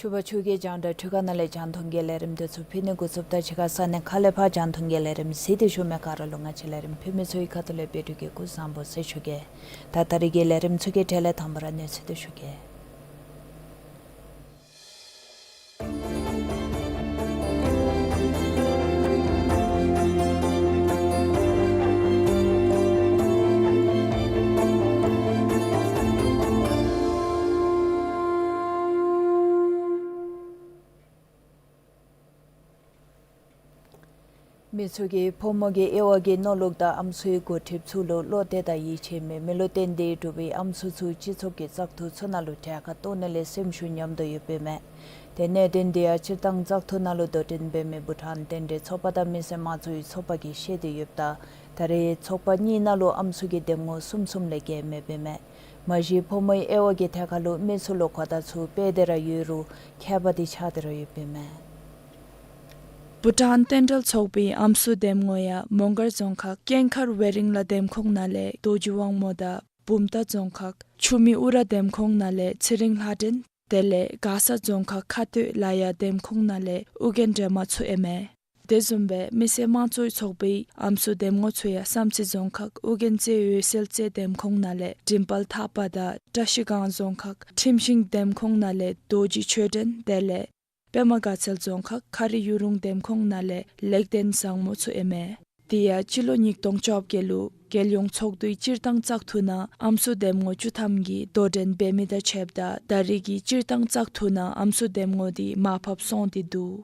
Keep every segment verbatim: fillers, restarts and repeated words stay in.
ཕྱུ་པ་ཕྱུགས་ཀྱི་རྒྱང་བསྒྲགས་འཕྲུལ་ཁང་ནང་ལས་རྒྱང་མཐོང་གི་ལས་རིམ་དེ་ཚུ་ཕུལ་ནི་འགོ་བཙུགསཔ་ད་གཅིག་ཁར་ས་གནས་ཁག་ལས་ཕར་རྒྱང་མཐོང་གི་ལས་རིམ་གཟིགས་ཏེ་བཞུགས་མི་ག་ར་ལུ་ང་བཅས་ལས་རིམ་ཕུལ་མི་ཚུ་གི་ཁ་ཐུག་ལས་བཀྲིན་ཆེ་གི་སྐུ་གཟུགས་བཟང་པོ་ཟེར་ཞུ་གེ། ད་ད་རིས་ཀྱི་ལས་རིམ་ཚུ་གི་གྲས་ལས་དང་པ་ར་གནས་ཚུལ་དེ་ཞུ་གེ། མི་ཚུ་གིས་ཕོ་མོ་གི་དབྱེ་བ་གི་མནོ་ལུགས་དང་ཨམ་སྲུའི་འགོ་ཁྲིདཔ་ཚུ་ལུ་བློ་གཏད་དང་ཡིད་ཆེས་མེད་མི་ལུ་བརྟེན་ཏེ་འབྲུག་པའི་ཨམ་སྲུ་ཚུ་སྤྱི་ཚོགས་ཀྱི་བཙག་འཐུ་ཚུ་ནང་ལུ་གྲལ་ཁར་གཏོགས་ནི་ལས་སེམས་ཤུགས་ཉམས་དོ་ཡོདཔ་ཨིན་མས། ཏེ་གནད་དོན་དེ་ཡང་སྤྱིར་བཏང་བཙག་འཐུ་ནང་ལུ་དོ་འགྲན་འབད་མི་བྷུ་ཊཱན་རྟེན་འབྲེལ་ཚོགས་པ་དང་མི་སེར་དམངས་གཙོའི་ཚོགས་པ་གིས་བཤད་དེ་ཡོདཔ་ད་ད་རེས་ཚོགས་པ་གཉིས་ནང་ལུ་ཨམ་སྲུ་གི་འདེམས་ངོ་གསུམ་གསུམ་ལས་བརྒལ་མེདཔ་ཨིན་མས། མ་གཞི་ཕོ་མོའི་དབྱེ་བ་གི་ཐད་ཁར་ལུ་མི་ཚུ་ལུ་གོ་བརྡ་ཚུ་སྤེལ་ཏེ་ར་ཡོད་རུང་ཁྱད་པར་དེ་ཆགས་ཏེ་ར་ཡོདཔ་ཨིན་མས། བྷུ་ཊཱན་རྟེན་འབྲེལ་ཚོགས་པའི་ཨམ་སྲུ་འདེམས་ངོ་ཡང་མོང་སྒར་རྫོང་ཁག་ཀེང་མཁར་ཝེ་རིང་ལ་འདེམས་ཁོངས་ནང་ལས་རྡོ་རྗེ་དབང་མོ་དང་བུམ་ཐང་རྫོང་ཁག་ཆུ་སྨད་ཨུ་ར་འདེམས་ཁོངས་ནང་ལས་ཚེ་རིང་ལྷ་སྒྲོན་དེ་ལས་མགར་ས་རྫོང་ཁག་ཁ་སྟོད་ལ་ཡ་འདེམས་ཁོངས་ནང་ལས་ཨོ་རྒྱན་སྒྲོལ་མ་ཚུ་ཨིན་མས། དེ་བཟུམ་སྦེ་མི་སེར་དམངས་གཙོའི་ཚོགས་པའི་ཨམ་སྲུ་འདེམས་ངོ་ཚུ་ཡང་བསམ་རྩེ་རྫོང་ཁག་ཨོ་རྒྱན་རྩེ་འོད་གསལ་རྩེ་འདེམས་ཁོངས་ནང་ལས་འབྲིང་དཔལ་ཐར་པ་དང་བཀྲ་ཤིས་སྒང་རྫོང་ཁག་ཁྲིམས་ཤིང་འདེམས་ཁོངས་ནང་ལས་རྡོ་རྗེ་ཆོས་སྒྲོན་དེ་ལས་པདྨ་དགའ་ཚལ་རྫོང་ཁག་མཁར་རི་གཡུ་རུང་འདེམས་ཁོངས་ནང་ལས་ལེགས་ལྡན་བཟང་མོ་ཚུ་ཨིན་མས། དེ་ཡང་སྤྱི་ལོ་ཉིས་སྟོང་བཅོ་བརྒྱད་ལུ་རྒྱལ་ཡོངས་ཚོགས་འདུའི་སྤྱིར་བཏང་བཙག་འཐུ་ནང་ཨམ་སྲུ་འདེམས་ངོ་བཅུ་ཐམ་གྱིས་དོ་འགྲན་འབད་མི་དང་ཕྱདཔ་ད་ད་རེས་ཀྱི་སྤྱིར་བཏང་བཙག་འཐུ་ནང་ཨམ་སྲུ་འདེམས་ངོ་དེ་མར་ཕབ་སོང་སྟེ་འདུག།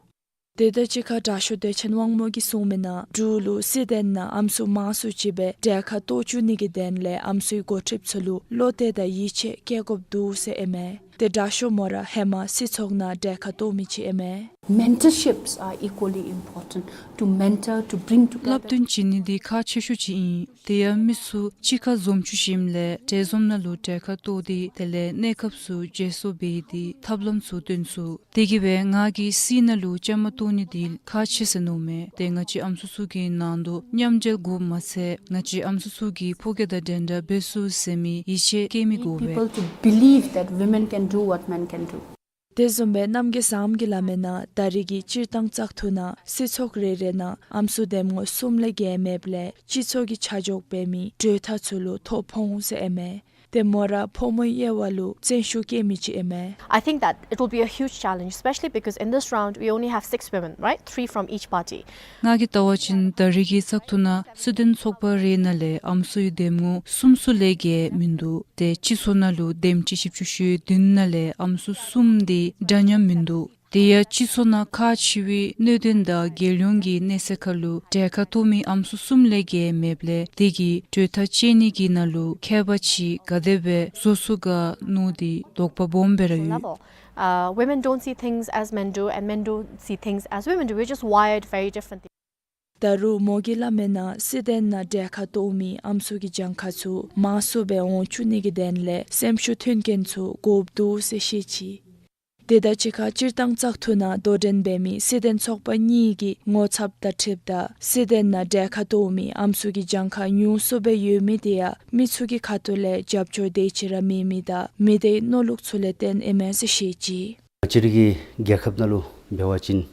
དེ་དང་གཅིག་ཁར་དྲག་ཤོས་བདེ་ཆེན་དབང་མོ་གིས་གསུངས་མི་ནང་འབྲུག་ལུ་སྲིད་དོན་ནང་ཨམ་སྲུ་མང་སུ་ཅིག་སྦེ་གྲལ་ཁར་གཏོགས་བཅུག་ནི་གི་དོན་ལས་ཨམ་སྲུའི་འགོ་ཁྲིདཔ་ཚུ་ལུ་བློ་གཏད་དང་ཡིད་ཆེས་བསྐྱེད་དགོཔ་འདུག་ཟེར་ཨིན་མས། ཏེ་དྲག་ཤོས་མོ་ར་ཧེ་མ་སྲིད་ཚོགས་ནང་གྲལ་ཁར་གཏོགས་མི་ཅིག་ཨིན་མས། Mentorships are equally important to mentor, to bring together. བསླབ་སྟོན་བྱིན་ནི་འདི་ཁག་ཆེ་ཤོས་ཅིག་ཨིན། དེ་ཡང་མི་ཚུ་གཅིག་ཁར་འཛོམས་བཅུག་ཞིནམ་ལས་གྲལ་འཛོམས་ནང་ལུ་གྲལ་ཁར་གཏོགས་ཏེ་དེ་ལས་གནས་སྐབས་སུ་བརྗེ་སོར་འབད་དེ་ཐབས་ལམ་ཚུ་སྟོན་ཚུགས། དེ་གིས་སྦེ་ང་གིས་སྲིད་ནང་ལུ་བཅའ་མར་གཏོགས་ནི་འདི་ཁག་ཆེ་ཟེར་མནོཝ་མས། ཏེ་ང་བཅས་ཨམ་སྲུ་ཚུ་གི་ནང་དོག་མཉམ་འབྲེལ་དགོཔ་མ་ཚད་ང་བཅས་ཨམ་སྲུ་ཚུ་གིས་ཕོ་རྒྱས་དང་འགྲན་ཟླ་འབད་ཚུགས་ཟེར་མི་ཡིད་ཆེས་བསྐྱེད་མི་དགོ་པས། People to believe that women can do what men can do. དེ་བཟུམ་སྦེ་རྣམ་རྒྱལ་བཟངམོ་གིས་སླབ་མི་ནང་ད་རེས་ཀྱི་སྤྱིར་བཏང་བཙག་འཐུ་ནང་སྲིད་ཚོགས་རེ་རེ་ནང་ཨམ་སྲུ་འདེམས་ངོ་གསུམ་ལས་བརྒལ་མེདཔ་ལས་སྤྱི་ཚོགས་ཀྱི་ཆ་འཇོག་འབད་མི་གྲོས་ཐག་ཚུ་ལུ་ཐོ་ཕོག་འོང་ཟེར་ཨིན་མས། ཏེ་མོ་ར་ཕོ་མོའི་དབྱེ་བ་ལུ་བརྩོན་ཤུགས་བསྐྱེད་མི་ཅིག་ཨིན་མས། I think that it will be a huge challenge, especially because in this round we only have six women, right? Three from each party. ང་གིས་བལྟ་བ་ཅིན་ད་རེས་ཀྱི་བཙག་འཐུ་ནང་སྲིད་དོན་ཚོགས་པ་རེ་ནང་ལས་ཨམ་སྲུའི་འདེམས་ངོ་གསུམ་ཚུ་ལས་བརྒལ་མིན་འདུག། ཏེ་སྤྱི་ཚོགས་ནང་ལུ་འདེམས་སྤྱི་བཞི་བཅུ་ཞེ་བདུན་ནང་ལས་ཨམ་སྲུ་གསུམ་འདི་འདྲ་མཉམ་མིན་འདུག། དེ་ཡང་སྤྱི་ཚོགས་ནང་ཁག་ཆེ་བའི་གནད་དོན་དང་རྒྱལ་ཡོངས་ཀྱི་གནས་ཚད་ཁར་ལུ་གྲལ་ཁར་གཏོགས་མི་ཨམ་སྲུ་གསུམ་ལས་བརྒལ་མེདཔ་ལས་དེ་གིས་གྲོས་ཐག་བཅད་ནི་གི་ནང་ལུ་ཁྱད་པར་ཅིག་ག་དེ་སྦེ་བཟོ་ཚུགས་ག་མནོ་སྟེ་དོགས་པ་སྦོམ་སྦེ་ར་ཡོད། Level. Uh, women don't see things as men do, and men don't see things as women do. We're just wired very differently. ད་རུང་མོ་གིས་སླབ་མི་ནང་སྲིད་དོན་ནང་གྲལ་ཁར་གཏོགས་མི་ཨམ་སྲུ་གི་གྱངས་ཁ་ཚུ་མང་སུ་སྦེ་འོང་བཅུག་ནི་གི་དོན་ལས་སེམས་ཤུགས་མཐུན་རྐྱེན་ཚུ་དགོཔ་འདུག་ཟེར་བཤད་ཅི། དེ་དང་གཅིག་ཁར་སྤྱིར་བཏང་བཙག་འཐུ་ནང་དོ་འགྲན་འབད་མི་སྲིད་དོན་ཚོགས་པ་གཉིས་ཀྱི་ངོ་ཚབ་དང་འཁྲིལཝ་ད་སྲིད་དོན་ནང་གྲལ་ཁར་གཏོགས་མི་ཨམ་སྲུ་གི་གྱངས་ཁ་ཉུང་སུ་སྦེ་ཡོད་མི་དེ་ཡང་མི་ཚུ་གི་ཁ་ཐུག་ལས་རྒྱབ་སྐྱོར་དེ་ཅིག་ར་མེད་མི་དང་མི་སྡེའི་མནོ་ལུགས་ཚུ་ལས་བརྟེན་ཨིན་མས་ཟེར་བཤད་ཅི། ང་བཅས་རའི་གི་རྒྱལ་ཁབ་ནང་ལུ་འབད་བ་ཅིན་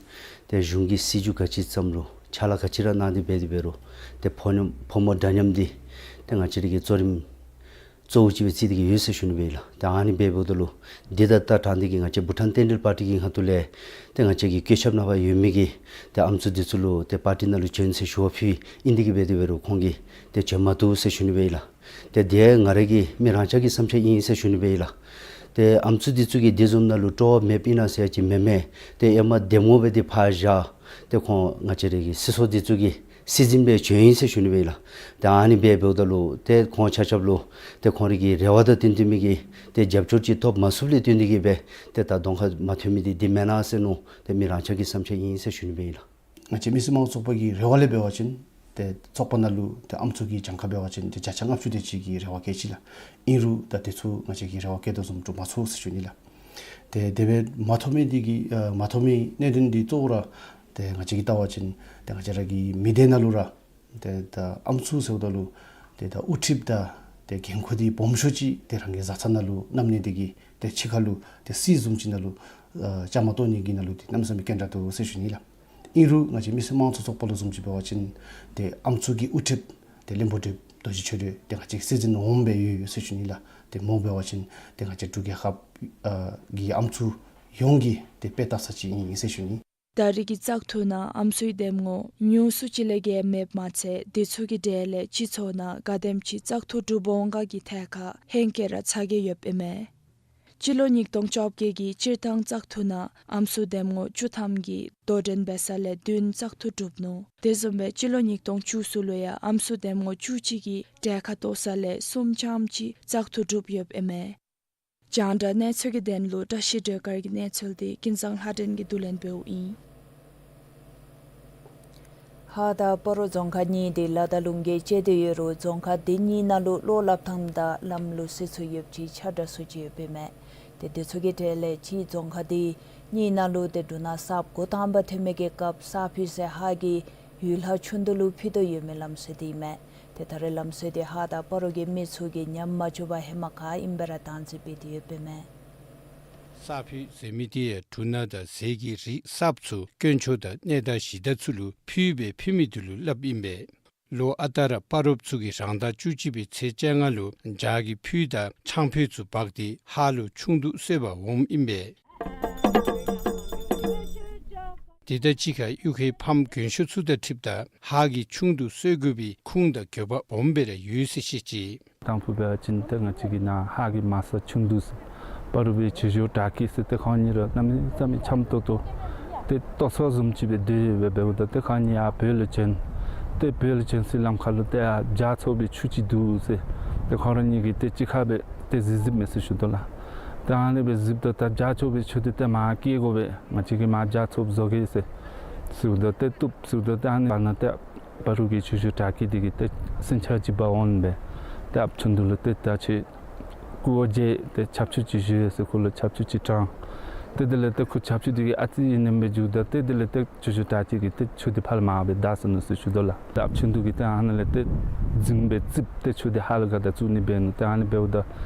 ཏེ་གཞུང་གི་སྲིད་བྱུས་ག་ཅི་བརྩམ་རུང་ཕྱག་ལཱ་ག་ཅི་ར་གནང་སྟེ་འབད་དེ་འབད་རུང་ཏེ་ཕོ་ཕོ་མོ་འདྲ་མཉམ་འདི་ཏེ་ང་བཅས་རའི་གི་གཙོ་རིམ་གཙོ་བོ་ཅིག་སྦེ་བརྩི་སྟེ་གི་ཡོད་ཟེར་ཞུ་ནི་སྦེ་ཨིན་ལགས། ཏེ་ཨ་ནི་སྦེ་འབདཝ་ད་ལུ་འདི་དང་ད་དྲང་སྟེ་གི་ང་བཅས་བྷུ་ཊཱན་རྟེན་འབྲེལ་པར་ཊི་གི་ཁ་ཐུག་ལས་ཏེ་ང་བཅས་ཀྱི་བཀོད་ཁྱབ་ནང་ཕར་ཡོད་མི་གི་ཏེ་ཨམ་སྲུ་འདི་ཚུ་ལུ་ཏེ་པར་ཊི་ནང་ལུ་བྱོན་ཟེར་ཞུ་བ་ཕུལ་ཨིན་ཏེ་གི་འབད་དེ་འབད་རུང་ཁོང་གིས་ཏེ་བྱོན་མ་བཏུབ་ཟེར་ཞུ་ནི་སྦེ་ཨིན་ལགས། ཏེ་དེ་ང་རའི་གི་མི་རང་ཅག་གི་བསམ་འཆར་ཨིན་ཟེར་ཞུ་ནི་སྦེ་ཨིན་ལགས། ཏེ་ཨམ་སྲུ་འདི་ཚུ་གིས་དེ་བཟུམ་ནང་ལུ་སྤྲོ་བ་མེདཔ་ཨིན་ན་ཟེར་ཅིག་མེན་མས། ཏེ་ཨེ་མ་འདེམས་ངོ་སྦེ་འདི་ཕར་བཞག་ཏེ་ཁོང་ང་བཅས་རའི་གི་སྲིད་ཚོགས་འདི་ཚུ་གི་སྲིད་འཛིན་སྦེ་བྱོན་ཡི་ཟེར་ཞུ་ནི་སྦེ་ཨིན་ལགས། ཏེ་ཨ་ནི་སྦེ་འབདཝ་ད་ལུ་ཏེ་ཁོང་ཆ་ཁྱབ་ལུ་ཏེ་ཁོང་རའི་གི་རེ་བ་དང་བསྟུན་ཏེ་མི་གི་ཏེ་རྒྱབ་སྐྱོར་ཅིག་ཐོབ་མ་ཚུགསཔ་ལས་བརྟེན་ཏེ་གི་སྦེ་ཏེ་ད་གདོང་ཁར་མ་ཐོན་མི་འདི་འདི་མེན་ན་ཟེར་མནོ། ཏེ་མི་རང་ཅག་གི་བསམ་འཆར་ཨིན་ཟེར་ཞུ་ནི་སྦེ་ཨིན་ལགས། ང་བཅས་མི་སེར་དམངས་ཚོགས་པ་གི་རེ་བ་ལས་འབད་བ་ཅིན་ཏེ་ཚོགས་པ་ནང་ལུ་ཏེ་ཨམ་སྲུ་གི་གྱངས་ཁ་འབད་བ་ཅིན་ཏེ་བརྒྱ་ཆ་ལྔ་བཅུ་དེ་ཅིག་གི་རེ་བ་བསྐྱེད་ཅི་ལགས། ཨིན་རུང་ད་དེ་ཚུ་ང་བཅས་ཀྱིས་རེ་བ་བསྐྱེད་དོ་བཟུམ་འགྲུབ་མ་ཚུགས་ཟེར་ཞུ་ནི་ལགས། ཏེ་དེ་སྦེ་མ་ཐོབ་མི་འདི་གི་ཨ་མ་ཐོབ་མི་གནད་དོན་འདི་གཙོ་བོ་ར་ཏེ་ང་བཅས་ཀྱིས་བལྟ་བ་ཅིན་ཏེ་ང་བཅས་ར་གི་མི་སྡེ་ནང་ལུ་ར་ཏེ་ད་ཨམ་སྲུ་ཟེརཝ་ད་ལུ་ཏེ་ད་དབུ་ཁྲིདཔ་དང་ཏེ་འགན་ཁུར་འདི་སྦོམ་ཤོས་ཅིག་ཏེ་རང་གི་བཟའ་ཚང་ནང་ལུ་བསྣམས་ནི་འདི་གིས་ཏེ་ཕྱི་ཁ་ལུ་ཏེ་སྲིད་བཟུམ་ཅིག་ནང་ལུ་ཨ་བཅའ་མར་གཏོགས་ནི་གི་ནང་ལུ་ཏེ་གནམ་མེད་ས་མེད་གན་དྲག་འདུག་ཟེར་ཞུ་ནི་ལགས། ཨིན་རུང་ང་བཅས་མི་སེར་དམངས་གཙོ་ཚོགས་པ་ལུ་བཟུམ་ཅིག་འབད་བ་ཅིན་ཏེ་ཨམ་སྲུ་གི་དབུ་ཁྲིདཔ་ཏེ་བློན་པོ་བགྲེསཔ་རྡོ་རྗེ་ཆོས་སྒྲོན་ཏེ་ང་བཅས་ཀྱི་སྲིད་འཛིན་འོགམ་སྦེ་ཡོད་ཡོད་ཟེར་ཞུ་ནི་ལགས། ཏེ་མོ་འབད་བ་ཅིན་ཏེ་ང་བཅས་འབྲུག་རྒྱལ་ཁབ་ཨ་གི་ཨམ་སྲུ་ཡོངས་ཀྱི་ཏེ་དཔེ་བལྟ་ས་ཅིག་ཨིན་ཟེར་ཞུ་ནི། ད་རེས་ཀྱི་བཙག་འཐུ་ནང་ཨམ་སྲུའི་འདེམས་ངོ་ཉུང་སུ་ཅིག་ལས་བརྒལ་མེདཔ་མ་ཚད་དེ་ཚུ་གི་གྲས་ལས་སྤྱི་ཚོགས་ནང་ག་དེམ་ཅིག་བཙག་འཐུ་གྲུབ་འོང་ག་གི་ཐད་ཁར་ཧེང་སྐལ་ར་ཚ་གྱང་ཡོདཔ་ཨིན་མས། སྤྱི་ལོ་ཉིས་སྟོང་བཅོ་བརྒྱད་ཀྱི་སྤྱིར་བཏང་བཙག་འཐུ་ནང་ཨམ་སྲུ་འདེམས་ངོ་བཅུ་ཐམ་གྱིས་དོ་འགྲན་འབད་ས་ལས་བདུན་བཙག་འཐུ་གྲུབ་ནུག། དེ་བཟུམ་སྦེ་སྤྱི་ལོ་ཉིས་སྟོང་བཅུ་གསུམ་ལུ་ཡང་ཨམ་སྲུ་འདེམས་ངོ་བཅུ་གཅིག་གིས་གྲལ་ཁར་གཏོགས་ས་ལས་གསུམ་ཙམ་ཅིག་བཙག་འཐུ་གྲུབ་ཡོདཔ་ཨིན་མས། རྒྱང་བསྒྲགས་གནས་ཚུལ་གྱི་དོན་ལུ་བཀྲ་ཤིས་སྒྲོལ་དཀར་གྱི་གནས་ཚུལ་འདི་ཀུན་བཟང་ལྷ་སྒྲོན་གྱིས་བསྡུ་ལེན་འབདཝ་ཨིན། ཧཱ་དང་སྤ་རོ་རྫོང་ཁག་གཉིས་འདི་ལ་དྭགས་ལུང་གིས་བཅད་དེ་ཡོད་རུང་རྫོང་ཁག་འདི་གཉིས་ནང་ལུ་གློག་སླབ་ཐངས་དང་ལམ་ལུགས་ཟེར་ཚུ་ཡོདཔ་ཅིག་ཆ་འདྲ་སུ་ཅིག་ཡོདཔ་ཨིན་མས། ཏེ་དེ་ཚུ་གི་གྲས་ལས་ཅིག་རྫོང་ཁག་འདི་གཉིས་ནང་ལུ་ཏེ་འབྲུག་ནང་གསརཔ་འགོ་དང་པ་ཐོན་མི་གི་སྐབས་གསར་ཕུད་ཟེར་ཧཱ་གི་ཡུལ་ལྷ་ཆུ་མདོ་ལུ་ཕུལ་དོ་ཡོད་མི་ལམ་སྲོལ་འདི་ཨིན་མས། ཏེ་ད་རེས་ལམ་སྲོལ་འདི་ཧཱ་དང་སྤ་རོ་གི་མི་ཚུ་གིས་ཉམས་མ་བཅུག་པར་ཧེ་མ་ག་ཨིནམ་སྦེ་ར་བདག་འཛིན་འབད་དེ་ཡོདཔ་ཨིན་མས། གསར་ཕུད་ཟེར་མི་འདི་ཡང་འབྲུ་སྣ་དང་ཟས་ཀྱི་རིགས་གསརཔ་ཚུ་དཀོན་མཆོག་དང་གནས་བདག་གཞི་བདག་ཚུ་ལུ་ཕུལ་སྦེ་ཕུལ་མི་འདི་ལུ་སླབ་ཨིན་པས། ལོ་ཨ་རྟག་ར་སྤ་རོཔ་ཚུ་གིས་རང་ཟླ་བཅུ་གཅིག་པའི་ཚེས་བཅོ་ལྔ་ལུ་ཇ་གི་ཕུད་དང་ཆང་ཕུད་ཚུ་འབག་སྟེ་ཧཱ་ལུ་ཆུང་བདུད་གསོལ་བར་འོངམ་ཨིན་པས། དེ་དང་གཅིག་ཁར་གཡུས་ཁའི་ཕམ་རྒན་ཤོས་ཚུ་དང་འཁྲིལཝ་ད་ཧཱ་གི་ཆུང་བདུད་གསོལ་དགོ་པའི་ཁུངས་དང་དགོས་པ་སྦོམ་སྦེ་ར་ཡོད་ཟེར་བཤད་ཅི། དང་ཕུ་འབད་བ་ཅིན་ཏེ་ང་བཅས་ཀྱི་ནཱ་ཧཱ་གི་མ་ས་ཆུང་བདུད་ཟེར་སྤ་རོ་པའི་ཆོས་ཞུ་གྲྭ་སྐྱིད་ཟེར་ཏེ་ཁོང་གཉིས་ར་གནམ་མེད་ས་མེད་འཆམ་ཏོག་ཏོ་ཏེ་ལྟོ་ཚང་བཟུམ་ཅིག་སྦེ་སྡོད་ཡོདཔ་སྦེ་འབདཝ་ད་ཏེ་ཁོང་གཉིས་ཡར་བོད་ལུ་བྱོན། ཏེ་བོད་ལུ་བྱོན་སའི་ལམ་ཁ་ལུ་ཏེ་ཡར་ཇ་ཚོགས་པའི་ཆུ་ཅིག་འདུག་ཟེར་ཏེ་ཁོང་ར་གཉིས་ཀྱིས་ཏེ་གཅིག་ཁར་སྦེ་ཏེ་གཟིགས་གཟིགསཔ་མས་ཟེར་ཞུ་དོ་ལགས། ཏེ་ཨ་ནི་སྦེ་གཟིགསཔ་ད་ད་ཇ་ཚོགས་པའི་ཆུ་འདི་ཏེ་མར་བསྐྱལ་དགོ་པས། ང་བཅས་ཀྱིས་མར་ཇ་ཚོགསཔ་བཟོ་གེ་ཟེར་ཟེརཝ་ད་ཏེ་བཏུབ་ཟེརཝ་ད་ཏེ་ཨ་ནི་བར་ན་ཏེ་སྤ་རོ་གི་ཆོས་ཞུ་གྲྭ་སྐྱིད་འདི་གིས་ཏེ་སེང་ལྕམ་ཅིག་འབག་འོང་སྦེ་ཏེ་ཨཔ་ཆུང་བདུད་ལུ་ཏེ་ད་ཁྱོད་སྐུ་འོ་བརྒྱལ་ཏེ་ཆབ་ཆུ་ཅིག་བཞེས་ཟེར་ཁོ་ལུ་ཆབ་ཆུ་ཅིག་དྲངས། ཏེ་དེ་ལས་ཏེ་ཁོ་ཆབ་ཆུ་འདི་གིས་ཨ་ཙི་ཨིན་ནི་མས་ཟེརཝ་ད་ཏེ་དེ་ལས་ཏེ་ཆོས་ཞུ་གྲྭ་སྐྱིད་ཀྱིས་ཏེ་ཆུ་འདི་ཕར་ལས་མར་སྦེ་བདའ་ཟེར་ནུག་ཟེར་ཞུ་དོ་ལགས། ཏེ་ཨཔ་ཆུང་བདུད་ཀྱིས་ཏེ་ཨ་ནཱ་ལས་ཏེ་རྫིང་སྦེ་བཙིར་ཏེ་ཆུ་འདི་ཧཱ་ལུ་ག་དེ་བཙུགས་ནི་འབད་ནུག། ཏེ་ཨ་ནི་འབདཝ་ད་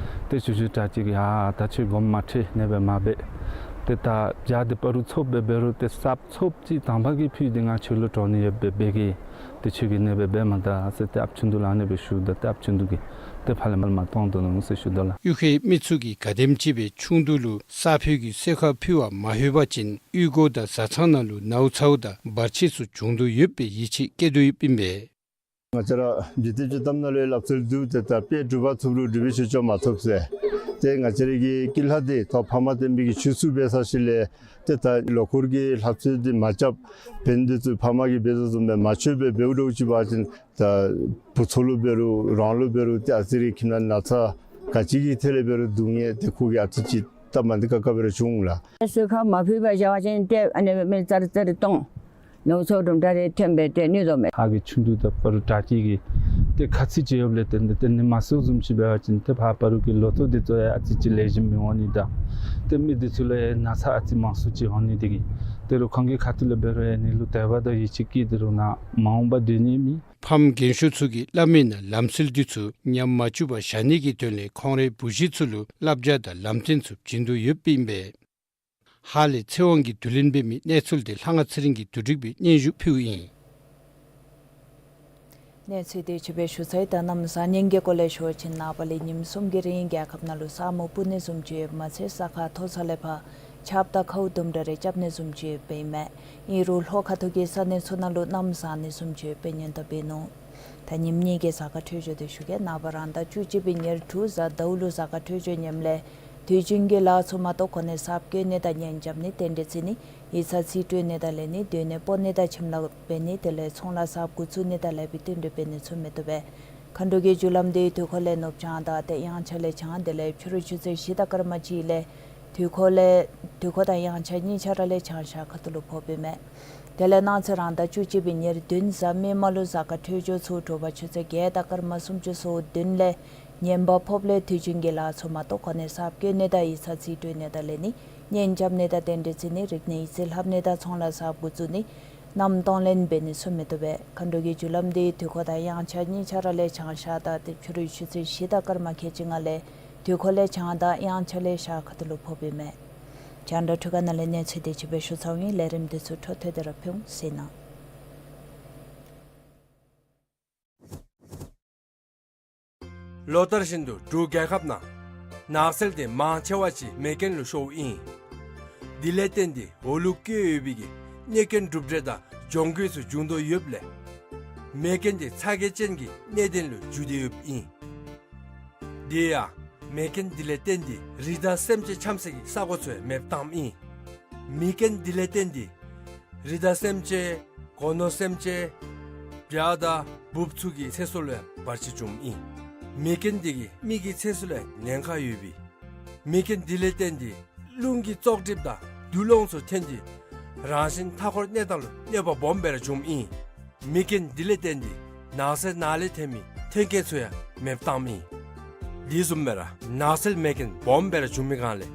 ཏེ་ཆོས་ཞུ་གྲྭ་སྐྱིད་ཀྱིས་ཨ་ད་ཁྱོད་དགོངསམ་མ་ཁྲེལ་ཨ་ནེ་སྦེ་མ་འབད། ཏེ་ད་ཇ་འདི་སྤ་རོ་ཚོགསཔ་སྦེ་འབད་རུང་ཏེ་གསརཔ་ཚོགསཔ་ཅིག་དང་པ་གི་ཕུད་འདི་ང་ཁྱོད་ལུ་དྲང་ནི་ཡོདཔ་སྦེ་འབད་གེ། ཏེ་ཁྱོད་ཀྱིས་ཨ་ནེ་སྦེ་འབད་མ་ད་ཟེར་ཏེ་ཨཔ་ཆུང་བདུད་ལུ་ཨ་ནེ་སྦེ་ཞུཝ་ད་ཏེ་ཨཔ་ཆུང་བདུད་ཀྱིས་ཏེ་ཕར་ལས་མར་མར་བཏང་དོ་ནུག་ཟེར་ཞུ་དོ་ལགས། གཡུས་ཁའི་མི་ཚུ་གིས་ག་དེམ་ཅིག་སྦེ་ཆུང་བདུད་ལུ་གསར་ཕུད་ཀྱི་གསོལ་ཁ་ཕུལ་བར་མ་ལྷོད་པ་ཅིན་གཡུས་སྒོ་དང་བཟའ་ཚང་ནང་ལུ་ནཝ་ཚཝ་དང་བར་ཆད་ཚུ་འབྱུང་དོ་ཡོདཔ་སྦེ་ཡིད་ཆེས་བསྐྱེད་དོ་ཡོདཔ་ཨིན་པས། ང་བཅས་ར་འཇིག་རྟེན་སྤྱོད་གཏམ་ནང་ལུ་ཡང་སླབ་སྲོལ་འདུག། ཏེ་ད་དཔལ་འབྲུག་པ་ཐུབ་རུང་འབྲུག་པའི་ཆོས་སྐྱོང་མ་ཐུབ་ཟེར། ཏེ་ང་བཅས་ར་གི་སྐྱིད་ལྷ་འདི་ད་ཕ་མ་བསྟེན་པའི་གི་ཆོས་ཚུ་འབད་ཚར་ཞིནམ་ལས་ཏེ་ད་ལོ་འཁོར་གྱི་ལྷ་ཚོགས་འདི་མ་རྐྱབ། བན་འདི་ཚུ་ཕ་མ་གིས་འབད་དོ་བཟུམ་སྦེ་མ་ཆོས་སྦེ་འབདཝ་འདྲཝ་ཅིག་འབད་བ་ཅིན་ད་བུ་ཚ་ལུ་འབད་རུང་རང་ལུ་འབད་རུང་ཏེ་ཨ་ཙི་རེ་ཁྱིམ་ནང་ན་ཚ་ག་ཅི་གི་ཐད་ལས་འབད་རུང་སྡུག་བསྔལ་ཏེ་ཁོ་གིས་ཨ་ཙི་ཅིག་སྟབས་མ་བདེ་ཁག་ཁ་སྦེ་ར་བྱུང་ལགས། གསོལ་ཁ་མ་ཕུལ་བར་བཞག་པ་ཅིན་ཏེ་ཨ་ནི་མི་ཙར་ཙར་གཏོང་། ནཝ་ཚཝ་དུམ་གྲ་རེ་ཐོན་སྦེ་ཏེ་ནུས་དོ་མས། ཧཱ་གི་ཆུང་བདུད་དང་སྤ་རོ་གྲྭ་སྐྱིད་ཀྱིས་ཏེ་ཁ་ཚིག་ཅིག་ཡོདཔ་ལས་བརྟེན་ཏེ་ཏེ་ནི་མ་གསོལཝ་བཟུམ་ཅིག་འབད་བ་ཅིན་ཏེ་ཕར་སྤ་རོ་གི་ལོ་ཐོག་འདི་ཚུ་ཡང་ཨ་ཙི་ཅིག་ལེགས་ཤོམ་མི་འོང་ནི་དང་ཏེ་མི་འདི་ཚུ་ལུ་ཡང་ན་ཚ་ཨ་ཙི་མང་སུ་ཅིག་འོང་ནི་འདི་གིས་ཏེ་རུང་ཁོང་གི་ཁ་ཐུག་ལས་འབད་རུང་ཡང་ནི་ལུ་དད་པ་དང་ཡིད་ཆེས་བསྐྱེད་དེ་རུང་ནཱ་མ་འོངས་པར་སྡོད་ནི་མེད། ཕམ་རྒན་ཤོས་ཚུ་གིས་སླབ་མིའི་ནང་ལམ་སྲོལ་འདི་ཚུ་ཉམས་མ་བཅུག་པར་བཞག་ནི་གི་དོན་ལས་ཁོང་རའི་བུ་གཞི་ཚུ་ལུ་བསླབ་བྱ་དང་ལམ་སྟོན་ཚུ་བྱིན་དོ་ཡོདཔ་ཨིན་པས། ཧཱ་ལས་ཚེ་དབང་གིས་བསྡུ་ལེན་འབད་མི་གནས་ཚུལ་འདི་ལྷ་དབང་ཚེ་རིང་གིས་བསྡུ་སྒྲིག་འབད་སྙན་ཞུ་ཕུལཝ་ཨིན། གནས་ཚུལ་འདི་ཅིག་སྦེ་ཞུ་ཚར་ཡི། ད་གནམ་བཟང་ངན་གྱི་སྐོར་ལས་ཞུ་བ་ཅིན་ནངས་པ་ལས་ཉིནམ་གསུམ་གྱི་རིང་རྒྱལ་ཁབ་ནང་ལུ་ས་སྨུག་སྤུབ་ནི་བཟུམ་ཅིག་ཡོདཔ་མ་ཚད་ས་ཁ་མཐོ་ས་ལས་ཕར་ཆརཔ་དང་ཁཝ་དུམ་གྲ་རེ་རྐྱབ་ནི་བཟུམ་ཅིག་ཡོདཔ་ཨིན་མས། ཨིན་རུང་ལྷོ་ཁ་ཐུག་གི་ས་གནས་ཚུ་ནང་ལུ་གནམ་བཟང་ནི་བཟུམ་ཅིག་ཡོདཔ་ཨིན་སྙམ་དུ་འབད་ནུག། ད་ཉིནམ་གཉིས་ཀྱི་གཟའ་སྐར་འཕྲོད་སྦྱོར་འདི་ཞུ་གེ། ནངས་པ་རང་ཟླ་བཅུ་གཅིག་པའི་ཉེར་དྲུག་གཟའ་ཟླཝ་ལུ་གཟའ་སྐར་འཕྲོད་སྦྱོར་ངནམ་ལས་དུས་རྒྱུན་གྱི་ལཱ་ཚུ་མ་གཏོགས་གོ་གནས་གསརཔ་བསྐོ་ནི་དང་གཉེན་རྐྱབ་ནི་རྟེན་འབྲེལ་བརྩི་ནི་ཡིག་ཚང་རྩིས་སྤྲོད་ནི་དང་ལེན་ནི་སྡོད་གནས་སྤོ་ནི་དང་ཁྱིམ་ལཱ་འབད་ནི་དེ་ལས་ཚོང་ལཱ་གསརཔ་འགོ་བཙུགས་ནི་དང་ལེགས་པའི་རྟེན་འབྲེལ་འབད་ནི་ཚུ་མི་བཏུབ་པས། མཁའ་འགྲོ་གི་རྒྱུ་ལམ་འདི་དུས་འཁོར་ལས་ནུབ་བྱང་དང་ཏེ་དབྱངས་འཆར་ལས་བྱང་དེ་ལས་ཕྱི་རུ་ཆུ་ཚོད་བཞི་དང་སྐར་མ་གཅིག་ལས་དུས་འཁོར་ལས་དུས་འཁོར་དང་དབྱངས་འཆར་གཉིས་ཆ་ར་ལས་བྱང་ཤར་ཁ་ཐུག་ལུ་ཕོགཔ་ཨིན་མས། དེ་ལས་གནངས་ཚེ་རང་ཟླ་བཅུ་གཅིག་པའི་ཉེར་བདུན་གཟའ་མིག་དམར་ལུ་གཟའ་སྐར་འཕྲོད་སྦྱོར་ཚུ་དྲོ་པ་ཆུ་ཚོད་བརྒྱད་དང་སྐར་མ་སུམ་ཅུ་སོ་བདུན་ལས་ ཉེན་པ་ཕོགཔ་ལས་དུས་རྒྱུན་གྱི་ལཱ་ཚུ་མ་གཏོགས་ཁོ་ནའི་གསརཔ་བསྐོ་ནི་དང་ཡིག་ཚང་རྩིས་སྤྲོད་ནི་དང་ལེན་ནི་གཉེན་རྐྱབ་ནི་དང་རྟེན་འབྲེལ་བརྩི་ནི་རིག་གནས་ཡིག་རྩིས་ལྷབ་ནི་དང་ཚོང་ལཱ་གསརཔ་འགོ་བཙུགས་ནི་གནམ་སྟོང་ལེན་འབད་ནི་ཚུ་མི་བཏུབ་པས། མཁའ་འགྲོ་གི་རྒྱུ་ལམ་འདི་དུས་འཁོར་དང་དབྱངས་འཆར་གཉིས་ཆ་ར་ལས་བྱང་ཤར་དང་ཏེ་ཕྱི་རུ་ཆུ་ཚོད་བཞི་དང་སྐར་མ་ཁལ་གཅིག་ལྔ་ལས་དུས་འཁོར་ལས་བྱང་དང་དབྱངས་འཆར་ལས་ཤར་ཁ་ཐུག་ལུ་ཕོགཔ་ཨིན་མས། རྒྱང་བསྒྲགས་འཕྲུལ་ཁང་ནང་ལས་གནས་ཚུལ་དེ་ཅིག་སྦེ་ཞུ་ཚརཝ་ཨིན། ལས་རིམ་འདི་ཚུ་འཕྲོ་མཐུད་དེ་ར་ཕུལ་འོང་ཟེར་ཞུ་ནི། ལོ་ལྟར་བཞིན་དུ་འབྲུག་རྒྱལ་ཁབ་ནང་ནགས་ཚལ་དེ་མང་ཆེ་བ་ཅིག་མེ་རྐྱེན་ལུ་ཤོརཝ་ཨིན། དེ་ལས་བརྟེན་ཏེ་འོག་ལུ་བཀོད་ཡོད་པའི་གི་གནོད་རྐྱེན་གྲུབ་འབྲས་དང་གྱོང་གུད་ཚུ་འབྱུང་དོ་ཡོདཔ་ལས་མེ་རྐྱེན་དེ་ཚ་གྱང་ཅན་གྱི་གནད་དོན་ལུ་འགྱུར་ཏེ་ཡོདཔ་ཨིན། དེ་ཡང་མེ་རྐྱེན་དེ་ལས་བརྟེན་ཏེ་རི་དྭགས་སེམས་ཅན་འཁྱམས་སའི་གི་ས་གོ་ཚུ་ཡང་མེདཔ་བཏངམ་ཨིན། མེ་རྐྱེན་དེ་ལས་བརྟེན་ཏེ་རི་དྭགས་སེམས་ཅན་སྒོ་ནོར་སེམས་ཅན་བྱ་དང་འབུཔ་ཚུ་གི་ཚེ་སྲོག་ལུ་ཡང་བར་ཆད་བྱུངམ་ཨིན། མེ་རྐྱེན་དེ་གིས་མི་གི་ཚེ་སྲོག་ལུ་ཡང་ཉེན་ཁ་ཡོད་པས། མེ་རྐྱེན་དེ་ལས་བརྟེན་ཏེ་རླུང་གི་བཙོག་གྲིབ་དང་དུག་རླངས་ཚུ་ཐོན་ཏེ་རང་བཞིན་མཐའ་འཁོར་གནས་སྟངས་ལུ་གནོད་པ་སྦོམ་སྦེ་ར་བྱུངམ་ཨིན། མེ་རྐྱེན་དེ་ལས་བརྟེན་ཏེ་ནགས་ཚལ་ནང་ལས་ཐོན་མི་ཐོན་སྐྱེད་ཚུ་ཡང་མེདཔ་བཏངམ་ཨིན། དེ་བཟུམ་སྦེ་ར་ནགས་ཚལ་མེ་རྐྱེན་སྦོམ་སྦེ་ར་བྱུང་མི་སྒང་ལས་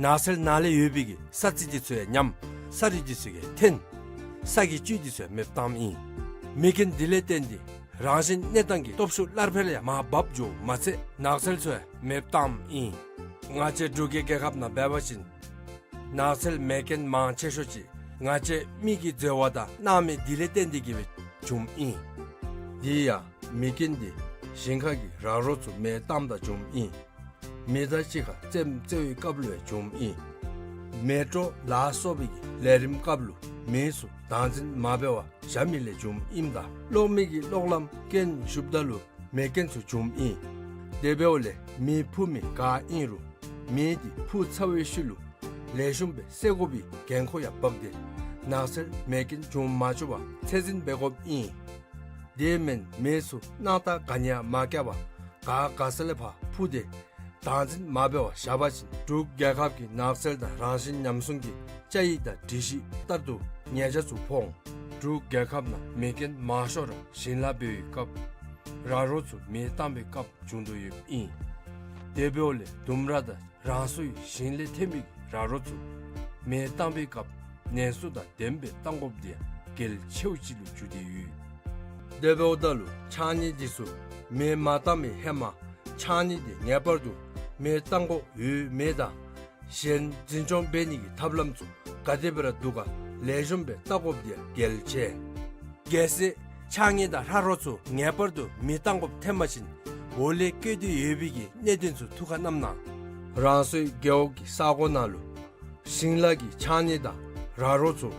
ནགས་ཚལ་ནང་ལས་ཡོད་པའི་གི་ས་རྩི་དེ་ཚུ་ཡང་ཉམས། ས་རུད་དེ་ཚུ་ཡང་ཐོན། ས་གི་བཅུད་དེ་ཚུ་ཡང་མེདཔ་བཏངམ་ཨིན། མེ་རྐྱེན་དེ་ལས་བརྟེན་ཏེ་རང་བཞིན་གནས་སྟངས་ཀྱི་སྟོབས་ཤུགས་སླར་འཕེལ་ཡང་མར་འབབ་འགྱོཝ་མ་ཚད་ནགས་ཚལ་ཚུ་ཡང་མེདཔ་བཏངམ་ཨིན། ང་བཅས་འབྲུག་གི་རྒྱལ་ཁབ་ནང་འབད་བ་ཅིན་ནགས་ཚལ་མེ་རྐྱེན་མང་ཆེ་ཤོས་ཅིག་ང་བཅས་མི་གི་འཛོལ་བ་དང་སྣང་མེད་དེ་ལས་བརྟེན་ཏེ་གིས་སྦེ་བྱུངམ་ཨིན། དེ་ཡང་མེ་རྐྱེན་དེ་ཞིང་ཁ་གི་ར་རོ་ཚུ་མེ་བཏངམ་ད་བྱུངམ་ཨིན། མེ་མདའ་གཅིག་ཁར་རྩེདམོ་རྩེ་བའི་སྐབས་ལུ་ཡང་བྱུངམ་ཨིན། མེ་སྤྲོ་ལ་སོགས་པའི་གི་ལས་རིམ་སྐབས་ལུ་མེ་ཚུ་བདག་འཛིན་མ་འབད་བར་བཞག་མི་ལས་བྱུངམ་ཨིནམ་ད་གློག་མེ་གི་གློག་ལམ་རྐྱེན་ཞུགསཔ་ད་ལུ་མེ་རྐྱེན་ཚུ་བྱུངམ་ཨིན། དེ་འབདཝ་ལས་མེ་འཕུ་མི་ག་ཨིན་རུང་མེ་དེ་འཕུ་ཚར་བའི་ཤུལ་ལུ་ལེགས་ཤོམ་སྦེ་བསད་དགོ་པའི་འགན་ཁུར་ཡང་འབག་སྟེ་ནགས་ཚལ་མེ་རྐྱེན་འབྱུང་མ་བཅུག་པར་ཚད་འཛིན་འབད་དགོཔ་ཨིན། དེ་མེན་མེ་ཚུ་སྣང་ཐག་ག་ནི་ཡང་མ་བཀལ་བར་ག་ག་ས་ལས་ཕར་འཕུ་སྟེ་བདག་འཛིན་མ་འབད་བར་བཞག་པ་ཅིན་འབྲུག་རྒྱལ་ཁབ་ཀྱི་ནགས་ཚལ་དང་རང་བཞིན་ཉམས་སྲུང་གི་བཅའ་ཡིག་དང་སྒྲིག་གཞི་ལྟར་དུ་ཉེས་ཆད་ཚུ་ཕོག་འོང་། འབྲུག་རྒྱལ་ཁབ་ནང་མེ་རྐྱེན་མང་ཤོས་ར་ཞིང་ལཱ་འབད་བའི་སྐབས་ར་རོ་ཚུ་མེ་བཏང་བའི་སྐབས་བྱུང་དོ་ཡོདཔ་ཨིན། དེ་འབདཝ་ལས་ལྡུམ་ར་དང་རང་སོའི་ཞིང་ལས་ཐོན་མི་ར་རོ་ཚུ་མེ་བཏང་བའི་སྐབས་ནན་སུ་དང་ལྡནམ་སྦེ་བཏང་དགོཔ་དེ་ཡང་གལ་ཆེཝ་ཅིག་ལུ་གྱུར་ཏེ་ཡོད། དེ་འབདཝ་ད་ལུ་ཕྱགས་སྙིགས་འདི་ཚུ་མེ་མ་བཏང་བའི་ཧེ་མ་ཕྱགས་སྙིགས་འདི་ངེས་པར་དུ་མེ་བཏང་དགོཔ་ཡོད་མེད་དང་གཞན་འཛིན་སྐྱོང་འབད་ནི་གི་ཐབས་ལམ་ཚུ་ག་དེ་སྦེ་ར་འདུག་ག་ལེགས་ཤོམ་སྦེ་བལྟ་དགོཔ་དེ་ཡང་གལ་ཆེ། གལ་སྲིད་ཕྱགས་སྙིགས་དང་ར་རོ་ཚུ་ངེས་པར་དུ་མེ་བཏང་དགོཔ་ཐོན་པ་ཅིན་འོག་ལས་བཀོད་དེ་ཡོད་པའི་གི་གནད་དོན་ཚུ་ཐུགས་ཁར་བསྣམ་གནང་། རང་སོའི་རྒེད་འོག་གི་ས་གོ་ནང་ལུ་ཞིང་ལཱ་གི་ཕྱགས་སྙིགས་དང་ར་རོ་ཚུ་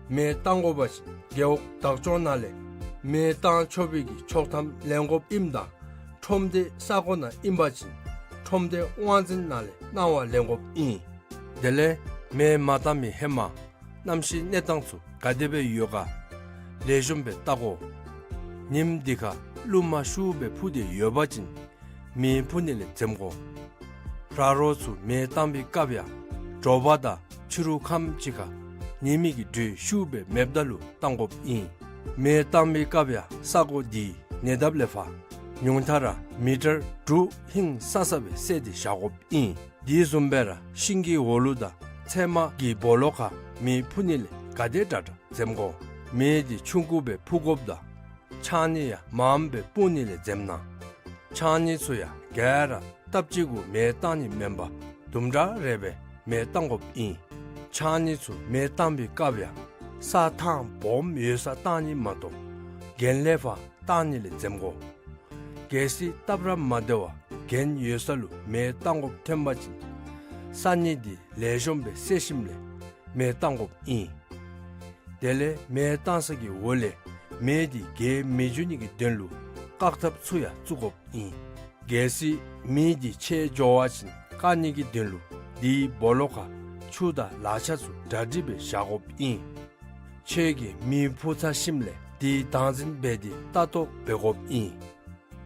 མེ་བཏང་དགོ་པ་ཅིན་རྒེད་འོག་བདག་སྐྱོང་ནང་ལས་མེ་བཏང་ཆོག་པའི་གི་ཆོག་ཐམ་ལེན་དགོཔ་ཨིནམ་ད་ཁྲོམ་སྡེ་ས་གོ་ནང་ཨིན་པ་ཅིན་ཁྲོམ་སྡེ་དབང་འཛིན་ནང་ལས་གནང་བ་ལེན་དགོཔ་ཨིན། དེ་ལས་མེ་མ་བཏང་བའི་ཧེ་མ་གནམ་གཤིས་གནས་སྟངས་ཚུ་ག་དེ་སྦེ་ཡོད་ག་ལེགས་ཤོམ་སྦེ་བལྟ་དགོ། ཉིནམ་འདི་ཁར་རླུང་མ་ཤུགས་སྦེ་འཕུ་སྟེ་ཡོད་པ་ཅིན་མེ་འཕུ་ནི་ལས་འཛེམ་དགོ། ར་རོ་ཚུ་མེ་བཏང་བའི་སྐབས་ཡང་དྲོ་པ་དང་ཕྱི་རུ་ཁམས་ཅིག་ཁར་ཉི་མའི་གི་དྲོད་ཤུགས་སྦེ་མེདཔ་ད་ལུ་བཏང་དགོཔ་ཨིན། མེ་བཏང་བའི་སྐབས་ཡང་ས་གོ་འདི་ཉེ་འདབས་ལས་ཕར་ཉུང་མཐའ་ར་མི་ཊར་དྲུག་ཧིང་སང་ས་སྦེ་བསལ་ཏེ་བཞག་དགོཔ་ཨིན། དེ་བཟུམ་སྦེ་ར་ཤིང་གི་འོག་ལུ་དང་ཚལ་མ་གི་སྦོ་ལོགས་ཁར་མེ་འཕུ་ནི་ལས་ག་དེ་དྲག་དྲག་འཛེམ་དགོ། མེ་འདི་ཆུང་ཀུ་སྦེ་འཕུ་དགོཔ་དང་ཕྱགས་སྙིགས་ཡང་མངམ་སྦེ་སྤུངས་ནི་ལས་འཛེམ་གནང་། ཕྱགས་སྙིགས་ཚུ་ཡང་ག་ར་སྟབས་གཅིག་གུ་མེ་བཏང་ནི་མེན་པར་དུམ་གྲ་རེ་སྦེ་མེ་བཏང་དགོཔ་ཨིན། ཕྱགས་སྙིགས་ཚུ་མེ་བཏང་བའི་སྐབས་ཡང་ས་ཐང་སྦོམ་ཡོད་སར་བཏང་ནི་མ་གཏོགས་གྱེན་ལས་ཕར་བཏང་ནི་ལས་འཛེམ་དགོ། གལ་སྲིད་སྟབས་ར་མ་བདེ་བར་གྱེན་ཡོད་ས་ལུ་མེ་བཏང་དགོཔ་ཐོན་པ་ཅིན་ས་སྙིགས་འདི་ལེགས་ཤོམ་སྦེ་བསལ་ཞིནམ་ལས་མེ་བཏང་དགོཔ་ཨིན། དེ་ལས་མེ་བཏང་ས་གི་འོག་ལས་མེ་འདི་རྒྱས་མི་འགྱོ་ནི་གི་དོན་ལུ་བཀག་ཐབས་ཚུ་ཡང་བཙུགས་དགོཔ་ཨིན། གལ་སྲིད་མེ་འདི་ཆད་འགྱོ་བ་ཅིན་བཀག་ནི་གི་དོན་ལུ་དེའི་སྦོ་ལོགས་ཁར་ཆུ་དང་ལག་ཆ་ཚུ་གྲ་སྒྲིག་སྦེ་བཞག་དགོཔ་ཨིན། ཁྱོད་ཀྱིས་མེ་འཕུ་ཚར་ཞིནམ་ལས་དེའི་བདག་འཛིན་འབད་དེ་ལྟ་རྟོག་འབད་དགོཔ་ཨིན།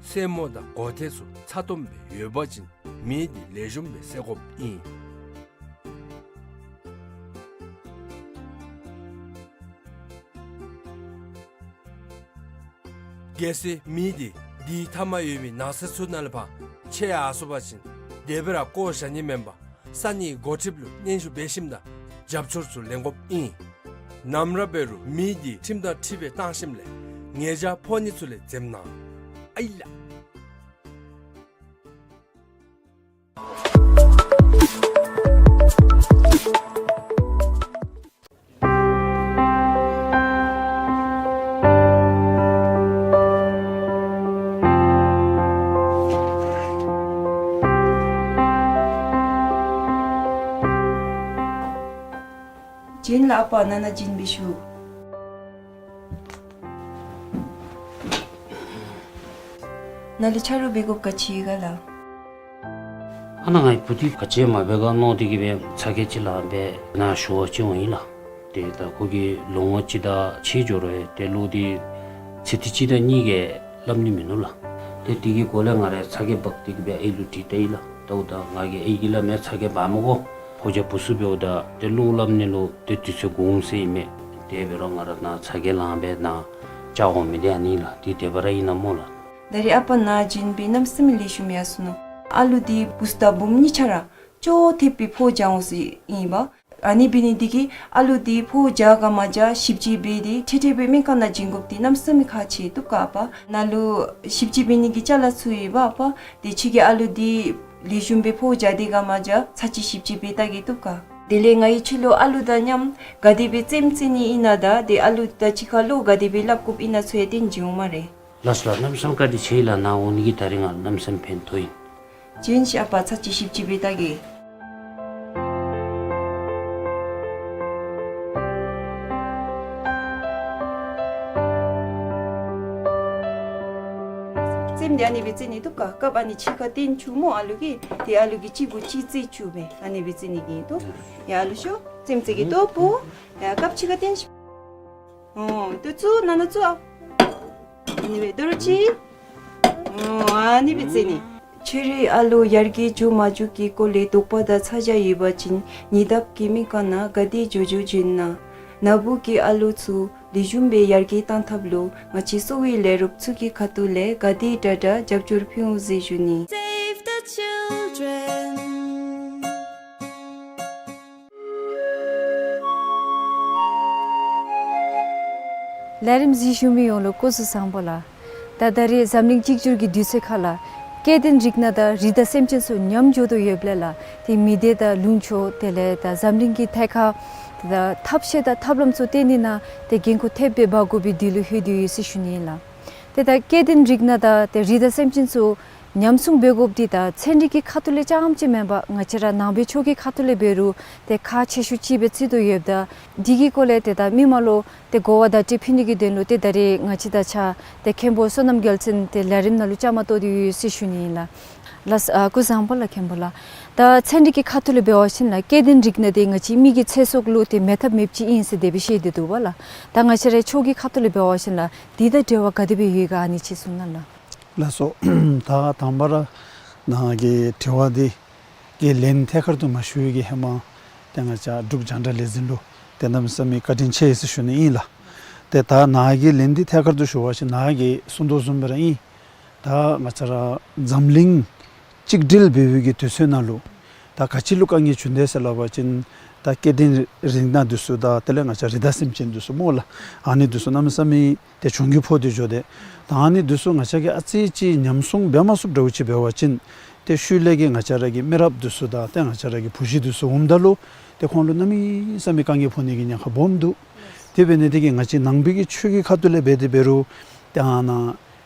སེན་མོ་དང་གོ་ཐེར་ཚུ་ཚ་ཏོམ་སྦེ་ཡོད་པ་ཅིན་མེ་འདི་ལེགས་ཤོམ་སྦེ་བསད་དགོཔ་ཨིན། གལ་སྲིད་མེ་འདི་དེའི་མཐའ་མར་ཡོད་པའི་ནགས་ཚལ་ཚུ་ནང་ལས་ཕར་ ཆེ་ཡར་སོང་པ་ཅིན་དེ་སྦེ་ར་བཀོ་བཞག་ནི་མེན་པར་ས་གནས་འགོ་ཁྲིདཔ་ལུ་སྙན་ཞུ་འབད་ཞིནམ་ད་རྒྱབ་སྐྱོར་ཚུ་ལེན་དགོཔ་ཨིན། ནམ་ར་འབད་རུང་མི་འདི་ཁྲིམས་དང་འཁྲིལ་སྦེ་བཏང་ཞིནམ་ལས་ཉེས་བྱ་ཕོག་ནི་ཚུ་ལས་འཛེམ་གནང་། ཨའི་ལགས། བྱོན་ལགས་ཨ་པ། ནཱ་ནཱ་བྱོན་པའི་ཤུལ། ནཱ་ལུ་ཆ་རོགས་འབད་དགོཔ་ག་ཅི་ཡོད་ག་ལགས། ཨ་ནཱ་ངེའི་བུ་འདི་ག་ཅི་མ་འབད་ག་མནོ་སྟེ་གི་སྦེ་ཚ་གྱང་ཅིག་ལངས་སྦེ་ནཱ་ཞུ་བར་ཅིག་འོང་ཡི་ལགས། ཏེ་ད་ཁོ་གིས་ལོ་ངོ་གཅིག་དང་ཕྱེད་འགྱོ་རུང་ཏེ་གློག་འདི་ཚེ་ཐིག་གཅིག་དང་གཉིས་ཀྱིས་སླབ་ནི་མིན་ནུག་ལགས། ཏེ་དེ་གི་སྒོ་ལས་ང་ར་ཚ་གྱང་འབག་སྟེ་གི་སྦེ་ཨའི་ལུ་དྲིས་བལྟ་ཡི་ལགས། ད་འོ་ད་ང་གིས་ཨའི་གིས་སླབ་མས། ཚ་གྱང་འབག་མི་དགོ། ཕོ་རྒྱས་བུ་ཚུ་འབདཝ་ད་ཏེ་གློག་སླབ་ནི་ལུ་ཏེ་དུས་ཚོད་འགོར་འོང་ཟེར་ཨིན་མས། དེ་འབད་རུང་ང་ར་ནཱ་ཚ་གྱང་ལངས་སྦེ་ནཱ་བཅར་འོང་མི་འདི་ཨ་ནི་ལགས། འདི་དེ་སྦེ་ར་ཨིན་ན་སྨོ་ལགས། ད་རེས་ཨ་པ་ནཱ་བྱོན་སྦེ་གནམ་མེད་ས་མེད་ལེགས་ཤོམ་ཡར་སོ་ནུག། ཨ་ལུ་འདི་བུཚ་དང་བུམོ་གཉིས་ཆ་ར་ཅོག་འཐདཔ་སྦེ་ཕོཝ་འཇམ་འོང་ཟེར་ཨིན་པས། ཨ་ནི་འབད་ནི་འདི་གིས་ཨ་ལུ་འདི་ཕོཝ་འཇམ་ག་མ་འཇམ་ཞིབ་དཔྱད་འབད་དེ་ཁྲིག་ཁྲི་སྦེ་སྨན་ཁང་ནང་བྱིན་དགོཔ་འདི་གནམ་མེད་ས་མེད་ཁག་ཆེ་བཏུབ་ག་ཨ་པ། ནཱ་ལུ་ཞིབ་དཔྱད་འབད་ནི་གི་ཅ་ལ་ཚུ་ཡོད་པ་ཨ་པ། ཏེ་ཁྱོད་ཀྱིས་ཨ་ལུ་འདི་ལེགས་ཤོམ་སྦེ་ཕོཝ་འཇམ་དེ་ག་མ་འཇམ་ཚར་གཅིག་ཞིབ་དཔྱད་འབད་བལྟ་གེ་བཏུབ་ག། དེ་ལས་ང་གིས་ཁྱོད་ལུ་ཨ་ལུ་དང་མཉམ་ག་དེ་སྦེ་རྩེདམོ་རྩེ་ནི་ཨིན་ན་དང་ཏེ་ཨ་ལུ་དང་གཅིག་ཁར་བློ་ག་དེ་སྦེ་སླབ་དགོཔ་ཨིན་ན་ཚུ་ཡང་སྟོན་བྱིན་འོང་སྨ་རེ། ལགས་སོ་ལགས། གནམ་མེད་ས་མེད་བཀའ་དྲིན་ཆེ་ལགས། ནཱ་འོང་ནི་གིས་ད་རིས་ང་གནམ་མེད་ས་མེད་ཕན་ཐོགས་ཡི། བྱོན་ཤིག་ཨ་པ། ཚར་གཅིག་ཞིབ་དཔྱད་འབད་བལྟ་གེ། རྩེདམོ་འདི་ཨ་ནི་སྦེ་རྩེ་ནི་བཏུབ་ག། རྐངམ་ཨ་ནི་ཕྱི་ཁར་བཏོན་བཅུག་སྨོ་ཨ་ལུ་གིས། ཏེ་ཨ་ལུ་གིས་གཅིག་གུ་གཅིག་རྩེ་བཅུག་སྦེ་ཨ་ནི་སྦེ་རྩེ་ནི་གི་ཨིན་ཏོ། ཡ་ཨ་ལུ་ཤོག། རྩེདམོ་རྩེ་གེ་ཏོ་བུ། ཡ་རྐངམ་ཕྱི་ཁར་བཏོན་ཤིག། འོ་ཏེ་བཙུགས། ནཱ་ནཱ་བཙུགས་ཨ། ཨ་ནི་སྦེ་དོ་རུང་གཅིག། འོ་ཨ་ནི་སྦེ་རྩེ་ནི། ཁྱོད་རའི་ཨ་ལུ་ཡར་རྒྱས་འགྱོ་མ་འགྱོ་གི་སྐོར་ལས་དོགས་པ་དང་ཚ་གྱང་ཡོད་པ་ཅིན་ཉེ་འདབས་ཀྱི་སྨན་ཁང་ནང་ག་དེ་མགྱོགས་མགྱོགས་བྱོན་གནང་། ནཱ་བུ་གི་ཨ་ལུ་ཚུ་ལེགས་ཤོམ་སྦེ་ཡར་རྒྱས་གཏང་ཐབས་ལུ་ང་བཅས་གསོ་བའི་ལས་རོགསཔ་ཚུ་གི་ཁ་ཐུག་ལས་ག་དེ་དྲག་དྲག་རྒྱབ་སྐྱོར་ཕུལ་འོང་ཟེར་ཞུ་ནི། Save the Children. ལས་རིམ་གཟིགས་བཞུགས་མི་ཡོངས་ལུ་སྐུ་གཟུགས་བཟང་པོ་ལགས། ད་ད་རེས་འཛམ་གླིང་གཅིག་གྱུར་གྱི་དུས་ཚོད་ཁར་ལགས་སྐྱེ་ལྡན་རིགས་སྣ་དང་རི་དྭགས་སེམས་ཅན་ཚུ་ཉམས་འགྱོ་དོ་ཡོདཔ་ལས་ལགས་ཏེ་མི་སྡེ་དང་ལུང་ཕྱོགས་དེ་ལས་ད་འཛམ་གླིང་གི་ཐད་ཁར་ད་ཐབས་ཤེས་དང་ཐབས་ལམ་ཚུ་བཏོན་ནི་ནང་ཏེ་འགན་ཁུར་ཐེབས་སྦེ་འབག་དགོ་པའི་དུས་ལུ་ལྷོད་དེ་ཡོད་ཟེར་ཞུ་ནི་ཨིན་ལགས། ཏེ་ད་སྐྱེ་ལྡན་རིགས་སྣ་དང་ཏེ་རི་དྭགས་སེམས་ཅན་ཚུ་ཉམས་སྲུང་འབད་དགོཔ་འདི་ད་ཚན་རིག་གི་ཁ་ཐུག་ལས་རྐྱངམ་ཅིག་མེན་པར་ང་བཅས་ར་ནང་པའི་ཆོས་ཀྱི་ཁ་ཐུག་ལས་འབད་རུང་ཏེ་ཁག་ཆེ་ཤོས་ཅིག་སྦེ་བརྩི་དོ་ཡོདཔ་ད་འདི་གི་སྐོར་ལས་ཏེ་ད་མི་མང་ལུ་ཏེ་གོ་བ་བརྡ་སྤྲོད་ཕུལ་ནི་གི་དོན་ལུ་ཏེ་ད་རེས་ང་བཅས་དང་གཅིག་ཁར་ཏེ་མཁན་པོ་བསོད་ནམས་རྒྱལ་མཚན་ཏེ་ལས་རིམ་ནང་ལུ་བཅའ་མར་གཏོགས་ཏེ་ཡོད་ཟེར་ཞུ་ནི་ཨིན་ལགས། ལགས་སོ། ཨ་སྐུ་གཟུགས་བཟང་པོ་ལགས་མཁན་པོ་ལགས། ད་ཚན་རིག་གི་ཁ་ཐུག་ལས་འབད་བ་ཅིན་ལགས་སྐྱེ་ལྡན་རིགས་སྣ་འདི་ང་བཅས་མི་གི་ཚེ་སྲོག་ལུ་ཏེ་མེད་ཐབས་མེདཔ་ཅིག་ཨིན་ཟེར་དེ་སྦེ་བཤད་དེ་འདུག་པ་ལགས། ད་ང་བཅས་རའི་ཆོས་ཀྱི་ཁ་ཐུག་ལས་འབད་བ་ཅིན་ལགས་འདི་དང་འབྲེལ་བ་ག་དེ་སྦེ་ཡོད་ག་ཨ་ནི་ཅིག་གསུང་གནང་ལགས། ལགས་སོ། ད་དང་པ་ར་ནཱ་གི་དྲི་བ་འདི་གི་ལན་ཐད་ཀར་དུ་མ་ཞུ་བའི་གི་ཧེ་མ་ཏེ་ང་བཅས་འབྲུག་རྒྱང་བསྒྲགས་ལས་འཛིན་ལུ་ཏེ་གནམ་མེད་ས་མེད་བཀའ་དྲིན་ཆེ་ཟེར་ཞུ་ནི་ཨིན་ལགས། ཏེ་ད་ནཱ་གི་ལན་འདི་ཐད་ཀར་དུ་ཞུ་བ་ཅིན་ནཱ་གིས་གསུང་དོ་བཟུམ་སྦེ་ར་ཨིན། ད་ང་བཅས་ར་འཛམ་གླིང་གཅིག་སྒྲིལ་འབད་བའི་གི་དུས་ཚོད་ནང་ལུ་ད་ག་ཅི་ལུ་དཀའ་ངལ་བྱུང་དེས་ཟེར་སླབ་པ་ཅིན་ད་སྐྱེ་ལྡན་རིགས་སྣ་འདི་ཚུ་དང་དེ་ལས་ང་བཅས་རི་དྭགས་སེམས་ཅན་འདི་ཚུ་སྨོ་ལགས། ཨ་ནི་འདི་ཚུ་གནམ་མེད་ས་མེད་ཏེ་གྱོང་གུད་ཕོག་སྟེ་འགྱོ་དེས། ད་ཨ་ནི་འདི་ཚུ་ང་བཅས་ཀྱིས་ཨ་ཙི་ཅིག་ཉམས་སྲུང་འབད་མ་ཚུགསཔ་འདྲཝ་ཅིག་འབད་བ་ཅིན་ཏེ་ཤུལ་ལས་ཀྱི་ང་བཅས་ར་གི་མི་རབས་འདི་ཚུ་དང་ཏེ་ང་བཅས་ར་གི་བུ་གཞི་འདི་ཚུ་འོངམ་ད་ལུ་ཏེ་ཁོང་ལུ་གནམ་མེད་ས་མེད་དཀའ་ངལ་ཕོག་ནི་གི་ཉེན་ཁ་སྦོམ་འདུག། དེ་འབད་ནི་དེ་གིས་ང་བཅས་ནང་པའི་གི་ཆོས་ཀྱི་ཁ་ཐུག་ལས་འབད་དེ་འབད་རུང་ཏེ་ཨ་ནཱ་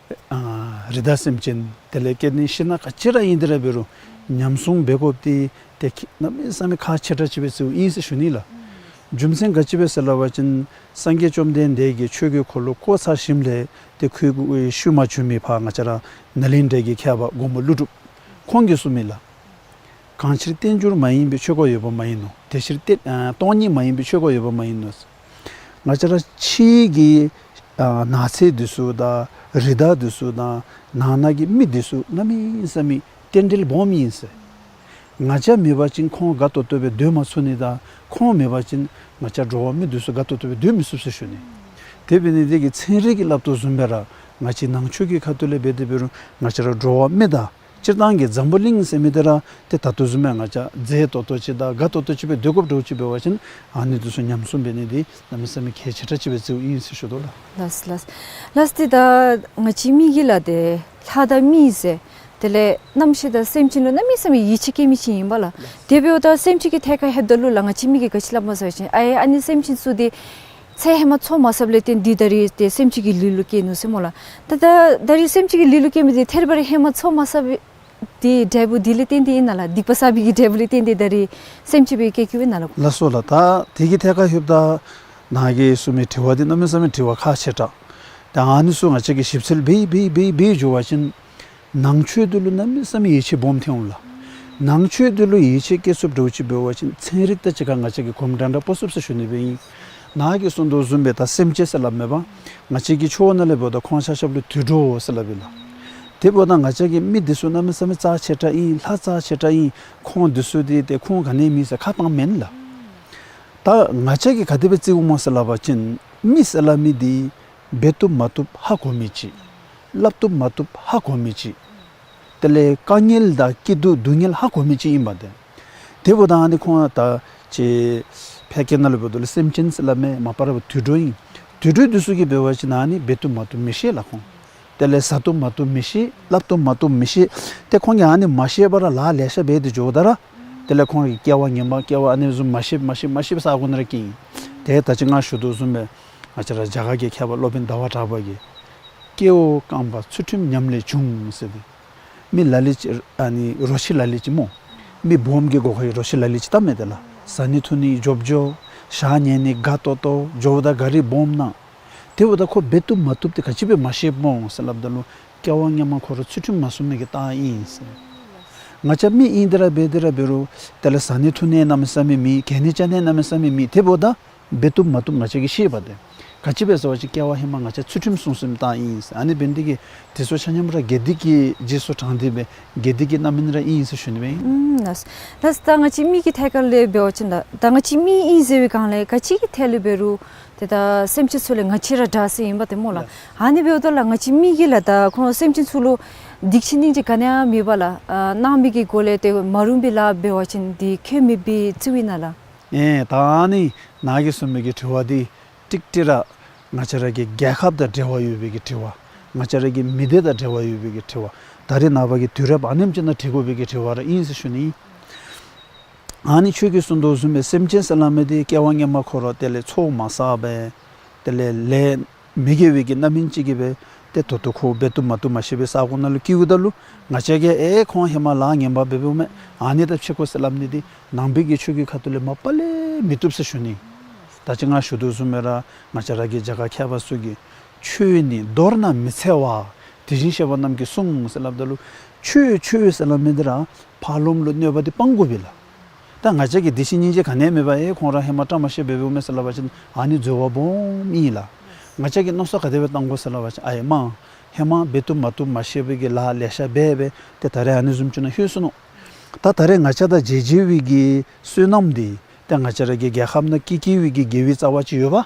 ཨ་རི་དྭགས་སེམས་ཅན་དེ་ལས་སྐྱེ་ལྡན་ཤིང་སྣ་ག་ཅི་ར་ཨིན་དེ་ར་འབད་རུང་ཉམས་སྲུང་འབད་དགོཔ་འདི་ཏེ་གནམ་མེད་ས་མེད་ཁག་ཆེ་དྲགས་ཅིག་སྦེ་བརྩིཝ་ཨིན་ཟེར་ཞུ་ནི་ལགས། རྒྱུ་མཚན་ག་ཅི་སྦེ་ཟེར་སླབ་པ་ཅིན་སངས་རྒྱས་བཅོམ་ལྡན་འདས་ཀྱིས་ཆོས་ཀྱི་འཁོར་ལོ་བསྐོར་ཚར་ཞིནམ་ལས་ཏེ་ཁོ་གི་ཤུལ་མ་བྱོན་མི་ཕར་ང་བཅས་ར་ནཱ་ལེནྡྲ་གི་མཁས་པ་མགོན་པོ་ཀླུ་སྒྲུབ་ཁོང་གིས་གསུངས་མི་ལགས། གང་ཕྱིར་རྟེན་འབྱུང་མ་ཡིན་པའི་ཆོས་འཁོར་ཡོད་པ་མ་ཡིན་ནོ། དེ་ཕྱིར་རྟེན་ཨ་སྟོང་ཉིད་མ་ཡིན་པའི་ཆོས་འཁོར་ཡོད་པ་མ་ཡིན་ནོ། ང་བཅས་ར་ཕྱི་གི་ཨ་ནགས་ཚལ་འདི་ཚུ་དང་རི་དྭགས་འདི་ཚུ་དང་ནང་ན་གི་མི་འདི་ཚུ་གནམ་མེད་ས་མེད་རྟེན་འབྲེལ་སྦོམ་ཨིན་ཟེར། ང་བཅས་མེད་པ་ཅིན་ཁོང་དགའ་ཏོག་ཏོ་སྦེ་སྡོད་མ་ཚུགས་ནི་དང་ཁོང་མེད་པ་ཅིན་ང་བཅས་འགྲོ་བ་མི་འདི་ཚུ་དགའ་ཏོག་ཏོ་སྦེ་སྡོད་མི་ཚུགས་ཟེར་ཞུ་ནི། དེ་འབད་ནི་དེ་གིས་ཚན་རིག་གིས་སླབ་དོ་བཟུམ་སྦེ་ར་ང་བཅས་ནང་ཆོས་ཀྱི་ཁ་ཐུག་ལས་འབད་དེ་འབད་རུང་ང་བཅས་ར་འགྲོ་བ་མི་དང་ སྤྱིར་བཏང་གི་འཛམ་བུ་གླིང་ཟེར་མི་འདི་ར་ཏེ་ད་ལྟོ་བཟུམ་མའི་ང་བཅས་མཛེས་ཏོག་ཏོ་ཅིག་དང་དགའ་ཏོག་ཏོ་ཅིག་སྦེ་སྡོད་དགོཔ་འདྲཝ་ཅིག་འབད་བ་ཅིན་ཨ་ནི་འདི་ཚུ་ཉམས་སྲུང་འབད་ནི་འདི་གནམ་མེད་ས་མེད་གལ་ཆེ་དྲགས་ཅིག་སྦེ་བརྩིཝ་ཨིན་ཟེར་ཞུ་དོ་ལགས། ལགས་ལགས། ལགས་ཏེ་ད་ང་བཅས་མི་གིས་ལགས་ཏེ་ལྷ་དང་མི་ཟེར་དེ་ལས་རྣམ་ཤེས་དང་སེམས་ཅན་ལུ་གནམ་མེད་ས་མེད་ཡིད་ཆེས་བསྐྱེད་མི་ཅིག་ཨིན་པས་ལགས། དེ་འབདཝ་ད་སེམས་ཅན་གྱི་ཐད་ཁར་ལྷོདཔ་ད་ལུ་ལགས་ང་བཅས་མི་གིས་ག་ཅི་སླབ་སྨོ་ཟེར་བ་ཅིན་ཨའེ་ཨ་ནི་སེམས་ཅན་ཚུ་འདི་ཚེ་ཧེ་མ་འཚོ་མ་ཚརཝ་ལས་བརྟེན་ཏེ་ད་རིས་ཏེ་སེམས་ཅན་གྱི་ལུས་ལུ་སྐྱེས་ནུག་ཟེར་སྨོ་ལགས། ད་ད་ད་རིས་སེམས་ཅན་གྱི་ལུས་ལུ་སྐྱེས་མི་འདི་ཐད་རི་བ་རི་ཧེ་མ་འཚོ་མ་ཚར་བའི་འབྲས་བུ་འདི་ལས་བརྟེན་ཏེ་ཨིན་ན་ལགས། སྡིག་པ་བསགས་པའི་གི་འབྲས་བུ་ལས་བརྟེན་ཏེ་ད་རིས་སེམས་ཅན་སྦེ་སྐྱེ་སྐྱེཝ་ཨིན་ན་ལགས། ལགས་སོ་ལགས། ད་དེ་གི་ཐད་ཁར་ལྷོདཔ་ད་ནཱ་གིས་གསུངས་མི་དྲི་བ་འདི་གནམ་མེད་ས་མེད་དྲི་བ་ཁག་ཆེ་དྲགས། ད་ཨ་ནི་ཚུ་ང་བཅས་ཀྱིས་ཞིབ་འཚོལ་འབད་འབད་འབད་འབད་འགྱོ་བ་ཅིན་ནང་ཆོས་འདི་ལུ་གནམ་མེད་ས་མེད་ཡིད་ཆེས་སྦོམ་ཐོན་འོང་ལགས། ནང་ཆོས་འདི་ལུ་ཡིད་ཆེས་བསྐྱེད་ཚུགསཔ་འདྲཝ་ཅིག་འབད་བ་ཅིན་ཚན་རིག་དང་གཅིག་ཁར་ང་བཅས་ཀྱིས་གོམ་འདྲ་འདྲ་སྤོ་ཚུགས་ཟེར་ཞུ་ནི་སྦེ་ཨིན། ནཱ་གིས་གསུངས་དོ་བཟུམ་སྦེ་ད་སེམས་ཅན་ཟེར་སླབ་མས་པ། ང་བཅས་ཀྱི་ཆོས་ནང་ལས་འབདཝ་ད་ཁོང་ཆ་ཁྱབ་ལུ་དུད་འགྲོ་ཟེར་སླབ་ཨིན་ལགས། དེ་འབདཝ་ད་ང་བཅས་ཀྱི་མི་འདི་ཚུ་གནམ་མེད་ས་མེད་རྩ་ཆེ་དྲགས་ཨིན། ལྷ་རྩ་ཆེ་དྲགས་ཨིན། ཁོང་འདི་ཚུ་འདི་ཏེ་ཁོང་ག་ནི་མེད་ཟེར་ཁ་བཏང་མེན་ལགས། ད་ང་བཅས་ཀྱིས་ག་དེ་སྦེ་བརྩིཝ་སྨོ་ཟེར་སླབ་པ་ཅིན་མི་ཟེར་སླབ་མི་འདི་འབད་བཏུབ་མ་བཏུབ་ཧ་གོ་མི་ཅིག། སླབ་བཏུབ་མ་བཏུབ་ཧ་གོ་མི་ཅིག། དེ་ལས་དཀའ་ངལ་དང་སྐྱིད་སྡུག་སྡུག་བསྔལ་ཧ་གོ་མི་ཅིག་ཨིན་པས་ཏེ། དེ་འབདཝ་ད་ཨ་ནི་ཁོང་ད་ཅིག་ཕལ་སྐད་ནང་ལུ་འབདཝ་ད་ལུ་སེམས་ཅན་ཟེར་སླབ་མས། མ་པ་ར་འབད་དུད་འགྲོ་ཨིན། དུད་འགྲོ་འདི་ཚུ་གིས་འབད་བ་ཅིན་ཨ་ནི་འབད་བཏུབ་མ་བཏུབ་མི་ཤེས་ལགས་ཁོང་། དེ་ལས་ཟ་བཏུབ་མ་བཏུབ་མི་ཤེས། སླབ་བཏུབ་མ་བཏུབ་མི་ཤེས། ཏེ་ཁོང་གིས་ཨ་ནི་མ་ཤེས་པར་ལཱ་ལེ་ཤ་འབད་དེ་འགྱོཝ་ད་ར་དེ་ལས་ཁོང་གི་སྐྱེ་བ་ངན་པ་སྐྱེ་བ་ཨ་ནི་བཟུམ་མ་ཤེས་མ་ཤེས་མ་ཤེས་པའི་ས་གོ་ནང་ར་སྐྱེ་ཨིན། ཏེ་ད་ཅི་ང་ཞུ་དོ་བཟུམ་སྦེ་ང་བཅས་ར་རྒྱ་གར་གྱི་མཁས་པ་སློབ་དཔོན་ཟླ་བ་གྲགས་པ་གིས་སྐྱེ་བོ་རྐང་པ་ཚུལ་ཁྲིམས་ཉམས་ལས་བྱུང་ཟེར་ཏེ། མི་ལ་ལུ་ཅིག་ཨ་ནི་རོ་ཁྱི་ལ་ལུ་ཅིག་སྨོ། མི་སྦོམ་གྱི་སྒོ་ཁར་རོ་ཁྱི་ལ་ལུ་ཅིག་བཏབ་མས་ཏེ་ལགས། བཟའ་ནི་འཐུང་ནི་འཇོབ་འཇོ། ཞག་ཉལ་ནི་དགའ་ཏོག་ཏོ། འགྱོཝ་ད་གཱ་རི་སྦོམ་ནང་། དེ་འབདཝ་ད་ཁོ་འབད་བཏུབ་མ་བཏུབ་འདི་ག་ཅི་སྦེ་མ་ཤེསཔ་སྨོ་ཟེར་སླབ་ད་ལུ་སྐྱེ་བ་སྔོན་མ་ཁོ་ར་ཚུལ་ཁྲིམས་མ་སྲུང་མི་གི་རྟགས་ཨིན་ཟེར། ང་བཅས་མི་ཨིན་དེ་ར་འབད་དེ་ར་འབད་རུང་དེ་ལས་བཟའ་ནི་འཐུང་ནི་གནམ་མེད་ས་མེད་མེད། གྱོན་ནི་རྐྱབ་ནི་གནམ་མེད་ས་མེད་མེད། དེ་འབདཝ་ད་འབད་བཏུབ་མ་བཏུབ་ང་བཅས་ཀྱིས་ཤེས་པས་ཏེ། ག་ཅི་སྦེ་ཟེར་བ་ཅིན་སྐྱེ་བ་ཧེ་མ་ང་བཅས་ཚུལ་ཁྲིམས་སྲུང་སྲུངམ་རྟགས་ཨིན་ཟེར། ཨ་ནི་འབད་ནི་དེ་གིས་དེ་ཚུ་ཆ་མཉམ་ར་དགེ་སྡིག་གི་རྗེས་སུ་འབྲངས་ཏེ་སྦེ་དགེ་སྡིག་གི་རྣམ་སྨིན་ར་ཨིན་ཟེར་ཞུ་ནི་སྦེ་ཨིན། ཨུམ་ལགས། ལགས་ད་ང་བཅས་མི་གི་ཐད་ཁར་ལས་འབད་བ་ཅིན་ད་ད་ང་བཅས་མི་ཨིན་ཟེར་བའི་སྒང་ལས་ག་ཅི་གི་ཐད་ལས་འབད་རུང་ཏེ་ད་སེམས་ཅན་ཚུ་ལས་ང་བཅས་ར་དྲག་ས་ཨིན་པས་ཏེ་སྨོ་ལགས། ལགས། ཨ་ནི་འབདཝ་ད་ལགས་ང་བཅས་མི་གིས་ལགས་ད་ཁོང་སེམས་ཅན་ཚུ་ལུ་སྡིག་ཅིག་སྙིང་ཅིག་ག་ནི་ཡང་མེད་པར་ལགས་ཨ་གནང་མི་གི་སྒོ་ལས་ཏེ་མ་རུངས་པའི་ལཱ་འབད་བ་ཅིན་འདི་ཁྱད་མེད་པའི་རྩིས་ཨིན་ན་ལགས། ཨེ་ད་ཨ་ནི་ནཱ་གིས་གསུངས་མི་གི་དྲི་བ་འདི་ཀྲིག་ཀྲི་ར་ང་བཅས་ར་གི་རྒྱལ་ཁབ་དང་འབྲེལ་བ་ཡོད་པའི་གི་དྲི་བ། ང་བཅས་ར་གི་མི་སྡེ་དང་འབྲེལ་བ་ཡོད་པའི་གི་དྲི་བ། ད་རེས་ནངས་པ་གི་དུས་རབས་ཨ་ནེམ་ཅིག་ནང་དྲི་དགོ་པའི་གི་དྲི་བ་ར་ཨིན་ཟེར་ཞུ་ནི། ཨ་ནི་ཁྱོད་ཀྱིས་གསུངས་དོ་བཟུམ་སྦེ་སེམས་ཅན་ཟེར་སླབ་མི་འདི་སྐྱེ་བ་སྔོན་མ་ཁོ་ར་དེ་ལས་ཚོགས་མ་བསགས་པས། དེ་ལས་ལས་མི་དགེ་བའི་གི་རྣམ་སྨིན་ཅིག་གིས་སྦེ་ཏེ་ད་ལྟོ་ཁོ་འབད་བཏུབ་མ་བཏུབ་མ་ཤེས་པའི་ས་གོ་ནང་ལུ་སྐྱེཝ་ད་ལུ་ང་བཅས་ཀྱིས་ཨེ་ཁོང་ཧེ་མ་ལཱ་ངན་པ་འབད་འབདཝ་མས། ཨ་ནི་དང་ཕྱད་དགོ་ཟེར་སླབ་ནི་འདི་ནང་པའི་གི་ཆོས་ཀྱི་ཁ་ཐུག་ལས་མ་པ་ལས་མི་བཏུབ་ཟེར་ཞུ་ནི། ད་ཅི་ང་ཞུ་དོ་བཟུམ་སྦེ་ར་ང་བཅས་ར་གི་རྒྱ་གར་མཁས་པ་ཚུ་གིས་ཆོས་ནི་མདོར་ན་མི་འཚེ་བ། དེ་བཞིན་གཤེགས་པ་རྣམས་ཀྱིས་གསུངས་ཟེར་སླབ་ད་ལུ་ཆོས་ཆོས་ཟེར་སླབ་མི་འདི་ར་ཕར་ལོགས་ལུ་གནོད་པ་འདི་སྤང་དགོ་པས་ལགས། ད་ང་བཅས་ཀྱིས་བདེ་སྐྱིད་སྙིང་རྗེ་ག་ནི་ཡང་མེད་པར་ཨེ་ཁོང་ར་ཧེ་མ་བཀྲ་མ་ཤིས་འབད་འབདཝ་མས་ཟེར་སླབ་པ་ཅིན་ཨ་ནི་འཛོལ་བ་སྦོམ་ཨིན་ལགས། ང་བཅས་ཀྱིས་མནོ་བསམ་ག་དེ་སྦེ་བཏང་དགོ་ཟེར་སླབ་པ་ཅིན་ཨའེ་མ་ཧེ་མ་འབད་བཏུབ་མ་བཏུབ་མ་ཤེས་པའི་གི་ལཱ་ལེ་ཤ་འབད་འབད་ཏེ་ད་རེས་ཨ་ནི་བཟུམ་ཅིག་ནང་ལྷོད་སོ་ནུག། ད་ད་རེས་ང་བཅས་དང་མཇལ་མཇལ་བའི་གི་བསོད་ནམས་འདི་ཏེ་ང་བཅས་ར་གི་རྒྱལ་ཁབ་ནང་སྐྱེ་སྐྱེ་བའི་གི་དགེ་བའི་རྩ་བ་ཅིག་ཡོད་པ།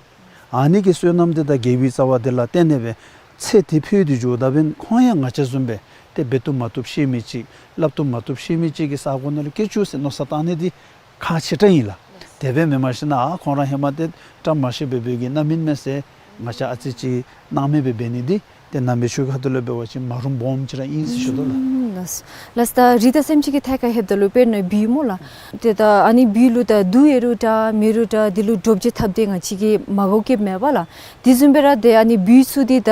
ཨ་ནི་གི་བསོད་ནམས་འདི་དང་དགེ་བའི་རྩ་བ་འདི་ལ་བརྟེན་ནས་སྦེ་ཚེ་འདི་འཕོས་ཏེ་འགྱོཝ་ད་འབདན་ཁོང་ཡང་ང་བཅས་བཟུམ་སྦེ་ཏེ་འབད་བཏུབ་མ་བཏུབ་ཤེས་མི་ཅིག་སླབ་བཏུབ་མ་བཏུབ་ཤེས་མི་ཅིག་གི་ས་གོ་ནང་ལུ་སྐྱེ་བཅུག་ཟེར་མནོ་བསམ་བཏང་ནི་འདི་ཁག་ཆེ་དྲགས་ཨིན་ལགས། དེ་སྦེ་མེན་མ་གཞི་ན་ཨ་ཁོང་ར་ཧེ་མ་ཏེ་བཀྲ་མ་ཤིས་འབད་འབདཝ་གི་རྣམ་སྨིན་མས་ཟེར་ང་བཅས་ཨ་ཙི་ཅིག་སྣང་མེད་སྦེ་འབད་ནི་འདི་ཏེ་ནང་པའི་ཆོས་ཁ་ཐུག་ལས་འབད་བ་ཅིན་མ་རུངས་སྦོམ་ཅིག་ར་ཨིན་ཟེར་ཞུ་དོ་ལགས། ཨུམ་ལགས། ལགས་ད་རི་དྭགས་སེམས་ཅན་གྱི་ཐད་ཁར་ལྷོདཔ་ད་ལུ་དཔེར་ན་སྦུལ་སྨོ་ལགས། ཏེ་ད་ཨ་ནི་སྦུལ་ལུ་ད་དུག་ཡོད་རུང་འདྲ་མེད་རུང་འདྲ་དེ་ལུ་འདྲོག་བྱེལ་འཐབ་སྟེ་ང་བཅས་ཀྱིས་མ་དགའཝ་བསྐྱེདཔ་མས་པ་ལགས། དེ་བཟུམ་སྦེ་ར་ཏེ་ཨ་ནི་སྦུལ་ཚུ་འདི་ད་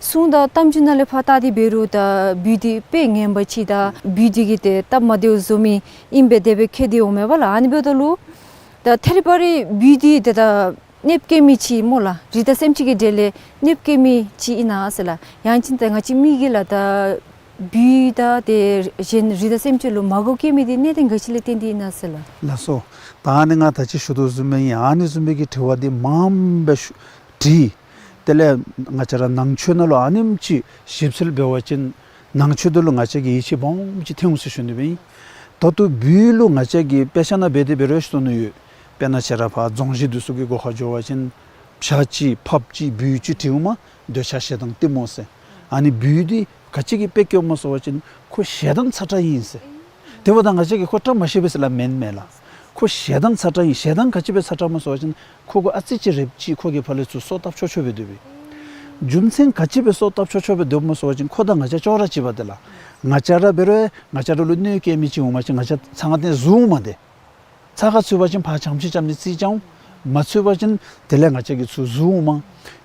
སྲུང་དང་གཏམ་རྒྱུད་ནང་ལས་ཕར་བལྟ་སྟེ་འབད་རུང་ད་སྦུལ་འདི་དཔེ་ངན་པ་ཅིག་ད་སྦུལ་འདི་གིས་ཏེ་སྟབས་མ་བདེཝ་བཟོ་མི་ཨིནམ་སྦེ་དེ་སྦེ་མཁྱེན་ཏེ་འོང་མས་པ་ལགས། ཨ་ནི་འབདཝ་ད་ལུ་ད་ཐད་རི་བ་རི་སྦུལ་འདི་ཏེ་ད་གནོདཔ་བཀལ་མི་ཅིག་སྨོ་ལགས། རི་དྭགས་སེམས་ཅན་གྱི་གྲས་ལས་གནོདཔ་བཀལ་མི་ཅིག་ཨིན་ན་ཟེར་ལགས། ཡང་ཅིན་ད་ང་བཅས་མི་གིས་ལགས་ད་སྦུལ་དང་ཏེ་གཞན་རི་དྭགས་སེམས་ཅན་ལུ་མ་དགའཝ་བསྐྱེད་མི་འདི་གནད་དོན་ག་ཅི་ལས་བརྟེན་ཏེ་ཨིན་ན་ཟེར་ལགས། ལགས་སོ། ད་ཨ་ནི་ང་ད་ཅི་ཞུ་དོ་བཟུམ་སྦེ་ཨིན། ཨ་ནི་བཟུམ་སྦེ་གི་དྲི་བ་འདི་མངམ་སྦེ་ཞུ་དྲིས། དེ་ལས་ང་བཅས་ར་ནང་ཆོས་ནང་ལུ་ཨ་ནེམ་ཅིག་ཞིབ་འཚོལ་འབད་བ་ཅིན་ནང་ཆོས་འདི་ལུ་ང་བཅས་ཀྱིས་ཡིད་ཆེས་སྦོམ་ཅིག་ཐོན་འོང་ཟེར་ཞུ་ནི་སྦེ་ཨིན། ད་ལྟོ་སྦུལ་ལུ་ང་བཅས་ཀྱིས་དཔེ་ཆ་ནང་འབད་དེ་འབད་རུང་ཞུ་ནི་ཡོད། དཔེར་ན་ཁྱེད་ར་ཕར་རྫོང་གཞི་འདི་ཚུ་གི་སྒོ་ཁར་འགྱོ་བ་ཅིན་བྱ་ཅིག་ཕགཔ་ཅིག་སྦུལ་ཅིག་འབྲིཝ་མས། འདོད་ཆགས་ཞེ་སྡང་གཏི་མུག་ཟེར། ཨ་ནི་སྦུལ་འདི་ ག་ཅི་གིས་དཔེ་བཀོདཔ་སྨོ་ཟེར་བ་ཅིན་ཁོ་ཞེ་སྡང་ཚ་དྲགས་ཨིན་ཟེར། དེ་འབདཝ་ད་ང་བཅས་ཀྱིས་ཁོ་བཀྲ་མ་ཤིས་པས་ཟེར་སླབ་མེན་མས་ལགས། ཁོ་ཞེ་སྡང་ཚ་དྲགས་ཨིན། ཞེ་སྡང་ག་ཅི་སྦེ་ཚ་དྲགས་སྨོ་ཟེར་བ་ཅིན་ཁོ་གུ་ཨ་ཙི་ཅིག་རེབ་ཅིག་ཁོ་གིས་ཕར་ལས་ཚུར་སོ་བཏབ་ཆོག་ཆོག་སྦེ་སྡོདཔ་ཨིན། རྒྱུ་མཚན་ག་ཅི་སྦེ་སོ་བཏབ་ཆོག་ཆོག་སྦེ་སྡོདཔ་སྨོ་ཟེར་བ་ཅིན་ཁོ་དང་ང་བཅས་ཅོག་ར་གཅིག་པ་དེ་ལགས། ང་བཅས་ར་འབད་རུང་ང་བཅས་ར་ལུ་གནོད་བཀལ་མི་ཅིག་འོང་པ་ཅིན་ང་བཅས་ཚང་ཏན་ཟུར་འོང་མས་ཏེ། ཚ་ཁ་ཚུད་པ་ཅིན་ཕར་བྱམས་ཅིག་བྱམས་ནི་རྩིས་རྐྱབ་འོང་། མ་ཚུད་པ་ཅིན་དེ་ལས་ང་བཅས་ཀྱིས་ཚུར་ཟུར་འོང་མས།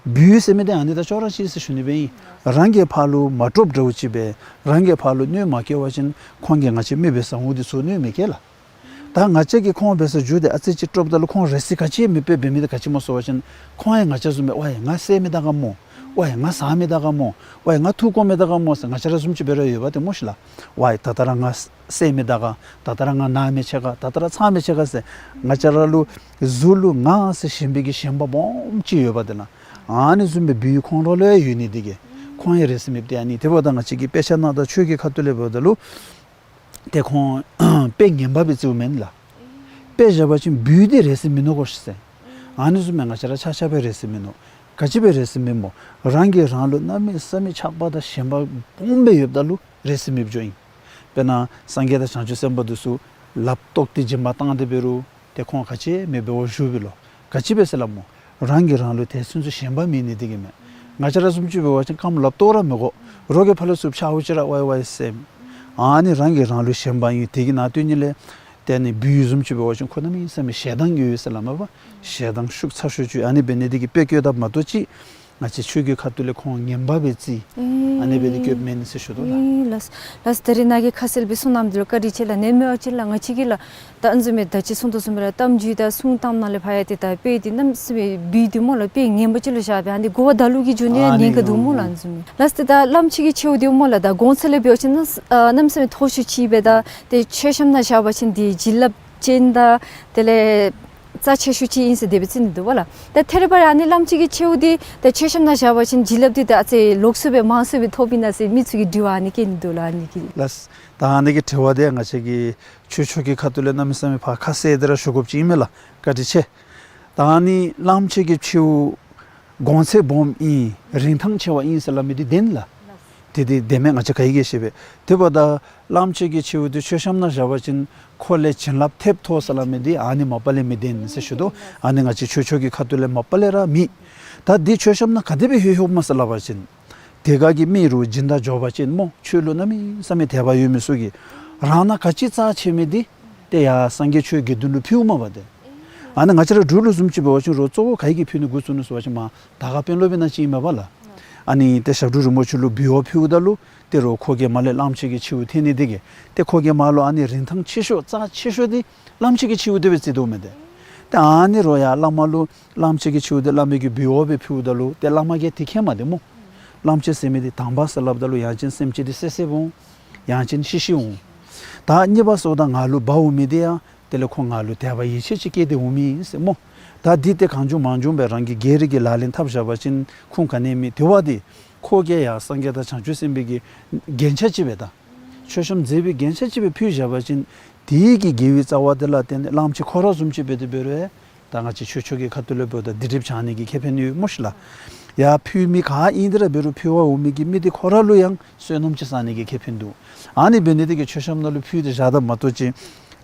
སྦུལ་ཟེར་མི་དེ་ཨ་ནི་དང་ཅོག་ར་གཅིག་ཟེར་ཞུ་ནི་སྦེ་ཨིན། རང་གིས་ཕར་ལུ་མ་དཀྲོགཔ་འདྲཝ་ཅིག་སྦེ་རང་གིས་ཕར་ལུ་གནོད་མ་བཀལ་བ་ཅིན་ཁོང་གིས་ང་བཅས་མི་འབད་ས་འོང་དེ་ཚུར་གནོད་མི་བཀལ་ལགས། ད་ང་བཅས་ཀྱིས་ཁོང་འབད་སར་འགྱོ་སྟེ་ཨ་ཙི་ཅིག་དཀྲོགཔ་ད་ལུ་ཁོང་རེ་སི་ག་ཅི་མེདཔ་སྦེ་འབད་མི་དེ་ག་ཅི་སྨོ་ཟེར་བ་ཅིན་ཁོང་ཡང་ང་བཅས་བཟུམ་སྦེ་ཝའི་ང་བསད་མི་ད་ག་སྨོ། ཝའི་ང་ཟ་མི་ད་ག་སྨོ། ཝའི་ང་ཐུག་དགོ་མི་ད་ག་སྨོ་ཟེར་ང་བཅས་ར་བཟུམ་ཅིག་འབད་ར་ཡོདཔ་དེ་སྨོ་ཤིག་ལགས། ཝའི་ད་ལྟོ་ར་ང་བསད་མི་ད་ག། ད་ལྟོ་ར་ང་ན་མི་ཆེ་ག། ད་ལྟོ་ར་ཚ་མི་ཆེ་ག་ཟེར་ང་བཅས་ར་ལུ་གཟུགས་ལུ་ང་ཟེར་ཞེན་པའི་གི་ཞེན་པ་སྦོམ་ཅིག་ཡོདཔ་དེ་ལགས། ཨ་ནི་བཟུམ་སྦེ་སྦུལ་ཁོང་ར་ལུ་ཡང་ཡོད་ནི་དེ་གིས་ཁོང་ཡང་རེ་སི་མེདཔ་དེ་ཨ་ནི། དེ་འབདཝ་ད་ང་བཅས་ཀྱི་དཔེ་ཆ་ནང་དང་ཆོས་ཀྱི་ཁ་ཐུག་ལས་འབདཝ་ད་ལུ་ཏེ་ཁོང་དཔེ་ངན་པ་སྦེ་བརྩིཝ་མེན་ལགས། དཔེ་བཞག་པ་ཅིན་སྦུལ་དེ་རེ་སི་མིན་ནུག་གོ་ཤིག་ཟེར། ཨ་ནི་བཟུམ་སྦེ་ང་བཅས་ར་ཆ་ཁྱབ་སྦེ་རེ་སི་མིན་ནུག། ག་ཅི་སྦེ་རེ་སི་མེད་སྨོ། རང་གིས་རང་ལུ་གནམ་མེད་ས་མེད་ཆགས་པ་དང་ཞེན་པ་སྦོམ་སྦེ་ཡོདཔ་ད་ལུ་རེ་སི་མེདཔ་འགྱོཝ་ཨིན། དཔེར་ན་སངས་རྒྱས་དང་བྱང་ཆུབ་སེམས་དཔའ་འདི་ཚུ་ལགཔ་བཏོག་སྟེ་སྦྱིན་པ་བཏང་སྟེ་འབད་རུང་ཏེ་ཁོང་ག་ཅི་མེད་པར་འོ་བཞུགས་པས་ལོ། ག་ཅི་སྦེ་ཟེར་སླབ་སྨོ། རང་གིས་རང་ལུ་དེ་ཚུན་ཚོད་ཞེན་པ་མེད་ནི་དེ་གིས་མས། ང་བཅས་ར་བཟུམ་ཅིག་འབད་བ་ཅིན་རྐངམ་ལགཔ་བཏོག་ར་མི་དགོ། རོགས་ཀྱིས་ཕར་ལས་ཚུར་འཕྱརཝ་ཅིག་ར་ཝའི་ཝའི་ཟེར། ཨ་ནི་རང་གིས་རང་ལུ་ཞེན་པ་ཨིན། དེ་གི་ནང་དོན་ཉིད་ལས་ཏེ་ཨ་ནི་སྦུལ་བཟུམ་ཅིག་འབད་བ་ཅིན་ཁོ་གནམ་མེད་ས་མེད་ཞེ་སྡང་ཡོད་ཟེར་སླབ་མས་པ། ཞེ་སྡང་ཤུགས་ཚ་ཤོས་ཅིག་ཨ་ནི་འབད་ནི་དེ་གིས་དཔེ་བཀོདཔ་མ་གཏོགས་ཅིག་ང་བཅས་ཆོས་ཀྱི་ཁ་ཐུག་ལས་ཁོང་ངན་པ་སྦེ་བརྩི། ཨེ། ཨ་ནི་འབད་ནི་བཀོདཔ་མེན་ཟེར་ཞུ་དོ་ལགས། ཨེ་ལགས། ལགས་ད་རིས་ནཱ་གིས་ཁ་གསལ་སྦེ་གསུངས་གནངམ་འདི་ལུ་བཀའ་དྲིན་ཆེ་ལགས། ནེམ་མེ་བ་ཅིན་ལགས་ང་བཅས་ཀྱིས་ལགས་ད་ཨ་ནི་བཟུམ་སྦེ་ད་ཅི་གསུངས་དོ་བཟུམ་སྦེ་ར་གཏམ་རྒྱུད་དང་གསུང་གཏམ་ནང་ལས་ཕར་ཡང་ཏེ་ད་དཔེ་འདི་གནམ་མེད་ས་མེད་སྦུལ་འདི་སྨོ་ལགས་དཔེ་ངན་པ་ཅིག་ལུ་བཞག་སྦེ་ཨ་ནི་གོ་བ་ད་ལུ་གི་འགྱོ་ནི་ཡང་ཨ་ནི་ཉེན་ཁ་འདུག་སྨོ་ལགས། ཨ་ནི་བཟུམ་ལགས་ད་ད་གླངམོ་ཆེ་གི་མཆེཝ་འདི་སྨོ་ལགས་ད་གོང་ཚད་ལས་འབད་བ་ཅིན་ཨ་གནམ་མེད་ས་མེད་མཐོ་ཤོས་ཅིག་སྦེ་ད་ཏེ་མཆོད་བཤམ་ནང་བཞག་པ་ཅིན་འདི་བྱིན་རླབས་ཅན་དང་དེ་ལས་རྩ་ཆེ་ཤོས་ཅིག་ཨིན་ཟེར་དེ་སྦེ་བརྩི་ནི་འདུག་པ་ལགས། ད་ཐད་རི་བ་རི་ཨ་ནི་གླངམོ་ཆེ་གི་མཆེཝ་འདི་ད་མཆོད་བཤམ་ནང་བཞག་པ་ཅིན་བྱིན་རླབས་འདི་ད་ཨ་ཙི་ལོགས་སུ་སྦེ་མང་སུ་སྦེ་ཐོབ་ཨིན་ན་ཟེར་མི་ཚུ་གིས་དྲི་བ་ཨ་ནི་བཀོད་ནི་འདུག་ལགས། ཨ་ནི་གི་ལགས། ད་ཨ་ནི་གི་དྲི་བ་འདི་ང་བཅས་ཀྱི་ཆོས་ཕྱོགས་ཀྱི་ཁ་ཐུག་ལས་གནམ་མེད་ས་མེད་ཕར་ཁ་གསལ་ཏེ་ར་ཞུ་དགོཔ་ཅིག་ཨིན་མས་ལགས། བཀའ་དྲིན་ཆེ། ད་ཨ་ནི་གླངམོ་ཆེ་གི་མཆེཝ་གོང་ཚད་སྦོམ་ཨིན་རིན་ཐང་ཆེ་བ་ཨིན་ཟེར་སླབ་མི་འདི་བདེན་ལགས། དེ་འདི་བདེན་མས། ང་བཅས་ག་གིས་ཤེས་པས། དེ་འབདཝ་ད་གླངམོ་ཆེ་གི་མཆེཝ་འདི་མཆོད་བཤམ་ནང་བཞག་པ་ཅིན་ཁོ་ལས་བྱིན་རླབས་ཐེབས་ཐོབ་ཟེར་སླབ་མི་འདི་ཨ་ནི་མ་པ་ལས་མི་བདེན་ཟེར་ཞུ་དོ། ཨ་ནི་ང་བཅས་ཆོས་ཕྱོགས་ཀྱི་ཁ་ཐུག་ལས་མ་པ་ལས་ར་མེད། ད་འདི་མཆོད་བཤམ་ནང་ག་དེ་སྦེ་ལྷོད་ལྷོདཔ་སྨོ་ཟེར་སླབ་པ་ཅིན་དེ་སྒང་གི་མི་རུ་སྦྱིན་བདག་འབྱོར་པ་ཅིན་སྨོ་ཆོས་ལུ་གནམ་མེད་ས་མེད་དད་པ་ཡོད་མི་ཚུ་གིས་རང་ནང་ག་ཅི་རྩ་ཆེ་མི་འདི་ཏེ་ཡར་སངས་རྒྱས་ཆོས་དགེ་འདུན་ལུ་ཕུལཝ་མས་པ་ཏེ། ཨ་ནི་ང་བཅས་ར་འབྲུག་ལུ་བཟུམ་ཅིག་འབད་བ་ཅིན་རོགས་གཙོ་བོ་ག་གིས་ཕུལ་ནི་འགོ་བཙུགས་ནུག་ཟེར་བ་ཅིན་མར་དར་དཀར་དཔོན་སློབ་པའི་ནང་ཅིག་ཨིན་མས་པ་ལགས། ཨ་ནི་ཏེ་ཞབས་དྲུང་རིན་པོ་ཆེ་ལུ་འབུལ་བ་ཕུལཝ་ད་ལུ་ཏེ་རོགས་ཁོ་གིས་མར་ལས་གླངམོ་ཆེ་གི་མཆེཝ་འཐེན་ནི་དེ་གིས་ཏེ་ཁོ་གིས་མར་ལུ་ཨ་ནི་རིན་ཐང་ཆེ་ཤོས་རྩ་ཆེ་ཤོས་འདི་གླངམོ་ཆེ་གི་མཆེཝ་འདི་སྦེ་བརྩི་དོ་མས་ཏེ། ཏེ་ཨ་ནི་རོགས་ཡར་བླ་མ་ལུ་གླངམོ་ཆེ་གི་མཆེཝ་འདི་བླ་མ་གིས་འབུལ་བ་སྦེ་ཕུལཝ་ད་ལུ་ཏེ་བླ་མ་གིས་འདི་མཁྱེནམ་མས་ཏེ་སྨོ། གླངམོ་ཆེ་ཟེར་མི་འདི་དང་པ་ཟེར་སླབ་ད་ལུ་ཡང་ཅིན་སེམས་ཅན་འདི་བསད་བསདཔ་འོང་། ཡང་ཅིན་ཤི་ཤིཝ་འོང་། ད་གཉིས་པ་ཟེརཝ་ད་ང་ལུ་འབག་འོང་མི་འདི་ཡང་དེ་ལས་ཁོ་ང་ལུ་དད་པ་ཡིད་ཆེས་ཅིག་བསྐྱེད་དེ་འོང་མི་ཨིན་ཟེར་སྨོ། ད་འདི་ཏེ་གང་བྱུང་མང་བྱུང་སྦེ་རང་གིས་སྒེར་གྱི་ལག་ལེན་འཐབ་བཞག་པ་ཅིན་ཁུངས་ག་ནི་ཡང་མེད། དེ་བ་འདི་ཁོ་གིས་ཡར་སངས་རྒྱས་དང་བྱང་ཆུབ་སེམས་དཔའི་གི་རྒྱན་ཆ་ཅིག་སྦེ་ད་མཆོད་བཤམ་མཛེས་པའི་རྒྱན་ཆ་ཅིག་སྦེ་ཕུལ་བཞག་པ་ཅིན་དེ་གི་དགེ་བའི་རྩ་བ་དེ་ལ་བརྟེན་ནས་གླངམོ་ཆེ་ཁོ་ར་བཟུམ་ཅིག་འབད་དེ་འབད་རུང་ད་ང་བཅས་ཆོས་ཕྱོགས་ཀྱི་ཁ་ཐུག་ལས་འབདཝ་ད་སྡིག་སྒྲིབ་སྦྱང་ནི་གི་ཁེ་ཕན་ཡོད་སྨོ་ཤིག་ལགས། ཡར་ཕུལ་མི་ག་ཨིན་དེ་ར་འབད་རུང་ཕུལ་བར་འོང་མི་གི་མི་དེ་ཁོ་ར་ལུ་ཡང་བསོད་ནམས་ཅིག་བསགས་ནི་གི་ཁེ་ཕན་འདུག། ཨ་ནི་འབད་ནི་དེ་གིས་མཆོད་བཤམ་ནང་ལུ་ཕུལ་ཏེ་བཞག་ད་མ་གཏོགས་ཅིག་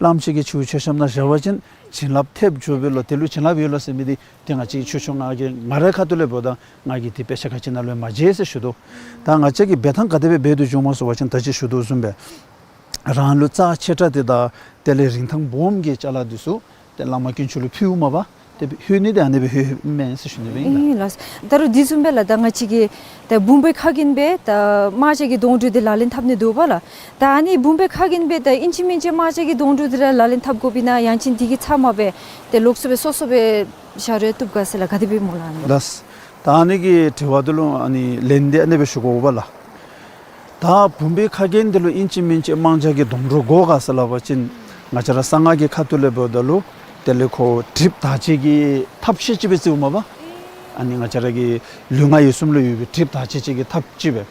གླངམོ་ཆེ་གི་མཆེཝ་མཆོད་བཤམ་ནང་བཞག་པ་ཅིན་བྱིན་རླབས་ཐེབས་འགྱོ་བས་ལོ། དེ་ལུ་བྱིན་རླབས་ཡོད་ལོ་ཟེར་མི་འདི་ཏེ་ང་བཅས་ཆོས་ཕྱོགས་ང་གིས་ང་རའི་ཁ་ཐུག་ལས་འབདཝ་ད་ང་གིས་འདི་དཔེ་ཆ་ག་ཅི་ནང་ལུ་མ་མཇལ་ཟེར་ཞུ་དོ། ད་ང་བཅས་ཀྱིས་འབད་ཐངས་ག་དེ་སྦེ་འབད་དེ་འགྱོཝ་སྨོ་ཟེར་བ་ཅིན་ད་ཅི་ཞུ་དོ་བཟུམ་སྦེ་རང་ལུ་རྩ་ཆེ་དྲགས་དེ་དང་དེ་ལས་རིན་ཐང་སྦོམ་གྱི་ཅ་ལ་འདི་ཚུ་ཏེ་བླ་མ་དཀོན་མཆོག་ལུ་ཕུལཝ་མས་པ། ཏེ་ལྷོད་ནི་དེ་ཨ་ནི་སྦེ་ལྷོད་ལྷོདཔ་མས་ཟེར་ཞུ་ནི་སྦེ་ཨིན་ལགས། ཨིན་ལགས། ད་རུང་དེ་བཟུམ་སྦེ་ལགས་ད་ང་བཅས་ཀྱིས་ད་བུམ་པའི་ཁ་རྒྱན་སྦེ་ད་དམག་བྱ་གི་སྡོང་གྲོགས་འདི་ལག་ལེན་འཐབ་ནི་འདུག་པ་ལགས། ད་ཨ་ནི་བུམ་པའི་ཁ་རྒྱན་སྦེ་ད་ཨིན་ཅི་མིན་ཅི་དམག་བྱ་གི་སྡོང་གྲོགས་འདི་ར་ལག་ལེན་འཐབ་དགོཔ་ཨིན་ན་ཡང་ཅིན་དེ་གི་ཚབ་མ་སྦེ་ཏེ་ལོགས་སུ་སྦེ་སོ་སོ་སྦེ་བཞག་རུང་བཏུབ་ག་ཟེར་ལགས། ག་དེ་སྦེ་སྨོ་ལགས། ལགས། ད་ཨ་ནི་གི་དྲི་བ་འདི་ལུ་ཨ་ནི་ལན་འདི་ཨ་ནི་སྦེ་ཞུ་དགོ་པ་ལགས། ད་བུམ་པའི་ཁ་རྒྱན་འདི་ལུ་ཨིན་ཅི་མིན་ཅི་དམག་བྱ་གི་སྡོང་གྲོགས་དགོ་ག་ཟེར་སླབ་པ་ཅིན་ང་བཅས་ར་གསང་སྔགས་ཀྱི་ཁ་ཐུག་ལས་འབདཝ་ད་ལུ་དེ་ལས་ཁོ་གྲིབ་དག་བྱེད་ཀྱི་ཐབས་ཤེས་ཅིག་སྦེ་བརྩིཝ་མས་པ། ཨ་ནི་ང་བཅས་ར་གི་ལུས་ངག་ཡིད་གསུམ་ལུ་ཡོད་པའི་གྲིབ་དག་བྱེད་ཅིག་གི་ཐབས་ཅིག་སྦེ།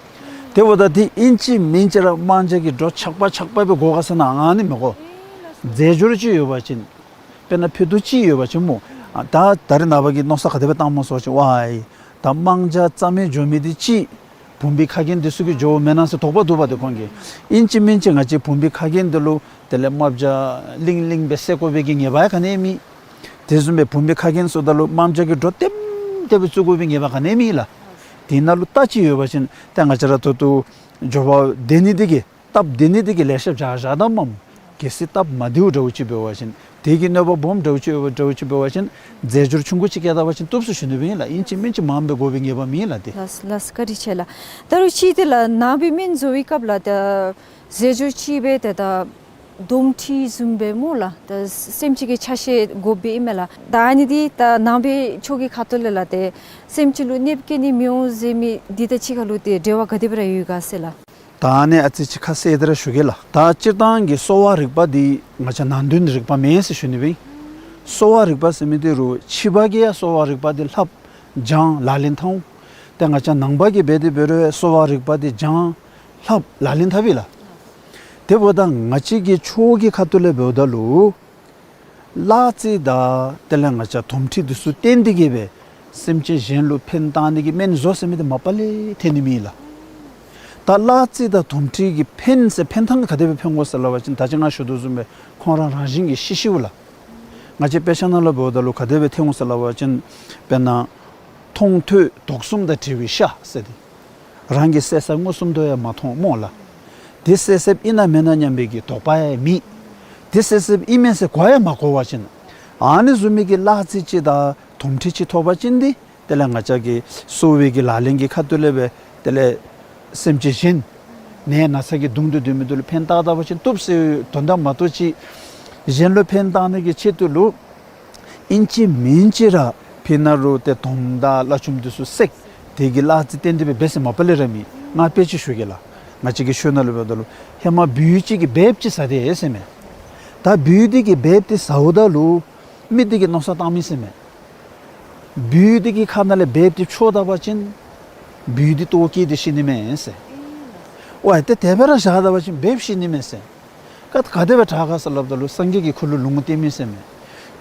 དེ་འབདཝ་ད་འདི་ཨིན་ཅི་མིན་ཅི་ར་དམག་བྱ་གི་སྒྲོ་ཆག་པ་ཆག་པ་སྦེ་དགོ་ག་ཟེར་ན་ཨ་ནི་མི་དགོ། རྫས་སྦྱོར་ཅིག་ཡོད་པ་ཅིན་དཔེར་ན་ཕུད་རྡོག་ཅིག་ཡོད་པ་ཅིན་སྨོ། ཨ་ད་ད་རེས་ནངས་པ་གི་མནོ་བསམ་ག་དེ་སྦེ་བཏངམ་སྨོ་ཟེར་བ་ཅིན་ཝའི་ད་དམག་བྱ་རྩ་མེད་འགྱོ་མི་འདི་ཅིག་ བུམ་པའི་ཁ་རྒྱན་འདི་ཚུ་གིས་འགྱོཝ་མེན་ན་ཟེར་དོགས་པ་འདུག་པ་ཏེ་ཁོང་གིས། ཨིན་ཅི་མིན་ཅི་ང་བཅས་བུམ་པའི་ཁ་རྒྱན་འདི་ལུ་དེ་ལས་རྨ་བྱ་ལིང་ལིང་སྦེ་བསད་དགོ་པའི་གི་ངེས་པ་ཡང་ག་ནི་ཡང་མེད། དེ་བཟུམ་སྦེ་བུམ་པའི་ཁ་རྒྱན་ཟེརཝ་ད་ལུ་རྨ་བྱ་གི་སྒྲོ་ལྟེམ་ལྟེ་སྦེ་བཙུགས་དགོ་པའི་ངེས་པ་ག་ནི་ཡང་མེད་ལགས། དེ་ནང་ལུ་རྟ་ཅིག་ཡོད་པ་ཅིན་ཏེ་ང་བཅས་ར་ད་ལྟོ་འགྱོ་བ་སྡོད་ནི་འདི་གིས་སྟབས་བདེ་ནི་འདི་གིས་ལེ་ཤ་བཞག་བཞགཔ་ད་མ་གལ་སྲིད་སྟབས་མ་བདེཝ་འདྲཝ་ཅིག་འབད་བ་ཅིན་དེ་གི་གནོད་པ་སྦོམ་འདྲཝ་ཅིག་ཡོདཔ་འདྲཝ་ཅིག་འབད་བ་ཅིན་རྫས་སྦྱོར་ཆུང་ཀུ་ཅིག་བཀལ་ད་པ་ཅིན་བཏུབ་ཟེར་ཞུ་ནི་སྦེ་ཨིན་ལགས། ཨིན་ཅི་མིན་ཅི་མངམ་སྦེ་དགོ་པའི་ངེས་པ་མེད་ལགས་ཏེ། ལགས་ལགས་བཀའ་དྲིན་ཆེ་ལགས། ད་རུང་ཅིག་དེ་ལགས་ནང་པའི་སྨན་བཟོ་བའི་སྐབས་ལགས་ད་རྫས་སྦྱོར་ཅིག་སྦེ་ཏེ་ད་དོམ་མཁྲིས་བཟུམ་སྦེ་སྨོ་ལགས། ད་སེམས་ཅན་གྱི་ཆ་ཤས་དགོཔ་སྦེ་ཨིན་མས་ལགས། ད་ཨ་ནི་འདི་ད་ནང་པའི་ཆོས་ཀྱི་ཁ་ཐུག་ལས་ལགས་ཏེ་སེམས་ཅན་ལུ་གནོདཔ་བཀལ་ནི་མི་འོང་ཟེར་མི་འདི་དང་གཅིག་ཁར་ལུ་ཏེ་འབྲེལ་བ་ག་དེ་སྦེ་ར་ཡོད་ག་ཟེར་ལགས། ད་ཨ་ནི་ཨ་ཙི་ཅིག་ཁ་གསལ་ཏེ་ར་ཞུ་གེ་ལགས། ད་སྤྱིར་བཏང་གི་གསོ་བ་རིག་པ་འདི་ང་བཅས་ནང་དོན་རིག་པ་མེན་ཟེར་ཞུ་ནི་སྦེ་ཨིན། གསོ་བ་རིག་པ་ཟེར་མི་འདི་རུང་ཕྱི་པ་གིས་ཡང་གསོ་བ་རིག་པ་འདི་ལྷབ་སྦྱང་ལག་ལེན་འཐབ་འོང་། ཏེ་ང་བཅས་ནང་པ་གིས་འབད་དེ་འབད་རུང་གསོ་བ་རིག་པ་འདི་སྦྱང་ལྷབ་ལག་ལེན་འཐབ་ཨིན་ལགས། དེ་འབདཝ་ད་ང་བཅས་ཀྱི་ཆོས་ཀྱི་ཁ་ཐུག་ལས་འབདཝ་ད་ལུ་གླ་རྩི་དང་དེ་ལས་ང་བཅས་དོམ་མཁྲིས་འདི་ཚུ་བསྟེན་ཏེ་གིས་སྦེ་སེམས་ཅན་གཞན་ལུ་ཕན་བཏགས་ནི་གི་སྨན་བཟོ་ཟེར་མི་འདི་མ་པ་ལས་ཐོན་ནི་མེད་ལགས། ད་གླ་རྩི་དང་དོམ་མཁྲིས་ཀྱི་ཕན་ཟེར་ཕན་ཐངས་ག་དེ་སྦེ་ཕན་དགོ་ཟེར་སླབ་པ་ཅིན་ད་ཅི་ང་ཞུ་དོ་བཟུམ་སྦེ་ཁོང་ར་རང་བཞིན་གྱིས་ཤི་ཤིཝ་ལགས། ང་བཅས་དཔེ་ཆ་ནང་ལུ་འབདཝ་ད་ལུ་ག་དེ་སྦེ་ཐོན་འོང་ཟེར་སླབ་པ་ཅིན་དཔེར་ན་མཐོང་ཐོས་དོགས་གསུམ་དང་བྲལ་བའི་ཤ་ཟེར་ཏེ། རང་གིས་བསད་བསདཔ་མངོན་སུམ་དུ་ཡང་མ་མཐོང་སྨོ་ལགས། དེ་བསད་བསདཔ་ཨིན་ན་མེན་ན་སྙམ་པའི་གི་དོགས་པ་ཡང་མེད། དེ་བསད་བསདཔ་ཨིན་མས་ཟེར་གོ་ཡང་མ་གོ་བ་ཅིན་ཨ་ནི་བཟུམ་མའི་གི་གླ་རྩི་ཅིག་དང་དོམ་མཁྲིས་ཅིག་ཐོབ་པ་ཅིན་འདི་དེ་ལས་ང་བཅས་ཀྱི་གསོ་བའི་གི་ལག་ལེན་གྱི་ཁ་ཐུག་ལས་སྦེ་དེ་ལས་སེམས་ཅན་གཞན་ནད་ན་ཚ་གིས་གདུང་སྟེ་སྡོད་མི་འདི་ལུ་ཕན་བཏགས་ད་པ་ཅིན་བཏུབ་ཟེར་དོན་དག་མ་གཏོགས་ཅིག་གཞན་ལུ་ཕན་བཏགས་ནི་གི་ཆེད་དུ་ལུ་ཨིན་ཅི་མིན་ཅི་ར་ཕི་ནཱ་རུ་ཏེ་དོམ་དང་གླ་ཆུམ་འདི་ཚུ་བསད་དེ་གི་གླ་རྩི་བསྟེན་ཏེ་སྦེ་འབད་ཟེར་མ་པ་ལས་ར་མེད། ང་དཔེ་ཅིག་ཞུ་གེ་ལགས། ང་བཅས་ཀྱི་ཆོས་ནང་ལུ་འབདཝ་ད་ལུ་ཧེ་མ་སྦུལ་ཅིག་གིས་སྦལཔ་ཅིག་ཟ་སྟེ་ཟེར་མས། ད་སྦུལ་འདི་གིས་སྦལཔ་འདི་ཟཝ་ད་ལུ་མི་འདི་གིས་མནོ་བསམ་བཏང་མི་ཟེར་མས། སྦུལ་འདི་གི་ཁ་ནང་ལས་སྦལཔ་འདི་འཕྱོག་ད་པ་ཅིན་སྦུལ་འདི་ལྟོཝ་བཀྱེས་ཏེ་ཤི་ནི་མས་ཟེར། ཝའི་ཏེ་དེ་སྦེ་ར་བཞག་ད་པ་ཅིན་སྦལཔ་ཤི་ནི་མས་ཟེར། ག་ག་དེ་སྦེ་དྲག་ག་ཟེར་སླབ་ད་ལུ་སངས་རྒྱས་ཀྱིས་ཁོ་ལུ་ལུང་བསྟན་མི་ཟེར་མས།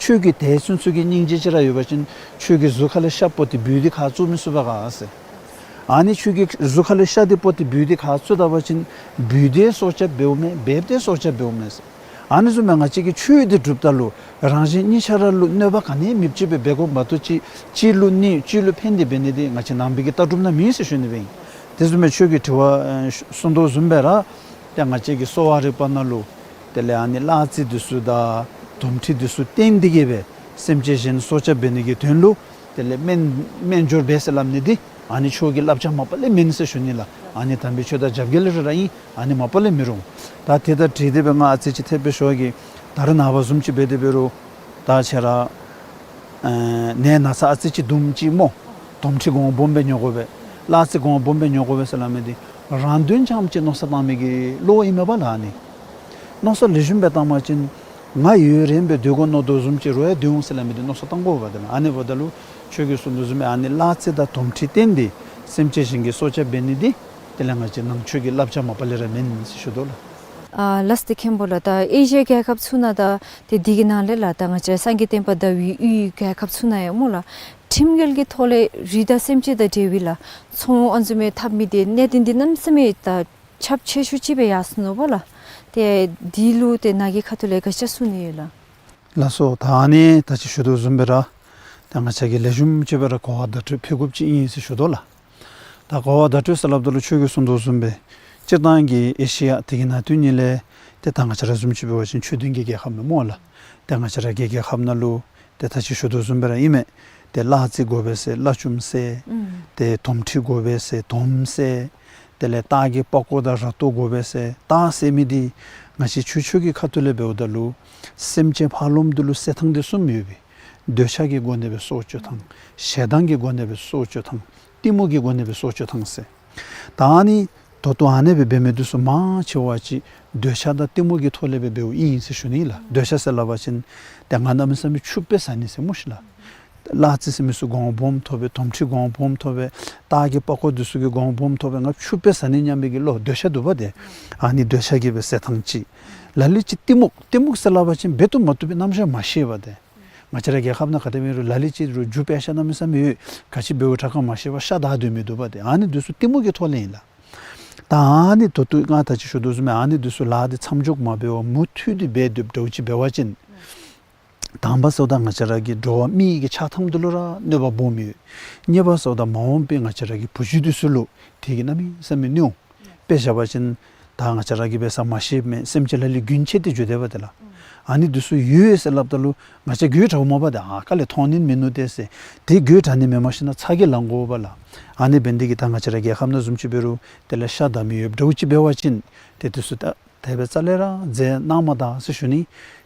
ཁྱོད་ཀྱི་དད་བརྩོན་ཚུ་གི་སྙིང་རྗེ་ཅིག་ར་ཡོད་པ་ཅིན་ཁྱོད་ཀྱི་གཟུགས་ཁ་ལས་ཤ་ཕོག་སྟེ་སྦུལ་འདི་ཁ་བཙུམ་མི་ཚུགས་པས་ག་ཟེར། ཨ་ནི་ཁྱོད་ཀྱི་གཟུགས་ཁ་ལས་ཤ་འདི་ཕོག་སྟེ་སྦུལ་འདི་ཁ་བཙུམ་ད་པ་ཅིན་སྦུལ་འདི་སྲོག་སྐྱབས་འབདཝ་མས། སྦལཔ་འདི་སྲོག་སྐྱབས་འབདཝ་མས་ཟེར། ཨ་ནི་བཟུམ་སྦེ་ང་བཅས་ཀྱིས་ཆོས་འདི་སྒྲུབ་ད་ལུ་རང་གཞན་གཉིས་ཆ་ར་ལུ་གནོད་པ་ག་ནི་མེདཔ་ཅིག་སྦེ་འབད་དགོཔ་མ་གཏོགས་ཅིག་གཅིག་ལུ་གནོད་གཅིག་ལུ་ཕན་ཏེ་འབད་ནི་འདི་ང་བཅས་ནང་པའི་གི་ལྟ་གྲུབ་ནང་མེད་ཟེར་ཞུ་ནི་སྦེ་ཨིན། དེ་བཟུམ་སྦེ་ཁྱོད་ཀྱིས་དྲི་བ་ཨེ་གསུངས་དོ་བཟུམ་སྦེ་ར་ཏེ་ང་བཅས་ཀྱི་གསོ་བ་རིག་པ་ནང་ལུ་དེ་ལས་ཨ་ནི་གླ་རྩི་འདི་ཚུ་དང་དོམ་མཁྲིས་འདི་ཚུ་བསྟེན་ཏེ་གིས་སྦེ་སེམས་ཅན་གཞན་སྲོག་སྐྱབས་འབད་ནི་གི་དོན་ལུ་དེ་ལས་སྨན་སྨན་སྦྱོར་འབད་ཟེར་སླབ་ནི་འདི་ཨ་ནི་ཆོས་ཀྱི་བསླབ་བྱ་མ་པ་ལས་མེན་ཟེར་ཞུ་ནི་ལགས། ཨ་ནི་དམ་པའི་ཆོས་དང་རྒྱབ་འགལ་ར་ར་ཨིན། ཨ་ནི་མ་པ་ལས་མི་རུང་། ད་དེ་དང་འཁྲིལ་ཏེ་སྦེ་ང་ཨ་ཙི་ཅིག་ཐེབས་སྦེ་ཞུ་གེ། ད་རེས་ནངས་པ་བཟུམ་ཅིག་འབད་དེ་འབད་རུང་ད་ཁྱེད་ར་ཨེ་ནད་ན་ཚ་ཨ་ཙི་ཅིག་འདུག་ཅི་སྨོ། དོམ་མཁྲིས་གོང་སྦོམ་སྦེ་ཉོ་དགོ་པས། གླ་རྩི་གོང་སྦོམ་སྦེ་ཉོ་དགོ་པས་ཟེར་སླབ་མི་འདི་རང་དོན་རྐྱངམ་ཅིག་མནོ་བསམ་བཏང་མི་གི་བློ་ཨིན་མས་པ་ལགས། ཨ་ནི་མནོ་བསམ་ལེགས་ཤོམ་སྦེ་བཏང་པ་ཅིན་ང་ཡུན་རིངམོ་སྦེ་སྡོད་དགོ་མནོ་དོ་བཟུམ་ཅིག་རོགས་ཡང་སྡོད་འོང་ཟེར་སླབ་མི་འདི་མནོ་བསམ་བཏང་དགོ་པས། དེ་ལས་ཨ་ནི་འབདཝ་ད་ལུ་ཁྱོད་ཀྱིས་གསུངས་དོ་བཟུམ་སྦེ་ཨ་ནི་གླ་རྩི་དང་དོམ་མཁྲིས་བསྟེན་ཏེ་སེམས་ཅན་གཞན་གྱི་སྲོག་སྐྱབས་འབད་ནི་འདི་དེ་ལས་ང་བཅས་ནང་ཆོས་ཀྱི་བསླབ་བྱ་མ་པ་ལས་ར་མེན་ཟེར་ཞུ་དོ་ལགས། ཨ་ལགས་སོ། ཏེ་མཁན་པོ་ལགས། ད་ཨེ་ཤི་ཡ་རྒྱལ་ཁབ་ཚུ་ནང་ད་ཏེ་འདི་གི་ནང་ལས་ལགས་ད་ང་བཅས་སངས་རྒྱས་བསྟན་པ་དར་བའི་ཡུལ་རྒྱལ་ཁབ་ཚུ་ནང་ཡང་སྨོ་ལགས་ཁྲིམས་འགལ་གྱི་ཐོག་ལས་རི་དྭགས་སེམས་ཅན་དང་འབྲེལ་བའི་ལགས་ཚོང་ཨ་ནི་བཟུམ་མའི་འཐབ་མི་འདི་གནད་དོན་འདི་གནམ་མེད་ས་མེད་ད་ཁྱབ་ཆེ་ཤོས་ཅིག་སྦེ་ཡར་སོ་ནུག་པ་ལགས། ཏེ་འདི་ལུ་ཏེ་ནཱ་གི་ཁ་ཐུག་ལས་ག་ཅི་གསུང་ནི་ཡོད་ལགས། ལགས་སོ། ད་ཨ་ནི་ད་ཅི་ཞུ་དོ་བཟུམ་སྦེ་ར་ད་ང་བཅས་ཀྱིས་ལེགས་ཤོམ་ཅིག་སྦེ་ར་གོ་བ་བརྡ་སྤྲོད་ཕུལ་དགོཔ་ཅིག་ཨིན་ཟེར་ཞུ་དོ་ལགས། ད་གོ་བ་བརྡ་སྤྲོད་ཟེར་སླབ་ད་ལུ་ཁྱོད་ཀྱིས་གསུངས་དོ་བཟུམ་སྦེ་སྤྱིར་བཏང་གི་ཨེ་ཤི་ཡ་དེ་གི་ནང་དོན་ཉིད་ལས་ཏེ་ད་ང་བཅས་ར་བཟུམ་ཅིག་འབད་བ་ཅིན་ཆོས་ལྡན་གྱི་རྒྱལ་ཁབ་ཨིན་སྨོ་ལགས། ཏེ་ང་བཅས་ར་གི་རྒྱལ་ཁབ་ནང་ལུ་ཏེ་ད་ཅི་ཞུ་དོ་བཟུམ་སྦེ་ར་ཨིན་མས། ཏེ་གླ་རྩི་དགོ་པས་ཟེར་གླ་ཆུམ་བསད། ཨུམ། ཏེ་དོམ་མཁྲིས་དགོ་པས་ཟེར་དོམ་བསད། དེ་ལས་སྟག་གི་པགས་ཀོ་དང་ར་ཏོ་དགོ་པས་ཟེར་སྟག་བསད་མི་འདི་ང་བཅས་ཆོས་ཆོས་ཀྱི་ཁ་ཐུག་ལས་འབདཝ་ད་ལུ་སེམས་ཅན་ཕ་རོལ་པོ་འདི་ལུ་བསད་ཐངས་འདི་གསུམ་ཡོད་པས། འདོད་ཆགས་ཀྱི་སྒོ་ནས་སྦེ་སྲོག་གཅོད་ཐངས། ཞེ་སྡང་གི་སྒོ་ནས་སྦེ་སྲོག་གཅོད་ཐངས། གཏི་མུག་གི་སྒོ་ནས་སྦེ་སྲོག་གཅོད་ཐངས་ཟེར། ད་ཨ་ནི་ད་ལྟོ་ཨ་ནེ་སྦེ་འབད་མི་འདི་ཚུ་མང་ཆེ་བ་ཅིག་འདོད་ཆགས་དང་གཏི་མུག་གི་ཐོག་ལས་སྦེ་འབདཝ་ཨིན་ཟེར་ཞུ་ནི་ལགས། འདོད་ཆགས་ཟེར་སླབ་པ་ཅིན་ཏེ་ང་གནམ་མེད་ས་མེད་ཕྱུགཔ་སྦེ་བཟའ་ནི་ཟེར་སྨོ་ཤིག་ལགས། གླ་རྩི་ཟེར་མི་ཚུ་གོང་སྦོམ་ཐོབ་པས། དོམ་མཁྲིས་གོང་སྦོམ་ཐོབ་པས། སྟག་གི་པགས་ཀོ་འདི་ཚུ་གིས་གོང་སྦོམ་ཐོབ་པས། ང་ཕྱུགཔ་སྦེ་བཟའ་ནི་སྙམ་པའི་གི་བློ་འདོད་ཆགས་འདུག་པ་ཏེ། ཨ་ནི་འདོད་ཆགས་ཀྱིས་སྦེ་བསད་ཐངས་ཅིག། ལ་ལུ་ཅིག་གཏི་མུག། གཏི་མུག་ཟེར་སླབ་པ་ཅིན་འབད་བཏུབ་མ་བཏུབ་པའི་རྣམ་གཞག་མ་ཤེས་པ་ཏེ། ང་བཅས་ར་རྒྱལ་ཁབ་ནང་ག་དེམ་ཅིག་རུང་ལ་ལུ་ཅིག་རུང་རྒྱུ་དཔེ་ཤ་གནམ་མེད་ས་མེད་ཡོད། ག་ཅི་འབདཝ་དྲག་ག་མ་ཤེས་པར་ཤ་བདའ་སྡོད་མི་འདུག་པ་ཏེ། ཨ་ནི་འདི་ཚུ་གཏི་མུག་གི་ཐོག་ལས་ཨིན་ལགས། ད་ཨ་ནི་ད་ལྟོ་ང་ད་ཅི་ཞུ་དོ་བཟུམ་སྦེ་ཨ་ནི་འདི་ཚུ་ལཱ་འདི་མཚམས་འཇོག་མ་འབད་བར་མུ་མཐུད་དེ་འབད་སྡོདཔ་འདྲཝ་ཅིག་འབད་བ་ཅིན། དང་པ་ཟེརཝ་ད་ང་བཅས་ར་གི་འགྲོ་བ་མིའི་གི་ཆགས་ཐངས་འདི་ལུ་ར་གནོད་པ་སྦོམ་ཡོད། གཉིས་པ་ཟེརཝ་ད་མ་འོངས་པའི་ང་བཅས་ར་གི་བུ་གཞི་འདི་ཚུ་ལུ་དེ་གིས་གནམ་མེད་ས་མེད་གནོད་འོང་། དཔེ་བཞག་པ་ཅིན་ད་ང་བཅས་ར་གིས་འབད་ས་མ་ཤེསཔ་མས། སེམས་ཅན་ལ་ལུ་རྒྱུན་ཆད་དེ་འགྱོ་དེས་པ་ཏེ་ལགས། ཨ་ནི་འདི་ཚུ་ཡོད་ཟེར་སླབ་ད་ལུ་ང་བཅས་དགོད་བྲ་འོང་མས་པ་ཏེ། ཨ་ཁ་ལས་མཐོང་ནི་མིན་ནུག་ཏེ་ཟེར། དེ་དགོད་བྲ་ནི་མེནམ་ཞིན་ན་ཚ་གྱང་ལང་དགོ་པས་ལགས། ཨ་ནི་འབད་ནི་དེ་གིས་ད་ང་བཅས་ར་རྒྱལ་ཁབ་ནང་བཟུམ་ཅིག་འབད་རུང་དེ་ལས་ཤ་བདའ་མི་ཡོདཔ་འདྲཝ་ཅིག་འབད་བ་ཅིན་ཏེ་འདི་ཚུ་ད་དེ་སྦེ་རྩ་ལས་ར་མཛད་གནང་མ་ད་ཟེར་ཞུ་ནི།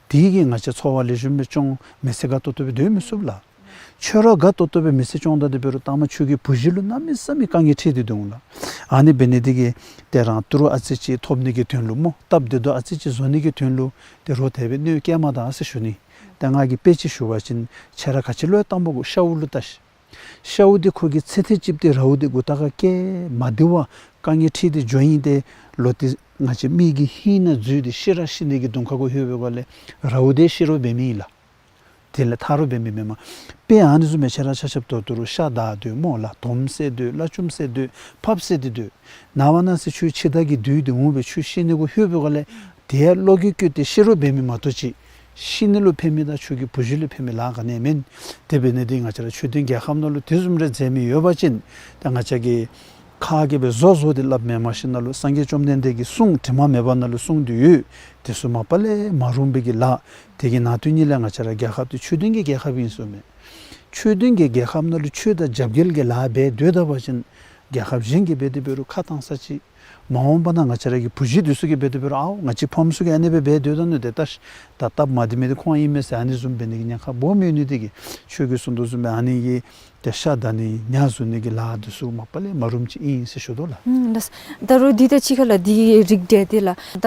དེ་གིས་ང་བཅས་འཚོ་བ་ལེགས་ཤོམ་སྦེ་སྐྱོང་མི་ཚེ་དགའ་ཏོག་ཏོ་སྦེ་སྡོད་མི་ཚུགས་ལགས། ཁྱོད་ར་དགའ་ཏོག་ཏོ་སྦེ་མི་ཚེ་སྐྱོང་ད་དེ་འབད་རུང་ལྟག་མ་ཁྱོད་ཀྱི་བུ་གཞི་ལུ་གནམ་མེད་ས་མེད་དཀའ་ངལ་འཕྱད་དེ་འདུག་ལགས། ཨ་ནི་འབད་ནི་དེ་གིས་ཏེ་རང་ཏི་རུ་ཨ་ཙི་ཅིག་ཐོབ་ནི་གི་དོན་ལུ་སྨོ། སྟབས་བདེ་ཏོག་ཨ་ཙི་ཅིག་བཟོ་ནི་གི་དོན་ལུ་ཏེ་རོགས་དེ་སྦེ་གནོད་བཀལ་མ་ད་ཟེར་ཞུ་ནི། ཏེ་ང་གིས་དཔེ་ཅིག་ཞུ་བ་ཅིན་ཁྱེད་ར་ག་ཅི་ལུ་ཡང་བཏང་པ་གོ། ཤཝ་ལུ་བལྟ་ཤིག། ཤཝ་འདི་ཁོ་གི་ཚེ་ཐེངས་གཅིག་ཏེ་རཝ་འདི་མགུ་ཏོ་ཁར་བཀལ་མ་བདེ་བར་དཀའ་ངལ་འཕྱད་དེ་འགྱོ་ཡི། ཏེ་ལོག་སྟེ་ང་བཅས་མི་གི་ཧིང་ནང་འཛུལ་ཏེ་ཤི་ར་ཤི་ནི་གི་གདོང་ཁ་གུ་ལྷོད་པའི་སྒང་ལས་རཝ་འདི་ཤི་རོགས་འབད་མི་ཨིན་ལགས། དེ་ལས་ཐར་རོགས་འབད་མི་མེན་མས། དཔེ་ཨ་ནི་བཟུམ་སྦེ་ཁྱེད་ར་ཆ་ཁྱབ་ད་ལྟོ་རུང་ཤ་བདའ་སྡོད་སྨོ་ལགས། དོམ་བསད་སྡོད། བླ་ཆུམ་བསད་སྡོད། ཕགཔ་བསད་དེ་སྡོད། ནངས་པ་གནངས་ཚེ་ཁྱོད་འཆི་བདག་གི་བདུད་འདི་འོང་སྦེ་ཁྱོད་ཤི་ནི་གུ་ལྷོད་པའི་སྒང་ལས་དེ་ཡང་བློ་འགྱོད་བསྐྱེད་དེ་ཤི་རོགས་འབད་མི་མ་གཏོགས་ཅིག་ཤི་ནི་ལུ་ཕན་མི་དང་ཁྱོད་ཀྱི་བུ་གཞི་ལུ་ཕན་མི་ལཱ་ག་ནི་ཡང་མེན། དེ་འབད་ནི་དེ་ང་བཅས་ར་ཆོས་ལྡན་རྒྱལ་ཁབ་ནང་ལུ་དེ་བཟུམ་རེ་མཛད་མི་ཡོད་པ་ཅིན་ད་ང་བཅས་ཀྱིས་ཁ་གིས་སྦེ་བཟོ་བཟོ་སྟེ་སླབ་མེནམ་ཞིན་ན་ལུ་སངས་རྒྱས་བཅོམ་ལྡན་འདས་ཀྱི་གསུང་དྲི་མ་མེད་པ་ནང་ལུ་གསུངས་ཏེ་ཡོད། དེ་ཚུ་མ་པ་ལས་མ་རུང་བའི་གི་ལཱ། དེ་གི་ནང་དོན་ཉིད་ལས་ང་བཅས་ར་རྒྱལ་ཁབ་འདི་ཆོས་ལྡན་གྱི་རྒྱལ་ཁབ་ཨིན་ཟེར་མས། ཆོས་ལྡན་གྱི་རྒྱལ་ཁབ་ནང་ལུ་ཆོས་དང་རྒྱབ་འགལ་གྱི་ལཱ་འབད་སྡོད་ད་པ་ཅིན་རྒྱལ་ཁབ་གཞན་གྱིས་འབད་དེ་འབད་རུང་ཁ་བཏང་ས་ཅིག། མ་འོངས་པ་ན་ང་བཅས་ར་གི་བུ་གཞི་འདི་ཚུ་གིས་འབད་དེ་འབད་རུང་ཨའོ་ང་བཅས་ཕམ་ཚུ་གིས་ཨ་ནི་སྦེ་འབད་སྡོད་ད་ནུག། ཏེ་ད་ད་སྟབས་མ་བདེ་མི་འདི་ཁོང་ཨིན་མས་ཟེར་ཨ་ནི་བཟུམ་འབད་ནི་གི་ཉེན་ཁ་སྦོམ་ཡོད་ནི་དེ་གིས་ཁྱོད་ཀྱིས་གསུངས་དོ་བཟུམ་སྦེ་ཨ་ནི་གི་ཏེ་ཤ་བདའ་ནི་ཉ་བཟུང་ནི་གི་ལཱ་འདི་ཚུ་མ་པ་ལས་མ་རུངམ་ཅིག་ཨིན་ཟེར་ཞུ་དོ་ལགས། ཨུམ་ལགས། ད་རུང་འདི་དང་གཅིག་ཁར་ལགས་འདི་རིགས་འདི་དེ་ལགས། ད་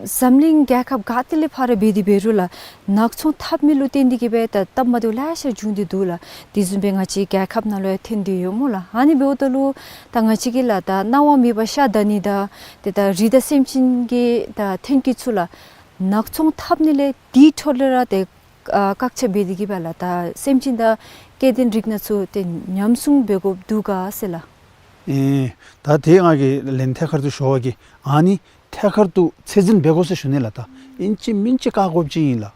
འཛམ་གླིང་རྒྱལ་ཁབ་ག་ཏེ་ལས་ཕར་འབད་དེ་འབད་རུང་ལགས་ནག་ཚོང་འཐབ་མི་ལུ་བརྟེན་ཏེ་གིས་སྦེ་ད་སྟབས་མ་བདེཝ་ལེ་ཤ་བྱུང་སྟེ་འདུག་ལགས། དེ་བཟུམ་སྦེ་ང་བཅས་རྒྱལ་ཁབ་ནང་ལུ་ཡང་ཐོན་ཏེ་ཡོད་སྨོ་ལགས། ཨ་ནི་འབདཝ་ད་ལུ་ད་ང་བཅས་ཀྱིས་ལགས་ད་གནང་བ་མེད་པར་ཤ་བདའ་ནི་དང་ཏེ་ད་རི་དྭགས་སེམས་ཅན་གྱི་ད་ཐོན་སྐྱེད་ཚུ་ལགས་ནག་ཚོང་འཐབ་ནི་ལས་དེའི་འཕྲོ་ལས་ར་ཏེ་ཨ་བཀག་ཆ་འབད་དེ་གིས་སྦེ་ལགས་ད་སེམས་ཅན་དང་སྐྱེ་ལྡན་རིགས་སྣ་ཚུ་ཏེ་ཉམས་སྲུང་འབད་དགོཔ་འདུག་ག་ཟེར་ལགས། ཨེ་ད་དེ་ང་གིས་ལན་ཐད་ཀར་དུ་ཞུ་བ་གིས་ཨ་ནི་ཐད་ཀར་དུ་ཚད་འཛིན་འབད་དགོ་ཟེར་ཞུ་ནི་ལགས། ད་ཨིན་ཅི་མིན་ཅི་བཀག་དགོཔ་ཅིག་ཨིན་ལགས།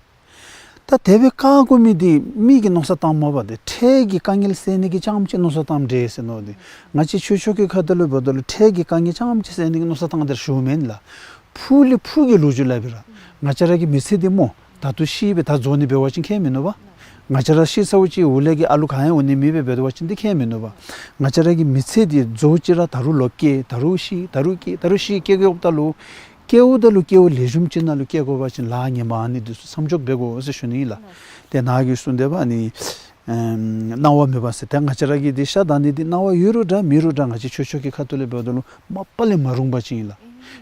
ད་དེ་སྦེ་བཀག་དགོ་མི་འདི་མི་གིས་མནོ་བསམ་བཏངམ་མས་པ། ཏེ་འཕྲལ་གྱི་དཀའ་ངལ་སེལ་ནི་གི་རྐྱངམ་ཅིག་མནོ་བསམ་བཏངམ་འདྲས་ཟེར་མནོ་སྟེ། ང་བཅས་ཆོས་ཕྱོགས་ཀྱི་ཁ་ཐུག་ལས་འབདཝ་ད་ལུ་འཕྲལ་གྱི་དཀའ་ངལ་རྐྱངམ་ཅིག་སེལ་ནི་གི་མནོ་བསམ་བཏང་སྟེ་ར་ཞུཝ་མེན་ལགས། ཕུགས་ལས་ཕུགས་ཀྱི་ལོ་རྒྱུས་སླབ་པས་ར། ང་བཅས་ར་གི་མི་ཚེ་འདི་སྨོ་ད་ལྟོ་ཤི་སྦེ་ད་རྫོགས་ནི་འབད་བ་ཅིན་ཁྱད་མིན་ནུག་པ། ང་བཅས་ར་ཤི་ཚརཝ་ཅིག་འོག་ལས་ཀྱི་ཨ་ལུ་ག་ཡང་འོང་ནི་མེད་པར་འབད་བ་ཅིན་འདི་ཁྱད་མིན་ནུག་པ། ང་བཅས་ར་གི་མི་ཚེ་འདི་རྫོགས་ཅི་ར་ད་རུང་ལོག་སྐྱེ་ད་རུང་ཤི་ད་རུང་སྐྱེ་ད་རུང་ཤི་སྐྱེ་སྐྱེཝ་ད་ལུ་སྐྱེཝ་ད་ལུ་སྐྱེཝ་ལེགས་ཤོམ་ཅིག་ནང་ལུ་སྐྱེ་དགོ་པ་ཅིན་ལཱ་ངན་པ་ཨ་ནི་འདི་ཚུ་མཚམས་འཇོག་འབད་དགོ་ཟེར་ཞུ་ནི་ཨིན་ལགས། ཏེ་ནཱ་གིས་གསུངས་དེ་སྦེ་ཨ་ནི་ཨེམ་གནང་བ་མེད་པ་ཟེར། ཏེ་ང་བཅས་ར་གིས་འདི་ཤ་བདའ་ནི་འདི་གནང་བ་ཡོད་རུང་འདྲ་མེད་རུང་འདྲ་ང་བཅས་ཆོས་ཕྱོགས་ཀྱི་ཁ་ཐུག་ལས་འབདཝ་ད་ལུ་མ་པ་ལས་མ་རུང་པ་ཅིག་ཨིན་ལགས།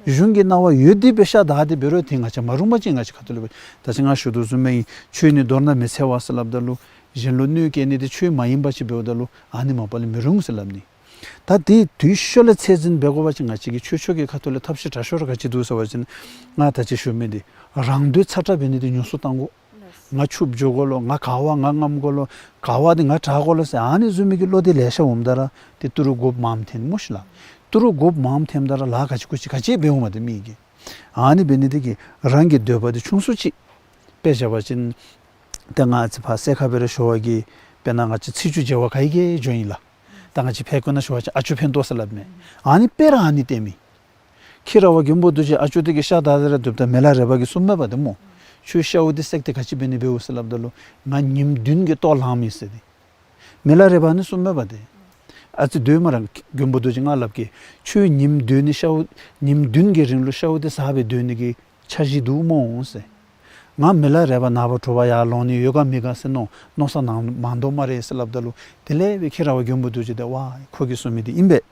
གཞུང་གིས་གནང་བ་ཡོད་དེ་སྦེ་ཤ་བདའ་སྟེ་འབད་རུང་ཏེ་ང་བཅས་མ་རུང་པ་ཅིག་ང་བཅས་ཁ་ཐུག་ལས་འབད། ད་ཅི་ང་ཞུ་དོ་བཟུམ་སྦེ་ཨིན། ཆོས་ནི་མདོར་ན་མི་འཚེ་བ་ཟེར་སླབ་ད་ལུ་གཞན་ལུ་གནོད་བསྐྱལ་ནི་འདི་ཆོས་མ་ཡིན་པ་ཅིག་འབདཝ་ད་ལུ་ཨ་ནི་མ་པ་ལས་མི་རུང་ཟེར་སླབ་ནི། ད་དེ་དུས་ཤོ་ལས་ཚད་འཛིན་འབད་དགོ་པ་ཅིན་ང་བཅས་ཀྱི་ཆོས་ཕྱོགས་ཀྱི་ཁ་ཐུག་ལས་ཐབས་ཤེས་དྲག་ཤོས་ར་ག་ཅི་འདུག་ཟེར་བ་ཅིན་ང་ད་ཅི་ཞུ་མི་འདི་རང་དོན་ཚ་དྲག་འབད་ནི་འདི་ཉུང་སུ་བཏང་དགོ། ང་ཕྱུགཔོ་འགྱོ་དགོ་ལོ། ང་ག་བ་ང་རྔམ་དགོ་ལོ། ག་བ་འདི་ང་དྲག་དགོ་ལོ་ཟེར་ཨ་ནི་བཟུམ་མའི་གི་བློ་འདི་ལེ་ཤ་འོངམ་ད་ར་ཏེ་ཏི་རུ་དགོཔ་མངམ་ཐོན་སྨོ་ཤིག་ལགས། ཏི་རུ་དགོཔ་མངམ་ཐོནམ་ད་ར་ལཱ་ག་ཅི་གུ་ཅི་ག་ཅི་འབད་འོང་མས་ཏེ་མི་གིས། ཨ་ནི་འབད་ནི་འདི་གིས་རང་གི་འདོད་པ་འདི་ཆུང་སུ་ཅིག། དཔེ་བཞག་པ་ཅིན་ཏེ་ང་ཚེ་ཕར་སེ་ཁ་སྦེ་ར་ཞུ་བ་གིས་དཔེར་ན་ང་བཅས་ཚེས་བཅུ་མཇལ་བར་ག་གིས་འགྱོཝ་ཨིན་ལགས། ད་ང་བཅས་ཕལ་སྐད་ནང་ཞུ་བ་ཅིན་ཨ་ཅོ་ཕན་ཐོགས་ཟེར་སླབ་མས། ཨ་ནི་དཔེ་ར་ཨ་ནི་སྟོནམ་ཨིན། ཁྱི་ར་བ་མགོན་པོ་རྡོ་རྗེ་ཨ་ཅོ་འདི་གིས་ཤ་བདའ་སྟེ་ར་སྡོདཔ་ད་མི་ལ་རས་པ་གིས་གསུངམ་མས་པ་ཏེ་སྨོ། ཁྱོད་ཤཝ་འདི་བསད་དེ་ག་ཅི་འབད་ནི་འབདཝ་ཟེར་སླབ་ད་ལུ་ང་ཉིནམ་བདུན་གྱི་ལྟོ་ལངམ་ཨིན་ཟེར་ཏེ། མི་ལ་རས་པ་ནི་གསུངམ་མས་པ་ཏེ། ཨ་ཙི་སྡོད་མ་རང་མགོན་པོ་རྡོ་རྗེ་ང་སླབ་གེ། ཁྱོད་ཉིནམ་བདུན་ནི་ཤཝ་ཉིནམ་བདུན་གྱི་རིང་ལུ་ཤཝ་འདི་ཟ་སྦེ་སྡོད་ནི་གི་འཆར་གཞི་འདུག་སྨོ་ཟེར། ང་མི་ལ་རས་པ་ནངས་པ་དྲོ་པ་ཡར་ལོང་ནི་ཡོད་ག་མེད་ག་ཟེར་མནོ་མནོ་བསམ་ནང་མ་འདོར་སྨ་རེ་ཟེར་སླབ་ད་ལུ་དེ་ལས་སྦེ་ཁྱི་ར་བ་མགོན་པོ་རྡོ་རྗེ་འདི་ཝའི་ཁོ་གིས་གསུངས་མི་འདི་ཨིན་པས།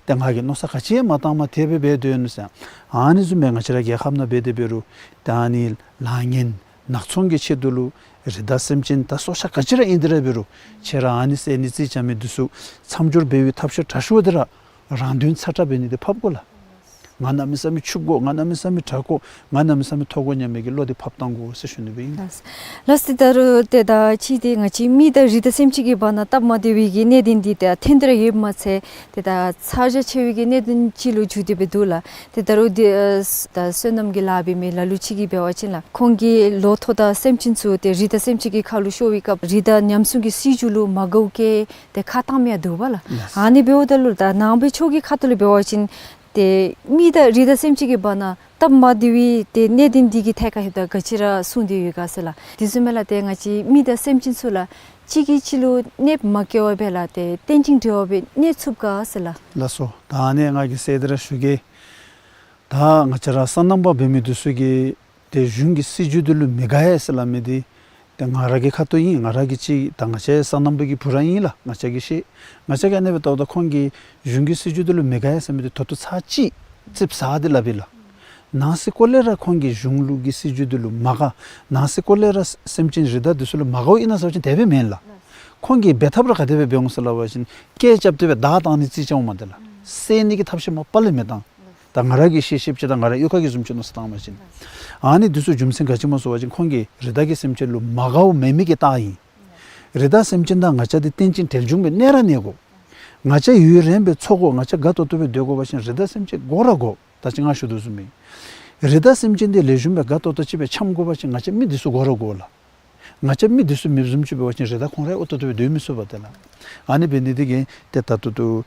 ཏེ་ང་གིས་མནོ་བསམ་ག་ཅི་ཡང་མ་བཏངམ་དེ་སྦེ་འབད་སྡོད་ནུག་ཟེར། ཨ་ནི་བཟུམ་སྦེ་ང་བཅས་ར་རྒྱལ་ཁབ་ནང་འབད་དེ་འབད་རུང་ད་ཨ་ནི་ལཱ་ངན་ནག་ཚོང་གི་ཆེད་དུ་ལུ་རི་དྭགས་སེམས་ཅན་ད་སྲོག་ཆགས་ག་ཅི་ར་ཨིན་ཏེ་ར་འབད་རུང་ཁྱེད་ར་ཨ་ནི་བསད་ནི་རྩིས་རྐྱབ་མི་འདི་ཚུ་མཚམས་སྦྱོར་འབད་བའི་ཐབས་ཤེས་དྲག་ཤོས་འདི་ར་རང་དོན་ཚ་དྲག་འབད་ནི་འདི་ཕབ་དགོ་ལགས། ང་གནམ་མེད་ས་མེད་ཕྱུག་དགོ། ང་གནམ་མེད་ས་མེད་དྲག་དགོ། ང་གནམ་མེད་ས་མེད་མཐོ་དགོ་སྙམ་པའི་གི་བློ་འདི་ཕབ་བཏང་དགོ་ཟེར་ཞུ་ནི་སྦེ་ཨིན། ལགས། ལགས་སོ། ད་རུང་ཏེ་ད་ཅི་ཏེ་ང་བཅས་མི་དང་རི་དྭགས་སེམས་ཅན་གྱི་བར་ན་སྟབས་མ་བདེ་བའི་གི་གནད་དོན་འདི་ཏེ་ཐོན་ཏེ་ར་ཡོདཔ་མ་ཚད་ཏེ་ད་ཚ་གྱང་ཆེ་བའི་གི་གནད་དོན་ཅིག་ལུ་འགྱུར་ཏེ་སྦེ་འདུག་ལགས། ཏེ་ད་རུང་འདི་ཨ་ད་སོ་ནམ་གྱི་ལཱ་འབད་མི་ལ་ལུ་ཅིག་གིས་འབད་བ་ཅིན་ལགས་ཁོང་གི་ལོ་ཐོག་དང་སེམས་ཅན་ཚུ་ཏེ་རི་དྭགས་སེམས་ཅན་གྱི་ཁ་ལུ་ཤོར་བའི་སྐབས་རི་དྭགས་ཉམས་སྲུང་གི་སྲིད་བྱུས་ལུ་མ་དགའཝ་བཀལ་ཏེ་ཁ་བཏངམ་ཡང་འདུག་པ་ལགས། ལགས། ཨ་ནི་འབདཝ་ད་ལུ་ད་ནང་པའི་ཆོས་ཀྱི་ཁ་ཐུག་ལས་འབད་བ་ཅིན་ཏེ་མི་དང་རི་དྭགས་སེམས་ཅན་གྱི་བར་ན་སྟབས་མ་བདེ་བའི་ཏེ་གནད་དོན་འདི་གི་ཐད་ཁར་ལྷོདཔ་ད་ག་ཅི་ར་གསུངས་ཏེ་ཡོད་ག་ཟེར་ལགས། དེ་བཟུམ་སྦེ་ལགས་ཏེ་ང་བཅས་མི་དང་སེམས་ཅན་ཚུ་ལགས་གཅིག་གིས་གཅིག་ལུ་གནོདཔ་མ་བཀལ་བར་སྦེ་ལགས་ཏེ་རྟེན་ཅིང་འབྲེལ་བ་སྦེ་གནས་ཚུགས་ག་ཟེར་ལགས། ལགས་སོ། ད་ཨ་ནི་ང་གིས་གསལ་ཏེ་ར་ཞུ་གེ། ད་ང་བཅས་ར་སོ་ནམ་པ་འབད་མི་འདི་ཚུ་གིས་ཏེ་གཞུང་གི་སྲིད་བྱུས་འདི་ལུ་མི་དགའ་ཡ་ཟེར་སླབ་མི་འདི་ཏེ་ང་ར་གི་ཁ་ཐུག་ཨིན། ང་ར་གིས་ཅིག་ད་ང་བཅས་སོ་ནམ་པ་གི་བུ་ར་ཨིན་ལགས། ང་བཅས་ཀྱིས་ཤེས། ང་བཅས་ཀྱིས་ཨ་ནི་སྦེ་བལྟཝ་ད་ཁོང་གིས་གཞུང་གི་སྲིད་བྱུས་འདི་ལུ་མི་དགའ་ཡ་ཟེར་མི་འདི་ད་ལྟོ་ཚར་གཅིག་ཙིགཔ་ཟ་སྟེ་སླབ་ཨིན་ལགས། ནང་སེམས་ཁོག་ལས་ར་ཁོང་གིས་གཞུང་ལུགས་ཀྱི་སྲིད་བྱུས་འདི་ལུ་མ་དགའ། ནང་སེམས་ཁོག་ལས་ར་སེམས་ཅན་རི་དྭགས་འདི་ཚུ་ལུ་མ་དགའཝ་ཨིན་ན་ཟེར་བ་ཅིན་དེ་སྦེ་མེན་ལགས། ཁོང་གིས་འབད་ཐབས་ར་ག་དེ་སྦེ་འབད་འོང་ཟེར་སླབ་པ་ཅིན་སྐད་རྐྱབ་སྟེ་སྦེ་བརྡ་བཏང་ནི་རྩིས་རྐྱབ་འོང་མས་ཏེ་ལགས། བསད་ནི་གི་ཐབས་ཤེས་མ་པ་ལས་མི་བཏང་། ད་ང་ར་གིས་ཤེས་ཤེསཔ་ཅིག་དང་ང་ར་གཡུས་ཁ་གི་བཟུམ་ཅིག་མནོ་བསམ་བཏངམ་ཅིན། ཨ་ནི་འདི་ཚུ་རྒྱུ་མཚན་ག་ཅི་སྨོ་ཟེར་བ་ཅིན་ཁོང་གིས་རི་དྭགས་ཀྱི་སེམས་ཅན་ལུ་མ་དགའཝ་མེད་མི་གི་རྟགས་ཨིན། རི་དྭགས་སེམས་ཅན་དང་ང་བཅས་འདི་རྟེན་ཅིང་འབྲེལ་འབྱུང་སྦེ་གནས་ར་གནས་དགོ། ང་བཅས་ཡུན་རིངམོ་སྦེ་འཚོ་དགོ། ང་བཅས་དགའ་ཏོག་ཏོ་སྦེ་སྡོད་དགོ་པ་ཅིན་རི་དྭགས་སེམས་ཅན་དགོ་ར་དགོ། ད་ཅི་ང་ཞུ་དོ་བཟུམ་སྦེ་རི་དྭགས་སེམས་ཅན་འདི་ལེགས་ཤོམ་སྦེ་དགའ་ཏོག་ཏོ་ཅིག་སྦེ་འཁྱམ་དགོ་པ་ཅིན་ང་བཅས་མི་འདི་ཚུ་དགོ་ར་དགོ་ལགས། ང་བཅས་མི་འདི་ཚུ་མེདཔ་བཟུམ་ཅིག་འབད་བ་ཅིན་རི་དྭགས་ཁོང་ར་ཨོ་ཏོག་ཏོ་སྦེ་སྡོད་མི་ཚུགས་པས་ཏེ་ལགས། ཨ་ནི་འབད་ནི་འདི་གིས་ཏེ་ད་ལྟོ་ཏོ་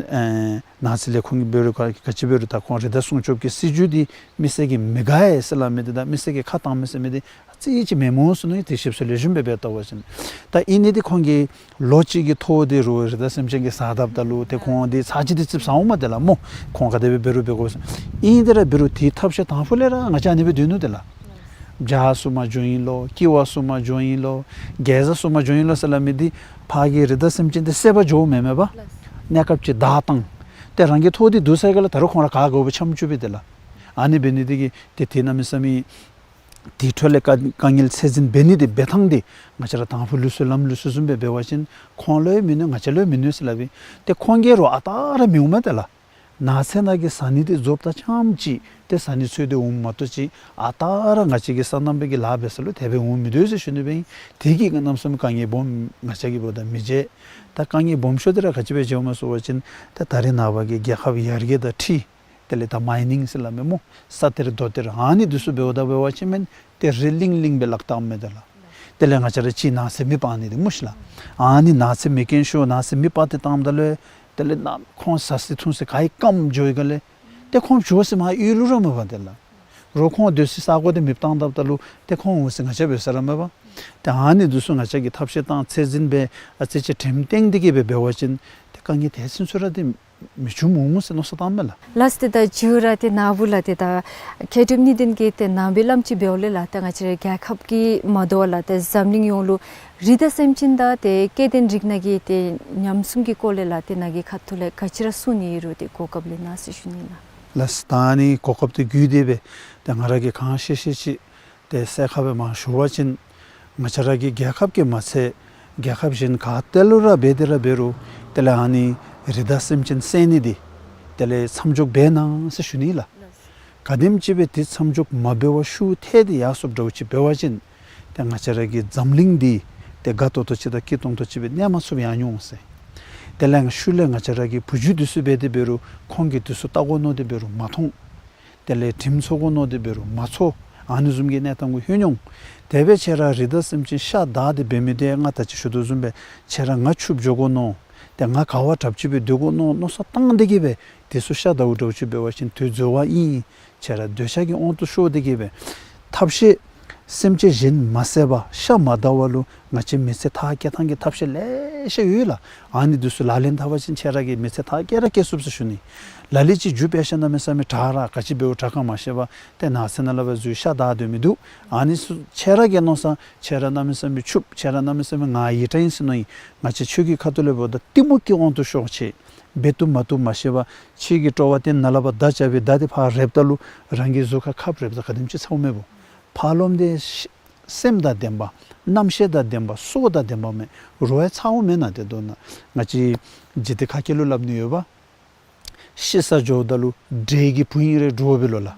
ཨེ་ནང་སེམས་ལས་ཁོང་གིས་འབད་རུང་ག་ག་ཅི་འབད་རུང་ད་ཁོང་རི་དྭགས་སྲུང་སྐྱོབ་ཀྱི་སྲིད་བྱུས་འདི་མི་སེར་གྱིས་མི་དགའ་ཡ་ཟེར་སླབ་མི་འདི་དང་མི་སེར་གྱིས་ཁ་བཏང་མི་ཟེར་མི་འདི་ཨ་ཙི་ཅིག་མེནམ་འོང་ཟེར་མནོ་ཡི། དེ་ཞིབ་འཚོལ་ལེགས་ཤོམ་སྦེ་འབད་བལྟ་བ་ཅིན། ད་ཨིན་ནི་འདི་ཁོང་གིས་ལོ་གཅིག་གི་ཐོག་འདི་རུང་རི་དྭགས་སེམས་ཅན་གྱིས་ཟ་དཔ་ད་ལུ་ཏེ་ཁོང་འདི་ཚར་གཅིག་འདི་ཙིགཔ་ཟ་འོང་མས་ཏེ་ལགས་སྨོ། ཁོང་ག་དེ་སྦེ་འབད་རུང་འབད་དགོ་ཟེར། ཨིན་ཏེ་ར་འབད་རུང་དེའི་ཐབས་ཤེས་དང་ཕུ་ལས་ར་ང་བཅས་ཨ་ནི་སྦེ་སྡོད་ནུག་ཏེ་ལགས། བྱ་སྲུང་མ་འགྱོ་ཨིན་ལོ། ཀི་བ་སྲུང་མ་འགྱོ་ཨིན་ལོ། གེ་ཛ་སྲུང་མ་འགྱོ་ཨིན་ལོ་ཟེར་སླབ་མི་འདི་ཕར་གྱི་རི་དྭགས་སེམས་ཅན་འདི་བསད་པར་འགྱོཝ་མེན་མས་པ། གནས་སྐབས་ཅིག་བདའ་བཏང་། ཏེ་རང་གི་ཐོག་འདི་བསྡུ་ཚར་ག་ལས་ད་རུང་ཁོང་ར་ག་དགོ་པའི་འཁྱམ་བཅུག་པས་ཏེ་ལགས། ཨ་ནི་འབད་ནི་འདི་གིས་ཏེ་དེ་གནམ་མེད་ས་མེད་དེ་འཕྲོ་ལས་དཀའ་དཀའ་ངལ་ཚད་འཛིན་འབད་ནི་འདི་འབད་ཐངས་འདི་ང་བཅས་ར་དང་ཕུ་ལུགས་སྲོལ་ལམ་ལུགས་སྲོལ་བཟུམ་སྦེ་འབད་བ་ཅིན་ཁོང་ལུ་ཡང་མི་གནོད་ང་བཅས་ལུ་ཡང་མི་གནོད་ཟེར་སླབ་ཨིན། ཏེ་ཁོང་གིས་རུང་ཨ་རྟག་ར་མི་འོང་མས་ཏེ་ལགས། ནགས་ཚལ་ནང་གི་ཟ་ནི་འདི་རྫོགསཔ་ད་ཙམ་ཅིག་ཏེ་ཟ་ནི་འཚོལ་ཏེ་འོངམ་མ་གཏོགས་ཅིག་ཨ་རྟག་ར་ང་བཅས་ཀྱི་སོ་ནམ་པའི་གི་ལཱ་འབད་ས་ལུ་དེ་སྦེ་འོང་མི་འདུག་ཟེར་ཞུ་ནི་སྦེ་ཨིན། དེ་གིས་གནམ་མེད་ས་མེད་དཀའ་ངལ་སྦོམ་ང་བཅས་ཀྱིས་འབདཝ་ད་མི་བརྗེད། ད་དཀའ་ངལ་སྦོམ་ཤོས་འདི་ར་ག་ཅི་སྦེ་བརྗེདཔ་སྨོ་ཟེར་བ་ཅིན་ད་ད་རེས་ནངས་པ་གི་རྒྱལ་ཁབ་ཡར་རྒྱས་དང་འཁྲིལ་དེ་ལས་ད་མའི་ནིང་ཟེར་སླབ་མི་སྨོ། ས་གཏེར་རྡོ་གཏེར་ཨ་ནི་འདི་ཚུ་འབདཝ་ད་འབད་བ་ཅིན་མེན་ཏེ་རི་གླིང་གླིང་སྦེ་བརླག་བཏངམ་མས་ཏེ་ལགས། དེ་ལས་ང་བཅས་ར་ཅིག་ནགས་ཚལ་མེ་སྤར་ནི་འདི་སྨོ་ཤིག་ལགས། ཨ་ནི་ནགས་ཚལ་མེ་རྐྱེན་ཤོར་ནགས་ཚལ་མེ་སྤར་ཏེ་བཏངམ་ད་ལུ་དེ་ལས་ནཱ་ཁོང་ཟ་ས་འཐུང་ས་ག་ཡི་སྐམ་འགྱོ་ཡི་ག་ལས་ཏེ་ཁོང་འགྱོ་ས་མར་གཡུས་ལུ་ར་མས་པ་ཏེ་ལགས། རོགས་ཁོང་སྡོད་སའི་ས་གོ་འདི་མེདཔ་བཏང་དཔ་ད་ལུ་ཏེ་ཁོང་འོང་ས་ང་བཅས་འབད་ས་ར་མས་པ། ཏེ་ཨ་ནི་འདི་ཚུ་ང་བཅས་ཀྱིས་ཐབས་ཤེས་བཏང་ཚད་འཛིན་འབད་ཨ་ཙི་ཅིག་དྲནམ་བཏང་སྟེ་གི་སྦེ་འབད་བ་ཅིན་ཏེ་དཀའ་ངལ་དེ་ཚུན་ཚོད་ར་འདི་མི་འབྱུང་འོང་ཟེར་མནོ་བསམ་བཏངམ་མས་ལགས། ལགས་སོ། ཏེ་ད་མཇུག་ར་ཏེ་ནཱ་བུ་ལགས་ཏེ་ད་མཁས་གྲུབ་གཉིས་ལྡན་གྱིས་ཏེ་ནང་པའི་བླམ་ཅིག་འབདཝ་ལས་ལགས་ཏེ་ང་བཅས་ར་རྒྱལ་ཁབ་ཀྱིས་མ་དོ་བར་ལགས་ཏེ་འཛམ་གླིང་ཡོངས་ལུ་རི་དྭགས་སེམས་ཅན་དང་ཏེ་སྐྱེ་ལྡན་རིགས་སྣ་གི་ཏེ་ཉམས་སྲུང་གི་སྐོར་ལས་ལགས་ཏེ་ནཱ་གི་ཁ་ཐུག་ལས་ག་ཅི་ར་གསུང་ནི་ཡོད་རུང་ཏེ་གོ་སྐབས་ལེན་གནང་ཟེར་ཞུ་ནི་ལགས། ལགས་སོ། ད་ཨ་ནི་གོ་སྐབས་འདི་བརྒྱུད་དེ་སྦེ་ཏེ་ང་ར་གིས་གང་ཤེས་ཤེས་ཅིག་ཏེ་གསལ་ཁ་སྦེ་མར་ཞུ་བ་ཅིན་ང་བཅས་ར་གི་རྒྱལ་ཁབ་ཀྱིས་མ་ཚད་རྒྱལ་ཁབ་གཞན་ག་ཏེ་ལུ་ར་འབད་དེ་ར་འབད་རུང་དེ་ལས་ཨ་ནི་རི་དྭགས་སེམས་ཅན་བསད་ནི་འདི་དེ་ལས་མཚམས་འཇོག་འབད་གནང་ཟེར་ཞུ་ནི་ལགས། ག་དེམ་ཅིག་སྦེ་དེ་མཚམས་འཇོག་མ་འབད་བར་ཤུགས་ཐལ་ཏེ་ཡར་སོངམ་འདྲཝ་ཅིག་འབད་བ་ཅིན་ཏེ་ང་བཅས་ར་གི་འཛམ་གླིང་འདི་ཏེ་དགའ་ཏོག་ཏོ་ཅིག་དང་སྐྱིད་ཏོང་ཏོ་ཅིག་སྦེ་གནས་མ་ཚུགསཔ་ཡར་འགྱོ་འོང་ཟེར། དེ་ལས་ཤུལ་ལས་ང་བཅས་ར་གི་བུ་རྒྱུད་འདི་ཚུ་འབད་དེ་འབད་རུང་ཁོང་གིས་འདི་ཚུ་བལྟ་དགོ་མནོ་སྟེ་འབད་རུང་མ་མཐོང་། དེ་ལས་དྲིམ་ཚོར་དགོ་མནོ་སྟེ་འབད་རུང་མ་ཚོར། ཨ་ནི་བཟུམ་གྱི་གནས་སྟངས་གུ་ལྷོད་འོང་། དེ་སྦེ་ཁྱེད་ར་རི་དྭགས་སེམས་ཅན་ཤ་བདའ་སྟེ་འབད་མི་འདི་ང་ད་ཅི་ཞུ་དོ་བཟུམ་སྦེ་ཁྱེད་ར་ང་ཕྱུགཔོ་འགྱོ་དགོ་མནོ། ཏེ་ང་ག་བ་དྲགཔ་ཅིག་སྦེ་སྡོད་དགོ་མནོ་མནོ་བསམ་བཏང་སྟེ་གི་སྦེ་དེ་ཚུ་ཤ་བདའཝ་འདྲཝ་ཅིག་འབད་བ་ཅིན་དུས་འཛོལ་བ་ཨིན། ཁྱེད་ར་འདོད་ཆགས་ཀྱི་དབང་དུ་ཤོར་ཏེ་གི་སྦེ་ཐབས་ཤེས་སེམས་ཅན་གཞན་མ་བསད་པར་ཤ་མ་བདའ་བར་ལུ་ང་བཅས་མི་ཚེ་མཐར་སྐྱེལ་ཐངས་ཀྱི་ཐབས་ཤེས་ལེ་ཤ་ཡོད་ལགས། ཨ་ནི་འདི་ཚུ་ལག་ལེན་འཐབ་པ་ཅིན་ཁྱེད་ར་གི་མི་ཚེ་མཐར་སྐྱེལ་ར་སྐྱེལ་ཚུགས་ཟེར་ཞུ་ནི། ལ་ལུ་ཅིག་རྒྱུ་སྦེ་བཤད་ན་གནམ་མེད་ས་མེད་དྲག་ར་ག་ཅི་འབདཝ་དྲག་ག་མ་ཤེས་པར་ཏེ་ནགས་ཚལ་ནང་ལུ་སྦེ་འཛུལ་ཤ་བདའ་སྡོད་མི་འདུག། ཨ་ནི་ཚུ་ཁྱེད་ར་གི་མནོ་བསམ་ཁྱེད་ར་གནམ་མེད་ས་མེད་ཕྱུགཔ་ཁྱེད་ར་གནམ་མེད་ས་མེད་ང་ཡི་དྲག་ཨིན་ཟེར་མནོ་ཡི། ང་བཅས་ཆོས་ཀྱི་ཁ་ཐུག་ལས་འབདཝ་ད་གཏི་མུག་གི་དབང་དུ་ཤོར་ཅི། འབད་བཏུབ་མ་བཏུབ་མ་ཤེས་པར་ཕྱི་གི་སྤྲོ་བ་བརྟེན་ནཱ་ལས་ཕར་མདའ་རྐྱབ་པའི་མདའ་འདི་ཕར་རེགཔ་ད་ལུ་རང་གི་གཟུགས་ཁར་ཁབ་རེགཔ་ད་ག་དེམ་ཅིག་ཚཝ་མས་བོ། ཕར་ལོགམ་འདི་སེམས་དང་ལྡན་པ་རྣམ་ཤེས་དང་ལྡན་པ་སྲོག་དང་ལྡན་པ་མས། རོ་ཡང་ཚཝ་མེན་ན། ཏེ་མདོར་ན་ང་བཅས་འཇིག་རྟེན་ཁ་སྐད་ལུ་སླབ་ནི་ཡོད་པ། ཤི་ས་འགྱོཝ་ད་ལུ་འདྲེ་གི་བུ་ཨིན་རུང་འདྲོག་པས་ལོ་ལགས།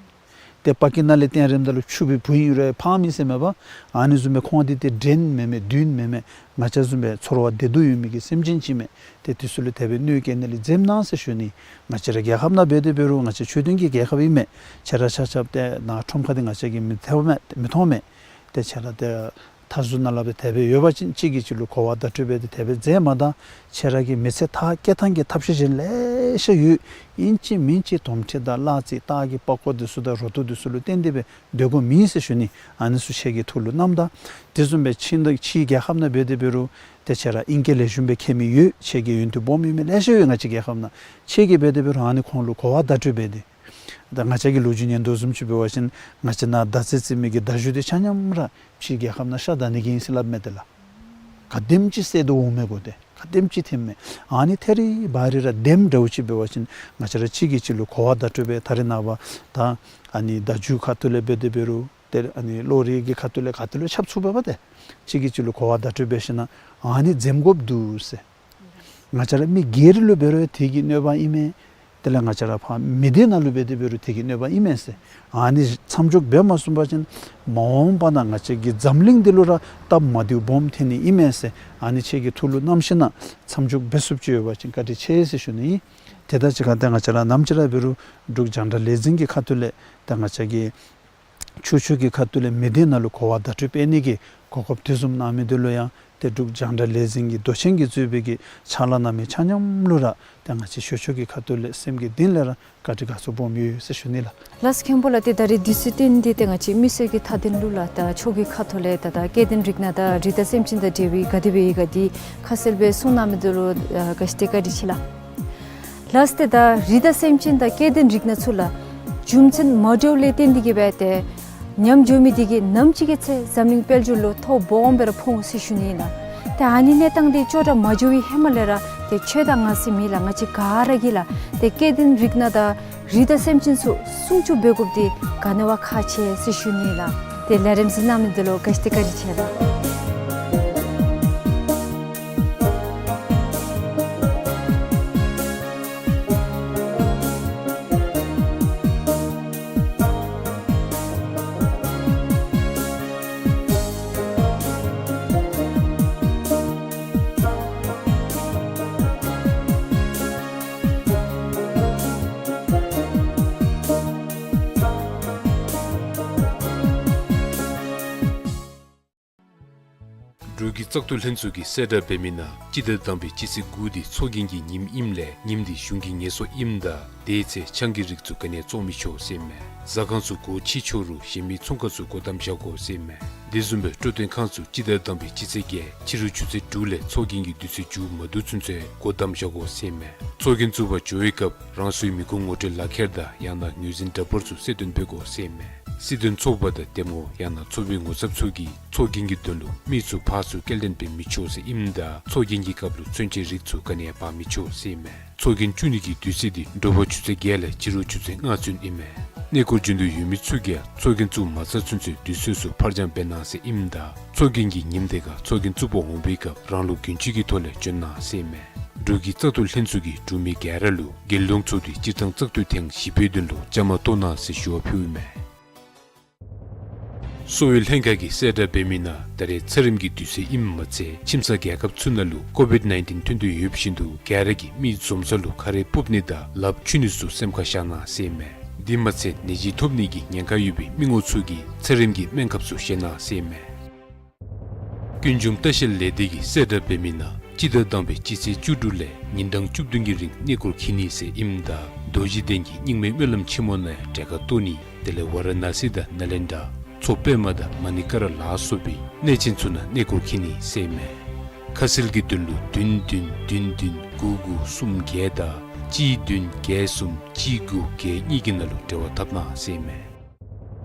ཏེ་པ་ཀི་ནང་ལས་བཏོན་རནམ་ད་ལུ་ཕྱུ་པའི་བུ་ཨིན་རུང་ཕངམ་ཨིན་ཟེར་མས་པ། ཨ་ནི་བཟུམ་སྦེ་ཁོང་འདི་ཏེ་འདྲེ་མེན་མས་བདུད་མེན་མས། ང་བཅས་བཟུམ་སྦེ་ཚོར་བ་བདེ་སྡུག་ཡོད་མི་གི་སེམས་ཅན་ཅིག་མས། ཏེ་དེ་ཚུ་ལུ་དེ་སྦེ་གནོད་བསྐྱལ་ནི་ལས་འཛེམ་གནང་ཟེར་ཞུ་ནི། ང་བཅས་ར་རྒྱལ་ཁབ་ནང་འབད་དེ་འབད་རུང་ང་བཅས་ཆོས་ལྡན་གྱི་རྒྱལ་ཁབ་ཨིན་མས། ཁྱེད་ར་ཆ་ཁྱབ་ཏེ་ནཱ་ཁྲོམ་ཁ་འདི་ང་བཅས་ཀྱིས་མི་ཐོབ་མས་མི་མཐོང་མས། ཏེ་ཁྱེད་ར་ཏེ་མཐའ་ཟུར་ནང་ལུ་སྦེ་དེ་སྦེ་ཡོད་པ་ཅིན་གཅིག་གིས་གཅིག་ལུ་གོ་བ་བརྡ་སྤྲོད་འབད་དེ་དེ་སྦེ་མཛད་མ་ད། ཁྱེད་ར་གི་མི་ཚེ་མཐར་སྐྱེལ་ཐངས་ཀྱི་ཐབས་ཤེས་གཞན་ལེ་ཤ་ཡོད། ཨིན་ཅི་མིན་ཅི་དོམ་མཁྲིས་དང་གླ་རྩི་སྟག་གི་པགས་ཀོ་འདི་ཚུ་དང་རོ་ཏོག་འདི་ཚུ་ལུ་བརྟེན་ཏེ་སྦེ་སྡོད་དགོཔ་མེན་ཟེར་ཞུ་ནི། ཨ་ནི་ཚུ་ཁྱེད་ཀྱི་ཐུགས་ལུ་བསྣམ་ད། དེ་བཟུམ་སྦེ་ཕྱི་ནང་ཕྱི་རྒྱལ་ཁབ་ནང་འབད་དེ་འབད་རུང་ཏེ་ཁྱེད་ར་ཨིང་སྐད་ལེགས་ཤོམ་སྦེ་མཁྱེན་མི་ཡོད། ཁྱེད་ཀྱི་ཡོན་ཏན་སྦོམ་ཡོད་མི་ལེ་ཤ་ཡོད་ང་བཅས་རྒྱལ་ཁབ་ནང་། ཁྱེད་ཀྱིས་འབད་དེ་འབད་རུང་ཨ་ནི་ཁོང་ལུ་གོ་བ་བརྡ་སྤྲོད་འབད་དེ། ད་ང་བཅས་ཀྱི་ལོ་རྒྱུས་ཉན་དོ་བཟུམ་ཅིག་འབད་བ་ཅིན་ང་བཅས་ནཱ་མདའ་རྩེད་རྩེད་མི་གི་མདའ་གཞུ་འདི་ཆ་མཉམ་ར་ཕྱི་རྒྱལ་ཁབ་ནང་ཤ་བདའ་ནི་གི་ཨིན་ཟེར་སླབ་མས་ཏེ་ལགས། ག་དེམ་ཅིག་བསད་དོ་འོང་མས་གོ། ཏེ་ག་དེམ་ཅིག་ཐོནམ་མས། ཨ་ནི་ཐད་རི་བ་རི་ར་དེམ་འདྲཝ་ཅིག་འབད་བ་ཅིན་ང་བཅས་ར་གཅིག་གིས་གཅིག་ལུ་གོ་བ་བརྡ་སྤྲོད་འབད། ད་རེས་ནངས་པ་ད་ཨ་ནི་བརྡ་བརྒྱུད་ཁ་ཐུག་ལས་འབད་དེ་འབད་རུང་ཏེ་ཨ་ནི་གློག་རིག་གི་ཁ་ཐུག་ལས་ག་ཏེ་ལུ་ཁྱབ་ཚུགས་པས་པ། ཏེ་གཅིག་གིས་གཅིག་ལུ་གོ་བ་བརྡ་སྤྲོད་འབད་ཞིན་ན་ཨ་ནི་འཛེམ་དགོཔ་འདུག་ཟེར། ང་བཅས་ར་མི་སྒེར་ལུ་འབད་རུང་དེ་གི་གནོད་པ་ཨིན་མས། དེ་ལས་ང་བཅས་ར་ཕར་མི་སྡེ་ནང་ལུ་འབད་དེ་འབད་རུང་དེ་གི་གནོད་པ་ཨིན་མས་ཟེར། ཨ་ནི་མཚམས་འཇོག་འབད་མ་ཚུགས་པ་ཅིན་མ་འོངས་པ་ནང་ང་བཅས་ཀྱི་འཛམ་གླིང་འདི་ལུ་ར་སྟབས་མ་བདེཝ་སྦོམ་ཐོན་ནི་ཨིན་མས་ཟེར། ཨ་ནི་ཁྱེད་ཀྱི་ཐུགས་ལུ་བསྣམ་ཞིན་ན་མཚམས་འཇོག་འབད་ཚུགསཔ་ཅིག་ཡོད་པ་ཅིན་བཀའ་དྲིན་ཆེ་ཟེར་ཞུ་ནི་ཨིན། དེ་དང་གཅིག་ཁར་ཏེ་ང་བཅས་ར་ནམ་ཅིག་ར་འབད་རུང་འབྲུག་རྒྱང་བསྒྲགས་ལས་འཛིན་གྱི་ཁ་ཐུག་ལས་ཏེ་ང་བཅས་ཀྱི་ཆོས་ཕྱོགས་ཀྱི་ཁ་ཐུག་ལས་མི་སྡེ་ནང་ལུ་གོ་བ་བརྡ་སྤྲོད་འབད་ནི་གི་གོ་སྐབས་དེ་བཟུམ་གནང་མི་འདི་ལུ་ཡང་ཏེ་འབྲུག་རྒྱང་བསྒྲགས་ལས་འཛིན་གྱི་མདོ་ཆེན་གྱིས་གཙོས་པའི་གི་ཕྱག་ལཱ་གནང་མི་ཆ་མཉམ་ལུ་ར་ཏེ་ང་བཅས་ཆོས་ཕྱོགས་ཀྱི་ཁ་ཐུག་ལས་སེམས་ཀྱི་གཏིང་ལས་ར་བཀའ་དྲིན་དགའ་ཚོར་སྦོམ་ཡོད་ཟེར་ཞུ་ནི་ལགས། ལགས་སོ་མཁན་པོ་ལགས། ཏེ་ད་རེས་དུས་ཚོད་བཏོན་ཏེ་ཏེ་ང་བཅས་མི་སེར་གྱི་མཐའ་དོན་ལུ་ལགས་ད་ཆོས་ཀྱི་ཁ་ཐུག་ལས་ད་ད་སྐལ་ལྡན་རིགས་སྣ་དང་རི་དྭགས་སེམས་ཅན་དང་འབྲེལ་བའི་ག་དེ་སྦེ་ཡོད་ག་འདི་ཁ་གསལ་སྦེ་གསུང་གནང་མི་འདི་ལུ་ཨ་ག་ཅི་ཏེ་བཀའ་དྲིན་ཆེ་ལགས། ལགས་ཏེ་ད་རི་དྭགས་སེམས་ཅན་དང་སྐལ་ལྡན་རིགས་སྣ་ཚུ་ལགས་རྒྱུ་མཚན་མ་འདྲཝ་ལས་བརྟེན་ཏེ་གིས་སྦེ་ཏེ་ཉམས་འགྱོ་མི་འདི་གིས་ནམ་ཅིག་གི་ཚེ་འཛམ་གླིང་དཔལ་འབྱོར་ལུ་ཐོ་སྦོམ་སྦེ་ར་ཕོག་འོང་ཟེར་ཞུ་ནི་ལགས། ཏེ་ཨ་ནི་གནས་སྟངས་འདི་ཅོག་འཐདཔ་མ་འགྱོ་བའི་ཧེ་མ་ལས་ར་ཏེ་ཁྱོད་དང་ང་ཟེར་མེད་ལགས། ང་བཅས་ག་ར་གིས་ལགས་ཏེ་སྐལ་ལྡན་རིགས་སྣ་དང་རི་དྭགས་སེམས་ཅན་ཚུ་སྲུང་སྐྱོབ་འབད་དགོཔ་འདི་ག་ནི་བ་ཁག་ཆེ་ཟེར་ཞུ་ནི་ལགས། ཏེ་ལས་རིམ་གཟིགས་གནང་མི་འདི་ལུ་ག་ཅི་ཏེ་བཀའ་དྲིན་ཆེ་ལགས། འབྲུག་གི་བཙག་འཐུ་ལྷན་ཚོགས་ཀྱིས་གསལ་བསྒྲགས་འབད་མི་ནང་སྤྱི་ཟླ་དང་པའི་སྤྱི་ཚེས་དགུ་འདི་ཚོགས་རྒྱན་གྱི་ཉིནམ་ཨིནམ་ལས་ཉིནམ་འདི་གཞུང་གི་ངལ་གསོ་ཨིནམ་ད་དེའི་ཚེ་ཆང་གི་རིགས་ཚུ་ག་ནི་ཡང་བཙོང་མི་ཆོག་ཟེར་མས། ཟ་ཁང་ཚུ་སྒོ་ཕྱེ་ཆོག་རུང་གཞན་མི་ཚོང་ཁང་ཚུ་སྒོ་བསྡམ་བཞག་དགོ་ཟེར་མས། དེ་བཟུམ་སྦེ་སྤྲོ་སྟོན་ཁང་ཚུ་སྤྱི་ཟླ་དང་པའི་སྤྱི་ཚེས་བརྒྱད་ཕྱི་རུ་ཆུ་ཚོད་དྲུག་ལས་ཚོགས་རྒྱན་གྱི་དུས་ཚོད་མཇུག་མ་བསྡུ་ཚུན་ཚོད་སྒོ་བསྡམ་བཞག་དགོ་ཟེར་མས། ཚོགས་རྒྱན་བཙུགས་པར་འབྱོན་པའི་སྐབས་རང་སོའི་མི་ཁུངས་ངོ་སྤྲོད་ལག་ཁྱེར་དང་ཡང་ན་ངོས་འཛིན་འདྲ་པར་ཚུ་གསལ་སྟོན་འབད་དགོ་ཟེར་མས། སྲིད་དོན་ཚོགས་པ་དང་འདེམས་ངོ་ཡང་ན་ཚོགས་པའི་ངོ་ཚབ་ཚུ་གིས་ཚོགས་རྒྱན་གྱི་དོན་ལུ་མི་ཚུ་ཕར་ཚུར་སྐྱེལ་འདྲེན་འབད་མི་ཆོག་ཟེར་ཨིནམ་ད་ཚོགས་རྒྱན་གྱི་སྐབས་ལུ་མཚོན་ཆའི་རིགས་ཚུ་ག་ནི་ཡང་འབག་མི་ཆོག་ཟེར་མས། ཚོགས་རྒྱན་བཙུགས་ནི་གི་དུས་ཚོད་འདི་དྲོ་པ་ཆུ་ཚོད་བརྒྱད་ལས་ཕྱི་རུ་ཆུ་ཚོད་ལྔ་ཚུན་ཨིན་མས། གནས་སྐོར་འབྱོན་འདོད་ཡོད་མི་ཚུ་གིས་ཚོགས་རྒྱན་བཙུགས་མ་ཚར་ཚུན་ཚོད་དུས་ཚོད་ཚུ་ཕར་འགྱངས་འབད་གནང་ཟེར་ཨིནམ་ད་ཚོགས་རྒྱན་གྱི་ཉིནམ་དེ་ཁར་ཚོགས་རྒྱན་བཙུགས་པར་འོང་པའི་སྐབས་རང་ལུགས་རྒྱུན་སྤྱོད་ཀྱི་ཐོག་ལས་འབྱོན་གནང་ཟེར་མས། འབྲུག་གི་བཙག་འཐུ་ལྷན་ཚོགས་ཀྱིས་འབྲུག་མི་ག་ར་ལུ་རྒྱལ་ཡོངས་ཚོགས་འདུའི་སྤྱིར་བཏང་བཙག་འཐུའི་ཐེངས་བཞི་པའི་དོན་ལུ་བཅའ་མར་གཏོགས་གནང་ཟེར་ཞུ་བ་ཕུལཝ་མས། གསོ་བའི་ལྷན་ཁག་གིས་གསལ་བསྒྲགས་འབད་མི་ནང་ད་རེས་ཚད་རིམས་ཀྱི་དུས་ཚོད་ཨིནམ་མ་ཚད་ཁྱིམ་ཚང་རྒྱལ་ཁབ་ཚུ་ནང་ལུ་ཀོ་བིཌ་ནའིན་ཊིན་ཐོན་དོ་ཡོདཔ་བཞིན་དུ་ག་ར་གིས་མི་འཛོམས་ས་ལུ་ཁ་རས་སྤུབ་ནི་དང་ལགཔ་འཁྱུ་ནི་ཚུ་སེམས་ཁར་བཞག་གནང་ཟེར་མས། དེ་མ་ཚད་ནད་གཞི་ཐོབ་ནི་གི་ཉེན་ཁ་ཡོད་པའི་མི་ངོ་ཚུ་གིས་ཚད་རིམས་ཀྱི་སྨན་ཁབ་ཚུ་བཞེས་གནང་ཟེར་མས། ཀུན་འབྱུང་ལྟ་བཤལ་ལས་སྡེ་གིས་གསལ་བསྒྲགས་འབད་མི་ནང་སྤྱི་ཟླ་དང་པའི་སྤྱི་ཚེས་བཅུ་དྲུག་ལས་ཉིན་གྲངས་བཅུ་བདུན་གྱི་རིང་གནས་སྐོར་འཁྱིད་ནི་ཟེར་ཨིནམ་ད་རྡོ་རྗེ་གདན་གྱི་རྙིང་མའི་སྨོན་ལམ་ཆེན་མོ་ནང་ཡང་གྲལ་ཁར་གཏོགས་ནི་དེ་ལས་ཝ་ར་ཎ་སི་དང་ནཱ་ལེནྡྲ་མཚོ་པདྨ་དང་མ་ཎི་ཀ་ར་ལ་སོགས་པའི་གནས་ཆེན་ཚུ་ནང་གནས་སྐོར་འཁྱིད་ནི་ཟེར་མས། ཁ་གསལ་གྱི་དོན་ལུ་བདུན་བདུན་བདུན་བདུན་དགུ་དགུ་གསུམ་བརྒྱད་དང་གཅིག་བདུན་བརྒྱད་གསུམ་གཅིག་དགུ་བརྒྱད་གཉིས་ཀྱི་ནང་ལུ་འབྲེལ་བ་འཐབ་གནང་ཟེར་མས།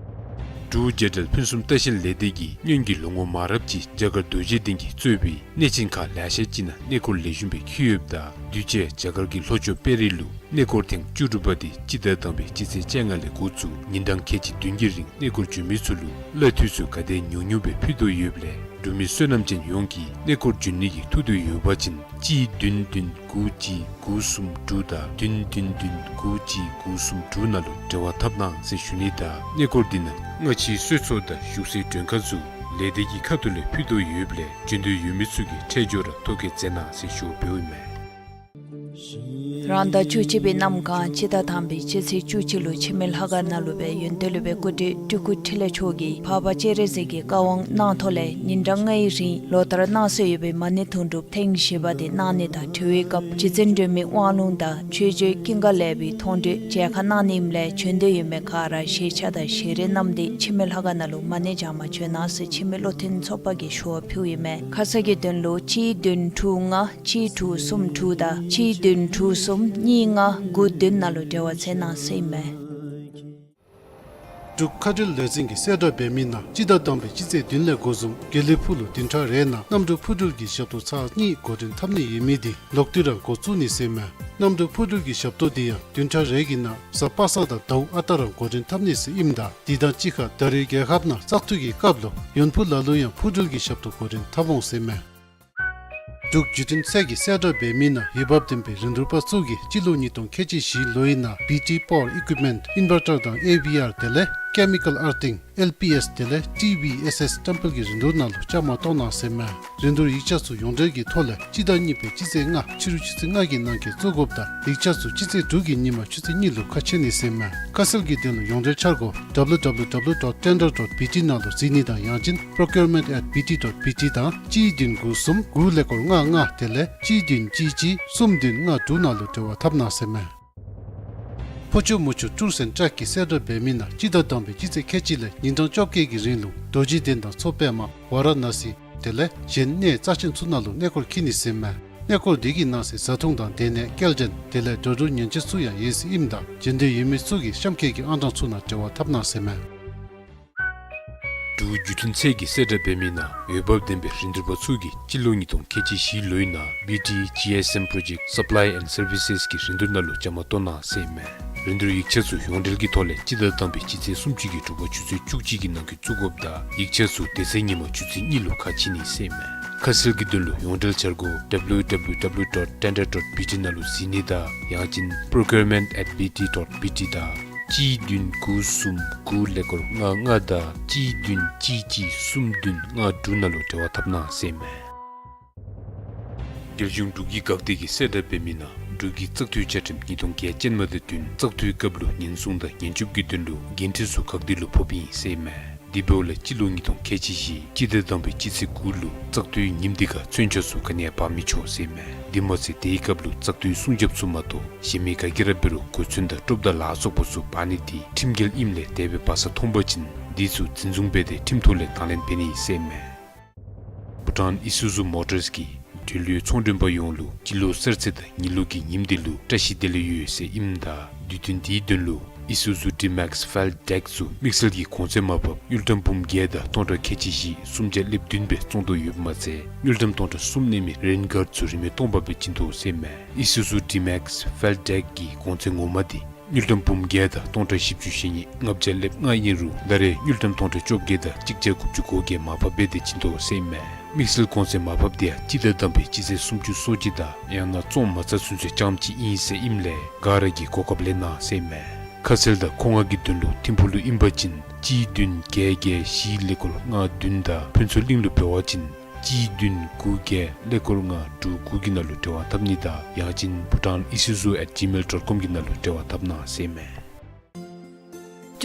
འབྲུག་རྒྱལ་ཕྲན་ཕུན་སུམ་ལྟ་བཤལ་ལས་སྡེ་གིས་སྔོན་གྱི་ལོ་ངོ་མང་རབས་ཅིག་རྒྱ་གར་རྡོ་རྗེ་གདན་གྱིས་གཙོས་པའི་གནས་ཆེན་ཁག་ལེ་ཤ་ཅིག་ནང་གནས་སྐོར་ལེགས་ཤོམ་སྦེ་འཁྱིད་ཡོདཔ་ད་དུས་ཅི་རྒྱ་གར་གྱི་ལྷོ་ཕྱོགས་དཔལ་རི་ལུ་གནས་སྐོར་ཐེངས་བཅུ་དྲུག་པ་འདི་སྤྱི་ཟླ་དང་པའི་སྤྱི་ཚེས་བཅོ་ལྔ་ལས་འགོ་བཙུགས་ཉིན་གྲངས་ཁལ་གཅིག་བདུན་གྱི་རིང་གནས་སྐོར་འབྱོན་མི་ཚུ་ལུ་གླ་འཐུས་ཚུ་ག་དེ་ཉུང་ཉུང་སྦེ་ཕུལ་དོ་ཡོདཔ་ལས་ འབྲུག་མི་བསོད་ནམས་ཅན་ཡོངས་ཀྱིས་གནས་སྐོར་འབྱོན་ནི་གི་ཐུགས་འདོད་ཡོད་པ་ཅིན་གཅིག་བདུན་བདུན་དགུ་གཅིག་དགུ་གསུམ་དྲུག་དང་བདུན་བདུན་བདུན་དགུ་གཅིག་དགུ་གསུམ་དྲུག་ནང་ལུ་འབྲེལ་བ་འཐབ་གནང་ཟེར་ཞུ་ནི་དང་གནས་སྐོར་འདི་ནང་སྔ་ཕྱིའི་གསོལ་ཚོགས་དང་བཞུགས་སའི་མགྲོན་ཁང་ཚུ་ལས་སྡེ་གི་ཁ་ཐུག་ལས་ཕུལ་དོ་ཡོདཔ་ལས་འབྱོན་འདོད་ཡོད་མི་ཚུ་གིས་འཕྲལ་མགྱོགས་ར་ཐོ་བཀོད་མཛད་གནང་ཟེར་ཞུ་བ་འབདཝ་ཨིན་མས། རང་ཟླ་བཅུ་གཅིག་པའི་གནམ་གང་སྤྱི་ཟླ་དང་པའི་སྤྱི་ཚེས་བཅུ་གཅིག་ལུ་འཆི་མེད་ལྷ་ཁང་ནང་ལུ་སྦེ་ཡོན་ཏན་སློབ་དཔོན་སྐུ་བགྲེས་སྤྲུལ་སྐུ་འཕྲིན་ལས་མཆོག་གིས་འཕགས་པ་སྤྱན་རས་གཟིགས་ཀྱི་བཀའ་དབང་གནང་ཐོག་ལས་ཉིན་གྲངས་ལྔའི་རིང་ལོ་ལྟར་གནང་སྲོལ་ཡོད་པའི་མ་ཎི་དུང་སྒྲུབ་ཐེངས་བཞི་པ་དེ་གནང་ནི་དང་གྲོལ་བའི་སྐབས་རྗེ་བཙུན་སྒྲོལ་མའི་དབང་ལུང་དང་ཆོས་སྤྱོད་ཀུན་དགའ་ལེགས་པའི་མཐོང་གྲོལ་མཇལ་ཁ་གནང་ནི་ཨིནམ་ལས་འབྱོན་འདོད་ཡོད་མི་ག་ར་ཞལ་ཆས་དང་ཞལ་རས་བསྣམས་ཏེ་འཆི་མེད་ལྷ་ཁང་ནང་ལུ་མ་ཎི་བགྱང་པར་འབྱོན་གནང་ཟེར་འཆི་མེད་བློ་མཐུན་ཚོགས་པ་གིས་ཞུ་བ་ཕུལཝ་ཨིན་མས། ཁ་གསལ་གྱི་དོན་ལུ་གཅིག་བདུན་དྲུག་ལྔ་གཅིག་དྲུག་གསུམ་དྲུག་དང་གཅིག་བདུན་དྲུག་གསུམ་གཉིས་ལྔ་དགུ་བདུན་ནང་ལུ་འབྲེལ་བ་འཐབ་གནང་ཟེར་ཨིན་མས། འབྲུག་མཁའ་འགྲུལ་ལས་འཛིན་གྱིས་གསལ་བསྒྲགས་འབད་མི་ནང་སྤྱི་ཟླ་དང་པའི་སྤྱི་ཚེས་བདུན་ལས་འགོ་བཟུང་དགེ་ལེགས་ཕུག་ལུ་བདུན་ཕྲག་རེའི་ནང་གནམ་གྲུ་འཕུར་འགྲུལ་གྱི་ཞབས་ཏོག་ཚར་གཉིས་འགོ་འདྲེན་འཐབ་ནི་ཡོད་མི་དེ་ལོག་སྟེ་ར་འགོ་བཙུགས་ནི་ཟེར་ཨིན་མས། གནམ་གྲུ་འཕུར་འགྲུལ་གྱི་ཞབས་ཏོག་དེ་ཡང་བདུན་ཕྲག་རེ་གི་ནང་གཟའ་པ་སངས་དང་ཟླཝ་ཨ་རྟག་ར་འགོ་འདྲེན་འཐབ་ནི་ཟེར་ཨིནམ་ད་དེ་དང་གཅིག་ཁར་ད་རེས་རྒྱལ་ཁབ་ནང་བཙག་འཐུ་གི་སྐབས་ལུ་ཡོན་ཕུ་ལ་ལུ་ཡང་འཕུར་འགྲུལ་གྱི་ཞབས་ཏོག་འགོ་འདྲེན་འཐབ་འོང་ཟེར་ཨིན་མས། འབྲུག་བརྒྱུད་འཕྲིན་ཚད་ཀྱིས་གསལ་བསྒྲགས་འབད་མི་ནང་འོས་འབབ་ལྡན་པའི་རིན་བསྡུར་པ་ཚུ་གིས་སྤྱི་ལོ་ཉིས་སྟོང་ཁལ་གཅིག་བཞི་ལོའི་ནང་བི་ཊི་པ་ཝར་ཨི་ཀུའིཔ་མེནཊ་ཨིན་ཝར་ཊར་དང་ཨེ་ཝི་ཨར་དེ་ལས་ཀེ་མི་ཀལ་ཨར་ཐིང་ཨེལ་པི་ཨེསི་དེ་ལས་ཊི་བི་ཨེསི་ཨེསི་བཀྲམ་སྤེལ་གྱི་རིན་བསྡུར་ནང་ལུ་བཅའ་མར་གཏོགས་གནང་ཟེར་ཨིན་མས། རིན་བསྡུར་ཡིག་ཆ་ཚུ་ཡོངས་འབྲེལ་གྱི་ཐོག་ལས་སྤྱི་ཟླ་གཉིས་པའི་སྤྱི་ཚེས་ལྔ་ཕྱི་རུ་ཆུ་ཚོད་ལྔ་གི་ནང་འཁོད་བཙུགས་དགོཔ་དང་ཡིག་ཆ་ཚུ་སྤྱི་ཚེས་དྲུག་གི་ཉིན་མ་ཆུ་ཚོད་གཉིས་ལུ་ཁ་ཕྱེ་ནི་ཟེར་ཨིན་མས། ཁ་གསལ་གྱི་དོན་ལུ་ཡོངས་འབྲེལ་འཆར་སྒོ་ཌབ་ལུ་ཌབ་ལུ་ཌབ་ལུ་ཌོཊ་ཊེན་ཌར་ཌོཊ་བི་ཊི་ནང་ལུ་གཟིགས་ནི་དང་ཡང་ཅིན་པྲོ་ཀིའུར་མེནཊ་ཨེཊ་བི་ཊི་ཌོཊ་བི་ཊི་དང་གཅིག་བདུན་དགུ་གསུམ་དགུ་ཀླད་ཀོར་ལྔ་ལྔ་དེ་ལས་གཅིག་བདུན་གཅིག་གཅིག་གསུམ་བདུན་ལྔ་དྲུག་ནང་ལུ་འབྲེལ་བ་འཐབ་གནང་ཟེར་ཨིན་མས། ཕོ་ཆུ་མོ་ཆུ་ཊུརསི་ཨེནཌ་ཊྲེག་གིས་གསལ་བསྒྲགས་འབད་མི་ནང་སྤྱི་ཟླ་དང་པའི་སྤྱི་ཚེས་ཁལ་གཅིག་ལས་ཉིན་གྲངས་བཅོ་བརྒྱད་ཀྱི་རིང་ལུ་རྡོ་རྗེ་གདན་དང་མཚོ་པདྨ་ཝ་ར་ཎ་སི་དེ་ལས་གཞན་གནས་རྩ་ཆེན་ཚུ་ནང་ལུ་གནས་སྐོར་འཁྱིད་ནི་ཟེར་ཨིན་མས། གནས་སྐོར་དེ་གི་ནང་གསེས་བཟའ་འཐུང་དང་སྡོད་གནས་སྐྱེལ་འདྲེན་དེ་ལས་འགྲོ་འགྲུལ་ཉེན་བཅོལ་ཚུ་ཡང་ཡོད་ཟེར་ཨིནམ་ད་འབྱོན་འདོད་ཡོད་མི་ཚུ་གིས་གཤམ་འཁོད་ཀྱི་ཨང་གྲངས་ཚུ་ནང་འབྲེལ་བ་འཐབ་གནང་ཟེར་ཨིན་མས། འབྲུག་བརྒྱུད་འཕྲིན་ཚད་ཀྱིས་གསལ་བསྒྲགས་འབད་མི་ནང་འོས་འབབ་ལྡན་པའི་རིན་བསྡུར་པ་ཚུ་གིས་སྤྱི་ལོ་ཉིས་སྟོང་ཁལ་གཅིག་བཞི་ལོའི་ནང་བི་ཊི་ཇི་ཨེསི་ཨེམ་པྲོ་ཇེཀཊ་སབ་ལའི་ཨེནཌ་སར་བི་སེསི་གི་རིན་བསྡུར་ནང་ལུ་བཅའ་མར་གཏོགས་གནང་ཟེར་ཨིན་མས། རིན་བསྡུར་ཡིག་ཆ་ཚུ་ཡོངས་འབྲེལ་གྱི་ཐོག་ལས་སྤྱི་ཟླ་དང་པའི་སྤྱི་ཚེས་སུམ་ཅུ་གི་དྲོ་པ་ཆུ་ཚོད་བཅུ་གཅིག་གི་ནང་འཁོད་བཙུགས་དགོཔ་དང་ཡིག་ཆ་ཚུ་དེ་ཚེ་ཉིན་མ་ཆུ་ཚོད་གཉིས་ལུ་ཁ་ཕྱེ་ནི་ཟེར་ཨིན་མས། ཁ་གསལ་གྱི་དོན་ལུ་ཡོངས་འབྲེལ་འཆར་སྒོ་ཌབ་ལུ་ཌབ་ལུ་ཌབ་ལུ་ཌོཊ་ཊེན་ཌར་ཌོཊ་བི་ཊི་ནང་ལུ་གཟིགས་ནི་དང་ཡང་ཅིན་པྲོ་ཀིའུར་མེནཊ་ཨེཊ་བི་ཊི་ཌོཊ་བི་ཊི་དང་གཅིག་བདུན་དགུ་གསུམ་དགུ་ཀླད་ཀོར་ལྔ་ལྔ་དང་གཅིག་བདུན་གཅིག་གཅིག་གསུམ་བདུན་ལྔ་དྲུག་ནང་ལུ་འབྲེལ་བ་འཐབ་གནང་ཟེར་ཨིན་མས། རྒྱལ་གཞུང་འབྲུག་གི་འགག་སྡེ་གིས་གསལ་བསྒྲགས་འབད་མི་ནང་འབྲུག་གི་བཙག་འཐུའི་བཅའ་ཁྲིམས་ཉིས་སྟོང་བརྒྱད་ཅན་མ་དང་བསྟུན་བཙག་འཐུའི་སྐབས་ལུ་ཉེན་སྲུང་དང་ཉེན་སྐྱོབ་ཀྱི་དོན་ལུ་འགན་འཁྲི་ཚུ་འགག་སྡེ་ལུ་ཕོགཔ་ཨིན་ཟེར་ཨིན་མས། དེ་འབདཝ་ལས་སྤྱི་ལོ་ཉིས་སྟོང་ཁལ་གཅིག་བཞི་སྤྱི་ཟླ་དང་པའི་སྤྱི་ཚེས་དགུ་ལུ་བཙག་འཐུའི་ཉིནམ་དེ་ཁར་མཚོན་ཆ་ཚུ་ག་ནི་ཡང་འབག་མི་ཆོག་ཟེར་ཨིན་མས། དེ་མ་ཚད་དེའི་སྐབས་ལུ་བཙག་འཐུའི་སྲུང་རྒྱབ་ཚུ་མ་གཏོགས་གཞན་མི་ག་གིས་ར་འབད་རུང་གོ་མཚོན་དང་ཊོབ་དང་ལ་སོགས་པ་ཚུ་འབག་ནི་དེ་ཁྲིམས་འགལ་ཨིནམ་ལས་དེ་སྦེ་འབག་ས་མཐོང་པ་ཅིན་དེ་ཚུ་འཛིན་བཟུང་འབད་དེ་ཁྲིམས་ཐོག་ལས་དང་ལེན་འབད་ནི་ཨིན་ཟེར་ཨིན་མས། བྷུ་ཊཱན་ཨི་སུ་ཛུ་མོ་ཊརསི་གིས་འབྲེལ་ཡོད་ཚོང་མགྲོན་པ་ཡོངས་ལུ་སྤྱི་ལོ་གསར་ཚེས་དང་ཉི་ལུགས་ཀྱི་ཉིནམ་དེ་ལུ་བཀྲ་ཤིས་བདེ་ལེགས་ཡོད་ཟེར་ཨིནམ་ད་དུས་སྟོན་དེའི་དོན་ལུ་ཨི་སུ་ཛུ་ཌི་མེགསི་ཕེལཌ་ཌེཀ་ཚུ་དམིགས་བསལ་གྱི་གོང་ཚད་མར་ཕབ་དངུལ་ཀྲམ་འབུམ་བརྒྱད་དང་སྟོང་ཕྲག་ཁལ་གཅིག་བཞི་སུམ་བརྒྱ་ལེབ་བདུན་སྦེ་བཙོང་དོ་ཡོདཔ་མ་ཚད་དངུལ་ཀྲམ་སྟོང་ཕྲག་གསུམ་གནས་མི་རེན་གཱརཌ་ཚུ་རིན་མེད་སྟོང་པ་སྦེ་བྱིན་དོ་ཟེར་ཨིན་མས། ཨི་སུ་ཛུ་ཌི་མེགསི་ཕེལཌ་ཌེཀ་གི་གོང་ཚད་ངོ་མ་དེ་དངུལ་ཀྲམ་འབུམ་བརྒྱད་དང་སྟོང་ཕྲག་བཞི་བཅུ་ཞེ་གཉིས་ལྔ་བརྒྱ་ལེབ་ལྔ་ཨིན་རུང་ད་རེས་དངུལ་ཀྲམ་སྟོང་ཕྲག་བཅོ་བརྒྱད་དང་གཅིག་བརྒྱ་དགུ་བཅུ་གོ་བརྒྱད་མར་ཕབ་འབད་དེ་བྱིན་དོ་ཟེར་ཨིན་མས། དམིགས་བསལ་གོང་ཚད་མར་ཕབ་དེ་ཡང་སྤྱི་ཟླ་དང་པའི་སྤྱི་ཚེས་སུམ་ཅུ་སོ་གཅིག་དང་ཡང་ན་བཙོང་མ་ཚར་ཚུན་ཚོད་རྐྱངམ་གཅིག་ཨིན་ཟེར་ཨིནམ་ལས་ག་ར་གིས་གོ་སྐབས་ལེན་གནང་ཟེར་ཨིན་མས། ཁ་གསལ་དང་མཁོ་མངགས་ཀྱི་དོན་ལུ་ཐིམ་ཕུག་ལུ་ཨིན་པ་ཅིན་གཅིག་བདུན་བརྒྱད་བརྒྱད་བཞི་ཀླད་ཀོར་ལྔ་བདུན་དང་ཕུན་ཚོགས་གླིང་ལུ་འབད་བ་ཅིན་གཅིག་བདུན་དགུ་བརྒྱད་ཀླད་ཀོར་ལྔ་དྲུག་དགུ་གི་ནང་ལུ་འབྲེལ་བ་འཐབ་ནི་དང་ཡང་ཅིན་bhutanisuzu at gmail dot com གི་ནང་ལུ་འབྲེལ་བ་འཐབ་གནང་ཟེར་ཨིན་མས།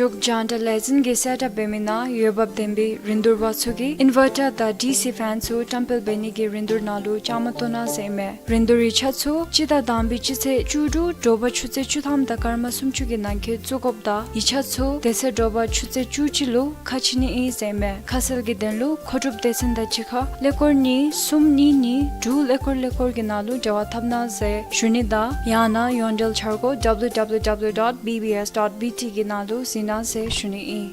འབྲུག་རྒྱང་བསྒྲགས་ལས་འཛིན་གྱིས་གསལ་བསྒྲགས་འབད་མི་ནང་འོས་འབབ་ལྡན་པའི་རིན་བསྡུར་པ་ཚུ་གིས་ཨིན་ཝར་ཊར་དང་ཌི་སི་ཕེན་ཚུ་བཀྲམ་སྤེལ་འབད་ནི་གི་རིན་བསྡུར་ནང་ལུ་བཅའ་མར་གཏོགས་གནང་ཟེར་ཨིན་མས། རིན་བསྡུར་ཡིག་ཆ་ཚུ་སྤྱི་ཟླ་དང་པའི་སྤྱི་ཚེས་བཅུ་དྲུག་དྲོ་པ་ཆུ་ཚོད་བཅུ་ཐམ་དང་སྐར་མ་སུམ་ཅུ་གི་ནང་འཁོད་བཙུགས་དགོཔ་དང་ཡིག་ཆ་ཚུ་དེ་ཚེ་དྲོ་པ་ཆུ་ཚོད་བཅུ་གཅིག་ལུ་ཁ་ཕྱེ་ནི་ཨིན་ཟེར་ཨིན་མས། ཁ་གསལ་གྱི་དོན་ལུ་མཁོ་སྒྲུབ་སྡེ་ཚན་དང་གཅིག་ཁར་ཀླད་ཀོར་གཉིས་གསུམ་གཉིས་གཉིས་དྲུག་ཀླད་ཀོར་ཀླད་ཀོར་གྱི་ནང་ལུ་འབྲེལ་བ་འཐབ་གནང་ཟེར་ཞུ་ནི་དང་ཡང་ན་ཡོངས་འབྲེལ་འཆར་སྒོ་www dot bbs dot bt གི་ནང་ལུ་གཟིགས་གནང་ཟེར་ཞུ་ནི་ཨིན།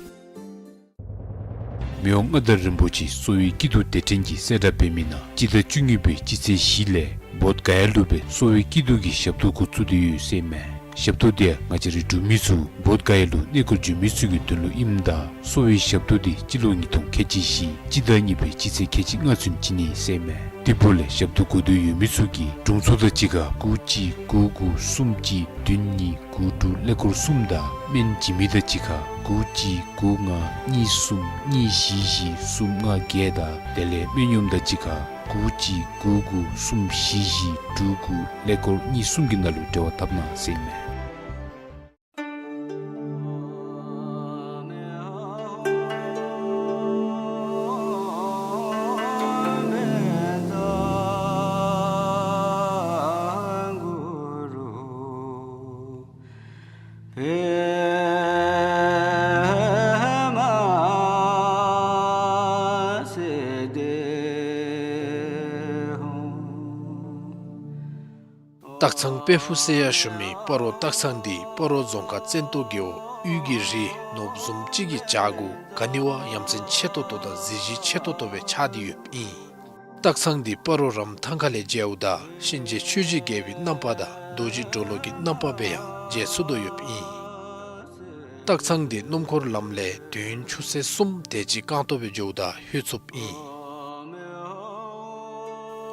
མི་དབང་མངའ་བདག་རིན་པོ་ཆེ་གསོ་བའི་སྐྱིད་སྡུག་དེ་འཕྲིན་གྱིས་གསལ་བསྒྲགས་འབད་མི་ནང་སྤྱི་ཟླ་བཅུ་གཉིས་པའི་སྤྱི་ཚེས་བཞི་ལས་བོདྷ་ག་ཡ་ལུ་སྦེ་གསོ་བའི་སྐྱིད་སྡུག་གི་ཞབས་ཏོག་འགོ་བཙུགས་ཏེ་ཡོད་ཟེར་ཨིན་མས། ཞབས་ཏོག་འདི་ང་བཅས་རའི་འབྲུག་མི་ཚུ་བོདྷ་ག་ཡ་ལུ་གནས་སྐོར་འབྱོན་མི་ཚུ་གི་དོན་ལུ་ཨིནམ་ད་གསོ་བའི་ཞབས་ཏོག་འདི་སྤྱི་ལོ་ཉིས་སྟོང་ཁལ་གཅིག་བཞི་སྤྱི་ཟླ་གཉིས་པའི་སྤྱི་ཚེས་ཁལ་གཅིག་ལྔ་ཚུན་བྱིན་ནི་ཟེར་མས། དེ་འབདཝ་ལས་ཞབས་ཏོག་དགོ་འདོད་ཡོད་མི་ཚུ་གིས་དྲུང་འཚོ་དང་གཅིག་ཁར་དགུ་གཅིག་དགུ་དགུ་གསུམ་གཅིག་བདུན་གཉིས་དགུ་དྲུག་ཀླད་ཀོར་གསུམ་དང་སྨན་བྱིན་མི་དང་གཅིག་ཁར་དགུ་གཅིག་དགུ་ལྔ་གཉིས་གསུམ་གཉིས་བཞི་བཞི་གསུམ་ལྔ་བརྒྱད་དང་དེ་ལས་སྨན་གཡོགམ་དང་གཅིག་ཁར་དགུ་གཅིག་དགུ་དགུ་གསུམ་བཞི་བཞི་དྲུག་དགུ་ཀླད་ཀོར་གཉིས་གསུམ་གྱི་ནང་ལུ་འབྲེལ་བ་འཐབ་གནང་ཟེར་མས། སྟག་ཚང་དཔལ་ཕུག་ཟེར་ཡང་ཞུ་མི་སྤ་རོ་སྟག་ཚང་འདི་སྤ་རོ་རྫོང་ཁག་བཙན་ཏོ་རྒེད་འོག་དབུས་ཀྱི་རི་ནོར་བུ་བཟུམ་ཅིག་གི་བྱག་གུ་ག་ནི་བ་ཡ་མཚན་ཆེ་ཏོག་ཏོ་དང་གཟི་བརྗིད་ཆེ་ཏོག་ཏོ་སྦེ་ཆགས་ཏེ་ཡོདཔ་ཨིན། སྟག་ཚང་འདི་སྤ་རོ་རམ་ཐང་ཁ་ལས་མཇལཝ་ད་གཤིན་རྗེ་ཆོས་ཀྱི་རྒྱལ་པོའི་རྣམ་པ་དང་རྡོ་རྗེ་གྲོ་ལོད་ཀྱི་རྣམ་པ་སྦེ་ཡང་མཇལ་ཚུགས་དོ་ཡོདཔ་ཨིན། སྟག་ཚང་འདི་སྣུམ་འཁོར་ལམ་ལས་དུས་ཡུན་ཆུ་ཚོད་གསུམ་དེ་ཅིག་རྐང་སྟོང་སྦེ་འགྱོཝ་ད་ལྷོད་ཚུགསཔ་ཨིན།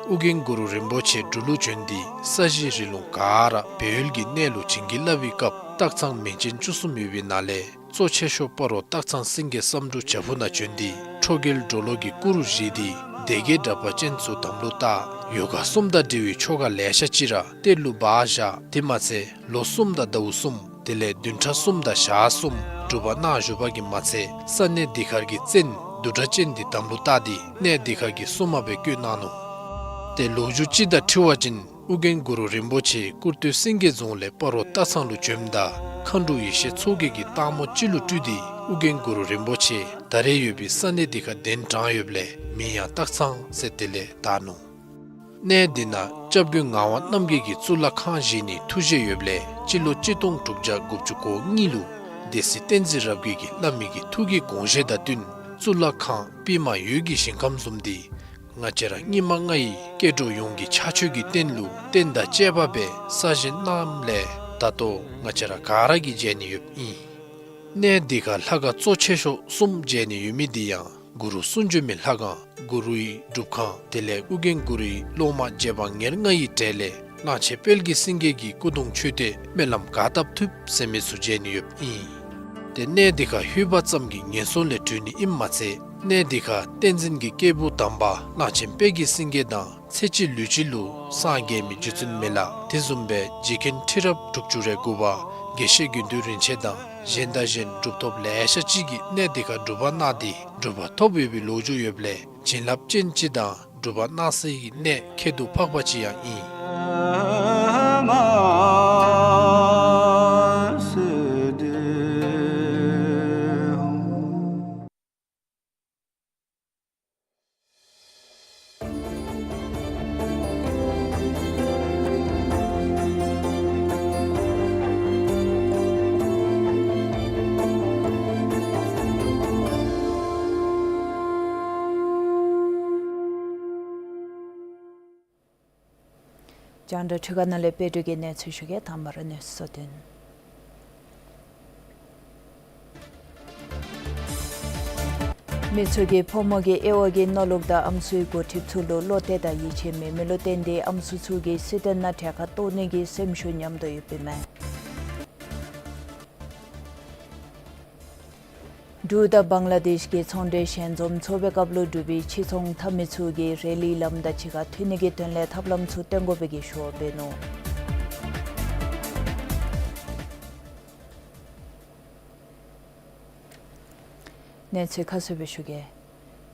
ཨོ་རྒྱན་གུ་རུ་རིན་པོ་ཆེ་འབྲུག་ལུ་བྱོན་ཏེ་ས་གཞི་རི་ལུང་ག་ར་སྦས་ཡུལ་གྱི་གནས་ལུ་བྱིན་གྱིས་བརླབས་པའི་སྐབས་སྟག་ཚང་མིང་ཅན་བཅུ་གསུམ་ཡོད་པའི་ནང་ལས་གཙོ་ཆེ་ཤོས་སྤ་རོ་སྟག་ཚང་སེང་གེ་བསམ་འགྲུབ་བྱག་ཕུག་ནང་བྱོན་ཏེ་ཁྲོ་རྒྱལ་གྲོ་ལོད་ཀྱི་སྐུ་རུ་བཞེངས་ཏེ་སྡེ་བརྒྱད་དྲེགས་པ་ཅན་ཚུ་དམ་ལུ་བཏགས། ཡོ་ག་གསུམ་དང་འབྲེལ་བའི་ཆོ་ག་ལེ་ཤ་ཅིག་ར་གཏེར་ལུ་སྦ་བཞག། དེ་མ་ཚད་ལོ་གསུམ་དང་ཟླཝ་གསུམ་དེ་ལས་བདུན་ཕྲག་གསུམ་དང་ཞག་གསུམ་སྒྲུབ་པ་གནང་བཞུགས་པ་གིས་མ་ཚད་ས་གནས་འདི་ཁར་གྱི་བཙན་བདུད་གྲགས་ཅན་འདི་དམ་ལུ་བཏགས་ཏེ་གནས་འདི་ཁར་གྱི་སྲུང་མ་སྦེ་བསྐོས་གནང་ནུག། ཏེ་ལོ་རྒྱུས་ཅིག་དང་འཁྲིལ་བ་ཅིན་ཨོ་རྒྱན་གུ་རུ་རིན་པོ་ཆེ་ཀུར་སྟོད་སེང་གེ་རྫོང་ལས་སྤ་རོ་སྟག་ཚང་ལུ་བྱོནམ་ད་མཁའ་འགྲོ་ཡེ་ཤེས་མཚོ་རྒྱལ་གྱིས་སྟག་མོ་ཅིག་ལུ་སྤྲུལ་ཏེ་ཨོ་རྒྱན་གུ་རུ་རིན་པོ་ཆེ་ད་རེས་ཡོད་པའི་ས་གནས་འདི་ཁར་གདན་དྲངས་ཡོདཔ་ལས་མིང་ཡང་སྟག་ཚང་ཟེར་དེ་ལས་བཏགས་ནུག། གནས་འདི་ནང་སྐྱབས་མགོན་ངག་དབང་རྣམ་རྒྱལ་གྱིས་གཙུག་ལག་ཁང་བཞེངས་ནིའི་ཐུགས་བཞེད་ཡོདཔ་ལས་སྤྱི་ལོ་གཅིག་སྟོང་དྲུག་བརྒྱ་དགུ་བཅུ་གོ་གཉིས་ལུ་སྡེ་སྲིད་བསྟན་འཛིན་རབ་རྒྱས་ཀྱིས་བླ་མའི་གི་ཐུགས་ཀྱི་དགོངས་བཞེད་དང་བསྟུན་གཙུག་ལག་ཁང་པདྨ་འོད་ཀྱི་ཞིང་ཁམས་བཟུམ་འདི་ང་བཅས་ར་སྙིགས་མ་ལྔ་ཡི་སྐྱེ་འགྲོ་ཡོངས་ཀྱི་ཕྱག་མཆོད་ཀྱི་རྟེན་ལུ་རྟེན་དང་བཅས་པ་སྦེ་གསར་བཞེངས་གནངམ་ལས་ད་ལྟོ་ང་བཅས་ར་ག་ར་གིས་མཇལ་ནི་ཡོདཔ་ཨིན། གནས་འདི་ཁར་ལྷ་ཁང་གཙོ་ཆེ་ཤོས་གསུམ་མཇལ་ནི་ཡོད་མི་འདི་ཡང་གུ་རུ་གསུང་བྱོན་མའི་ལྷ་ཁང་གུ་རུའི་སྒྲུབ་ཁང་དེ་ལས་ཨོ་རྒྱན་གུ་རུའི་སློབ་མ་རྗེ་འབངས་ཉེར་ལྔ་ཡི་གྲས་ལས་གླང་ཆེན་དཔལ་གྱི་སེང་གེ་གི་སྐུ་གདུང་མཆོད་རྟེན་སྨོན་ལམ་ག་བཏབ་ཐུབ་ཟེར་མི་ཚུ་མཇལ་ནི་ཡོདཔ་ཨིན། ཏེ་གནས་འདི་ཁར་ལྷོད་པ་ཙམ་གྱིས་ངན་སོང་ལས་གྲོལ་ནི་ཨིནམ་མ་ཚད་གནས་འདི་ཁར་བསྟན་འཛིན་གྱི་སྐྱེས་བུ་དམ་པ་གླང་ཆེན་དཔལ་གྱི་སེང་གེ་དང་ཚེ་གཅིག་ལུས་གཅིག་ལུ་སངས་རྒྱས་མི་རྗེ་བཙུན་མི་ལ་དེ་བཟུམ་སྦེ་རྗེ་མཁན་ཁྲི་རབས་དྲུག་ཅུ་རེ་དགུ་པ་དགེ་བཤེས་དགེ་འདུན་རིན་ཆེན་དང་གཞན་དང་གཞན་གྲུབ་ཐོབ་ལེ་ཤ་ཅིག་གིས་གནས་འདི་ཁར་སྒྲུབ་པ་གནང་སྟེ་གྲུབ་པ་ཐོབ་ཡོད་པའི་ལོ་རྒྱུས་ཡོདཔ་ལས་བྱིན་རླབས་ཅན་ཅིག་དང་སྒྲུབ་པ་གནང་སའི་གནས་ཁྱད་དུ་འཕགས་པ་ཅིག་ཡང་ཨིན། རྒྱང་བསྒྲགས་འཕྲུལ་ཁང་ནང་ལས་དཔལ་སྒྲོན་གྱིས་གནས་ཚུལ་ཞུ་གེ། དང་པ་ར་གནས་ཚུལ་གཙོ་དོན། མི་ཚུ་གིས་ཕོ་མོ་གི་དབྱེ་བ་གི་མནོ་ལུགས་དང་ཨམ་སྲུའི་འགོ་ཁྲིདཔ་ཚུ་ལུ་བློ་གཏད་དང་ཡིད་ཆེས་མེད་མི་ལུ་བརྟེན་ཏེ་ཨམ་སྲུ་ཚུ་གིས་སྲིད་དོན་ནང་གྲལ་ཁར་གཏོགས་ནི་གི་སེམས་ཤུགས་ཉམས་དོ་ཡོདཔ་ཨིན་མས། འབྲུག་དང་བང་ལ་དེཤ་གི་ཚོང་འབྲེལ་ཞལ་འཛོམས་ཚོགས་པའི་སྐབས་ལུ་འབྲུག་པའི་ཕྱི་ཚོང་འཐབ་མི་ཚུ་གིས་རེ་ལིའི་ལམ་དང་གཅིག་ཁར་མཐུད་ནི་གི་དོན་ལས་ཐབས་ལམ་ཚུ་སྟོན་དགོ་པའི་གི་ཞུ་བ་འབད་ནུག། གནས་ཚུལ་ཁ་གསལ་སྦེ་ཞུ་གེ།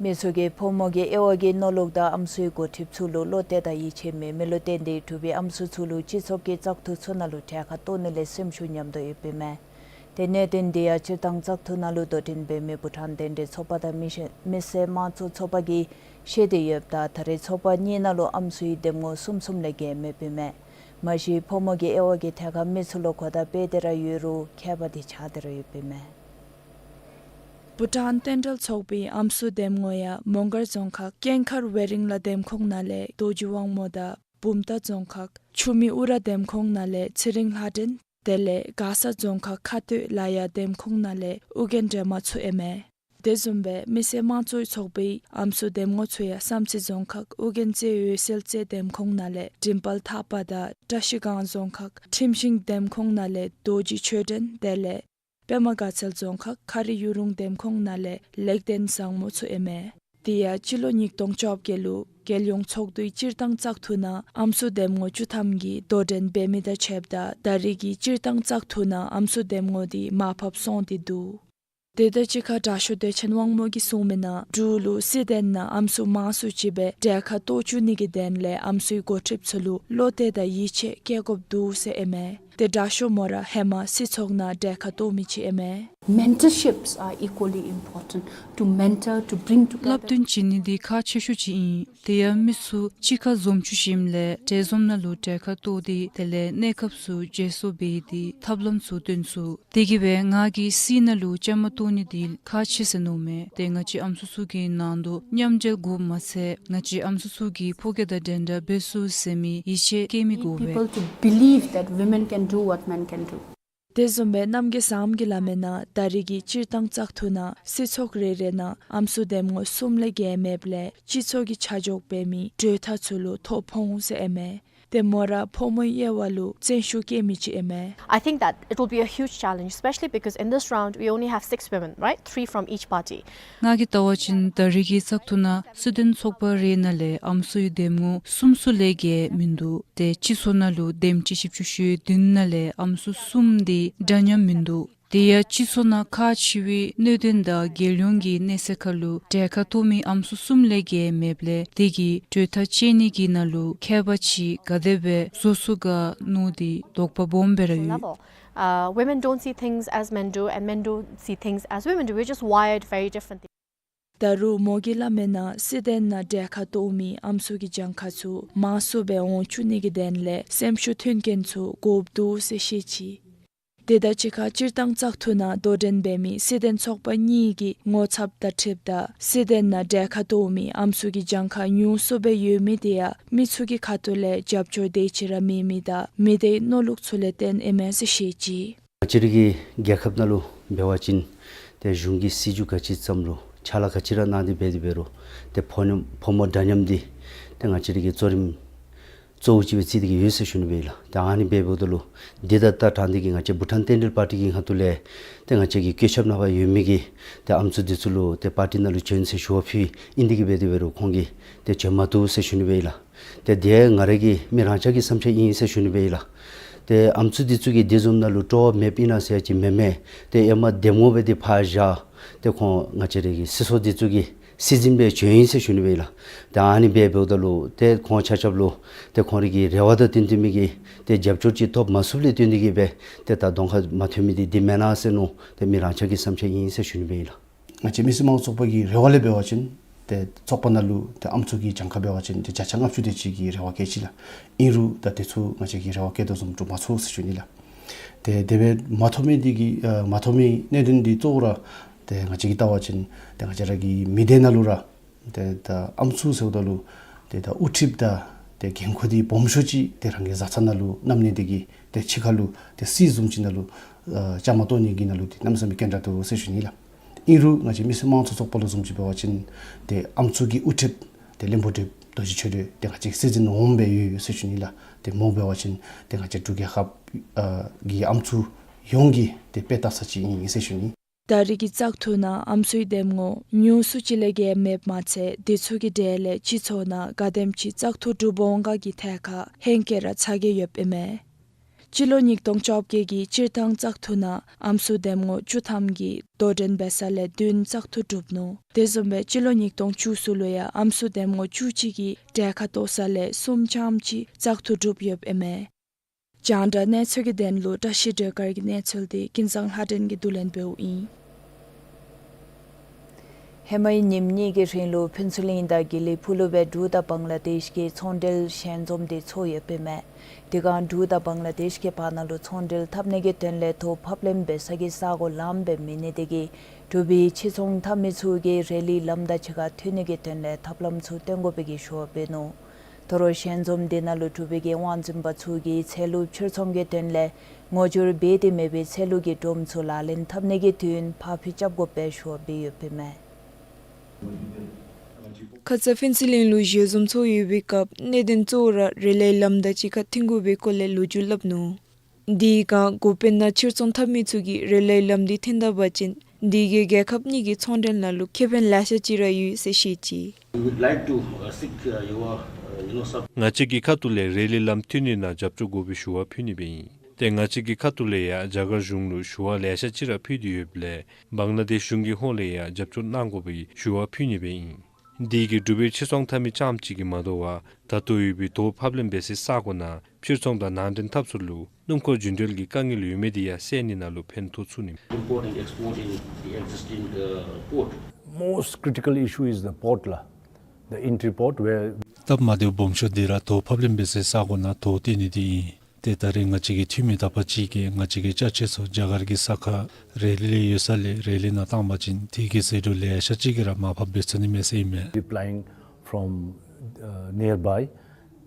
མི་ཚུ་གིས་ཕོ་མོ་གི་དབྱེ་བ་གི་མནོ་ལུགས་དང་ཨམ་སྲུའི་འགོ་ཁྲིདཔ་ཚུ་ལུ་བློ་གཏད་དང་ཡིད་ཆེས་མེད་མི་ལུ་བརྟེན་ཏེ་འབྲུག་པའི་ཨམ་སྲུ་ཚུ་ལུ་སྤྱི་ཚོགས་ཀྱི་བཙག་འཐུ་ཚུ་ནང་ལུ་གྲལ་ཁར་གཏོགས་ནི་ལས་སེམས་ཤུགས་ཉམས་དོ་ཡོདཔ་ཨིན་མས། ཏེ་གནད་དོན་འདི་ཡང་སྤྱིར་བཏང་བཙག་འཐུ་ནང་ལུ་དོ་འགྲན་འབད་མི་བྷུ་ཊཱན་རྟེན་འབྲེལ་ཚོགས་པ་དང་མི་ཤེ་མི་སེར་དམངས་གཙོ་ཚོགས་པ་གིས་བཤད་དེ་ཡོདཔ་ད་ད་རེས་ཚོགས་པ་གཉིས་ནང་ལུ་ཨམ་སྲུའི་འདེམས་ངོ་གསུམ་གསུམ་ལས་བརྒལ་མེདཔ་ཨིན་མས། མ་གཞི་ཕོ་མོ་གི་དབྱེ་བ་གི་ཐད་ཁར་མི་ཚུ་ལུ་གོ་བརྡ་སྤེལ་ཏེ་ར་ཡོད་རུང་ཁྱད་པར་འདི་ཆགས་ཏེ་ར་ཡོདཔ་ཨིན་མས། བྷུ་ཊཱན་རྟེན་འབྲེལ་ཚོགས་པའི་ཨམ་སྲུ་འདེམས་ངོ་ཡང་མོང་སྒར་རྫོང་ཁག་ཀེང་མཁར་ཝེ་རིང་ལ་འདེམས་ཁོངས་ནང་ལས་རྡོ་རྗེ་དབང་མོ་དང་བུམ་ཐང་རྫོང་ཁག་ཆུ་སྨད་ཨུ་ར་འདེམས་ཁོངས་ནང་ལས་ཚེ་རིང་ལྷ་སྒྲོན། དེ་ལས་མགར་ས་རྫོང་ཁག་ཁ་སྟོད་ལ་ཡ་འདེམས་ཁོངས་ནང་ལས་ཨོ་རྒྱན་སྒྲོལ་མ་ཚུ་ཨིན་མས། དེ་བཟུམ་སྦེ་མི་སེར་དམངས་གཙོའི་ཚོགས་པའི་ཨམ་སྲུ་འདེམས་ངོ་ཚུ་ཡང་བསམ་རྩེ་རྫོང་ཁག་ཨོ་རྒྱན་རྩེ་འོད་གསལ་རྩེ་འདེམས་ཁོངས་ནང་ལས་འབྲིང་དཔལ་ཐར་པ་དང་བཀྲ་ཤིས་སྒང་རྫོང་ཁག་ཁྲིམས་ཤིང་འདེམས་ཁོངས་ནང་ལས་རྡོ་རྗེ་ཆོས་སྒྲོན། དེ་ལས་པདྨ་དགའ་ཚལ་རྫོང་ཁག་མཁར་རི་གཡུ་རུང་འདེམས་ཁོངས་ནང་ལས་ལེགས་ལྡན་བཟང་མོ་ཚུ་ཨིན་མས། དེ་ཡང་སྤྱི་ལོ་ཉིས་སྟོང་བཅོ་བརྒྱད་ལུ་རྒྱལ་ཡོངས་ཚོགས་འདུའི་སྤྱིར་བཏང་བཙག་འཐུ་ནང་ཨམ་སྲུ་འདེམས་ངོ་བཅུ་ཐམ་གྱིས་དོ་འགྲན་འབད་མི་དང་ཕྱདཔ་ད་ད་རེས་ཀྱི་སྤྱིར་བཏང་བཙག་འཐུ་ནང་ཨམ་སྲུ་འདེམས་ངོ་དེ་མར་ཕབ་སོང་སྟེ་འདུག། དེ་དང་གཅིག་ཁར་དྲག་ཤོས་བདེ་ཆེན་དབང་མོ་གིས་གསུངས་མི་ནང་འབྲུག་ལུ་སྲིད་དོན་ནང་ཨམ་སྲུ་མང་སུ་ཅིག་སྦེ་གྲལ་ཁར་གཏོགས་བཅུག་ནི་གི་དོན་ལས་ཨམ་སྲུའི་འགོ་ཁྲིདཔ་ཚུ་ལུ་བློ་གཏད་དང་ཡིད་ཆེས་བསྐྱེད་དགོཔ་འདུག་ཟེར་ཨིན་མས། ཏེ་དྲག་ཤོས་མོ་ར་ཧེ་མ་སྲིད་ཚོགས་ནང་གྲལ་ཁར་གཏོགས་མི་ཅིག་ཨིན་མས། Mentorships are equally important to mentor, to bring together. བསླབ་སྟོན་བྱིན་ནི་འདི་ཁག་ཆེ་ཤོས་ཅིག་ཨིན། དེ་ཡང་མི་ཚུ་གཅིག་ཁར་འཛོམས་བཅུག་ཞིནམ་ལས་གྲལ་འཛོམས་ནང་ལུ་གྲལ་ཁར་གཏོགས་ཏེ་དེ་ལས་གནས་སྐབས་སུ་བརྗེ་སོར་འབད་དེ་ཐབས་ལམ་ཚུ་སྟོན་ཚུགས། དེ་གིས་སྦེ་ང་གིས་སྲིད་ནང་ལུ་བཅའ་མར་གཏོགས་ནི་འདི་ཁག་ཆེ་ཟེར་མནོཝ་མས། ཏེ་ང་བཅས་ཨམ་སྲུ་ཚུ་གི་ནང་དོག་མཉམ་འབྲེལ་དགོཔ་མ་ཚད་ང་བཅས་ཨམ་སྲུ་ཚུ་གིས་ཕོ་སྐྱེས་དང་འདྲན་འདྲ་འབད་ཚུགས་ཟེར་མི་ཡིད་ཆེས་བསྐྱེད་མི་དགོ་པས། People to believe that women can do what men can do. དེ་བཟུམ་སྦེ་རྣམ་རྒྱལ་བཟངམོ་གིས་སླབ་མི་ནང་ད་རེས་ཀྱི་སྤྱིར་བཏང་བཙག་འཐུ་ནང་སྲིད་ཚོགས་རེ་རེ་ནང་ཨམ་སྲུ་འདེམས་ངོ་གསུམ་ལས་བརྒལ་མེདཔ་ལས་སྤྱི་ཚོགས་ཀྱི་ཆ་འཇོག་འབད་མི་གྲོས་ཐག་ཚུ་ལུ་ཐོ་ཕོག་འོང་ཟེར་ཨིན་མས། ཏེ་མོ་ར་ཕོ་མོའི་དབྱེ་བ་ལུ་བརྩོན་ཤུགས་བསྐྱེད་མི་ཅིག་ཨིན་མས། I think that it will be a huge challenge, especially because in this round we only have six women, right? Three from each party. ང་གིས་བལྟ་བ་ཅིན་ད་རེས་ཀྱི་བཙག་འཐུ་ནང་སྲིད་དོན་ཚོགས་པ་རེ་ནང་ལས་ཨམ་སྲུའི་འདེམས་ངོ་གསུམ་ཚུ་ལས་བརྒལ་མིན་འདུག། ཏེ་སྤྱི་ཚོགས་ནང་ལུ་འདེམས་སྤྱི་བཞི་བཅུ་ཞེ་བདུན་ནང་ལས་ཨམ་སྲུ་གསུམ་འདི་འདྲ་མཉམ་མིན་འདུག། དེ་ཡང་སྤྱི་ཚོགས་ནང་ཁག་ཆེ་བའི་གནད་དོན་དང་རྒྱལ་ཡོངས་ཀྱི་གནས་ཚད་ཁར་ལུ་གྲལ་ཁར་གཏོགས་མི་ཨམ་སྲུ་གསུམ་ལས་བརྒལ་མེདཔ་ལས་དེ་གིས་གྲོས་ཐག་བཅད་ནི་གི་ནང་ལུ་ཁྱད་པར་ཅིག་ག་དེ་སྦེ་བཟོ་ཚུགས་ག་མནོ་སྟེ་དོགས་པ་སྦོམ་སྦེ་ར་ཡོད། Level. Uh, women don't see things as men do, and men don't see things as women do. We're just wired very differently. ད་རུང་མོ་གིས་སླབ་མི་ནང་སྲིད་དོན་ནང་གྲལ་ཁར་གཏོགས་མི་ཨམ་སྲུ་གི་གྱངས་ཁ་ཚུ་མང་སུ་སྦེ་འོང་བཅུག་ནི་གི་དོན་ལས་སེམས་ཤུགས་མཐུན་རྐྱེན་ཚུ་དགོཔ་འདུག་ཟེར་བཤད་ཅི། དེ་དང་གཅིག་ཁར་སྤྱིར་བཏང་བཙག་འཐུ་ནང་དོ་འགྲན་འབད་མི་སྲིད་དོན་ཚོགས་པ་གཉིས་ཀྱི་ངོ་ཚབ་དང་འཁྲིལཝ་ད་སྲིད་དོན་ནང་གྲལ་ཁར་གཏོགས་མི་ཨམ་སྲུ་གི་གྱངས་ཁ་ཉུང་སུ་སྦེ་ཡོད་མི་དེ་ཡང་མི་ཚུ་གི་ཁ་ཐུག་ལས་རྒྱབ་སྐྱོར་དེ་ཅིག་ར་མེད་མི་དང་མི་སྡེའི་མནོ་ལུགས་ཚུ་ལས་བརྟེན་ཨིན་མས་ཟེར་བཤད་ཅི། ང་བཅས་རའི་གི་རྒྱལ་ཁབ་ནང་ལུ་འབད་བ་ཅིན་ཏེ་གཞུང་གི་སྲིད་བྱུས་ག་ཅི་བརྩམ་རུང་ཕྱག་ལཱ་ག་ཅི་ར་གནང་སྟེ་འབད་དེ་འབད་རུང་ཏེ་ཕོ་མོ་ཕོ་མོ་འདྲ་མཉམ་འདི་ཏེ་ང་བཅས་རའི་གི་གཙོ་རིམ་གཙོ་བོ་ཅིག་སྦེ་བརྩི་སྟེ་གི་ཡོད་ཟེར་ཞུ་ནི་སྦེ་ཨིན་ལགས། ཏེ་ཨ་ནི་སྦེ་འབདཝ་ད་ལུ་འདི་དང་ད་དྲང་སྟེ་གི་ང་བཅས་བྷུ་ཊཱན་བསྟན་འགྲོའི་པར་ཊི་གི་ཁ་ཐུག་ལས་ཏེ་ང་བཅས་ཀྱི་བཀོད་ཁྱབ་ནང་ཕར་ཡོད་མི་གི་ཏེ་ཨམ་སྲུ་འདི་ཚུ་ལུ་ཏེ་པར་ཊི་ནང་ལུ་བྱོན་ཟེར་ཞུ་བ་ཕུལ་ཨིན་ཏེ་གི་འབད་དེ་འབད་རུང་ཁོང་གིས་ཏེ་བྱོན་མ་བཏུབ་ཟེར་ཞུ་ནི་སྦེ་ཨིན་ལགས། ཏེ་དེ་ང་རའི་གི་མི་རང་ཅག་གི་བསམ་འཆར་ཨིན་ཟེར་ཞུ་ནི་སྦེ་ཨིན་ལགས། ཏེ་ཨམ་སྲུ་འདི་ཚུ་གིས་དེ་བཟུམ་ནང་ལུ་སྤྲོ་བ་མེདཔ་ཨིན་ན་ཟེར་ཅིག་མེན་མས། ཏེ་ཨེ་མ་འདེམས་ངོ་འབད་དེ་ཕར་བཞག་ཏེ་ཁོང་ང་བཅས་རའི་གི་སྲིད་ཚོགས་འདི་ཚུ་གི་སྲིད་འཛིན་སྦེ་བྱོན་ཡི་ཟེར་ཞུ་ནི་སྦེ་ཨིན་ལགས། ཏེ་ཨ་ནི་སྦེ་འབདཝ་ད་ལུ་ཏེ་ཁོང་ཆ་ཁྱབ་ལུ་ཏེ་ཁོང་རའི་གི་རེ་བ་དང་བསྟུན་ཏེ་མི་གི་ཏེ་རྒྱབ་སྐྱོར་ཅིག་ཐོབ་མ་ཚུགསཔ་ལས་བརྟེན་ཏེ་གི་སྦེ་ཏེ་ད་གདོང་ཁར་མ་ཐོན་མི་འདི་འདི་མེན་ན་ཟེར་མནོ། ཏེ་མི་རང་ཅག་གི་བསམ་འཆར་ཨིན་ཟེར་ཞུ་ནི་སྦེ་ཨིན་ལགས། ང་བཅས་མི་སེར་དམངས་གཙོ་ཚོགས་པ་གི་རེ་བ་ལས་འབད་བ་ཅིན་ཏེ་ཚོགས་པ་ནང་ལུ་ཏེ་ཨམ་སྲུ་གི་གྱངས་ཁ་འབད་བ་ཅིན་ཏེ་བརྒྱ་ཆ་ལྔ་བཅུ་དེ་ཅིག་གི་རེ་བ་བསྐྱེད་ཅི་ལགས། ཨིན་རུང་ད་དེ་ཚུ་ང་བཅས་ཀྱིས་རེ་བ་བསྐྱེད་དོ་བཟུམ་འགྲུབ་མ་ཚུགས་ཟེར་ཞུ་ནི་ལགས། ཏེ་དེ་སྦེ་མ་ཐོབ་མི་འདི་གི་ཨ་མ་ཐོབ་མི་གནད་དོན་འདི་གཙོ་བོ་ར་ཏེ་ང་བཅས་ཀྱིས་བལྟ་བ་ཅིན་ཏེ་ང་བཅས་ར་གི་མི་སྡེ་ནང་ལུ་ར་ཏེ་ད་ཨམ་སྲུ་ཟེརཝ་ད་ལུ་ཏེ་ད་དབུ་ཁྲིདཔ་དང་ཏེ་འགན་ཁུར་འདི་སྦོམ་ཤོས་ཅིག་ཏེ་རང་གི་བཟའ་ཚང་ནང་ལུ་བསྣམ་ནི་དེ་གིས་ཏེ་ཕྱི་ཁ་ལུ་ཏེ་སྲིད་བཟུམ་ཅིག་ནང་ལུ་ཨ་བཅའ་མར་གཏོགས་ནི་གི་ནང་ལུ་ཏེ་གནམ་མེད་ས་མེད་དཀོན་དྲགས་འདུག་ཟེར་ཞུ་ནི་ལགས། ཨིན་རུང་ང་བཅས་མི་སེར་དམངས་གཙོ་ཚོགས་པ་ལུ་བཟུམ་ཅིག་འབད་བ་ཅིན་ཏེ་ཨམ་སྲུ་གི་དབུ་ཁྲིདཔ་ཏེ་བློན་པོ་བགྲེསཔ་རྡོ་རྗེ་ཆོས་སྒྲོན་ཏེ་ང་བཅས་ཀྱི་སྲིད་འཛིན་འོགམ་སྦེ་ཡོད་ཡོད་ཟེར་ཞུ་ནི་ལགས། ཏེ་མོ་འབད་བ་ཅིན་ཏེ་ང་བཅས་འབྲུག་རྒྱལ་ཁབ་ཨ་གི་ཨམ་སྲུ་ཡོངས་ཀྱི་ཏེ་དཔེ་ལྟ་ས་ཅིག་ཨིན་ཟེར་ཞུ་ནི། ད་རེས་ཀྱི་བཙག་འཐུ་ནང་ཨམ་སྲུའི་འདེམས་ངོ་ཉུང་སུ་ཅིག་ལས་བརྒལ་མེདཔ་མ་ཚད་དེ་ཚུ་གི་གྲས་ལས་སྤྱི་ཚོགས་ནང་ག་དེམ་ཅིག་བཙག་འཐུ་གྲུབ་འོང་ག་གི་ཐད་ཁར་ཧེང་སྐལ་ར་ཚ་གྱང་ཡོདཔ་ཨིན་མས། སྤྱི་ལོ་ཉིས་སྟོང་བཅོ་བརྒྱད་ཀྱི་སྤྱིར་བཏང་བཙག་འཐུ་ནང་ཨམ་སྲུ་འདེམས་ངོ་བཅུ་ཐམ་གྱིས་དོ་འགྲན་འབད་ས་ལས་བདུན་བཙག་འཐུ་གྲུབ་ནུག། དེ་བཟུམ་སྦེ་སྤྱི་ལོ་ཉིས་སྟོང་བཅུ་གསུམ་ལུ་ཡང་ཨམ་སྲུ་འདེམས་ངོ་བཅུ་གཅིག་གིས་གྲལ་ཁར་གཏོགས་ས་ལས་གསུམ་ཙམ་ཅིག་བཙག་འཐུ་གྲུབ་ཡོདཔ་ཨིན་མས། རྒྱང་བསྒྲགས་གནས་ཚུལ་གྱི་དོན་ལུ་བཀྲ་ཤིས་སྒྲོལ་དཀར་གྱི་གནས་ཚུལ་དེ་ཀུན་བཟང་ལྷ་སྒྲོན་གྱིས་བསྡུ་ལེན་འབདཝ་ཨིན། ཧེ་མའི་ཉིནམ་གཉིས་ཀྱི་རིང་ལུ་ཕུན་ཚོགས་གླིང་དང་དགེ་ལེགས་ཕུག་ལུ་སྦེ་འབྲུག་དང་བང་ལ་དེཤ་གི་ཚོང་འབྲེལ་ཞལ་འཛོམས་དེ་ཚོགས་ཡོདཔ་ཨིན་མས། དེ་སྒང་འབྲུག་དང་བང་ལ་དེཤ་གི་བར་ན་ལུ་ཚོང་འབྲེལ་འཐབ་ནི་གི་དོན་ལས་ཐོག་ཕབ་ལེན་འབད་ས་གི་ས་གོ་ལངམ་སྦེ་མེད་ནི་དེ་གིས་འབྲུག་པའི་ཕྱིར་ཚོང་འཐབ་མི་ཚུ་གིས་རེ་ལི་ལམ་དང་གཅིག་ཁར་མཐུད་ནི་གི་དོན་ལས་ཐབས་ལམ་ཚུ་སྟོན་དགོ་པའི་གི་ཞུ་བ་འབད་ནུག། དོ་རུང་ཞལ་འཛོམས་དེ་ནང་ལུ་འབྲུག་པའི་གི་དབང་འཛིན་པ་ཚུ་གིས་ཚལ་ལུ་ཕྱིར་ཚོང་གི་དོན་ལས་ངོ་སྦྱོར་འབད་དེ་མེད་པའི་ཚལ་ལུ་གི་སྒྲོམ་ཚུ་ལག་ལེན་འཐབ་ནི་གི་དོན་ཕར་འགྱངས་རྐྱབ་དགོ་པའི་ཞུ་བ་འབད་ཡོདཔ་ཨིན་མས། ཁ་ཙ་ཕུན་ཚོགས་གླིང་ལུ་ཞལ་འཛོམས་ཚོགས་ཡོད་པའི་སྐབས་གནད་དོན་གཙོ་བོ་ར་རེ་ལའི་ལམ་དང་གཅིག་ཁར་འཐེན་དགོ་པའི་སྐོར་ལས་ལོ་རྒྱུས་སླབ་ནུག། དེའི་སྒང་འགོ་དཔོན་ནང་ཕྱིར་ཚོང་འཐབ་མི་ཚུ་གིས་རེ་ལའི་ལམ་འདི་འཐེན་ད་པ་ཅིན་དེ་གིས་རྒྱལ་ཁབ་གཉིས་ཀྱི་ཚོང་འབྲེལ་ནང་ལུ་ཁེ་ཕན་ལེ་ཤ་ཅིག་ར་ཡོད་ཟེར་བཤད་ཅི། We would like to, uh, seek, uh, your, uh, you know, sub- ང་བཅས་ཀྱི་ཁ་ཐུག་ལས་རེ་ལའི་ལམ་འཐེན་ནི་ནང་རྒྱབ་སྐྱོར་དགོ་པའི་ཞུ་བ་ཕུལ་ནི་སྦེ་ཨིན། ཏེ་ང་བཅས་ཀྱི་ཁ་ཐུག་ལས་ཡང་རྒྱ་གར་གཞུང་ལུ་ཞུ་བ་ལེ་ཤ་ཅིག་ར་ཕུལ་ཏེ་ཡོདཔ་ལས་བང་ལ་དེཤ་གཞུང་གི་ཧོངས་ལས་ཡང་རྒྱབ་སྐྱོར་གནང་དགོ་པའི་ཞུ་བ་ཕུལ་ནི་སྦེ་ཨིན། དེ་གིས་འབྲུག་པའི་ཕྱིར་ཚོང་འཐབ་མི་རྐྱངམ་གཅིག་གིས་མ་དོ་བར་ད་ལྟོ་ཡོད་པའི་དོ་ཕབ་ལེན་འབད་སའི་ས་གོ་ནང་ཕྱིར་ཚོང་དང་ནང་འདྲེན་འཐབ་ཚུགས་ལུ་སྣུམ་འཁོར་རྒྱུན་འགྲུལ་གྱི་དཀའ་ངལ་ཡོད་མི་དེ་ཡང་སེལ་ནི་ནང་ལུ་ཕན་ཐོགས་ཚུགས་ནི། Import and export in the existing, uh, port. Most critical issue is the port la, the entry port where སྟབས་མ་བདེཝ་སྦོམ་ཤོས་དེ་ར་དོ་ཕབ་ལེན་འབད་སའི་ས་གོ་ནང་དོ་སྟོན་ནི་དེ་ཨིན། ཏེ་ད་རེས་ང་བཅས་ཀྱི་འཐུས་མི་དག་པ་ཅིག་གིས་ང་བཅས་ཀྱི་ཅ་ཆས་ཚུ་རྒྱ་གར་གྱི་ས་ཁར་རེ་ལའི་ཡོད་ས་ལས་རེ་ལའི་ནང་བཏང་པ་ཅིན་དེ་གིས་ཟད་འགྲོ་ལེ་ཤ་ཅིག་གི་ར་མར་ཕབ་འབད་ཚུགས་ནི་མས་ཟེར་ཨིན་མས། Replying from, uh, nearby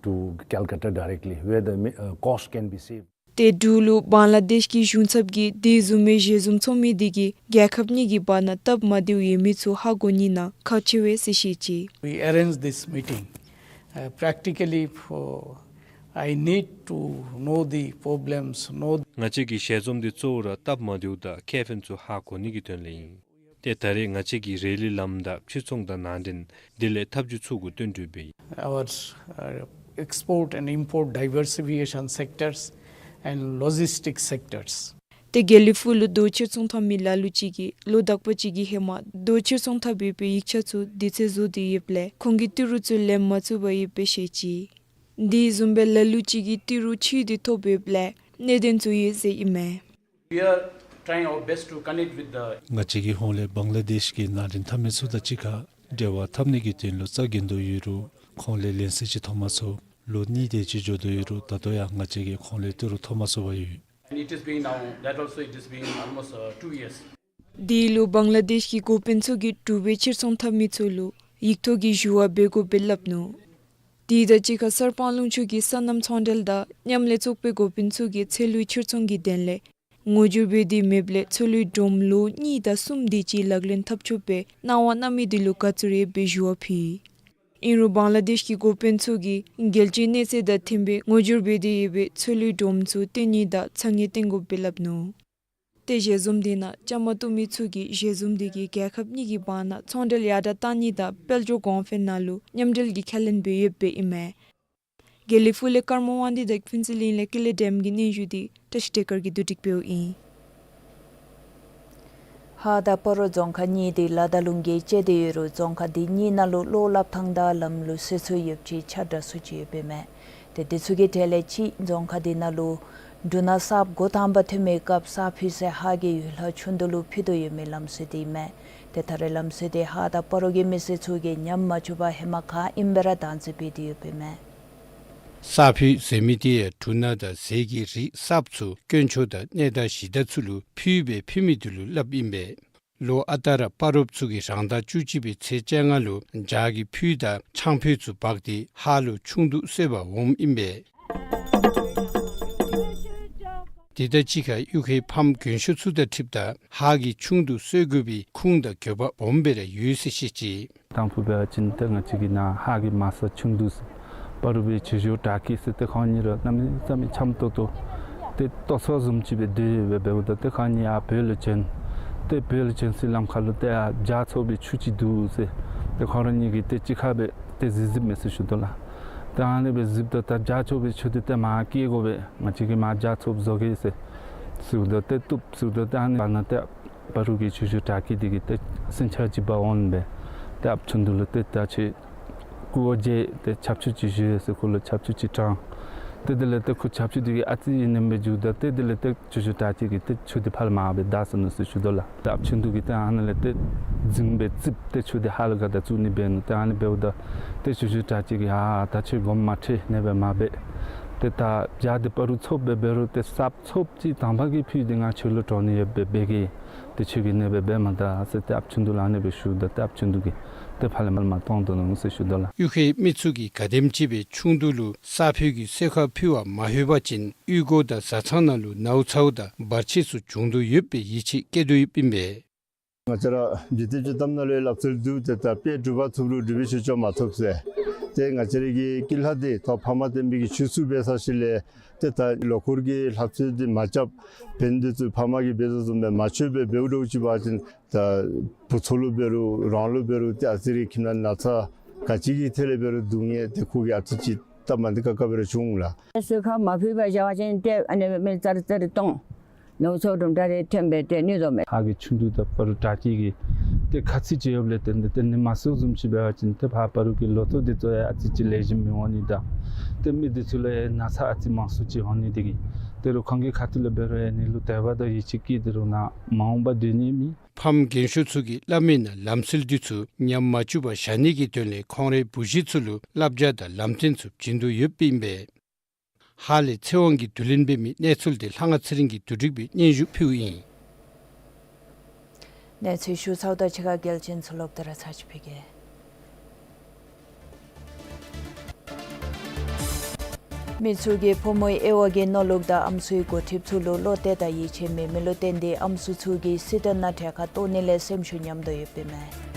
to Calcutta directly, where the mi-, uh, cost can be saved. ཏེ་འབྲུག་ལུ་བང་ལ་དེཤ་གི་གཞུང་ཚབ་ཀྱིས་དེ་བཟུམ་མའི་ཞལ་འཛོམས་ཚོགས་མི་དེ་གིས་རྒྱལ་ཁབ་གཉིས་ཀྱི་བར་ན་སྟབས་མ་བདེཝ་ཡོད་མི་ཚུ་ཧ་གོ་ནི་ནང་ཁག་ཆེ་བས་ཟེར་བཤད་ཅི། We arrange this meeting, uh, practically for, I need to know the problems, know. ང་བཅས་ཀྱི་ཞལ་འཛོམས་འདི་གཙོ་བོ་ར་སྟབས་མ་བདེཝ་དང་ཁེ་ཕན་ཚུ་ཧ་གོ་ནི་གི་དོན་ལས་ཨིན། ཏེ་ད་རེས་ང་བཅས་ཀྱིས་རེ་ལའི་ལམ་དང་ཕྱིར་ཚོང་དང་ནང་འདྲེན་དེ་ལས་ཐབས་བྱུས་ཚུ་གུ་བསྟུན་གྲོས་འབད་ཡི། Our, uh, export and import diversification sectors and logistic sectors. ཏེ་དགེ་ལེགས་ཕུག་ལུ་རྡོ་ཕྱིར་ཚོང་འཐབ་མི་ལ་ལུ་ཅིག་གིས་ལོ་དག་པ་ཅིག་གི་ཧེ་མ་རྡོ་ཕྱིར་ཚོང་འཐབ་ཡོད་པའི་ཡིག་ཆ་ཚུ་དུས་ཚོད་རྫོགས་ཏེ་ཡོདཔ་ལས་ཁོང་གི་ཏི་རུ་ཚུ་ལེན་མ་ཚུགས་པར་ཡོདཔ་སྦེ་བཤད་ཅི། དེ་བཟུམ་སྦེ་ལ་ལུ་ཅིག་གིས་ཏི་རུ་ཕྱིས་ཏེ་ཐོབ་ཡོདཔ་ལས་གནད་དོན་ཚུ་ཡོད་ཟེར་ཨིན་མས། We are trying our best to connect with the. ང་བཅས་ཀྱི་ཧོངས་ལས་བང་ལ་དེཤ་གི་ནང་འདྲེན་འཐབ་མི་ཚུ་དང་གཅིག་ཁར་འབྲེལ་བ་འཐབ་ནི་གི་དོན་ལུ་རྩ་འགེངས་དོ་ཡོད་རུང་ཁོང་ལས་ལན་གསལ་ཅིག་ཐོབ་མ་ཚུགས། ལོ་གཉིས་དེ་ཅིག་འགྱོ་དོ་ཡོད་རུང་ད་ལྟོ་ཡང་ང་བཅས་ཀྱིས་ཁོང་ལས་ཏི་རུ་ཐོབ་མ་ཚུགས་པར་ཡོད། And it is being now, that also it is being almost, uh, two years. དེ་ལུ་བང་ལ་དེཤ་གི་འགོ་དཔོན་ཚུ་གིས་འབྲུག་པའི་ཕྱིར་ཚོང་འཐབ་མི་ཚུ་ལུ་ཡིག་ཐོག་གི་ཞུ་བ་འབད་དགོཔ་སྦེ་སླབ་ནུག། དེ་དང་གཅིག་ཁར་གསར་སྤང་ལུང་ཕྱོགས་ཀྱི་སོ་ནམ་ཚོང་འབྲེལ་དང་མཉམ་ལས་ཚོགས་པའི་འགོ་དཔོན་ཚུ་གིས་ཚལ་ལུའི་ཕྱིར་ཚོང་གི་དོན་ལས་ངོ་སྦྱོར་འབད་དེ་མེདཔ་ལས་ཚལ་ལུའི་སྒྲོམ་ལོ་གཉིས་དང་གསུམ་དེ་ཅིག་ལག་ལེན་འཐབ་ཆོགཔ་སྦེ་གནང་བ་གནང་མི་དེ་ལུ་དགའ་བསུ་རེ་འབད་སྦེ་ཞུ་བ་ཕུལ་ཡི། ཨིན་རུང་བང་ལ་དེཤ་གི་འགོ་དཔོན་ཚུ་གིས་རྒྱལ་སྤྱིའི་གནས་ཚད་དང་མཐུན་པའི་ངོ་སྦྱོར་འབད་དེ་ཡོད་པའི་ཚལ་ལུའི་སྒྲོམ་ཚུ་བཏོན་ནི་དང་ཚ་དངོས་བཏོན་དགོཔ་སྦེ་སླབ་ནུག། ཏེ་ཞལ་འཛོམས་དེ་ནང་བཅའ་མར་གཏོགས་མི་ཚུ་གིས་ཞལ་འཛོམས་དེ་གིས་རྒྱལ་ཁབ་གཉིས་ཀྱི་བར་ན་ཚོང་འབྲེལ་ཡར་དྲག་གཏང་ནི་དང་དཔལ་འབྱོར་གོང་འཕེལ་ནང་ལུ་མཉམ་འབྲེལ་གྱི་ཁས་ལེན་འབད་ཡོདཔ་སྦེ་ཨིན་མས། དགེ་ལེགས་ཕུག་ལས་ཀརྨ་དབང་འདུས་དང་ཕུན་ཚོགས་གླིང་ལས་ཀུན་ལེགས་སྒྲོལམ་གྱི་སྙན་ཞུ་དེ་བཀྲ་ཤིས་བདེ་སྐར་གྱིས་བསྡུ་སྒྲིག་འབདཝ་ཨིན། ཧཱ་དང་སྤ་རོ་རྫོང་ཁག་གཉིས་དེ་ལ་དྭགས་ལུང་གིས་བཅད་དེ་ཡོད་རུང་རྫོང་ཁག་དེ་གཉིས་ནང་ལུ་གློག་སླབ་ཐངས་དང་ལམ་ལུགས་སྲོལ་ཚུ་ཡོདཔ་ཅིག་ཆ་འདྲ་སུ་ཅིག་ཡོདཔ་ཨིན་མས། ཏེ་དེ་ཚུ་གི་གྲས་ལས་གཅིག་རྫོང་ཁག་དེ་ནང་ལུ་འབྲུ་སྣ་གསརཔ་འགོ་དང་པ་ཐོན་མི་སྐབས་ས་ཕུད་སའི་ཧཱ་གི་ཡུལ་ལྷ་ཆུང་དུ་ལུ་ཕུད་དོ་ཡོད་མི་ལམ་སྲོལ་དེ་ཨིན་མས། ཏེ་ད་རེས་ལམ་སྲོལ་དེ་ཧཱ་དང་སྤ་རོ་གི་མི་སེར་ཚུ་གིས་ཉམས་མ་བཅུག་པར་ཧེ་མ་ག་ཨིནམ་སྦེ་ར་བདག་འཛིན་འབད་དེ་ཡོདཔ་ཨིན་མས། ས་ཕུད་ཟེར་མི་དེ་ཡང་འབྲུ་སྣ་དང་ཟས་ཀྱི་རིགས་གསརཔ་ཚུ་དཀོན་མཆོག་དང་གནས་བདག་གཞི་བདག་ཚུ་ལུ་ཕུལ་སྦེ་ཕུལ་མི་དེ་ལུ་སླབ་ཨིན་པས། ལོ་ཨ་རྟག་ར་སྤ་རོཔ་ཚུ་གིས་རང་ཟླ་བཅུ་གཅིག་པའི་ཚེས་བཅོ་ལྔ་ལུ་ཇ་གི་ཕུད་དང་ཆང་ཕུད་ཚུ་འབག་སྟེ་ཧཱ་ལུ་ཆུང་བདུད་གསོལ་བར་འོངམ་ཨིན་པས། དེ་དང་གཅིག་ཁར་གཡུས་ཁའི་ཕམ་རྒན་ཤོས་ཚུ་དང་འཁྲིལཝ་ད་ཧཱ་གི་ཆུང་བདུད་གསོལ་དགོ་པའི་ཁུངས་དང་དགོས་པ་སྦོམ་སྦེ་ར་ཡོད་ཟེར་བཤད་ཅི། དང་ཕུ་འབད་བ་ཅིན་ཏེ་ང་བཅས་ཀྱི་ནཱ་ཧཱ་གི་མ་ས་ཆུང་བདུད་ཟེར་སྤ་རོ་སྦེ་ཆུ་ཤོར་བྲག་སྐྱིད་ཟེར་ཏེ་ཁོང་གཉིས་ར་གནམ་མེད་ས་མེད་འཆམ་ཏོག་ཏོ་ཏེ་ལྟོ་ཚང་བཟུམ་ཅིག་སྦེ་སྡོད་ཡོད་པས། འབདཝ་ད་ཏེ་ཁོང་གཉིས་ཡར་བོད་ལུ་བྱོན། ཏེ་བོད་ལུ་བྱོན་སའི་ལམ་ཁ་ལུ་ཏེ་ཡར་ཇ་ཚོགས་པའི་ཆུ་ཅིག་འདུག་ཟེར། ཏེ་ཁོང་ར་གཉིས་ཀྱིས་ཏེ་གཅིག་ཁར་སྦེ་ཏེ་གཟིགས་གཟིགསཔ་མས་ཟེར་ཞུ་དོ་ལགས། ཏེ་ཨ་ནི་སྦེ་གཟིགསཔ་ད་ད་ཇ་ཚོགས་པའི་ཆུ་འདི་ཏེ་མར་བསྐྱལ་དགོ་པས། ང་བཅས་ཀྱིས་མར་ཇ་ཚོགསཔ་བཟོ་གེ་ཟེར་ཟེརཝ་ད་ཏེ་བཏུབ་ཟེརཝ་ད་ཏེ་ཨ་ནི་བར་ན་ཏེ་སྤ་རོ་གི་ཆུ་ཤོར་བྲག་སྐྱིད་དེ་གིས་ཏེ་སེམས་འཆར་ཅིག་འབག་འོང་སྦེ་ཏེ་ཨཔ་ཆུང་བདུད་ལུ་ཏེ་ད་ཁྱོད་སྐུ་འོ་བརྒྱལ་ཏེ་ཆབ་ཆུ་ཅིག་བཞེས་ཟེར་ཁོ་ལུ་ཆབ་ཆུ་ཅིག་དྲངས། ཏེ་དེ་ལས་ཏེ་ཁོ་ཆབ་ཆུ་དེ་གིས་ཨ་ཙི་ཨིན་ནི་མས་ཟེརཝ་ད་ཏེ་དེ་ལས་ཏེ་ཆུ་ཤོར་བྲག་སྐྱིད་ཀྱིས་ཏེ་ཆུ་དེ་ཕར་ལས་མར་སྦེ་བདའ་སོང་ནུག་ཟེར་ཞུ་དོ་ལགས། ཏེ་ཨཔ་ཆུང་བདུད་ཀྱིས་ཏེ་ཨ་ནཱ་ལས་ཏེ་རྫིང་སྦེ་བཙིར་ཏེ་ཆུ་དེ་ཧཱ་ལུ་ག་དེ་བཙུགས་ནི་འབད་ནུག། ཏེ་ཨ་ནི་འབདཝ་ད་ཏེ་ཆུ་ཤོར་བྲག་སྐྱིད་ཀྱིས་ཨ་ད་ཁྱོད་དགོངསམ་མ་ཁྲེལ། ཨ་ནེ་སྦེ་མ་འབད། ཏེ་ད་བྱཱར་འདི་བར་དུ་ཚོགསཔ་སྦེ་འབད་རུང་ཏེ་གསརཔ་ཚོགསཔ་ཅིག་དང་པ་གིས་ཕུལ་ཏེ་ང་ཁྱོད་ལུ་དྲག་ནི་ཡོད་པས་འབད་གེ། ཏེ་ཁྱོད་ཀྱིས་ཨ་ནེ་སྦེ་འབད་མ་ད་ཟེར་ཏེ་ཨཔ་ཆུང་དུ་ལུ་ཨ་ནེ་སྦེ་ཞུཝ་ད་ཏེ་ཨཔ་ཆུང་དུ་གིས་ཏེ་ཕར་ལས་མར་མར་གཏང་དོ་ནུག་ཟེར་ཞུ་དོ་ལགས། གཡུས་ཁའི་མི་ཚུ་གིས་ག་དེམ་ཅིག་སྦེ་ཆུང་དུ་ལུ་ས་ཕོད་ཀྱི་སོས་ཁ་ཕུལ་བར་མ་ལྷོད་པ་ཅིན་གཡུས་སྒོ་དང་བཟའ་ཚང་ནང་ལུ་ནཝ་ཚཝ་དང་བར་ཆད་ཚུ་འབྱུང་དོ་ཡོདཔ་སྦེ་ཡིད་ཆེས་བསྐྱེད་དོ་ཡོདཔ་ཨིན་པས། ང་བཅས་ར་འཇིག་རྟེན་སྤྱོད་གཏམ་ནང་ལུ་སླབ་སྲོལ་འདུག། ཏེ་ད་དཔལ་འབྲུག་པ་ཚུགས་རུང་འབྲུག་པའི་ཆོས་སྐྱོང་མ་ཐོབ་ཟེར། ཏེ་ང་བཅས་ར་གི་སྐྱེས་ལྷ་འདི་ད་ཕ་མ་བསྟེན་པའི་གི་ཆོས་སྲུང་འབད་ས་ཅིག་ལས་ཏེ་ད་ལོ་འཁོར་གྱི་ལྷ་ཚོགས་འདི་མ་རྐྱབ། བན་དེ་ཚུ་ཕ་མ་གིས་འབད་དོ་བཟུམ་སྦེ་མ་ཆོས་སྦེ་འབདཝ་འདྲཝ་ཅིག་འབད་བ་ཅིན་ད་བུ་ཚ་ལུ་འབད་རུང་རང་ལུ་འབད་རུང་ཏེ་ཨ་ཙི་རེ་ཁྱིམ་ནང་ན་ཚ་ག་ཅི་གི་ཐད་ལས་འབད་རུང་སྡུག་བསྔལ་ཏེ་ཁོ་གིས་ཨ་ཙི་ཅིག་སྟབས་མ་བདེ་ཁག་ཁ་སྦེ་ར་བྱུང་ལགས། སོས་ཁ་མ་ཕུལ་བར་བཞག་པ་ཅིན་ཏེ་ཨ་ནེ་མི་ཙར་ཙར་གཏང་། ནཝ་ཚཝ་དུམ་གྲ་རེ་ཐོན་སྦེ་ཏེ་ནུས་དོ་མས། ཕར་གྱི་ཆུང་དུས་དང་བར་དུ་དྲག་སྐྱེད་ཀྱི་ཏེ་ཁ་ཚིག་ཅིག་ཡོདཔ་ལས་བརྟེན་ཏེ་ཏེ་ནི་མ་སོང་བཟུམ་ཅིག་འབད་བ་ཅིན་ཏེ་ཕར་བར་དུ་གི་ལོ་ཐོག་འདི་ཚུ་ཡང་ཨ་ཙི་ཅིག་ལེགས་ཤོམ་མི་འོང་ནི་དང་ཏེ་མི་འདི་ཚུ་ལུ་ཡང་ན་ཚ་ཨ་ཙི་མང་སུ་ཅིག་འོང་ནི་དེ་གིས་ཏེ་རུང་ཁོང་གི་ཁ་ཐུག་ལས་འབད་རུང་ཡང་ཨ་ནི་ལུ་དད་པ་དང་ཡིད་ཆེས་བསྐྱེད་དེ་རུང་ནཱ་མ་འོངས་པ་སྡོད་ནི་མེད། ཕམ་རྒན་ཤོས་ཚུ་གིས་སླབ་མིའི་ནང་ལམ་སྲོལ་འདི་ཚུ་ཉམས་མ་བཅུག་པར་བཞག་ནི་གི་དོན་ལས་ཁོང་རའི་བུ་གཞི་ཚུ་ལུ་བསླབ་བྱ་དང་ལམ་སྟོན་ཚུ་བྱིན་དོ་ཡོདཔ་ཨིན་པས། ཧཱ་ལས་ཚེ་དབང་གིས་བསྡུ་ལེན་འབད་མི་གནས་ཚུལ་འདི་ལྷ་དབང་ཚེ་རིང་གིས་བསྡུ་སྒྲིག་འབད་སྙན་ཞུ་ཕུལཝ་ཨིན། གནས་ཚུལ་ཞུ་ཚརཝ་ད་ཕྱི་ཁ་གལ་ཅན་ཚུ་ལོག་སྟེ་ར་ཚར་ཅིག་ཕུལ་གེ། མི་ཚུ་གིས་ཕོ་མོའི་དབྱེ་བ་གི་མནོ་ལུགས་དང་ཨམ་སྲུའི་འགོ་ཁྲིདཔ་ཚུ་ལུ་བློ་གཏད་དང་ཡིད་ཆེས་མེད་མི་ལུ་བརྟེན་ཏེ་ཨམ་སྲུ་ཚུ་གིས་སྲིད་དོན་ནང་གྲལ་ཁར་གཏོགས་ནི་ལས་སེམས་ཤུགས་ཉམས་དོ་ཡོདཔ་ཨིན་མས།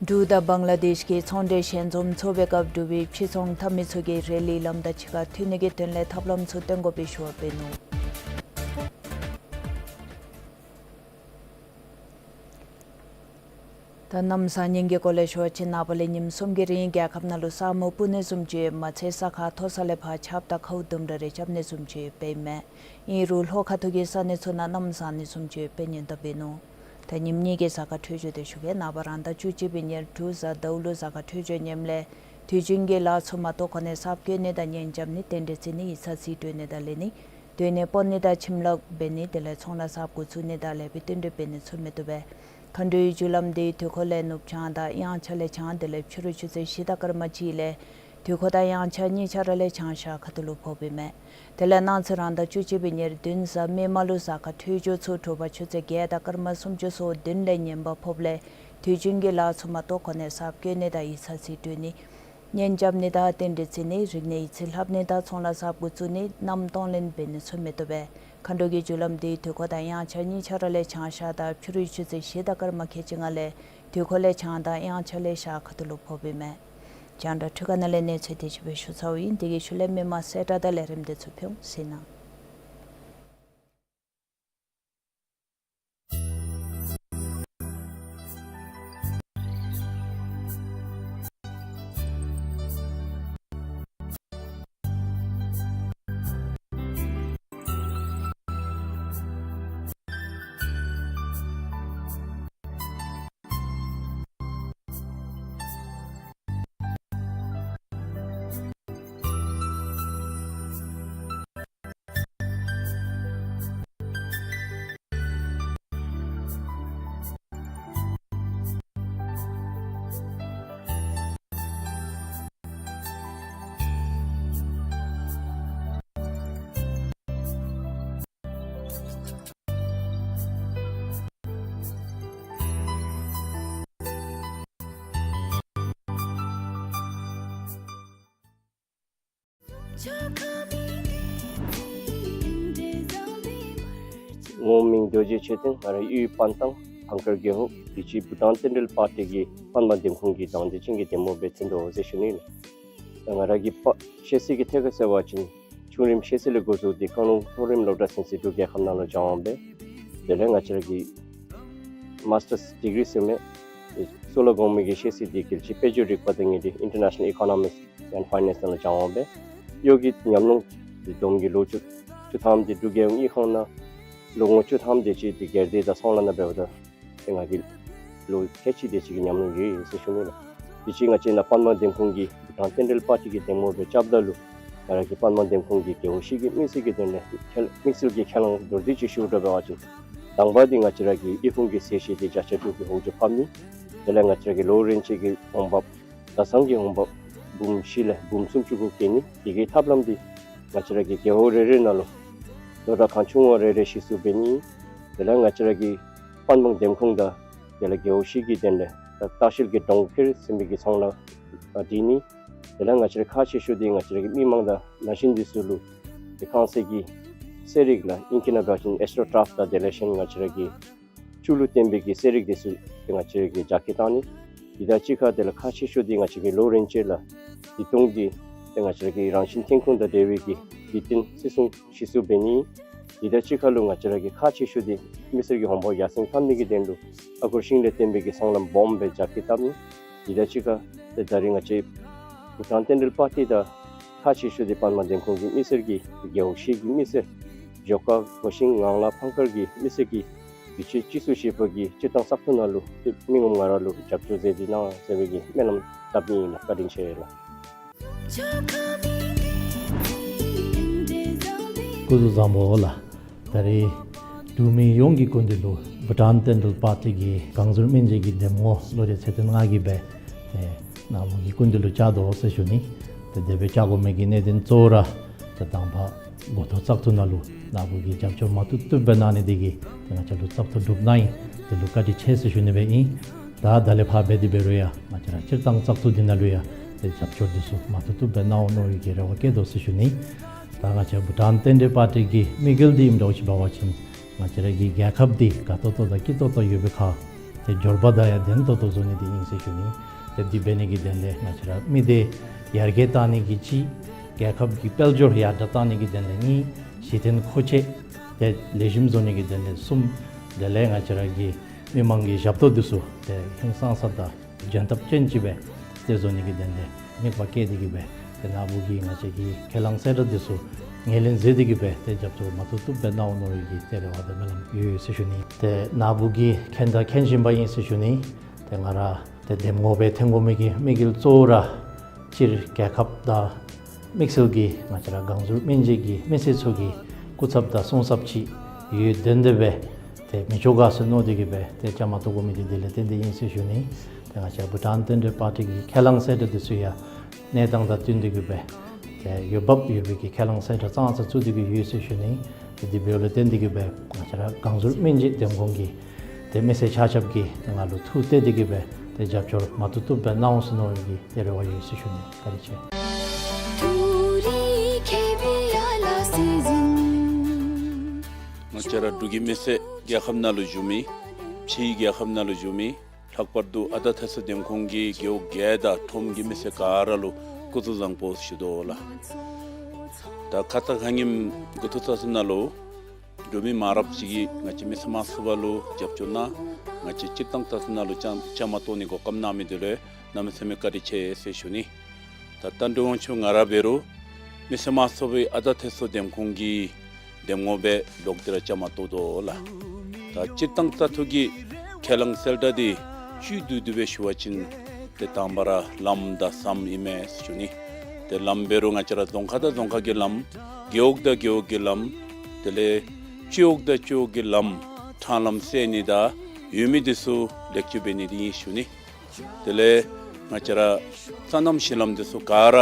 འབྲུག་དང་བང་ལ་དེཤ་གི་ཚོང་འབྲེལ་ཞལ་འཛོམས་ཚོགས་པའི་སྐབས་འབྲུག་པའི་ཕྱི་ཚོང་འཐབ་མི་ཚུ་གིས་རེ་ལིའི་ལམ་དང་གཅིག་ཁར་མཐུད་ནི་གི་དོན་ལས་ཐབས་ལམ་ཚུ་སྟོན་དགོ་པའི་ཞུ་བ་འབད་ནུག། ད་གནམ་བཟང་ཉིན་གྱི་སྐོར་ལས་ཞུ་བ་ཅིན་ནངས་པ་ལས་ཉིནམ་གསུམ་གྱི་རིང་རྒྱལ་ཁབ་ནང་ལུ་ས་སྨུག་སྤུབ་ནི་བཟུམ་ཅིག་ཡོདཔ་མ་ཚད་ས་ཁ་མཐོ་ས་ལས་ཕར་ཆརཔ་དང་ཁཝ་དུམ་གྲ་རེ་རྐྱབ་ནི་བཟུམ་ཅིག་ཡོདཔ་ཨིན་མས། ཨིན་རུང་ལྷོ་ཁ་ཐུག་གི་ས་གནས་ཚུ་ནང་གནམ་བཟང་ནི་བཟུམ་ཅིག་ཡོདཔ་ཨིན་ནི་དེ་སྦེ་ནོ། ད་ཉིནམ་གཉིས་ཀྱི་གཟའ་སྐར་འཕྲོད་སྦྱོར་དེ་ཞུ་གེ། ནངས་པ་རང་ཟླ་བཅུ་གཅིག་པའི་ཉེར་དྲུག་གཟའ་ཟླཝ་ལུ་གཟའ་སྐར་འཕྲོད་སྦྱོར་ངནམ་ལས་དུས་རྒྱུན་གྱི་ལཱ་ཚུ་མ་གཏོགས་གོ་གནས་གསརཔ་བསྐོ་ནི་དང་གཉེན་རྐྱབ་ནི་རྟེན་འབྲེལ་བརྩི་ནི་ཡིག་ཚང་རྩིས་སྤྲོད་ནི་དང་ལེན་ནི་སྡོད་གནས་སྤོ་ནི་དང་ཁྱིམ་ལོག་འབད་ནི་དེ་ལས་ཚོང་ལཱ་གསརཔ་འགོ་བཙུགས་ནི་དང་ལེགས་པའི་རྟེན་འབྲེལ་འབད་ནི་ཚུ་མི་བཏུབ་པས། མཁའ་འགྲོའི་རྒྱུ་ལམ་འདི་དུས་འཁོར་ལས་ནུབ་བྱང་དང་དབྱངས་འཆར་ལས་བྱང་དེ་ལས་ཕྱི་རུ་ཆུ་ཚོད་བཞི་དང་སྐར་མ་གཅིག་ལས་དུས་འཁོར་དང་དབྱངས་འཆར་གཉིས་ཆ་ར་ལས་བྱང་ཤར་ཁ་ཐུག་ལུ་ཕོགཔ་ཨིན་མས། དེ་ལས་གནངས་ཚེ་རང་ཟླ་བཅུ་གཅིག་པའི་ཉེར་བདུན་གཟའ་མིག་དམར་ལུ་གཟའ་སྐར་འཕྲོད་སྦྱོར་ཚུ་དྲོ་པ་ཆུ་ཚོད་བརྒྱད་དང་སྐར་མ་སུམ་ཅུ་སོ་བདུན་ལས་ངན་པ་ཕོགཔ་ལས་དུས་རྒྱུན་གྱི་ལཱ་ཚུ་མ་གཏོགས་གོ་གནས་གསརཔ་བསྐོ་ནི་དང་ཡིག་ཚང་རྩིས་སྤྲོད་ནི་གཉེན་རྐྱབ་ནི་དང་རྟེན་འབྲེལ་བརྩི་ནི་རིག་གནས་ཡིག་རྩིས་ལྷབ་ནི་དང་ཚོང་ལཱ་གསརཔ་འགོ་བཙུགས་ནི་མནའམ་གཏོང་ལེན་འབད་ནི་ཚུ་མི་བཏུབ་པས། མཁའ་འགྲོ་གི་རྒྱུ་ལམ་འདི་དུས་འཁོར་དང་དབྱངས་འཆར་གཉིས་ཆ་ར་ལས་བྱང་ཤར་དང་ཕྱི་རུ་ཆུ་ཚོད་བཞི་དང་སྐར་མ་ཁལ་གཅིག་ལྔ་ལས་དུས་འཁོར་ལས་བྱང་དང་དབྱངས་འཆར་ལས་ཤར་ཁ་ཐུག་ལུ་ཕོགཔ་ཨིན་མས། རྒྱང་བསྒྲགས་འཕྲུལ་ཁང་ནང་ལས་གནས་ཚུལ་དེ་ཅིག་སྦེ་ཞུ་ཚརཝ་ཨིན། དེ་གི་ཤུལ་ལས་མི་མང་གསལ་བསྒྲགས་དང་ལས་རིམ་དེ་ཚུ་ཕུལ་འོང་ཟེར་ཞུ་ནི། ངོ་མིང་རྡོ་རྗེ་ཆོས་སྟོན། ང་རའི་གཡུས་པན་ཐང་ཐང་དཀར་རྒེད་འོག་དེ་ཅིག་བུ་ཐང་རྟེན་འབྲེལ་པར་ཊི་གི་པདྨ་འདེམས་ཁོངས་ཀྱི་དང་འདོད་ཅན་གྱི་འདེམས་ངོ་སྦེ་ཐོན་དོ་ཟེར་ཞུ་ནི་ལགས། ང་ར་གི་པ་ཤེས་ཚད་ཀྱི་ཐད་ཁར་ཟེར་བ་ཅིན་ཆུང་རིམ་ཤེས་ཚད་ལས་འགོ་བཙུགས་ཏེ་ཁང་ལུང་མཐོ་རིམ་སློབ་གྲྭ་ཚུན་ཚོད་འབྲུག་རྒྱལ་ཁབ་ནང་ལུ་སྦྱངས་པས། དེ་ལས་ང་བཅས་ར་གི་མཱས་ཊརསི་ཌིག་རི་ཟེར་མི་གཙུག་ལག་གོང་མའི་གི་ཤེས་ཚད་འདི་གལ་ཆེ་དཔལ་འབྱོར་རིག་པ་དང་ངེས་སྒྲིག་International Economics and Finance ནང་ལུ་སྦྱངས་པས། གཡོག་གི་ཉམས་མྱོང་འདི་བསྡོམས་ཀྱིས་ལོ་བཅུ་བཅུ་ཐམ་འདི་འབྲུག་རྒྱལ་ཡོངས་དངུལ་ཁང་ནང་ལོ་ངོ་བཅུ་ཐམ་དེ་ཅིག་འདི་སྒེར་སྡེ་དང་ཚོང་ལཱ་ནང་འབདཝ་ད་ཏེ་ང་གི་ལོ་ཁལ་གཅིག་དེ་ཅིག་གི་ཉམས་མྱོང་ཡོད་ཟེར་ཞུ་ནི་ལགས། དེ་ཅིག་ང་བཅས་ནཱ་པདྨ་འདེམས་ཁོངས་ཀྱི་བུ་ཐང་རྟེན་འབྲེལ་པར་ཊི་གི་འདེམས་ངོ་སྦེ་རྐྱབ་ད་ལུ་ང་ར་གི་པདྨ་འདེམས་ཁོངས་ཀྱི་རྒེད་འོག་བཞི་གི་དམིགས་བསལ་གྱི་དོན་ལས་ཁས་དམིགས་བསལ་གྱི་ཁས་བླངས་མདོར་བསྡུས་ཅིག་ཞུ་དགོཔ་འབད་བ་ཅིན་དང་པ་འདི་ང་བཅས་ར་གི་ཡུལ་ཁུངས་ཀྱི་ཚད་གཞི་འདི་བརྒྱ་ཆ་དྲུག་གི་འོག་འཇུག་ཕབ་ནི། དེ་ལས་ང་བཅས་ར་གི་ལོ་རེ་ནང་གི་འོང་འབབ་ཟླ་གྲངས་ཀྱི་འོང་འབབ་ འབུམ་བཞི་ལས་འབུམ་སུམ་ཅུ་གུ་བཀལ་ནི། དེ་གི་ཐབས་ལམ་འདི་ང་བཅས་ར་གི་རྒེད་འོག་རེ་རེ་ནང་ལུ་ལོ་བདའ་ཁང་ཆུང་ངུ་རེ་རེ་གཞི་བཙུགས་འབད་ནི། དེ་ལས་ང་བཅས་ར་གི་པན་སྦང་འདེམས་ཁོངས་དང་དེ་ལས་རྒེད་འོག་བཞི་གི་དོན་ལས་ད་ལྟ་བཤལ་གྱི་གྲོང་ཁྱེར་ཟེར་མི་གི་ཚོང་ལཱ་སྒྲིག་ནི། དེ་ལས་ང་བཅས་ར་ཁག་ཆེ་ཤོས་འདི་ང་བཅས་ར་གི་མི་མང་དང་ན་གཞོན་འདི་ཚུ་ལུ་དེ་རྐང་ཚའི་གི་གསེར་རིགས་ལགས། ཨིང་སྐད་ནང་འབད་བ་ཅིན་ཨེསི་ཊོ་ཊརཕ་དང་དེ་ལས་གཞན་ང་བཅས་ར་གི་ཆུ་ལུ་བརྟེན་པའི་གི་གསེར་རིགས་འདི་ཚུ་དེ་ང་བཅས་ར་གིས་རྒྱ་སྐྱེད་བཏང་ནི། དེ་དང་གཅིག་ཁར་དེ་ལས་ཁག་ཆེ་ཤོས་འདི་ང་བཅས་ཀྱི་ལོ་རིན་ཆེན་ལགས། དེ་དོན་གྱི་དེ་ང་བཅས་ར་གི་རང་བཞིན་ཐོན་ཁུངས་དང་འབྲེལ་བའི་གི་དུས་སྟོན་བརྩི་སྲུང་གཞི་བཙུགས་འབད་ནི། དེ་དང་གཅིག་ཁར་ལུ་ང་བཅས་ར་གི་ཁག་ཆེ་ཤོས་འདི་མི་སེར་གྱི་འོང་འབབ་ཡར་སེང་བཏང་ནི་གི་དོན་ལུ་ཨ་གུར་ཤིང་ལས་བརྟེན་པའི་གི་ཚོང་ལམ་སྦོམ་སྦེ་རྒྱ་སྐྱེད་བཏང་ནི། དེ་དང་གཅིག་ཁར་དེ་ད་རིས་ང་བཅས་བྷུ་ཊཱན་བསྟན་འགྲོའི་པར་ཊི་དང་ཁག་ཆེ་ཤོས་འདི་པན་སྦང་འདེམས་ཁོངས་ཀྱི་མི་སེར་གྱིས་རྒེད་འོག་བཞི་གི་མི་སེར་འབྱོར་དཀར་སྒོ་ཤིང་ངང་ལག་ཕང་དཀར་གྱི་མི་སེར་གྱིས་དུས་ཅི་སྤྱི་ཚོགས་ཞིབ་པ་གི་སྤྱིར་བཏང་བཙག་འཐུ་ནང་ལུ་མི་ངོམ་ང་ར་ལུ་རྒྱབ་སྐྱོར་མཛད་དེ་གནང་ཟེར་བའི་གི་སྨོན་ལམ་བཏབ་ནི་ཨིན་ལགས། བཀའ་དྲིན་ཆེ་ལགས། སྐུ་གཟུགས་བཟང་པོ་ལགས། ད་རིས་འབྲུག་མི་ཡོངས་ཀྱི་སྐུ་མདུན་ལུ་བྷུ་ཊཱན་བསྟན་འགྲོའི་པར་ཊི་གི་གང་ཟུར་སྨན་རྗེས་ཀྱི་འདེམས་ངོ་བློ་གྲོས་ཚེ་བརྟན་ང་གིས་སྦེ་ཏེ་ནཱ་བུ་གི་སྐུ་མདུན་ལུ་བཅར་དོ་ཟེར་ཞུ་ནི། ཏེ་དེ་སྦེ་བཅར་དགོ་མི་གི་གནད་དོན་གཙོ་བོ་ར་ཏེ་དང་པ་འགོ་ཐོག་བཙག་འཐུ་ནང་ལུ་ནཱ་བུ་གིས་རྒྱབ་སྐྱོར་མ་བཏུབ་བཏུབ་སྦེ་གནང་ནི་དེ་གིས་ཏེ་ང་བཅས་ལུ་བཙག་འཐུ་གྲུབ་གནང་ཡི། དེ་ལུ་བཀའ་དྲིན་ཆེ་ཟེར་ཞུ་ནི་སྦེ་ཨིན། ད་ད་ལས་ཕར་འབད་དེ་འབད་རུང་ཡང་ང་བཅས་ར་སྤྱིར་བཏང་བཙག་འཐུ་འདི་ནང་ལུ་ཡང་ཏེ་རྒྱབ་སྐྱོར་འདི་ཚུ་མ་བཏུབ་བཏུབ་སྦེ་གནང་འོང་མནོ་བའི་གི་རེ་བ་བསྐྱེད་དོ་ཟེར་ཞུ་ནི། ད་ང་བཅས་བྷུ་ཊཱན་བསྟན་འགྲོའི་པར་ཊི་གི་དམིགས་ཡུལ་འདི་ཨིནམ་འདྲཝ་ཅིག་འབད་བ་ཅིན་ང་བཅས་ར་གི་རྒྱལ་ཁབ་འདི་དགའ་ཏོག་ཏོ་དང་སྐྱིད་ཏོག་ཏོ་ཡོད་པའི་ཁར་ཏེ་འབྱོར་པ་དང་ཡང་ལྡན་ཏོག་ཏོ་བཟོ་ནི་འདི་ཨིན་ཟེར་ཞུ་ནི། ཏེ་འདི་འབད་ནི་གི་དོན་ལས་ང་བཅས་ར་མི་སྡེ་ཡར་རྒྱས་བཏང་ནི་གི་གཅིག། རྒྱལ་ཁབ་ཀྱི་དཔལ་འབྱོར་ཡར་དྲག་བཏང་ནི་གི་དོན་ལས་གཉིས། གཞི་རྟེན་མཁོ་ཆས་ཏེ་ལེགས་ཤོམ་བཟོ་ནི་གི་དོན་ལས་གསུམ། དེ་ལས་ང་བཅས་ར་གི་མི་མང་གི་ཞབས་ཏོག་འདི་ཚུ་ཏེ་ཧིང་སངས་ས་དང་འཇོན་ཐངས་ཅན་ཅིག་སྦེ་ཏེ་བཟོ་ནི་གི་དོན་ལས་དམིགས་པ་བསྐྱེད་དེ་གི་སྦེ་ཏེ་ནཱ་བུ་གིས་ང་བཅས་ཀྱི་ཁས་བླངས་གསལ་བསྒྲགས་འདི་ཚུ་ངོས་ལེན་མཛད་དེ་གི་སྦེ་ཏེ་རྒྱབ་སྐྱོར་མ་བཏུབ་བཏུབ་སྦེ་གནང་འོང་མནོ་བའི་གི་ཏེ་རེ་བ་དང་སྨོན་ལམ་ཡོད་ཡོད་ཟེར་ཞུ་ནི། ཏེ་ནཱ་བུ་གིས་མཁྱེན་དང་མཁྱེན་བཞིན་པ་ཨིན་ཟེར་ཞུ་ནི། ཏེ་ང་ར་ཏེ་འདེམས་ངོ་སྦེ་ཐོན་དགོ་མི་གི་དམིགས་ཡུལ་གཙོ་བོ་ར་སྤྱིར་རྒྱལ་ཁབ་དང་དམིགས་བསལ་གྱིས་ང་བཅས་ར་གང་ཟུར་སྨན་རྗེས་ཀྱི་མི་སེར་ཚུ་གི་སྐུ་ཚབ་དང་སྲུང་ཚབ་ཅིག་ཡོད་དོན་དེ་སྦེ་ཏེ་མི་ཆོག་ག་ཟེར་མནོ་སྟེ་གི་སྦེ་ཏེ་བཅའ་མར་གཏོགས་དགོ་མི་འདི་དེ་ལས་བརྟེན་ཏེ་ཨིན་ཟེར་ཞུ་ནི། ཏེ་ང་བཅས་བྷུ་ཊཱན་བསྟན་འགྲོའི་པར་ཊི་གི་ཁས་བླངས་གསལ་བསྒྲགས་འདི་ཚུ་ཡང་གནས་སྟངས་དང་བསྟུན་ཏེ་གི་སྦེ་ཏེ་འོས་འབབ་ཡོད་པའི་གི་ཁས་བླངས་གསལ་བསྒྲགས་ཙང་ཙ་བཙུགས་ཏེ་གི་ཡོད་ཟེར་ཞུ་ནི། ཏེ་འདི་འབདཝ་ལས་བརྟེན་ཏེ་གི་སྦེ་ང་བཅས་ར་གང་ཟུར་སྨན་རྗེས་འདེམས་ཁོངས་ཀྱི་ཏེ་མི་སེར་ཆ་ཁྱབ་ཀྱིས་ཏེ་ང་ལུ་ཐུགས་གཏད་དེ་གི་སྦེ་ཏེ་རྒྱབ་སྐྱོར་མ་བཏུབ་བཏུབ་སྦེ་གནང་འོང་ཟེར་མནོ་བའི་གི་ཏེ་རེ་བ་ཡོད་ཟེར་ཞུ་ནི། བཀའ་དྲིན་ཆེ། ང་བཅས་ར་འབྲུག་གི་མི་སེར་རྒྱལ་ཁབ་ནང་ལུ་བཞུགས་མི་ཕྱིའི་རྒྱལ་ཁབ་ནང་ལུ་བཞུགས་མི་ལྷག་པར་དུ་ཨ་ད་ཐེ་སོ་འདེམས་ཁོངས་ཀྱི་རྒེད་འོག་བརྒྱད་དང་ཁྲོམ་གྱི་མི་སེར་ག་ར་ལུ་སྐུ་གཟུགས་བཟང་པོ་ཞུ་དོ་ལགས། ད་ཁ་ཙ་ཁ་ཉིནམ་འགོ་ཐོག་ཚར་ས་ནང་ལུ་འབྲུག་མི་མང་རབས་ཅིག་གིས་ང་བཅས་མི་སེར་དམངས་གཙོའི་ལུ་རྒྱབ་སྐྱོར་གནང་། ང་བཅས་སྤྱིར་བཏང་ཚར་ས་ནང་ལུ་བཅའ་བཅའ་མར་གཏོགས་ནི་གོ་སྐབས་གནང་མི་འདི་ལུ་གནམ་མེད་ས་མེད་བཀའ་དྲིན་ཆེ་ཟེར་ཞུ་ནི། ད་རྟ་མགྲིན་དབང་ཕྱུག་ང་ར་འབད་རུང་མི་སེར་དམངས་གཙོའི་ཨ་ད་ཐེ་སོ་འདེམས་ཁོངས་ཀྱི་འདེམས་ངོ་སྦེ་ལོག་སྟེ་ར་བཅའ་མར་གཏོགས་དོ་ལགས། ད་སྤྱིར་བཏང་བཙག་འཐུ་གི་ཁས་བླངས་གསལ་བསྒྲགས་འདི་བཅུད་བསྡུས་བསྡུས་སྦེ་ཞུ་བ་ཅིན་ཏེ་དང་པ་ར་ལམ་དང་ཟམ་ཨིན་མས་ཞུ་ནི། ཏེ་ལམ་འབད་རུང་ང་བཅས་ར་རྫོང་ཁག་དང་རྫོང་ཁག་གི་ལམ། རྒེད་འོག་དང་རྒེད་འོག་གི་ལམ། དེ་ལས་སྤྱི་འོག་དང་སྤྱི་འོག་གི་ལམ་ཕྲང་ལམ་བསལ་ནི་དང་ཡོད་མི་འདི་ཚུ་ལེགས་བཅོས་འབད་ནི་འདི་ཨིན་ཞུ་ནི། དེ་ལས་ང་བཅས་ར་སོ་ནམ་གཞི་ལམ་འདི་ཚུ་ག་ར་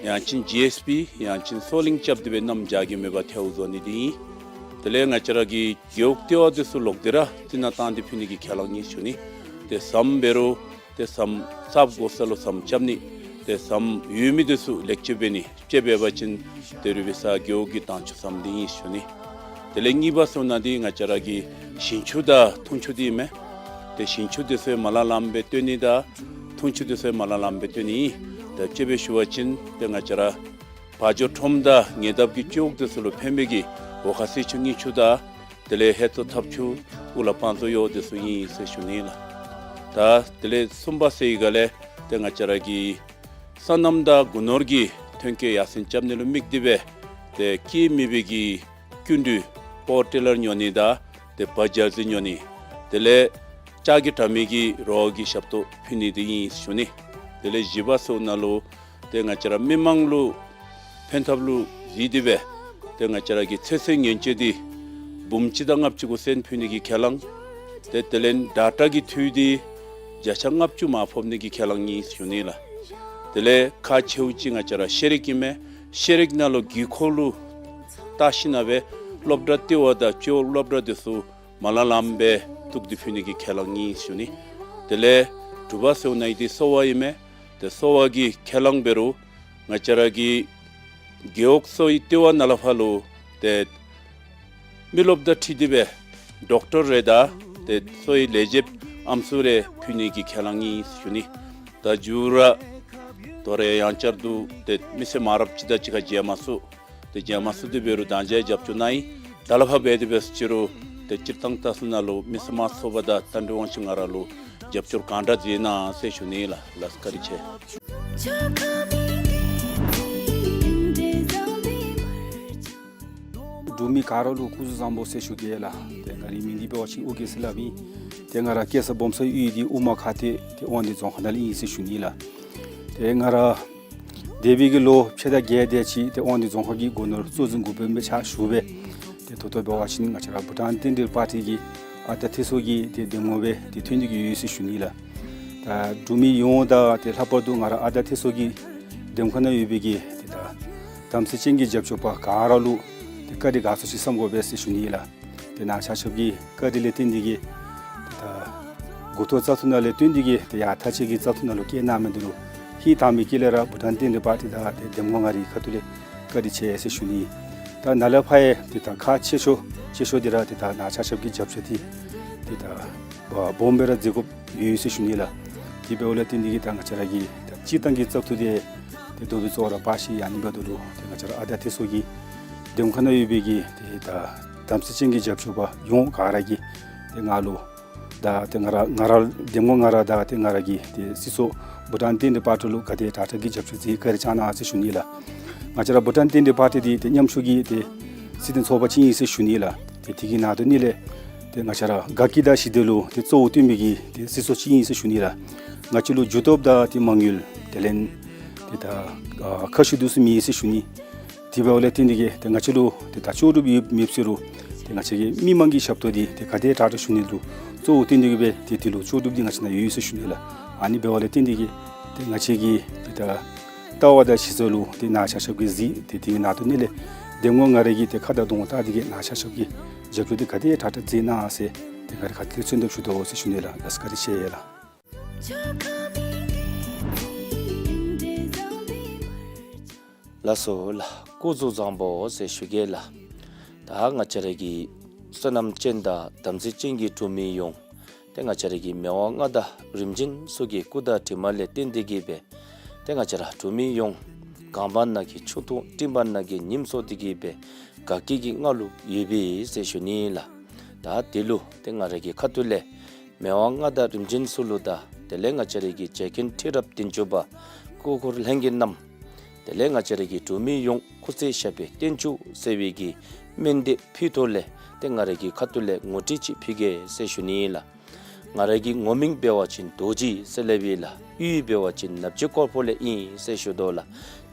ཡང་ཅིན་ཇི་ཨེསི་བི་ཡང་ཅིན་སོ་ལིང་རྐྱབ་སྟེ་སྦེ་གནམ་བྱཱར་གྱི་མེད་པར་ཐལཝ་བཟོ་ནི་འདི་ཨིན། དེ་ལས་ང་བཅས་ར་གི་རྒེད་འོག་ལྟེ་བ་འདི་ཚུ་ལོག་སྟེ་ར་རྩི་ནག་བཏང་སྟེ་ཕུལ་ནི་གི་ཁས་བླངས་ཨིན་ཞུ་ནི། ཏེ་ཟམ་འབད་རུང་ཏེ་ཟམ་གསརཔ་དགོ་ས་ལུ་ཟམ་རྐྱབ་ནི། ཏེ་ཟམ་ཡོད་མི་འདི་ཚུ་ལེགས་བཅོས་འབད་ནི། དཔྱེ་འབད་བ་ཅིན་ཏེ་རུ་བི་ས་རྒེད་འོག་གི་དྭངས་ཆུ་ཟམ་འདི་ཨིན་ཞུ་ནི། དེ་ལས་གཉིས་པ་ཟེར་ན་འདི་ང་བཅས་ར་གི་ཞིང་ཆུ་དང་འཐུང་ཆུ་འདི་ཨིན་མས། ཏེ་ཞིང་ཆུ་འདི་ཚུ་མ་ལ་ལམ་སྦེ་བཏོན་ནི་དང་འཐུང་ཆུ་འདི་ཚུ་མ་ལ་ལམ་སྦེ་བཏོན་ནི། ཏེ་དཔྱེ་སྦེ་ཞུ་བ་ཅིན་ཏེ་ང་བཅས་ར་བ་འཇོ་ཁྲོམ་དང་ཉེ་འདབས་ཀྱི་སྤྱི་འོག་འདི་ཚུ་ལུ་ཕན་པའི་གི་འོ་ཁ་སེར་ཆུ་དངུལ་ཆུ་དང་དེ་ལས་ཧེ་ཙོ་ཐབ་ཆུ་ཨུ་ལ་བང་མཛོད་ཡོད་འདི་ཚུ་ཨིན་ཟེར་ཞུ་ནི་ལགས། ད་དེ་ལས་གསུམ་པ་ཟེར་བའི་སྒང་ལས་ཏེ་ང་བཅས་ར་གི་སོ་ནམ་དང་སྒོ་ནོར་གྱི་ཐོན་སྐྱེད་ཡར་སེང་རྐྱབ་ནི་ལུ་དམིགས་ཏེ་སྦེ་ཏེ་སྐྱེད་མེད་པའི་གི་སྐྱིན་འགྲུལ་པོ་ཊི་ལར་ཉོ་ནི་དང་ཏེ་བ་ཇར་སི་ཉོ་ནི། དེ་ལས་ལྕགས་ཀྱི་དྲ་མིག་གི་རོགས་ཀྱི་ཞབས་ཏོག་ཕུལ་ནི་འདི་ཨིན་ཞུ་ནི། དེ་ལས་བཞི་པ་ཟེར་ན་ལུ་ཏེ་ང་བཅས་ར་མི་མང་ལུ་ཕན་ཐབས་ལུ་གཟིགས་ཏེ་སྦེ་ཏེ་ང་བཅས་ར་གི་ཚོད་བསྲེ་ངན་བཅོས་འདི་འབུམ་གཅིག་དང་ལྔ་བཅུ་གུ་སོན་ཕུལ་ནི་གི་ཁས་བླངས། ཏེ་དེ་ལས་ཌ་ཊ་གི་འཐུས་འདི་བརྒྱ་ཆ་ལྔ་བཅུ་མར་ཕབ་ནི་གི་ཁས་བླངས་ཨིན་ཞུ་ནི་ལགས། དེ་ལས་ཁག་ཆེཝ་ཅིག་ང་བཅས་ར་ཤེས་རིག་ཨིན་མས། ཤེས་རིག་ནང་ལུ་དགོས་མཁོ་ལུ་བལྟ་ཞིན་ན་སྦེ་སློབ་གྲྭ་ལྟེ་བ་དང་སྤྱི་འོག་སློབ་གྲྭ་དེ་ཚུ་མ་ལ་ལམ་སྦེ་བཙུགས་ཏེ་ཕུལ་ནི་གི་ཁས་བླངས་ཨིན་ཟེར་ཞུ་ནི། དེ་ལས་དྲུག་པ་ཟེར་ནི་འདི་གསོ་བ་ཨིན་མས། ཏེ་གསོ་བ་གི་ཁས་བླངས་འབད་རུང་ང་བཅས་ར་གི་རྒེད་འོག་གསོ་བའི་ལྟེ་བ་ནང་ལས་ཕར་ལུ་ཏེ་མི་རློབས་དང་འཁྲིལ་ཏེ་སྦེ་ཌོག་ཊར་རེ་དང་ཏེ་གསོ་བའི་ལས་བྱེདཔ་ཨམ་སྲུ་རེ་ཕུལ་ནི་གི་ཁས་བླངས་ཨིན་ཟེར་ཞུ་ནི། ད་མཇུག་ར་དོ་རུང་ཡང་བསྐྱར་དུ་ཏེ་མི་སེར་མང་རབས་ཅིག་དང་གཅིག་ཁར་མཇལ་མ་ཚུགས། ཏེ་མཇལ་མ་ཚུགས་ཏེ་འབད་རུང་ད་ཅི་རྒྱབ་སྐྱོར་གནང་ཡི། ད་ལས་ཕར་འབད་དེ་འབད་ཟེར་ཅི་རུང་ཏེ་སྤྱིར་བཏང་ལྟ་ས་ནང་ལུ་མི་སེར་མང་ཚོགས་པ་དང་ཏན་ཏན་དབང་ཕྱུག་ང་ར་ལུ་རྒྱབ་སྐྱོར་གང་དྲག་མཛད་གནང་ཟེར་ཞུ་ནི་ལགས། ལགས་སོ། བཀའ་དྲིན་ཆེ། འབྲུག་མི་ག་ར་ལུ་སྐུ་གཟུགས་བཟང་པོ་ཟེར་ཞུ་གེ་ལགས། ཏེ་ང་རའི་མིང་འདི་འབད་བ་ཅིན་ཨོ་རྒྱན་ཟེར་སླབ་ཨིན། ཏེ་ང་ར་སྐྱེས་ས་སྦོམ་ས་ཡུལ་འདི་དབུ་མ་ཁ་སྟོད་ཏེ་དབང་འདུས་རྫོང་ཁག་ནང་ལས་ཨིན་ཟེར་ཞུ་ནི་ལགས། ཏེ་ང་ར་འདས་པའི་གི་ལོ་ཕྱེད་དང་བརྒྱད་དེ་ཅིག་ཏེ་དབང་འདུས་རྫོང་ཁག་གི་སྒོ་ནོར་གཙོ་འཛིན་འགོ་དཔོན་སྦེ་ཕྱག་ཞུ་སྦེ། ཏེ་ད་ལྟོ་འབད་བ་ཅིན་ང་བཅས་ར་བྷུ་ཊཱན་རྟེན་འབྲེལ་པར་ཊི་གི་ཨ་རྟག་ཐེ་སོ་གི་ཏེ་འདེམས་ངོ་སྦེ་ཏེ་ཐོན་ཏེ་གི་ཡོད་ཟེར་ཞུ་ནི་ལགས། ད་འབྲུག་མི་ཡོངས་དང་ཏེ་ལྷག་པར་དུ་ང་ར་ཨ་རྟག་ཐེ་སོ་གི་འདེམས་ཁོངས་ནང་ཡོད་པའི་གི་ཏེ་ད་དམ་ཚིག་ཅན་གྱི་རྒྱབ་སྐྱོར་པ་ག་ར་ལུ་ཏེ་བཀའ་དྲིན་དགའ་ཚོར་ཅིག་བསམ་དགོ་པས་ཟེར་ཞུ་ནི་ལགས། ཏེ་ནཱ་ཆ་ཁྱབ་ཀྱི་བཀའ་དྲིན་ལས་བརྟེན་ཏེ་གི་ཏེ་ད་མགུ་ཏོ་བཙག་འཐུ་ནང་ལས་བཏོན་ཏེ་གི་ཏེ་ཡར་མཐའ་དཔྱད་ཀྱི་བཙག་འཐུ་ནང་ལུ་བསྐྱལ་གནང་མི་འདི་ལུ་ཧིང་དྭངས་མའི་དཀྱིལ་ལས་ར་བྷུ་ཊཱན་རྟེན་འབྲེལ་པར་ཊི་དང་ཏེ་འདེམས་ངོ་ང་རའི་ཁ་ཐུག་ལས་བཀའ་དྲིན་ཆེ་ཟེར་ཞུ་ནི། ད་ནཱ་ལས་ཕར་ཡང་ཏེ་ད་ཁག་ཆེ་ཤོས་ཆེ་ཤོས་འདི་ར་ཏེ་ད་ནཱ་ཆ་ཁྱབ་ཀྱི་རྒྱབ་སྐྱོར་འདི་ཏེ་ད་སྦོམ་སྦེ་ར་མཛད་དགོཔ་ཡོད་ཟེར་ཞུ་ནི་ལགས། དེ་འབདཝ་ལས་བརྟེན་ཏེ་གི་ད་ང་བཅས་ར་གི་ད་སྤྱིར་བཏང་གི་བཙག་འཐུ་འདི་ཏེ་དོ་བའི་གཙོ་བོ་ར་པ་ཤི་ཡང་ནི་འབདཝ་ད་ལུ་ཏེ་ང་བཅས་ར་ཨ་རྟག་ཐེ་སོ་གི་འདེམས་ཁོངས་ནང་ཡོད་པའི་གི་ཏེ་ད་དམ་ཚིག་ཅན་གྱི་རྒྱབ་སྐྱོར་པ་ཡོངས་ག་ར་གིས་ཏེ་ང་ལུ་ད་ཏེ་ང་ར་ང་ར་འདེམས་ངོ་ང་ར་དང་ཏེ་ང་ར་གི་ཏེ་སྲིད་ཚོགས་བྷུ་ཊཱན་རྟེན་འབྲེལ་པར་ཊི་ལུ་ག་དེ་དྲག་དྲག་གི་རྒྱབ་སྐྱོར་མཛད་བཀའ་དྲིན་བསྐྱང་གནང་ཟེར་ཞུ་ནི་ལགས། ང་བཅས་ར་བྷུ་ཊཱན་རྟེན་འབྲེལ་པར་ཊི་འདི་ཏེ་ཉམ་ཆུང་གི་ཏེ་སྲིད་དོན་ཚོགས་པ་ཅིག་ཨིན་ཟེར་ཞུ་ནི་ལགས། ཏེ་དེ་གི་ནང་དོན་ནི་ལས་ཏེ་ང་བཅས་ར་དགའ་སྐྱིད་དང་ཞི་བདེ་ལུ་ཏེ་གཙོ་བོ་བཏོན་པའི་གི་ཏེ་སྲིད་ཚོགས་ཅིག་ཨིན་ཟེར་ཞུ་ནི་ལགས། ང་བཅས་ལུ་རྒྱུ་སྟོབས་དང་ཏེ་མ་དངུལ་དེ་ལས་ཏེ་ད་ཨ་ཁ་ཤུགས་འདི་ཚུ་མེད་ཟེར་ཞུ་ནི། དེ་འབདཝ་ལས་བརྟེན་ཏེ་གི་ཏེ་ང་བཅས་ལུ་ཏེ་ད་ལྕོགས་གྲུབ་ཡོད་མེད་ཟེར་རུང་ཏེ་ང་བཅས་ཀྱི་མི་མང་གི་ཞབས་ཏོག་འདི་ཏེ་ག་དེ་དྲག་དྲག་ཞུ་ནི་ལུ་གཙོ་བོ་བཏོན་ཏེ་གི་སྦེ་ཏེ་དེ་ལུ་ལྕོགས་གྲུབ་འདི་ང་བཅས་ནང་ཡོད་ཟེར་ཞུ་ནི་ལགས། ཨ་ནི་འབདཝ་ལས་བརྟེན་ཏེ་གི་ཏེ་ང་བཅས་ཀྱི་ཏེ་ད་ལྟ་བ་དང་གཞི་རྩ་ལུ་ཏེ་ནཱ་ཆ་ཁྱབ་ཀྱིས་གཟིགས་ཏེ་དེ་གི་ནང་དོན་ནི་ལས་འདེམས་ངོ་ང་ར་གིས་ཏེ་ཁ་དང་གདོང་བལྟ་སྟེ་གི་ནཱ་ཆ་ཁྱབ་ཀྱིས་རྒྱབ་སྐྱོར་འདི་ག་དེ་དྲག་དྲག་མཛད་གནང་ཟེར་ཏེ་ང་ར་ཁ་ཐུག་ལས་མཚོན་དོན་ཞུ་དོ་ཟེར་ཞུ་ནི་ལགས། ལགས་སོ། བཀའ་དྲིན་ཆེ་ལགས། ལགས་སོ་ལགས། སྐུ་གཟུགས་བཟང་པོ་ཟེར་ཞུ་གེ་ལགས། ད་ང་བཅས་ར་གི་བསོད་ནམས་ཅན་དང་དམ་ཚིག་ཅན་གྱི་འབྲུག་མི་ཡོངས་ཏེ་ང་བཅས་ར་གི་མི་དབང་མངའ་བདག་རིམ་བྱོན་ཚུ་གི་སྐུ་དྲིན་དྲན་པ་ལས་བརྟེན་ཏེ་གི་སྦེ་ཏེ་ང་བཅས་ར་འབྲུག་མི་ཡོངས་རྐང་པ་ནང་གི་ཆུ་འཐུང་སྤྲིན་པ་ནང་གི་ཉིམ་སོར་ཏེ་གི་སྦེ་དགའ་སྐྱིད་ཀྱི་ངང་ལུ་ཡོད་པས་ཟེར་ཞུ་ནི་ལགས། ད་དེ་ལུ་ཏེ་ང་ར་གི་ཁ་ཐུག་ལས་མི་དབང་མངའ་བདག་རིམ་བྱོན་ཚུ་ལུ་དང་དེ་ལས་ང་བཅས་ར་གི་རྗེ་མཁན་ཁྲི་རབས་བདུན་ཅུ་པ་སྐུ་འཁོར་ལྷན་རྒྱས་རྣམས་དེ་ལས་ང་བཅས་ར་གི་འབྲུག་མི་ཡོངས་སྐུ་ཚེ་ཞབས་པད་བརྟན་བཅུག་ཟེར་བའི་གི་སྨོན་འདེབས་ཕུལ་ཐོག་ལས་ཏེ་ང་ར་གི་ཁ་ཐུག་ལས་ངོ་སྤྲོད་ཅིག་ཕུལ་གེ་ཟེར་ཞུ་ནི་ལགས། ང་ར་གི་ངོ་མིང་འབད་བ་ཅིན་རྡོ་རྗེ་ཟེར་སླབ་ཨིན་ལགས། གཡུས་འབད་བ་ཅིན་ནབ་ཇི་ཀོར་པོ་ལས་ཨིན་ཟེར་ཞུ་དོ་ལགས།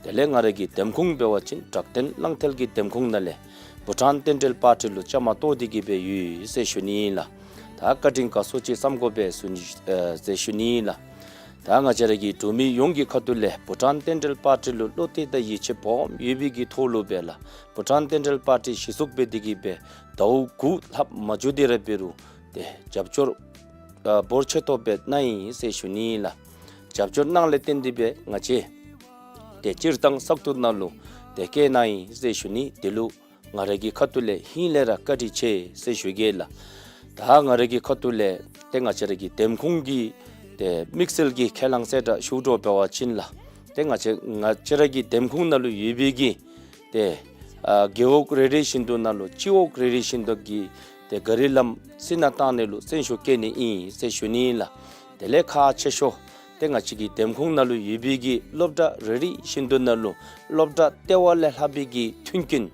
དེ་ལས་ང་ར་གི་འདེམས་ཁོངས་འབད་བ་ཅིན་དྲག་བདེན་གླང་མཐིལ་གྱི་འདེམས་ཁོངས་ནང་ལས་བྷུ་ཊཱན་རྟེན་འབྲེལ་པར་ཊི་ལུ་བཅའ་མར་གཏོགས་ཏེ་གི་སྦེ་ཡོད་ཟེར་ཞུ་ནི་ལགས། ད་བཀའ་དྲིན་དགའ་ཚོར་ཅིག་བསམ་དགོ་པས་ཟེར་ཨ་ཟེར་ཞུ་ནི་ལགས། ད་ང་བཅས་ར་གི་འབྲུག་མི་ཡོངས་ཀྱི་ཁ་ཐུག་ལས་བྷུ་ཊཱན་རྟེན་འབྲེལ་པར་ཊི་ལུ་བློ་གཏད་དང་ཡིད་ཆེས་སྦོམ་ཡོད་པའི་གི་ཐོག་ལུ་སྦེ་ལགས་བྷུ་ཊཱན་རྟེན་འབྲེལ་པར་ཊི་གཞི་བཙུགས་འབད་དེ་གི་སྦེ་ཟླཝ་དགུ་ལྷགཔ་མ་འགྱོ་དེ་ར་འབད་རུང་ཏེ་རྒྱབ་སྐྱོར་ཨ་འབོར་ཆེ་ཏོག་སྦེ་གནང་ཡི་ཟེར་ཞུ་ནི་ལགས། རྒྱབ་སྐྱོར་གནང་ལས་བརྟེན་ཏེ་སྦེ་ང་བཅས་ཏེ་སྤྱིར་བཏང་བཙག་འཐུ་ནང་ལུ་ཏེ་བཀལ་གནང་ཡི་ཟེར་ཞུ་ནི། དེ་ལུ་ང་ར་གི་ཁ་ཐུག་ལས་ཧིང་ལས་ར་བཀའ་དྲིན་ཆེ་ཟེར་ཞུ་གེ་ལགས། ད་ང་ར་གི་ཁ་ཐུག་ལས་ཏེ་ང་བཅས་ར་གི་འདེམས་ཁོངས་ཀྱི་ཏེ་དམིགས་བསལ་གྱི་ཁས་བླངས་ཟེར་ད་ཞུ་དོ་འབད་བ་ཅིན་ལགས་ཏེ་ང་བཅས་ང་བཅས་ར་གི་འདེམས་ཁོངས་ནང་ལུ་ཡོད་པའི་གི་ཏེ་ཨ་རྒེད་འོག་རེ་རེ་བཞིན་དུ་ནང་ལུ་སྤྱི་འོག་རེ་རེ་བཞིན་དུ་གི་ཏེ་ག་རི་ལམ་སི་ནང་བཏང་ནི་ལུ་སེམས་ཤུགས་བསྐྱེད་ནི་ཨིན་ཟེར་ཞུ་ནི་ལགས། དེ་ལས་ཁག་ཆེ་ཤོས་ཏེ་ང་བཅས་ཀྱི་འདེམས་ཁོངས་ནང་ལུ་ཡོད་པའི་གི་སློབ་གྲྭ་རེ་རེ་བཞིན་དུ་ནང་ལུ་སློབ་གྲྭ་ལྟེ་བ་ལས་ལྷག་པའི་གི་མཐུན་རྐྱེན་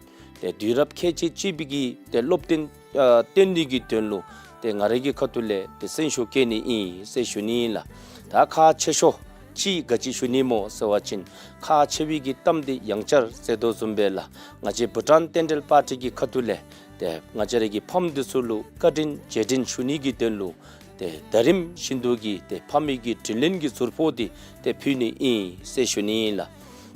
ཏེ་དུས་རབས་ཁལ་གཅིག་གཅིག་པའི་གི་ཏེ་སློབ་སྟོན་ཨ་སྟོན་ནི་གི་དོན་ལུ་ཏེ་ང་ར་གི་ཁ་ཐུག་ལས་ཏེ་སེམས་ཤུགས་བསྐྱེད་ནི་ཨིན་ཟེར་ཞུ་ནི་ལགས། ད་ཁག་ཆེ་ཤོས་ཅིག་ག་ཅི་ཞུ་ནི་སྨོ་ཟེར་བ་ཅིན་ཁག་ཆེ་བའི་གི་གཏམ་འདི་ཡང་བསྐྱར་ཟེར་དོ་བཟུམ་སྦེ་ལགས་ང་བཅས་བྷུ་ཊཱན་རྟེན་འབྲེལ་པར་ཊི་གི་ཁ་ཐུག་ལས་ཏེ་ང་བཅས་ར་གི་ཕམ་འདི་ཚུ་ལུ་བཀའ་དྲིན་རྗེས་དྲན་ཞུ་ནི་གི་དོན་ལུ་ ཏེ་ད་རིམ་བཞིན་དུ་གི་ཏེ་ཕ་མེས་ཀྱི་དྲིན་ལན་གྱི་ཟུར་ཕོག་འདི་ཏེ་ཕུལ་ནི་ཨིན་ཟེར་ཞུ་ནི་ལགས།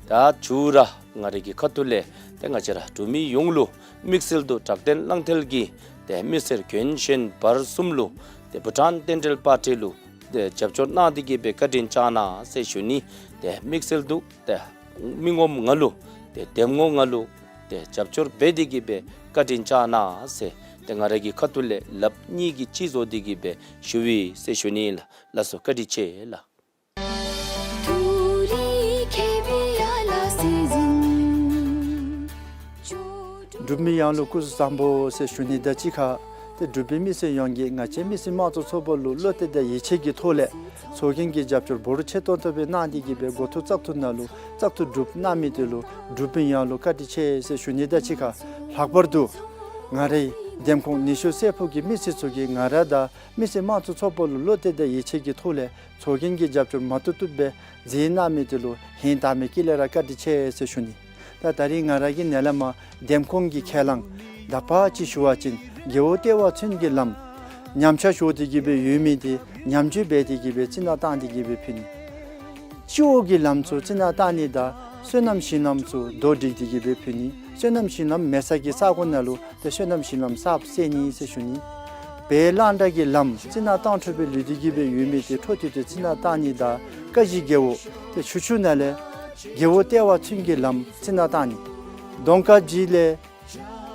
ད་མཇུག་ར་ང་རའི་གི་ཁ་ཐུག་ལས་ཏེ་ང་བཅས་ར་འབྲུག་མི་ཡོངས་ལུ་དམིགས་བསལ་དུ་དྲག་ལྡན་གླང་མཐིལ་གྱི་ཏེ་མི་སེར་རྒན་གཞོན་བར་གསུམ་ལུ་ཏེ་བྷུ་ཊཱན་རྟེན་འབྲེལ་པར་ཊི་ལུ་ཏེ་རྒྱབ་སྐྱོར་གནང་སྟེ་གི་སྦེ་བཀའ་དྲིན་བསྐྱང་གནང་ཟེར་ཞུ་ནི། ཏེ་དམིགས་བསལ་དུ་ཏེ་མི་ངོམ་ང་ལུ་ཏེ་འདེམས་ངོ་ང་ལུ་ཏེ་རྒྱབ་སྐྱོར་འབད་དེ་གི་སྦེ་བཀའ་དྲིན་བསྐྱང་གནང་ཟེར་ཏེ་ང་རའི་གི་ཁ་ཐུག་ལས་ལགཔ་གཉིས་ཀྱིས་གཅིག་བཟོ་སྟེ་གི་སྦེ་ཞུ་ཡི་ཟེར་ཞུ་ནི་ལགས། ལགས་སོ། བཀའ་དྲིན་ཆེ་ལགས། འབྲུག་མི་ཡོངས་ལུ་སྐུ་གཟུགས་བཟང་པོ་ཟེར་ཞུ་ནི་དང་གཅིག་ཁར་ཏེ་འབྲུག་པའི་མི་སེར་ཡོངས་ཀྱིས་ང་བཅས་མི་སེར་དམངས་གཙོ་ཚོགས་པ་ལུ་བློ་གཏད་དང་ཡིད་ཆེས་ཀྱི་ཐོག་ལས་ཚོགས་རྒྱན་གྱི་རྒྱབ་སྐྱོར་འབོར་ཆེ་ཏོག་ཏོ་སྦེ་གནང་སྟེ་གི་སྦེ་འགོ་ཐོག་བཙག་འཐུ་ནང་ལུ་བཙག་འཐུ་གྲུབ་གནང་མི་དེ་ལུ་འབྲུག་པའི་ཡོངས་ལུ་བཀའ་དྲིན་ཆེ་ཟེར་ཞུ་ནི་དང་གཅིག་ཁར་ལྷག་པར་དུ་ང་རའི་འདེམས་ཁོངས་ནུས་ཤུགས་སེར་པོ་གི་མི་སེར་ཚུ་གིས་ང་ར་དང་མི་སེར་དམངས་གཙོ་ཚོགས་པ་ལུ་བློ་གཏད་དང་ཡིད་ཆེས་ཀྱི་ཐོག་ལས་ཚོགས་རྒྱན་གྱི་རྒྱབ་སྐྱོར་མ་ཏོག་ཏོ་སྦེ་མཛད་གནང་མི་དེ་ལུ་ཧིང་དྭངས་མའི་དཀྱིལ་ལས་ར་བཀའ་དྲིན་ཆེ་ཟེར་ཞུ་ནི། ད་ད་རིས་ང་ར་གིས་ནཱ་ལས་མར་འདེམས་ཁོངས་ཀྱི་ཁས་བླངས་དག་པ་ཅིག་ཞུ་བ་ཅིན་རྒེད་འོག་ལྟེ་བ་ཚུན་གྱི་ལམ་ཉམས་ཆག་ཤོར་ཏེ་གི་སྦེ་ཡོད་མི་དེ་ཉམས་བཅོས་འབད་དེ་གི་སྦེ་རྩི་ནག་བཏང་སྟེ་གི་སྦེ་ཕུལ་ནི། སྤྱི་འོག་གི་ལམ་ཚུ་རྩི་ནག་བཏང་ནི་དང་སོ་ནམ་ཞིང་ལམ་ཚུ་རྡོ་སྒྲིག་སྟེ་གི་སྦེ་ཕུལ་ནི། སོ་ནམ་ཞིང་ལམ་མེད་ས་གི་ས་གོ་ནང་ལུ་ཏེ་སོ་ནམ་ཞིང་ལམ་གསརཔ་བསལ་ནི་ཟེར་ཞུ་ནི། བལ་གླང་བྲག་གི་ལམ་རྩི་ནག་བཏང་འཕྲོ་སྦེ་ལུས་ཏེ་གི་སྦེ་ཡོད་མི་དེ་འཕྲོ་མཐུད་དེ་རྩི་ནག་བཏང་ནི་དང་ཀ་གཞི་རྒེད་འོག་ཏེ་ཆུ་ཆུ་ནང་ལས་རྒེད་འོག་ལྟེ་བ་ཚུན་གྱི་ལམ་རྩི་ནག་བཏང་ནི། གདོང་དཀར་སྦྱིས་ལས་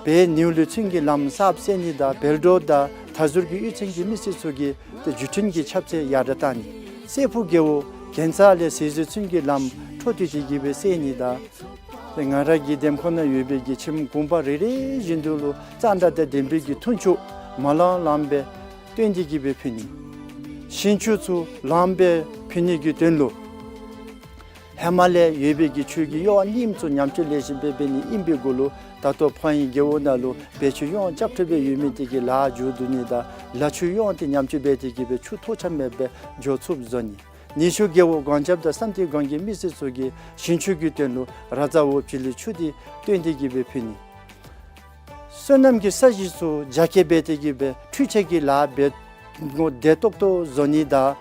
བལ་ནེའུ་ལེ་ཚུན་གྱི་ལམ་གསརཔ་བསལ་ནི་དང་བལ་འབྲོག་དང་མཐའ་ཟུར་གྱི་གཡུས་ཚན་གྱི་མི་སེར་ཚུ་གི་ཏེ་བརྒྱུད་འཕྲིན་གྱི་ཁྱབ་ཚད་ཡར་དྲགས་བཏང་ནི། སེར་ཕུ་རྒེད་འོག་གྱེན་ཚ་ལས་ཟེ་ཟེ་ཚུན་གྱི་ལམ་འཕྲོ་མཐུད་དེ་གི་སྦེ་བསལ་ནི་དང་ཏེ་ང་ར་གི་འདེམས་ཁོངས་ནང་ཡོད་པའི་གི་ཁྱིམ་གུང་པ་རེ་རེ་བཞིན་དུ་ལུ་གཙང་སྦྲ་དང་ལྡན་པའི་གི་འཐུང་ཆུ་མ་ལང་ལངམ་སྦེ་བཏོན་ཏེ་གི་སྦེ་ཕུལ་ནི། ཞིང་ཆུ་ཚུ་ལངམ་སྦེ་ཕུལ་ནི་གི་དོན་ལུ་ཧེ་མ་ལས་ཡོད་པའི་གི་ཆུ་གི་གཡོག་རྙིངམ་ཚུ་ཉམས་བཅོས་ལེགས་ཤོམ་སྦེ་འབད་ནི་ཨིན་པའི་གུ་ལུ་ད་ལྟོ་ཕངས་ཡུལ་རྒེད་འོག་ནང་ལུ་བལ་ཆུ་གཡོག་རྐྱབ་འཕྲོ་སྦེ་ཡོད་མི་དེ་གི་ལཱ་མཇུག་བསྡུ་ནི་དང་ལ་ཆུ་གཡོག་དེ་ཉམས་བཅོས་འབད་དེ་གི་སྦེ་ཆུ་ཐོགས་ཆགས་མེདཔ་སྦེ་འགྱོ་ཚུགསཔ་བཟོ་ནི། ནུས་ཤུགས་རྒེད་འོག་སྒང་རྒྱབ་དང་བསམ་གཏན་སྒང་གི་མི་སེར་ཚུ་གི་ཞིང་ཆུ་གི་དོན་ལུ་ར་ཛ་འོབས་ཅི་ལི་ཆུ་དེ་བཏོན་ཏེ་གི་སྦེ་ཕུལ་ནི། སོ་ནམ་གྱི་ས་གཞི་ཚུ་རྒྱ་སྐྱེད་འབད་དེ་གི་སྦེ་འཕྲུལ་ཆས་ཀྱི་ལཱ་འབད་དགོ་བདེ་ཏོག་ཏོ་བཟོ་ནི་དང་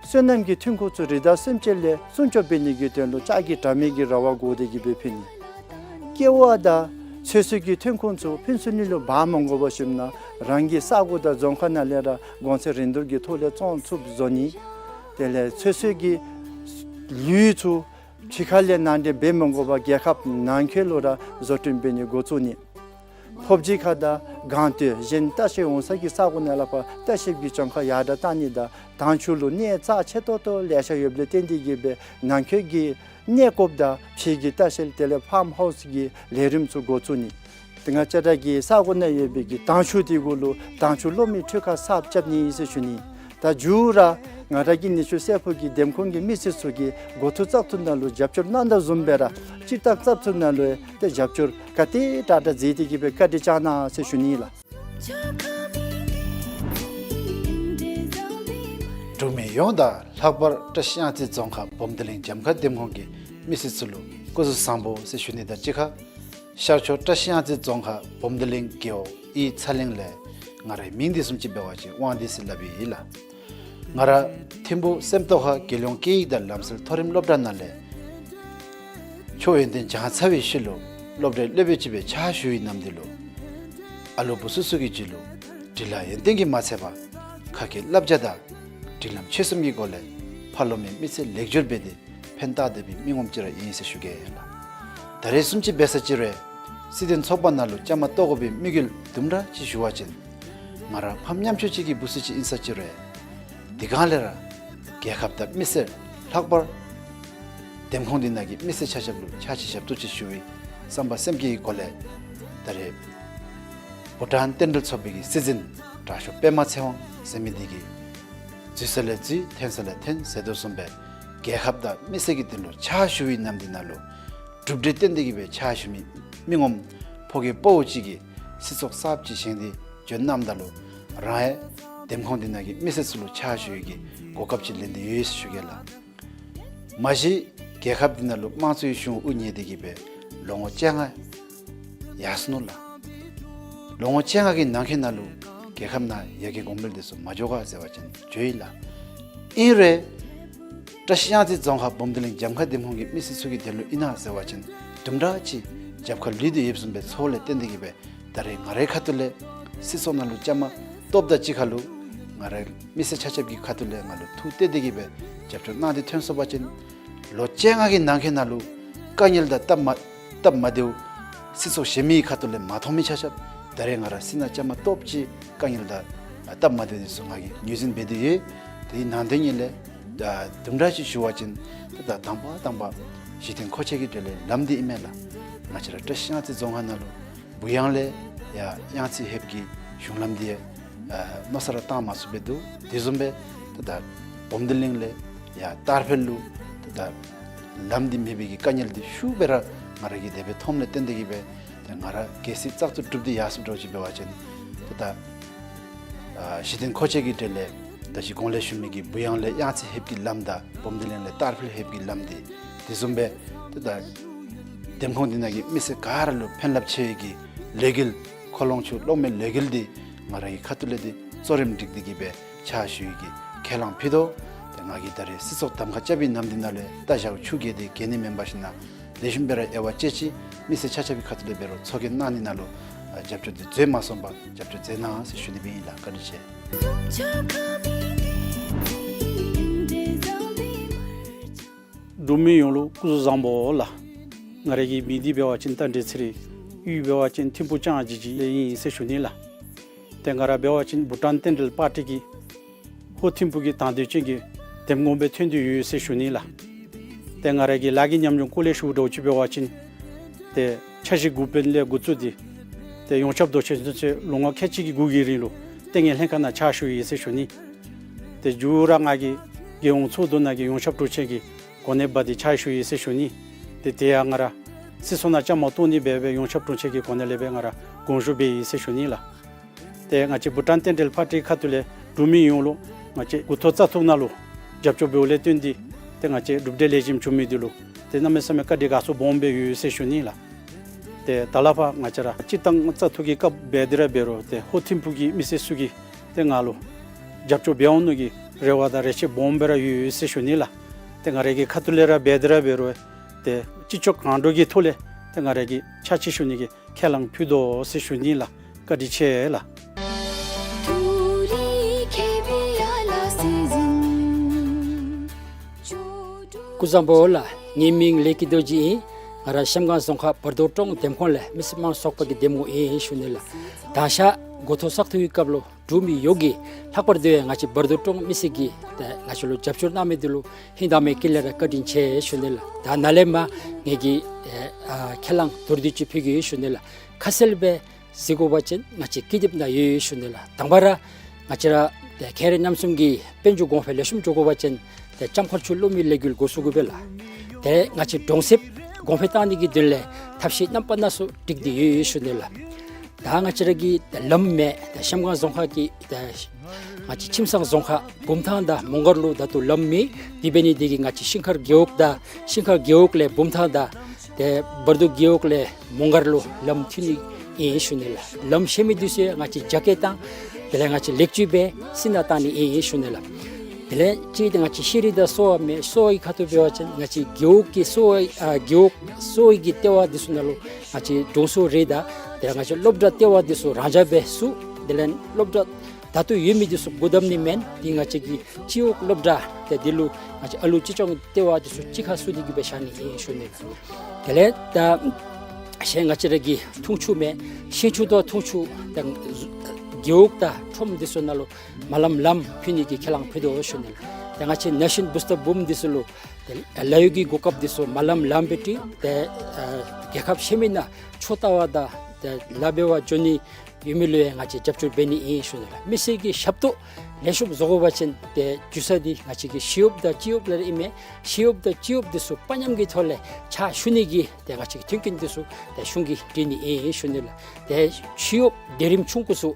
སོ་ནམ་གྱི་ཐོན་ཁུངས་ཚུ་རི་དྭགས་སེམས་ཅན་ལས་སྲུང་སྐྱོབ་འབད་ནི་གི་དོན་ལུ་ལྕགས་ཀྱི་དྲ་མིག་གི་ར་བ་བསྒོར་ཏེ་གི་སྦེ་ཕུལ་ནི། ཀེ་བ་དང་ཚོད་བསྲེ་གི་ཐོན་ཁུངས་ཚུ་ཕུན་ཚོགས་གླིང་ལུ་འབག་མ་དགོ་པར་ཞིནམ་ན་རང་གི་ས་གོ་དང་རྫོང་ཁག་ནང་ལས་ར་གོང་ཚད་རིན་བསྡུར་གྱི་ཐོག་ལས་བཙོང་ཚུགསཔ་བཟོ་ནི། དེ་ལས་ཚོད་བསྲེ་གི་ལུད་ཚུ་ཕྱི་ཁ་ལས་ནང་འདྲེན་འབད་མ་དགོ་པར་རྒྱལ་ཁབ་ནང་འཁོད་ལུ་ར་བཟོ་སྐྲུན་འབད་ནི་འགོ་བཙུགས་ནི། ཕོབ་སྦྱིས་ཁ་དང་སྒང་སྟོད་གཞན་ལྟ་བཤལ་འོང་ས་གི་ས་གོ་ནང་ལས་ཕར་ལྟ་བཤལ་གྱི་གྱངས་ཁ་ཡར་དྲགས་བཏང་ནི་དང་དྭངས་ཆུ་ལུ་གནས་རྩ་ཆེ་ཏོག་ཏོ་ལེ་ཤ་ཡོདཔ་ལས་བརྟེན་ཏེ་གི་སྦེ་ནང་འཁོད་ཀྱི་གནས་སྐོརཔ་དང་ཕྱི་གི་ལྟ་བཤལ་དེ་ལས་ཕཱམ་ཧའུསི་གི་ལས་རིམ་ཚུ་འགོ་བཙུགས་ནི། ཏེ་ང་བཅས་ར་གི་ས་གོ་ནང་ཡོད་པའི་གི་དྭངས་ཆུ་དེ་གུ་ལུ་དྭངས་ཆུ་གློག་མེ་འཕྲུལ་ཁང་གསརཔ་རྐྱབ་ནི་ཨིན་ཟེར་ཞུ་ནི། ད་མཇུག་ར་ང་ར་གི་ནུས་ཤུགས་སེར་པོ་གི་འདེམས་ཁོངས་ཀྱི་མི་སེར་ཚུ་གིས་འགོ་ཐོག་བཙག་འཐུ་ནང་ལུ་རྒྱབ་སྐྱོར་གནང་དོ་བཟུམ་སྦེ་ར་སྤྱིར་བཏང་བཙག་འཐུ་ནང་ལུ་ཡང་ཏེ་རྒྱབ་སྐྱོར་ག་དེ་དྲག་དྲག་མཛད་དེ་གི་སྦེ་བཀའ་དྲིན་བསྐྱང་གནང་ཟེར་ཞུ་ནི་ལགས། འབྲུག་མི་ཡོངས་དང་ལྷག་པར་བཀྲིས་གཡང་རྩེ་རྫོང་ཁག་སྦོམ་སྡེ་གླིང་འཇམ་མཁར་འདེམས་ཁོངས་ཀྱི་མི་སེར་ཚུ་ལུ་སྐུ་གཟུགས་བཟང་པོ་ཟེར་ཞུ་ནི་དང་གཅིག་ཁར་ཤར་ཕྱོགས་བཀྲིས་གཡང་རྩེ་རྫོང་ཁག་སྦོམ་སྡེ་གླིང་རྒེད་འོག་ཨི་ཚ་གླིང་ལས་ང་རའི་མིང་འདི་བཟུམ་ཅིག་འབད་བ་ཅིན་དབང་འདུས་ཟེར་སླབ་ཨིན་ལགས། ང་ར་ཐིམ་ཕུག་སེམས་རྟོགས་ཁ་རྒྱལ་ཡོངས་སྐད་ཡིག་དང་ལམ་སྲོལ་མཐོ་རིམ་སློབ་གྲྭ་ནང་ལས་ཆོས་ཡོན་ཏན་སྦྱང་ཚར་བའི་ཤུལ་ལུ་སློབ་གྲྭའི་སློབ་དཔོན་ཅིག་སྦེ་ཕྱག་ཞུ་བའི་ནམ་དུས་ལུ་ཨ་ལུ་བུ་ཚུ་ཚུ་གི་རྒྱུད་ལུ་འབྲི་ལྷག་ཡོན་ཏན་གྱིས་མ་ཚད་པར་ཁ་སྐད་བསླབ་བྱ་དང་སྒྲིག་ལམ་ཆོས་གསུམ་གྱི་སྒོ་ལས་ཕ་རོལ་མའི་མི་ཚེ་ལེགས་བཅུར་འབད་དེ་ཕན་བཏགས་སྡོད་པའི་མི་ངོམ་ཅིག་ར་ཨིན་ཟེར་ཞུ་གེ་ལགས། ད་རེས་བཟུམ་ཅིག་འབད་ས་ཅིག་རུང་སྲིད་དོན་ཚོགས་པ་ནང་ལུ་བཅའ་མར་གཏོགས་དགོ་པའི་དམིགས་ཡུལ་དུམ་གྲ་ཅིག་ཞུ་བ་ཅིན་ང་ར་ཕམ་ཉམ་ཆུང་ཅིག་གི་བུ་ཚུ་ཅིག་ཨིན་ས་ཅིག་རུང་དེ་སྒང་ལས་ར་རྒྱལ་ཁབ་དང་མི་སེར་ལྷག་པར་འདེམས་ཁོངས་འདི་ནང་གི་མི་སེར་ཆ་ཁྱབ་ལུ་ཕྱག་ཕྱི་ཞབས་ཏོག་ཅིག་ཞུ་བའི་བསམ་པ་སེམས་བསྐྱེད་ཀྱི་སྒོ་ལས་ད་རེས་བྷུ་ཊཱན་རྟེན་འབྲེལ་ཚོགས་པའི་གི་སྲིད་འཛིན་དྲག་ཤོས་པདྨ་ཚེ་དབང་ཟེར་མི་འདི་གིས་འཛུལ་ས་ལས་འཛུལ་འཐེན་ས་ལས་འཐེན་ཟེར་དོ་བཟུམ་སྦེ་རྒྱལ་ཁབ་དང་མི་སེར་གྱི་དོན་ལུ་ཕྱག་ཞུ་བའི་ནམ་དུས་ནང་ལུ་གྲུབ་འབྲས་བཏོན་ཏེ་གི་སྦེ་ཕྱག་ཞུ་མི་མི་ངོམ་ཕོ་སྐྱེས་དཔའ་བོ་ཅིག་གིས་སྲིད་ཚོགས་གསརཔ་ཅིག་བཞེངས་ཏེ་བྱོན་གནངམ་ད་ལུ་རང་ཡང་འདེམས་ཁོངས་འདི་ནང་གི་མི་སེར་ཚུ་ལུ་ཕྱག་ཞུ་ནི་གི་གོ་སྐབས་ཅིག་ལེན་ཏེ་ཡོད་ཟེར་ཞུ་གེ་ལགས། མ་གཞི་རྒྱལ་ཁབ་འདི་ནང་ལུ་དམངས་གཙོའི་གཞུང་དབུ་བརྙེས་ཏེ་གི་སྦེ་ལོ་ངོ་བཅོ་ལྔ་ཡར་སོ་ནུག་ལགས། ལོ་ངོ་བཅོ་ལྔ་གི་ནང་འཁོད་ནང་ལུ་ རྒྱལ་ཁབ་ནང་ཡར་རྒྱས་གོང་འཕེལ་འདི་ཚུ་མ་འགྱོ་ག་ཟེར་བ་ཅིན་འགྱོ་ཡི་ལགས། ཨིན་རུང་བཀྲ་ཤིས་གཡང་རྩེ་རྫོང་ཁག་སྦོམ་སྡེ་གླིང་འཇམ་མཁར་འདེམས་ཁོངས་ཀྱི་མི་སེར་ཚུ་གི་དོན་ལུ་ཨིན་ན་ཟེར་བ་ཅིན་དུམ་གྲ་ཅིག་རྒྱབ་ཁར་ལུས་ཏེ་ཡོདཔ་བཟུམ་སྦེ་ཚོརཝ་ལས་བརྟེན་ཏེ་གིས་སྦེ་ད་རེས་ང་རའི་ཁ་ཐུག་ལས་སྲིད་ཚོགས་ནང་ལུ་བཅའ་མར་གཏོགསཔ་དང་གཅིག་ཁར་ལུ་ང་རའི་མི་སེར་ཆ་ཁྱབ་ཀྱི་ཁ་ཐུག་ལས་ང་ལུ་ཐུགས་གཏད་དེ་གིས་སྦེ་རྒྱབ་སྐྱོར་གནང་སྟེ་ཐོན་སོང་པ་ཅིན་ལོ་བཅོ་ལྔ་གི་ནང་འཁོད་ནང་ལུ་དཀའ་ངལ་དང་སྟབས་མ་སྟབས་མ་བདེཝ་སྲིད་ཚོགས་གཞན་མི་གི་ཁ་ཐུག་ལས་མ་མཐོང་མི་ཆ་ཁྱབ་ད་རེས་ང་ར་སྲིད་ནང་བཅའ་མར་གཏོགསཔ་ཅིག་དཀའ་ངལ་དང་སྟབས་མ་བདེཝ་འདི་ཚུ་ང་གིས་ངོས་འཛིན་འབད་དེ་ཡོད། དེའི་ནང་དོན་ཉིད་ལས་ཨ་དུམ་གྲ་ཅིག་ཞུ་བ་ཅིན་ད་ད་དང་པ་དང་པ་གཞི་རྟེན་མཁོ་ཆས་ཀྱི་གྲས་ལས་ལམ་འདི་ཨིན་མས་ལགས། ང་བཅས་ར་བཀྲ་ཤིས་གཡང་རྩེ་རྫོང་ཁག་ནང་ལུ་བུ་ཡང་ལས་ཡར་གཡང་རྩེ་ལྷོདཔ་གི་གཞུང་ལམ་འདི་ཨ་མནོ་བསམ་ར་བཏང་མ་ཚུགས་པས་འདུག། དེ་བཟུམ་སྦེ་ད་ད་སྦོམ་སྡེ་གླིང་ལས་ཡར་ཏར་ཕེལ་ལུ་ད་ད་ལམ་འདི་མེད་པའི་གི་དཀའ་ངལ་འདི་ཤུགས་སྦེ་ར་ང་ར་གིས་དེ་སྦེ་མཐོངམ་ལས་བརྟེན་ཏེ་གིས་སྦེ་ཏེ་ང་ར་གལ་སྲིད་བཙག་འཐུ་གྲུབ་སྟེ་ཡར་སོངམ་འདྲཝ་ཅིག་འབད་བ་ཅིན་ཏེ་ད་ཨ་གཞི་རྟེན་མཁོ་ཆས་ཀྱི་གྲས་ལས་ད་ཅི་གོང་ལས་ཞུ་མི་གི་བུ་ཡང་ལས་གཡང་རྩེ་ལྷོདཔ་གི་ལམ་དང་སྦོམ་སྡེ་གླིང་ལས་ཏར་ཕེལ་ལྷོདཔ་གི་ལམ་འདི་དེ་བཟུམ་སྦེ་ཏེ་ད་འདེམས་ཁོངས་འདི་ནང་གི་མི་སེར་ག་ར་ལུ་ཕན་རླབས་ཆེ་བའི་གི་ལས་འགུལ་ཁོ་ལོང་ཆུ་གློག་མེ་ལས་འགུལ་འདི་ང་ར་གི་ཁ་ཐུག་ལས་འདི་གཙོ་རིམ་སྒྲིག་སྟེ་གིས་སྦེ་ཕྱག་ཞུ་ནི་གི་ཁས་བླངས་ཕུལ་དོ། ཏེ་ང་གིས་ད་རེས་སྲིད་ཚོགས་གདམ་ཁ་རྐྱབ་པའི་ནམ་འདི་ནང་ལས་ད་བཞག་ཆུ་གེ་འདི་གེ་ནི་མེན་པར་ཞིན་ན་ལེགས་ཤོམ་སྦེ་ར་དབྱེ་བ་དཔྱད་ཅི། མི་སེར་ཆ་ཁྱབ་ཀྱི་ཁ་ཐུག་ལས་འབད་རུང་ཚོགས་རྒྱན་གནང་ནི་ནང་ལུ་ཨ་རྒྱབ་སྐྱོར་འདི་འཛོལ་མ་སོང་པར་རྒྱབ་སྐྱོར་མཛད་གནང་ཟེར་ཞུ་ནི་སྦེ་ཨིན་ལགས། བཀའ་དྲིན་ཆེ། འབྲུག་མི་ཡོངས་ལུ་སྐུ་གཟུགས་བཟང་པོ་ལགས། ང་རའི་གི་མིང་འདི་འབད་བ་ཅིན་རྟ་མགྲིན་ཚེ་རིང་། གཡུས་འབད་བ་ཅིན་ཐིམ་ཕུག་ལྕང་སྦྱིས་ལས་ཨིན་ཟེར་ཞུ་ནི་ལགས། ཏེ་ང་ར་འབད་བ་ཅིན་བྷུ་ཊཱན་རྟེན་འབྲེལ་པར་ཊི་གི་ཧོར་ཐིམ་ཕུག་གི་དང་འདོད་ཅན་གྱི་འདེམས་ངོ་སྦེ་ཐོན་ཏེ་ཡོད་ཟེར་ཞུ་ནི་ལགས། ཏེ་ང་རའི་གི་ལཱ་གི་ཉམས་མྱོང་སྐོར་ལས་ཞུཝ་འདྲཝ་ཅིག་འབད་བ་ཅིན་ཏེ་འཆར་གཞི་འགོ་དཔོན་ལས་འགོ་བཙུགས་ཏེ་ཏེ་ཡོངས་ཁྱབ་རྡོ་ཆས་འདི་ཚུ་ལོ་ངོ་ཁལ་གཅིག་གི་གུ་གི་རིང་ལུ་ལྟེ་ངན་ལྷན་ཁག་ནང་ཕྱག་ཞུ་ཡི་ཟེར་ཞུ་ནི། ཏེ་མཇུག་ར་ང་གིས་རྒྱལ་ཡོངས་ཚོགས་འདུ་ནང་གི་ཡོངས་ཁྱབ་དྲུང་ཆེན་གྱི་གོ་གནས་འབག་སྟེ་ཕྱག་ཞུ་ཡི་ཟེར་ཞུ་ནི། ཏེ་དེ་ཡང་ང་ར་སྲིད་ཚོགས་ནང་བཅའ་མར་གཏོགས་ནི་སྦེ་སྦེ་ཡོངས་ཁྱབ་དྲུང་ཆེན་གྱི་གོ་གནས་ལས་སྦེ་ང་ར་དགོངས་ཞུ་འབད་ཡི་ཟེར་ཞུ་ནི་ལགས། ཏེ་ང་བཅས་བྷུ་ཊཱན་རྟེན་འབྲེལ་པར་ཊི་ཁ་ཐུག་ལས་འབྲུག་མི་ཡོངས་ལུ་ང་བཅས་འགོ་ཐོག་བཙག་འཐུ་ནང་ལུ་རྒྱབ་སྐྱོར་འབདཝ་ལས་བརྟེན་ཏེ་ཏེ་ང་བཅས་གྲུབ་འབྲས་ལེགས་ཤོམ་བྱུང་མི་འདི་ལུ་ཏེ་གནམ་མེད་ས་མེད་བཀའ་དྲིན་དགའ་ཚོར་སྦོམ་སྦེ་ཡོད་ཟེར་ཞུ་ནི་ལགས། ཏེ་ད་ལས་ཕར་ང་བཅས་ར་སྤྱིར་བཏང་བཙག་འཐུ་གི་སྐབས་འབད་དེ་ར་འབད་རུང་ཏེ་ཧོར་ཐིམ་ཕུག་གི་མི་སེར་ཚུ་གིས་ཏེ་ང་ལུ་རྒྱབ་སྐྱོར་འབད་འོང་ནི་གི་རེ་བ་དང་རེ་ཆེ་སྦོམ་སྦེ་ར་ཡོད་ཡོད་ཟེར་ཞུ་ནི་ལགས། ཏེ་ང་རའི་གི་ཁ་ཐུག་ལས་ར་འབད་དེ་ར་འབད་རུང་ཏེ་ཅི་ལྕོགས་གང་འགྲོ་གི་ཐོག་ལས་ཏེ་ང་རའི་གི་ཕྱག་ཕྱིད་ཞུ་ནི་གི་ཁས་བླངས་ཕུལ་དོ་ཟེར་ཞུ་ནི་ལགས། བཀའ་དྲིན་ཆེ་ལགས། སྐུ་གཟུགས་བཟང་པོ་ལགས། ངེའི་མིང་ལེགས་སྐྱིད་རྡོ་རྗེ་ཨིན། ང་ར་གཤམ་སྒང་རྫོང་ཁག་བར་དོ་ཀྲོང་འདེམས་ཁོངས་ལས་མི་སེར་དམངས་གཙོ་ཚོགས་པ་གི་འདེམས་ངོ་ཨིན་ཞུ་ནི་ལགས། ད་ཞག་འགོ་ཐོག་བཙག་འཐུ་གི་སྐབས་ལུ་འབྲུག་མི་ཡོངས་ཀྱིས་ལྷག་པར་དུ་ཡང་ང་བཅས་བར་དོ་ཀྲོང་མི་སེར་གྱིས་ཏེ་ང་བཅས་ལུ་རྒྱབ་སྐྱོར་གནང་མི་འདི་ལུ་ཧིང་དྭངས་མའི་དཀྱིལ་ལས་ར་བཀའ་དྲིན་ཆེ་ཞུ་ནི་ལགས། ད་ནཱ་ལས་མར་ངེ་གི་ཨ་ཁས་བླངས་མདོར་བསྡུས་ཅིག་ཕུལ་གེ་ཞུ་ནི་ལགས། ཁ་གསལ་སྦེ་གཟིགས་དགོ་པ་ཅིན་ང་བཅས་ཀི་དེབ་ནང་ཡོད་ཡོད་ཞུ་ནི་ལགས། དང་པ་ར་ང་བཅས་ར་ཏེ་ཁྱེད་ར་རྣམ་གསུམ་གྱིས་དཔལ་འབྱོར་གོང་འཕེལ་ལེགས་ཤོམ་འགྱོ་དགོ་པ་ཅིན་ཏེ་ལྕམ་མཁར་ཆུ་གློག་མེ་ལས་འགུལ་འགོ་བཙུགས་དགོ་པས་ལགས། ཏེ་ང་བཅས་གྲོང་གསེབ་གོང་འཕེལ་གཏང་ནི་གི་དོན་ལས་ཐབས་ཤེས་རྣམ་པ་སྣ་ཚོགས་སྒྲིག་སྟེ་ཡོད་ཡོད་ཞུ་ནི་ལགས། ད་ང་བཅས་ར་གི་ལམ་མེད། ད་གཤམ་སྒང་རྫོང་ཁག་གི་ད་ང་བཅས་ཁྱིམ་ཚང་རྫོང་ཁག་བུམ་ཐང་དང་མོང་སྒར་ལུ་ད་ལྟོ་ལམ་མེད། དེ་འབད་ནི་དེ་གིས་ང་བཅས་ཤིང་མཁར་རྒེད་འོག་དང་ཤིང་མཁར་རྒེད་འོག་ལས་བུམ་ཐང་དང་ཏེ་བར་དོ་རྒེད་འོག་ལས་མོང་སྒར་ལུ་ལམ་མཐུད་ནི་ཨིན་ཞུ་ནི་ལགས། ལམ་བཤལ་མི་འདི་ཚུ་ཡང་ང་བཅས་རྒྱ་སྐྱེད་བཏང་། དེ་ལས་ང་བཅས་ལེགས་བཅོས་འབད་ཞིན་ན་བཏང་ནི་ཨིན་ཞུ་ནི་ལགས། དེ་ལས་གཅིག་ཏེ་ང་བཅས་ཤེས་རིག་དང་གསོ་བ་མེད། གསོ་བའི་ཁ་ཐུག་འབད་བ་ཅིན་ང་བཅས་རྒེད་འོག་གི་གསོ་བའི་ཨ་རྒེད་འོག་གསོ་བའི་གི་ལྟེ་བ་འདི་ཚུ་ནང་ལུ་ང་བཅས་གྲོང་གསོ་རེ་དང་དེ་ལས་ང་བཅས་སློབ་གྲྭ་ལྟེ་བ་འདི་ཚུ་རང་འཇགས་སྦེ་བཙུགས། དེ་ལས་སློབ་གྲྭ་ད་ལྟོ་ཡོད་མི་འདི་ཚུ་སྒོ་བསྡམ་ནི་མེན། ཏེ་ང་བཅས་ཀྱི་སྤྱི་འོག་སློབ་གྲྭ་ཏེ་འདི་ལུ་ང་བཅས་ཨ་ལུ་གཅེས་སྐྱོང་ལྟེ་བ་འདི་ཚུ་གཅིག་ཁར་བཙུགས་ཏེ་གིས་སྦེ་བཞག་ནི་ཨིན་ཞུ་ནི་ལགས། དེ་ལས་ད་གཞན་ང་བཅས་ར་གི་འཐུང་ཆུ་མེད། ཤིང་ཆུ་དང་འཐུང་ཆུ་ཏེ་རྒེད་འོག་དང་ཁྲོམ་འདི་ཚུ་ནང་ལུ་མ་ལམ་ལམ་ཕུལ་ནི་གི་ཁས་བླངས་ཕུལ་དོ་ཞུ་ནི་ལགས། ཏེ་ང་བཅས་ནཱ་གཞོན་བུ་སྟོབས་འབུམ་འདི་ཚུ་ལུ་ཏེ་ལཱ་གཡོག་གི་གོ་སྐབས་འདི་ཚུ་མ་ལམ་ལམ་སྦེ་སྤྲོད། ཏེ་ཨ་རྒྱལ་ཁབ་ཕྱི་མི་ནང་ཆོས་ལྟ་བ་དང་ཏེ་ལཱ་འབད་བར་འགྱོ་ནི་ཡོད་མི་ལུ་ཡང་ང་བཅས་རྒྱབ་སྐྱོར་འབད་ནི་ཨིན་ཞུ་ནི་ལགས། མི་སེར་གྱི་ཞབས་ཏོག་ལེགས་ཤོམ་བཟོ་དགོ་པ་ཅིན་ཏེ་འགྱོ་ས་འདི་ང་བཅས་ཀྱི་ཤེས་ཡོན་དང་སྤྱི་ཡོན་ལས་ར་ཨིན་མས། ཤེས་ཡོན་དང་སྤྱི་ཡོན་འདི་ཚུ་དཔའ་ཉམས་ཀྱི་ཐོག་ལས་ཕྱག་ཞུ་ནི་གི་ཏེ་ང་བཅས་ཀྱི་མཐུན་རྐྱེན་འདི་ཚུ་ཏེ་གཞུང་གིས་སྒྲིག་ནི་ཨིན་ཞུ་ནི་ལགས། ཏེ་ཤེས་ཡོན་སྡེ་རིམ་ཆུང་ཀུ་ཚུ་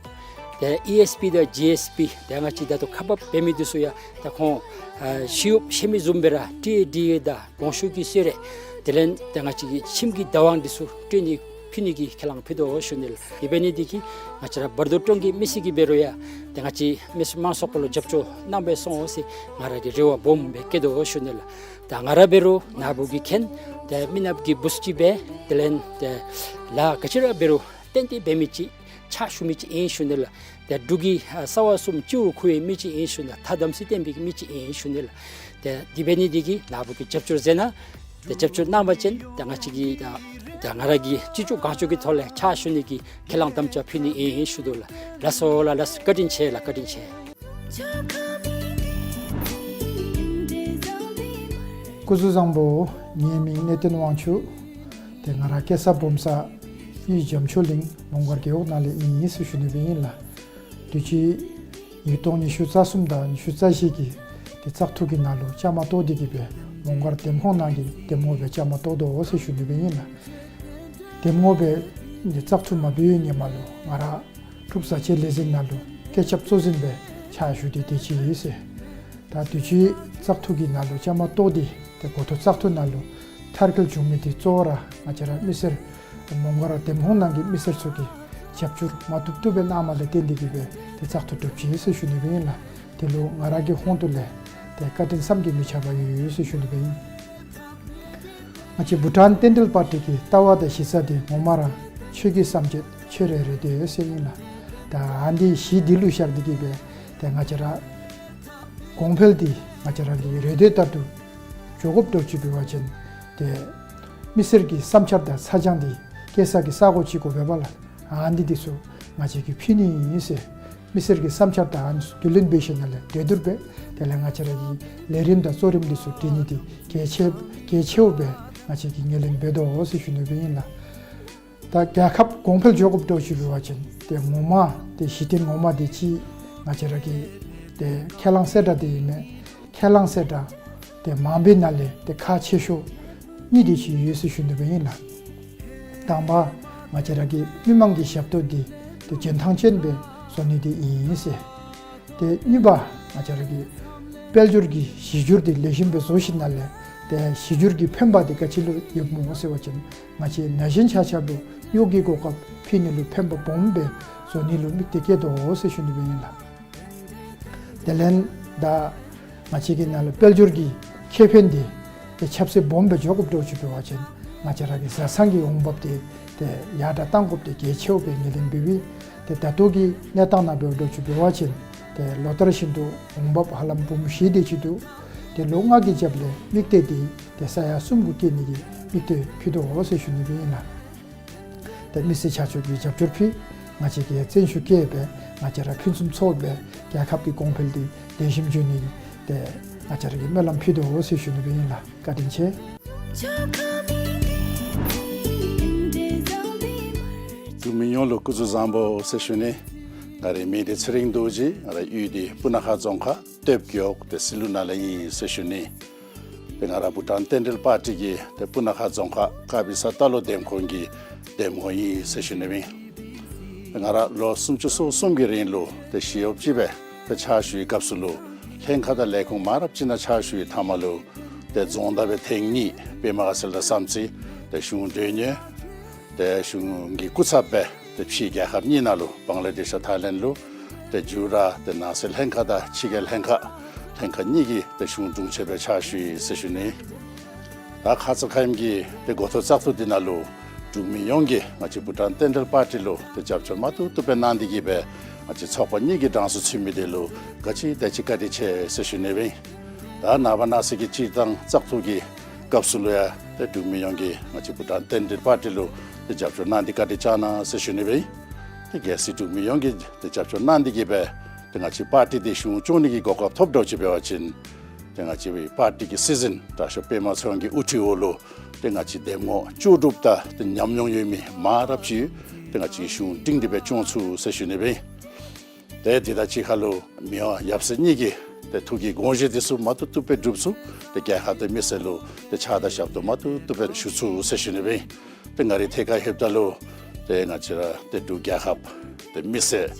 ཏེ་ཨི་ཨེསི་པི་དང་ཇི་ཨེསི་པི་ཏེ་ང་བཅས་ད་ལྟོ་ཁ་འབབ་འབད་མི་འདི་ཚུ་ཡང་ཏེ་ཁོང་ཨ་ཤེས་ཡོན་ཤེས་མི་བཟུམ་སྦེ་ར་ཊི་ཨེ་ཌི་ཨེ་དང་གོང་ཞུ་གི་གསོལ་རས་དེ་ལས་ཏེ་ང་བཅས་ཀྱི་ཁྱིམ་གྱི་བདག་དབང་འདི་ཚུ་སྤྲོད་ནི་ ཕུལ་ནི་གི་ཁས་བླངས་ཕུལ་དོ་ཞུ་ནི་ལགས། དེ་འབད་ནི་འདི་གིས་ང་བཅས་ར་བར་དོ་ཀྲོང་གི་མི་སེར་གྱིས་འབད་རུང་ཡང་ཏེ་ང་བཅས་མི་སེར་མང་ཚོགས་སྐོར་ལུ་རྒྱབ་སྐྱོར་གནང་སྦེ་སོང་ཟེར་ང་ར་གིས་རེ་བ་སྦོམ་སྦེ་བསྐྱེད་དོ་ཞུ་ནི་ལགས། ད་ང་ར་འབད་རུང་ནཱ་བུ་གི་མཁན་ཏེ་མི་ནགཔ་གི་བུཚ་ཅིག་སྦེ་དེ་ལས་ཏེ་ལཱ་ག་ཅི་ར་འབད་རུང་ཏན་ཏན་འབད་མི་ཅིག་ཕྱག་ཞུ་མི་ཅིག་ཨིན་ཞུ་ནི་ལགས། ཏེ་འབྲུག་གི་ཨ་རྩ་བ་གསུམ་སྤྱི་བོར་འཁོར་བའི་མི་ཅིག་ཨིན་ཞུ་ནི་ལགས། ཐ་དམ་ཚིག་བསྟེན་པའི་མི་ཅིག་ཨིན་ཞུ་ནི་ལགས། ཏེ་དེ་འབད་ནི་འདི་གིས་ནཱ་བུ་གིས་རྒྱབ་སྐྱོར་མཛད་གནང་། ཏེ་རྒྱབ་སྐྱོར་གནང་བ་ཅིན་ཏེ་ང་བཅས་ཀྱི་ད་ད་ང་ར་གིས་ཅི་ལྕོགས་གང་ལྕོགས་ཀྱི་ཐོག་ལས་ཕྱག་ཞུ་ནི་གི་ཁས་བླངས་དམ་བཅའ་ཕུལ་ནི་ཨིན་ཞུ་དོ་ལགས། ལགས་སོ་ལགས། ལགས་སོ། བཀའ་དྲིན་ཆེ་ལགས། བཀའ་དྲིན་ཆེ། སྐུ་གཟུགས་བཟང་པོ། ངེའི་མིང་གནས་བརྟན་དབང་ཕྱུག། ཏེ་ང་ར་སྐྱེས་ས་སྦོམ་ས་དབུས་འཇམ་ཕྱོགས་གླིང་མོང་སྒར་རྒེད་འོག་ནང་ལས་ཨིན་ཟེར་ཞུ་ནི་སྦེ་ཨིན་ལགས། དུས་ཅི་ཉིས་སྟོང་ཉི་ཤུ་རྩ་གསུམ་དང་ཉི་ཤུ་རྩ་བཞི་གི་ཏེ་བཙག་འཐུ་གི་ནང་ལུ་བཅའ་མར་གཏོགས་ཏེ་གིས་སྦེ་མོང་སྒར་འདེམས་ཁོངས་ནང་གི་འདེམས་ངོ་སྦེ་བཅའ་མར་གཏོགས་དོ་ཟེར་ཞུ་ནི་སྦེ་ཨིན་ལགས། འདེམས་ངོ་སྦེ་ཏེ་བཙག་འཐུ་མ་འབད་བའི་ཧེ་མ་ལུ་ང་ར་འབྲུག་བཟའ་ཆས་ལས་འཛིན་ནང་ལུ་བཀོད་ཁྱབ་གཙོ་འཛིན་སྦེ་ཕྱག་ཞུ་སྟེ་དེ་ཅིག་ཨིན་ཟེར། ད་དུས་ཅི་བཙག་འཐུ་གི་ནང་ལུ་བཅའ་མར་གཏོགས་ཏེ་ཏེ་འགོ་ཐོག་བཙག་འཐུ་ནང་ལུ་མཐར་འཁྱོལ་བྱུང་མི་འདི་གཙོ་བོ་ར་ང་བཅས་ར་མི་སེར་མོང་སྒར་འདེམས་ཁོངས་ནང་གི་མི་སེར་ཚུ་གིས་རྒྱབ་སྐྱོར་མ་བཏུབ་བཏུབ་སྦེ་གནངམ་ལས་བརྟེན་ཏེ་གིས་སྦེ་ཏེ་བཙག་འཐུ་གྲུབ་ཅི་ཟེར་ཞུ་ནི་སྦེ་ཨིན་ལགས། དེ་ལུ་ང་ར་གི་ཧོངས་ཏོ་ལས་ཏེ་བཀའ་དྲིན་བསམ་གྱིས་མི་ཁྱབ་པ་ཡོད་ཡོད་ཟེར་ཞུ་ནི་སྦེ་ཨིན། ང་བཅས་བྷུ་ཊཱན་བསྟན་འགྲོའི་པར་ཊི་གི་ལྟ་བ་དང་གཞི་རྩ་འདི་ངོ་མ་ར་ཆོས་ཀྱི་སེམས་བསྐྱེད་ཆོས་རའི་རེ་འདོད་ཟེར་ཨིན་ལགས། ད་ཨ་ནི་གཞི་འདི་ལུ་བཞག་སྟེ་གིས་སྦེ་ཏེ་ང་བཅས་ར་གོང་འཕེལ་འདི་ང་བཅས་ར་གི་རེ་འདོད་ལྟར་དུ་འགྱོ་དགོཔ་འདྲཝ་ཅིག་འབད་བ་ཅིན་ཏེ་མི་སེར་གྱི་བསམ་འཆར་དང་ཚ་གྱང་འདི་སྐྱེ་ས་གི་ས་གོ་ཅིག་དགོ་པས་ལགས། ཨ་ནི་འདི་ཚུ་ང་བཅས་ཀྱིས་ཕུལ་ནི་ཨིན་ཟེར། མི་སེར་གྱི་བསམ་འཆར་དང་ཨ་ནི་ཚུ་རྒྱུས་ལོན་འབད་ཞིནམ་ལས་དེ་བསྡུར་སྦེ་དེ་ལས་ང་བཅས་ར་གི་ལས་རིམ་དང་གཙོ་རིམ་འདི་ཚུ་སྒྲིག་ནི་འདི་གལ་ཆེ་གལ་ཆེཝ་སྦེ་ང་བཅས་ཀྱིས་ངོས་ལེན་འབད་དོ་ཟེར་ཞུ་ནི་སྦེ་ཨིན་ལགས། ད་རྒྱལ་ཁབ་གོང་འཕེལ་འགྱོ་དགོཔ་འདྲཝ་ཅིག་འབད་བ་ཅིན་ཏེ་ངོ་མ་ཏེ་གཞི་རྟེན་ངོ་མ་འདི་ཅིག་ང་བཅས་ར་གི་ཏེ་ཁས་བླངས་གསལ་བསྒྲགས་འདི་ཨིན་མས། ཁས་བླངས་གསལ་བསྒྲགས་ཏེ་མང་པོའི་ནང་ལས་ཏེ་ཁག་ཆེ་ཤོས་གཉིས་དེ་ཅིག་ཡོད་ཟེར་ཞུ་ནི་སྦེ་ཨིན་ལགས། དང་པ་ང་བཅས་ར་གི་མི་མང་གི་ཞབས་ཏོག་འདི་ཏེ་འཇོན་ཐང་ཅན་སྦེ་བཟོ་ནི་འདི་ཨིན་ཟེར། ཏེ་གཉིས་པ་ང་བཅས་ར་གི་དཔལ་འབྱོར་གྱི་གཞི་འགྱུར་འདི་ལེགས་ཤོམ་སྦེ་བཟོ་ཞིནམ་ལས་ཏེ་གཞི་འགྱུར་གྱི་ཕན་པ་འདི་ག་ཅི་ལུ་ཡོདཔ་སྨོ་ཟེར་བ་ཅིན་ང་བཅས་ན་གཞོན་ཆ་ཁྱབ་ལུ་གཡོག་གི་གོ་སྐབས་ཕུལ་ནི་ལུ་ཕན་པ་སྦོམ་སྦེ་བཟོ་ནི་ལུ་དམིགས་ཏེ་བསྐྱེད་དོ་ཟེར་ཞུ་ནི་སྦེ་ཨིན་ལགས། དེ་ལས་ད་ང་བཅས་ཀྱི་ནང་ལུ་དཔལ་འབྱོར་གྱི་ཁེ་ཕན་འདི་ཏེ་ཁྱབ་ཚད་སྦོམ་སྦེ་འགྱོ་དགོཔ་འདྲཝ་ཅིག་འབད་བ་ཅིན་ང་བཅས་ར་གི་བཟའ་ཚང་གི་འོང་འབབ་འདི་ཏེ་ཡར་དྲག་གཏང་དགོཔ་འདི་གལ་ཆེཝ་སྦེ་ངོས་ལེན་འབད་བའི་ཏེ་ད་ལྟོ་གི་གནས་སྟངས་ནང་འབདཝ་འདྲཝ་ཅིག་འབད་བ་ཅིན་ཏེ་ལོ་ལྟར་བཞིན་དུ་འོང་འབབ་ཧ་ལམ་འབུམ་བཞི་དེ་ཅིག་འདུག། ཏེ་ལོ་ལྔ་གི་རྒྱབ་ལས་དམིགས་གཏད་འདི་ཏེ་ས་ཡ་གསུམ་གུ་བསྐྱེད་ནི་གི་དམིགས་གཏད་ཕུལ་དོ་ཟེར་ཞུ་ནི་སྦེ་ཨིན་ལགས། ཏེ་མི་སེར་ཆ་ཁྱབ་ཀྱིས་རྒྱབ་སྐྱོར་ཕུལ། ང་བཅས་ཀྱིས་བརྩོན་ཤུགས་བསྐྱེད་སྦེ་ང་བཅས་ར་ཕུན་སུམ་ཚོགས་སྦེ་རྒྱལ་ཁབ་ཀྱི་གོང་འཕེལ་འདི་ལེགས་ཤོམ་འགྱོ་ནི་ཏེ་ང་བཅས་ར་གིས་སྨོན་ལམ་ཕུལ་དོ་ཟེར་ཞུ་ནི་སྦེ་ཨིན་ལགས། བཀའ་དྲིན་ཆེ། འབྲུག་མི་ཡོངས་ལུ་སྐུ་གཟུགས་བཟང་པོ་ཟེར་ཞུ་ནི། ང་རའི་མིང་འདི་ཚེ་རིང་རྡོ་རྗེ། ང་རའི་གཡུས་འདི་སྤུ་ན་ཁ་རྫོང་ཁག་སྟོདཔ་རྒེད་འོག་ཏེ་སི་ལུ་ནང་ལས་ཨིན་ཟེར་ཞུ་ནི། ཏེ་ང་ར་བྷུ་ཊཱན་བསྟན་འགྲོའི་པར་ཊི་གི་ཏེ་སྤུ་ན་ཁ་རྫོང་ཁག་དཀར་སྦིས་ས་རྟ་ལོག་འདེམས་ཁོངས་ཀྱི་འདེམས་ངོ་ཨིན་ཟེར་ཞུ་ནི་སྦེ་ཨིན། ཏེ་ང་ར་ལོ་སུམ་ཅུ་སོ་གསུམ་གྱི་རིང་ལུ་ཏེ་ཞི་གཡོགཔ་ཅིག་སྦེ་ཏེ་ཕྱག་ཞུ་བའི་སྐབས་སུ་ལུ་ལྷན་ཁག་དང་ལས་ཁུངས་མང་རབས་ཅིག་ནང་ཕྱག་ཞུ་བའི་མཐའ་མ་ལུ་ཏེ་རྫོང་བདག་སྦེ་ཐེངས་གཉིས་པདྨ་དགའ་ཚལ་དང་བསམ་རྩེ་ཏེ་གཞུང་མགྲོན་གཉེར་ཏེ་གཞུང་གི་སྐུ་ཚབ་སྦེ་ཏེ་ཕྱི་རྒྱལ་ཁབ་གཉིས་ནང་ལུ་བང་ལ་དེཤ་དང་ཐའི་ལེནཌ་ལུ་ཏེ་མཇུག་ར་ཏེ་ནང་སྲིད་ལྷན་ཁག་དང་ཕྱི་རྒྱལ་ལྷན་ཁག་ལྷན་ཁག་གཉིས་ཀྱི་ཏེ་གཞུང་དྲུང་ཆེན་སྦེ་ཕྱག་ཞུ་ཡི་ཟེར་ཞུ་ནི། ད་ཁ་ཙ་ཁ་ཉིནམ་གི་ཏེ་འགོ་ཐོག་བཙག་འཐུ་འདི་ནང་ལུ་འབྲུག་མི་ཡོངས་ཀྱིས་ང་བཅས་བྷུ་ཊཱན་བསྟན་འགྲོའི་པར་ཊི་ལུ་ཏེ་རྒྱབ་སྐྱོར་མ་བཏུབ་བཏུབ་སྦེ་གནང་སྟེ་གིས་སྦེ་ང་བཅས་ཚོགས་པ་གཉིས་ཀྱི་གྲངས་སུ་ཚུད་མི་འདི་ལུ་ག་ཅི་དེ་ཅིག་བཀའ་དྲིན་ཆེ་ཟེར་ཞུ་ནི་སྦེ་ཨིན། ད་ནངས་པ་གནངས་ཚེ་གི་སྤྱིར་བཏང་བཙག་འཐུ་གི་སྐབས་སུ་ལུ་ཡང་ཏེ་འབྲུག་མི་ཡོངས་ཀྱིས་ང་བཅས་བྷུ་ཊཱན་བསྟན་འགྲོའི་པར་ཊི་ལུ་ཏེ་རྒྱབ་སྐྱོར་གནང་སྟེ་བཀའ་དྲིན་བསྐྱང་གནང་ཟེར་ཞུ་ནི་སྦེ་ཨིན། ཏེ་གལ་སྲིད་འབྲུག་མི་ཡོངས་ཀྱིས་ཏེ་རྒྱབ་སྐྱོར་གནང་སྟེ་གིས་སྦེ་ཏེ་ང་བཅས་པར་ཊི་འདི་གཞུང་སྐྱོང་ནི་གི་གོ་སྐབས་ཐོབ་འདྲཝ་ཅིག་འབད་བ་ཅིན་ཏེ་ང་བཅས་པར་ཊི་གི་སྲིད་འཛིན་དྲག་ཤོས་པདྨ་ཚེ་དབང་གི་དབུ་ཁྲིད་འོག་ལུ་ཏེ་ང་བཅས་འདེམས་ངོ་ལྕོགས་གྲུབ་དང་ཏེ་ཉམས་མྱོང་ཡོད་མི་མང་རབས་ཅིག་ཏེ་ང་བཅས་གཞུང་སྒྲིང་སྒྲི་སྦེ་སྐྱོང་ཚུགས་ཟེར་ཞུ་ནི་སྦེ་ཨིན། ཏེ་དེ་དང་གཅིག་ཁར་ལུ་མི་དབང་ཡབ་སྲས་གཉིས་ཀྱི་ཏེ་ཐུགས་ཀྱི་དགོངས་བཞེད་འདི་ཚུ་མ་བཏུབ་བཏུབ་སྦེ་འགྲུབ་ཚུགས། ཏེ་རྒྱལ་ཁབ་དང་མི་སེར་ལུ་ཏེ་ཕྱག་དང་ཞབས་ཏོག་མ་བཏུབ་བཏུབ་སྦེ་ཞུ་ཚུགས་ཟེར་ཞུ་ནི་སྦེ་ཨིན། ཏེ་ང་རའི་ཐད་ཁར་ལྷོདཔ་ད་ལུ་ཏེ་ང་བཅས་ར་ཏེ་འབྲུག་རྒྱལ་ཁབ་ཏེ་མི་སེར་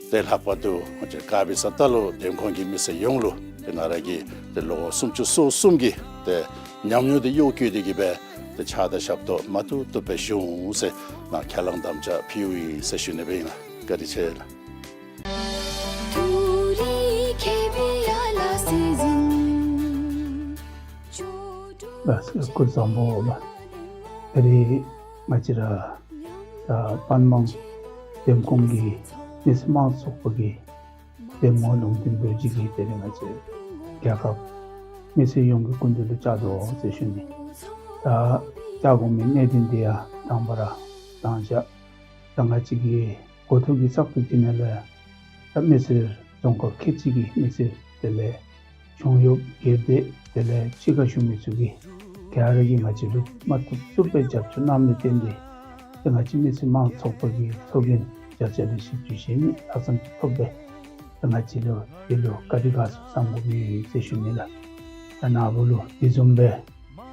ཏེ་ལྷག་པར་དུ་ང་བཅས་དཀར་སྦིས་ས་རྟ་ལོག་འདེམས་ཁོངས་ཀྱི་མི་སེར་ཡོངས་ལུ་ཏེ་ང་ར་གི་ཏེ་ལོ་སུམ་ཅུ་སོ་གསུམ་གྱི་ཏེ་ཉམས་མྱོང་འདི་གཡོག་བཀོལ་ཏེ་གིས་སྦེ་ ཏེ་ཕྱག་དང་ཞབས་ཏོག་མ་བཏུབ་བཏུབ་སྦེ་ཞུ་འོང་ཟེར་ནཱ་ཁས་བླངས་དམ་བཅའ་ཕུལཝ་ཨིན་ཟེར་ཞུ་ནི་སྦེ་ཨིན་ལགས། བཀའ་དྲིན་ཆེ་ལགས། ལགས་སོ། སྐུ་གཟུགས་བཟང་པོ་ལགས། ད་རིས་ང་བཅས་ར་ད་པན་མང་འདེམས་ཁོངས་ཀྱི་མི་སེར་དམངས་གཙོ་ཚོགས་པ་གི་འདེམས་ངོ་ལུང་བསྟན་འབད་བའི་གི་དེ་ལས་ང་བཅས་རྒྱལ་ཁབ་མི་སེར་ཡོངས་ཀྱི་སྐུ་མདུན་ལུ་བཅར་དོ་ཟེར་ཞུ་ནི། ད་བཅར་དགོ་མི་གནད་དོན་འདི་ཡང་དང་པ་ར་ད་ང་བཅས་ད་ང་བཅས་ཀྱི་འགོ་ཐོག་གི་བཙག་འཐུ་འདི་ནང་ལས་ད་མི་སེར་རྫོང་ཁག་ཁལ་གཅིག་གི་མི་སེར་དེ་ལས་གཞུང་གཡོགཔ་སྒེར་སྡེ་དེ་ལས་ཕྱི་ཁར་བཞུགས་མི་ཚུ་གིས་ག་ར་གིས་ང་བཅས་ལུ་མ་བཏུབ་བཏུབ་སྦེ་རྒྱབ་སྐྱོར་གནངམ་ལས་བརྟེན་ཏེ་ཏེ་ང་བཅས་མི་སེར་དམངས་གཙོ་ཚོགས་པ་གི་ཚོགས་རྒྱན་བརྒྱ་ཆ་ལས་བཞི་བཅུ་ཞེ་གཉིས་ལྷག་ཙམ་ཅིག་ཐོབ་སྦེ་ཏེ་ང་བཅས་ལུ་དེ་ལུ་བཀའ་དྲིན་དགའ་ཚོར་བསམ་དགོ་མི་ཡོད་ཟེར་ཞུ་ནི་ལགས། ད་ནཱ་བུ་ལུ་དེ་བཟུམ་སྦེ་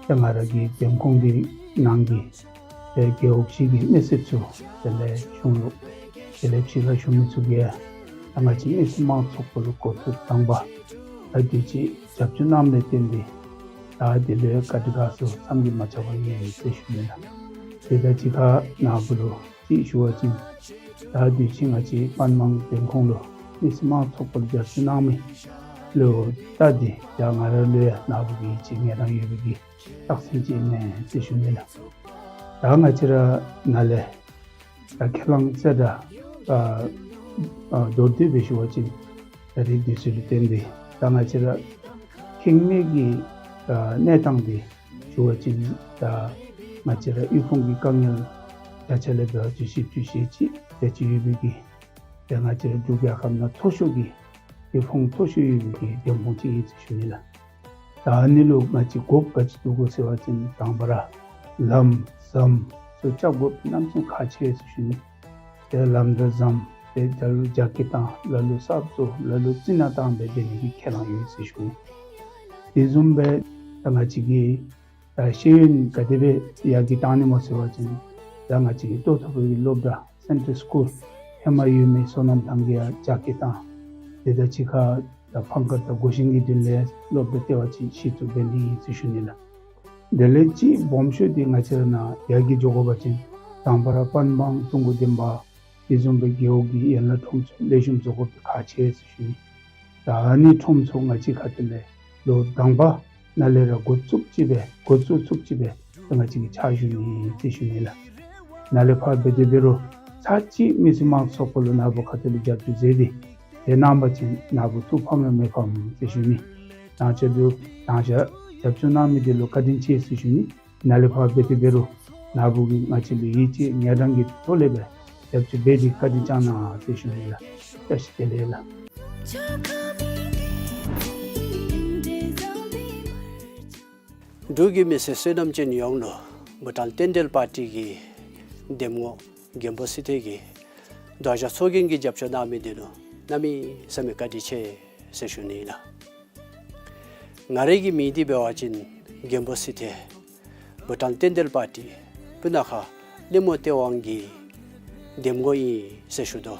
ཏེ་ང་ར་གི་འདེམས་ཁོངས་འདི་ནང་གི་ཏེ་རྒེད་འོག་བཞི་གི་མི་སེར་ཚུ་དེ་ལས་གཞུང་གཡོགཔ་དེ་ལས་ཕྱི་ཁར་བཞུགས་མི་ཚུ་གིས་ད་ང་བཅས་མི་སེར་དམངས་གཙོ་ཚོགས་པ་ལུ་འགོ་ཐོག་དང་པ་ད་དུས་ཅི་རྒྱབ་སྐྱོར་གནངམ་ལས་བརྟེན་ཏེ་ད་དེ་ལུ་བཀའ་དྲིན་དགའ་ཚོར་བསམ་གྱིས་མ་ཁྱབ་པ་ཨིན་ཟེར་ཞུ་ནི་ལགས། དེ་དང་གཅིག་ཁར་ནཱ་བུ་ལུ་ཅིག་ཞུ་བ་ཅིན་ད་དུས་ཅི་ང་བཅས་པན་མང་འདེམས་ཁོངས་ལུ་མི་སེར་དམངས་གཙོ་ཚོགས་པ་ལུ་རྒྱབ་སྐྱོར་གནང་མི་ལུ་ད་འདི་ཡང་ང་ར་ལུ་ཡང་ནཱ་བུ་གིས་ཅིག་ངལ་རངས་ཡོད་པའི་གི་རྟགས་མཚན་ཅིག་ཨིན་ཟེར་ཞུ་ནི་ལགས། ད་ང་བཅས་ར་ནཱ་ལས་ད་ཁས་བླངས་ཟེར་ད་ཨ་ཨ་མདོར་བསྡུས་སྦེ་ཞུ་བ་ཅིན་ད་རིས་དུས་ཚོད་ལུ་བརྟེན་ཏེ་ད་ང་བཅས་ར་ཁེངས་མེད་ཀྱི་ཨ་གནས་སྟངས་འདི་ཞུ་བ་ཅིན་ད་ང་བཅས་ར་དབུལ་ཕོངས་ཀྱི་དཀའ་ངལ་བརྒྱ་ཆ་ལས་འབད་བ་ཅིན་བཞི་བཅུ་ཞེ་གཅིག་དེ་ཅིག་ཡོད་པའི་གི་ཏེ་ང་བཅས་ར་འབྲུག་རྒྱལ་ཁབ་ནང་མཐོ་ཤོས་ཀྱི་དབུལ་ཕོངས་མཐོ་ཤོས་ཡོད་པའི་གི་འདེམས་ཁོངས་ཅིག་ཨིན་ཟེར་ཞུ་ནི་ལགས། ད་ཨ་ནི་ལུ་ང་བཅས་དགོཔ་ག་ཅི་འདུག་གོ་ཟེར་བ་ཅིན་དང་པ་ར་ལམ་ཟམ་ཚུ་རྐྱབ་དགོཔ་གནམ་མེད་ས་མེད་ཁག་ཆེ་ཟེར་ཞུ་ནི། ཏེ་ལམ་དང་ཟམ་དེ་ད་ལུ་རྒྱ་སྐྱེད་བཏང་ལ་ལུ་གསར་བཟོ་ལ་ལུ་རྩི་ནག་བཏང་སྦེ་འབད་ནི་གི་ཁས་བླངས་ཡོད་ཟེར་ཞུ་ནི། དེ་བཟུམ་སྦེ་ད་ང་བཅས་ཀྱི་ད་ཤེས་ཡོན་ག་དེ་སྦེ་ཡར་རྒྱས་བཏང་ནི་སྨོ་ཟེར་བ་ཅིན་ད་ང་བཅས་ཀྱི་ལྟོ་ཐོབ་པའི་སློབ་གྲྭ་སེན་ཊར་སི་ཀུལ་ཧེ་མ་ཡོད་མི་སོ་ནམ་ཐང་གི་ཡང་རྒྱ་སྐྱེད་བཏང་། དེ་དང་གཅིག་ཁར་ད་ཕང་ཁར་དང་སྒོ་ཤིང་གི་དོན་ལས་སློབ་གྲྭ་ལྟེ་བ་ཅིག་གཞི་བཙུགས་འབད་ནི་ཨིན་ཟེར་ཞུ་ནི་ལགས། དེ་ལས་ཅིག་སྦོམ་ཤོས་འདི་ང་བཅས་ར་ནཱ་ཡར་རྒྱས་འགྱོ་དགོ་པ་ཅིན་དང་པ་ར་པན་མང་ཀྲུང་གོ་བདེན་པ་དེ་བཟུམ་སྦེ་རྒེད་འོག་གི་ཡན་ལག་ཁྲོམ་ཚུ་ལེགས་ཤོམ་བཟོ་དགོཔ་འདི་ཁག་ཆེ་ཟེར་ཞུ་ནི། ད་ཨ་ནི་ཁྲོམ་ཚུ་ང་བཅས་ཁ་ཐུག་ལས་ལོ་དང་པ་ནཱ་ལས་ར་འགོ་བཙུགས་ཅི་སྦེ་འགོ་བཙུགས་ཚུགསཔ་ཅིག་སྦེ་ང་བཅས་ཀྱིས་ཕྱག་ཞུ་ནི་ཟེར་ཞུ་ནི་ལགས། ནཱ་ལས་ཕར་འབད་དེ་འབད་རུང་ཚར་གཅིག་མི་སེར་དམངས་གཙོ་ཚོགས་པ་ལུ་ནཱ་བུ་ཁ་ཐུག་ལས་རྒྱབ་སྐྱོར་མཛད་དེ་དེ་གནང་བ་ཅིན་ནཱ་བུ་ཐུགས་ཕམ་ཡང་མི་ཕམ་ཟེར་ཞུ་ནི། ད་ཅི་འདུག་ད་ཅི་རྒྱབ་སྐྱོར་གནང་མི་འདི་ལུ་བཀའ་དྲིན་ཆེ་ཟེར་ཞུ་ནི། ནཱ་ལས་ཕར་འབད་དེ་འབད་རུང་ནཱ་བུ་གིས་ང་བཅས་ལུ་ཡིད་ཆེས་ངལ་རངས་ཀྱི་ཐོག་ལས་སྦེ་རྒྱབ་སྐྱོར་འབད་དེ་བཀའ་དྲིན་བསྐྱང་གནང་ཟེར་ཞུ་ནི་ལགས། བཀྲ་ཤིས་བདེ་ལེགས་ལགས། འབྲུག་གི་མི་སེར་བསོད་ནམས་ཅན་ཡོངས་ལུ་བྷུ་ཊཱན་རྟེན་འབྲེལ་པར་ཊི་གི་འདེམས་ངོ་རྒན་པོ་སི་ཐེ་གིས་རྡོག་རྩ་ཚོགས་རྒྱན་གྱི་རྒྱབ་སྐྱོར་གནང་མི་འདི་ལུ་གནམ་མེད་ས་མེད་བཀའ་དྲིན་ཆེ་ཟེར་ཞུ་ནི་ལགས། ང་རའི་གི་མིང་འདི་འབད་བ་ཅིན་རྒན་པོ་སི་ཐེ། བྷུ་ཊཱན་རྟེན་འབྲེལ་པར་ཊི་སྤུ་ན་ཁ་གླེ་མོ་སྟེ་ཝང་གི་འདེམས་ངོ་ཨིན་ཟེར་ཞུ་དོ།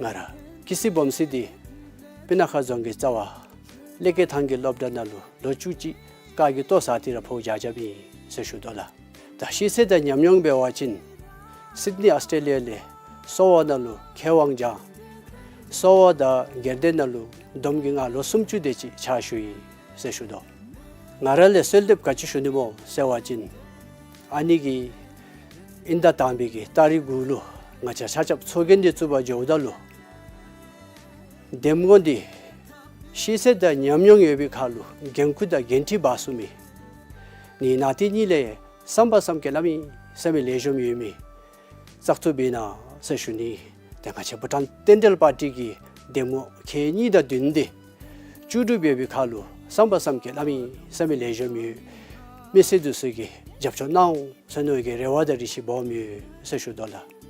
ང་ར་སྐྱེས་སྲིད་སྦོམ་སྲིད་འདི་སྤུ་ན་ཁ་རྫོང་གི་རྩ་བ་ཀླད་ཀེ་ཐང་གི་སློབ་གྲྭ་ནང་ལུ་ལོ་བཅུ་གཅིག་ཁ་གི་ལྟོ་བཟའ་སྟེ་ར་ཕོཝ་རྒྱགས་རྒྱགསཔ་ཨིན་ཟེར་ཞུ་དོ་ལགས། ད་ཤེས་ཚད་དང་ཉམས་མྱོང་འབད་བ་ཅིན་སིཌ་ནི་ཨཱོས་ཊྲེ་ལི་ཡ་ལས་སོ་བ་ནང་ལུ་མཁས་དབང་སྦྱངས། སོ་བ་དང་སྒེར་སྡེ་ནང་ལུ་བསྡོམས་ཀྱིས་ང་ལོ་སུམ་ཅུ་དེ་ཅིག་ཕྱག་ཞུ་ཡི་ཟེར་ཞུ་དོ། ང་ར་ལས་གསོལ་འདེབས་ག་ཅི་ཞུ་ནི་སྨོ་ཟེར་བ་ཅིན་ཨ་ནི་གི་དབྱིན་ཟླ་དང་པའི་གི་ཏ་རིག་དགུ་ལུ་ང་བཅས་ཆ་ཁྱབ་ཚོགས་རྒྱན་འདི་བཙུགས་པར་འགྱོཝ་ད་ལུ་འདེམས་ངོ་འདི་ཤེས་ཚད་དང་ཉམས་མྱོང་ཡོད་པའི་ཁར་ལུ་འགན་ཁུར་དང་འགན་འཁྲི་འབག་ཚུགས་མི་ནི་ནང་དེ་གཉིས་ལས་བསམ་པ་བསམ་གྱིས་གནམ་མེད་ས་མེད་ལེགས་ཤོམ་ཡོད་མི་བཙག་འཐུ་འབད་གནང་ཟེར་ཞུ་ནི། ཏེ་ང་བཅས་བྷུ་ཊཱན་རྟེན་འབྲེལ་པར་ཊི་གི་འདེམས་ངོ་ཁལ་གཉིས་དང་བདུན་འདི་བཅུ་དྲུག་འབད་བའི་ཁར་ལུ་བསམ་པ་བསམ་གྱིས་གནམ་མེད་ས་མེད་ལེགས་ཤོམ་ཡོད། མི་སེར་འདི་ཚུ་གིས་རྒྱབ་སྐྱོར་གནང་འོང་ཟེར་མནོ་བའི་གི་རེ་བ་དང་རེ་ཆེ་སྦོམ་ཡོད་ཟེར་ཞུ་དོ་ལགས།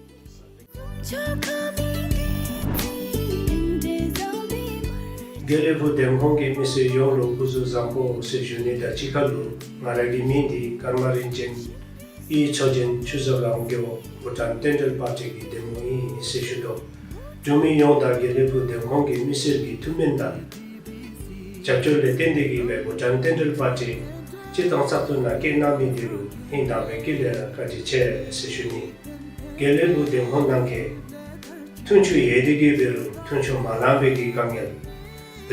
དགེ་ལེགས་ཕུག་འདེམས་ཁོངས་ཀྱི་མི་སེར་ཡོངས་ལུ་སྐུ་གཟུགས་བཟང་པོ་ཟེར་ཞུ་ནི་དང་གཅིག་ཁར་ལུ་ང་ར་གི་མིང་འདི་ཀརྨ་རིན་ཆེན་ཨི་ཚོགས་ཆེན་ཆུ་ཚོད་ལ་འོང་གེའོ་བྷུ་ཊཱན་རྟེན་འབྲེལ་པར་ཊི་གི་འདེམས་ངོ་ཨིན་ཟེར་ཞུ་དོ། འབྲུག་མི་ཡོངས་དང་དགེ་ལེགས་ཕུག་འདེམས་ཁོངས་ཀྱི་མི་སེར་གྱི་ཐུགས་སྨོན་དང་རྒྱབ་སྐྱོར་ལས་བརྟེན་ཏེ་གིས་སྦེ་བྷུ་ཊཱན་རྟེན་འབྲེལ་པར་ཊི་ སྤྱིར་བཏང་བཙག་འཐུ་ནང་བཀོད་གནང་མི་འདི་ལུ་སྙིང་ཐག་པའི་དཀྱིལ་ལས་ར་བཀའ་དྲིན་ཆེ་ཟེར་ཞུ་ནི། དགེ་ལེགས་ཕུག་འདེམས་ཁོངས་ནང་གི་འཐུས་ཤོར་ཡོད་དེ་གིས་འབད་རུང་འཐུས་ཤོར་མ་ལང་པའི་གི་དཀའ་ངལ།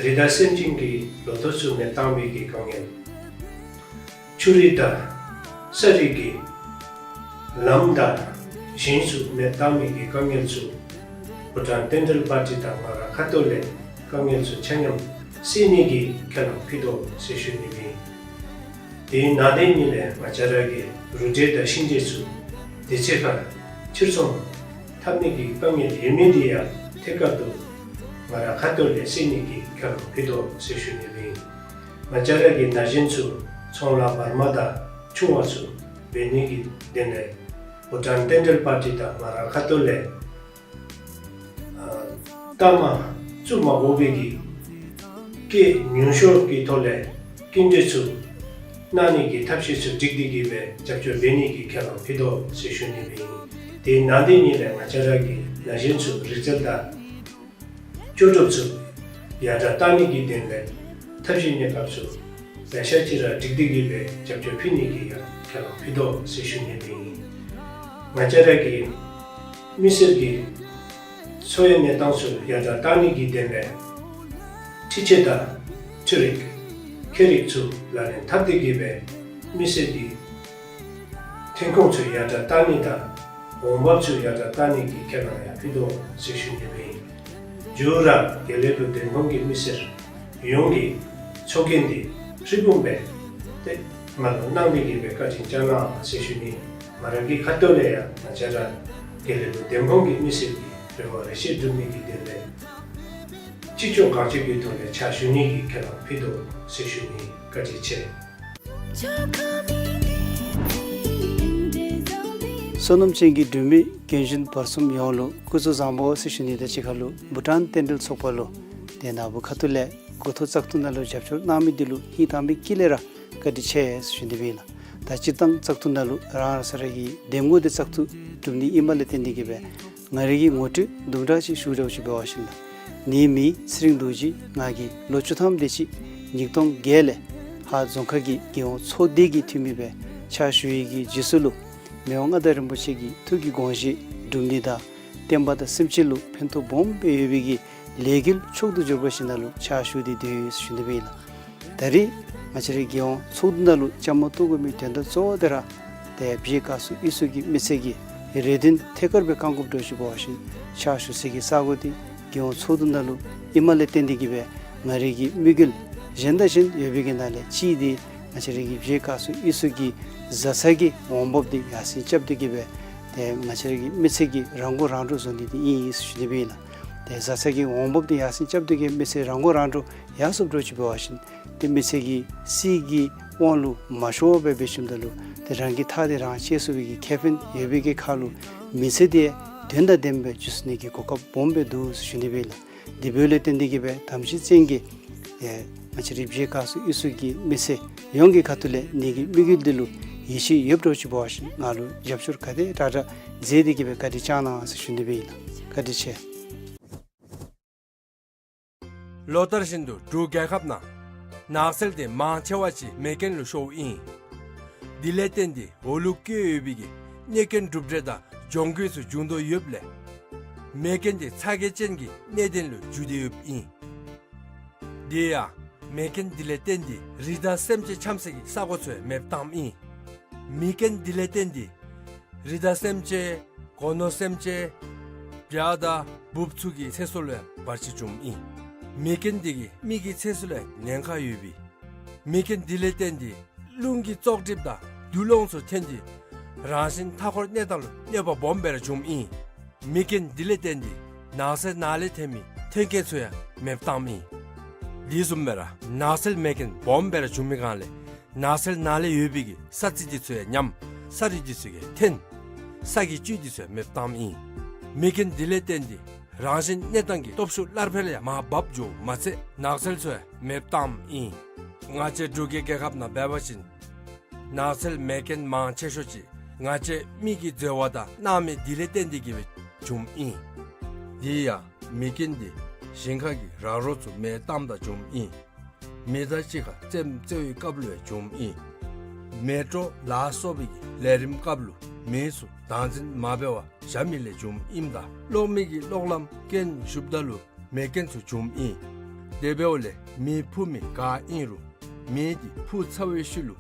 རི་དྭགས་སེམས་ཅན་གྱི་ལོ་ཐོག་ཚུ་མེ་བཏང་བའི་གི་དཀའ་ངལ། ཆུ་རུད་དང་ས་རུད་ཀྱི་ལམ་དང་ཞིང་ཚུ་མེ་བཏང་བའི་གི་དཀའ་ངལ་ཚུ་བྷུ་ཊཱན་ཌེན་ཊཱལ་པར་ཊི་དང་ང་ར་ཁ་ཐུག་ལས་དཀའ་ངལ་ཚུ་ཆ་མཉམ་སེལ་ནི་གི་ཁས་བླངས་ཕུལ་དོ་ཟེར་ཞུ་ནི་ཨིན། དེ་ནང་དེ་ཉིད་ལས་ང་བཅས་ར་གི་རུ་འབྲས་དང་ཤིང་འབྲས་ཚུ་དུས་ཚོད་ཁར་ཕྱིར་ཚོང་འཐབ་ནི་གི་དཀའ་ངལ་ཡོད་མི་དེ་ཡང་ཐད་ཀར་དུ་ང་ར་ཁ་ཐུག་ལས་སེལ་ནི་གི་ཁས་བླངས་ཕུལ་དོ་ཟེར་ཞུ་ནི་ཨིན། ང་བཅས་ར་གི་ན་གཞོན་ཚུ་ཚོང་ལཱ་བར་མ་དང་ཆུང་བ་ཚུ་འབད་ནི་གི་དོན་ལས་བྷུ་ཊཱན་ཌེན་ཊཱལ་པར་ཊི་དང་ང་ར་ཁ་ཐུག་ལས་ཨ་ལྟ་མ་བཙུགས་མ་དགོ་པའི་གི་སྐྱེད་ཉུང་ཤོས་ཀྱི་ཐོག་ལས་སྐྱིན་འགྲུལ་ཚུ་གནང་ནི་གི་ཐབས་ཤེས་ཚུ་སྒྲིག་སྟེ་གིས་སྦེ་རྒྱབ་སྐྱོར་འབད་ནི་གི་ཁས་བླངས་ཕུལ་དོ་ཟེར་ཞུ་ནི་ཨིན། དེ་ནང་དེ་ཉིད་ལས་ང་བཅས་ར་གི་ན་གཞོན་ཚུ་རིག་རྩལ་དང་ལྕོགས་གྲུབ་ཚུ་ཡར་དྲག་གཏང་ནི་གི་དོན་ལས་ཐབས་ཤེས་གནས་སྐབས་ཚུ་ལེ་ཤ་ཅིག་ར་སྒྲིག་སྟེ་གིས་སྦེ་རྒྱབ་སྐྱོར་ཕུལ་ནི་གི་ཡང་ཁས་བླངས་ཕུལ་དོ་ཟེར་ཞུ་ནི་ཨིན། ང་བཅས་ར་གི་མི་སེར་གྱི་འཚོ་བའི་གནས་སྟངས་ཚུ་ཡར་དྲག་གཏང་ནི་གི་དོན་ལས་འཕྲུལ་ཆས་དང་འཕྲུལ་རིག་ཁྱད་རིག་ཚུ་ལག་ལེན་འཐབ་སྟེ་གིས་སྦེ་མི་སེར་གྱི་ཐོན་ཁུངས་ཚུ་ཡར་དྲག་གཏང་ནི་དང་འོང་འབབ་ཚུ་ཡར་དྲག་གཏང་ནི་གི་ཁས་བླངས་ཡང་ཕུལ་དོ་ཟེར་ཞུ་ནི་ཨིན། མཇུག་ར་དགེ་ལེགས་ཕུག་འདེམས་ཁོངས་ཀྱི་མི་སེར་ཡོངས་ཀྱི་ཚོགས་རྒྱན་འདི་ཧྲིལ་བུམ་སྦེ་ཏེ་ང་ལུ་གནང་སྟེ་གིས་སྦེ་བཀའ་དྲིན་བསྐྱང་གནང་ཟེར་ཞུ་ནི། ང་ར་གི་ཁ་ཐུག་ལས་ཡང་ང་བཅས་ར་དགེ་ལེགས་ཕུག་འདེམས་ཁོངས་ཀྱི་མི་སེར་གྱི་རེ་བ་རེ་ཆེ་སྒྲུབ་ནི་གི་དོན་ལས་ཅི་ལྕོགས་གང་ལྕོགས་ཀྱི་ཐོག་ལས་ཕྱག་ཞུ་ནི་གི་ཁས་བླངས་ཕུལ་དོ་ཟེར་ཞུ་ནི། བཀའ་དྲིན་ཆེ། བསོད་ནམས་ཅན་གྱི་འབྲུག་མི་རྒན་གཞོན་བར་གསུམ་ཡོངས་ལུ་སྐུ་གཟུགས་བཟང་པོ་ཟེར་ཞུ་ནི་དང་གཅིག་ཁར་ལུ་བྷུ་ཊཱན་རྟེན་འབྲེལ་ཚོགས་པ་ལུ་ཏེ་ན་བུ་ཁ་ཐུག་ལས་འགོ་ཐོག་བཙག་འཐུ་ནང་ལུ་རྒྱབ་སྐྱོར་གནང་མི་འདི་ལུ་སྙིང་ཐག་པའི་དཀྱིལ་ལས་ར་བཀའ་དྲིན་ཆེ་ཟེར་ཞུ་ནི་ཨིན་ལགས། ད་སྤྱིར་བཏང་བཙག་འཐུ་ནང་ལུ་རང་རང་སོ་ར་གི་འདེམས་ངོ་འདི་བཙག་འཐུ་གྲུབ་ནི་ཨིནམ་ལས་བརྟེན་ཏེ་གིས་སྦེ་ང་རའི་གི་ངོ་སྤྲོད་དུམ་གྲ་ཅིག་ཞུ་དགོཔ་ཅིག་འབད་བ་ཅིན་ལགས། ངེའི་མིང་ཚེ་རིང་རྡོ་རྗེ། ང་གི་ལོ་བཅུ་ཐམ་དེ་ཅིག་ཉིས་སྟོང་བརྒྱད་ལས་ཧཱ་རྫོང་ཁག་གི་རྒྱལ་ཡོངས་ཚོགས་སྡེ་གི་འཐུས་མི་སྦེ་ཕྱག་ཞུ་ཡི་གི་རྗེས་སུ་ལུ་མི་དབང་མངའ་བདག་རིན་པོ་ཆེ་གི་ཐུགས་ཀྱི་དགོངས་བཞེད་སྒྲུབ་ནི་དང་བསྟན་པ་དང་སེམས་ཅན་ལུ་ཕན་ཐོགས་སྦོམ་སྦེ་ཡོད་པའི་གི་ལས་འགུལ་མཆོག་ཏུ་གྱུར་པ་ཞིག་ནང་ལུ་ཕྱག་ཞུ་སྟེ་སྡོད་ཡི་ཟེར་ཞུ་ནི་ཨིན་ལགས། ད་རེས་ང་བཅས་རའི་རྒྱལ་ཡོངས་ཚོགས་འདུ་ནང་ལུ་བཅའ་མར་གཏོགས་དགོ་མི་དོན་དག་གཙོ་བོ་དེ་ར་ཏེ་བཞེས་སྒར་ཚུ་གཡུས་ཚུ་གི་མི་སེར་གྱི་རེ་འདུན་ཐད་ཀར་སྦེ་བསྐང་དགོཔ་འདྲཝ་ཅིག་འབད་བ་ཅིན་ཕྱག་ཞུ་སའི་གི་ས་གོ་འདི་རྒྱལ་ཡོངས་ཚོགས་འདུ་ནང་ལུ་ཨིནམ་ལས་བརྟེན་ཏེ་གིས་སྦེ་ང་རའི་གི་དམིགས་ཡུལ་གཞན་དང་གཞན་ཡོད་པའི་གི་ནང་ལས་གཅིག་འདི་ང་བཅས་རའི་གི་བཞེས་སྒར་ཚུ་གཡུས་ཚུ་གི་བཟའ་ཚང་གི་འོང་འབབ་འདི་ཡར་སེང་རྐྱབ་སྟེ་གིས་སྦེ་ཏེ་ང་བཅས་རའི་གི་མི་སེར་གྱི་རང་མགོ་རང་འདྲོངས་བཟོ་ནི་འདི་ཨིན་ཟེར་ཞུ་ནི་ཨིན་ལགས། ཏེ་བཟའ་ཚང་གི་འོང་འབབ་འདི་ཡར་སེང་རྐྱབ་སྟེ་གིས་མི་སེར་རང་མགོ་རང་འདྲོངས་ཡར་སོངམ་འདྲཝ་ཅིག་འབད་བ་ཅིན་ཏེ་མི་སེར་གྱི་སྲིད་ཀྱི་དབང་ལུ་མ་ཤོར་བར་སྦེ་བཞུགསཔ་ད་ལུ་ཏེ་རང་གི་ཐག་འདི་རང་བཅད་ཚུགས་པའི་གི་ཁེ་ཕན་ཡོད་པའི་གི་ཁར་ལུ་མི་ཚེ་འདི་དོན་དང་ལྡནམ་སྦེ་འགྱོ་ཚུགས་ནི་གི་གོ་སྐབས་སྦོམ་སྦེ་འདུག་ཟེར་ཞུ་ནི་ཨིན་ལགས། དེ་འབདཝ་ལས་བརྟེན་ཏེ་གིས་སྦེ་དམ་ཅན་བཅས་ཀྱིས་ཨེ་ང་བཅས་རའི་བཞེས་སྒར་ཚུ་གཡུས་ཚུ་གི་མི་སེར་ཡོངས་ཀྱི་ཁ་ཐུག་ལས་ངེའི་གི་དམིགས་ཡུལ་འདི་ལུ་ཡིད་ཆེས་ཡོདཔ་འདྲཝ་ཅིག་འབད་བ་ཅིན་ང་ལུ་རྒྱབ་སྐྱོར་ག་དེ་དྲག་དྲག་མཛད་དེ་གིས་སྦེ་བཀའ་དྲིན་བསྐྱང་གནང་ཟེར་ཞུ་ནི་ཨིན་ལགས། བཀའ་དྲིན་ཆེ། ལོ་ལྟར་བཞིན་དུ་འབྲུག་རྒྱལ་ཁབ་ནང་ནགས་ཚལ་དེ་མང་ཆེ་བ་ཅིག་མེ་རྐྱེན་ལུ་ཤོརཝ་ཨིན། དེ་ལས་བརྟེན་ཏེ་འོག་ལུ་བཀོད་ཡོད་པའི་གི་གནོད་སྐྱོན་གྲུབ་འབྲས་དང་གྱོང་གུན་ཚུ་འབྱུང་དོ་ཡོདཔ་ལས་མེ་རྐྱེན་དེ་ཚ་གྱང་ཅན་གྱི་གནད་དོན་ལུ་འགྱུར་ཏེ་ཡོདཔ་ཨིན། དེ་ཡང་མེ་རྐྱེན་དེ་ལས་བརྟེན་ཏེ་རི་དྭགས་སེམས་ཅན་འཁྱམས་སའི་གི་ས་གོ་ཚུ་ཡང་མེདཔ་བཏངམ་ཨིན། མེ་རྐྱེན་དེ་ལས་བརྟེན་ཏེ་རི་དྭགས་སེམས་ཅན་སྒོ་ནོར་སེམས་ཅན་བྱ་དང་འབུཔ་ཚུ་གི་ཚེ་སྲོག་ལུ་ཡང་བར་ཆད་བྱུངམ་ཨིན། མེ་རྐྱེན་དེ་གིས་མི་གི་ཚེ་སྲོག་ལུ་ཡང་ཉེན་ཁ་ཡོདཔ་ཨིན། མེ་རྐྱེན་དེ་ལས་བརྟེན་ཏེ་རླུང་གི་བཙོག་གྲིབ་དང་རྡུལ་སློང་ཚུ་ཐོན་ཏེ་རང་བཞིན་མཐའ་འཁོར་གནས་སྟངས་ལུ་གནོད་པ་སྦོམ་སྦེ་ར་བྱུངམ་ཨིན། མེ་རྐྱེན་དེ་ལས་བརྟེན་ཏེ་ནགས་ཚལ་ནང་ལས་ཐོན་མི་ཐོན་སྐྱེད་ཚུ་ཡང་མེདཔ་བཏངམ་ཨིན། དེ་བཟུམ་སྦེ་ར་ནགས་ཚལ་མེ་རྐྱེན་སྦོམ་སྦེ་ར་བྱུང་མི་སྒང་ལས་ནགས་ཚལ་ནང་ལས་ཡོད་པའི་གི་ས་རྩི་དེ་ཚུ་ཡང་ཉམས། ས་རུད་དེ་ཚུ་གིས་འཐོན། ས་གི་བཅུད་དེ་ཚུ་ཡང་མེདཔ་བཏངམ་ཨིན། མེ་རྐྱེན་དེ་ལས་བརྟེན་ཏེ་རང་བཞིན་གནས་སྟངས་ཀྱི་སྟོབས་ཤུགས་སླར་འཕེལ་ཡང་མར་འབབ་འགྱོཝ་མ་ཚད་ནགས་ཚལ་ཚུ་ཡང་མེདཔ་བཏངམ་ཨིན། ང་བཅས་འབྲུག་གི་རྒྱལ་ཁབ་ནང་འབད་བ་ཅིན་ནགས་ཚལ་མེ་རྐྱེན་མང་ཆེ་ཤོས་ཅིག་ང་བཅས་མི་གིས་འཛོལ་བ་དང་གནང་མི་དེ་ལས་བརྟེན་ཏེ་གིས་སྦེ་བྱུངམ་ཨིན། དེ་ཡང་མེ་རྐྱེན་དེ་ཞིང་ཁ་གི་ར་རོ་ཚུ་མེ་བཏངམ་ད་བྱུངམ་ཨིན། མི་དང་གཅིག་ཁར་རྩེདམོ་རྩེ་བའི་སྐབས་ལུ་ཡང་བྱུངམ་ཨིན། མེ་དྲོད་ལ་སོགས་པའི་ལས་རིམ་སྐབས་ལུ་མེ་ཚུ་བདག་འཛིན་མ་འབད་བར་བཞག་མི་ལས་བྱུངམ་ཨིནམ་ད་གློག་མེ་གི་གློག་ལམ་རྐྱེན་ཞུགསཔ་ད་ལུ་མེ་རྐྱེན་ཚུ་བྱུངམ་ཨིན། དེ་འབདཝ་ལས་མེ་ཕུ་མི་ག་ཨིན་རུང་མེ་འདི་ཕུ་ཚར་བའི་ཤུལ་ལུ་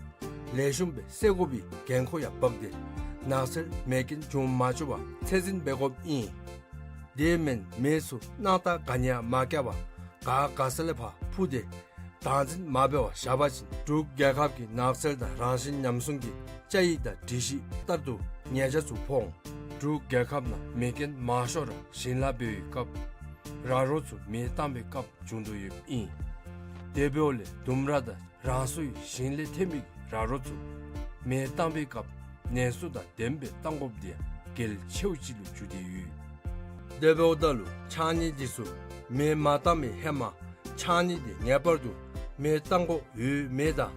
ལེགས་ཤོམ་སྦེ་བསད་དགོ་པའི་འགན་ཁུར་ཡང་འབག་སྟེ་ནགས་ཚལ་མེ་རྐྱེན་བྱུང་མ་བཅུག་པར་ཚད་འཛིན་འབད་དགོཔ་ཨིན། དེ་མེན་མེ་ཚུ་གནམ་ལྟར་ག་ནི་ཡང་མ་བཀལ་བར་ག་དགའ་ས་ལས་ཕར་ཕུ་སྟེ་བདག་འཛིན་མ་འབད་བར་བཞག་པ་ཅིན་འབྲུག་རྒྱལ་ཁབ་ཀྱི་ནགས་ཚལ་དང་རང་བཞིན་ཉམས་སྲུང་གི་བཅའ་ཡིག་དང་སྒྲིག་གཞི་ལྟར་དུ་ཉེས་ཆད་ཚུ་ཕོག་འོང་། འབྲུག་རྒྱལ་ཁབ་ནང་མེ་རྐྱེན་མང་ཤོས་ར་ཞིང་ལཱ་འབད་བའི་སྐབས་ར་རོ་ཚུ་མེ་བཏང་བའི་སྐབས་བྱུང་དོ་ཡོདཔ་ཨིན། དེ་འབདཝ་ལས་ལྡུམ་ར་དང་རང་སོའི་ཞིང་ལས་ཐོན་མི་ར་རོ་ཚུ་མེ་བཏང་བའི་སྐབས་ནན་སུ་དང་ལྡནམ་སྦེ་བཏང་དགོཔ་འདི་ཡང་གལ་ཆེཝ་ཅིག་ལུ་གྱུར་ཏེ་ཡོད། དེ་འབདཝ་ད་ལུ་ཕྱགས་སྙིགས་འདི་ཚུ་མེ་མ་བཏང་བའི་ཧེ་མ་ཕྱགས་སྙིགས་འདི་ངེས་པར་དུ་མེ་བཏང་དགོཔ་ཡོད་མེད་དང་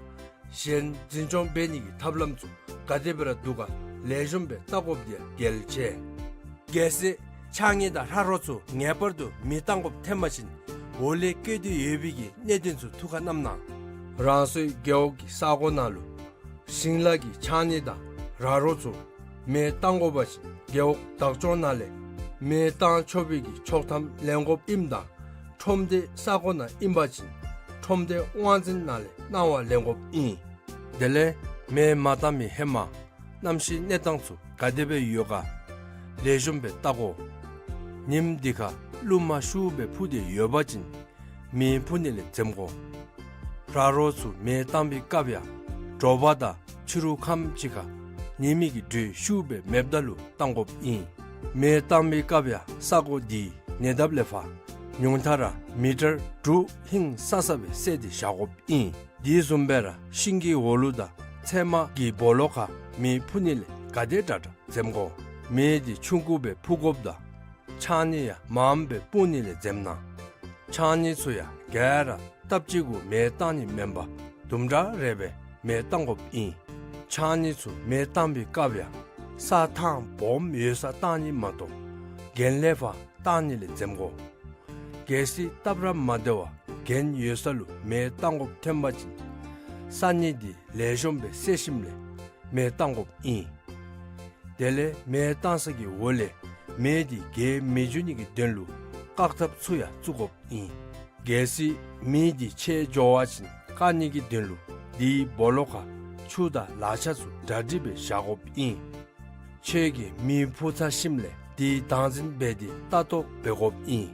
གཞན་འཛིན་སྐྱོང་འབད་ནི་གི་ཐབས་ལམ་ཚུ་ག་དེ་སྦེ་ར་འདུག་ག་ལེགས་ཤོམ་སྦེ་བལྟ་དགོཔ་འདི་ཡང་གལ་ཆེ། གལ་སྲིད་ཕྱགས་སྙིགས་དང་ར་རོ་ཚུ་ངེས་པར་དུ་མེ་བཏང་དགོཔ་ཐོན་པ་ཅིན་འོག་ལས་བཀོད་དེ་ཡོད་པའི་གི་གནད་དོན་ཚུ་ཐུགས་ཁར་བསྣམས་གནང་། རང་སོའི་རྒེད་འོག་གི་ས་གོ་ནང་ལུ་ཞིང་ལཱ་གི་ཕྱགས་སྙིགས་དང་ར་རོ་ཚུ་མེ་བཏང་དགོ་པ་ཅིན་རྒེད་འོག་བདག་སྐྱོང་ནང་ལས་མེ་བཏང་ཆོག་པའི་གི་ཆོག་ཐམ་ལེན་དགོཔ་ཨིནམ་ད་ཁྲོམ་སྡེ་ས་གོ་ནང་ཨིན་པ་ཅིན་ཁྲོམ་སྡེ་དབང་འཛིན་ནང་ལས་གནང་བ་ལེན་དགོཔ་ཨིན། དེ་ལས་མེ་མ་བཏང་བའི་ཧེ་མ་གནམ་གཤིས་གནས་སྟངས་ཚུ་ག་དེ་སྦེ་ཡོད་ག་ལེགས་ཤོམ་སྦེ་བལྟ་དགོ། ཉིམ་འདི་ཁར་རླུང་མ་ཤུགས་སྦེ་ཕུ་སྟེ་ཡོད་པ་ཅིན་མེ་ཕུ་ནི་ལས་འཛེམ་དགོ། ར་རོ་ཚུ་མེ་བཏང་བའི་སྐབས་ཡང་དྲོ་པ་དང་ཕྱི་རུ་ཁམས་ཅིག་ཁར་ཉི་མའི་གི་དྲོད་ཤུགས་སྦེ་མེདཔ་ད་ལུ་བཏང་དགོཔ་ཨིན། མེ་བཏང་བའི་སྐབས་ཡང་ས་གོ་འདི་ཉེ་འདབས་ལས་ཕར་ཉུང་མཐའ་ར་མི་ཊར་དྲུག་ཧིང་སང་ས་སྦེ་བསལ་ཏེ་བཞག་དགོཔ་ཨིན། དེ་བཟུམ་སྦེ་ར་ཤིང་གི་འོག་ལུ་དང་ཚལ་མ་གི་སྦོ་ལོགས་ཁར་མེ་ཕུ་ནི་ལས་ག་དེ་དྲག་དྲག་འཛེམ་དགོ། མེ་འདི་ཆུང་ཀུ་སྦེ་ཕུ་དགོཔ་དང་ཕྱགས་སྙིགས་ཡང་མངམ་སྦེ་སྤུངས་ནི་ལས་འཛེམ་གནང་། ཕྱགས་སྙིགས་ཚུ་ཡང་ག་ར་སྟབས་གཅིག་གུ་མེ་བཏང་ནི་མེན་པར་དུམ་གྲ་རེ་སྦེ་མེ་བཏང་དགོཔ་ཨིན། ཕྱགས་སྙིགས་ཚུ་མེ་བཏང་བའི་སྐབས་ཡང་ས་ཐང་སྦོམ་ཡོད་སར་བཏང་ནི་མ་གཏོགས་གྱེན་ལས་ཕར་བཏང་ནི་ལས་འཛེམ་དགོ། གལ་སྲིད་སྟབས་ར་མ་བདེ་བར་གྱེན་ཡོད་ས་ལུ་མེ་བཏང་དགོཔ་ཐོན་པ་ཅིན་ས་སྙིགས་འདི་ལེགས་ཤོམ་སྦེ་བསལ་ཞིནམ་ལས་མེ་བཏང་དགོཔ་ཨིན། དེ་ལས་མེ་བཏང་ས་གི་འོག་ལས་མེ་འདི་རྒྱས་མི་འགྱོ་ནི་གི་དོན་ལུ་བཀག་ཐབས་ཚུ་ཡང་བཙུགས་དགོཔ་ཨིན། གལ་སྲིད་མེ་འདི་ཆད་འགྱོ་བ་ཅིན་བཀག་ནི་གི་དོན་ལུ་དེའི་སྦོ་ལོགས་ཁར་ཆུ་དང་ལག་ཆས་ཚུ་གྲ་སྒྲིག་སྦེ་བཞག་དགོཔ་ཨིན། ཁྱོད་ཀྱིས་མེ་ཕུ་ཚར་ཞིནམ་ལས་དེའི་བདག་འཛིན་འབད་དེ་ལྟ་རྟོག་འབད་དགོཔ་ཨིན།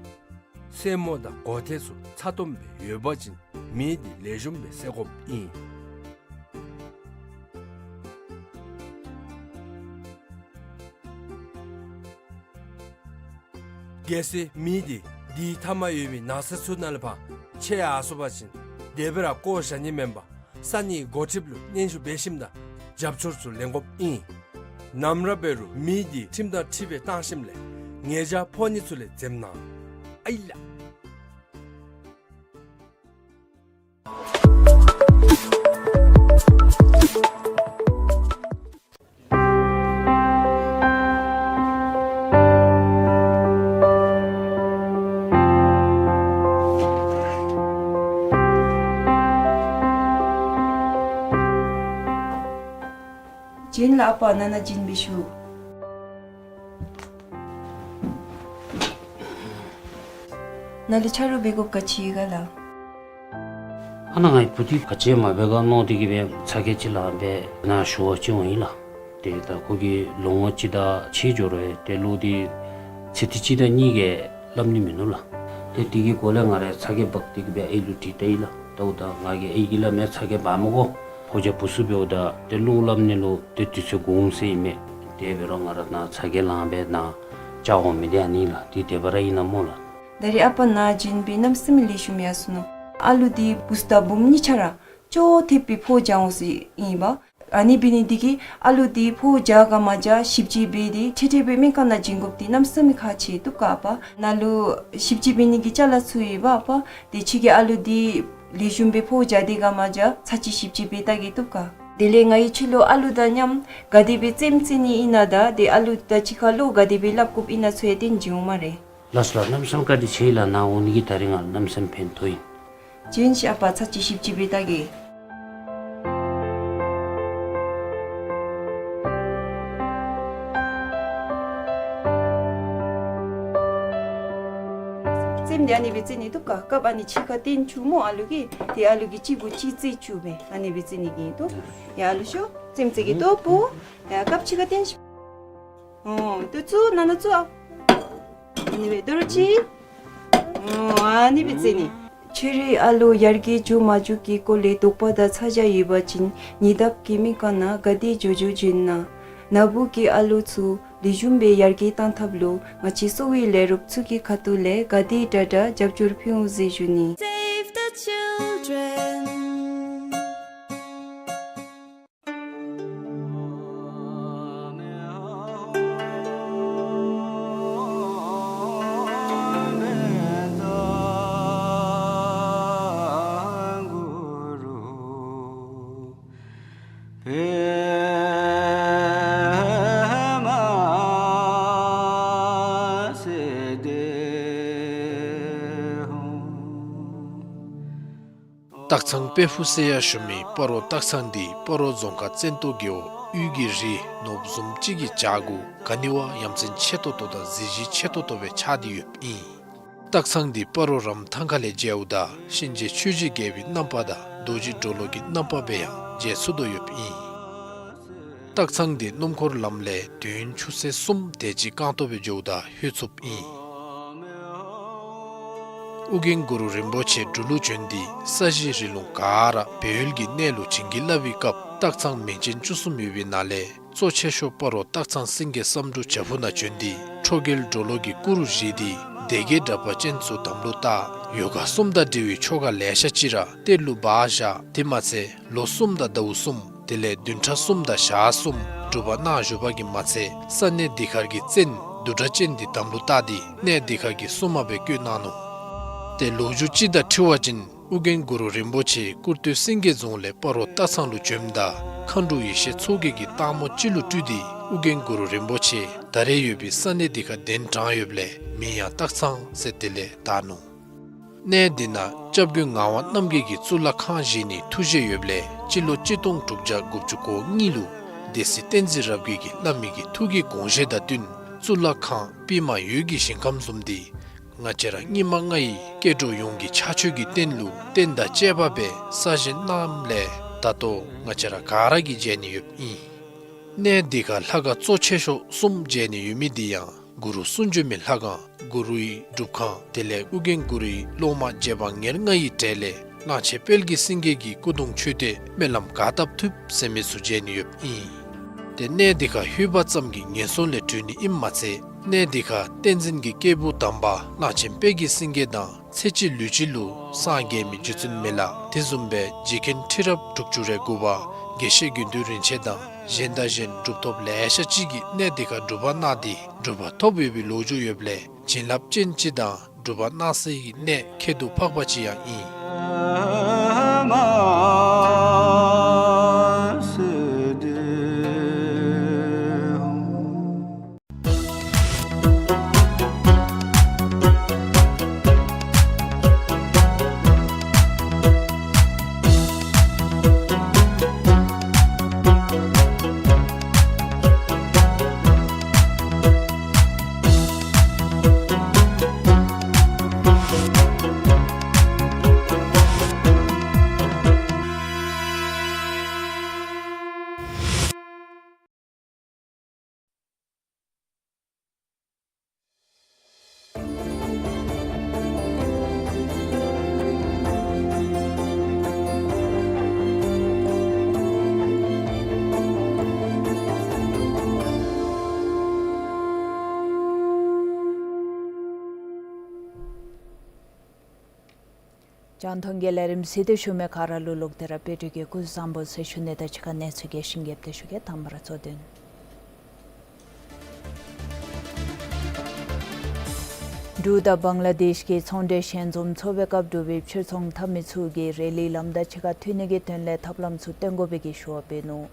སེན་མོ་དང་སྒོ་ཐེལ་ཚུ་ཚ་ཏོམ་སྦེ་ཡོད་པ་ཅིན་མེ་འདི་ལེགས་ཤོམ་སྦེ་བསད་དགོཔ་ཨིན། གལ་སྲིད་མེ་འདི་དེའི་མཐའ་མར་ཡོད་པའི་ནགས་ཚལ་ཚུ་ནང་ལས་ཕར་ཆད་ཡར་སོང་པ་ཅིན་དེ་སྦེ་ར་བཀོ་བཞག་ནི་མེན་པར་ས་གནས་འགོ་ཁྲིདཔ་ལུ་སྙན་ཞུ་འབད་ཞིནམ་ད་རྒྱབ་སྐྱོར་ཚུ་ལེན་དགོཔ་ཨིན། ནམ་ར་འབད་རུང་མེ་འདི་ཁྲིམས་དང་འཁྲིལ་སྦེ་བཏང་ཞིནམ་ལས་ཉེས་ཆད་ཕོག་ནི་ཚུ་ལས་འཛེམ་གནང་། ཨའི་ལགས། བྱོན་ལགས་ཨ་པ། ནཱ་ནཱ་བྱོན་པའི་ཤུལ། ནཱ་ལུ་ཆ་རོགས་འབད་དགོཔ་ག་ཅི་ཡོད་ག་ལགས། ཨ་ནཱ་ངེའི་བུ་འདི་ག་ཅི་མ་འབད་ག་མནོ་སྟེ་གིས་སྦེ་ཚ་གྱང་ཅིག་ལངས་སྦེ་ནཱ་ཞུ་བར་ཅིག་འོང་ཡི་ལགས། ཏེ་ད་ཁོ་གིས་ལོ་ངོ་གཅིག་དང་ཕྱེད་འགྱོ་རུང་ཏེ་གླུ་འདི་ཚིག་འདི་གཅིག་དང་གཉིས་ཀྱིས་སླབ་ནི་མིན་ནུག་ལགས། ཏེ་དེ་གི་སྒོ་ལས་ང་ར་ཚ་གྱང་འབག་སྟེ་གིས་སྦེ་ཨའི་ལུ་དྲིས་བལྟ་ཡི་ལགས། ད་འོ་ད་ང་གིས་ཨའི་གིས་སླབ་མས། ཚ་གྱང་འབག་མི་དགོ། ཕོ་རྒྱས་བུ་ཚུ་འབདཝ་ད་ཏེ་གླུ་སླབ་ནི་ལུ་ཏེ་དུས་ཚོད་འགོར་འོང་ཟེར་ཨིན་མས། དེ་འབད་རུང་ང་ར་ནཱ་ཚ་གྱང་ལངས་སྦེ་ནཱ་བཅར་འོང་མི་འདི་ཨ་ནི་ལགས། འདི་དེ་སྦེ་ར་ཨིན་ན་སྨོ་ལགས། ད་རེས་ཨ་པ་ནཱ་བྱོན་སྦེ་གནམ་མེད་ས་མེད་ལེགས་ཤོམ་ཡར་སོ་ནུག། ཨ་ལུ་འདི་བུཚ་དང་བུམོ་གཉིས་ཆ་ར་ཅོག་འཐདཔ་སྦེ་ཕོཝ་རྒྱག་འོང་ཟེར་ཨིན་པ། ཨ་ནི་འབད་ནི་འདི་གིས་ཨ་ལུ་འདི་ཕོཝ་རྒྱག་ག་མ་རྒྱག་ཞིབ་དཔྱད་འབད་དེ་འཕྲལ་འཕྲལ་སྦེ་སྨན་ཁང་ནང་བྱིན་དགོཔ་འདི་གནམ་མེད་ས་མེད་ཁག་ཆེ་བཏུབ་ག་ཨ་པ། ནཱ་ལུ་ཞིབ་དཔྱད་འབད་ནི་གི་ཅ་ལ་ཚུ་ཡོད་པ་ཨ་པ། ཏེ་ཁྱོད་ཀྱིས་ཨ་ལུ་འདི་ལེགས་ཤོམ་སྦེ་ཕོཝ་རྒྱག་དེས་ག་མ་རྒྱག་ཚར་གཅིག་ཞིབ་དཔྱད་འབད་བལྟ་གེ་བཏུབ་ག། དེ་ལས་ང་གིས་ཁྱོད་ལུ་ཨ་ལུ་དང་མཉམ་ག་དེ་སྦེ་རྩེདམོ་རྩེ་ནི་ཨིན་ན་དང་ཏེ་ཨ་ལུ་དང་གཅིག་ཁར་གླུ་ག་དེ་སྦེ་སླབ་དགོཔ་ཨིན་ན་ཚུ་ཡང་སྟོན་བྱིན་འོང་སྨ་རེ། ལགས་སོ་ལགས། གནམ་མེད་ས་མེད་བཀའ་དྲིན་ཆེ་ལགས། ནཱ་འོང་ནི་གིས་ད་རིས་ང་གནམ་མེད་ས་མེད་ཕན་ཐོགས་ཡི། བྱོན་ཤིག་ཨ་པ། ཚར་གཅིག་ཞིབ་དཔྱད་འབད་བལྟ་གེ། ཙེམ་འདི་ཨ་ནི་སྦེ་བཙེམ་ནི་འདུག་ག། ཀབ་ཨ་ནི་ཕྱི་ཁར་བཏོན་བཅུག་སྨོ་ཨ་ལུ་གིས། ཏེ་ཨ་ལུ་གི་གཅིག་གུ་གཅིག་བཙེམ་བཅུག་སྦེ་ཨ་ནི་སྦེ་བཙེམ་ནི་གི་འདུག། ཡ་ཨ་ལུ་ཤོ་ཙེམ་ཙེམ་གྱིས་བཏོག་པོ། ཡ་ཀབ་ཕྱི་ཁར་བཏོན་ཤིག། ཨོ་ཏེ་བཙུགས་ནང་ན་བཙུགས་ཨ། ཨ་ནི་སྦེ་དོ་རུང་ཅིག། ཨོ་ཨ་ནི་སྦེ་བཙེམ་ནི། ཁྱོད་རའི་ཨ་ལོ་ཡར་རྒྱས་འགྱོ་མ་འགྱོ་གི་སྐོར་ལས་དོགས་པ་དང་ཚ་གྱང་ཡོད་པ་ཅིན་ཉེ་འདབས་ཀྱི་མི་ཁ་ནང་ག་དེ་འགྱོ་འགྱོ་བྱོན་གནང་། ན་བུ་གི་ཨ་ལོ་ཚུ་ལེགས་ཤོམ་སྦེ་ཡར་རྒྱས་བཏང་ཐབས་ལུ་ང་བཅས་གསོ་བའི་ལས་རོགས་ཚུ་གི་ཁ་ཐུག་ལས་ག་དེ་དྲག་དྲག་རྒྱབ་སྐྱོར་ཕུལ་འོང་ཟེར་ཞུ་ནི། Save the children. སྟག་ཚང་དཔལ་ཕུག་ཟེར་ཡང་ཞུ་མི་སྤ་རོ་སྟག་ཚང་འདི་སྤ་རོ་རྫོང་ཁག་བཙན་ཏོ་རྒེད་འོག་དབུས་ཀྱི་རི་ནོར་བུ་བཟུམ་ཅིག་གི་བྱག་གུ་ག་ནི་བ་ཡ་མཚན་ཆེ་ཏོག་ཏོ་དང་གཟི་བརྗིད་ཆེ་ཏོག་ཏོ་སྦེ་ཆགས་ཏེ་ཡོདཔ་ཨིན། སྟག་ཚང་འདི་སྤ་རོ་རམ་ཐང་ཁ་ལས་མཇལཝ་ད་གཤིན་རྗེ་ཆོས་ཀྱི་རྒྱལ་པོའི་རྣམ་པ་དང་རྡོ་རྗེ་གྲོ་ལོད་ཀྱི་རྣམ་པ་སྦེ་ཡང་མཇལ་ཚུགས་དོ་ཡོདཔ་ཨིན། སྟག་ཚང་འདི་སྣུམ་འཁོར་ལམ་ལས་དུས་ཡུན་ཆུ་ཚོད་གསུམ་དེ་ཅིག་རྐང་ཐང་སྦེ་འགྱོཝ་ད་ལྷོད་ཚུགསཔ་ཨིན། ཨོ་རྒྱན་གུ་རུ་རིན་པོ་ཆེ་འབྲུག་ལུ་བྱོན་ཏེ་ས་གཞི་རི་ལུང་ག་ར་སྦས་ཡུལ་གྱི་གནས་ལུ་བྱིན་གྱིས་བརླབས་པའི་སྐབས་སྟག་ཚང་མིང་ཅན་བཅུ་གསུམ་ཡོད་པའི་ནང་ལས་གཙོ་ཆེ་ཤོས་སྤ་རོ་སྟག་ཚང་སེང་གེ་བསམ་འགྲུབ་བྱག་ཕུག་ནང་བྱོན་ཏེ་ཁྲོ་རྒྱལ་གྲོ་ལོད་ཀྱི་སྐུ་རུ་བཞེངས་ཏེ་སྡེ་བརྒྱད་དྲེགས་པ་ཅན་ཚུ་དམ་ལུ་བཏགས། ཡོ་ག་གསུམ་དང་འབྲེལ་བའི་ཆོ་ག་ལེ་ཤ་ཅིག་ར་གཏེར་ལུ་སྦ་བཞག། དེ་མ་ཚད་ལོ་གསུམ་དང་ཟླཝ་གསུམ་དེ་ལས་བདུན་ཕྲག་གསུམ་དང་ཞག་གསུམ་སྒྲུབ་པ་གནང་བཞུགས་པ་གིས་མ་ཚད་ས་གནས་འདི་ཁར་གྱི་བཙན་བདུད་དྲེགས་ཅན་འདི་དམ་ལུ་བཏགས་ཏེ་གནས་འདི་ཁར་གྱི་སྲུང་མ་སྦེ་བསྐོས་གནང་ནུག། ཏེ་ལོ་རྒྱུས་ཅིག་དང་འཁྲིལ་བ་ཅིན་ཨོ་རྒྱན་གུ་རུ་རིན་པོ་ཆེ་ཀུར་སྟོད་སེང་གེ་རྫོང་ལས་སྤ་རོ་སྟག་ཚང་ལུ་བྱོནམ་ད་མཁའ་འགྲོ་ཡེ་ཤེས་མཚོ་རྒྱལ་གྱིས་སྟག་མོ་ཅིག་ལུ་སྤྲུལ་ཏེ་ཨོ་རྒྱན་གུ་རུ་རིན་པོ་ཆེ་ད་རེས་ཡོད་པའི་ས་གནས་འདི་ཁར་གདན་དྲངས་ཡོདཔ་ལས་མིང་ཡང་སྟག་ཚང་ཟེར་དེ་ལས་བཏགས་ནུག། གནས་འདི་ནང་སྐྱབས་མགོན་ངག་དབང་རྣམ་རྒྱལ་གྱིས་གཙུག་ལག་ཁང་བཞེངས་ནིའི་ཐུགས་བཞེད་ཡོདཔ་ལས་སྤྱི་ལོ་གཅིག་སྟོང་དྲུག་བརྒྱ་དགུ་བཅུ་གོ་གཉིས་ལུ་སྡེ་སྲིད་བསྟན་འཛིན་རབ་རྒྱས་ཀྱིས་བླ་མའི་གི་ཐུགས་ཀྱི་དགོངས་བཞེད་དང་བསྟུན་གཙུག་ལག་ཁང་པདྨ་འོད་ཀྱི་ཞིང་ཁམས་བཟུམ་འདི་ང་བཅས་ར་སྙིགས་མ་ལྔ་ཡི་སྐྱེ་འགྲོ་ཡོངས་ཀྱི་ཕྱག་མཆོད་ཀྱི་རྟེན་ལུ་རྟེན་དང་བཅས་པ་སྦེ་གསར་བཞེངས་གནངམ་ལས་ད་ལྟོ་ང་བཅས་ར་ག་ར་གིས་མཇལ་ནི་ཡོདཔ་ཨིན། གནས་འདི་ཁར་ལྷ་ཁང་གཙོ་ཆེ་ཤོས་གསུམ་མཇལ་ནི་ཡོད་མི་འདི་ཡང་གུ་རུ་གསུང་བྱོན་མའི་ལྷ་ཁང་གུ་རུའི་སྒྲུབ་ཁང་དེ་ལས་ཨོ་རྒྱན་གུ་རུའི་སློབ་མ་རྗེ་འབངས་ཉེར་ལྔ་ཡི་གྲས་ལས་གླང་ཆེན་དཔལ་གྱི་སེང་གེ་གི་སྐུ་གདུང་མཆོད་རྟེན་སྨོན་ལམ་ག་བཏབ་ཐུབ་ཟེར་མི་ཚུ་མཇལ་ནི་ཡོདཔ་ཨིན། ཏེ་གནས་འདི་ཁར་ལྷོད་པ་ཙམ་གྱིས་ངན་སོང་ལས་གྲོལ་ནི་ཨིནམ་མ་ཚད་གནས་འདི་ཁར་བསྟན་འཛིན་གྱི་སྐྱེས་བུ་དམ་པ་གླང་ཆེན་དཔལ་གྱི་སེང་གེ་དང་ཚེ་གཅིག་ལུས་གཅིག་ལུ་སངས་རྒྱས་མི་རྗེ་བཙུན་མི་ལ་དེ་བཟུམ་སྦེ་རྗེ་མཁན་ཁྲི་རབས་དྲུག་ཅུ་རེ་དགུ་པ་དགེ་བཤེས་དགེ་འདུན་རིན་ཆེན་དང་གཞན་དང་གཞན་གྲུབ་ཐོབ་ལེ་ཤ་ཅིག་གིས་གནས་འདི་ཁར་སྒྲུབ་པ་གནང་སྟེ་གྲུབ་པ་ཐོབ་ཡོད་པའི་ལོ་རྒྱུས་ཡོདཔ་ལས་བྱིན་རླབས་ཅན་ཅིག་དང་སྒྲུབ་པ་གནང་སའི་གནས་ཁྱད་དུ་འཕགས་པ་ཅིག་ཡང་ཨིན། རྒྱང་མཐོང་གི་ལས་རིམ་གཟིགས་ཏེ་བཞུགས་མི་ག་ར་ལུ་ལོག་སྟེ་ར་དཔལ་སྤྲུལ་གྱི་སྐུ་གཟུགས་བཟང་པོ་ཟེར་ཞུ་ནི་དང་གཅིག་ཁར་གནས་ཚུལ་རྒྱས་ཤིང་རྒྱསཔ་སྦེ་ཞུ་གེ། དང་པ་ར་གཙོ་དོན། འབྲུག་དང་བང་ལ་དེཤ་གི་ཚོང་འབྲེལ་ཞལ་འཛོམས་ཚོགས་པའི་སྐབས་འབྲུག་པའི་ཕྱིར་ཚོང་འཐབ་མི་ཚུ་གིས་རེ་ལིའི་ལམ་དང་གཅིག་ཁར་འཐུས་ནི་གི་དོན་ལས་ཐབས་ལམ་ཚུ་སྟོན་དགོ་པའི་གི་ཞུ་བ་འབད་ནུག།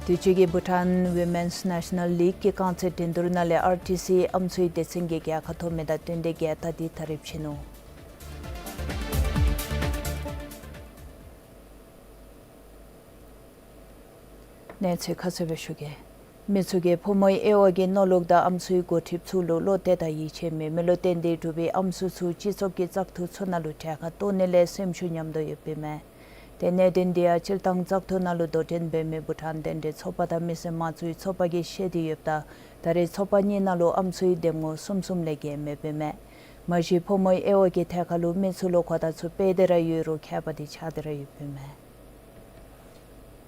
དུས་ཅི་གི་བྷུ་ཊཱན་ཝི་མེནསི་ནེ་ཤ་ནཱལ་ལིག་གི་རྐང་རྩེད་འགྲན་བསྡུར་ནང་ལས་ཨར་ཊི་སི་ཨམ་སྲུའི་སྡེ་ཚན་གྱིས་རྒྱལ་ཁ་ཐོབ་མི་དང་བསྟུན་ཏེ་རྒྱལ་རྟགས་འདི་ད་རིས་བྱིན་ནུག། གནས་ཚུལ་ཁ་གསལ་སྦེ་ཞུ་གེ། མི་ཚུ་གིས་ཕོ་མོའི་དབྱེ་བ་གི་མནོ་ལུགས་དང་ཨམ་སྲུའི་འགོ་ཁྲིདཔ་ཚུ་ལུ་བློ་གཏད་དང་ཡིད་ཆེས་མེད་མི་ལུ་བརྟེན་ཏེ་འབྲུག་པའི་ཨམ་སྲུ་ཚུ་སྤྱི་ཚོགས་ཀྱི་བཙག་འཐུ་ཚུ་ནང་ལུ་གྲལ་ཁར་གཏོགས་ནི་ལས་སེམས་ཤུགས་ཉམས་དོ་ཡོདཔ་ཨིན་མས། ཏེ་གནད་དོན་འདི་ཡང་སྤྱིར་བཏང་བཙག་འཐུ་ནང་ལུ་དོ་འགྲན་འབད་མི་བྷུ་ཊཱན་བསྟན་འགྲོའི་ཚོགས་པ་དང་མི་སེར་དམངས་གཙོའི་ཚོགས་པ་གིས་བཤད་དེ་ཡོདཔ་ད་ད་རེས་ཚོགས་པ་གཉིས་ནང་ལུ་ཨམ་སྲུའི་འདེམས་ངོ་གསུམ་གསུམ་ལས་བརྒལ་མེདཔ་ཨིན་མས། མ་གཞི་ཕོ་མོའི་དབྱེ་བ་གི་ཐད་ཁར་ལུ་མི་ཚུ་ལུ་གོ་བརྡ་ཚུ་སྤེལ་ཏེ་ར་ཡོད་རུང་ཁྱད་པར་འདི་ཆགས་ཏེ་ར་ཡོདཔ་ཨིན་མས།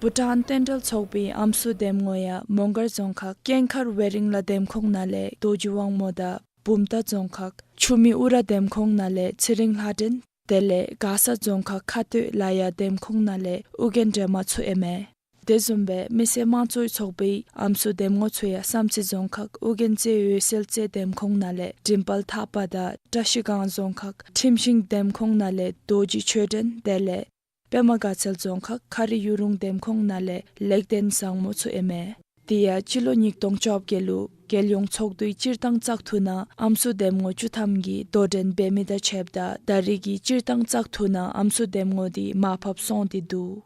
བྷུ་ཊཱན་བསྟན་འགྲོའི་ཚོགས་པའི་ཨམ་སྲུ་འདེམས་ངོ་ཡང་མོང་སྒར་རྫོང་ཁག་ཀེང་མཁར་ཝེ་རིང་ལ་འདེམས་ཁོངས་ནང་ལས་རྡོ་རྗེ་དབང་མོ་དང་བུམ་ཐང་རྫོང་ཁག་ཆུ་སྨད་ཨུ་ར་འདེམས་ཁོངས་ནང་ལས་ཚེ་རིང་ལྷ་སྒྲོན་དེ་ལས་མགར་ས་རྫོང་ཁག་ཁ་སྟོད་ལ་ཡ་འདེམས་ཁོངས་ནང་ལས་ཨོ་རྒྱན་སྒྲོལ་མ་ཚུ་ཨིན་མས། དེ་བཟུམ་སྦེ་མི་སེར་དམངས་གཙོའི་ཚོགས་པའི་ཨམ་སྲུ་འདེམས་ངོ་ཚུ་ཡང་བསམ་རྩེ་རྫོང་ཁག་ཨོ་རྒྱན་རྩེ་འོད་གསལ་རྩེ་འདེམས་ཁོངས་ནང་ལས་འབྲིང་དཔལ་ཐར་པ་དང་བཀྲ་ཤིས་སྒང་རྫོང་ཁག་ཁྲིམས་ཤིང་འདེམས་ཁོངས་ནང་ལས་རྡོ་རྗེ་ཆོས་སྒྲོན་དེ་ལས་པདྨ་དགའ་ཚལ་རྫོང་ཁག་མཁར་རི་གཡུ་རུང་འདེམས་ཁོངས་ནང་ལས་ལེགས་ལྡན་བཟང་མོ་ཚུ་ཨིན་མས། དེ་ཡང་སྤྱི་ལོ་ཉིས་སྟོང་བཅོ་བརྒྱད་ལུ་རྒྱལ་ཡོངས་ཚོགས་འདུའི་སྤྱིར་བཏང་བཙག་འཐུ་ནང་ཨམ་སྲུ་འདེམས་ངོ་བཅུ་ཐམ་གྱིས་དོ་འགྲན་འབད་མི་དང་ཕྱདཔ་ད་ད་རེས་ཀྱི་སྤྱིར་བཏང་བཙག་འཐུ་ནང་ཨམ་སྲུ་འདེམས་ངོ་འདི་མར་ཕབ་སོང་སྟེ་འདུག།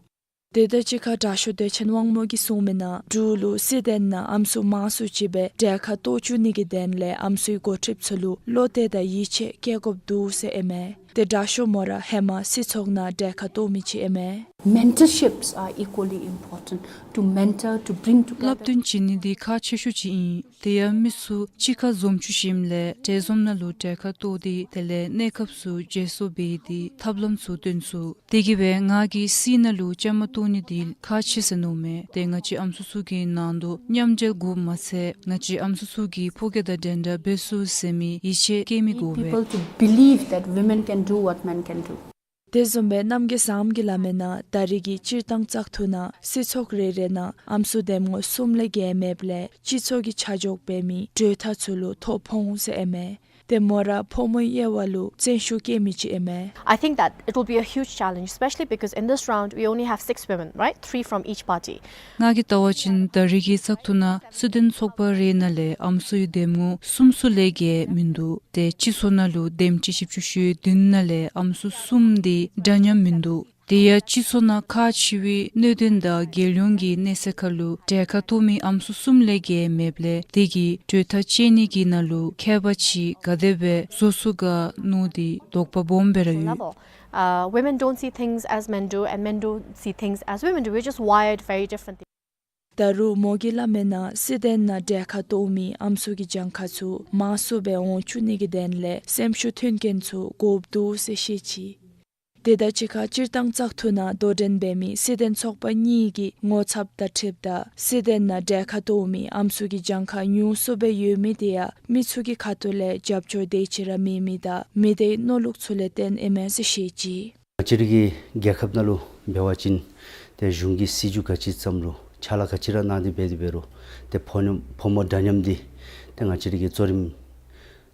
དེ་དང་གཅིག་ཁར་དྲག་ཤོས་བདེ་ཆེན་དབང་མོ་གིས་གསུངས་མི་ནང་འབྲུག་ལུ་སྲིད་དོན་ནང་ཨམ་སྲུ་མང་སུ་ཅིག་སྦེ་གྲལ་ཁར་གཏོགས་བཅུག་ནི་གི་དོན་ལས་ཨམ་སྲུའི་འགོ་ཁྲིདཔ་ཚུ་ལུ་བློ་གཏད་དང་ཡིད་ཆེས་བསྐྱེད་དགོཔ་འདུག་ཟེར་ཨིན་མས། ཏེ་དྲག་ཤོས་མོ་ར་ཧེ་མ་སྲིད་ཚོགས་ནང་གྲལ་ཁར་གཏོགས་མི་ཅིག་ཨིན་མས། Mentorships are equally important to mentor, to bring together. བསླབ་སྟོན་བྱིན་ནི་འདི་ཁག་ཆེ་ཤོས་ཅིག་ཨིན། དེ་ཡང་མི་ཚུ་གཅིག་ཁར་འཛོམས་བཅུག་ཞིནམ་ལས་གྲལ་འཛོམས་ནང་ལུ་གྲལ་ཁར་གཏོགས་ཏེ་དེ་ལས་གནས་སྐབས་སུ་བརྗེ་སོར་འབད་དེ་ཐབས་ལམ་ཚུ་སྟོན་ཚུགས། དེ་གིས་སྦེ་ང་གིས་སྲིད་ནང་ལུ་བཅའ་མར་གཏོགས་ནི་འདི་ཁག་ཆེ་ཟེར་མནོཝ་མས། ཏེ་ང་བཅས་ཨམ་སྲུ་ཚུ་གི་ནང་དུ་མཉམ་འབྲེལ་དགོཔ་མ་ཚད་ང་བཅས་ཨམ་སྲུ་ཚུ་གིས་ཕོ་སྐྱེས་དང་འདྲན་འདྲ་འབད་ཚུགས་ཟེར་མི་ཡིད་ཆེས་བསྐྱེད་མི་དགོ་པས། People to believe that women can do what men can do. དེ་བཟུམ་སྦེ་རྣམ་རྒྱལ་བཟངམོ་གིས་སླབ་མི་ནང་ད་རེས་ཀྱི་སྤྱིར་བཏང་བཙག་འཐུ་ནང་སྲིད་ཚོགས་རེ་རེ་ནང་ཨམ་སྲུ་འདེམས་ངོ་གསུམ་ལས་བརྒལ་མེདཔ་ལས་སྤྱི་ཚོགས་ཀྱི་ཆ་འཇོག་འབད་མི་གྲོས་ཐག་ཚུ་ལུ་ཐོ་ཕོག་འོང་ཟེར་ཨིན་མས། ཏེ་མོ་ར་ཕོ་མོའི་དབྱེ་བ་ལུ་བརྩོན་ཤུགས་བསྐྱེད་མི་ཅིག་ཨིན་མས། I think that it will be a huge challenge, especially because in this round we only have six women, right? Three from each party. ང་གིས་བལྟ་བ་ཅིན་ད་རེས་ཀྱི་བཙག་འཐུ་ནང་སྲིད་དོན་ཚོགས་པ་རེ་ནང་ལས་ཨམ་སྲུའི་འདེམས་ངོ་གསུམ་ཚུ་ལས་བརྒལ་མིན་འདུག། ཏེ་སྤྱི་ཚོགས་ནང་ལུ་འདེམས་སྤྱི་བཞི་བཅུ་ཞེ་བདུན་ནང་ལས་ཨམ་སྲུ་གསུམ་འདི་འདྲ་མཉམ་མིན་འདུག། དེ་ཡང་སྤྱི་ཚོགས་ནང་ཁག་ཆེ་བའི་གནད་དོན་དང་རྒྱལ་ཡོངས་ཀྱི་གནས་ཚད་ཁར་ལུ་གྲལ་ཁར་གཏོགས་མི་ཨམ་སྲུ་གསུམ་ལས་བརྒལ་མེདཔ་ལས་དེ་གིས་གྲོས་ཐག་བཅད་ནི་གི་ནང་ལུ་ཁྱད་པར་ཅིག་ག་དེ་སྦེ་བཟོ་ཚུགས་ག་མནོ་སྟེ་དོགས་པ་སྦོམ་སྦེ་ར་ཡོད། Level. Uh, women don't see things as men do, and men don't see things as women do. We're just wired very differently. ད་རུང་མོ་གིས་སླབ་མི་ནང་སྲིད་དོན་ནང་གྲལ་ཁར་གཏོགས་མི་ཨམ་སྲུ་གི་གྱངས་ཁ་ཚུ་མང་སུ་སྦེ་འོང་བཅུག་ནི་གི་དོན་ལས་སེམས་ཤུགས་ཐོན་མཁན་ཚུ་དགོཔ་འདུག་ཟེར་བཤད་ཅི། དེ་དང་གཅིག་ཁར་སྤྱིར་བཏང་བཙག་འཐུ་ནང་དོ་འགྲན་འབད་མི་སྲིད་དོན་ཚོགས་པ་གཉིས་ཀྱི་ངོ་ཚབ་དང་འཁྲིལཝ་ད་སྲིད་དོན་ནང་གྲལ་ཁར་གཏོགས་མི་ཨམ་སྲུ་གི་གྱངས་ཁ་ཉུང་སུ་སྦེ་ཡོད་མི་དེ་ཡང་མི་ཚུ་གི་ཁ་ཐུག་ལས་རྒྱབ་སྐྱོར་དེ་ཅིག་ར་མེད་མི་དང་མི་སྡེའི་མནོ་ལུགས་ཚུ་ལས་བརྟེན་ཨིན་མས་ཟེར་བཤད་ཅི། ང་བཅས་རའི་གི་རྒྱལ་ཁབ་ནང་ལུ་འབད་བ་ཅིན་ཏེ་གཞུང་གི་སྲིད་བྱུས་ག་ཅི་བརྩམ་རུང་ཕྱག་ལཱ་ག་ཅི་ར་གནང་སྟེ་འབད་དེ་འབད་རུང་ཏེ་ཕོ་མོ་ཕོ་མོ་འདྲ་མཉམ་འདི་ཏེ་ང་བཅས་རའི་གི་གཙོ་རིམ་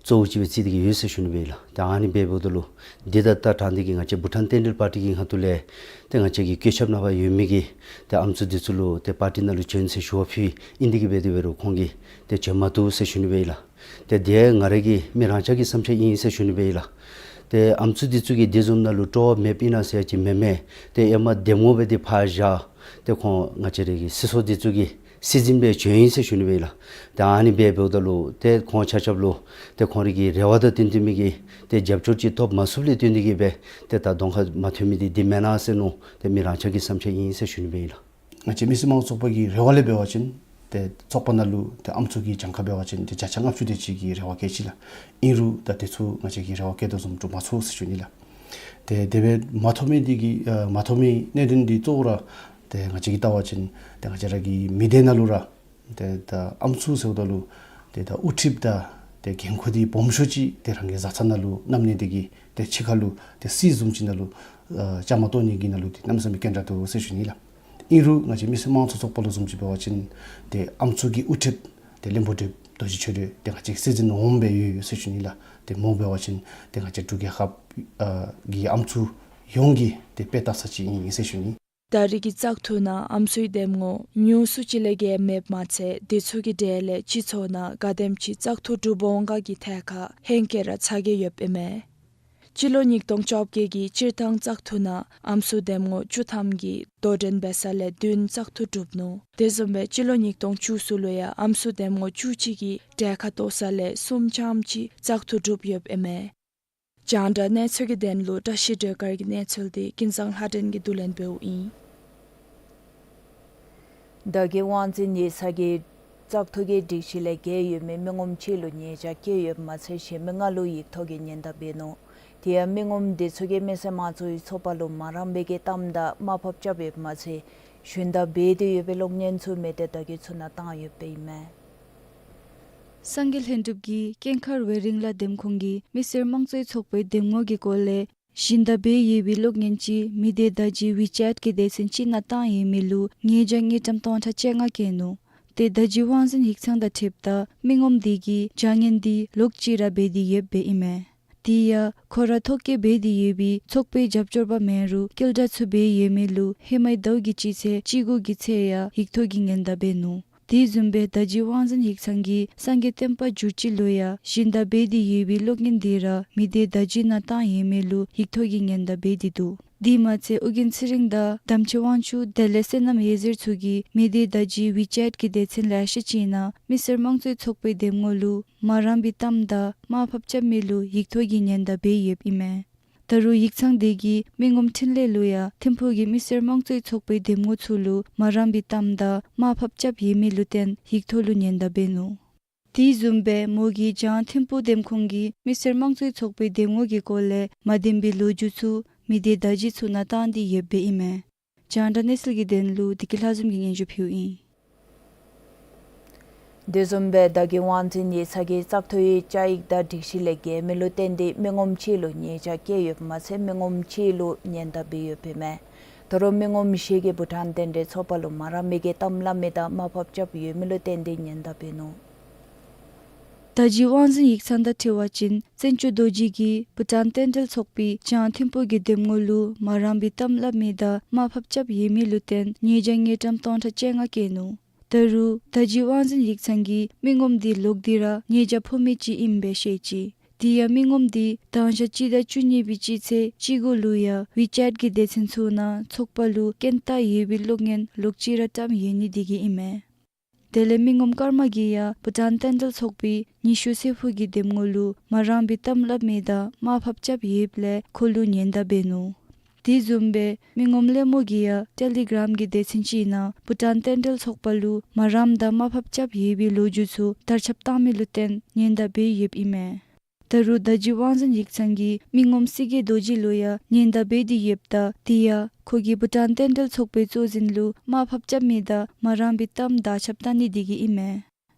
གཙོ་བོ་ཅིག་སྦེ་བརྩི་སྟེ་གི་ཡོད་ཟེར་ཞུ་ནི་སྦེ་ཨིན་ལགས། ཏེ་ཨ་ནི་འབདཝ་ད་ལུ་འདི་དང་ད་དྲང་སྟེ་གི་ང་བཅས་བྷུ་ཊཱན་བསྟན་འགྲོའི་པར་ཊི་གི་ཁ་ཐུག་ལས་ཏེ་ང་བཅས་ཀྱི་བཀོད་ཁྱབ་ནང་ཕར་ཡོད་མི་གི་ཏེ་ཨམ་སྲུ་འདི་ཚུ་ལུ་ཏེ་པར་ཊི་ནང་ལུ་བྱོན་ཟེར་ཞུ་བ་ཕུལ་ཨིན། དེ་གིས་འབད་དེ་འབད་རུང་ཁོང་གིས་ཏེ་བྱོན་མ་བཏུབ་ཟེར་ཞུ་ནི་སྦེ་ཨིན་ལགས། ཏེ་དེ་ང་རའི་གི་མི་རང་ཅག་གི་བསམ་འཆར་ཨིན་ཟེར་ཞུ་ནི་སྦེ་ཨིན་ལགས། ཏེ་ཨམ་སྲུ་འདི་ཚུ་གིས་དེ་བཟུམ་ནང་ལུ་སྤྲོ་བ་མེདཔ་ཨིན་ན་ཟེར་ཅིག་མེན་མས། ཏེ་ཧེ་མ་འདེམས་ངོ་འབད་དེ་ཕར་བཞག་ཏེ་ཁོང་ང་བཅས་རའི་གི་སྲིད་ཚོགས་འདི་ཚུ་གི་སྲིད་འཛིན་སྦེ་བྱོན་ཡི་ཟེར་ཞུ་ནི་སྦེ་ཨིན་ལགས། ཏེ་ཨ་ནི་སྦེ་འབདཝ་ད་ལུ་ཏེ་ཁོང་ཆ་ཁྱབ་ལུ་ཏེ་ཁོང་རའི་གི་རེ་བ་དང་བསྟུན་ཏེ་མི་གི་ཏེ་རྒྱབ་སྐྱོར་ཅིག་ཐོབ་མ་ཚུགསཔ་ལས་བརྟེན་ཏེ་གི་སྦེ་ཏེ་ད་གདོང་ཁར་མ་ཐོན་མི་འདི་འདི་མེན་ན་ཟེར་མནོ། ཏེ་མི་རང་ཅག་གི་བསམ་འཆར་ཨིན་ཟེར་ཞུ་ནི་སྦེ་ཨིན་ལགས། ང་བཅས་མི་སེར་དམངས་གཙོ་ཚོགས་པ་གི་རེ་བ་ལས་འབད་བ་ཅིན་ཏེ་ཚོགས་པ་ནང་ལུ་ཏེ་ཨམ་སྲུ་གི་གྱངས་ཁ་འབད་བ་ཅིན་ཏེ་བརྒྱ་ཆ་ལྔ་བཅུ་དེ་ཅིག་གི་རེ་བ་བསྐྱེད་ཅི་ལགས། ཨིན་རུང་ད་དེ་ཚུ་ང་བཅས་ཀྱིས་རེ་བ་བསྐྱེད་དོ་བཟུམ་འགྲུབ་མ་ཚུགས་ཟེར་ཞུ་ནི་ལགས། ཏེ་དེ་སྦེ་མ་ཐོབ་མི་འདི་གིས་ཨ་མ་ཐོབ་མི་གནད་དོན་འདི་གཙོ་བོ་ར་ཏེ་ང་བཅས་ཀྱིས་བལྟ་བ་ཅིན་ཏེ་ང་བཅས་ར་གི་མི་སྡེ་ནང་ལུ་ར་ཏེ་ད་ཨམ་སྲུ་ཟེརཝ་ད་ལུ་ཏེ་ད་དབུ་ཁྲིདཔ་དང་ཏེ་འགན་ཁུར་འདི་སྦོམ་ཤོས་ཅིག་ཏེ་རང་གི་བཟའ་ཚང་ནང་ལུ་བསྣམ་ནི་དེ་གིས་ཏེ་ཕྱི་ཁར་ལུ་ཏེ་སྲིད་བཟུམ་ཅིག་ནང་ལུ་ཨ་བཅའ་མར་གཏོགས་ནི་གི་ནང་ལུ་ཏེ་གནམ་མེད་ས་མེད་དཀོན་དྲགས་འདུག་ཟེར་ཞུ་ནི་ལགས། ཨིན་རུང་ང་བཅས་མི་སེར་དམངས་གཙོ་ཚོགས་པ་ལུ་བཟུམ་ཅིག་འབད་བ་ཅིན་ཏེ་ཨམ་སྲུ་གི་དབུ་ཁྲིདཔ་ཏེ་བློན་པོ་བགྲེསཔ་རྡོ་རྗེ་ཆོས་སྒྲོན་ཏེ་ང་བཅས་སྲིད་འཛིན་འོགམ་སྦེ་ཡོད་ཡོད་ཟེར་ཞུ་ནི་ལགས། ཏེ་མོ་འབད་བ་ཅིན་ཏེ་ང་བཅས་འབྲུག་རྒྱལ་ཁབ་ཨ་གི་ཨམ་སྲུ་ཡོངས་ཀྱི་ཏེ་དཔེ་ལྟ་ས་ཅིག་ཨིན་ཟེར་ཞུ་ནི། ད་རེས་ཀྱི་བཙག་འཐུ་ནང་ཨམ་སྲུའི་འདེམས་ངོ་ཉུང་སུ་ཅིག་ལས་བརྒལ་མེདཔ་མ་ཚད་དེ་ཚུ་གི་གྲས་ལས་སྤྱི་ཚོགས་ནང་ག་དེམ་ཅིག་བཙག་འཐུ་གྲུབ་འོང་ག་གི་ཐད་ཁར་ཧེང་སྐལ་ར་ཚ་གྱང་ཡོདཔ་ཨིན་མས། སྤྱི་ལོ་ཉིས་སྟོང་བཅོ་བརྒྱད་ཀྱི་སྤྱིར་བཏང་བཙག་འཐུ་ནང་ཨམ་སྲུ་འདེམས་ངོ་བཅུ་ཐམ་གྱིས་དོ་འགྲན་འབད་ས་ལས་བདུན་བཙག་འཐུ་གྲུབ་ནུག། དེ་བཟུམ་སྦེ་སྤྱི་ལོ་ཉིས་སྟོང་བཅུ་གསུམ་ལུ་ཡང་ཨམ་སྲུ་འདེམས་ངོ་བཅུ་གཅིག་གིས་གྲལ་ཁར་གཏོགས་ས་ལས་གསུམ་ཙམ་ཅིག་བཙག་འཐུ་གྲུབ་ཡོདཔ་ཨིན་མས། རྒྱང་བསྒྲགས་གནས་ཚུལ་གྱི་དོན་ལུ་བཀྲ་ཤིས་སྒྲོལ་དཀར་གྱི་གནས་ཚུལ་འདི་ཀུན་བཟང་ལྷ་སྒྲོན་གྱིས་བསྡུ་ལེན་འབདཝ་ཨིན། བདག་གི་དབང་འཛིན་ཡིག་ཚང་གིས་བཙག་འཐུ་གི་སྒྲིག་གཞི་ལས་འགལ་ཡོད་མི་མི་ངོམ་གཅིག་ལུ་ཉེས་བྱ་བཀལ་ཡོདཔ་མ་ཚད་གཞན་མི་ལྔ་ལུ་ཡིག་ཐོག་གི་ཉེན་བརྡ་འབད་ནུག། དེ་ཡང་མི་ངོམ་དེ་ཚུ་གིས་མི་སེར་དམངས་གཙོའི་ཚོགས་པ་ལུ་མ་རངས་པའི་གི་གཏམ་དང་དམའ་ཕབ་རྐྱབ་ཡོདཔ་མ་ཚད་ཞུན་དག་འབད་དེ་ཡོད་པའི་གློག་བརྙན་ཚུ་མི་སྡེ་བརྡ་བརྒྱུད་ཚུ་ནང་བཏང་ཡོདཔ་ཨིན་མས། སངས་རྒྱས་ལྷུན་གྲུབ་ཀྱིས་ཀེང་མཁར་ཝེ་རིང་ལ་འདེམས་ཁོངས་ཀྱི་མི་སེར་དམངས་གཙོའི་ཚོགས་པའི་འདེམས་ངོ་གི་སྐོར་ལས་ཞུན་དག་འབད་ཡོད་པའི་གློག་བརྙན་ཅིག་མི་སྡེ་བརྡ་བརྒྱུད་ཝི་ཅེཊ་གི་སྡེ་ཚན་ཅིག་ནང་བཏང་ཡོད་མི་ལུ་ཉེས་བྱ་དངུལ་ཀྲམ་སྟོང་ཕྲག་བཅོ་ལྔ་བཀལ་ནུག། ཏེ་བརྡ་བརྒྱུད་དབང་འཛིན་ཡིག་ཚང་དང་འཁྲིལཝ་ད་མི་ངོམ་དེ་གིས་བྱ་ངན་འདི་ལོག་ཅི་ར་འབད་དེ་ཡོདཔ་སྦེ་ཨིན་མས། དེ་ཡང་ཁོ་ར་ཐོ་བཀོད་འབད་དེ་ཡོད་པའི་ཚོགས་པའི་རྒྱབ་སྐྱོར་པ་མེན་རུང་རྐྱེན་འདྲ་ཚུ་འབད་ཡོད་མི་ལུ་ཧེ་མའི་ཟླཝ་གི་སྤྱི་ཚེས་བཅུ་དགུ་གི་ཚེས་ཡང་ཡིག་ཐོག་གི་ཉེན་བརྡ་འབད་ནུག། དེ་བཟུམ་སྦེ་བརྡ་བརྒྱུད་དབང་འཛིན་ཡིག་ཚང་གིས་སངས་རྒྱས་བསྟན་པ་བསྒྱུར་ཅི་ལུ་ཡང་ཞུན་དག་འབད་དེ་ཡོད་པའི་གློག་བརྙན་དེ་ར་མི་སྡེ་བརྡ་བརྒྱུད་ནང་བཏང་ཡོད་མི་ལུ་ཡིག་ཐོག་གི་ཉེན་བརྡ་འབད་དེ་འདུག། དེ་མ་ཚད་ཨོ་རྒྱན་ཚེ་རིང་དང་དམ་ཆོས་དབང་ཕྱུག་དེ་ལས་བསོད་ནམས་འོད་ཟེར་ཚུ་གིས་མི་སྡེ་བརྡ་བརྒྱུད་ཝི་ཅེཊ་གི་སྡེ་ཚན་ལེ་ཤ་ཅིག་ནང་མི་སེར་དམངས་གཙོའི་ཚོགས་པའི་འདེམས་ངོ་ལུ་མ་རངས་པའི་གཏམ་དང་དམའ་ཕབ་རྐྱབ་མི་ལུ་ཡིག་ཐོག་གི་ཉེན་བརྡ་འབད་ཡོདཔ་ཨིན་མས། ད་རུང་ཡིག་ཚང་དེ་གིས་མི་ངོམ་འཕྲིན་ལས་ལུ་ཡང་ཐིམ་ཕུག་གི་མི་སེར་དམངས་གཙོའི་ཚོགས་པའི་འདེམས་ངོ་ཚུ་ལུ་མ་རངས་པའི་གཏམ་དང་དམའ་ཕབ་རྐྱབ་ཡོད་མི་ལུ་བརྟེན་ཡིག་ཐོག་ལུ་ཉེན་བརྡ་འབད་ནུག། དེ་བཟུམ་སྦེ་མོ་གིས་བྱང་ཐིམ་ཕུག་འདེམས་ཁོངས་ཀྱི་མི་སེར་དམངས་གཙོའི་ཚོགས་པའི་འདེམས་ངོ་གི་སྐོར་ལས་མ་བདེན་པའི་ལོ་རྒྱུས་ཚུ་མི་སྡེ་བརྡ་བརྒྱུད་ཚུ་ནང་བཏང་སྟེ་ཡོདཔ་སྦེ་ཨིན་མས། རྒྱང་བསྒྲགས་གནས་ཚུལ་གྱི་དོན་ལུ་བདེ་སྐྱིད་ལྷ་འཛོམས་ཀྱིས་སྙན་ཞུ་ཕུལཝ་ཨིན། དེ་བཟུམ་སྦེ་བདག་གི་དབང་འཛིན་ཡིག་ཚང་གིས་བཙག་འཐུའི་བཅའ་ཡིག་དང་སྒྲིག་གཞི་ལས་འགལ་མི་ལུ་བརྟེན་ཏེ་མི་ངོམ་གཅིག་ལུ་ཉེས་བྱ་བཀལ་ཡོདཔ་མ་ཚད་མི་ངོམ་གཅིག་ལུ་ཉེན་བརྡ་འབད་ཡོདཔ་ཨིན་མས། ད་རུང་མི་ངོམ་བཞི་གིས་བྷུ་ཊཱན་རྟེན་འབྲེལ་ཚོགས་པ་ལུ་མ་རངས་པའི་གི་གཏམ་སླབ་མི་དང་དམའ་ཕབ་རྐྱབ་ཡོད་མི་ལུ་བརྟེན་ཏེ་ཉེན་བརྡ་འབད་ནུག། བརྡ་བརྒྱུད་དབང་འཛིན་ཡིག་ཚང་དང་འཁྲིལ་བ་ཅིན་བཙན་སྐྱོགས་རྡོ་རྗེ་གིས་བྷུ་ཊཱན་རྟེན་འབྲེལ་ཚོགས་པའི་བྱང་ཐིམ་ཕུག་གི་འདེམས་ངོ་ལུ་མ་རངས་པའི་གཏམ་སླབ་མི་དང་དམའ་ཕབ་རྐྱབ་ཡོད་མི་ལུ་བརྟེན་ཉེས་བྱ་དངུལ་ཀྲམ་སྟོང་ཕྲག་བཅོ་ལྔ་བཀལ་ནུག། ད་རུང་བརྡ་བརྒྱུད་དབང་འཛིན་ཡིག་ཚང་གིས་མི་ངོམ་དེ་ལོག་སྟེ་ར་ཉེས་བྱ་ཕོག་མི་ཅིག་ཨིནམ་སྦེ་བཤད་ཅི། དེ་ཡང་མི་ངོམ་དེ་དང་ཞག་སྤྱི་ཟླ་བཅུ་གཉིས་པའི་སྤྱི་ཚེས་བཅུ་དགུ་ལུ་ཡང་ཝི་ཅེཊ་གི་སྡེ་ཚན་ཚུ་ནང་ཚོགས་པ་ལུ་རྐྱེན་བཏང་ཡོད་པའི་གློག་བརྙན་ལོག་ཅི་ར་བཀྲམ་ཡོད་ནི་དེ་གིས་ཨིན་མས། དེ་ལས་མི་ངོམ་སྐར་མ་གིས་ཡང་བྷུ་ཊཱན་རྟེན་འབྲེལ་ཚོགས་པའི་ཉི་ཤུ་རྩེ་ཕུག་གི་འདེམས་ངོ་ལུ་མ་རངས་པའི་གཏམ་སླབ་མི་དང་དམའ་ཕབ་རྐྱབ་ཡོདཔ་ལས་ཁོ་ལུ་ཉེན་བརྡ་འབད་ནུག། དེ་བཟུམ་སྦེ་མི་ངོམ་ལེ་མོ་གིས་ཡང་ཊེ་ལི་གྲམ་གྱི་སྡེ་ཚན་ཅིག་ནང་བྷུ་ཊཱན་རྟེན་འབྲེལ་ཚོགས་པ་ལུ་མ་རངསམ་དང་དམའ་ཕབ་རྐྱབ་ཡོད་པའི་ལོ་རྒྱུས་ཚུ་དར་ཁྱབ་བཏང་མི་ལུ་བརྟེན་ཉེན་བརྡ་འབད་ཡོདཔ་ཨིན་མས། ད་རུང་བརྡ་བརྒྱུད་དབང་འཛིན་ཡིག་ཚང་གིས་མི་ངོམ་སྲི་གེ་རྡོ་རྗེ་ལུ་ཡང་ཉེན་བརྡ་འབད་དེ་ཡོདཔ་ད་དེ་ཡང་ཁོ་གིས་བྷུ་ཊཱན་རྟེན་འབྲེལ་ཚོགས་པའི་གཙོ་འཛིན་ལུ་དམའ་ཕབ་རྐྱབ་མི་དང་མ་རངས་པའི་གཏམ་དར་ཁྱབ་བཏང་ནི་དེ་གིས་ཨིན་མས།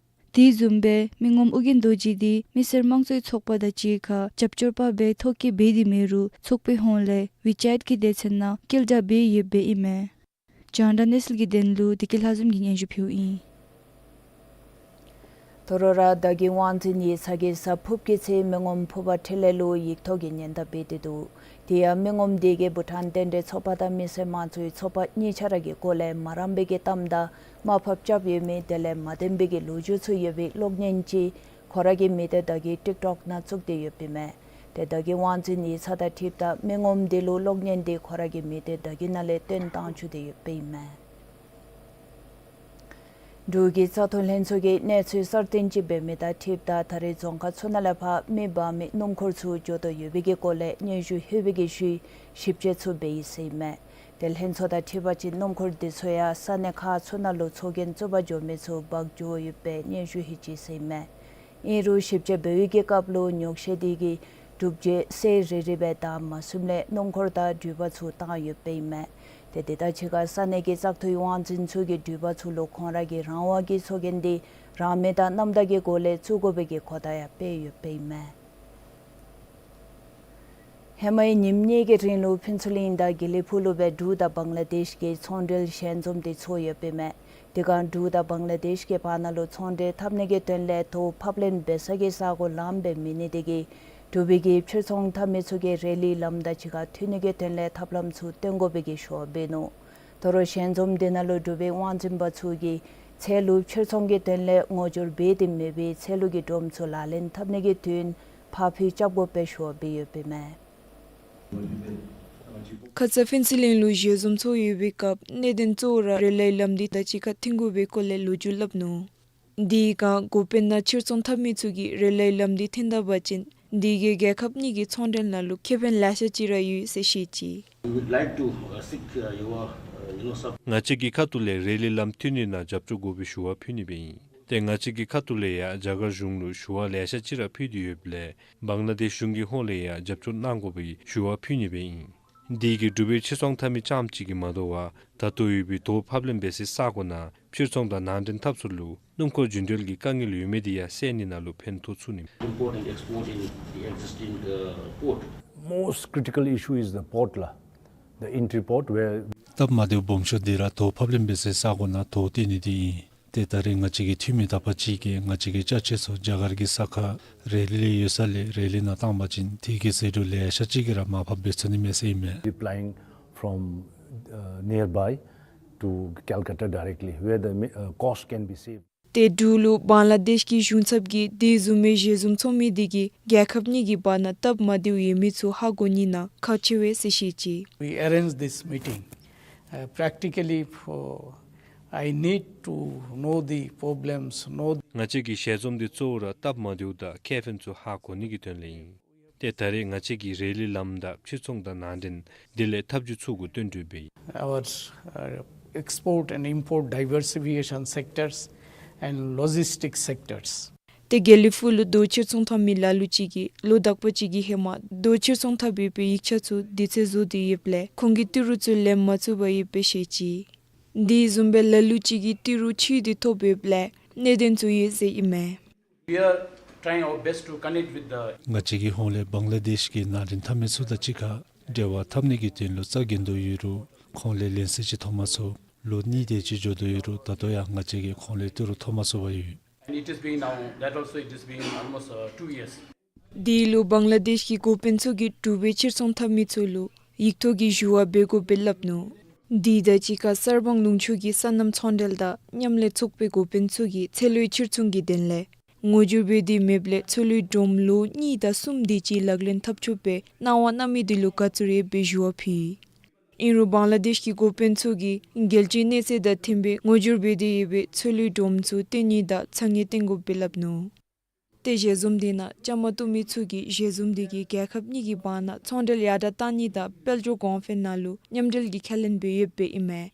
དེ་བཟུམ་སྦེ་མི་ངོམ་ཨོ་རྒྱན་རྡོ་རྗེ་དེ་མི་སེར་དམངས་གཙོའི་ཚོགས་པ་དང་གཅིག་ཁར་རྒྱབ་སྐྱོར་པ་སྦེ་ཐོ་བཀོད་འབད་དེ་མེད་རུང་ཚོགས་པའི་ཧོངས་ལས་ཝི་ཅེཊ་གི་སྡེ་ཚན་ནང་རྐྱེན་འདྲ་འབད་ཡོདཔ་སྦེ་ཨིན་མས། རྒྱང་བསྒྲགས་གནས་ཚུལ་གྱི་དོན་ལུ་བདེ་སྐྱིད་ལྷ་འཛོམས་ཀྱིས་སྙན་ཞུ་ཕུལཝ་ཨིན། དོ་རུང་ར་བདག་གི་དབང་འཛིན་ཡིག་ཚང་གིས་གཟའ་ཕུརཔ་གི་ཚེ་མི་ངོམ་ཕུར་པ་འཕྲིན་ལས་ལུ་ཡིག་ཐོག་གི་ཉེན་བརྡ་འབད་དེ་འདུག། དེ་ཡང་མི་ངོམ་དེ་གིས་བྷུ་ཊཱན་རྟེན་འབྲེལ་ཚོགས་པ་དང་མི་སེར་དམངས་གཙོའི་ཚོགས་པ་གཉིས་ཆ་ར་གི་སྐོར་ལས་མ་རངས་པའི་གི་གཏམ་དང་དམའ་ཕབ་རྐྱབ་ཡོད་མི་དེ་ལས་མ་བདེན་པའི་གི་ལོ་རྒྱུས་ཚུ་ཡོད་པའི་གློག་བརྙན་ཅིག་ཁོ་ར་གི་མི་སྡེ་བརྡ་བརྒྱུད་ཊིཀ་ཊོཀ་ནང་བཙུགས་ཏེ་ཡོདཔ་ཨིན་མས། ཏེ་བདག་གི་དབང་འཛིན་ཡིག་ཚང་དང་འཁྲིལཝ་ད་མི་ངོམ་དེ་ལུ་གློག་བརྙན་དེ་ཁོ་ར་གི་མི་སྡེ་བརྡ་བརྒྱུད་ནང་ལས་བཏོན་བཏང་བཅུག་སྟེ་ཡོདཔ་ཨིན་མས། འབྲུག་གི་བཙག་འཐུ་ལྷན་ཚོགས་ཀྱིས་གནས་ཚུལ་གསར་བཏོན་ཅིག་འབད་མི་དང་འཁྲིལཝ་ད་ད་རེས་རྫོང་ཁག་ཚུ་ནང་ལས་ཕར་མེ་འབར་མི་སྣུམ་འཁོར་ཚུ་འགྱོ་དོ་ཡོད་པའི་གི་སྐོར་ལས་སྙན་ཞུ་ལྷོད་པའི་གི་ཤུལ་ཞིབ་དཔྱད་ཚུ་འབད་ཡི་ཟེར་ཨིན་མས། ཏེ་ལྷན་ཚོགས་དང་འཁྲིལ་བ་ཅིན་སྣུམ་འཁོར་དེ་ཚུ་ཡང་ས་གནས་ཁག་ཚུ་ནང་ལུ་ཚོགས་རྒྱན་བཙུགས་པར་འགྱོ་མི་ཚུ་འབག་འགྱོ་ཡོདཔ་སྦེ་སྙན་ཞུ་ལྷོད་ཅི་ཟེར་ཨིན་མས། ཨིན་རུང་ཞིབ་དཔྱད་འབད་བའི་གི་སྐབས་ལུ་ཉོག་བཤད་དེ་གིས་གྲུབ་རྗེས་སེ་རེ་རེ་སྦེ་དར་མ་ཟུནམ་ལས་སྣུམ་འཁོར་དང་འགྲུལ་པ་ཚུ་བཏང་ཡོདཔ་ཨིན་མས། ཏེ་དེ་དང་གཅིག་ཁར་ས་གནས་ཀྱི་བཙག་འཐུའི་དབང་འཛིན་ཚུ་གིས་འགྲུལ་པ་ཚུ་ལུ་ཁོང་ར་གི་རང་དབང་གི་ཚོགས་རྒྱན་དེ་རང་མོས་དང་རྣམ་དག་གི་སྒོ་ལས་བཙུགས་དགོ་པའི་གི་གོ་བརྡ་ཡང་སྤེལ་ཡོདཔ་ཨིན་མས། ཧེ་མའི་ཉིནམ་གཉིས་ཀྱི་རིང་ལུ་ཕུན་ཚོགས་གླིང་དང་དགེ་ལེགས་ཕུག་ལུ་སྦེ་འབྲུག་དང་བང་ལ་དེཤ་གི་ཚོང་འབྲེལ་ཞལ་འཛོམས་དེ་ཚོགས་ཡོདཔ་ཨིན་མས། དེ་སྒང་འབྲུག་དང་བང་ལ་དེཤ་གི་བར་ན་ལུ་ཚོང་འབྲེལ་འཐབ་ནི་གི་དོན་ལས་ཐོག་ཕབ་ལེན་འབད་ས་གི་ས་གོ་ལངམ་སྦེ་མེད་ནི་དེ་གིས་འབྲུག་པའི་གི་ཕྱིར་ཚོང་འཐབ་མི་ཚུ་གིས་རེ་ལི་ལམ་དང་གཅིག་ཁར་མཐུད་ནི་གི་དོན་ལས་ཐབས་ལམ་ཚུ་སྟོན་དགོ་པའི་གི་ཞུ་བ་འབད་ནུག། དོ་རུང་ཞལ་འཛོམས་དེ་ནང་ལུ་འབྲུག་པའི་དབང་འཛིན་པ་ཚུ་གིས་ཚལ་ལུ་ཕྱིར་ཚོང་གི་དོན་ལས་ངོ་སྦྱོར་འབད་དེ་མེད་པའི་ཚལ་ལུ་གི་སྒྲོམ་ཚུ་ལག་ལེན་འཐབ་ནི་གི་དོན་ཕར་འཕུལ་རྐྱབ་དགོ་པའི་ཞུ་བ་འབད་ཡོདཔ་ཨིན་མས། ཁ་ཙ་ཕུན་ཚོགས་གླིང་ལུ་ཞལ་འཛོམས་ཚོགས་ཡོད་པའི་སྐབས་གནད་དོན་གཙོ་བོ་ར་རེ་ལའི་ལམ་འདི་དང་གཅིག་ཁར་མཐུན་དགོ་པའི་སྐོར་ལས་ལོ་རྒྱུས་སླབ་ནུག། དེའི་སྒང་འགོ་དཔོན་ནང་ཕྱིར་ཚོང་འཐབ་མི་ཚུ་གིས་རེ་ལའི་ལམ་འདི་འཐོན་ད་པ་ཅིན་དེ་གིས་རྒྱལ་ཁབ་གཉིས་ཀྱི་ཚོང་འབྲེལ་ནང་ལུ་ཁེ་ཕན་ལེ་ཤ་ཅིག་ར་ཡོད་ཟེར་བཤད་ཅི། We would like to, uh, seek, uh, your, uh, you know, sup- ང་བཅས་ཀྱི་ཁ་ཐུག་ལས་རེ་ལའི་ལམ་འཐོན་ནི་ནང་རྒྱབ་སྐྱོར་དགོ་པའི་ཞུ་བ་ཕུལ་ནི་སྦེ་ཨིན། ཏེ་ང་བཅས་ཀྱི་ཁ་ཐུག་ལས་ཡང་རྒྱ་གར་གཞུང་ལུ་ཞུ་བ་ལེ་ཤ་ཅིག་ར་ཕུལ་ཏེ་ཡོདཔ་ལས་བང་ལ་དེཤ་གཞུང་གི་ཧོངས་ལས་ཡང་རྒྱབ་སྐྱོར་གནང་དགོ་པའི་ཞུ་བ་ཕུལ་ནི་སྦེ་ཨིན། དེ་གིས་འབྲུག་པའི་ཕྱིར་ཚོང་འཐབ་མི་རྐྱངམ་གཅིག་གིས་མ་དོ་བར་ད་ལྟོ་ཡོད་པའི་དོ་ཕབ་ལེན་འབད་སའི་ས་གོ་ནང་ཕྱིར་ཚོང་དང་ནང་འདྲེན་འཐབ་ཚུགས་ལུ་སྣུམ་འཁོར་རྒྱུན་འགྲུལ་གྱི་དཀའ་ངལ་ཡོད་མི་དེ་ཡང་སེལ་ནི་ནང་ལུ་ཕན་ཐོགས་ཚུགས་ནི། Import and export in the existing, uh, port. Most critical issue is the port la, the entry port where སྟབས་མ་བདེཝ་སྦོམ་ཤོས་འདི་ར་དོ་ཕབ་ལེན་འབད་སའི་ས་གོ་ནང་དོ་བཏོན་ནི་དེ་ཨིན། ཏེ་ད་རེས་ང་བཅས་ཀྱི་འཐུས་མི་དག་པ་ཅིག་གིས་ང་བཅས་ཀྱི་ཅ་ཆས་ཚུ་རྒྱ་གར་གྱི་ས་ཁར་རེ་ལི་ལས་ཡོད་ས་ལས་རེ་ལི་ནང་བཏང་པ་ཅིན་དེ་གིས་ཟད་འགྲོ་ལེ་ཤ་ཅིག་གིས་ར་མར་ཕབ་འབད་ཚུགས་ནི་མས་ཟེར་ཨིན་མས། Replying from, uh, nearby to Calcutta directly, where the, uh, cost can be saved. ཏེ་འབྲུག་ལུ་བང་ལ་དེཤ་གི་གཞུང་ཚབ་ཀྱིས་དེ་བཟུམ་མའི་ཞལ་འཛོམས་ཚོགས་མི་དེ་གིས་རྒྱལ་ཁབ་གཉིས་ཀྱི་བར་ན་སྟབས་མ་བདེཝ་ཡོད་མི་ཚུ་ཧ་གོ་ནི་ནང་ཁག་ཆེ་བས་ཟེར་བཤད་ཅི། We arranged this meeting, uh, practically for, I need to know the problems, know the ང་བཅས་ཀྱི་ཞལ་འཛོམས་འདི་གཙོ་བོ་ར་སྟབས་མ་བདེཝ་དང་ཁེ་ཕན་ཚུ་ཧ་གོ་ནི་གི་དོན་ལས་ཨིན། ཏེ་ད་རེས་ང་བཅས་ཀྱིས་རེ་ལི་ལམ་དང་ཕྱིར་ཚོང་དང་ནང་འདྲེན་དེ་ལས་ཐབས་བྱུས་ཚུ་གུ་བརྟེན་ཏེ་སྦེ། Our, uh, export and import diversification sectors and logistics sectors. ཏེ་དགེ་ལེགས་ཕུག་ལུ་རྡོ་ཕྱིར་ཚོང་འཐབ་མི་ལ་ལུ་ཅིག་གིས་ལོ་དག་པ་ཅིག་གི་ཧེ་མ་རྡོ་ཕྱིར་ཚོང་འཐབ་ཡོད་པའི་ཡིག་ཆ་ཚུ་དུས་ཚོད་རྫོགས་ཏེ་ཡོདཔ་ལས་ཁོང་གི་ཏི་རུ་ཚུ་ལེན་མ་ཚུགས་པར་ཡོད་པའི་བཤད་ཅི། དེ་བཟུམ་སྦེ་ལ་ལུ་ཅིག་གིས་ཏི་རུ་ཕྱིར་བསྡུ་ཐོབ་ཡོདཔ་ལས་གནད་དོན་ཚུ་ཡོད་ཟེར་ཨིན་མས། We are trying our best to connect with the ང་བཅས་ཀྱི་ཧོངས་ལས་བང་ལ་དེཤ་གི་ནང་འདྲེན་འཐབ་མི་ཚུ་དང་གཅིག་ཁར་འབྲེལ་བ་འཐབ་ནི་གི་དོན་ལུ་རྩ་འགེངས་དོ་ཡོད་རུང་ཁོང་ལས་ལན་གསལ་ཅིག་ཐོབ་མ་ཚུགས། ལོ་གཉིས་དེ་ཅིག་འགྱོ་དོ་ཡོད་རུང་ད་ལྟོ་ཡང་ང་བཅས་ཀྱིས་ཁོང་ལས་ཏི་རུ་ཐོབ་མ་ཚུགས་པར་ཡོད། And it is being now, that also it is being almost, uh, two years. དེ་ལུ་བང་ལ་དེཤ་གི་འགོ་དཔོན་ཚུ་གིས་འབྲུག་པའི་ཕྱིར་ཚོང་འཐབ་མི་ཚུ་ལུ་ཡིག་ཐོག་གི་ཞུ་བ་འབད་དགོཔ་སྦེ་སླབ་ནུག། དེ་དང་གཅིག་ཁར་གསར་སྤང་ལུང་ཕྱོགས་ཀྱི་སོ་ནམ་ཚོང་འབྲེལ་དང་མཉམ་ལས་ཚོགས་པའི་འགོ་དཔོན་ཚུ་གིས་ཚལ་ལུའི་ཕྱིར་ཚོང་གི་དོན་ལས་ངོ་སྦྱོར་འབད་དེ་མེདཔ་ལས་ཚལ་ལུའི་སྒྲོམ་ལོ་གཉིས་དང་གསུམ་དེ་ཅིག་ལག་ལེན་འཐབ་ཆོག་པའི་གནང་བ་གནང་མི་དེ་ལུ་དགའ་ཚོར་ཡོད་པའི་ཞུ་བ་ཕུལ། ཨིན་རུང་བང་ལ་དེཤ་གི་འགོ་དཔོན་ཚུ་གིས་རྒྱལ་སྤྱིའི་གནས་ཚད་དང་མཐུན་པའི་ངོ་སྦྱོར་འབད་དེ་ཡོད་པའི་ཚལ་ལུའི་སྒྲོམ་ཚུ་བཏོན་ནི་དང་ཚ་དངོས་བཏོན་དགོཔ་སྦེ་སླབ་ནུག། ཏེ་ཞལ་འཛོམས་དེ་ནང་བཅའ་མར་གཏོགས་མི་ཚུ་གིས་ཞལ་འཛོམས་དེ་གིས་རྒྱལ་ཁབ་གཉིས་ཀྱི་བར་ན་ཚོང་འབྲེལ་ཡར་དྲག་གཏང་ནི་དང་དཔལ་འབྱོར་གོང་འཕེལ་ནང་ལུ་མཉམ་འབྲེལ་གྱི་ཁས་ལེན་འབད་ཡོདཔ་སྦེ་ཨིན་མས།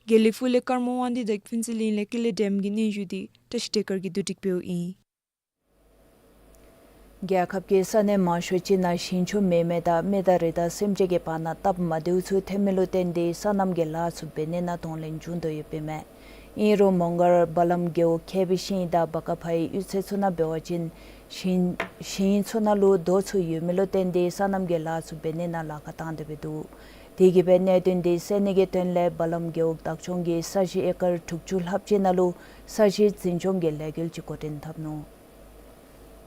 དགེ་ལེགས་ཕུག་ལས་ཀརྨ་དབང་འདུས་དང་ཕུན་ཚོགས་གླིང་ལས་ཀུན་ལེགས་སྒྲོལམ་གྱི་སྙན་ཞུ་དེ་བཀྲ་ཤིས་བདེ་སྐར་གྱིས་བསྡུ་སྒྲིག་འབདཝ་ཨིན། རྒྱལ་ཁབ་ཀྱི་ས་གནས་མང་ཤོས་ཅིག་ནང་ཞིང་ཆུ་མེད་མི་དང་མི་དང་རི་དྭགས་སེམས་ཅན་གྱི་བར་ན་སྟབས་མ་བདེཝ་ཚུ་ཐོན་མི་ལུ་བརྟེན་ཏེ་སོ་ནམ་གྱི་ལཱ་ཚུ་འབད་ནི་ནང་གདོང་ལེན་བྱུང་དོ་ཡོདཔ་ཨིན་མས། ཨིན་རུང་མོང་སྒར་བ་ལམ་རྒེད་འོག་ཁེ་བི་ཤིང་དང་བ་ཀ་ཕའི་གཡུས་ཚན་ཚུ་ནང་འབད་བ་ཅིན་ཞིང་ཞིང་ཚུ་ནང་ལུ་རྡོ་ཚུ་ཡོད་མི་ལུ་བརྟེན་ཏེ་སོ་ནམ་གྱི་ལཱ་ཚུ་འབད་ནི་ནང་ལཱ་ཁག་བཏང་སྟེ་སྦེ་འདུག། དེ་གིས་སྦེ་གནད་དོན་དེ་སེལ་ནི་གི་དོན་ལས་བ་ལམ་རྒེད་འོག་བདག་སྐྱོང་གིས་ས་གཞི་ཨེ་ཀར་དྲུག་ཅུ་ལྷགཔ་ཅིག་ནང་ལུ་ས་གཞི་འཛིན་སྐྱོང་གི་ལས་འགུལ་ཅིག་འགོ་འདྲེན་འཐབ་ནུག།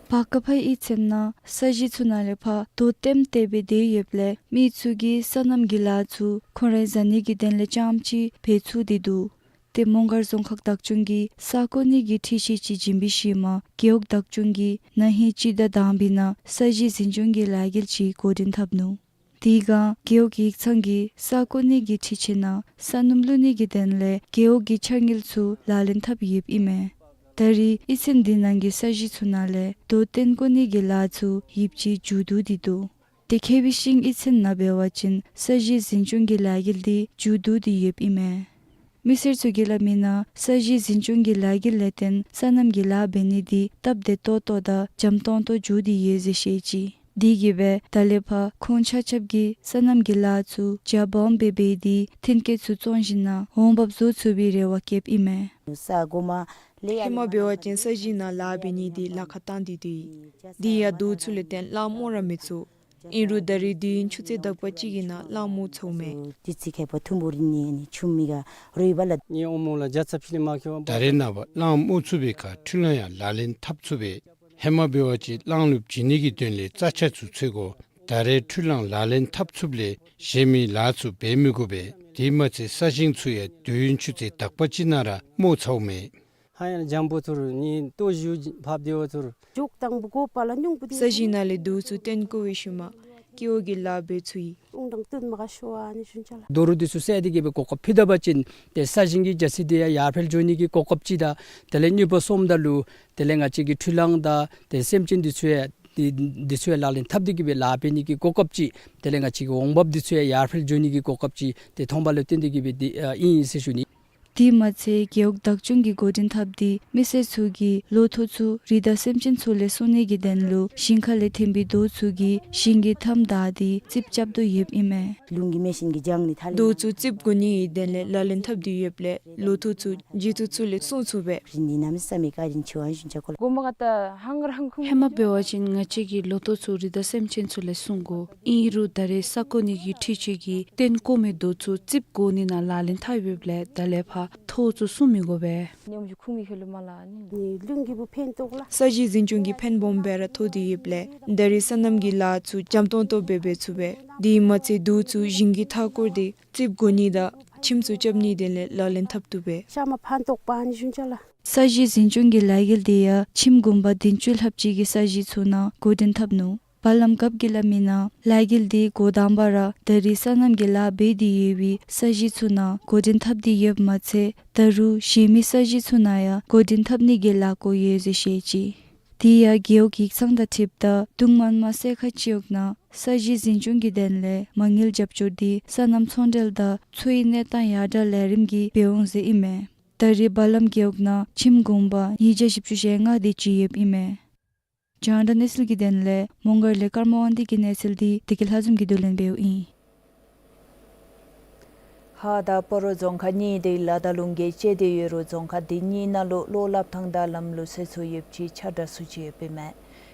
བ་ཀ་ཕའི་གཡུས་ཚན་ནང་ས་གཞི་ཚུ་ནང་ལས་ཕར་རྡོ་ལྟེམ་ལྟེ་སྦེ་སྡོད་ཡོདཔ་ལས་མི་ཚུ་གིས་སོ་ནམ་གྱི་ལཱ་ཚུ་ཁོང་རའི་བཟའ་ནི་གི་དོན་ལས་རྐྱངམ་ཅིག་འབད་ཚུགས་ཏེ་འདུག། ཏེ་མོང་སྒར་རྫོང་ཁག་བདག་སྐྱོང་གིས་ས་བཀོད་ནི་གི་འཕྲུལ་ཆས་ཅིག་བྱིན་པའི་ཤུལ་མ་རྒེད་འོག་བདག་སྐྱོང་གིས་ན་ཧིང་སྤྱི་ཟླ་དང་པའི་ནང་ས་གཞི་འཛིན་སྐྱོང་གི་ལས་འགུལ་ཅིག་འགོ་འདྲེན་འཐབ་ནུག། དེ་སྒང་རྒེད་འོག་ཡིག་ཚང་གིས་ས་བཀོད་ནི་གི་འཕྲུལ་ཆས་ནང་ས་སྣུམ་བླུག་ནི་གི་དོན་ལས་རྒེད་འོག་གི་འཆར་དངུལ་ཚུ་ལག་ལེན་འཐབ་ཡོདཔ་ཨིན་མས། ད་རེས་གཡུས་ཚན་དེ་ནང་གི་ས་གཞི་ཚུ་ནང་ལས་རྡོ་བཏོན་བཀོ་ནི་གི་ལཱ་ཚུ་ཡོདཔ་ཅིག་མཇུག་བསྡུ་སྟེ་འདུག། ཏེ་ཁེ་བི་ཤིང་གཡུས་ཚན་ནང་འབད་བ་ཅིན་ས་གཞི་འཛིན་སྐྱོང་གི་ལས་འགུལ་དེ་མཇུག་བསྡུ་སྟེ་ཡོདཔ་ཨིན་མས། མི་སེར་ཚུ་གིས་སླབ་མི་ནང་ས་གཞི་འཛིན་སྐྱོང་གི་ལས་འགུལ་ལས་བརྟེན་སོ་ནམ་གྱི་ལཱ་འབད་ནི་དེ་སྟབས་བདེ་ཏོག་ཏོ་དང་འཇམ་ཏོང་ཏོ་འགྱོ་སྟེ་ཡོད་ཟེར་བཤད་ཅི། དེ་གིས་སྦེ་ད་ལས་ཕར་ཁོང་ཆ་ཁྱབ་ཀྱིས་སོ་ནམ་གྱི་ལཱ་ཚུ་རྒྱ་སྦོམ་སྦེ་འབད་དེ་ཐོན་སྐྱེད་ཚུ་བཙོང་ཞིནམ་ན་འོང་འབབ་བཟོ་ཚུགས་པའི་རེ་བ་བསྐྱེདཔ་ཨིན་མས། ས་གོ་མ་ལས་ཧེ་མ་འབད་བ་ཅིན་ས་གཞི་ནང་ལཱ་འབད་ནི་དེ་ལཱ་ཁག་བཏང་སྟེ་འདུག། དེ་ཡང་རྡོ་ཚུ་ལས་བརྟེན་གླང་རྨོ་ར་མི་ཚུགས། ཨིན་རུང་ད་རེས་དུས་ཡུན་ཆུ་ཚོད་དག་པ་ཅིག་གི་ནང་གླང་རྨོ་ཚུགས་མས། ཏི་ཙི་ཁེ་པ་ཐུམ་བུ་རི་ནི་ནི་ཆུ་མི་ག་རུས་པ་ལ། ངའི་ཨོ་མོ་ལ་རྒྱ་ཚ་ཕི་ལི་མ་ཁེ་བ། ད་རེས་ནངས་པ་གླང་རྨོ་ཚུགས་པའི་ཁར་འཕྲུལ་གླང་ཡང་ལག་ལེན་འཐབ་ཚུགས་པས། ཧེ་མ་འབད་བ་ཅིན་གླང་ལུ་བྱིན་ནི་གི་དོན་ལས་རྩྭ་ཆས་ཚུ་འཚོལ་དགོ། ད་རེས་འཕྲུལ་གླང་ལག་ལེན་འཐབ་ཚུགསཔ་ལས་གཞན་མི་ལཱ་ཚུ་འབད་མི་དགོ་པས། དེ་མ་ཚད་ས་ཞིང་ཚུ་ཡང་དུས་ཡུན་ཆུ་ཚོད་དག་པ་ཅིག་ནང་ར་རྨོ་ཚུགས་མས། ཧ་ཡང་འཇམ་པོ་ཚུར་ནི་ལྟོ་ཞུ་ཕབ་སྟེ་བ་ཚུར། ཇོག་དང་པོ་གོ་པ་ལ་ཉུང་པོ་དེ། ས་གཞི་ནང་ལས་རྡོ་ཚུ་བཏོན་བཀོ་བའི་ཤུལ་མ་ སྐྱེ་བོ་གི་ལཱ་འབད་ཚུགས་ཡི། དུང་དང་བསྟུན་མ་ག་ཤོ་ཨ་ནི་ཞུན་ཅ་ལགས། རྡོ་རུག་འདི་ཚུ་བསལ་ཏེ་གི་སྦེ་གོ་སྐབས་ཕུལ་ད་པ་ཅིན་ཏེ་ས་ཞིང་གི་རྒྱ་ཚད་འདི་ཡང་ཡར་འཕེལ་འགྱོ་ནི་གི་གོ་སྐབས་ཅིག་དང་དེ་ལས་ནུས་པ་སོངམ་ད་ལུ་དེ་ལས་ང་བཅས་ཀྱི་འཕྲུལ་གླང་དང་ཏེ་སེམས་ཅན་འདི་ཚུ་ཡང་འདི་འདི་ཚུ་ཡང་ལག་ལེན་འཐབ་སྟེ་གི་སྦེ་ལཱ་འབད་ནི་གི་གོ་སྐབས་ཅིག་དེ་ལས་ང་བཅས་ཀྱི་འོང་འབབ་འདི་ཚུ་ཡང་ཡར་འཕེལ་འགྱོ་ནི་གི་གོ་སྐབས་ཅིག་ཏེ་མཐོངམ་ལུ་བརྟེན་ཏེ་གི་སྦེ་འདི་ཨ་ཨིན་ཟེར་ཞུ་ནི། དེ་མ་ཚད་རྒེད་འོག་བདག་སྐྱོང་གི་འགོ་འདྲེན་འཐབ་སྟེ་མི་སེར་ཚུ་གིས་ལོ་ཐོག་ཚུ་རི་དྭགས་སེམས་ཅན་ཚུ་ལས་སྲུང་ནི་གི་དོན་ལུ་ཞིང་ཁ་ལས་ཐོན་པའི་རྡོ་ཚུ་གིས་ཞིང་གི་མཐའམ་བདའ་སྟེ་རྩིགཔ་རྐྱབ་དོ་ཡོདཔ་ཨིན་མས། རླུང་གི་མེ་ཤིན་གྱིས་འགྱངས་ནི་ཐ་ལེ། རྡོ་ཚུ་རྩིགཔ་བརྐོ་ནི་གི་དོན་ལས་ལག་ལེན་འཐབ་སྟེ་ཡོདཔ་ལས་ལོ་ཐོག་ཚུ་འཇིག་ཚུ་ཚུ་ལས་སྲུང་ཚུགས་པས། རིན་འདི་ནམ་བསམ་མི་ཀ་རིན་ཆེ་བ་ཞུན་ཅ་གོ་ལ། གོ་མ་ག་ཏ་ཧང་རང་ཁུང་། ཧེ་མ་འབད་བ་ཅིན་ང་བཅས་ཀྱིས་ལོ་ཐོག་ཚུ་རི་དྭགས་སེམས་ཅན་ཚུ་ལས་སྲུང་དགོ། ཨིན་རུང་ད་རེས་ས་བརྐོ་ནི་གི་འཕྲུལ་ཆས་ཀྱིས་བརྟན་བརྐོ་མི་རྡོ་ཚུ་རྩིགཔ་བརྐོ་ནི་ནང་ལག་ལེན་འཐབ་ཡོདཔ་ལས་ད་ལས་ཕར་ཐོག་ཚུ་སྲུང་མི་དགོ་པས། ཉམས་ཤིག་ཁུངས་མི་ཁེ་ལུ་མ་ལ་ནི། ནི་རླུང་གི་བུ་ཕན་ཐོགས་ལ། ས་གཞི་འཛིན་སྐྱོང་གི་ཕན་སྦོམ་སྦེ་ར་ཐོགས་ཏེ་ཡོདཔ་ལས་ད་རེས་སོ་ནམ་གྱི་ལཱ་ཚུ་འཇམ་ཏོང་ཏོ་སྦེ་འབད་ཚུགས་པས། དེ་མ་ཚད་རྡོ་ཚུ་ཞིང་གི་མཐའ་བསྐོར་ཏེ་རྩིགཔ་བརྐོ་ནི་དང་ཁྱིམ་ཚུ་རྐྱབ་ནི་དེ་ལས་ལག་ལེན་འཐབ་བཏུབ་པས། ཤ་མ་ཕན་ཐོགས་པ་ནི་ཞུན་ཅ་ལགས། ས་གཞི་འཛིན་སྐྱོང་གི་ལས་འགུལ་དེ་ཡང་ཁྱིམ་གུང་པ་བདུན་ཅུ་ལྷགཔ་ཅིག་གི་ས་གཞི་ཚུ་ནང་འགོ་འདྲེན་འཐབ་ནུག། བར་ལམ་རྒཔོ་གིས་སླབ་མི་ནང་ལས་འགུལ་དེ་འགོ་དང་པ་ར་ད་རེས་སོ་ནམ་གྱི་ལཱ་འབད་དེ་ཡོད་པའི་ས་གཞི་ཚུ་ནང་འགོ་འདྲེན་འཐབ་སྟེ་ཡོདཔ་མ་ཚད་ད་རུང་གཞན་མི་ས་གཞི་ཚུ་ནང་ཡང་འགོ་འདྲེན་འཐབ་ནི་གི་ལཱ་བཀོད་ཡོད་ཟེར་བཤད་ཅི། དེ་ཡང་རྒེད་འོག་ཡིག་ཚང་དང་འཁྲིལཝ་ད་དུང་མན་མ་སེ་ཁ་སྤྱི་འོག་ནང་ས་གཞི་འཛིན་སྐྱོང་གི་དོན་ལས་མ་དངུལ་རྒྱབ་སྐྱོར་དེ་སོ་ནམ་ཚོང་འབྲེལ་དང་འཚོ་བའི་གནས་སྟངས་ཡར་དྲག་ལས་རིམ་གྱིས་འབད་འོང་ཟེར་ཨིན་མས། ད་རེས་བར་ལམ་རྒེད་འོག་ནང་ཁྱིམ་གུང་པ་ཉིས་བརྒྱ་བཞི་བཅུ་ཞེ་ལྔ་དེ་ཅིག་ཡོདཔ་ཨིན་མས། རྒྱང་བསྒྲགས་གནས་ཚུལ་གྱི་དོན་ལས་མོང་སྒར་ལས་ཀརྨ་དབང་འདུས་ཀྱི་གནས་ཚུལ་དེ་བདེ་སྐྱིད་ལྷ་འཛོམས་ཀྱིས་བསྡུ་ལེན་འབདཝ་ཨིན། ཧཱ་དང་སྤ་རོ་རྫོང་ཁག་གཉིས་དེ་ལ་དྭགས་ལུང་གིས་བཅད་དེ་ཡོད་རུང་རྫོང་ཁག་དེ་གཉིས་ནང་ལུ་གློག་སླབ་ཐངས་དང་ལམ་ལུགས་ཟེར་ཚུ་ཡོདཔ་ཅིག་ཆ་འདྲ་སུ་ཅིག་ཡོདཔ་ཨིན་མས།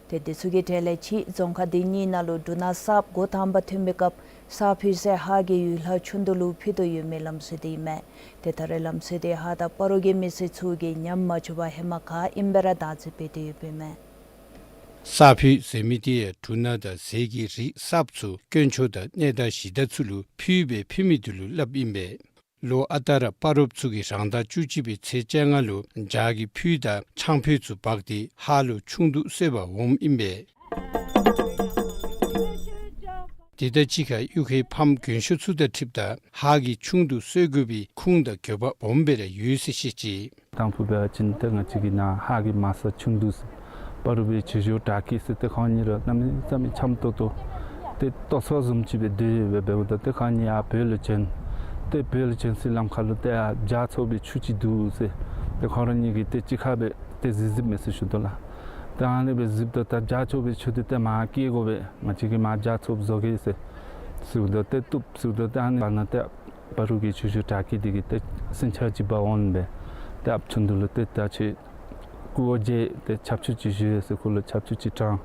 ཏེ་དེ་ཚུ་གི་གྲས་ལས་གཅིག་རྫོང་ཁག་དེ་གཉིས་ནང་ལུ་འབྲུ་སྣ་གསརཔ་འགོ་དང་པ་ཐོན་པའི་སྐབས་ས་ཕུད་ཟེར་ཧཱ་གི་ཡུལ་ལྷ་ཆུང་དུ་ལུ་ཕུལ་དོ་ཡོད་མི་ལམ་སྲོལ་དེ་ཨིན་མས། ཏེ་ད་རེས་ལམ་སྲོལ་དེ་ཧཱ་དང་སྤ་རོ་གི་མི་སེར་ཚུ་གིས་ཉམས་མ་བཅུག་པར་ཧེ་མ་ག་ཨིནམ་སྦེ་ར་བདག་འཛིན་འབད་དེ་ཡོདཔ་ཨིན་མས། ས་ཕུད་ཟེར་མི་དེ་ཡང་འབྲུ་སྣ་དང་ཟས་ཀྱི་རིགས་གསརཔ་ཚུ་དཀོན་མཆོག་དང་གནས་བདག་གཞི་བདག་ཚུ་ལུ་ཕུལ་སྦེ་ཕུལ་མི་དེ་ལུ་སླབ་ཨིན་པས། ལོ་ཨ་རྟག་ར་སྤ་རོཔ་ཚུ་གིས་རང་ཟླ་བཅུ་གཅིག་པའི་ཚེས་བཅོ་ལྔ་ལུ་ཇ་གི་ཕུད་དང་ཆང་ཕུད་ཚུ་འབག་སྟེ་ཧཱ་ལུ་ཆུང་དུ་གསོལ་བར་འོངམ་ཨིན་པས། དེ་དང་གཅིག་ཁར་གཡུས་ཁའི་ཕམ་རྒན་ཤོས་ཚུ་དང་འཁྲིལཝ་ད་ཧཱ་གི་ཆུང་དུ་གསོལ་དགོ་པའི་ཁུངས་དང་དགོས་པ་སྦོམ་སྦེ་ར་ཡོད་ཟེར་བཤད་ཅི། དང་ཕུ་འབད་བ་ཅིན་ཏེ་ང་བཅས་ཀྱི་ནཱ་ཧཱ་གི་མ་ས་ཆུང་དུ་ཟེར་སྤ་རོ་པའི་ཆུ་ཤོར་བྲག་སྐྱིད་ཟེར་ཏེ་ཁོང་གཉིས་ར་གནམ་མེད་ས་མེད་འཆམ་ཏོག་ཏོ་ཏེ་ལྟོ་ཚང་བཟུམ་ཅིག་སྦེ་སྡོད་ཡོདཔ་འབདཝ་ད་ཏེ་ཁོང་གཉིས་ཡར་བོད་ལུ་བྱོན། ཏེ་བོད་ལུ་བྱོན་སའི་ལམ་ཁ་ལུ་ཏེ་ཡར་ཇ་འཚོ་བའི་ཆུ་ཅིག་འདུག་ཟེར་ཏེ་ཁོང་ར་གཉིས་ཀྱིས་ཏེ་གཅིག་ཁར་སྦེ་ཏེ་གཟིགས་གཟིགསཔ་མས་ཟེར་ཞུ་དོ་ལགས། ཏེ་ཨ་ནི་སྦེ་གཟིགསཔ་ད་ད་ཇ་འཚོ་བའི་ཆུ་དེ་ཏེ་མར་བསྐྱལ་དགོ་པས། ང་བཅས་ཀྱིས་མར་ཇ་འཚོ་བཟོ་གེ་ཟེར་ཟེརཝ་ད་ཏེ་བཏུབ་ཟེརཝ་ད་ཏེ་ཨ་ནི་བར་ན་ཏེ་སྤ་རོ་གི་ཆུ་ཤོར་བྲག་སྐྱིད་དེ་གིས་ཏེ་སེང་ཆ་ཅིག་འབག་འོང་སྦེ་ཏེ་ཨཔ་ཆུང་དུ་ལུ་ཏེ་ད་ཁྱོད་སྐུ་འོ་བརྗེད་ཏེ་ཆབ་ཆུ་ཅིག་བཞེས་ཟེར་ཁོ་ལུ་ཆབ་ཆུ་ཅིག་དྲངས།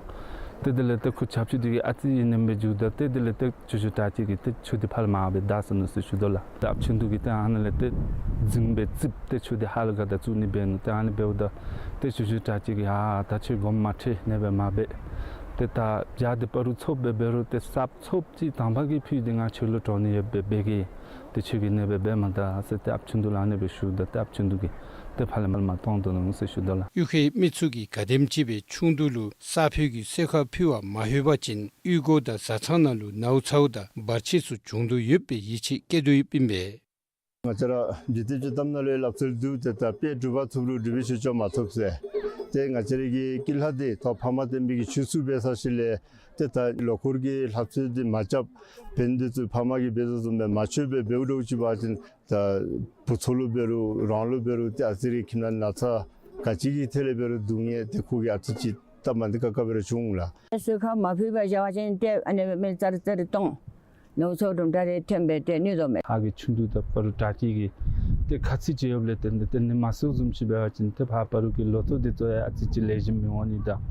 ཏེ་དེ་ལས་ཏེ་ཁོ་ཆབ་ཆུ་དེ་གི་ཨ་ཙི་ཨིན་ནི་སྦེ་འགྱོཝ་ད་ཏེ་དེ་ལས་ཏེ་ཆུ་ཤོར་བྲག་སྐྱིད་ཀྱིས་ཏེ་ཆུ་དེ་ཕར་ལས་མར་སྦེ་བདའ་ཟུན་ནུག་ཟེར་ཞུ་དོ་ལགས། ཏེ་ཨཔ་ཆུང་དུ་གིས་ཏེ་ཨ་ནཱ་ལས་ཏེ་རྫིང་སྦེ་བརྩིགས་ཏེ་ཆུ་དེ་ཧཱ་ལུ་ག་དེ་བཙུགས་ནི་འབད་ནུག། ཏེ་ཨ་ནི་འབདཝ་ད་ཏེ་ཆུ་ཤོར་བྲག་སྐྱིད་ཀྱིས་ཨ་ད་ཁྱོད་དགོངསམ་མ་ཁྲེལ་ནེ་སྦེ་མ་འབད། ཏེ་ད་ཇ་དེ་སྤ་རོ་འཚོཝ་སྦེ་འབད་རུང་ཏེ་གསརཔ་འཚོཝ་ཅིག་དང་པ་གི་ཕུད་དེ་ང་ཁྱོད་ལུ་དྲང་ནི་ཡོད་པས་འབད་གེ། ཏེ་ཁྱོད་ཀྱིས་ནེ་སྦེ་འབད་མ་ད་ཟེར་ཏེ་ཨཔ་ཆུང་དུ་ལུ་ཨ་ནེ་སྦེ་ཞུཝ་ད་ཏེ་ཨཔ་ཆུང་དུ་གིས་ཏེ་ཕར་ལས་མར་མ་གཏང་དོ་ནུག་ཟེར་ཞུ་དོ་ལགས། གཡུས་ཁའི་མི་ཚུ་གིས་ག་དེམ་ཅིག་སྦེ་ཆུང་དུ་ལུ་ས་ཕུད་ཀྱི་གསོལ་ཁ་ཕུལ་བར་མ་ལྷོད་པ་ཅིན་གཡུས་སྒོ་དང་བཟའ་ཚང་ནང་ལུ་ནཝ་ཚཝ་དང་བར་ཆད་ཚུ་འབྱུང་དོ་ཡོདཔ་སྦེ་ཡིད་ཆེས་བསྐྱེད་དོ་ཡོདཔ་ཨིན་པས། ང་བཅས་ར་འཇིག་རྟེན་གྱི་གཏམ་ནང་ལུ་ཡང་སླབ་སྲོལ་འདུག། ཏེ་ད་དཔལ་འབྲུག་པ་ཐུབ་རུང་འབྲུག་པའི་ཆོས་སྐྱོང་མ་ཐུབ་ཟེར། ཏེ་ང་བཅས་ར་གི་སྐྱིད་ལྷ་དེ་ཐོག་ཕ་མ་བསྟེན་པའི་གི་ཆོས་སྲུང་འབད་ཚར་ཞིནམ་ལས་ཏེ་ད་ལོ་འཁོར་གྱི་ལྷ་བསིལ་དེ་མ་རྐྱབ། བན་དེ་ཚུ་ཕ་མ་གིས་འབད་དོ་བཟུམ་སྦེ་མ་བཅོས་པར་འབདཝ་འདྲཝ་ཅིག་འབད་བ་ཅིན་ད་བུ་ཚ་ལུ་འབད་རུང་རང་ལུ་འབད་རུང་ཏེ་ཨ་ཙི་རེ་ཁྱིམ་ནང་ན་ཚ་ག་ཅི་གི་ཐད་ལས་འབད་རུང་སྡུག་བསྔལ་ཏེ་ཁོ་གིས་ཨ་ཙི་ཅིག་སྟབས་མ་བདེ་ཁག་ཁ་སྦེ་ར་བྱུང་ལགས། གསོལ་ཁ་མ་ཕུལ་བར་བཞག་པ་ཅིན་ཏེ་ཨ་ནི་སྦེ་མི་ཙར་ཙར་གཏོང་། ནཝ་ཚཝ་དུམ་གྲ་རེ་ཐོན་སྦེ་ཏེ་ནུས་དོ་མས། ཧཱ་གི་ཆུང་དུ་དང་སྤ་རོ་བྲག་སྐྱིད་ཀྱི་ཏེ་ཁ་ཚིག་ཅིག་ཡོདཔ་ལས་བརྟེན་ཏེ་ཏེ་ནི་མ་སོང་བཟུམ་ཅིག་འབད་བ་ཅིན་ཏེ་ཕར་སྤ་རོ་གི་ལོ་ཐོག་དེ་ཚུ་ཡང་ཨ་ཙི་ཅིག་ལེགས་ཤོམ་མི་འོང་ནི་དང་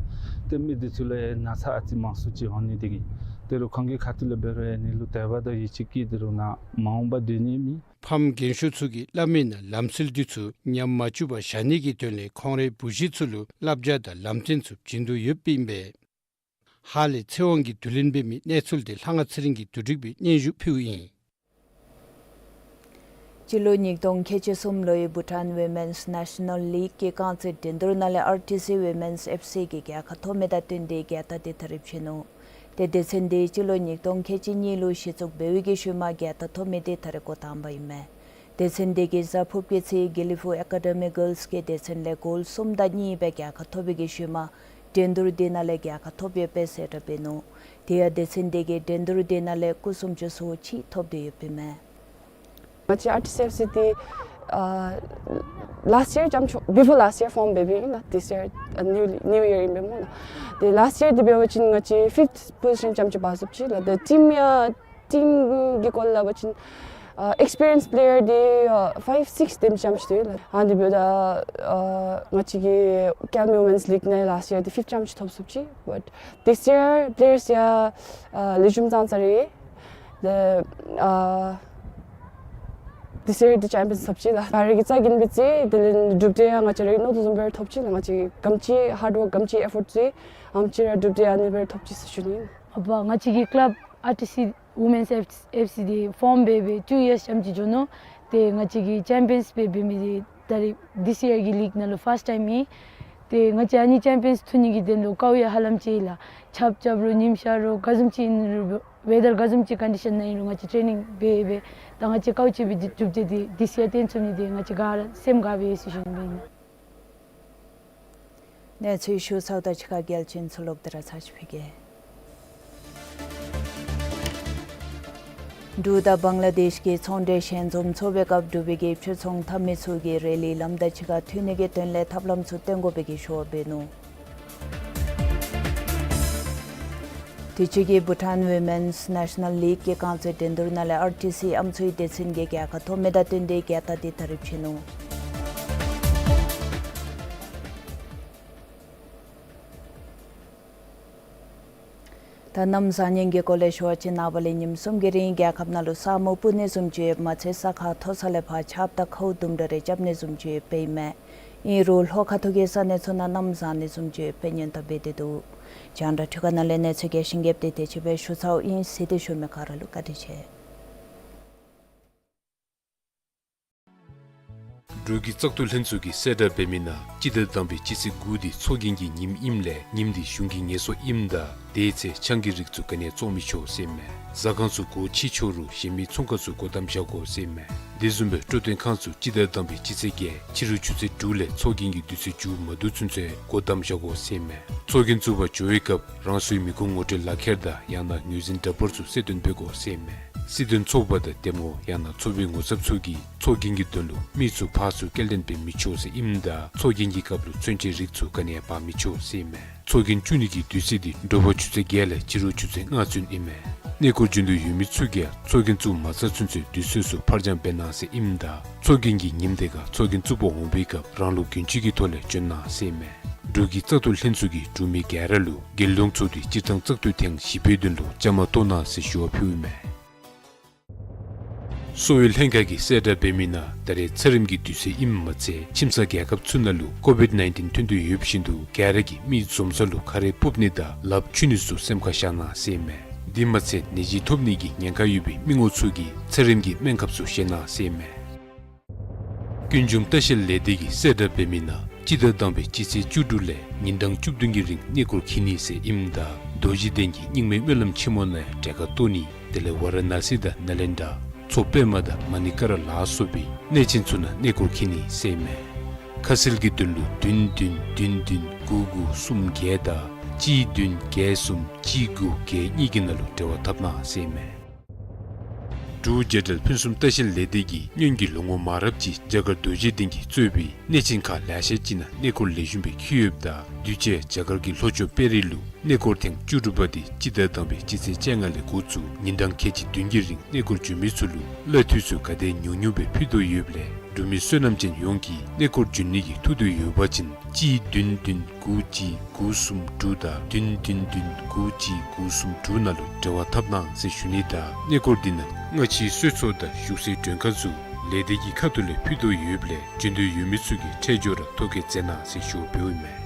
ཏེ་མི་དེ་ཚུ་ལུ་ཡང་ན་ཚ་ཨ་ཙི་མང་སུ་ཅིག་འོང་ནི་དེ་གིས་ཏེ་རུང་ཁོང་གི་ཁ་ཐུག་ལས་འབད་རུང་ཡང་ནི་ལུ་དད་པ་དང་ཡིད་ཆེས་བསྐྱེད་དེ་རུང་ནཱ་མ་འོངས་པར་སྡོད་ནི་མེད། ཕམ་རྒན་ཤོས་ཚུ་གིས་སླབ་མིའི་ནང་ལམ་སྲོལ་འདི་ཚུ་ཉམས་མ་བཅུག་པར་བཞག་ནི་གི་དོན་ལས་ཁོང་རའི་བུ་གཞི་ཚུ་ལུ་བསླབ་བྱ་དང་ལམ་སྟོན་ཚུ་བྱིན་དོ་ཡོདཔ་ཨིན་པས། ཧཱ་ལས་ཚེ་དབང་གིས་བསྡུ་ལེན་འབད་མི་གནས་ཚུལ་དེ་ལྷ་དབང་ཚེ་རིང་གིས་བསྡུ་སྒྲིག་འབད་སྙན་ཞུ་ཕུལཝ་ཨིན། སྤྱི་ལོ་ཉིས་སྟོང་ཁལ་གཅིག་གསུམ་ལོའི་བྷུ་ཊཱན་ཝི་མེནསི་ནེ་ཤ་ནཱལ་ལིག་གི་རྐང་རྩེད་འགྲན་བསྡུར་ནང་ལས་ཨར་ཊི་སི་ཝི་མེནསི་ཨེཕ་སི་གིས་རྒྱལ་ཁ་ཐོབ་མི་དང་བསྟུན་ཏེ་རྒྱལ་རྟགས་དེ་ཐ་རེབ་བྱིན་ནུག། ཏེ་སྡེ་ཚན་དེ་སྤྱི་ལོ་ཉིས་སྟོང་ཁལ་གཅིག་གཉིས་ལུ་གཞི་བཙུགས་འབད་བའི་གི་ཤུལ་མ་རྒྱལ་ཁ་ཐོབ་མི་དེ་ད་རེས་འགོ་དང་པ་ཨིན་མས། སྡེ་ཚན་དེ་གིས་གཟའ་ཕུརཔ་གི་ཚེ་དགེ་ལེགས་ཕུག་ཨེ་ཀ་ཌེ་མི་གརལསི་གི་སྡེ་ཚན་ལས་གོལ་གསུམ་དང་གཉིས་སྦེ་རྒྱལ་ཁ་ཐོབ་པའི་གི་ཤུལ་མ་འགྲན་བསྡུར་དེ་ནང་ལས་རྒྱལ་ཁ་ཐོབ་ཡོདཔ་སྦེ་གསལ་བསྒྲགས་འབད་ནུག། དེ་ཡང་སྡེ་ཚན་དེ་གིས་འགྲན་བསྡུར་དེ་ནང་ལས་སྐུ་སུམ་ཅུ་སོ་གཅིག་ཐོབ་སྟེ་ཡོདཔ་ཨིན་མས། ང་བཅས་ཨར་ཊི་སི་ཨེཕ་སི་འདི་ཨ་last year རྐྱངམ་ཅིག་before last year form འབད་འབདཝ་ཨིན་ལགས། This year a new new year ཨིན་པས་སྨོ་ལགས། ཏེ་last year འདི་འབད་བ་ཅིན་ང་བཅས་fifth position རྐྱངམ་ཅིག་འབག་ཚུགས་ཅི་ལགས། ཏེ་ཊིམ་ཡང་ཊིམ་གྱི་སྐོར་ལས་འབད་བ་ཅིན་ཨ་ཨེགསི་པི་རི་ཡེནསི་པི་ལེ་ཡར་འདི་ཨ་five six དེམ་ཅིག་རྐྱངམ་ཅིག་འདུག་ལགས། ཨ་འདི་འབདཝ་ད་ཨ་ང་བཅས་ཀྱི་ཀལ་མི་ཝོ་མེནསི་ལིག་ནང་last year འདི་fifth རྐྱངམ་ཅིག་ཐོབ་ཚུགས་ཅི། But this year པི་ལེ་ཡརསི་ཡང་ཨ་ལེགས་ཤོམ་ཙང་ཙ་རེ། ཏེ་ཨ་this year འདི་ཅེམ་པི་ཡཱན་ཐོབ་ཅི་ལགས། ད་རེས་ཀྱི་རྩ་འགེངས་པའི་ཚེ་དེ་ལས་གྲུབ་འབྲས་ཡང་ང་བཅས་ར་མནོ་དོ་བཟུམ་སྦེ་ཐོབ་ཅི་ལགས། ང་བཅས་ག་དེམ་ཅིག་ཧཱརཌ་ཝོརཀ་ག་དེམ་ཅིག་ཨེ་ཕོརཊ་བཏོན་ཨ་ནེམ་ཅིག་ར་གྲུབ་འབྲས་ཨ་ནི་སྦེ་ཐོབ་ཅི་ཟེར་ཞུ་ནི་ཨིན། ཨ་པ་ང་བཅས་ཀྱི་ཀི་ལབ་ཨར་ཊི་སི་ཝུ་མེནསི་ཨེཕ་སི་འདི་ཕོརམ་འབད་འབད་two years ཙམ་ཅིག་འགྱོ་ནུག། ཏེ་ང་བཅས་ཀྱི་ཅེམ་པི་ཡཱནསི་སྦེ་འབད་མི་འདི་ད་རེས་this year གི་ལིག་ནང་ལུ་ཕཱསཊ་ཊའིམ་ཨིན། ཏེ་ང་བཅས་ཨ་ནི་ཅེམ་པི་ཡཱནསི་ཐོབ་ནི་གི་དོན་ལུ་དཀའཝ་ཡང་ཧ་ལམ་ཅིག་ལགས། ཆརཔ་རྐྱབ་རུང་ཉིམ་ཤར་རུང་ག་བཟུམ་ཅིག་ཨིན་རུང་ཝེ་དར་ག་བཟུམ་ཅིག་ཀོན་ཌི་ཤཱན་ནང་ཨིན་རུང་ང་བཅས་ཊེ་ནིང་འབད་འབད་ད་ང་བཅས་དཀའཝ་སྤྱད་པའི་གྲུབ་འབྲས་འདི་this year སྟོན་ཚུགས་ནི་འདི་ང་བཅས་ག་ར་སེམས་དགའ་བས་ཟེར་ཞུ་ནི་ཨིན། གནས་ཚུལ་ཞུ་ཚརཝ་དང་གཅིག་ཁར་རྒྱལ་སྤྱིའི་ཚུ་ལོག་སྟེ་ར་ཚར་ཅིག་ཕུལ་གེ། འབྲུག་དང་བང་ལ་དེཤ་གི་ཚོང་འབྲེལ་ཞལ་འཛོམས་ཚོགས་པའི་སྐབས་འབྲུག་པའི་གི་ཕྱིར་ཚོང་འཐབ་མི་ཚུ་གིས་རེ་ལི་ལམ་དང་གཅིག་ཁར་མཐུད་ནི་གི་དོན་ལས་ཐབས་ལམ་ཚུ་སྟོན་དགོ་པའི་གི་ཞུ་བ་འབད་ནུག། དུས་ཅི་གི་བྷུ་ཊཱན་ཝི་མེནསི་ནེ་ཤ་ནཱལ་ལིག་གི་རྐང་རྩེད་འགྲན་བསྡུར་ནང་ལས་ཨར་ཊི་སི་ཨམ་སྲུའི་སྡེ་ཚན་གྱིས་རྒྱལ་ཁ་ཐོབ་མི་དང་བསྟུན་ཏེ་རྒྱལ་རྟགས་འདི་གྲ་སྒྲིག་འབད་ནུག། ད་གནམ་བཟང་ངན་གྱི་སྐོར་ལས་ཞུ་བ་ཅིན་ནངས་པ་ལས་ཉིནམ་གསུམ་གྱི་རིང་རྒྱལ་ཁབ་ནང་ལུ་ས་སྨུག་སྤུབ་ནི་བཟུམ་ཅིག་ཡོདཔ་མ་ཚད་ས་ཁ་མཐོ་ས་ལས་ཕར་ཆརཔ་དང་ཁཝ་དུམ་གྲ་རེ་རྐྱབ་ནི་བཟུམ་ཅིག་ཡོདཔ་ཨིན་མས། ཨིན་རུང་ལྷོ་ཁ་ཐུག་གི་ས་གནས་ཚུ་ནང་གནམ་བཟང་ནི་བཟུམ་ཅིག་ཡོདཔ་སྙན་ཐོ་འབད་དེ་འདུག། རྒྱང་བསྒྲགས་འཕྲུལ་ཁང་ནང་ལས་གནས་ཚུལ་རྒྱས་ཤིང་རྒྱསཔ་འདི་དེ་ཅིག་སྦེ་ཞུ་ཚརཝ་ཨིན། གཟིགས་ཏེ་བཞུགས་མི་ག་ར་ལུ་བཀའ་དྲིན་ཆེ། འབྲུག་གི་བཙག་འཐུ་ལྷན་ཚོགས་ཀྱིས་གསལ་བསྒྲགས་འབད་མི་ནང་སྤྱི་ཟླ་དང་པའི་སྤྱི་ཚེས་དགུ་འདི་ཚོགས་རྒྱན་གྱི་ཉིནམ་ཨིནམ་ལས་ཉིནམ་འདི་གཞུང་གི་ངལ་གསོ་ཨིནམ་ད་དེའི་ཚེ་ཆང་གི་རིགས་ཚུ་ག་ནི་ཡང་བཙོང་མི་ཆོག་ཟེར་མས། ཟ་ཁང་ཚུ་སྒོ་ཕྱེ་ཆོག་རུང་གཞན་མི་ཚོང་ཁང་ཚུ་སྒོ་བསྡམས་བཞག་དགོ་ཟེར་མས། དེ་བཟུམ་སྦེ་སྤྲོ་སྟོན་ཁང་ཚུ་སྤྱི་ཟླ་དང་པའི་སྤྱི་ཚེས་བརྒྱད་ཕྱི་རུ་ཆུ་ཚོད་དྲུག་ལས་ཚོགས་རྒྱན་གྱི་དུས་ཚོད་མཇུག་མ་བསྡུ་ཚུན་ཚོད་སྒོ་བསྡམས་བཞག་དགོ་ཟེར་མས། ཚོགས་རྒྱན་བཙུགས་པར་འགྱོ་བའི་སྐབས་རང་སོའི་མི་ཁུངས་ངོ་སྤྲོད་ལག་ཁྱེར་དང་ཡང་ན་ངོས་འཛིན་འདྲ་པར་ཚུ་གསལ་སྟོན་འབད་དགོ་ཟེར་མས། སྲིད་དོན་ཚོགས་པ་དང་འདེམས་ངོ་ཡང་ན་ཚོགས་པའི་ངོ་ཚབ་ཚུ་གིས་ཚོགས་རྒྱན་གྱི་དོན་ལུ་མི་ཚུ་ཕར་ཚུར་སྐྱེལ་འདྲེན་འབད་མི་ཆོག་ཟེར་ཨིནམ་ད་ཚོགས་རྒྱན་གྱི་སྐབས་ལུ་མཚོན་ཆའི་རིགས་ཚུ་ག་ནི་ཡང་འབག་མི་ཆོག་ཟེར་མས། ཚོགས་རྒྱན་བཙུགས་ནི་གི་དུས་ཚོད་འདི་དྲོ་པ་ཆུ་ཚོད་བརྒྱད་ལས་ཕྱི་རུ་ཆུ་ཚོད་ལྔ་ཚུན་ཨིན་མས། གནས་སྐོར་འབྱོན་འདོད་ཡོད་མི་ཚུ་གིས་ཚོགས་རྒྱན་བཙུགས་མ་ཚར་ཚུན་ཚོད་དུས་ཚོད་ཚུ་ཕར་འགྱངས་འབད་གནང་ཟེར་ཨིནམ་ད་ཚོགས་རྒྱན་གྱི་ཉིནམ་དེ་ཁར་ཚོགས་རྒྱན་བཙུགས་པར་འོང་བའི་སྐབས་རང་ལུགས་གྱོན་ཆས་ཀྱི་ཐོག་ལས་འབྱོན་གནང་ཟེར་མས། འབྲུག་གི་བཙག་འཐུ་ལྷན་ཚོགས་ཀྱིས་འབྲུག་མི་ག་ར་ལུ་རྒྱལ་ཡོངས་ཚོགས་འདུའི་སྤྱིར་བཏང་བཙག་འཐུའི་ཐེངས་བཞི་པའི་དོན་ལུ་བཅའ་མར་གཏོགས་གནང་ཟེར་ཞུ་བ་ཕུལཝ་ཨིན་མས། གསོ་བའི་ལྷན་ཁག་གིས་གསལ་བསྒྲགས་འབད་མི་ནང་ད་རེས་ཚེ་རིམ་གྱི་དུས་ཚོད་ཨིནམ་མ་ཚད་ཁྱིམ་ཚང་རྒྱལ་ཁབ་ཚུ་ནང་ལུ་ཀོ་བིཌ་ནའིན་ཊིན་ཐོན་དོ་ཡོདཔ་བཞིན་དུ་ག་ར་གིས་མི་འཛོམས་ས་ལུ་ཁ་རས་སྤུབ་ནི་དང་ལགཔ་འཁྱུ་ནི་ཚུ་སེམས་ཁར་བཞག་གནང་ཟེར་མས། དེ་མ་ཚད་ནད་གཞི་ཐོབ་ནི་གི་ཉེན་ཁ་ཡོད་པའི་མི་ངོ་ཚུ་གིས་ཚེ་རིམ་གྱི་སྨན་ཁབ་ཚུ་བཞེས་གནང་ཟེར་མས། ཀུན་འབྱུང་ལྟ་བཤལ་ལས་སྡེ་གིས་གསལ་བསྒྲགས་འབད་མི་ནང་སྤྱི་ཟླ་དང་པའི་སྤྱི་ཚེས་བཅུ་དྲུག་ལས་ཉིན་གྲངས་བཅུ་བདུན་གྱི་རིང་གནས་སྐོར་འཁྱིད་ནི་ཟེར་ཨིནམ་ད་རྡོ་རྗེ་གདན་གྱི་རྙིང་མའི་སྨོན་ལམ་ཆེན་མོ་ནང་གྲལ་ཁར་གཏོགས་ནི་དེ་ལས་ཝ་ར་ཎ་སི་དང་ནཱ་ལེནྡྲ་མཚོ་པདྨ་དང་མ་ཎི་ཀ་ར་ལ་སོགས་པའི་གནས་ཆེན་ཚུ་ནང་གནས་སྐོར་འཁྱིད་ནི་ཟེར་མས། ཁ་གསལ་གྱི་དོན་ལུ་བདུན་བདུན་བདུན་བདུན་དགུ་དགུ་གསུམ་བརྒྱད་དང་གཅིག་བདུན་བརྒྱད་གསུམ་གཅིག་དགུ་བརྒྱད་གཉིས་ཀྱི་ནང་ལུ་འབྲེལ་བ་འཐབ་གནང་ཟེར་མས། འབྲུག་རྒྱལ་ཕྲན་ཕུན་སུམ་ལྟ་བཤལ་ལས་སྡེ་གིས་སྔོན་གྱི་ལོ་ངོ་མང་རབས་ཅིག་རྒྱ་གར་རྡོ་རྗེ་གདན་གྱིས་གཙོས་པའི་གནས་ཆེན་ཁག་ལེ་ཤ་ཅིག་ནང་གནས་སྐོར་ལེགས་ཤོམ་སྦེ་འཁྱིད་ཡོདཔ་ད་དུས་ཅི་རྒྱ་གར་གྱི་ལྷོ་ཕྱོགས་པེ་རིག་ལུ་གནས་སྐོར་ཐེངས་བཅུ་དྲུག་པ་འདི་སྤྱི་ཟླ་དང་པའི་སྤྱི་ཚེས་བཅོ་ལྔ་ལས་འགོ་བཙུགས་ཉིན་གྲངས་ཁལ་གཅིག་བདུན་གྱི་རིང་གནས་སྐོར་འབྱོན་མི་ཚུ་ལུ་གླ་འཐུས་ཚུ་ག་དེ་ཉུང་ཉུང་སྦེ་ཕུལ་དོ་ཡོདཔ་ལས་འབྲུག་མི་བསོད་ནམས་ཅན་ཡོངས་ཀྱིས་གནས་སྐོར་འབྱོན་ནི་གི་ཐུགས་འདོད་ཡོད་པ་ཅིན་གཅིག་བདུན་བདུན་དགུ་གཅིག་དགུ་གསུམ་དྲུག་དང་བདུན་བདུན་བདུན་དགུ་གཅིག་དགུ་གསུམ་དྲུག་ནང་ལུ་འབྲེལ་བ་འཐབ་གནང་ཟེར་ཞུ་ནི་དང་གནས་སྐོར་འདི་ནང་སྔ་ཕྱིའི་གསོལ་ཚོགས་དང་བཞུགས་སའི་མགྲོན་ཁང་ཚུ་ལས་སྡེ་གི་ཁ་ཐུག་ལས་ཕུལ་དོ་ཡོདཔ་ལས་འབྱོན་འདོད་ཡོད་མི་ཚུ་གིས་འཕྲལ་མགྱོགས་ར་ཐོ་བཀོད་མཛད་གནང་ཟེར་ཞུ་བ་ཕུལཝ་ཨིན་མས།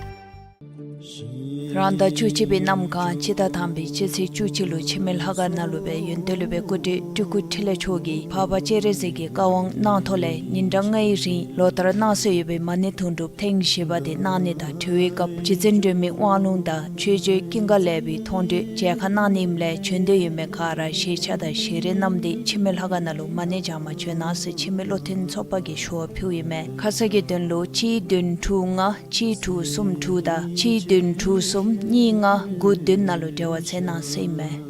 རང་ཟླ་བཅུ་གཅིག་པའི་གནམ་གང་སྤྱི་ཟླ་དང་པའི་སྤྱི་ཚེས་བཅུ་གཅིག་ལུ་འཆི་མེད་ལྷ་ཁང་ནང་ལུ་སྦེ་ཡོན་ཏན་སློབ་དཔོན་སྐུ་བགྲེས་སྤྲུལ་སྐུ་འཕྲིན་ལས་མཆོག་གིས་འཕགས་པ་སྤྱན་རས་གཟིགས་ཀྱི་བཀའ་དབང་གནང་ཐོག་ལས་ཉིན་གྲངས་ལྔའི་རིང་ལོ་ལྟར་གནང་སྲོལ་ཡོད་པའི་མ་ཎི་དུང་སྒྲུབ་ཐེངས་བཞི་པ་དེ་གནང་ནི་དང་འབྲེལ་བའི་སྐབས་རྗེ་བཙུན་སྒྲོལ་མའི་དབང་ལུང་དང་ཆོས་སྤྱོད་ཀུན་དགའ་ལེགས་པའི་མཐོང་གྲོལ་མཇལ་ཁ་གནང་ནི་ཨིནམ་ལས་བྱོན་འདོད་ཡོད་མི་ག་ར་ཤེས་བྱ་དང་ཞལ་རས་བསྣམས་ཏེ་འཆི་མེད་ལྷ་ཁང་ནང་ལུ་མ་ཎི་བགྱང་པར་བྱོན་གནང་ཟེར་འཆི་མེད་བློ་མཐུན་ཚོགས་པ་གིས་ཞུ་བ་ཕུལཝ་ཨིན་མས། ཁ་གསལ་གྱི་དོན་ལུ་གཅིག་བདུན་དྲུག་ལྔ་གཅིག་དྲུག་གསུམ་དྲུག་དང་གཅིག་བདུན་དྲུག་གསུམ་གཉིས་ལྔ་དགུ་བདུན་ནང་ལུ་འབྲེལ་བ་འཚོལ་གནང་ཟེར་ཨིན་མས།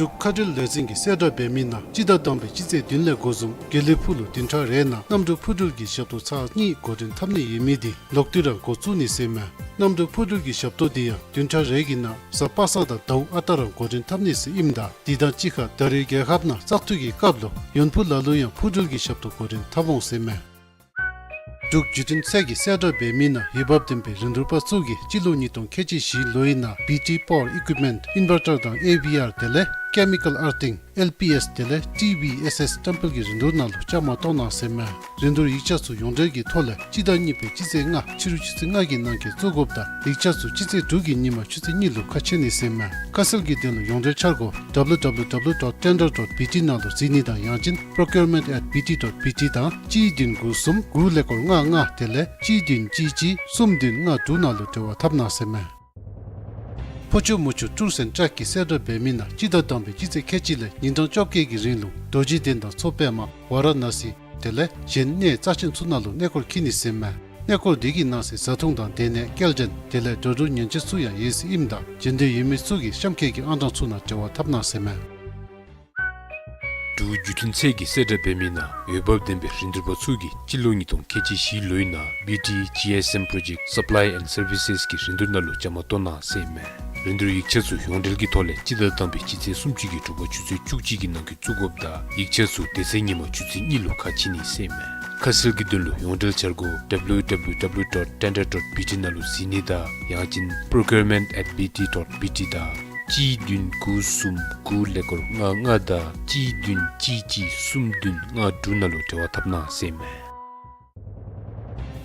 འབྲུག་མཁའ་འགྲུལ་ལས་འཛིན་གྱིས་གསལ་བསྒྲགས་འབད་མི་ནང་སྤྱི་ཟླ་དང་པའི་སྤྱི་ཚེས་བདུན་ལས་འགོ་བཟུང་དགེ་ལེགས་ཕུག་ལུ་བདུན་ཕྲག་རེ་ནང་གནམ་གྲུ་འཕུར་འགྲུལ་གྱི་ཞབས་ཏོག་ཚར་གཉིས་འགོ་འདྲེན་འཐབ་ནི་ཡོད་མི་དེ་ལོག་སྟེ་ར་འགོ་བཙུགས་ནི་ཟེར་ཨིན་མས། གནམ་གྲུ་འཕུར་འགྲུལ་གྱི་ཞབས་ཏོག་དེ་ཡང་བདུན་ཕྲག་རེ་གི་ནང་གཟའ་པ་སངས་དང་ཟླཝ་ཨ་རྟག་ར་འགོ་འདྲེན་འཐབ་ནི་ཟེར་ཨིནམ་ད་དེ་དང་གཅིག་ཁར་ད་རེས་རྒྱལ་ཁབ་ནང་བཙག་འཐུ་གི་སྐབས་ལུ་ཡོན་ཕུ་ལ་ལུ་ཡང་འཕུར་འགྲུལ་གྱི་ཞབས་ཏོག་འགོ་འདྲེན་འཐབ་འོང་ཟེར་ཨིན་མས། འབྲུག་བརྒྱུད་འཕྲིན་ཚད་ཀྱིས་གསལ་བསྒྲགས་འབད་མི་ནང་འོས་འབབ་ལྡན་པའི་རིན་བསྡུར་པ་ཚུ་གིས་སྤྱི་ལོ་ཉིས་སྟོང་ཁལ་གཅིག་བཞི་ལོའི་ནང་བི་ཊི་པཱ་ཝར་ཨི་ཀུའིཔ་མེནཊ་ཨིན་ཝར་ཊར་དང་ཨེ་ཝི་ཨར་དེ་ལས་ཀེ་མི་ཀཱལ་ཨར་ཐིང་ཨེལ་པི་ཨེསི་དེ་ལས་ཊི་ཝི་ཨེསི་ཨེསི་བཀྲམ་སྤེལ་གྱི་རིན་བསྡུར་ནང་ལུ་བཅའ་མར་གཏོགས་གནང་ཟེར་ཨིན་མས། རིན་བསྡུར་ཡིག་ཆ་ཚུ་ཡོངས་འབྲེལ་གྱི་ཐོག་ལས་སྤྱི་ཟླ་གཉིས་པའི་སྤྱི་ཚེས་ལྔ་ཕྱི་རུ་ཆུ་ཚོད་ལྔ་གི་ནང་འཁོད་བཙུགས་དགོཔ་དང་ཡིག་ཆ་ཚུ་སྤྱི་ཚེས་དྲུག་གི་ཉིན་མ་ཆུ་ཚོད་གཉིས་ལུ་ཁ་ཕྱེ་ནི་ཟེར་ཨིན་མས། ཁ་གསལ་གྱི་དོན་ལུ་ཡོངས་འབྲེལ་འཆར་སྒོ་W W W dot tender dot B T ནང་ལུ་གཟིགས་ནི་དང་ཡང་ཅིན་procurement at B T dot B T དང་གཅིག་བདུན་དགུ་གསུམ་དགུ་ཀླད་ཀོར་ལྔ་ལྔ་དེ་ལས་གཅིག་བདུན་གཅིག་གཅིག་གསུམ་བདུན་ལྔ་དྲུག་ནང་ལུ་འབྲེལ་བ་འཐབ་གནང་ཟེར་ཨིན་མས། ཕོ་ཆུ་མོ་ཆུ་ཊུརསི་ཨེནཌ་ཊྲེགས་ཀྱིས་གསལ་བསྒྲགས་འབད་མི་ནང་སྤྱི་ཟླ་དང་པའི་སྤྱི་ཚེས་ཁལ་གཅིག་ལས་ཉིན་གྲངས་བཅོ་བརྒྱད་ཀྱི་རིང་ལུ་རྡོ་རྗེ་གདན་དང་མཚོ་པདྨ་ཝཱ་ར་ཎ་སི་དེ་ལས་གཞན་གནས་རྩ་ཆེན་ཚུ་ནང་ལུ་གནས་སྐོར་འཁྱིད་ནི་ཟེར་ཨིན་མས། གནས་སྐོར་དེ་གི་ནང་གསེས་བཟའ་འཐུང་དང་སྡོད་གནས་སྐྱེལ་འདྲེན་དེ་ལས་འགྲོ་འགྲུལ་ཉེན་བཅོལ་ཚུ་ཡང་ཡོད་ཟེར་ཨིནམ་ད་བྱོན་འདོད་ཡོད་མི་ཚུ་གིས་གཤམ་འཁོད་ཀྱི་ཨང་གྲངས་ཚུ་ནང་འབྲེལ་བ་འཐབ་གནང་ཟེར་ཨིན་མས། འབྲུག་བརྒྱུད་འཕྲིན་ཚད་ཀྱིས་གསལ་བསྒྲགས་འབད་མི་ནང་འོས་འབབ་ལྡན་པའི་རིན་བསྡུར་པ་ཚུ་གིས་སྤྱི་ལོ་ཉིས་སྟོང་ཁལ་གཅིག་བཞི་ལོའི་ནང་བི་ཊི་ཇི་ཨེསི་ཨེམ་པྲོ་ཇེཀཊ་སཔ་ལའི་ཨེནཌ་སར་བི་སེསི་གི་རིན་བསྡུར་ནང་ལུ་བཅའ་མར་གཏོགས་གནང་ཟེར་ཨིན་མས། རིན་བསྡུར་ཡིག་ཆ་ཚུ་ཡོངས་འབྲེལ་གྱི་ཐོག་ལས་སྤྱི་ཟླ་དང་པའི་སྤྱི་ཚེས་སུམ་ཅུ་གི་དྲོ་པ་ཆུ་ཚོད་བཅུ་གཅིག་གི་ནང་འཁོད་བཙུགས་དགོཔ་དང་ཡིག་ཆ་ཚུ་དེ་ཚེ་ཉིན་མ་ཆུ་ཚོད་གཉིས་ལུ་ཁ་ཕྱེ་ནི་ཟེར་ཨིན་མས། ཁ་གསལ་གྱི་དོན་ལུ་ཡོངས་འབྲེལ་འཆར་སྒོ་W W W dot tender dot B T ནང་ལུ་གཟིགས་ནི་དང་ཡང་ཅིན་procurement at B T dot B T དང་གཅིག་བདུན་དགུ་གསུམ་དགུ་ཀླད་ཀོར་ལྔ་ལྔ་དང་གཅིག་བདུན་གཅིག་གཅིག་གསུམ་བདུན་ལྔ་དྲུག་ནང་ལུ་འབྲེལ་བ་འཐབ་གནང་ཟེར་ཨིན་མས།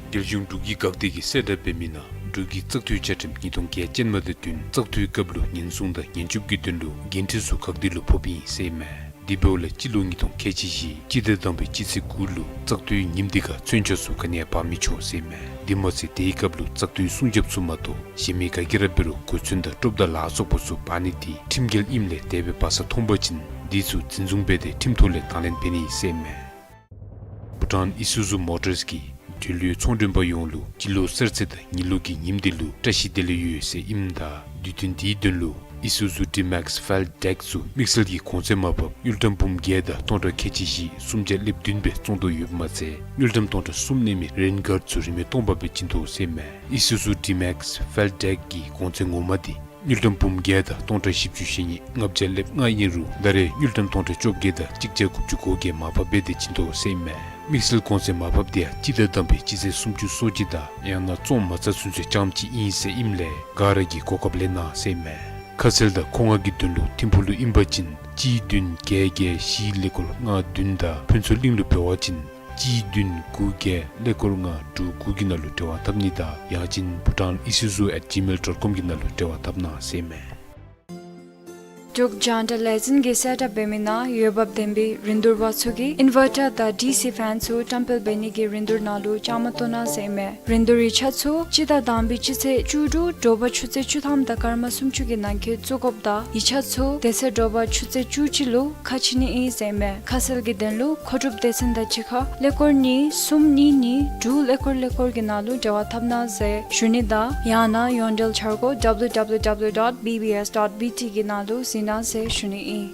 རྒྱལ་གཞུང་འབྲུག་གི་འགག་སྡེ་གིས་གསལ་བསྒྲགས་འབད་མི་ནང་འབྲུག་གི་བཙག་འཐུའི་བཅའ་ཁྲིམས་ཉིས་སྟོང་བརྒྱད་ཅན་མ་དང་བསྟུན་བཙག་འཐུའི་སྐབས་ལུ་ཉེན་སྲུང་དང་ཉེན་སྐྱོབ་ཀྱི་དོན་ལུ་འགན་འཁྲི་ཚུ་འགག་སྡེ་ལུ་ཕོགཔ་ཨིན་ཟེར་ཨིན་མས། དེ་འབདཝ་ལས་སྤྱི་ལོ་ཉིས་སྟོང་ཁལ་གཅིག་བཞི་སྤྱི་ཟླ་དང་པའི་སྤྱི་ཚེས་དགུ་ལུ་བཙག་འཐུའི་ཉིནམ་དེ་ཁར་མཚོན་ཆ་ཚུ་ག་ནི་ཡང་འབག་མི་ཆོག་ཟེར་ཨིན་མས། དེ་མ་ཚད་དེའི་སྐབས་ལུ་བཙག་འཐུའི་སྲུང་རྒྱབ་ཚུ་མ་གཏོགས་གཞན་མི་ག་གིས་ར་འབད་རུང་གོ་མཚོན་དང་ཀྲོབ་དང་ལ་སོགས་པ་ཚུ་འབག་ནི་དེ་ཁྲིམས་འགལ་ཨིནམ་ལས་དེ་སྦེ་འབག་ས་མཐོང་པ་ཅིན་དེ་ཚུ་འཛིན་བཟུང་འབད་དེ་ཁྲིམས་ཐོག་ལས་དང་ལེན་འབད་ནི་ཟེར་ཨིན་མས། བྷུ་ཊཱན་ཨི་སུ་ཛུ་མོ་ཊརསི་གིས་འབྲེལ་ཡོད་ཚོང་མགྲོན་པ་ཡོངས་ལུ་སྤྱི་ལོ་གསར་ཚེས་དང་ཉི་ལོ་གི་ཉིནམ་དེ་ལུ་བཀྲ་ཤིས་བདེ་ལེགས་ཡོད་ཟེར་ཨིནམ་ད་དུས་སྟོན་དེའི་དོན་ལུ་ཨི་སུ་ཛུ་ཌི་མེགསི་ཕེལཌ་ཌེཀ་ཚུ་དམིགས་བསལ་གྱི་གོང་ཚད་མར་ཕབ་དངུལ་ཀྲམ་འབུམ་བརྒྱད་དང་སྟོང་ཕྲག་ཁལ་གཅིག་བཞི་སུམ་བརྒྱ་ལེབ་བདུན་སྦེ་བཙོང་དོ་ཡོདཔ་མ་ཚད་དངུལ་ཀྲམ་སྟོང་ཕྲག་གསུམ་གནས་མི་རེན་གཱརཌ་ཚུ་རིན་མེད་སྟོང་པ་སྦེ་བྱིན་དོ་ཟེར་ཨིན་མས། ཨི་སུ་ཛུ་ཌི་མེགསི་ཕེལཌ་ཌེཀ་གི་གོང་ཚད་ངོ་མ་དེ་དངུལ་ཀྲམ་འབུམ་བརྒྱད་དང་སྟོང་ཕྲག་བཞི་བཅུ་ཞེ་གཉིས་ལྔ་བརྒྱ་ལེབ་ལྔ་ཨིན་རུང་ད་རེས་དངུལ་ཀྲམ་སྟོང་ཕྲག་བཅོ་བརྒྱད་དང་གཅིག་བརྒྱ་དགུ་བཅུ་གོ་བརྒྱད་མར་ཕབ་འབད་དེ་བྱིན་དོ་ཟེར་ཨིན་མས། དམིགས་བསལ་གོང་ཚད་མར་ཕབ་དེ་ཡང་སྤྱི་ཟླ་དང་པའི་སྤྱི་ཚེས་སུམ་ཅུ་སོ་གཅིག་དང་ཡང་ན་བཙོང་མ་ཚར་ཚུན་ཚོད་རྐྱངམ་ཅིག་ཨིན་ཟེར་ཨིནམ་ལས་ག་ར་གིས་གོ་སྐབས་ལེན་གནང་ཟེར་ཨིན་མས། ཁ་གསལ་དང་མཁོ་མངགས་ཀྱི་དོན་ལུ་ཐིམ་ཕུག་ལུ་ཨིན་པ་ཅིན་གཅིག་བདུན་བརྒྱད་བརྒྱད་བཞི་ཀླད་ཀོར་ལྔ་བདུན་དང་ཕུན་ཚོགས་གླིང་ལུ་འབད་བ་ཅིན་གཅིག་བདུན་དགུ་བརྒྱད་ཀླད་ཀོར་ལྔ་དྲུག་དགུ་གི་ནང་ལུ་འབྲེལ་བ་འཐབ་ནི་དང་ཡང་ཅིན་bhutanisuzu at gmail dot com གི་ནང་ལུ་འབྲེལ་བ་འཐབ་གནང་ཟེར་ཨིན་མས། འབྲུག་རྒྱང་བསྒྲགས་ལས་འཛིན་གྱིས་གསལ་བསྒྲགས་འབད་མི་ནང་འོས་འབབ་ལྡན་པའི་རིན་བསྡུར་པ་ཚུ་གིས་ཨིན་ཝར་ཊར་དང་ཌི་སི་ཕེན་ཚུ་བཀྲམ་སྤེལ་འབད་ནི་གི་རིན་བསྡུར་ནང་ལུ་བཅའ་མར་གཏོགས་གནང་ཟེར་ཨིན་མས། རིན་བསྡུར་ཡིག་ཆ་ཚུ་སྤྱི་ཟླ་དང་པའི་སྤྱི་ཚེས་བཅུ་དྲུག་དྲོ་པ་ཆུ་ཚོད་བཅུ་ཐམ་དང་སྐར་མ་སུམ་ཅུ་གི་ནང་འཁོད་བཙུགས་དགོཔ་དང་ཡིག་ཆ་ཚུ་དེ་ཚེ་དྲོ་པ་ཆུ་ཚོད་བཅུ་གཅིག་ལུ་ཁ་ཕྱེ་ནི་ཨིན་ཟེར་ཨིན་མས། ཁ་གསལ་གྱི་དོན་ལུ་མཁོ་སྒྲུབ་སྡེ་ཚན་དང་གཅིག་ཁར་ཀླད་ཀོར་གཉིས་གསུམ་གཉིས་གཉིས་དྲུག་ཀླད་ཀོར་ཀླད་ཀོར་གྱི་ནང་ལུ་འབྲེལ་བ་འཐབ་གནང་ཟེར་ཞུ་ནི་དང་ཡང་ན་ཡོངས་འབྲེལ་འཆར་སྒོ་W W W dot B B S dot B T གི་ནང་ལུ་གཟིགས་གནང་ཟེར་ཞུ་ནི་ཨིན།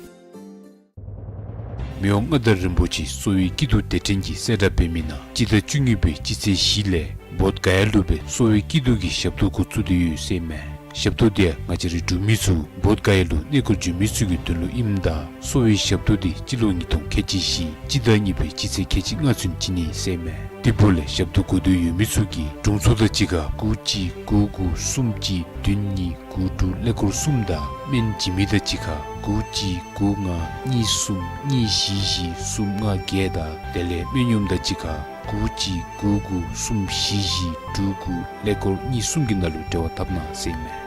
མི་དབང་མངའ་བདག་རིན་པོ་ཆེའི་གསོ་བའི་སྐྱིད་སྡུག་དེ་དྲན་གྱིས་གསལ་བསྒྲགས་འབད་མི་ནང་སྤྱི་ཟླ་བཅུ་གཉིས་པའི་སྤྱི་ཚེས་བཞི་ལས་བོདྷ་ག་ཡ་ལུ་སྦེ་གསོ་བའི་སྐྱིད་སྡུག་གི་ཞབས་ཏོག་འགོ་བཙུགས་ཏེ་ཡོད་ཟེར་ཨིན་མས། ཞབས་ཏོག་དེ་ཡང་ང་བཅས་རའི་འབྲུག་མི་ཚུ་བོདྷ་ག་ཡ་ལུ་གནས་སྐོར་འགྱོ་མི་ཚུ་གི་དོན་ལུ་ཨིནམ་ད་གསོ་བའི་ཞབས་ཏོག་དེ་སྤྱི་ལོ་ཉིས་སྟོང་ཁལ་གཅིག་བཞི་སྤྱི་ཟླ་གཉིས་པའི་སྤྱི་ཚེས་ཁལ་གཅིག་ལྔ་ཚུན་བྱིན་ནི་ཟེར་ཨིན་མས། དེ་འབདཝ་ལས་ཞབས་ཏོག་དགོ་འདོད་ཡོད་མི་ཚུ་གིས་དྲུང་འཚོ་དང་གཅིག་ཁར་དགུ་གཅིག་དགུ་དགུ་གསུམ་གཅིག་བདུན་གཉིས་དགུ་དྲུག་ཀླད་ཀོར་གསུམ་དང་སྨན་བྱིན་མི་དང་གཅིག་ཁར་དགུ་གཅིག་དགུ་ལྔ་གཉིས་གསུམ་གཉིས་བཞི་བཞི་གསུམ་ལྔ་བརྒྱད་དང་དེ་ལས་སྨན་གཡོགམ་དང་གཅིག་ཁར་ དགུ་གཅིག་དགུ་དགུ་གསུམ་བཞི་བཞི་དྲུག་དགུ་ཀླད་ཀོར་གཉིས་གསུམ་གྱི་ནང་ལུ་འབྲེལ་བ་འཐབ་གནང་ཟེར་ཨིན་མས།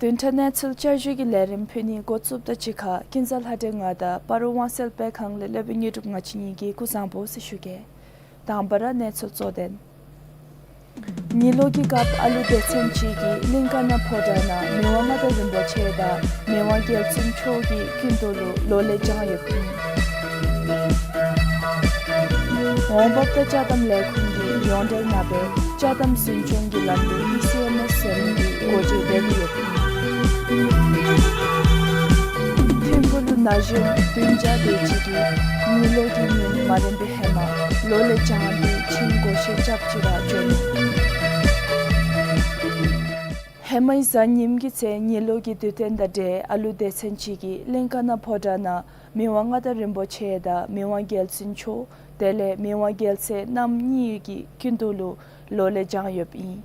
བདུན་ཕྲག་གནས་ཚུལ་བསྐྱར་ཞུའི་ལས་རིམ་ཕུལ་ནི་འགོ་བཙུགསཔ་ད་གཅིག་ཁར་ཀུན་བཟང་ལྷ་སྒྲོན་ང་དང་སྤ་རོ་དབང་གསལ་སྤེལ་ཁང་ལས་སློབ་དཔོན་དངོས་གྲུབ་ང་བཅས་གཉིས་ཀྱིས་སྐུ་གཟུགས་བཟང་པོ་ཟེར་ཞུ་གེ། དང་པ་ར་གནས་ཚུལ་གཙོ་དོན། ཉི་ལོག་གི་སྐབས་ཨ་ལུ་སྡེ་ཚན་ཅིག་གིས་གླིང་ཀ་ན་ཕོ་བྲང་ནང་མི་དབང་མངའ་བདག་རིན་པོ་ཆེ་དང་མི་དབང་རྒྱལ་བཙུན་མཆོག་གི་སྐུ་མདུན་ལུ་ལོ་ལེགས་བྱང་ཡོདཔ་ཨིན། འོང་འབབ་དང་ཅ་དམ་ལས་ཁུངས་ཀྱི་ཡོངས་འབྲེལ་ནང་སྦེ་ཅ་དམ་འཛིན་སྐྱོང་གི་ལམ་ལུགས་ཨི་སི་ཨེམ་ཨེསི་ཟེར་མི་འདི་སྒོ་འབྱེད་འབད་དེ་ཡོདཔ་ཨིན། ཐིམ་ཕུག་ལུ་ན་གཞོན་བདུན་བརྒྱ་དེ་ཅིག་གིས་ཉི་ལོག་གི་ཉིནམ་མ་རན་པའི་ཧེ་མ་ལོ་ལེགས་བྱང་སྟེ་ཁྱིམ་སྒོ་ཕྱེ་རྐྱབ་ཅི་ར་འགྱོ་ནུག། ཧེ་མའི་གཟའ་ཉིམ་གི་ཚེ་ཉི་ལོག་གི་དུས་སྟོན་དང་འབྲེལ་ཨ་ལུ་སྡེ་ཚན་ཅིག་གིས་གླིང་ཀ་ན་ཕོ་བྲང་ནང་མི་དབང་མངའ་བདག་རིན་པོ་ཆེ་དང་མི་དབང་རྒྱལ་བཙུན་མཆོག་དེ་ལས་མི་དབང་རྒྱལ་མཚན་རྣམ་གཉིས་ཀྱི་སྐུ་མདུན་ལུ་ལོ་ལེགས་བྱང་ཡོདཔ་ཨིན།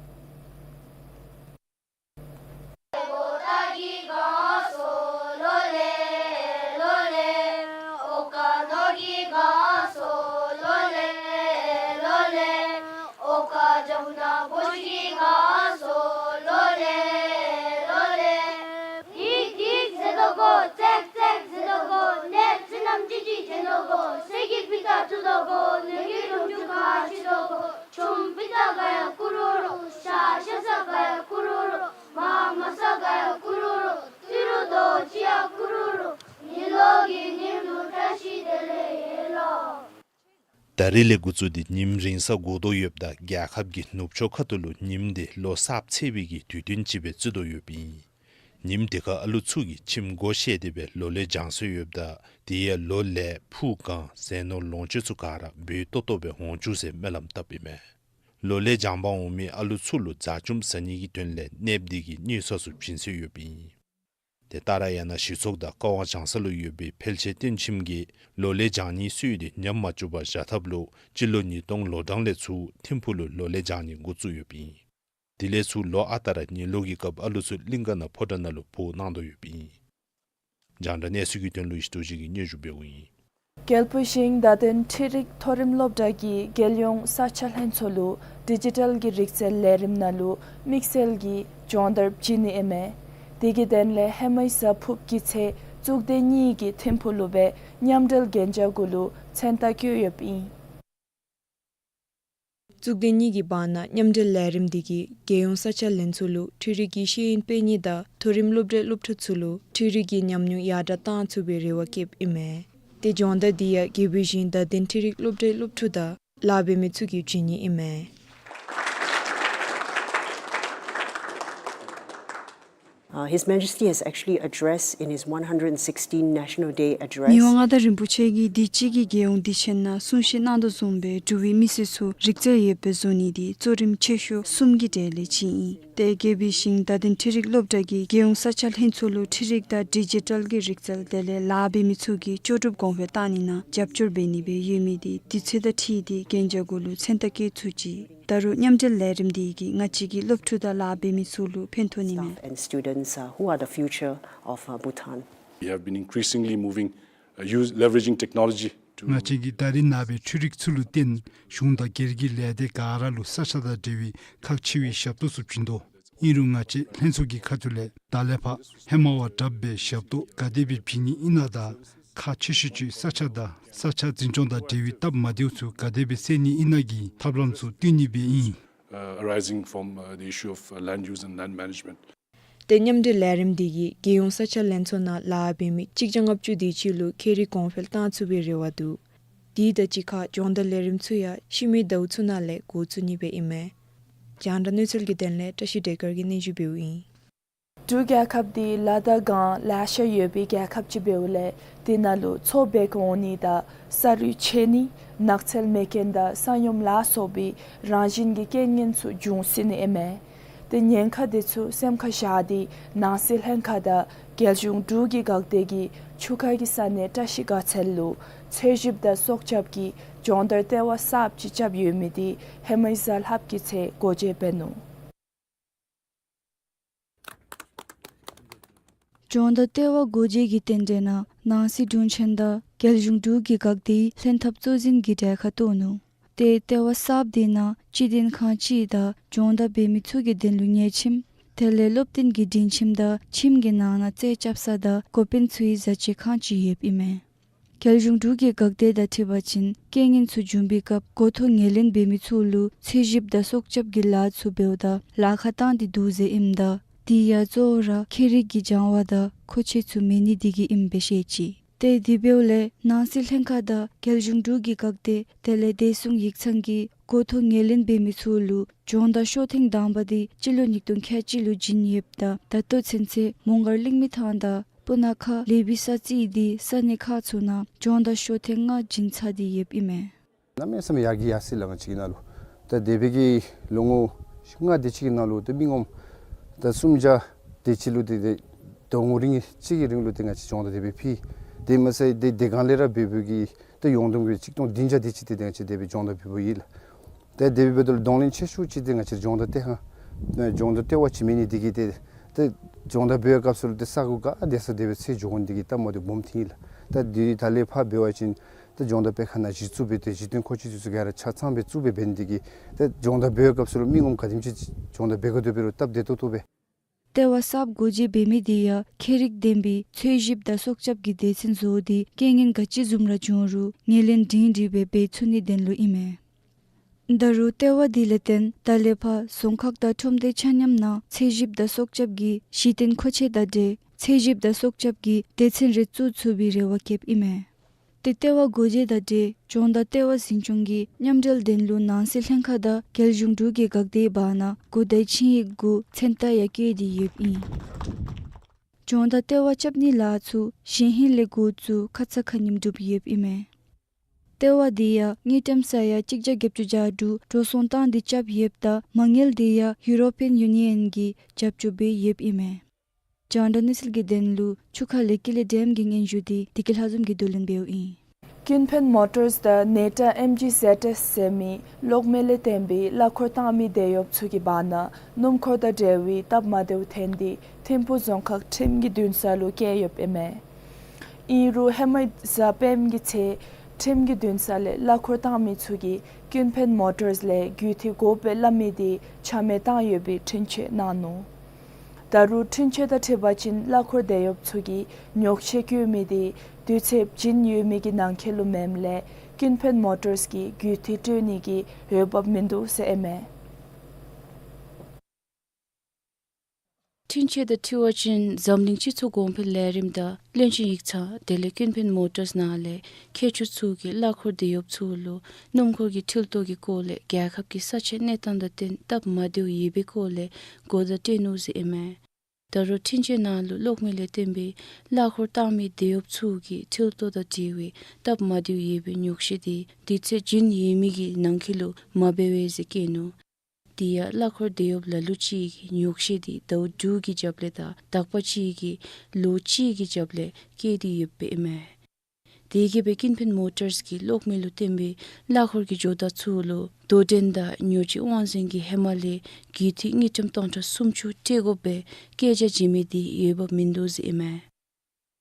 ད་རིས་ལས་འགོ་བཙུགས་ཏེ་ཉིནམ་རིང་ས་འགོར་དོ་ཡོདཔ་ད་རྒྱལ་ཁབ་ཀྱི་ནུབ་ཕྱོགས་ཁ་ཐུག་ལུ་ཉིནམ་དེ་ལོ་གསརཔ་ཚེས་པའི་གི་དུས་སྟོན་ཅིག་སྦེ་བརྩི་དོ་ཡོདཔ་ཨིན། ཉིནམ་དེ་ཁར་ཨ་ལུ་ཚུ་གིས་ཁྱིམ་སྒོ་ཕྱེ་སྟེ་སྦེ་ལོ་ལེགས་བྱང་སྲོལ་ཡོདཔ་ད་དེ་ཡང་ལོ་ལེགས་ཕུགས་གང་ཟས་ནོར་ལོངས་སྤྱོད་ཚུ་ག་ར་འབུལ་ཏོག་ཏོ་སྦེ་འོང་བཅུག་ཟེར་སྨོན་ལམ་བཏབ་ཨིན་མས། ལོ་ལེགས་བྱང་པར་འོང་མི་ཨ་ལུ་ཚུ་ལུ་མཛའ་གཅུམ་བཟའ་ནི་གི་དོན་ལས་གནསཔོ་དེ་གིས་གནས་ས་ཚུ་བྱིན་སྲོལ་ཡོདཔ་ཨིན། དེ་ལྟར་ཡང་ན་གཞི་ཚོགས་དང་ཀ་ཝང་བྱང་ས་ལུ་ཡོད་པའི་ཕལ་ཆེར་སྟོན་ཁྱིམ་གྱིས་ལོ་ལེགས་བྱང་ནིའི་སྲོལ་དེ་ཉམས་མ་བཅུག་པར་བཞག་ཐབས་ལུ་སྤྱི་ལོ་ཉིས་སྟོང་ལོ་གྲངས་ལས་ཚུར་ཐིམ་ཕུག་ལུ་ལོ་ལེགས་བྱང་ནི་འགོ་བཙུགས་ཡོདཔ་ཨིན། དེ་ལས་ཚུར་ལོ་ཨ་རྟག་ར་ཉི་ལོག་གི་སྐབས་ཨ་ལུ་ཚུ་གླིང་ཀ་ན་ཕོ་བྲང་ནང་ལུ་འབོ་གནང་དོ་ཡོདཔ་ཨིན། རྒྱང་བསྒྲགས་གནས་ཚུལ་གྱི་དོན་ལུ་ཡེ་ཤེས་རྡོ་རྗེ་གིས་སྙན་ཞུ་འབདཝ་ཨིན། རྒྱལ་པོའི་ཞིང་བརྡ་དོན་འཕྲུལ་རིག་མཐོ་རིམ་སློབ་གྲྭ་གིས་རྒྱལ་ཡོངས་ས་ཆ་ལྷན་ཚོགས་ལུ་ཌི་ཇི་ཊལ་གྱི་རིག་རྩལ་ལས་རིམ་ནང་ལུ་དམིགས་བསལ་གྱི་སྦྱོང་བརྡར་བྱིན་ནི་ཨིན་མས། དེ་གི་དོན་ལས་ཧེ་མའི་གཟའ་ཕུརཔ་གི་ཚེ་གཙུག་སྡེ་གཉིས་ཀྱིས་ཐིམ་ཕུག་ལུ་སྦེ་མཉམ་འབྲེལ་གན་རྒྱ་གུ་ལུ་མཚན་རྟགས་བཀོད་ཡོདཔ་ཨིན། གཙུག་སྡེ་གཉིས་ཀྱི་བར་ན་མཉམ་འབྲེལ་ལས་རིམ་དེ་གིས་རྒྱལ་ཡོངས་ས་ཆ་ལྷན་ཚོགས་ལུ་འཕྲུལ་རིག་གི་ཤེས་ཡོན་སྤེལ་ནི་དང་མཐོ་རིམ་སློབ་གྲྭའི་སློབ་ཕྲུག་ཚུ་ལུ་འཕྲུལ་རིག་གི་ཉམས་མྱོང་ཡར་དྲག་གཏང་ཚུགས་པའི་རེ་བ་བསྐྱེདཔ་ཨིན་མས། དེ་སྦྱོང་བརྡར་དེ་ཡང་རྒྱལ་པོའི་ཞིང་བརྡ་དོན་འཕྲུལ་རིག་སློབ་གྲྭའི་སློབ་ཕྲུག་དང་ལཱ་འབད་མི་ཚུ་གིས་བྱིན་ནི་ཨིན་མས། Uh, His Majesty has actually addressed in his one hundred sixteen National Day address. མི་དབང་མངའ་བདག་རིན་པོ་ཆེ་གིས་དུས་ཅི་གི་རྒྱལ་ཡོངས་དུས་ཆེན་ནང་གསུང་བཤད་གནང་དོ་བཟུམ་སྦེ་འབྲུག་པའི་མི་སེར་ཚུ་རིག་རྩལ་ཡོདཔ་སྦེ་བཟོ་ནི་དེ་གཙོ་རིམ་ཆེ་ཤོས་གསུམ་གྱི་གྲས་ལས་གཅིག་ཨིན། དེ་རྒྱལ་པོའི་ཞིང་བརྡ་དོན་འཕྲུལ་རིག་སློབ་གྲྭ་གིས་རྒྱལ་ཡོངས་ས་ཆ་ལྷན་ཚོགས་ལུ་འཕྲུལ་རིག་དང་ཌི་ཇི་ཊལ་གྱི་རིག་རྩལ་དེ་ལས་ལཱ་འབད་མི་ཚུ་གིས་ལྕོགས་གྲུབ་གོང་འཕེལ་གཏང་ནི་ནང་རྒྱབ་སྐྱོར་འབད་ནི་སྦེ་ཡོད་མི་དེ་དུས་ཚོད་དང་འཁྲིལ་ཏེ་གན་རྒྱ་གུ་ལུ་མཚན་རྟགས་བཀོད་ཚུགས་ཅི། ད་རུང་མཉམ་འབྲེལ་ལས་རིམ་དེ་གིས་ང་བཅས་ཀྱི་སློབ་ཕྲུག་དང་ལཱ་འབད་མི་ཚུ་ལུ་ཕན་ཐོགས་ནི་མས། Staff and students, uh, who are the future of, uh, Bhutan. We have been increasingly moving, uh, use, leveraging technology to ང་བཅས་ཀྱིས་ད་རེས་ནངས་པའི་འཕྲུལ་རིག་ཚུ་ལུ་བརྟེན་གཞུང་དང་སྒེར་གྱི་ལས་སྡེ་ག་ར་ལུ་ས་ཆ་དང་འབྲེལ་བའི་ཁག་ཆེ་བའི་ཞབས་ཏོག་ཚུ་བྱིན་དོ། ཨིན་རུང་ང་བཅས་ལྷན་ཚོགས་ཀྱི་ཁ་ཐུག་ལས་ད་ལས་ཕར་ཧེ་མ་བ་དྲགཔ་སྦེ་ཞབས་ཏོག་ག་དེ་སྦེ་བྱིན་ནི་ཨིན་ན་དང་ཁག་ཆེ་ཤོས་ཅིག་ས་ཆ་དང་ས་ཆ་འཛིན་སྐྱོང་དང་འབྲེལ་བའི་སྟབས་མ་བདེཝ་ཚུ་ག་དེ་སྦེ་སེལ་ནི་ཨིན་ན་གི་ཐབས་ལམ་ཚུ་བཏོན་ནི་སྦེ་ཨིན། Uh, arising from, uh, the issue of, uh, land use and land management. ཏེ་མཉམ་འབྲེལ་ལས་རིམ་འདི་གིས་རྒྱལ་ཡོངས་ས་ཆ་ལྷན་ཚོགས་ནང་ལཱ་འབད་མི་གཅིག་བརྒྱ་ལྔ་བཅུ་དེ་ཅིག་ལུ་ཁྱད་རིག་གོང་འཕེལ་གཏང་ཚུགས་པའི་རེ་བ་འདུག། དེ་དང་གཅིག་ཁར་སྦྱོང་བརྡར་ལས་རིམ་ཚུ་ཡང་ཤུལ་མའི་ཟླཝ་ཚུ་ནང་ལས་འགོ་བཙུགས་ནི་སྦེ་ཨིན་མས། རྒྱང་བསྒྲགས་གནས་ཚུལ་གྱི་དོན་ལས་བཀྲ་ཤིས་བདེ་སྐར་གྱིས་སྙན་ཞུ་འབདཝ་ཨིན། འབྲུག་རྒྱལ་ཁབ་འདི་ལ་དྭགས་སྒང་ལེ་ཤ་ཡོད་པའི་རྒྱལ་ཁབ་ཅིག་འབདཝ་ལས་དེ་ནང་ལུ་མཚོ་འབད་འོང་ནི་དང་ས་རུད་ཆད་ནི་ནགས་ཚལ་མེད་མཁན་དང་ས་སྙོམས་ལ་སོགས་པའི་རང་བཞིན་གྱི་རྐྱེན་ངན་ཚུ་འབྱུང་སྲིད་ནི་ཨིན་མས། ཏེ་ཉེན་ཁ་དེ་ཚུ་སེམས་ཁར་བཞག་སྟེ་ནང་སྲིད་ལྷན་ཁག་དང་རྒྱལ་གཞུང་འབྲུག་གི་འགག་སྡེ་གིས་ཆུ་ཁ་གི་ས་གནས་བཀྲ་ཤིས་དགའ་ཚལ་ལུ་འཚོལ་ཞིབ་དང་སྲོག་སྐྱབས་ཀྱི་སྦྱོང་བརྡར་ལྟེ་བ་གསརཔ་ཅིག་རྐྱབ་ཡོད་མི་དེ་ཧེ་མའི་གཟའ་ལྷགཔ་གི་ཚེ་སྒོ་འབྱེད་འབད་ནུག། སྦྱོང་བརྡར་ལྟེ་བ་སྒོ་འབྱེད་ཀྱི་རྟེན་འབྲེལ་ནང་ནང་སྲིད་དྲུང་ཆེན་དང་རྒྱལ་གཞུང་འབྲུག་གི་འགག་སྡེའི་ལྷན་ཐབས་གཙོ་འཛིན་གྱིས་གྲལ་ཁར་གཏོགས་ནུག། ཏེ་ལྟེ་བ་གསརཔ་དེ་ནང་སྤྱི་དོན་ཁང་ཅིག་དང་སྦྱོང་བརྡར་འབད་མི་ཚུ་གི་དོན་ལུ་ཉལ་ཁྱིམ་དེ་ལས་སློབ་སྟོན་གྱི་མགྲོན་ཁྱིམ་དང་ཁྱིམ་གྱི་ནང་ན་རྩེད་རྐྱབ་ས་དང་འགོ་དཔོན་ཚུའི་བཟའ་ཆས་ཁང་ཅིག་ཡོདཔ་ཨིན་མས། རྒྱལ་གཞུང་འབྲུག་གི་འགག་སྡེ་དང་འཁྲིལ་བ་ཅིན་རྐྱེན་ངན་ཚུ་འབྱུང་པའི་སྐབས་མགུ་འཐོམ་ངོས་ལེན་འབད་མི་ཚུ་ལུ་འཚོལ་ཞིབ་དང་སྲོག་སྐྱབས་ཀྱི་ལཱ་ཚུ་འབདཝ་ད་ལཱ་ཁག་བཏང་སྟེ་འདུག་ཟེར་ཨིནམ་ད་དེ་ཡང་གཙོ་བོ་ར་ཁྱད་རིག་གི་སྦྱང་བ་དང་མཁོ་ཆས་ཚུ་མེད་ནི་དེ་གིས་ཨིནམ་སྦེ་བཤད་ཅི། ཏེ་དེ་འབདཝ་ལས་ནང་སྲིད་ལྷན་ཁག་དང་རྒྱལ་གཞུང་འབྲུག་གི་འགག་སྡེ་དེ་ལས་བདེ་སྲུང་ཡིག་ཚང་གིས་མགུ་འཐོམ་ངོས་ལེན་འབད་མི་ཚུ་ལུ་སྦྱོང་བརྡར་ཤོག་ཐེངས་དང་པ་དེ་སྤྱི་ལོ་ཉིས་སྟོང་ཁལ་གཅིག་ལུ་བྱིན་ཡོདཔ་ད་ད་ལྟོ་ཚུན་ཚོད་མོང་སྒར་གླིང་མི་ཐང་དང་སྤུ་ན་ཁ་ལེགས་པའི་ས་རྩེ་དེ་ས་གནས་ཁག་ཚུ་ནང་སྦྱོང་བརྡར་ཤོག་ཐེངས་ལྔ་བྱིན་ཚར་ཏེ་ཡོདཔ་ཨིན་མས། གནམ་མེད་ས་མེད་ཡར་རྒྱས་ཡར་སོ་ཡི་ལགས། ང་བཅས་ཀྱི་ནང་ལུ་ད་འདས་པའི་གི་ལོ་ངོ་ལྔ་དེ་ཅིག་གི་ནང་ལུ་ད་མི་ངོམ་ད་སུམ་བརྒྱ་དེ་ཅིག་ལུ་ཏེ་ད་ལོ་ངོ་རིང་ཅིག་གི་རིང་ལུ་ཏེ་ང་བཅས་སྦྱོང་བརྡར་དེ་སྦེ་ཕུལ། དེ་མ་ཚད་ཏེ་དེ་སྒང་ལས་ར་འབད་འབདཝ་གི་ད་ཡོངས་བསྡོམས་ཀྱི་ཆིག་སྟོང་བདུན་བརྒྱ་དེ་ཅིག་ཏེ་ང་བཅས་དེ་སྦེ་སྦྱོང་བརྡར་འབད་འབདཝ་ཨིན་ལགས། ཏེ་དེ་སྦེ་འབདཝ་ད་ལུ་གདོང་ལེན་ཆེ་ཤོས་ཅིག་ཏེ་ང་བཅས་སྦྱོང་བརྡར་ལྟེ་ཁང་སྦྱོང་བརྡར་ལྟེ་བ་ཅིག་མེད་ནི་དེ་གིས་ཏེ་ཏེ་སྦྱོང་བརྡར་འབད་བའི་སྐབས་སུ་ལུ་ཏེ་ས་གོ་ག་བདེ་ས་དེ་སྦེ་ཚེ་འགྱོ་འོང་ནི་དེ་གིས་སྟབས་མ་བདེཝ་སྦོམ་ཐོན་ཡི་ལགས། ད་དེ་ད་ལས་ཕར་འབད་བ་ཅིན་ད་སྦྱོང་བརྡར་སྤེལ་ཁང་ནང་གཞི་བཙུགས་འབད་དེ་གཞི་རྟེན་མཁོ་ཆས་ཚུ་ག་ར་ཆ་ཚང་སྦེ་བཙུགས་འབད་འབད་ནི་དེ་གིས་ད་སྦྱོང་བརྡར་འབད་བའི་སྐབས་སུ་ལུ་མི་ངོམ་ག་དེམ་ཅིག་སྦྱོང་བརྡར་འབད་དགོ་དེ་འབད་རུང་སྟབས་བདེ་ཏོག་ཏོ་སྦེ། ལྟེ་བ་གསརཔ་སྒོ་འབྱེད་འབད་མི་དེ་ཡང་ཁྱད་རིག་ལྡན་པའི་འཚོལ་ཞིབ་དང་སྲོག་སྐྱབས་ཀྱི་སྡེ་ཚན་བཟོ་སྟེ་རྐྱེན་ངན་ག་ཅི་བཟུམ་ར་བྱུང་རུང་ངོས་ལེན་སྒྲིང་སྒྲི་སྦེ་འབད་ཚུགས་ནིའི་དོན་ལུ་ཨིན་མས། ད་རུང་ལྟེ་བ་དེ་ལས་བརྟེན་ད་ལས་ཕར་རྫོང་ཁག་དང་ཁྲོམ་སྡེ་ཆ་མཉམ་ནང་འཚོལ་ཞིབ་དང་སྲོག་སྐྱབས་ཀྱི་གཞི་རྟེན་མཁོ་ཆས་དང་འབྲེལ་འཚོལ་ཞིབ་དང་སྲོག་སྐྱབས་ཀྱི་སྡེ་ཚན་རེ་བཙུགས་ཚུགས་པའི་རེ་བ་བསྐྱེདཔ་ཨིན་མས། ཏེ་ལྟེ་བ་སྒོ་འབྱེད་དང་འབྲེལ་སྦྱོང་བརྡར་ལྟེ་བ་འཛིན་སྐྱོང་གིས་མཉམ་འབྲེལ་དོན་ལུ་ནང་སྲིད་ལྷན་ཁག་དང་རྒྱལ་གཞུང་འབྲུག་གི་འགག་སྡེའི་བར་ན་གོ་བརྡའི་ཆིངས་ཡིག་གུ་མཚན་རྟགས་ཡང་བཀོད་དེ་ཡོདཔ་ཨིན། སྦྱོང་བརྡར་ལྟེ་བ་རྐྱབ་ནིའི་ལཱ་ཚུ་གཞེས་ཧིང་ལས་འགོ་བཙུགས་ཁ་ཙ་ཁ་ཉིནམ་གྲུབ་ཡོདཔ་ཨིན་མས། ལྟེ་བ་དེ་ཡང་དངུལ་ཀྲམ་ས་ཡ་གཅིག་བརྒྱ་བརྒྱད་ཅུ་གྱ་དྲུག་འགྲོ་སོང་བཏང་སྟེ་རྐྱབ་ཡོདཔ་ད་མ་དངུལ་དེ་ཡང་ཡུ་རོ་པིའན་ཡུ་ནི་ཡཱན་གྱིས་རྒྱབ་སྐྱོར་འབད་ཡོདཔ་ཨིན་མས། རྒྱང་བསྒྲགས་གནས་ཚུལ་གྱི་དོན་ལུ་ཆུ་ཁ་ལས་ཀི་ལི་ཌེམ་གྱི་སྙན་ཞུ་དེ་བདེ་སྐྱིད་ལྷ་འཛོམས་ཀྱིས་བསྡུ་ལེན་འབདཝ་ཨིན། ཀུན་ཕན་མོ་ཊརས་དང་ནེ་ཊ་ཨེམ་ཇི་ཟེཌ་ཨེསི་ཟེར་མི་གློག་མེ་ལས་བརྟེན་པའི་གླ་འཁོར་བཏང་མི་འདེད་གཡོགཔ་ཚུ་གི་བར་ན་སྣུམ་འཁོར་དང་འབྲེལ་བའི་སྟབས་མ་བདེཝ་ཐོན་ཏེ་ཐིམ་ཕུག་རྫོང་ཁག་ཁྲིམས་ཀྱི་འདུན་ས་ལུ་བསྐྱལ་ཡོདཔ་ཨིན་མས། ཨིན་རུང་ཧེ་མའི་གཟའ་སྤེནམ་གི་ཚེ་ཁྲིམས་ཀྱི་འདུན་ས་ལས་གླ་འཁོར་བཏང་མི་ཚུ་གིས་ཀུན་ཕན་མོ་ཊརས་ལས་རྒུད་འཐུས་དགོ་པས་སླབ་མི་དེ་ཆ་མེད་བཏང་ཡོད་པའི་འཁྲུན་ཆོད་གནང་ནུག། ད་རུང་འཁྲུན་ཆོད་དང་འཁྲིལ་བ་ཅིན་གླ་འཁོར་འདེད་གཡོགཔ་ཚུ་གིས་ཉོགས་བཤད་བཀོད་མི་དེ་དུས་ཚོད་བྱིན་ཡོད་མི་གི་ནང་འཁོད་ལུ་མེནམ་ལས་ཀུན་ཕན་མོ་ཊརས་ཀྱིས་རྒུད་འཐུས་སྤྲོད་ནི་གི་འོས་འབབ་མིན་འདུག་ཟེར་ཨིན་མས། འཁྲུན་ཆོད་དང་འཁྲིལ་བ་ཅིན་འཛམ་གླིང་སྤྱི་ཚོགས་གོང་འཕེལ་ལས་རིམ་དང་བློན་ཆེན་ཡིག་ཚང་དེ་ལས་ཀུན་ཕན་མོ་ཊརས་ནང་ལས་མཁས་མཆོག་ཚུ་གིས་གླ་འཁོར་འདེད་གཡོགཔ་ཚུ་ལུ་སྣུམ་འཁོར་གྱི་འཕྲུལ་ཐོག་གི་སྐོར་ལས་རྒྱལ་ཁབ་ཀྱི་ས་ཆའི་གནས་སྟངས་དང་བསྟུན་སྟབས་མ་བདེཝ་ཡོད་པའི་སྐོར་ལས་གོ་བརྡ་སྤྲོད་ནུག་ཟེར་ཨིན་མས། ད་རུང་འཁྲུན་ཆོད་ནང་ལུ་གློག་མེ་ལས་བརྟེན་པའི་གླ་འཁོར་བཏང་མི་འདེད་གཡོགཔ་ཚུ་གིས་འཕྲུལ་ཐོག་དང་འབྲེལ་བའི་སྟབས་མ་བདེཝ་ཡོད་པའི་ཉོགས་བཤད་དེ་དུས་ཚོད་བྱིན་ཡོད་མི་གི་ནང་འཁོད་ལུ་མ་འབད་བས་ཟེར་བཀོད་ནུག། དེ་ཡང་གླ་འཁོར་འདེད་གཡོགཔ་ལ་ལུ་ཅིག་གིས་ཉོགས་བཤད་དེ་ཟླཝ་དྲུག་གི་རྒྱབ་ལས་དང་དག་པ་ཅིག་གིས་ལོ་གཅིག་གི་རྒྱབ་ལས་བཀོད་དེ་ཡོདཔ་ཨིན་མས། དེ་གིས་སྦེ་ཀུན་ཕན་མོ་ཊརས་ཀྱིས་གློག་མེ་ལུ་བརྟེན་པའི་གླ་འཁོར་གྱི་ཇོ་བདག་ཚུ་ལུ་དོ་འགྲན་དང་ཉོ་སྤྱོད་དབང་འཛིན་གྱིས་ཧེ་མ་ལས་རྒུད་འཐུས་དངུལ་ཀྲམ་སྟོང་ཕྲག་སུམ་ཅུ་སྤྲོད་དགོ་པའི་བཀོད་རྒྱ་བྱིན་མི་དེ་འོས་འབབ་མིན་འདུག་ཟེར་ཨིན་མས།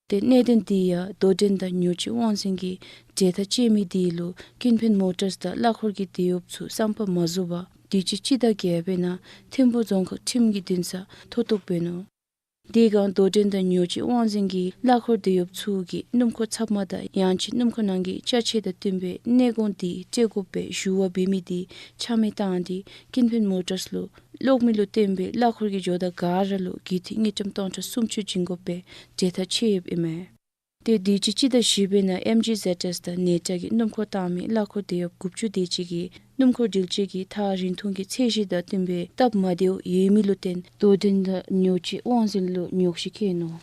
ཏེ་གནད་དོན་དེ་ཡང་དོ་འགྲན་དང་ཉོ་སྤྱོད་དབང་འཛིན་གྱིས་འབྲེལ་ཐག་བཅད་མི་དེ་ལུ་ཀུན་ཕན་མོ་ཊརས་དང་གླ་འཁོར་གྱི་འདེད་གཡོགཔ་ཚུ་བསམ་པ་མ་བཟོ་བར་དུས་ཅི་སྤྱི་ཟླ་བརྒྱད་པའི་ནང་ཐིམ་ཕུག་རྫོང་ཁག་ཁྲིམས་ཀྱི་འདུན་སར་མཐོ་གཏུགས་འབད་ནུག། དེ་སྒང་དོ་འགྲན་དང་ཉོ་སྤྱོད་དབང་འཛིན་གྱིས་གླ་འཁོར་དེད་གཡོགཔ་ཚུ་གིས་སྣུམ་འཁོར་ཚབ་མ་དང་ཡང་ཅིན་སྣུམ་འཁོར་ནང་གི་ཅ་ཆས་དང་བསྟུན་པའི་ནད་གོང་དེ་སྤྲོད་དགོ་པའི་ཞུ་བ་འབད་མི་དེ་ཆ་མེད་བཏང་སྟེ་ཀིན་ཕན་མོ་ཊརས་ལུ་གློག་མེ་ལུ་བརྟེན་པའི་གླ་འཁོར་གྱི་ཇོ་བདག་ག་ར་ལུ་དགུ་ཐིག་དངུལ་ཀྲམ་སྟོང་ཕྲག་སུམ་ཅུ་བྱིན་དགོ་པའི་གྲོས་ཐག་བཅད་ཡོདཔ་ཨིན་མས། ཏེ་དུས་ཅི་སྤྱི་ཟླ་བཞི་པའི་ནང་ཨེམ་ཇི་ཟེཌ་ཨེསི་དང་ནེ་ཊ་གི་སྣུམ་འཁོར་བཏང་མི་གླ་འཁོར་དེད་གཡོགཔ་དགུ་བཅུ་དེ་ཅིག་གིས་སྣུམ་འཁོར་འགྲུལ་སྐྱོད་ཀྱི་ཐག་རིང་ཐུང་གི་ཚད་གཞི་དང་བསྟུན་པའི་སྟབས་མ་བདེཝ་ཡོད་མི་ལུ་བརྟེན་དོ་འགྲན་དང་ཉོ་སྤྱོད་དབང་འཛིན་ལུ་ཉོགས་བཤད་བཀོད་ནུག།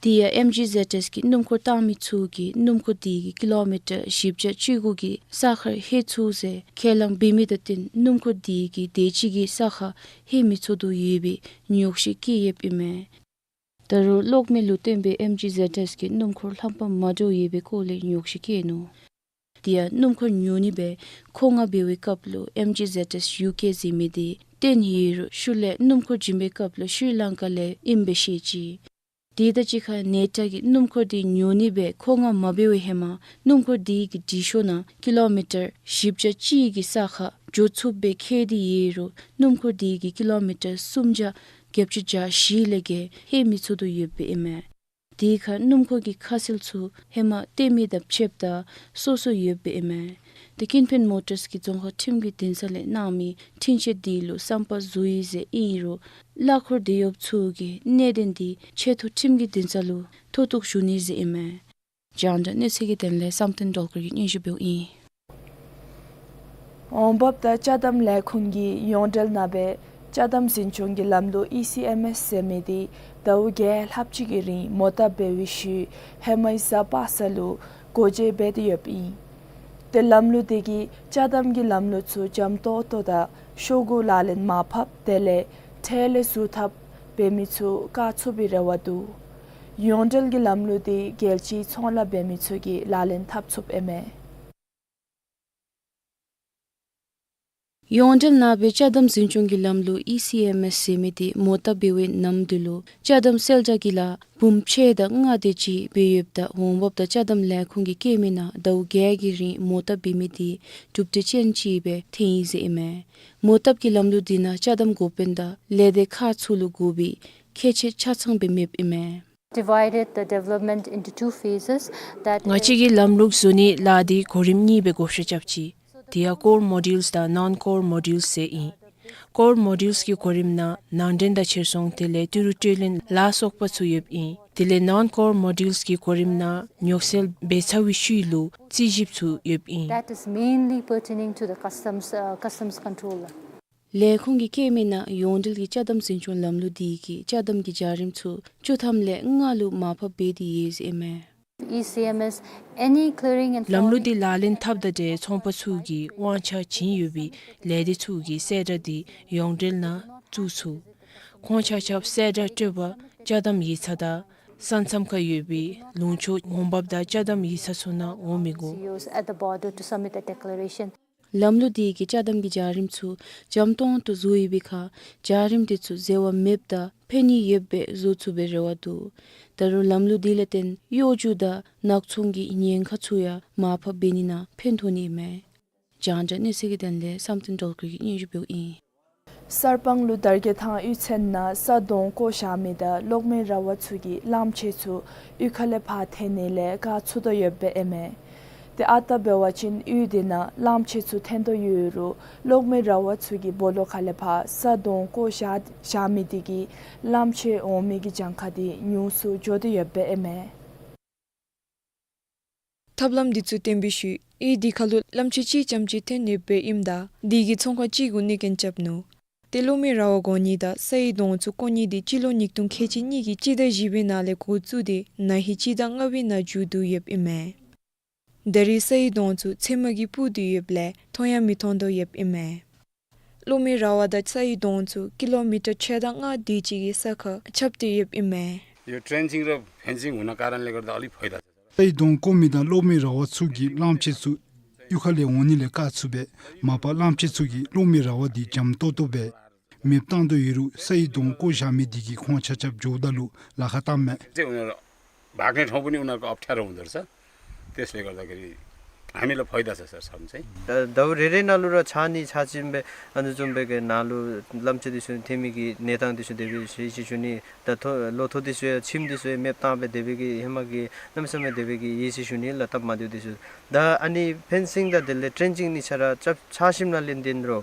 དེ་ཡང་ཨེམ་ཇི་ཟེཌ་ཨེསི་གི་སྣུམ་འཁོར་བཏང་མི་ཚུ་གིས་སྣུམ་འཁོར་དེ་གིས་ཀི་ལོ་མི་ཊར་བཞི་བརྒྱ་བཅུ་དགུ་གི་ས་ཁར་ལྷོད་ཚུགས་ཟེར་ཁས་བླངས་འབད་མི་དང་བསྟུན་སྣུམ་འཁོར་དེ་གིས་དེ་ཅིག་གི་ས་ཁར་ལྷོད་མི་ཚུགས་དོ་ཡོད་པའི་ཉོགས་བཤད་བཀོད་ཡོདཔ་ཨིན་མས། ད་རུང་གློག་མེ་ལུ་བརྟེན་པའི་ཨེམ་ཇི་ཟེཌ་ཨེསི་གི་སྣུམ་འཁོར་ལྷམ་པ་མ་འདྲཝ་ཡོད་པའི་སྐོར་ལས་ཉོགས་བཤད་བཀོད་ནུག། དེ་ཡང་སྣུམ་འཁོར་ཉོ་ནི་སྦེ་མཁོ་མངགས་འབད་བའི་སྐབས་ལུ་ཨེམ་ཇི་ཟེཌ་ཨེསི་ཡུ་ཀེ་ཟེར་མི་དེ་བཏོན་ཡོད་རུང་ཤུལ་ལས་སྣུམ་འཁོར་བྱིན་པའི་སྐབས་ལུ་ཤྲི་ལང་ཀ་ལས་ཨིནམ་སྦེ་བཤད་ཅི། དེ་དང་གཅིག་ཁར་ནེ་ཊ་གིས་སྣུམ་འཁོར་དེ་ཉོ་ནི་སྦེ་མཁོ་མངགས་མ་འབད་བའི་ཧེ་མ་སྣུམ་འཁོར་དེ་གི་སྒྲིག་ཤོག་ནང་ཀི་ལོ་མི་ཊར་བཞི་བརྒྱ་གཅིག་གི་ས་ཁར་འགྱོ་ཚུགས་པའི་ཁེལ་ཏེ་ཡོད་རུང་སྣུམ་འཁོར་དེ་གིས་ཀི་ལོ་མི་ཊར་སུམ་བརྒྱ་བརྒྱད་ཅུ་གྱ་བཞི་ལས་བརྒལ་ལྷོད་མི་ཚུགས་དོ་ཡོདཔ་ཨིན་མས། དེ་ཁར་སྣུམ་འཁོར་གྱི་ཁ་གསལ་ཚུ་ཧེ་མ་བཏོན་མི་དང་ཕྱདཔ་ད་སོ་སོ་ཡོདཔ་ཨིན་མས། ཏེ་ཀིན་ཕན་མོ་ཊརས་ཀྱིས་རྫོང་ཁག་ཁྲིམས་ཀྱི་འདུན་ས་ལས་གནང་མི་འཕྲིན་བཅོལ་དེ་ལུ་བསམ་པ་བཟོ་ཡི་ཟེར་ཨིན་རུང་གླ་འཁོར་དེད་གཡོགཔ་ཚུ་གིས་གནད་དོན་དེ་ཆེ་མཐོ་ཁྲིམས་ཀྱི་འདུན་ས་ལུ་མཐོ་གཏུགས་ཞུ་ནི་ཟེར་ཨིན་མས། རྒྱང་བསྒྲགས་གནས་ཚུལ་གྱི་དོན་ལས་བསམ་གཏན་སྒྲོལ་དཀར་གྱིས་སྙན་ཞུ་འབདཝ་ཨིན། འོང་འབབ་དང་ཅ་དམ་ལས་ཁུངས་ཀྱིས་ཡོངས་འབྲེལ་ནང་སྦེ་ཅ་དམ་འཛིན་སྐྱོང་གི་ལམ་ལུགས་ཨི་སི་ཨེམ་ཨེསི་ཟེར་མི་དེ་ཟླཝ་བརྒྱད་ལྷགཔ་ཅིག་གི་རིང་མོ་བཏབ་འབད་བའི་ཤུལ་ཧེ་མའི་གཟའ་པ་སངས་ལུ་སྒོ་འབྱེད་འབད་དེ་ཡོདཔ་ཨིན། ཏེ་ལམ་ལུགས་དེ་གིས་ཅ་དམ་གྱི་ལམ་ལུགས་ཚུ་འཇམ་ཏོང་ཏོ་དང་ཤོག་གུ་ལག་ལེན་མར་ཕབ་དེ་ལས་ཁྲལ་ལས་ཟུར་ཐབས་འབད་མི་ཚུ་བཀག་ཚུགས་པའི་རེ་བ་འདུག། ཡོངས་འབྲེལ་གྱི་ལམ་ལུགས་དེ་རྒྱལ་སྤྱིའི་ཚོང་ལཱ་འབད་མི་ཚུ་གིས་ལག་ལེན་འཐབ་ཚུགསཔ་ཨིན་མས། ཡོངས་འབྲེལ་ནང་སྦེ་ཅ་དམ་འཛིན་སྐྱོང་གི་ལམ་ལུགས་ཨི་སི་ཨེམ་ཨེསི་ཟེར་མི་དེ་མོ་བཏབ་འབད་བའི་ནམ་དུས་ལུ་ཅ་དམ་སེལ་གྲབས་ཀྱི་ལཱ་འབུམ་ཕྱེད་དང་ལྔ་དེ་ཅིག་འབད་ཡོདཔ་ད་འོང་འབབ་དང་ཅ་དམ་ལས་ཁུངས་ཀྱིས་བཀོད་མི་ནང་ཟླཝ་བརྒྱད་ཀྱི་རིང་མོ་བཏབ་འབད་མི་དེ་གྲུབ་འབྲས་ཅན་ཅིག་སྦེ་ཐོན་ཡི་ཟེར་ཨིན་མས། མོ་བཏབ་ཀྱི་ལམ་ལུགས་དེ་ནང་ཅ་དམ་འགོ་དཔོན་དང་ལས་སྡེ་ཁག་ཚུ་ལུ་དགོ་པའི་ཁྱད་ཆོས་ཆ་ཚང་སྦེ་མེདཔ་ཨིན་མས། Divided the development into two phases, that ང་བཅས་ཀྱིས་ལམ་ལུགས་བཟོ་ནི་ལཱ་དེ་གོ་རིམ་གཉིས་སྦེ་བགོ་བཤའ་རྐྱབ་ཅི། དེ་ཡང་core modules དང་non-core modules ཟེར་ཨིན། core modules གི་གོ་རིམ་ནང་ནང་འདྲེན་དང་ཕྱིར་ཚོང་དེ་ལས་ཏི་རུ་སྤྲོད་ལེན་ལ་སོགས་པ་ཚུ་ཡོདཔ་ཨིན། དེ་ལས་non-core modules གི་གོ་རིམ་ནང་ཉོག་སེལ་འབད་ཚར་བའི་ཤུལ་ལུ་རྩིས་ཞིབ་ཚུ་ཡོདཔ་ཨིན། That is mainly pertaining to the customs, uh, customs control. ལས་ཁུངས་ཀྱིས་བཀོད་མི་ནང་ཡོངས་འབྲེལ་གྱི་ཅ་དམ་འཛིན་སྐྱོང་ལམ་ལུགས་དེ་གིས་ཅ་དམ་གྱི་བྱ་རིམ་ཚུ་བཅུ་ཐམ་ལས་ལྔ་ལུ་མར་ཕབ་འབད་དེ་ཡོད་ཟེར་ཨིན་མས། ཨི་སི་ཨེམ་ཨེསི, any clearing and ལམ་ལུགས་forwarding དེ་ལག་ལེན་འཐབ་དང་འབྲེལ་ཚོང་པ་ཚུ་གིས་དབང་ཆ་བྱིན་ཡོད་པའི་ལས་སྡེ་ཚུ་གིས་གསལ་བསྒྲགས་དེ་ཡོངས་འབྲེལ་ནང་བཙུགས་ཚུགས། ཁོང་ཆ་ཁྱབ་གསལ་བསྒྲགས་སྤྲོད་པར་ཅ་དམ་ཡིག་ཚང་དང་ས་མཚམས་ཁར་ཡོད་པའི་ལུང་ཕྱོགས་འོང་འབབ་དང་ཅ་དམ་ཡིག་ཚང་ཚུ་ནང་འོང་མི་དགོ། C Os at the border to submit a declaration. ལམ་ལུགས་དེ་གིས་ཅ་དམ་གྱི་བྱ་རིམ་ཚུ་འཇམ་ཏོང་ཏོ་བཟོ་ཡོད་པའི་ཁར་བྱ་རིམ་དེ་ཚུ་འཛོལ་བ་མེདཔ་དང་ཕན་ནུས་ཡོདཔ་སྦེ་བཟོ་ཚུགས་པའི་རེ་བ་འདུག། ད་རུང་ལམ་ལུགས་དེ་ལས་བརྟེན་གཡོ་སྒྱུ་དང་ནག་ཚོང་གི་ཉེན་ཁ་ཚུ་ཡང་མར་ཕབ་འབད་ནི་ནང་ཕན་ཐོགས་ནི་ཨིན་མས། རྒྱང་བསྒྲགས་གནས་ཚུལ་གྱི་དོན་ལས་བསམ་གཏན་སྒྲོལ་དཀར་གྱིས་སྙན་ཞུ་འབདཝ་ཨིན། གསར་སྤང་ལུ་དར་རྒྱས་ཐང་གཡུས་ཚན་ནང་ས་དོང་བརྐོ་བཞག་མི་དང་གློག་མེ་ར་བ་ཚུ་གིས་གླངམོ་ཆེ་ཚུ་གཡུས་ཁ་ལས་ཕར་འཐེན་ནི་ལས་བཀག་ཚུགས་དོ་ཡོདཔ་ཨིན་མས། ཏེ་ཨ་རྟག་འབད་བ་ཅིན་གཡུས་དེ་ནང་གླངམོ་ཆེ་ཚུ་འཐེན་དོ་ཡོད་རུང་གློག་མེ་ར་བ་ཚུ་གིས་སྦོ་ལོགས་ཁ་ལས་ཕར་ས་དོང་བརྐོ་བཞག་བཞག་མི་དེ་གིས་གླངམོ་ཆེ་འོང་མི་གི་གྱངས་ཁ་དེ་ཉུང་སུ་འགྱོ་དོ་ཡོདཔ་ཨིན་མས། ཐབས་ལམ་འདི་ཚུ་བཏོན་པའི་ཤུལ་གཡུས་འདི་ཁ་ལུ་གླངམོ་ཆེ་གཅིག་ཙམ་ཅིག་འཐེན་ཡོདཔ་ཨིནམ་ད་དེ་གིས་ཚོང་ཁང་གཅིག་གུ་གནོད་སྐྱོན་རྐྱབ་ནུག། ཏེ་གློག་མེ་ར་བ་བརྐོ་ནི་དང་སའི་དོང་ཚུ་བརྐོ་ནི་དེ་སྤྱི་ལོ་ཉིས་སྟོང་ཁལ་གཅིག་གཉིས་ཀྱི་སྤྱི་ཟླ་བཞི་པའི་ནང་ལས་འགོ་བཙུགས་ཏེ་ན་ཧིང་སྤྱི་ཟླ་ལྔ་པའི་ནང་མཇུག་བསྡུ་ཡོདཔ་ཨིན་མས། ད་རེས་སའི་དོང་ཚུ་ཚེར་མ་གིས་སྤུར་ཏེ་ཡོདཔ་ལས་མཐོང་ཡང་མི་མཐོང་དོ་ཡོདཔ་ཨིན་མས། གློག་མེ་ར་བ་དང་སའི་དོང་ཚུ་ཀི་ལོ་མི་ཊར་ཕྱེད་དང་ལྔ་དེ་ཅིག་གི་ས་ཁར་ཁྱབ་སྟེ་ཡོདཔ་ཨིན་མས། यो ट्रेन्चिङ र फेन्सिङ हुनको कारणले गर्दा अलि फाइदा छ। སའི་དོང་བརྐོ་མི་དང་གློག་མེ་ར་བ་ཚུ་གིས་གླངམོ་ཆེ་ཚུ་གཡུས་ཁ་ལས་འོང་ནི་ལས་བཀག་ཚུགས་པས། མ་པ་གླངམོ་ཆེ་ཚུ་གིས་གློག་མེ་ར་བ་དེ་འཇམ་ཏོག་ཏོ་སྦེ་མེདཔ་བཏང་དོ་ཡོད་རུང་སའི་དོང་བརྐོ་བཞག་མི་དེ་གིས་ཁོང་ཆ་ཁྱབ་འགྱོཝ་ད་ལུ་ལཱ་ཁག་བཏངམ་མས། चाहिँ उनीहरू भाग्ने ठाउँ पनि उनीहरूको अप्ठ्यारो हुँदो रहेछ। त्यसले गर्दाखेरि ཨ་མི་ལུ་ཕའི་དཱ་ཟེར་ཟེར་སམ་ཟེར། ད་ཟླཝ་རེ་རེ་ནང་ལུ་ར་ཆག་ནི་ཆག་ཅི་སྦེ་ཨ་ནི་བཟུམ་སྦེ་གི་ནང་ལུ་གླངམོ་ཆེ་འདི་ཚུ་ཐོན་མི་གི་གནས་སྟངས་འདི་ཚུ་དེ་སྦེ་ཞུ་ཡི་ཟེར་ཞུ་ནི། ད་ལོ་ཐོག་འདི་ཚུ་ཡང་ཁྱིམ་འདི་ཚུ་ཡང་མེདཔ་བཏང་སྦེ་དེ་སྦེ་གི་ཧེ་མ་གི་གནམ་མེད་ས་མེད་དེ་སྦེ་གི་ཡོད་ཟེར་ཞུ་ནི་ལགས། སྟབས་མ་བདེཝ་འདི་ཚུ། ད་ཨ་ནི་ཕེན་སིང་དང་དེ་ལས་ཊེན་ཅིང་ནི་ཆ་ར་ཆག་ཆག་ཞིནམ་ལས་ལེན་དེ་འགྱོ།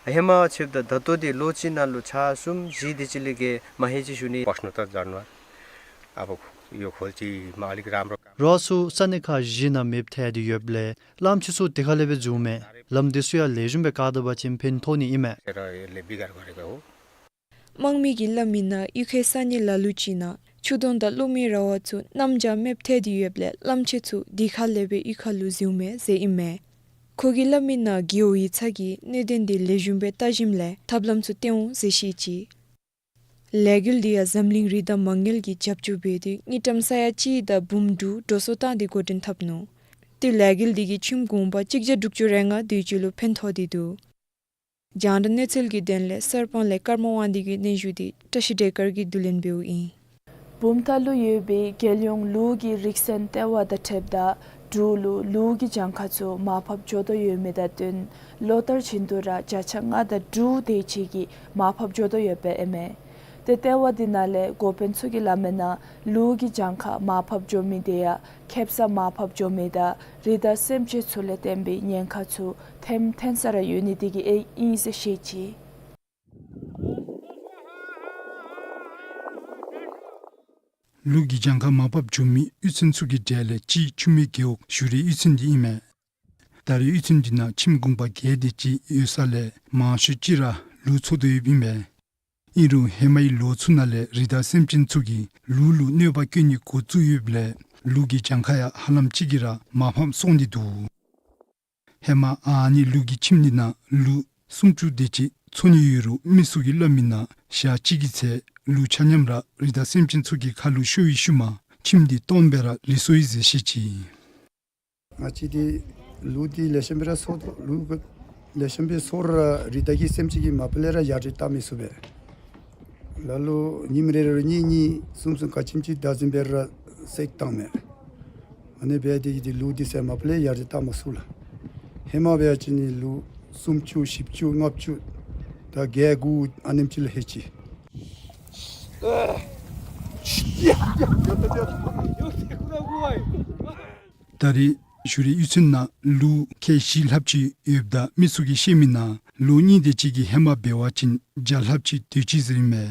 ཧེ་མ་ཆེཝ་ད་ད་ལྟོ་འདི་ལོ་གཅིག་ནང་ལུ་ཆག་གསུམ་བཞི་དེ་ཅིག་ལས་བརྒལ་མ་ལྷོད་ཟེར་ཞུ་ནི། प्रश्न त जनावर अब यो खोल्ची मालिक राम्रो काम। རོགས་ཚུ་ས་གནས་ཁག་བཞི་ནང་མེདཔ་ཐལ་ཏེ་ཡོདཔ་ལས་གླངམོ་ཆེ་ཚུ་དེ་ཁ་ལས་སྦེ་འཛུལཝ་མས། ལམ་འདི་ཚུ་ཡང་ལེགས་ཤོམ་སྦེ་བཀག་ད་པ་ཅིན་ཕན་ཐོགས་ནི་ཨིན་མས། དེ་ར་ལེ་བི་གར་གོ་རེ་གོ། དམངས་མི་གིས་སླབ་མི་ནང་གཡུས་ཁའི་ས་གནས་ལ་ལུ་ཅིག་ནང་ཆུ་དོང་དང་གློག་མེའི་ར་བ་ཚུ་གནམ་བྱཱར་མེདཔ་ཐལ་ཏེ་ཡོདཔ་ལས་གླངམོ་ཆེ་ཚུ་དེ་ཁ་ལས་སྦེ་གཡུས་ཁ་ལུ་འཛུལཝ་མས་ཟེར་ཨིན་མས། ཁོ་གིས་སླབ་མི་ནང་རྒེད་འོག་ཡིག་ཚང་གིས་གནད་དོན་འདི་ལེགས་ཤོམ་སྦེ་བལྟ་ཞིནམ་ལས་ཐབས་ལམ་ཚུ་བཏོན་འོང་ཟེར་བཤད་ཅི། ལས་འགུལ་འདི་ཡང་འཛམ་གླིང་རི་དྭགས་མ་དངུལ་གྱིས་རྒྱབ་སྐྱོར་འབད་དེ་དངུལ་ཀྲམ་ས་ཡ་གཅིག་དང་འབུམ་དྲུག་འགྲོ་སོང་བཏང་སྟེ་འགོ་འདྲེན་འཐབ་ནུག། ཏེ་ལས་འགུལ་འདི་གིས་ཁྱིམ་གུང་པ་གཅིག་བརྒྱ་དྲུག་ཅུ་རེ་ལྔ་དེ་ཅིག་ལུ་ཕན་ཐོགས་ཏེ་འདུག། རྒྱང་བསྒྲགས་གནས་ཚུལ་གྱི་དོན་ལས་གསར་སྤང་ལས་ཀརྨ་དབང་འདུས་ཀྱི་སྙན་ཞུ་འདི་བཀྲ་ཤིས་བདེ་དཀར་གྱིས་བསྡུ་ལེན་འབདཝ་ཨིན། བུམ་ཐང་ལུ་ཡོད་པའི་རྒྱལ་ཡོངས་ལུག་གི་རིག་གསར་ལྟེ་བ་དང་འཁྲིལཝ་ད་འབྲུག་ལུ་ལུག་གི་གྱངས་ཁ་ཚུ་མར་ཕབ་འགྱོ་དོ་ཡོད་མི་དང་བསྟུན་ལོ་ལྟར་བཞིན་དུ་ར་བརྒྱ་ཆ་ལྔ་དང་དྲུག་དེ་ཅིག་གིས་མར་ཕབ་འགྱོ་དོ་ཡོདཔ་ཨིན་མས། ཏེ་ལྟེ་བ་འདི་ནང་ལས་འགོ་དཔོན་ཚུ་གིས་སླབ་མི་ནང་ལུག་གི་གྱངས་ཁ་མར་ཕབ་འགྱོ་མི་དེ་ཡང་ཁེབ་ས་མར་ཕབ་འགྱོ་མི་དང་རི་དྭགས་སེམས་ཅན་ཚུ་ལས་བརྟེན་པའི་ཉེན་ཁ་ཚུ་ཐེམ་ཐེམ་ས་ར་ཡོད་ནི་དེ་གིས་ཨིན་ཟེར་བཤད་ཅི། ལུག་གི་གྱངས་ཁ་མར་ཕབ་འགྱོ་མི་གཡུས་ཚན་ཚུ་གི་གྲས་ལས་གཅིག་ཆུ་སྨད་རྒེད་འོག་ཞུ་རི་གཡུས་ཚན་འདི་ཨིན་མས། ད་རེས་གཡུས་ཚན་འདི་ནང་ཁྱིམ་གུང་པ་བརྒྱད་དེ་ཅིག་ཡོད་ས་ལས་མང་ཤོས་ཅིག་ར་ལུག་འཚོ་དོ་ཡོདཔ་ཨིན་མས། ཨིན་རུང་ཧེ་མའི་ལོ་ཚུ་ནང་ལས་རི་དྭགས་སེམས་ཅན་ཚུ་གིས་ལུག་ལུ་གནོད་པ་བཀལ་ནི་འགོ་བཙུགས་ཡོདཔ་ལས་ལུག་གི་གྱངས་ཁ་ཡང་ཧ་ལམ་ཅིག་གིས་ར་མར་ཕབ་སོང་སྟེ་འདུག། ཧེ་མ་ཨ་ནི་ལུག་གི་ཁྱིམ་འདི་ནང་ལུག་སུམ་ཅུ་དེ་ཅིག་འཚོ་ནི་ཡོད་རུང་མི་ཚུ་གིས་སླབ་མི་ནང་ཞག་གཅིག་གི་ཚེ་ལུག་ཆ་མཉམ་ར་རི་དྭགས་སེམས་ཅན་ཚུ་གི་ཁ་ལུ་ཤོར་བའི་ཤུལ་མ་ཁྱིམ་འདི་སྟོངམ་སྦེ་ར་ལུས་སོ་ཡི་ཟེར་བཤད་ཅི། ང་བཅས་འདི་ལུག་འདི་ལེགས་ཤོམ་སྦེ་ར་འཚོ་དོ། ལུག་ལེགས་ཤོམ་སྦེ་འཚོ་རུང་ར་རི་དྭགས་ཀྱི་སེམས་ཅན་གྱིས་མ་པ་ལས་ར་ཡར་རི་བཏང་མི་ཚུགས་པས། ལ་ལུ་ཉིནམ་རེ་རེ་གཉིས་གཉིས་གསུམ་གསུམ་ག་ཅི་ཅིག་བདའ་ཟུན་སྦེ་ར་བསད་བཏང་མས། ཨ་ནི་འབད་དེ་གིས་འདི་ལུག་འདི་ཚུ་མ་པ་ལས་ཡར་རི་བཏང་མ་ཚུགས་ལགས། ཧེ་མ་འབད་བ་ཅིན་ནི་ལུག་སུམ་ཅུ་བཞི་བཅུ་ལྔ་བཅུ་དང་བརྒྱད་དགུ་ཨ་ནེམ་ཅིག་ལུ་ལྷོད་ཅི། ད་རེས་ཞུ་རི་གཡུས་ཚན་ནང་ལུག་ཁལ་བཞི་ལྷགཔ་ཅིག་ཡོདཔ་ད་མི་ཚུ་གིས་བཤད་མི་ནང་ལུག་གཉིས་དེ་ཅིག་གིས་ཧེ་མ་འབད་བ་ཅིན་བརྒྱ་ལྷགཔ་ཅིག་སྡོད་ཅི་ཟེར་ཨིན་མས།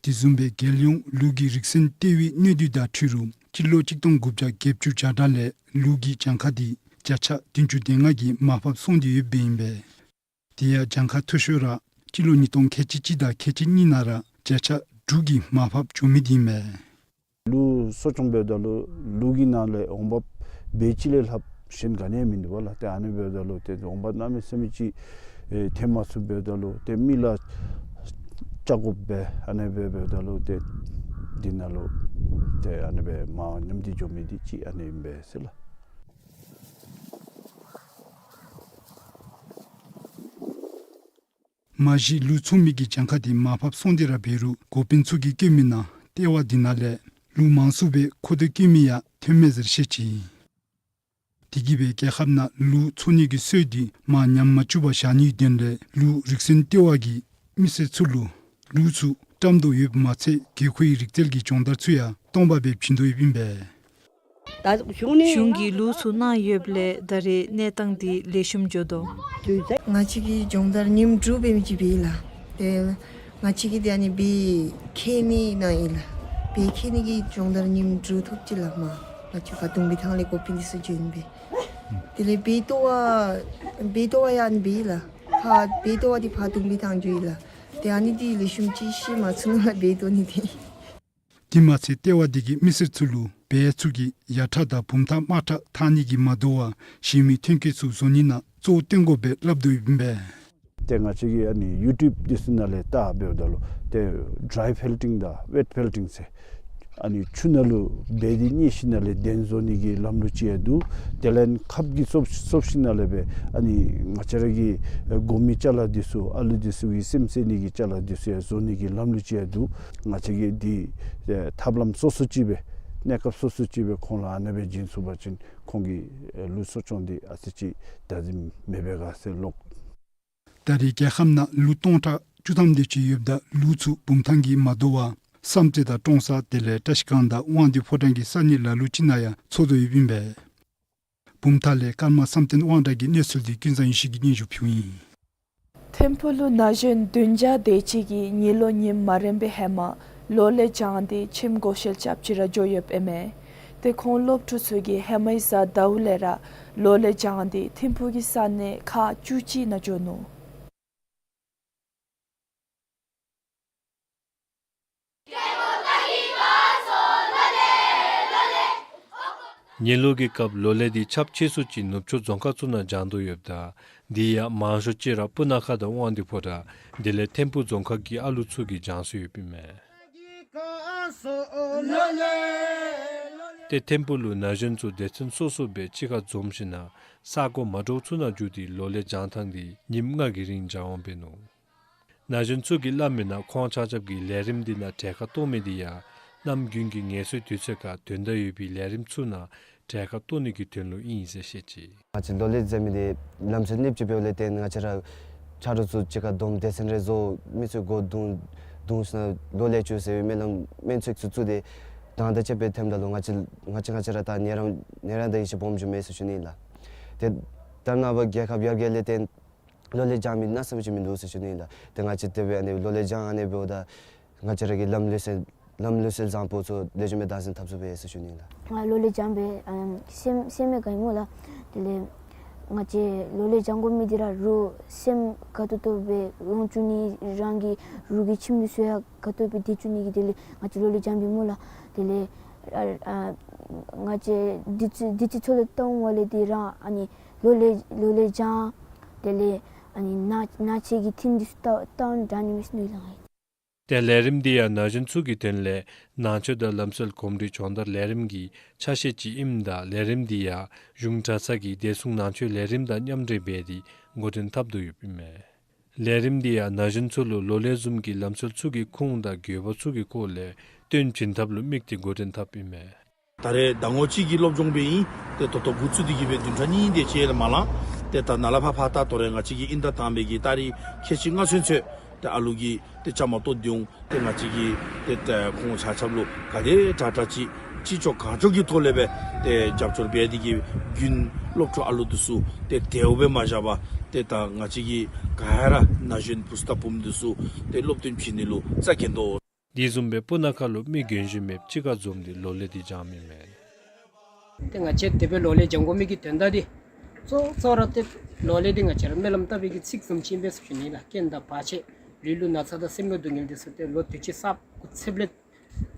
དེ་བཟུམ་སྦེ་རྒྱལ་ཡོངས་ལུག་གི་རིག་གསར་ལྟེ་བའི་གནས་སྡུད་དང་འཁྲིལ་རུང་སྤྱི་ལོ་གཅིག་སྟོང་དགུ་བརྒྱ་བརྒྱད་ཅུ་གྱ་གྲངས་ལས་ལུག་གི་གྱངས་ཁ་འདི་བརྒྱ་ཆ་བདུན་ཅུ་དོན་ལྔ་གིས་མར་ཕབ་སོང་སྟེ་ཡོདཔ་ཨིན་པས། དེ་ཡང་གྱངས་ཁ་མཐོ་ཤོས་ར་སྤྱི་ལོ་ཉིས་སྟོང་ཁལ་གཅིག་གཅིག་དང་ཁལ་གཅིག་གཉིས་ནང་ར་བརྒྱ་ཆ་དྲུག་གིས་མར་ཕབ་འགྱོ་མི་འདི་ཨིན་མས། ལུག་གསོ་སྐྱོང་འབདཝ་ད་ལུ་ལུག་གི་ནང་ལས་འོང་འབབ་བལ་ཅིག་ལས་ལྷགཔ་གཞན་ག་ནི་ཡང་མིན་འདུག་པ་ལགས། ཏེ་ཨ་ནི་འབདཝ་ད་ལུ་ཏེ་འོང་འབབ་གནམ་མེད་ས་མེད་ཅིག་ཨེ་ཐོན་མ་ཚུགསཔ་འབདཝ་ད་ལུ་ཏེ་མི་ལ་ལྕགས་དགོཔ་སྦེ་ཨ་ནི་སྦེ་འབདཝ་ད་ལུ་ཏེ་འདི་ནང་ལུ་ཏེ་ཨ་ནི་སྦེ་མར་ཉམས་ཏེ་འགྱོ་མི་འདི་ཅིག་ཨ་ནི་ཨིན་པས་ཟེར་ལགས། མ་གཞི་ལུག་འཚོ་མི་གི་གྱངས་ཁ་འདི་མར་ཕབ་སོང་སྟེ་ར་འབད་རུང་འགོ་དཔོན་ཚུ་གིས་བཀོད་མི་ནང་ལྟེ་བ་འདི་ནང་ལས་ལུག་མང་སུ་སྦེ་མཁོ་འདོད་བསྐྱེད་མི་ཡང་ཐོན་མས་ཟེར་བཤད་ཅི། དེ་གིས་སྦེ་རྒྱལ་ཁབ་ནང་ལུག་འཚོ་ནི་གི་སྲོལ་འདི་མར་ཉམས་མ་བཅུག་པར་བཞག་ནིའི་དོན་ལས་ལུག་རིག་གསར་ལྟེ་བ་གིས་མི་སེར་ཚུ་ལུ་ལུག་ཚུ་བཀྲམ་དོ་ཡོདཔ་མ་ཚད་དགོས་མཁོའི་རིག་རྩལ་གྱི་སྦྱོང་བརྡར་ཚུ་ཡང་སྟོང་པ་སྦེ་བྱིན་དོ་ཡོདཔ་ཨིན་པས། གཞུང་གིས་ལུག་ཚུ་གནང་ཡོདཔ་ལས་ད་རེས་གནས་སྟངས་འདི་ལེགས་ཤོམ་འགྱོ་དོ། ང་བཅས་ཀྱིས་སྦྱོང་བརྡར་ཉིནམ་དྲུག་འབད་མི་ཅིག་འབད་ཡི་ལགས། ཏེ་ང་བཅས་ཀྱིས་ཏེ་ཨ་ནི་བལ་ཁྱེར་ནི་གནང་ཡི་ལགས། བལ་ཁྱེར་ནི་གི་སྦྱོང་བརྡར་ཉིནམ་དྲུག་ཐོབ་ཅི་ལགས། མར་ང་བཅས་ཕར་དུང་སྦིས་ཐང་ལས་འགོ་དཔོན་འདི་ཚུ་བྱོན་སྦེ། དེ་ལས་བལ་ལྟོ་བ་བལ་ལྟོ་བ་ཡང་ཨ་ནི་འབད་ཡི་ལགས། ཕར་བལ་ལྟོ་བ་འདི་ཕར་དུང་སྦིས་ཐང་འགྱོ་ཡི་ལགས། ཏེ་ཨ་ནི་འདི་ལེགས་ཤོམ་ཅིག་ཤེས་མ་ཚུགས་ནུག་ལགས་བལ་ལྟོ་ནི་འདི། དེ་མ་ཚད་ལྟེ་བ་འདི་གིས་མི་སེར་ཚུ་ལུ་བལ་ཚུ་གིས་ཡར་ཁྲག་དང་བུམ་ཐང་དམར་ཁྲག་འཐག་ནི་གིས་མ་དོ་བར་གཞན་མི་ཐོན་སྐྱེད་ཚུ་བཟོ་ནི་ནང་གཙོ་བོ་བཏོན་དགོ་པའི་སླབ་དོ་ཡོདཔ་ཨིན་པས། ཏེ་ང་བཅས་ཀྱིས་ཨ་ནི་ཡུ་ཊུབ་འདི་ཚུ་ནང་ལས་བལྟ་འབདཝ་ད་ལུ་ཏེ་ཌའི་ཕེལ་ཊིང་དང་ཝེཊ་ཕེལ་ཊིང་ཟེར་ཨ་ནི་ཆུ་ནང་ལུ་བལ་འདི་བསྙལ་ཞིནམ་ལས་གདན་བཟོ་ནི་གི་ལམ་ལུགས་ཅིག་ཡང་འདུག། དེ་ལས་ཁབ་ཀྱིས་བཙོ་བཙོ་ཞིནམ་ལས་སྦེ་ཨ་ནི་ང་བཅས་ར་གི་གོ་མི་ཅ་ལ་འདི་ཚུ་ཨ་ལུ་འདི་ཚུ་གི་སེམས་བསད་ནི་གི་ཅ་ལ་འདི་ཚུ་ཡང་བཟོ་ནི་གི་ལམ་ལུགས་ཅིག་ཡང་འདུག། ང་བཅས་ཀྱིས་འདི་ཐབས་ལམ་སོ་སོ་ཅིག་སྦེ་ གནས་སྐབས་སོ་སོ་ཅིག་སྦེ་ཁོང་ལུ་ཨ་ནེ་སྦེ་བྱིན་ཚུགས་པ་ཅིན་ཁོང་གི་ལུས་གསོ་སྐྱོང་འདི་ཨ་ཙི་ཅིག་བདག་འཛིན་མེད་པའི་ག་ཟེར་ལོ། ད་རེས་རྒྱལ་ཁབ་ནང་ལུག་སྟོང་ཕྲག་བཅུ་ཐམ་དེ་ཅིག་ཡོདཔ་ད་ལུག་ཚུ་བུམ་ཐང་གིས་མ་བསྡུ་བར་བསམ་རྩེ་དང་ཀྲོང་གསར་དེ་ལས་བཀྲ་ཤིས་སྒང་དང་དབང་འདུས་ཕོ་བྲང་གི་ས་གནས་ལ་ལུ་ཅིག་ནང་ཡང་འཚོ་དོ་ཡོདཔ་ཨིན་པས། བུམ་ཐང་ལས་ཀརྨ་བསམ་གཏན་དབང་གྲགས་ཀྱི་གནས་ཚུལ་འདི་ཀུན་བཟང་ཡེ་ཤེས་ཀྱིས་སྙན་ཞུ་ཕུལཝ་ཨིན། ཐིམ་ཕུག་ལུ་ན་གཞོན་བདུན་བརྒྱ་དེ་ཅིག་གིས་ཉི་ལོ་ཉིནམ་མ་རན་པའི་ཧེ་མ་ལོ་ལེགས་སྦྱང་སྟེ་ཁྱིམ་སྒོ་ཤེལ་རྐྱབ་ཅི་ར་འགྱོ་ཡོདཔ་ཨིན་མས། ཏེ་ཁོང་སློབ་ཕྲུག་ཚུ་གིས་ཧེ་མའི་གཟའ་ཟླཝ་ལས་ར་ལོ་ལེགས་སྦྱང་སྟེ་ཐིམ་ཕུག་གི་ས་གནས་ཁག་བཅུ་གཅིག་ནང་འགྱོ་ནུག། ཉིན་ལུགས་ཀྱི་སྐབས་ལོ་ལེགས་འདི་ཁྱབ་ཆེ་སུ་ཅིག་ནུབ་ཕྱོགས་རྫོང་ཁག་ཚུ་ནང་སྦྱང་དོ་ཡོདཔ་ད་དེ་ཡང་མང་ཤོས་ཅིག་ར་སྤུ་ན་ཁ་དང་དབང་འདུས་ཕོ་བྲང་དེ་ལས་ཐིམ་ཕུག་རྫོང་ཁག་གི་ཨ་ལུ་ཚུ་གིས་སྦྱང་སྲོལ་ཡོདཔ་ཨིན་མས། ཏེ་ཐིམ་ཕུག་ལུ་ན་གཞོན་ཚུ་སྡེ་ཚན་སོ་སོ་སྦེ་གཅིག་ཁར་འཛོམས་ཞིནམ་ས་གོ་མ་འདྲཝ་ཚུ་ནང་འགྱོ་སྟེ་ལོ་ལེགས་སྦྱང་ཐངས་འདི་ཉིནམ་ལྔ་གི་རིང་སྦྱང་འོང་འབད་ནུག། ན་གཞོན་ཚུ་གིས་སླབ་མིའི་ནང་ཁོང་ཆ་ཁྱབ་ཀྱིས་ལས་རིམ་འདི་ནང་གྲལ་ཁར་གཏོགས་མི་འདི་ཡང་གནམ་དགུན་གྱི་ངལ་གསོའི་དུས་ཚོད་ཁར་དོན་དག་ཡོད་པའི་ལས་རིམ་ཚུ་ནང་གྲལ་ཁར་གཏོགས་ནི་གི་དོན་ལུ་ཨིན་ཟེར་བཤད་ཅི། ང་བཅས་ལོ་ལེགས་འཛེམ་མི་འདི་ལམ་སྲོལ་ལེགས་ཅིག་འབདཝ་ལས་བརྟེན་ང་བཅས་ར་ཆ་རོགས་ཚུ་གཅིག་ཁར་བསྡོམས་སྡེ་ཚན་རེ་བཟོ་མི་ཚུ་སྒོ་བརྡུང་བརྡུང་ཞིནམ་ལོ་ལེགས་བཅུག་ཟེར་བའི་སྨོན་ལམ་སྨོན་ཚིག་ཚུ་བཙུགས་ཏེ་དང་ད་ཅིག་སྦེ་ཐོནམ་ད་ལུ་ང་བཅས་ང་བཅས་ང་བཅས་ར་ད་ནི་རང་ནི་རང་ད་ཡིད་ཆེས་སྦོམ་ཅིག་མས་ཟེར་ཞུ་ནི་ལགས། ཏེ་ད་ནངས་པ་རྒྱལ་ཁབ་ཡར་རྒྱས་ལས་བརྟེན་ལོ་ལེགས་སྦྱང་མི་སྣ་ཚོགས་ཅིག་མིན་འདུག་ཟེར་ཞུ་ནི་ལགས། ཏེ་ང་བཅས་དེ་སྦེ་ཨ་ནི་ལོ་ལེགས་སྦྱང་ཨ་ནི་འབདཝ་ད་ང་བཅས་ར་གི་ལམ་ལུགས་སྲོལ་ལམ་ལུགས་སྲོལ་བཟང་པོ་ཚུ་ལེགས་ཤོམ་སྦེ་བདག་འཛིན་འཐབ་ཚུགས་པས་ཟེར་ཞུ་ནི་ལགས། ང་ལོ་ལེགས་སྦྱང་སྦེ་ཨམ་སེམས་སེམས་མེད་ག་ཨིན་སྨོ་ལགས། དེ་ལས་ང་བཅས་ལོ་ལེགས་སྦྱང་དགོ་མི་འདི་ར་རོགས་སེམས་དགའ་ཏོག་ཏོ་སྦེ་འོང་བཅུག་ནི་རང་གི་རོགས་ཀྱི་ཁྱིམ་ལུ་སོ་ཡང་དགའ་ཏོག་སྦེ་སྡོད་བཅུག་ནི་གི་དེ་ལས་ང་བཅས་ལོ་ལེགས་སྦྱང་སྦེ་སྨོ་ལགས། དེ་ལས་ཨ་ཨ་ང་བཅས་བདུད་རྩི་བདུད་རྩི་མཚོ་ལས་བཏང་བ་ལས་འདི་རང་ཨ་ནི་ལོ་ལེགས་ལོ་ལེགས་སྦྱང་དེ་ལས་ཨ་ནི་ན་ན་ཆེ་གི་ཐིམ་འདི་ཚུ་བཏང་བཏང་དྲག་ནི་མས་ཟེར་ནི་ལགས། ཏེ་ལས་རིམ་འདི་ཡང་ན་གཞོན་ཚུ་གི་དོན་ལས་ནང་ཆོས་དང་ལམ་སྲོལ་གོམས་འདྲིས་སྦྱོང་བརྡར་ལས་རིམ་གྱི་ཆ་ཤས་ཅིག་ཨིནམ་ད་ལས་རིམ་འདི་ཡང་གཞུང་གྲྭ་ཚང་གི་བདེ་སྲུང་ནང་ཆོས་ལས་རིམ་དང་མཉམ་འབྲེལ་འབད་དེ་འགོ་འདྲེན་འཐབ་དོ་ཡོདཔ་ཨིན་མས། ལས་རིམ་འདི་ཡང་ན་གཞོན་ཚུ་ལུ་ལོ་ལེགས་བཟུམ་གྱི་ལམ་སྲོལ་ཚུ་གི་ཁུངས་དང་དགོས་པ་ཚུ་གི་སྐོར་ལས་སྟོན་བྱིན་ཐབས་ལུ་དམིགས་ཏེ་འགོ་འདྲེན་འཐབ་ཨིན་མས། ད་རེས་ཟླ་ངོ་གཅིག་གི་སློབ་སྦྱོང་སྦེ་ཨིན། ཏེ་ད་ལྟོ་འགོ་བཙུགས་ཏེ་གི་སྦེ་བདུན་ཕྲག་གཉིས་དེ་ཅིག་ལས་མ་ལང་། ཏེ་ད་ནཱ་ལས་ཕར་ཕར་ད་ལྟོ་རེ་ང་བཅས་ཀྱིས་ཨིན་ད་བཏང་མི་གི་ཏ་རིག་ཁལ་གཅིག་སྔ་ཚུན་ཚོད་ཏེ་ཨ་ལུ་གིས་ཏེ་བཅའ་མར་གཏོགས་ཏེ་འོང་། ཏེ་ང་བཅས་ཀྱིས་ཏེ་ཏེ་ཁོང་ཆ་ཁྱབ་ལུ་ག་དེ་དྲག་དྲག་ཅིག་ཅི་ལྕོགས་གང་ལྕོགས་ཀྱི་ཐོག་ལས་སྦེ་ཏེ་རྒྱབ་སྐྱོར་འབད་དེ་གི་རྒྱུན་སློབ་ཕྲུག་ཨ་ལུ་འདི་ཚུ་ཏེ་དལཝ་སྦེ་མ་བཞག་པར་ཏེ་ད་ང་བཅས་ཀྱིས་ག་ར་ན་གཞོན་བུཚ་དང་བུམོ་འདི་ཚུ་ཏེ་སློབ་སྟོན་བྱིན་ནི་ལུ་རྩ་འགེངས་དོ། དེ་བཟུམ་སྦེ་སྤུ་ན་ཁ་ལུ་མི་རྒན་གཞོན་མེདཔ་གཅིག་ཁར་འཛོམས་ཏེ་ལོ་ལེགས་འདི་སྦྱངམ་ཨིན་མས། ཏེ་ང་བཅས་དེ་སྦེ་ལོ་ལེགས་སྦྱང་དགོ་མི་གི་དོན་དག་འདི་གཙོ་གཙོ་ར་ཏེ་ལོ་ལེགས་འདི་ང་བཅས་ར་སྨོན་ལམ་བཏབ་པའི་གི་ཚིག་བཟུམ་ཅིག་ཨིན་པས་ཟེར་ཞུ་ནི་ལགས། རྐྱེན་དང་བར་ཆད་ལུས་ལུ་ན་ཚ་དང་སེམས་ལུ་སྡུག་བསྔལ་འདི་ཚུ་ཏེ་ལོ་དུས་ཅི་གསརཔ་འགོ་ཚུགསཔ་ལས་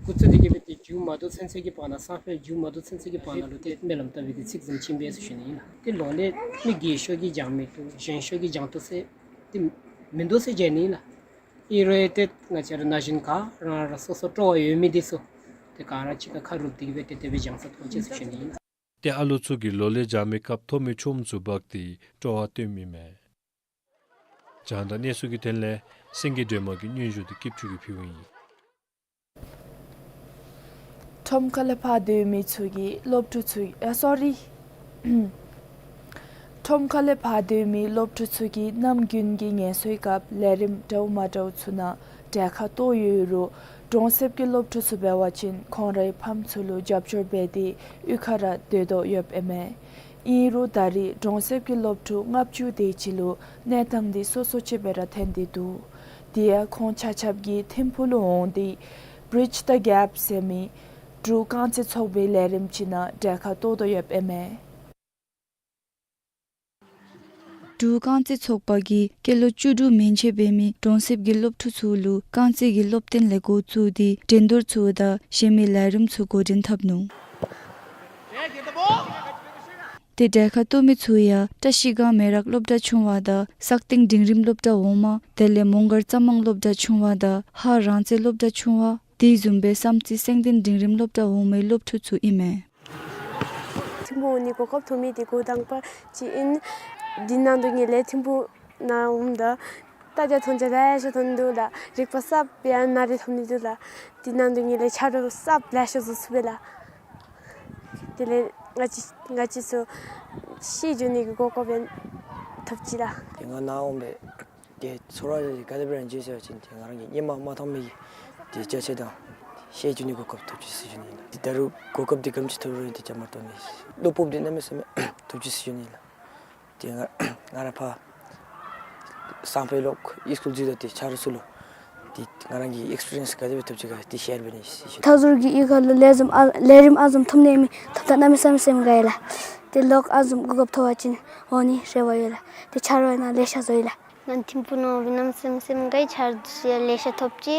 འགོ་བཙུགས་ཏེ་གི་སྦེ་ཏེ་མཇུག་མ་བསྡུ་ཚུན་ཚོད་ཀྱི་བར་ན་སང་ཕོད་མཇུག་མ་བསྡུ་ཚུན་ཚོད་ཀྱི་བར་ན་ལུ་ཏེ་སྨོན་ལམ་བཏབ་པའི་གི་ཚིག་བཟུམ་ཅིག་ཨིན་པས་ཟེར་ཞུ་ནི་ཨིན་ལགས། ཏེ་ལོ་ལེགས་མི་རྒས་ཤོས་ཀྱིས་སྦྱང་མི་བཏུབ་གཞོན་ཤོས་ཀྱིས་སྦྱང་བཏུབ་ཟེར་ཏེ་མིན་འདུག་ཟེར་བརྗོད་ནི་ཨིན་ལགས། ཨིན་རུང་ཏེ་ང་བཅས་ར་ན་གཞོན་ག་ར་རང་རང་སོ་སོ་སྤྲོ་བ་ཡོད་མི་འདི་ཚུ་ཏེ་ག་ར་གཅིག་ཁར་ཁ་རུབ་སྟེ་གི་སྦེ་ཏེ་དེ་སྦེ་སྦྱང་ས་ཐོབ་ཅི་ཟེར་ཞུ་ནི་ཨིན། ཏེ་ཨ་ལུ་ཚུ་གིས་ལོ་ལེགས་སྦྱང་མིའི་སྐབས་མཐོ་དམན་ཆུང་གསུམ་འབག་སྟེ་སྤྲོ་བ་སྟོནམ་ཨིན་མས། རྒྱང་བསྒྲགས་གནས་ཚུལ་གྱི་དོན་ལས་སེང་གེ་སྒྲོལ་མ་གིས་སྙན་ཞུ་འདི་སྐྱིད་ཆུ་གིས་ཕུལཝ་ཨིན། ཁྲོམ་ཁ་ལས་ཕར་སྡོད་མི་ཚུ་གིས་སློབ་ཕྲུག་ཚུ་ཨ་སོ་རི། ཁྲོམ་ཁ་ལས་ཕར་སྡོད་མི་སློབ་ཕྲུག་ཚུ་གིས་གནམ་དགུན་གྱི་ངལ་གསོའི་སྐབས་ལས་རིམ་འདྲཝ་མ་འདྲཝ་ཚུ་ནང་གྲལ་ཁར་གཏོགས་ཡོད་རུང་གྲོང་གསེབ་ཀྱི་སློབ་ཕྲུག་ཚུ་འབད་བ་ཅིན་ཁོང་རའི་ཕམ་ཚུ་ལུ་རྒྱབ་སྐྱོར་འབད་དེ་གཡུས་ཁར་ར་སྡོད་དོ་ཡོདཔ་ཨིན་མས། ཨིན་རུང་ད་རེས་གྲོང་གསེབ་ཀྱི་སློབ་ཕྲུག་ལྔ་བཅུ་དེ་ཅིག་ལུ་གནས་སྟངས་འདི་སོ་སོ་ཅིག་སྦེ་ར་ཐོན་ཏེ་འདུག། དེ་ཡང་ཁོང་ཆ་ཁྱབ་ཀྱིས་ཐིམ་ཕུག་ལུ་འོང་སྟེ་Bridge the Gap ཟེར་མི་འབྲུག་རྐང་རྩེད་ཚོགས་པའི་ལས་རིམ་ཅིག་ནང་གྲལ་ཁར་གཏོགས་དོ་ཡོདཔ་ཨིན་མས། འབྲུག་རྐང་རྩེད་ཚོགས་པ་གིས་སྐྱེས་ལོ་བཅུ་དྲུག་མན་ཆད་འབད་མི་གྲོང་གསེབ་ཀྱི་སློབ་ཕྲུག་ཚུ་ལུ་རྐང་རྩེད་ཀྱི་སློབ་སྟོན་ལས་འགོ་བཙུགས་ཏེ་འགྲན་བསྡུར་ཚུ་དང་གཞན་མི་ལས་རིམ་ཚུ་འགོ་འདྲེན་འཐབ་ནུག། ཏེ་གྲལ་ཁར་གཏོགས་མི་ཚུ་ཡང་བཀྲ་ཤིས་སྒང་མེ་རག་སློབ་གྲྭ་ཆུང་བ་དང་སག་སྟེང་འབྲིང་རིམ་སློབ་གྲྭ་འོག་མ་དེ་ལས་མོང་སྒར་རྩྭ་མང་སློབ་གྲྭ་ཆུང་བ་དང་ཧཱ་རང་རྩེ་སློབ་གྲྭ་ཆུང་བ་དེ་བཟུམ་སྦེ་བསམ་རྩེ་སེང་ལྡེང་འབྲིང་རིམ་སློབ་གྲྭ་འོག་མའི་སློབ་ཕྲུག་ཚུ་ཨིན་མས། ཐིམ་ཕུག་འོང་ནི་གོ་སྐབས་ཐོབ་མི་འདི་འགོ་དང་པ་ཅིག་ཨིན། འདི་ནང་དུ་ངེ་ལས་ཐིམ་ཕུག་ནང་འོངམ་ད་ལྟ་རྒྱ་མཐོང་རྒྱ་ལེ་ཤ་ཐོན་འདུག་ལགས། རིག་པ་གསརཔ་ཡང་ནཱ་ར་ཐོབ་ནི་འདུག་ལགས། འདི་ནང་དུ་ངེ་ལས་ཆ་རོགས་གསརཔ་ལེ་ཤ་བཟོ་ཚུགས་པས་ལགས། དེ་ལས་ང་བཅས་ང་བཅས་ཚུ་ཤེས་འཇོན་ནི་གི་གོ་སྐབས་ཡང་ཐོབ་ཅི་ལགས། ཏེ་ང་ནཱ་འོང་སྦེ་ཏེ་ཚོར་བ་ག་དེ་སྦེ་ར་ཨིན་ཟེར་བ་ཅིན་ཏེ་ང་རང་གིས་སྔོན་མ་མ་མཐོང་མི་གི་ཏེ་ཅ་ཆས་དང་ཤེས་འཇོན་ནི་གོ་སྐབས་ཐོབ་ཅི་ཟེར་ཞུ་ནི་ཨིན་ལགས། ཏེ་ད་རུང་གོ་སྐབས་འདི་ག་དེམ་ཅིག་ཐོབ་རུང་ཏེ་བཅའ་མར་གཏོགས་ནི་བློ་སྤོབས་འདི་གནམ་མེད་ས་མེད་ཐོབ་ཅི་ཟེར་ཞུ་ནི་ཨིན་ལགས། ཏེ་ང་ང་ར་ཕར་སང་ཕོད་ལོག་ཡིག་སྐུལ་འཛུལཝ་ད་ཏེ་ཆ་རོགས་ཚུ་ལུ་ཏེ་ང་རང་གི་ཨེགསི་པི་རི་ཡེནསི་ག་དེ་སྦེ་ཐོབ་ཅི་ག་ཏེ་ཤེར་འབད་ནི་ཟེར་ཞུ། མཐའ་ཟུར་གྱི་གཡུས་ཁ་ལུ་ལས་བཟུམ་ཨ་ལས་རིམ་ཨ་བཟུམ་ཐོབ་ནི་མི་ཐོབ་ད་གནམ་མེད་ས་མེད་སེམས་དགའ་ཡི་ལགས། ཏེ་ལོག་ཨ་བཟུམ་གོ་སྐབས་ཐོབ་པ་ཅིན་འོང་ནི་རེ་བ་ཡོད་ལགས། ཏེ་ཆ་རོགས་ཡང་ན་ལེ་ཤ་བཟོ་ཡི་ལགས། ང་ཐིམ་ཕུག་ནང་འབད་གནམ་མེད་ས་མེད་སེམས་དགའ་ཡི། ཆ་རོགས་ཚུ་ཡང་ལེ་ཤ་ཐོབ་ཅི།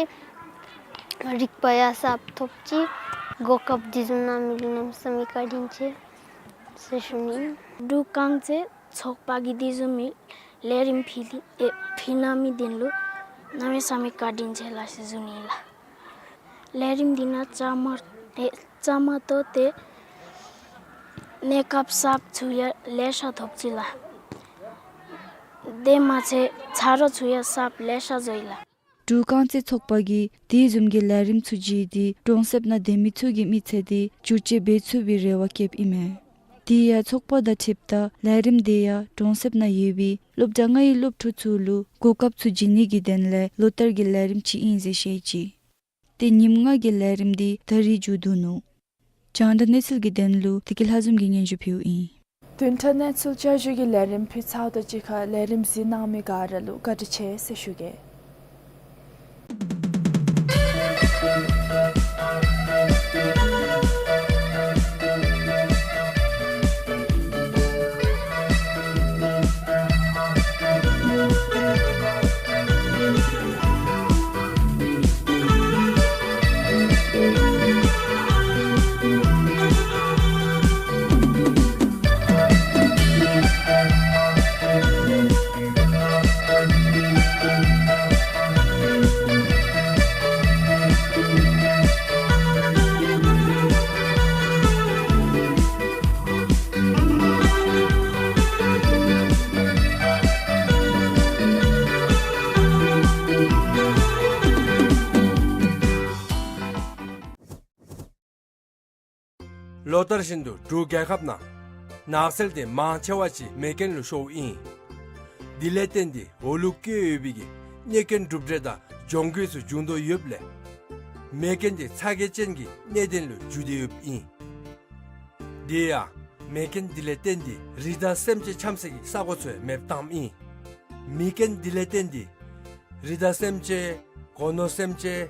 རིག་པ་ཡང་གསརཔ་ཐོབ་ཅི། གོ་སྐབས་འདི་བཟུམ་གནང་མི་ལུ་གནམ་མེད་ས་མེད་བཀའ་དྲིན་ཆེ་ཟེར་ཞུ་ནི་ཨིན། འབྲུག་རྐང་རྩེད་ཚོགས་པ་གིས་འདི་བཟུམ་མའི་ལས་རིམ་ཕུལ་ཨེ་ཕུལ་གནང་མི་འདི་ལུ་གནམ་མེད་ས་མེད་བཀའ་དྲིན་ཆེ་ལགས་ཟེར་ཞུ་ནི་ཨིན་ལགས། ལས་རིམ་འདི་ནང་བཅའ་མར་ཨེ་བཅའ་མར་གཏོགས་ཏེ་གནས་སྐབས་གསརཔ་ཚུ་ཡང་ལེ་ཤ་ཐོབ་ཅི་ལགས། དེ་མ་ཚད་ཆ་རོགས་ཚུ་ཡང་གསརཔ་ལེ་ཤ་བཟོ་ཡི་ལགས། འབྲུག་རྐང་རྩེད་ཚོགས་པ་གིས་དེ་བཟུམ་གྱི་ལས་རིམ་ཚུ་བརྒྱུད་དེ་གྲོང་གསེབ་ནང་སྡོད་མི་ཚུ་གི་མི་ཚེ་འདི་བསྒྱུར་བཅོས་འབད་ཚུགས་པའི་རེ་བ་བསྐྱེདཔ་ཨིན་མས། དེ་ཡང་ཚོགས་པ་དང་འཁྲིལཝ་ད་ལས་རིམ་དེ་ཡང་གྲོང་གསེབ་ནང་ཡོད་པའི་སློབ་གྲྭ་ལྔའི་སློབ་ཕྲུག་ཚུ་ལུ་གོ་སྐབས་ཚུ་བྱིན་ནི་གི་དོན་ལས་ལོ་ལྟར་གྱི་ལས་རིམ་ཅིག་ཨིན་ཟེར་བཤད་ཅི། ཏེ་ཉིནམ་ལྔ་གི་ལས་རིམ་འདི་ད་རིས་མཇུག་བསྡུ་ནུག། རྒྱང་བསྒྲགས་གནས་ཚུལ་གྱི་དོན་ལུ་བདེ་སྐྱིད་ལྷ་འཛོམས་ཀྱིས་སྙན་ཞུ་ཕུལཝ་ཨིན། བདུན་ཕྲག་གནས་ཚུལ་བསྐྱར་ཞུ་གི་ལས་རིམ་ཕུལ་ཚརཝ་དང་གཅིག་ཁར་ལས་རིམ་གཟིགས་གནང་མི་ག་ར་ལུ་བཀའ་དྲིན་ཆེ་ཟེར་ཞུ་གེ། ལོ་ལྟར་བཞིན་དུ་འབྲུག་རྒྱལ་ཁབ་ནང་ནགས་ཚལ་དེ་མང་ཆེ་བ་ཅིག་མེ་རྐྱེན་ལུ་ཤོརཝ་ཨིན། དེ་ལས་བརྟེན་ཏེ་འོ་ལུ་བཀོད་ཡོད་པའི་གི་གནོད་སྐྱོན་གྲུབ་འབྲས་དང་གྱོང་གུད་ཚུ་འབྱུང་དོ་ཡོདཔ་ལས་མེ་རྐྱེན་དེ་ཚ་གྱང་ཅན་གྱི་གནད་དོན་ལུ་འགྱུར་ཏེ་ཡོདཔ་ཨིན། དེ་ཡང་མེ་རྐྱེན་དེ་ལས་བརྟེན་ཏེ་རི་དྭགས་སེམས་ཅན་འཁྱམ་སའི་གི་ས་གོ་ཚུ་ཡང་མེདཔ་བཏངམ་ཨིན། མེ་རྐྱེན་དེ་ལས་བརྟེན་ཏེ་རི་དྭགས་སེམས་ཅན་སྒོ་ནོར་སེམས་ཅན་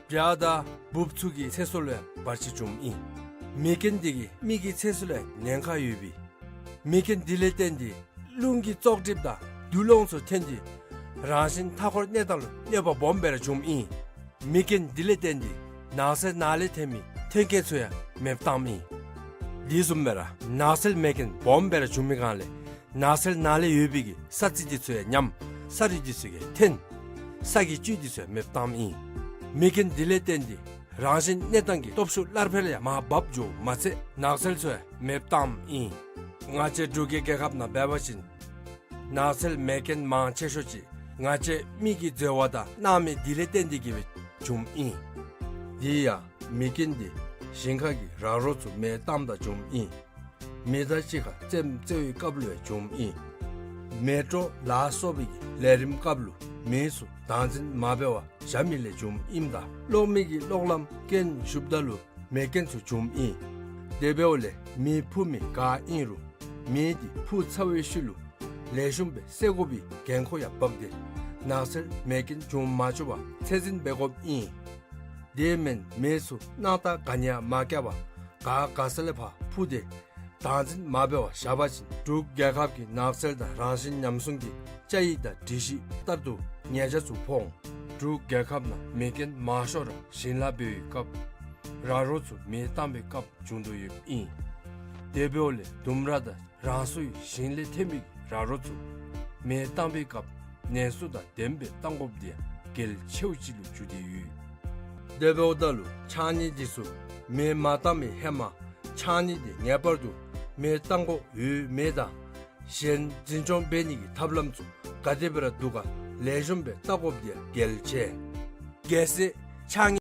བྱ་དང་འབུཔ་ཚུ་གི་ཚེ་སྲོག་ལུ་ཡང་བར་ཆད་བྱུངམ་ཨིན། མེ་རྐྱེན་དེ་གིས་མི་གི་ཚེ་སྲོག་ལུ་ཡང་ཉེན་ཁ་ཡོད་པས། མེ་རྐྱེན་དེ་ལས་བརྟེན་ཏེ་རླུང་གི་བཙོག་གྲིབ་དང་རྡུལ་སློང་ཚུ་ཐོན་ཏེ་རང་བཞིན་མཐའ་འཁོར་གནས་སྟངས་ལུ་གནོད་པ་སྦོམ་སྦེ་ར་བྱུངམ་ཨིན། མེ་རྐྱེན་དེ་ལས་བརྟེན་ཏེ་ནགས་ཚལ་ནང་ལས་ཐོན་མི་ཐོན་སྐྱེད་ཚུ་ཡང་མེདཔ་བཏངམ་ཨིན། དེ་བཟུམ་སྦེ་ར་ནགས་ཚལ་མེ་རྐྱེན་སྦོམ་སྦེ་ར་བྱུང་མི་སྒང་ལས་ནགས་ཚལ་ནང་ལས་ཡོད་པའི་གི་ས་རྩི་དེ་ཚུ་ཡང་ཉམས། ས་རུད་དེ་ཚུ་ཡང་ཐོན། ས་གི་བཅུད་དེ་ཚུ་ཡང་མེདཔ་བཏངམ་ཨིན། མེ་རྐྱེན་དེ་ལས་བརྟེན་ཏེ་རང་བཞིན་གནས་སྟངས་ཀྱི་སྟོབས་ཤུགས་སླར་འཕེལ་ཡང་མར་བབས་འགྱོཝ་མ་ཚད་ནགས་ཚལ་ཚུ་ཡང་མེདཔ་བཏངམ་ཨིན། ང་བཅས་འབྲུག་གི་རྒྱལ་ཁབ་ནང་འབད་བ་ཅིན་ནགས་ཚལ་མེ་རྐྱེན་མང་ཆེ་ཤོས་ཅིག་ང་བཅས་མི་གི་འཛོལ་བ་དང་སྣང་མེད་དེ་ལས་བརྟེན་ཏེ་གིས་སྦེ་བྱུངམ་ཨིན། དེ་ཡང་མེ་རྐྱེན་དེ་ཞིང་ཁ་གི་ར་རོ་ཚུ་མེ་བཏངམ་ད་བྱུངམ་ཨིན། མི་དང་གཅིག་ཁར་རྩེདམོ་རྩེ་བའི་སྐབས་ལུ་ཡང་བྱུངམ་ཨིན། མེ་དྲོད་ལ་སོགས་པའི་ལས་རིམ་སྐབས་ལུ་མེ་ཚུ་བདག་འཛིན་མ་འབད་བར་བཞག་མི་ལས་བྱུངམ་ཨིནམ་ད་གློག་མེ་གི་གློག་ལམ་རྐྱེན་ཞུགསཔ་ད་ལུ་མེ་རྐྱེན་ཚུ་བྱུངམ་ཨིན། དེ་འབདཝ་ལས་མེ་འཕུ་མི་ག་ཨིན་རུང་མེ་དེ་འཕུ་ཚར་བའི་ཤུལ་ལུ་ལེགས་ཤོམ་སྦེ་བསལ་དགོ་པའི་འགན་ཁུར་ཡང་བབས་ཏེ་ནགས་ཚལ་མེ་རྐྱེན་འབྱུང་མ་བཅུག་པར་ཚད་འཛིན་འབད་དགོཔ་ཨིན། དེ་མེན་མེ་ཚུ་སྣང་ཐག་ག་ནི་ཡང་མ་བཀལ་བར་ག་ག་ས་ལས་ཕར་འཕུ་སྟེ་བདག་འཛིན་མ་འབད་བར་བཞག་པ་ཅིན་འབྲུག་རྒྱལ་ཁབ་ཀྱི་ནགས་ཚལ་དང་རང་བཞིན་ཉམས་སྲུང་གི་བཅའ་ཡིག་དང་སྒྲིག་གཞི་ལྟར་དུ་ཉེས་ཆད་ཚུ་ཕོག་འོང་། འབྲུག་རྒྱལ་ཁབ་ནང་མེ་རྐྱེན་མང་ཤོས་ར་ཞིང་ལཱ་འབད་བའི་སྐབས་ར་རོ་ཚུ་མེ་བཏང་བའི་སྐབས་བྱུང་དོ་ཡོདཔ་ཨིན། དེ་འབདཝ་ལས་ལྡུམ་ར་དང་རང་སོའི་ཞིང་ལས་ཐོན་པའི་ར་རོ་ཚུ་མེ་བཏང་བའི་སྐབས་ནན་སོ་དང་ལྡནམ་སྦེ་བཏང་དགོཔ་དེ་ཡང་གལ་ཆེཝ་ཅིག་ལུ་གྱུར་ཏེ་ཡོད། དེ་འབདཝ་ད་ལུ་ཕྱགས་སྙིགས་དེ་ཚུ་མེ་མ་བཏང་བའི་ཧེ་མ་ཕྱགས་སྙིགས་དེ་ངེས་པར་དུ་མེ་བཏང་དགོཔ་ཡོད་མེད་དང་གཞན་འཛིན་སྐྱོང་འབད་ནི་གི་ཐབས་ལམ་ཚུ་ག་དེ་སྦེ་ར་འདུག་ག་ལེགས་ཤོམ་སྦེ་བལྟ་དགོཔ་དེ་ཡང་གལ་ཆེ། གལ་སྲིད་ཕྱགས་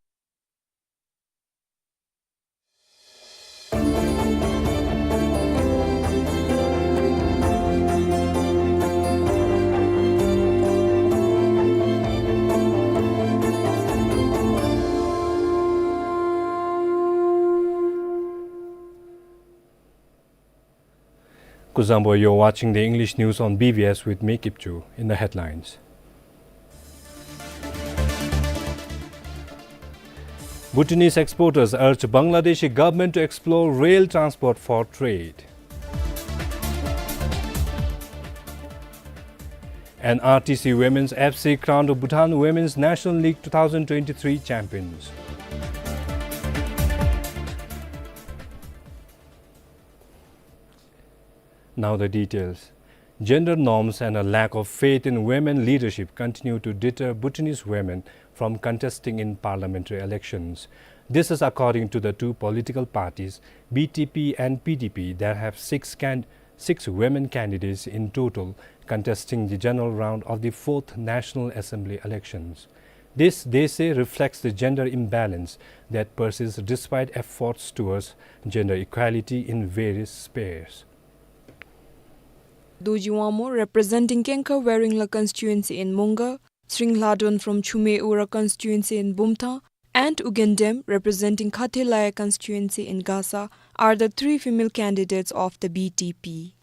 སྙིགས་ Zangpo, you're watching the English news on B B S with me, Kipchu. In the headlines, Bhutanese exporters urge Bangladeshi government to explore rail transport for trade. And R T C Women's F C crowned Bhutan Women's National League two thousand twenty-three champions. Now the details. Gender norms and a lack of faith in women leadership continue to deter Bhutanese women from contesting in parliamentary elections. This is according to the two political parties, B T P and P D P, that have six can-, six women candidates in total contesting the general round of the fourth National Assembly elections. This, they say, reflects the gender imbalance that persists despite efforts towards gender equality in various spheres. Dorji Wangmo, representing Kengkha Wairengla constituency in Mongar, Tshering Lhadon from Chumui Ura constituency in Bumthang, and Ugyen Dem, representing Khathe Laya constituency in Gasa, are the three female candidates of the B T P.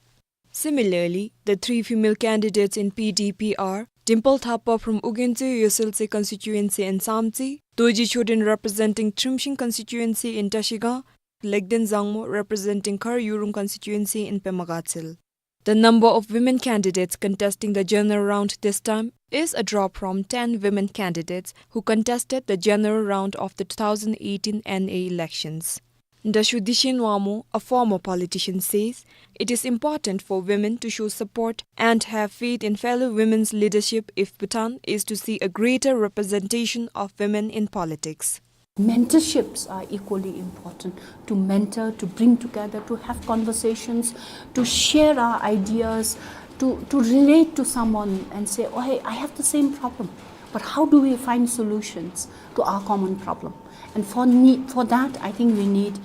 Similarly, the three female candidates in P D P are Dimple Thapa from Ugyen Tsoe Yeswel Tse constituency in Samtse, Dorji Choden, representing Trimshing constituency in Trashigang, Lekden Zangmo, representing Khar Yurung constituency in Pema Gatshel. The number of women candidates contesting the general round this time is a drop from ten women candidates who contested the general round of the two thousand eighteen N A elections. Dashu Dishen Wangmo, a former politician, says it is important for women to show support and have faith in fellow women's leadership if Bhutan is to see a greater representation of women in politics. Mentorships are equally important, to mentor, to bring together, to have conversations, to share our ideas, to, to relate to someone and say, "Oh, hey, I have the same problem, but how do we find solutions to our common problem?" And for need, for that, I think we need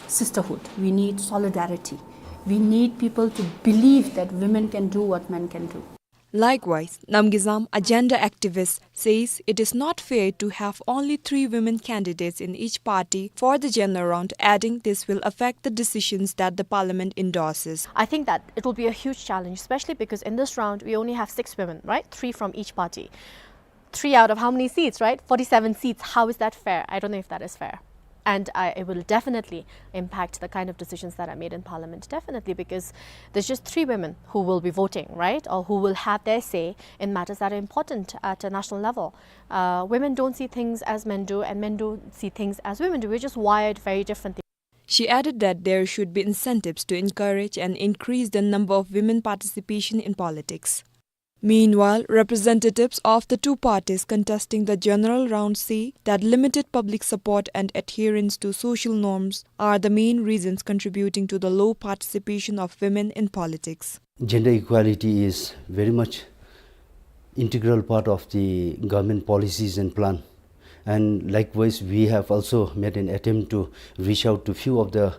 sisterhood, we need solidarity, we need people to believe that women can do what men can do. Likewise, Namgay Zam, a gender activist, says it is not fair to have only three women candidates in each party for the general round, adding this will affect the decisions that the parliament endorses. I think that it will be a huge challenge, especially because in this round we only have six women, right? Three from each party. Three out of how many seats, right? Forty-seven seats. How is that fair? I don't know if that is fair. And I, it will definitely impact the kind of decisions that are made in parliament, definitely, because there's just three women who will be voting, right? Or who will have their say in matters that are important at a national level. Uh, women don't see things as men do, and men don't see things as women do. We're just wired very differently. She added that there should be incentives to encourage and increase the number of women participation in politics. Meanwhile, representatives of the two parties contesting the general round say that limited public support and adherence to social norms are the main reasons contributing to the low participation of women in politics. Gender equality is very much integral part of the government policies and plan. And likewise, we have also made an attempt to reach out to few of the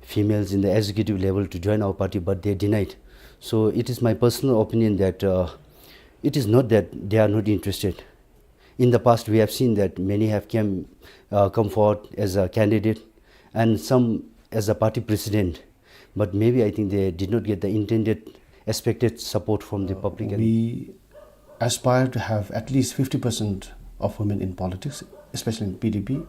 females in the executive level to join our party, but they denied. So it is my personal opinion that, uh, it is not that they are not interested. In the past, we have seen that many have came, uh, come forward as a candidate and some as a party president, but maybe I think they did not get the intended, expected support from the, uh, public. And we aspire to have at least fifty percent of women in politics, especially in P D P.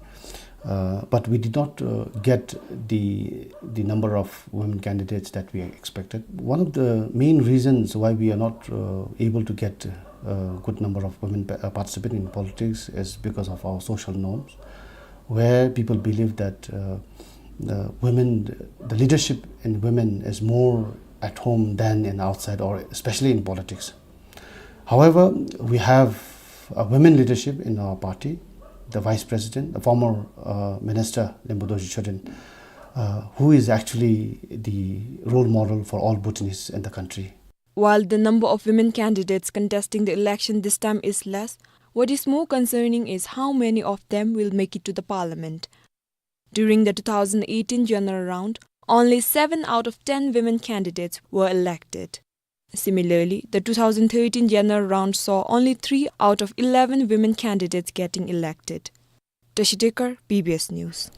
Uh, but we did not, uh, get the, the number of women candidates that we expected. One of the main reasons why we are not, uh, able to get a good number of women pa-, uh, participating in politics is because of our social norms, where people believe that, uh, the women, the leadership in women is more at home than in outside, or especially in politics. However, we have a women leadership in our party, the vice president, the former, uh, minister, Lembu Dorji Choden, uh, who is actually the role model for all Bhutanese in the country. While the number of women candidates contesting the election this time is less, what is more concerning is how many of them will make it to the parliament. During the two thousand eighteen general round, only seven out of ten women candidates were elected. Similarly, the two thousand thirteen general round saw only three out of eleven women candidates getting elected. Tashi Tekar, B B S News.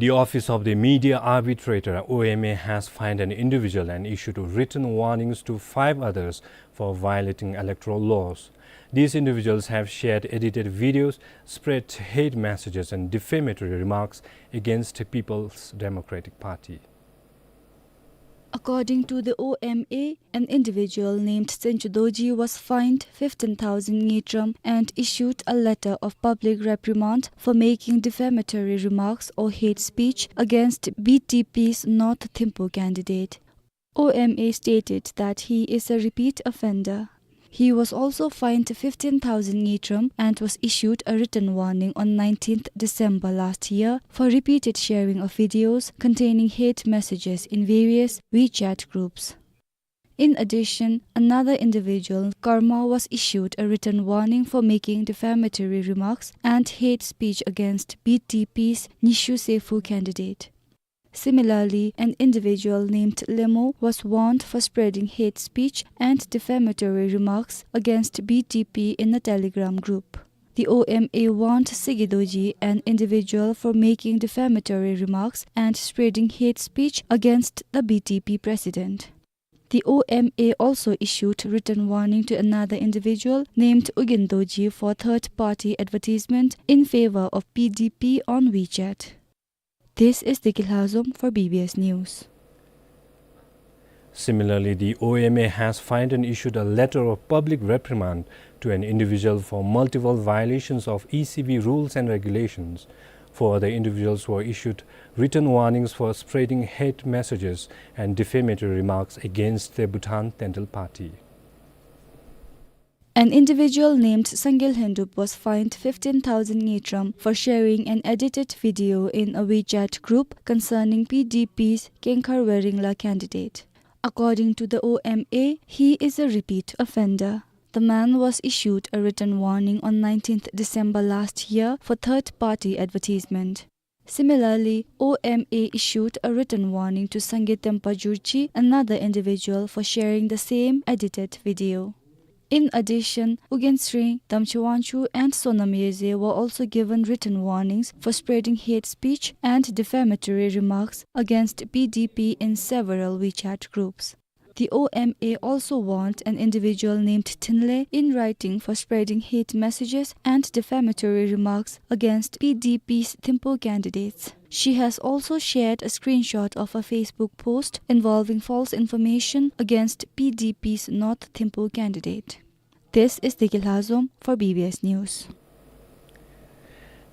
The Office of the Media Arbitrator, O M A, has fined an individual and issued written warnings to five others for violating electoral laws. These individuals have shared edited videos, spread hate messages and defamatory remarks against People's Democratic Party. According to the O M A, an individual named Senchu Dorji was fined fifteen thousand ngultrum and issued a letter of public reprimand for making defamatory remarks or hate speech against B T P's North Thimphu candidate. O M A stated that he is a repeat offender. He was also fined fifteen thousand ngultrum and was issued a written warning on nineteenth December last year for repeated sharing of videos containing hate messages in various WeChat groups. In addition, another individual, Karma, was issued a written warning for making defamatory remarks and hate speech against B T P's Nishu Sefu candidate. Similarly, an individual named Lemo was warned for spreading hate speech and defamatory remarks against B T P in a Telegram group. The O M A warned Sigi Dorji, an individual, for making defamatory remarks and spreading hate speech against the B T P president. The O M A also issued written warning to another individual named Ugyen Dorji for third-party advertisement in favor of P D P on WeChat. This is Deki Lhazom for B B S News. Similarly, the O M A has fined and issued a letter of public reprimand to an individual for multiple violations of E C B rules and regulations. Four other individuals were issued written warnings for spreading hate messages and defamatory remarks against the Bhutan Tendrel Party. An individual named Sangel Hendup was fined fifteen thousand ngultrum for sharing an edited video in a WeChat group concerning P D P's Khenkhar Weringlaa candidate. According to the O M A, he is a repeat offender. The man was issued a written warning on nineteenth December last year for third-party advertisement. Similarly, O M A issued a written warning to Sangay Tempa Jurchi, another individual, for sharing the same edited video. In addition, Ugyen Sring, Damchi Wangchuk, and Sonam Yeze were also given written warnings for spreading hate speech and defamatory remarks against P D P in several WeChat groups. The O M A also warned an individual named Thinley in writing for spreading hate messages and defamatory remarks against P D P's Thimphu candidates. She has also shared a screenshot of a Facebook post involving false information against P D P's North Thimphu candidate. This is Deki Lhazom for B B S News.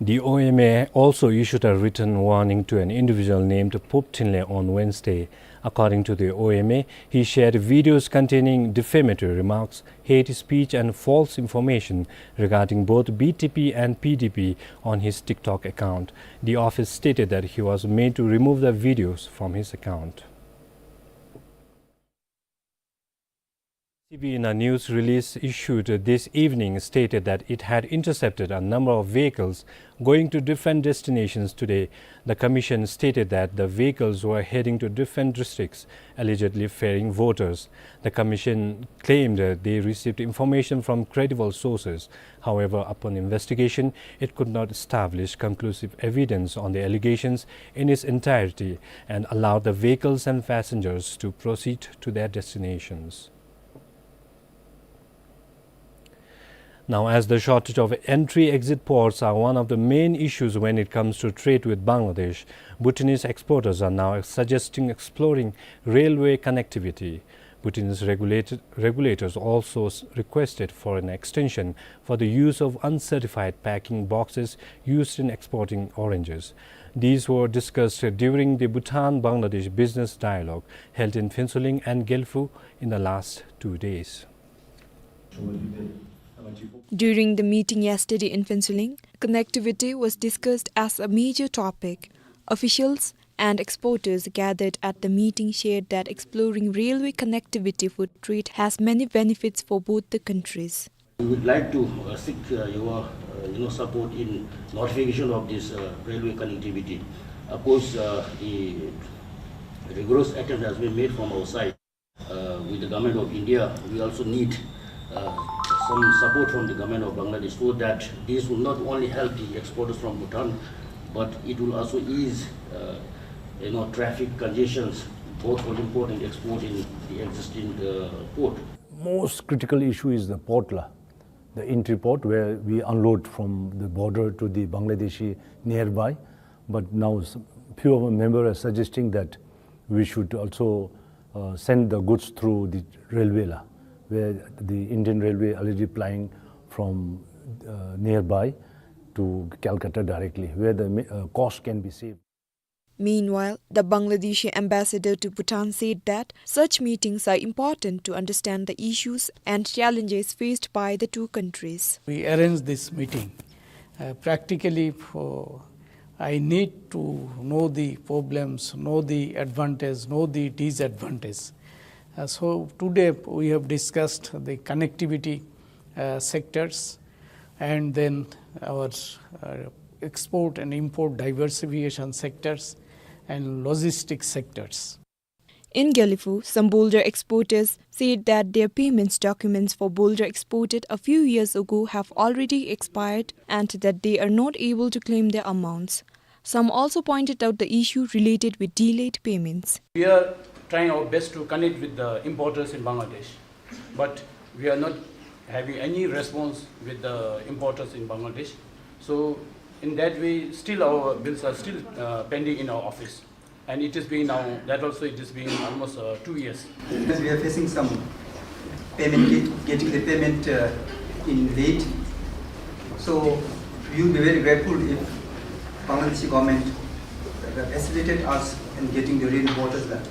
The O M A also issued a written warning to an individual named Pup Thinley on Wednesday. According to the O M A, he shared videos containing defamatory remarks, hate speech, and false information regarding both B T P and P D P on his TikTok account. The office stated that he was made to remove the videos from his account. C B, in a news release issued this evening, stated that it had intercepted a number of vehicles going to different destinations today. The commission stated that the vehicles were heading to different districts, allegedly ferrying voters. The commission claimed, uh, they received information from credible sources. However, upon investigation, it could not establish conclusive evidence on the allegations in its entirety and allowed the vehicles and passengers to proceed to their destinations. Now, as the shortage of entry-exit ports are one of the main issues when it comes to trade with Bangladesh, Bhutanese exporters are now suggesting exploring railway connectivity. Bhutanese regulat-, regulators also s-, requested for an extension for the use of uncertified packing boxes used in exporting oranges. These were discussed during the Bhutan-Bangladesh Business Dialogue held in Phuentsholing and Gelephu in the last two days. During the meeting yesterday in Phuentsholing, connectivity was discussed as a major topic. Officials and exporters gathered at the meeting shared that exploring railway connectivity for trade has many benefits for both the countries. We would like to, uh, seek, uh, your, uh, you know, support in notification of this, uh, railway connectivity. Of course, uh, the rigorous attempt has been made from our side. Uh, with the Government of India, we also need, uh, some support from the Government of Bangladesh, so that this will not only help the exporters from Bhutan, But it will also ease, uh, you know, traffic congestions, both for import and export in the existing, uh, port. Most critical issue is the port la, the entry port where we unload from the border to the Bangladeshi nearby. But now s-, few of our members are suggesting that we should also, uh, send the goods through the railway la, where the Indian Railway already plying from, uh, nearby to Calcutta directly, where the ma-, uh, cost can be saved. Meanwhile, the Bangladeshi ambassador to Bhutan said that such meetings are important to understand the issues and challenges faced by the two countries. We arrange this meeting, uh, practically for, I need to know the problems, know the advantage, know the disadvantage. Uh, so today we have discussed the connectivity, uh, sectors, and then our, uh, export and import diversification sectors and logistics sectors. In Gelephu, some boulder exporters said that their payments documents for boulder exported a few years ago have already expired and that they are not able to claim their amounts. Some also pointed out the issue related with delayed payments. We are trying our best to connect with the importers in Bangladesh, but we are not having any response with the importers in Bangladesh. So in that way, still our bills are still, uh, pending in our office. And it is being now, that also it is being almost, uh, two years. Because we are facing some payment, get-, getting the payment, uh, in late. So we will be very grateful if Bangladeshi government, uh, facilitated us in getting the rain waters back.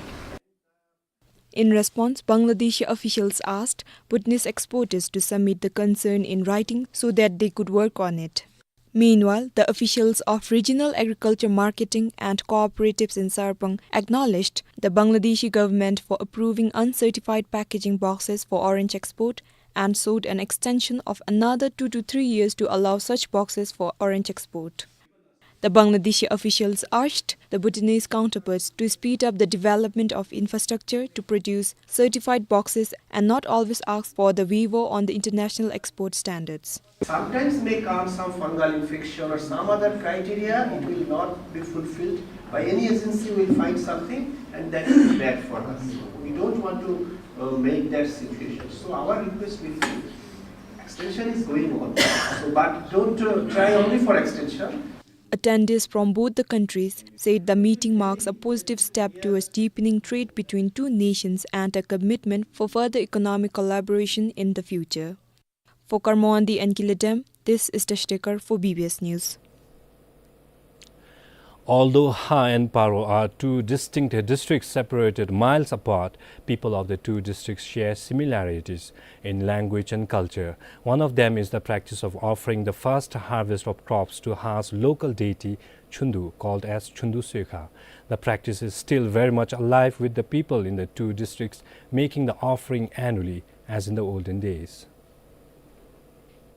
In response, Bangladeshi officials asked Bhutanese exporters to submit the concern in writing so that they could work on it. Meanwhile, the officials of Regional Agriculture Marketing and Cooperatives in Sarpang acknowledged the Bangladeshi government for approving uncertified packaging boxes for orange export and sought an extension of another two to three years to allow such boxes for orange export. The Bangladeshi officials urged the Bhutanese counterparts to speed up the development of infrastructure to produce certified boxes and not always ask for the waiver on the international export standards. Sometimes may come some fungal infection or some other criteria, it will not be fulfilled by any agency, will find something, and that will be bad for us. We don't want to, uh, make that situation. So our request will be, extension is going on, so, but don't, uh, try only for extension. Attendees from both the countries said the meeting marks a positive step towards deepening trade between two nations and a commitment for further economic collaboration in the future. For Karmawandi and Gilidem, this is Dashtekar for B B S News. Although Ha and Paro are two distinct districts separated miles apart, people of the two districts share similarities in language and culture. One of them is the practice of offering the first harvest of crops to Ha's local deity, Chundu, called as Chundu Soekha. The practice is still very much alive with the people in the two districts, making the offering annually, as in the olden days.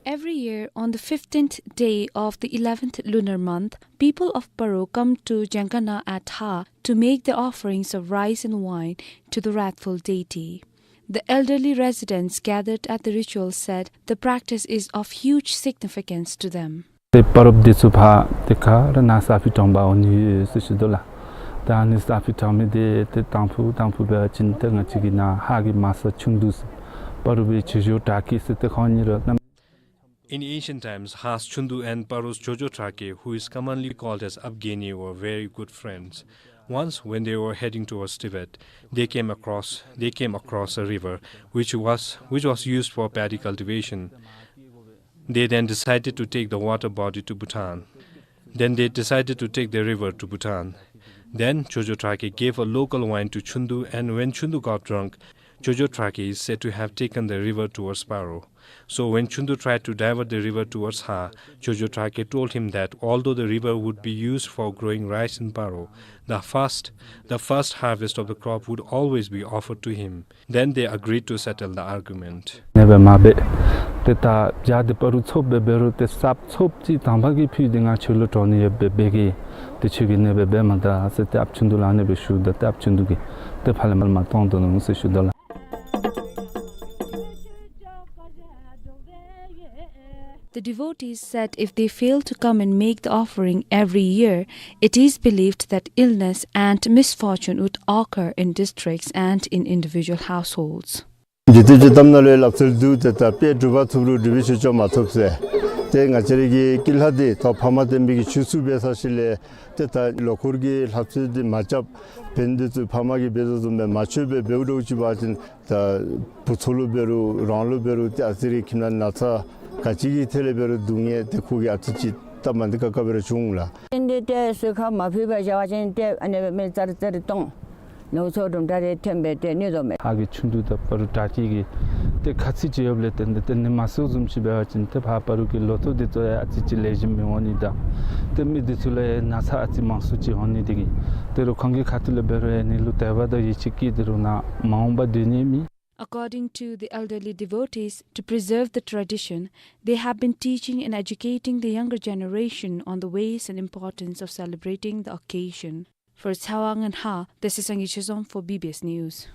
Every year, on the fifteenth day of the eleventh lunar month, people of Paro come to Jangana at Ha to make the offerings of rice and wine to the wrathful deity. The elderly residents gathered at the ritual said the practice is of huge significance to them. ཏེ་པརོབ་འདི་ཚུ་ཕར་ཏེ་ག་ར་ནཱ་ས་ཕི་དྲང་པ་འོང་ནི་ཡོད་ཟེར་ཞུ་དོ་ལགས། ད་ཨ་ནི་ས་ཕི་དྲང་མི་འདི་ཏེ་དང་ཕུ་དང་ཕུ་འབད་བ་ཅིན་ཏེ་ང་བཅས་ཀྱི་ནཱ་ཧ་གི་མ་ས་ཆུང་དུས་པརོབ་པའི་ཇོ་ཇོ་ཊ་ཀེ་ཟེར་ཏེ་ཁོང་གཉིས་ར་གནམ། In ancient times, Ha's Chundu and Paro's Jojo Thrake, who is commonly called as Abgeni, were very good friends. Once, when they were heading towards Tibet, they came across, they came across a river which was, which was used for paddy cultivation. They then decided to take the water body to Bhutan. Then they decided to take the river to Bhutan. Then Jojo Thrake gave a local wine to Chundu, and when Chundu got drunk, Jojo Thrake is said to have taken the river towards Paro. So when Chundu tried to divert the river towards Ha, Jojo Thrake told him that although the river would be used for growing rice in Paro, the first, the first harvest of the crop would always be offered to him. Then they agreed to settle the argument. ཨ་ནེ་སྦེ་མ་འབད། ཏེ་ད་བྱཱར་འདི་པརོབ་ཚོགསཔ་སྦེ་འབད་རུང་ཏེ་གསརཔ་ཚོགསཔ་ཅིག་དང་པ་གི་ཕུད་འདི་ང་ཁྱོད་ལུ་དྲང་ནི་ཡོད་པས་འབད་གེ། ཏེ་ཁྱོད་ཀྱིས་ཨ་ནེ་སྦེ་འབད་མ་ད་ཟེར་ཏེ་ཨཔ་ཆུང་དུ་ལུ་ཨ་ནེ་སྦེ་ཞུཝ་ད་ཏེ་ཨཔ་ཆུང་དུ་གིས་ཏེ་ཕར་ལས་མར་མ་གཏང་དོ་ནུག་ཟེར་ཞུ་དོ་ལགས། The devotees said if they fail to come and make the offering every year, it is believed that illness and misfortune would occur in districts and in individual households. འཇིག་རྟེན་གྱི་གཏམ་ནང་ལུ་སླབ་སྲོལ་འདུག། ཏེ་ད་དཔེ་སྒྲུབ་པ་ཐུབ་རུང་སྒྲུབ་པའི་ཆོས་སྐྱོང་མ་ཐོབ་ཟེར། ཏེ་ང་བཅས་ར་གི་སྐྱེས་ལྷ་འདི་ད་ཕ་མ་བསྟེན་པའི་གི་ཆོས་སྲུང་འབད་ས་ཅིག་ལས་ཏེ་ད་ལོ་འཁོར་གྱི་ལྷ་ཚོགས་འདི་མ་རྐྱབ། བན་དེ་ཚུ་ཕ་མ་གིས་འབད་དོ་བཟུམ་སྦེ་མ་འཆོལ་སྦེ་འབདཝ་འདྲཝ་ཅིག་འབད་བ་ཅིན་ད་བུ་ཚ་ལུ་འབད་རུང་རང་ལུ་འབད་རུང་ཏེ་ཨ་ཙི་རེ་ཁྱིམ་ནང་ན་ཚ་ག་ཅི་གི་ཐད་ལས་འབད་རུང་སྡུག་བསྔལ་ཏེ་ཁོ་གིས་ཨ་ཙི་ཅིག་སྟབས་མ་བདེ་ཁག་ཁ་འབད་རུང་འབྱུང་ལགས། ཏེ་འདི་ཏེ་གསོལ་ཁ་མ་ཕུལ་བར་བཞག་པ་ཅིན་ཏེ་ཨ་ནི་སྦེ་མི་ཙར་ཙར་གཏོང་། ནོར་འཁྲུལ་གྲུབ་འདྲ་རེ་ཐོན་སྦེ་ཏེ་གནོད་དོ་མས། ཕར་གྱི་ཆུང་དུས་དང་བར་དུ་དྲག་སྐྱེད་ཀྱི་ཏེ་ཁ་ཚིག་ཅིག་ཡོདཔ་ལས་བརྟེན་ཏེ་ཏེ་ནི་མ་གསོཝ་བཟུམ་ཅིག་འབད་བ་ཅིན་ཏེ་ཕར་བར་དུ་གི་ལོ་ཐོག་འདི་ཚུ་ཡང་ཨ་ཙི་ཅིག་ལེགས་ཤོམ་མི་འོང་ནི་དང་ཏེ་མི་འདི་ཚུ་ལུ་ཡང་ན་ཚ་ཨ་ཙི་མང་སུ་ཅིག་འོང་ནི་དེ་གིས་ཏེ་རུང་ཁོང་གི་ཁ་ཐུག་ལས་འབད་རུང་ཡང་ནི་ལུ་དད་པ་དང་ཡིད་ཆེས་བསྐྱེད་དེ་རུང་ནཱ་མ་འོངས་པར་སྡོད་ནི་མེད། According to the elderly devotees, to preserve the tradition, they have been teaching and educating the younger generation on the ways and importance of celebrating the occasion. For Tsawang and Ha, this is Sangay Chezom for B B S News.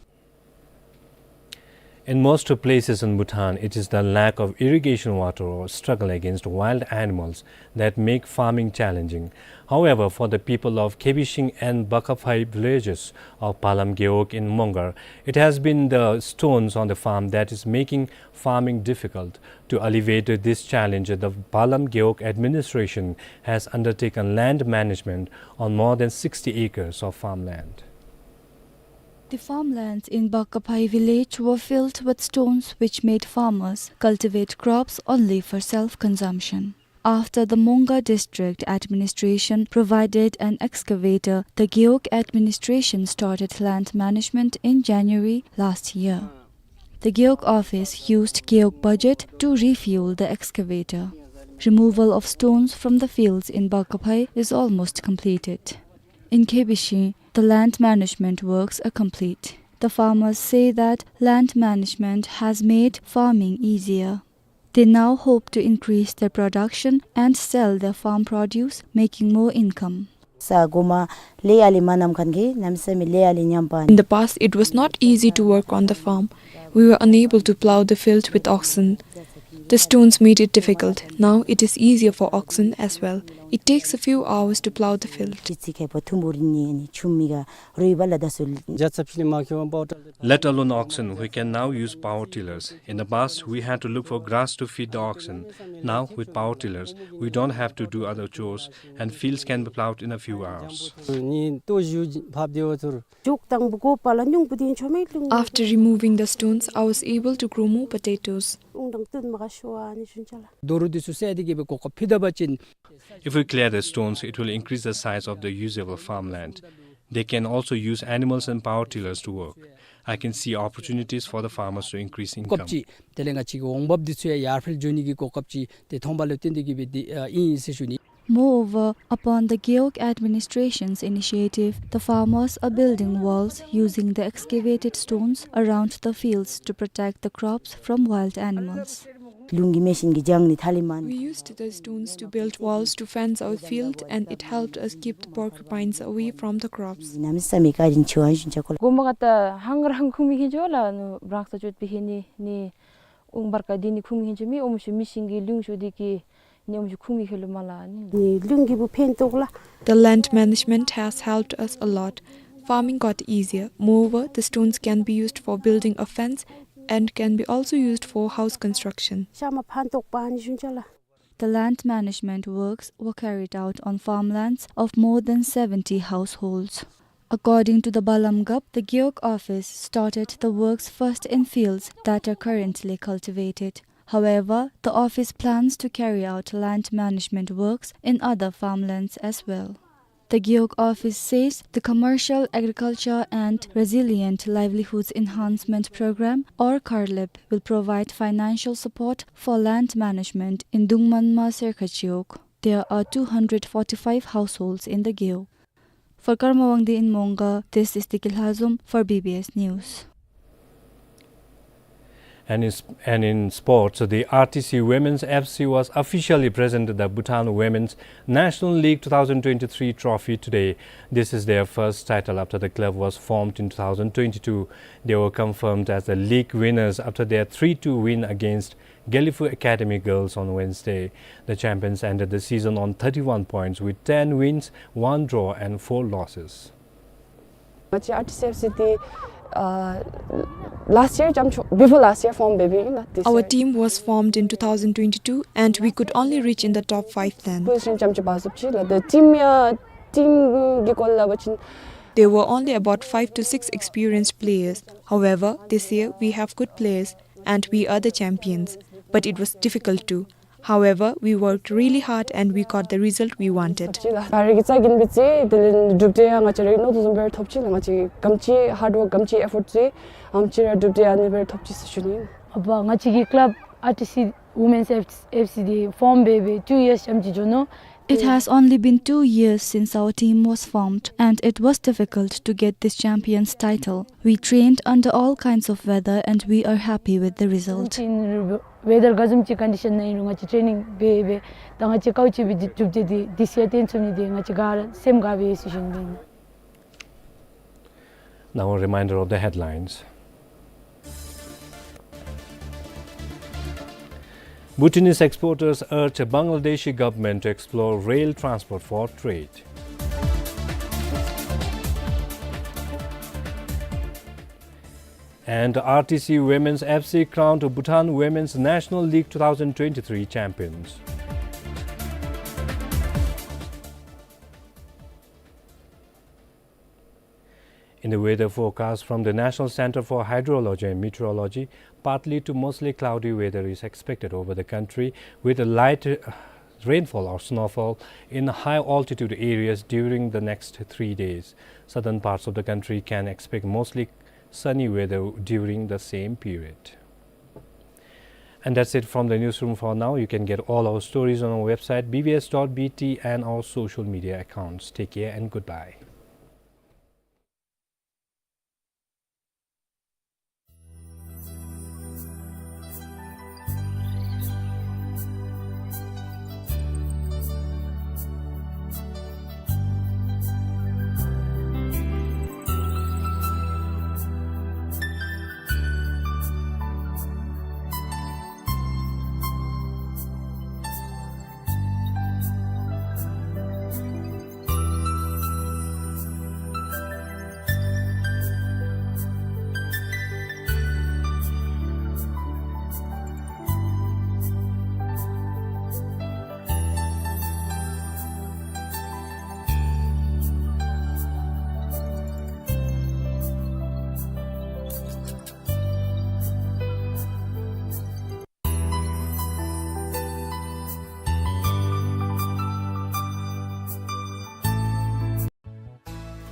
In most places in Bhutan, it is the lack of irrigation water or struggle against wild animals that make farming challenging. However, for the people of Kebishing and Bakaphai villages of Palam Gewog in Mongar, it has been the stones on the farm that is making farming difficult. To alleviate this challenge, the Palam Gewog administration has undertaken land management on more than sixty acres of farmland. The farmlands in Bakaphai village were filled with stones, which made farmers cultivate crops only for self-consumption. After the Mongar district administration provided an excavator, the Gewog administration started land management in January last year. The Gewog office used Gewog budget to refuel the excavator. Removal of stones from the fields in Bakaphai is almost completed. In Kebishing, the land management works are complete. The farmers say that land management has made farming easier. They now hope to increase their production and sell their farm produce, making more income. ས་གོ་མ་ལས་ཡར་ལས་མ་ནམ་མཁན་གྱི་གནམ་ས་མེད་ལས་ཡར་ལས་ཉམས་པ། In the past, it was not easy to work on the farm. We were unable to plow the field with oxen. The stones made it difficult. Now it is easier for oxen as well. It takes a few hours to plow the field. ཅི་ཚི་ཁེ་པོ་ཐུམ་བུ་རི་ནི་ནི་ཆུམ་མི་ག་རུས་པ་ལ་ད་སུ། Let alone oxen, we can now use power tillers. In the past, we had to look for grass to feed the oxen. Now, with power tillers, we don't have to do other chores, and fields can be plowed in a few hours. ནི་ལྟོ་བཞུ་ཕབ་སྟེ་འོ་ཚུར། ཇོག་དང་བུ་གོ་པ་ལ་ཉུང་པོ་དེ་ཆོ་མེད་ལུང་། After removing the stones, I was able to grow more potatoes. ཨུང་དང་བསྟུན་མ་ག་ཤོ་ཨ་ནི་ཤུན་ཅ་ལ། རྡོ་རུ་དེ་ཚུ་བསལ་ཏེ་གི་སྦེ་གོ་ཁ་ཕི་ད་པ་ཅིན། If we clear the stones, it will increase the size of the usable farmland. They can also use animals and power tillers to work. I can see opportunities for the farmers to increase income. སྐབས་ཅིག་དེ་ལས་ང་བཅས་ཀྱི་འོང་འབབ་འདི་ཚུ་ཡང་ཡར་འཕེལ་འགྱོ་ནི་གི་གོ་སྐབས་ཅིག་དེ་མཐོང་པ་ལུ་བརྟེན་ཏེ་གི་སྦེ་འདི་ཨ་ཨིན་ཟེར་ཞུ་ནི། Moreover, upon the Gewog administration's initiative, the farmers are building walls using the excavated stones around the fields to protect the crops from wild animals. ལུང་གི་མེ་ཤིན་གྱི་ལྗང་ནི་ཐ་ལི་མན། We used the stones to build walls to fence our field, and it helped us keep the porcupines away from the crops. གནམ་ས་མེད་བཀའ་དྲིན་ཆེ་བ་ཨིན་ཞུན་ཅ་ཁོ་ལ། གོ་མ་ག་ད་ཧང་རང་ཁུངས་མི་མཁྱེན་ཅོ་ལ་ནུ་རང་ས་ཅོད་པི་ཧེ་ནི་ནི་ཨུང་བར་ཀ་དི་ནི་ཁུངས་མི་མཁྱེན་ཅོ་མི་ཨོམ་ཤུ་མེ་ཤིན་གྱི་ལུང་ཤུ་དི་གི་ནི་ཨོམ་ཤུ་ཁུངས་མི་ཁེ་ལུ་མ་ལ་ནི། ནི་ལུང་གི་བུ་ཕན་ཐོགས་ལ། The land management has helped us a lot. Farming got easier. Moreover, the stones can be used for building a fence and can be also used for house construction. ཤ་མ་ཕན་ཐོགས་པ་ནི་ཞུན་ཅ་ལ། The land management works were carried out on farmlands of more than seventy households. According to the Balam Gap, the Gewog office started the works first in fields that are currently cultivated. However, the office plans to carry out land management works in other farmlands as well. The Gewog office says the Commercial Agriculture and Resilient Livelihoods Enhancement Program, or CARLIP, will provide financial support for land management in Dungmanma Serkha Gewog. There are two hundred forty-five households in the Gewog. For Karma Wangdi in Mongar, this is Diki Lhazom for B B S News. And in sp-, and in sports, the R T C Women's F C was officially presented the Bhutan Women's National League two thousand twenty-three trophy today. This is their first title after the club was formed in two thousand twenty-two. They were confirmed as the league winners after their three two win against Gelephu Academy Girls on Wednesday. The champions ended the season on thirty-one points with ten wins, one draw and four losses. ང་བཅས་R T C F C འདི་ཨ་last year བཅའ་མར་བྱོན། Before last year form འབད་འབདཝ་ཨིན་ལགས། This year our team was formed in two thousand twenty-two and we could only reach in the top five then. ཕུལ་ཤིང་བཅའ་མར་བྱོན་པ་སོང་ཅི་ལགས། The team ཡང་team གི་སྐོར་ལས་འབད་བ་ཅིན་there were only about five to six experienced players. However, this year we have good players and we are the champions. But it was difficult too. However, we worked really hard and we got the result we wanted. ཅི་ལགས། ང་རའི་གི་རྩ་འགེངས་པའི་ཚེ་དེ་ལས་གྲུབ་འབྲས་ཡང་ང་བཅས་རའི་མནོ་དོ་བཟུམ་སྦེ་ར་ཐོབ་ཅི་ལགས། ང་བཅས་ག་དེམ་ཅིག་hard work ག་དེམ་ཅིག་effort བཏོན་ཡི་ཨམ་ཅིག་ར་གྲུབ་འབྲས་ཨ་ནི་སྦེ་ར་ཐོབ་ཅི་ཟེར་ཞུ་ནི་ཨིན། ཨ་པ་ང་བཅས་ཀྱི་club R T C Women's F-, F C འདི་form འབད་འབད་two years ཙམ་ཅིག་འགྱོ་ནུག། It has only been two years since our team was formed and it was difficult to get this champions title. We trained under all kinds of weather and we are happy with the result. ཅིན་weather ག་བཟུམ་ཅིག་condition ནང་ཨིན་རུང་ང་བཅས་training འབད་འབད་ད་ང་བཅས་དཀའཝ་སྤྱད་པའི་གྲུབ་འབྲས་འདི་this year སྟོན་ཚུགས་ནི་འདི་ང་བཅས་ག་ར་སེམས་དགའ་བས་ཟེར་ཞུ་ནི་ཨིན། Now a reminder of the headlines. Bhutanese exporters urge Bangladeshi government to explore rail transport for trade. And R T C Women's F C crowned Bhutan Women's National League two thousand twenty-three champions. In the weather forecast from the National Center for Hydrology and Meteorology, partly to mostly cloudy weather is expected over the country, with a light, uh, rainfall or snowfall in high altitude areas during the next three days. Southern parts of the country can expect mostly sunny weather during the same period. And that's it from the newsroom for now. You can get all our stories on our website B B S dot B T and our social media accounts. Take care and goodbye.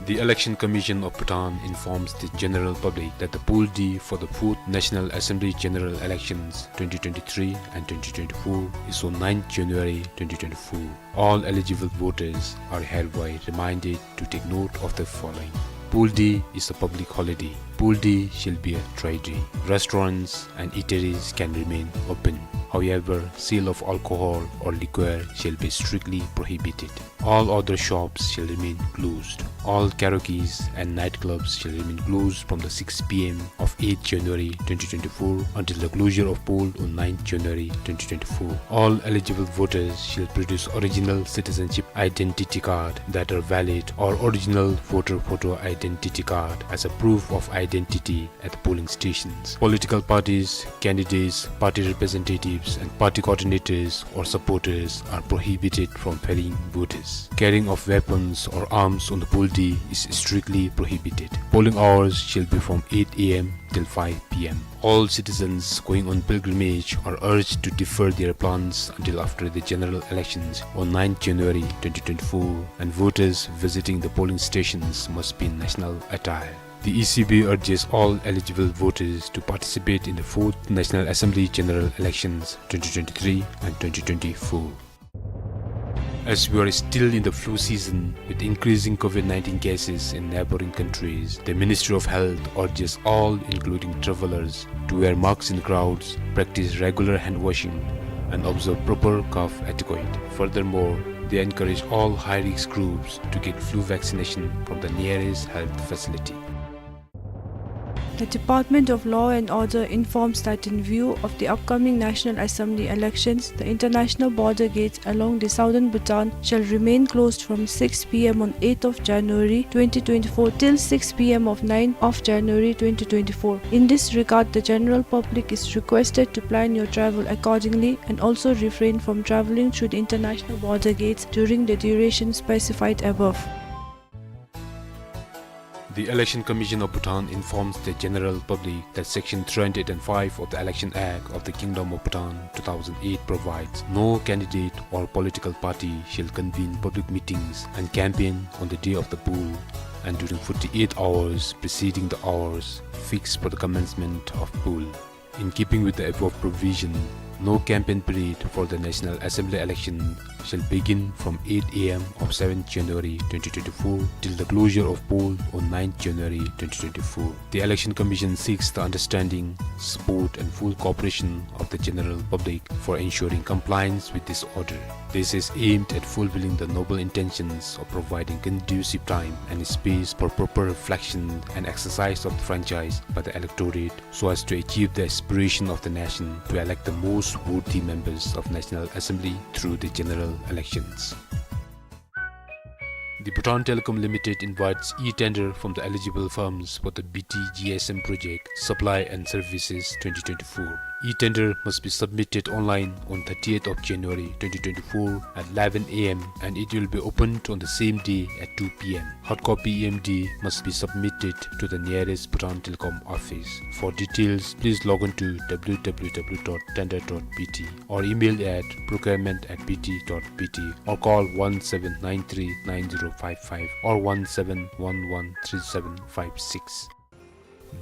The Election Commission of Bhutan informs the general public that the Poll D for the fourth National Assembly General Elections twenty twenty-three and twenty twenty-four is on ninth January twenty twenty-four. All eligible voters are hereby reminded to take note of the following. Poll D is a public holiday. Poll D shall be a dry day. Restaurants and eateries can remain open. However, sale of alcohol or liquor shall be strictly prohibited. All other shops shall remain closed. All karaokes and nightclubs shall remain closed from the six P M of eighth January twenty twenty-four until the closure of poll on ninth January twenty twenty-four. All eligible voters shall produce original citizenship identity card that are valid or original voter photo identity card as a proof of identity at the polling stations. Political parties, candidates, party representatives, and party coordinators or supporters are prohibited from ferrying voters. Carrying of weapons or arms on the poll day is strictly prohibited. Polling hours shall be from eight A M till five P M. All citizens going on pilgrimage are urged to defer their plans until after the general elections on ninth January twenty twenty-four, and voters visiting the polling stations must be in national attire. The E C B urges all eligible voters to participate in the fourth National Assembly General Elections twenty twenty-three and twenty twenty-four. As we are still in the flu season, with increasing COVID nineteen cases in neighboring countries, the Ministry of Health urges all, including travelers, to wear masks in crowds, practice regular hand washing, and observe proper cough etiquette. Furthermore, they encourage all high-risk groups to get flu vaccination from the nearest health facility. The Department of Law and Order informs that in view of the upcoming National Assembly elections, the international border gates along the southern Bhutan shall remain closed from six p m on eighth of January twenty twenty-four till six p m of ninth of January twenty twenty-four. In this regard, the general public is requested to plan your travel accordingly and also refrain from traveling through the international border gates during the duration specified above. The Election Commission of Bhutan informs the general public that Section three hundred and five of the Election Act of the Kingdom of Bhutan two thousand eight provides, "No candidate or political party shall convene public meetings and campaign on the day of the poll and during forty-eight hours preceding the hours fixed for the commencement of poll." In keeping with the above provision, no campaign period for the National Assembly election shall begin from eight a m of seventh January twenty twenty-four till the closure of poll on ninth January twenty twenty-four. The Election Commission seeks the understanding, support and full cooperation of the general public for ensuring compliance with this order. This is aimed at fulfilling the noble intentions of providing conducive time and space for proper reflection and exercise of the franchise by the electorate so as to achieve the aspiration of the nation to elect the most worthy members of National Assembly through the general elections. The Bhutan Telecom Limited invites e-tender from the eligible firms for the B T G S M project, Supply and Services twenty twenty-four. E-tender must be submitted online on thirtieth of January twenty twenty-four at eleven a m and it will be opened on the same day at two p m. Hard copy E M D must be submitted to the nearest Bhutan Telecom office. For details, please log on to w w w dot tender dot b t or email at procurement at b t dot b t or call one seven nine three nine zero five five or one seven one one three seven five six.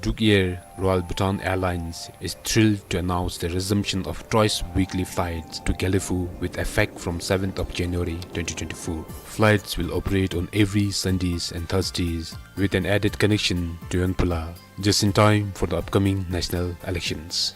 Druk Air, Royal Bhutan Airlines, is thrilled to announce the resumption of twice weekly flights to Gelephu with effect from seventh of January twenty twenty-four. Flights will operate on every Sundays and Thursdays with an added connection to Yonphula, just in time for the upcoming national elections.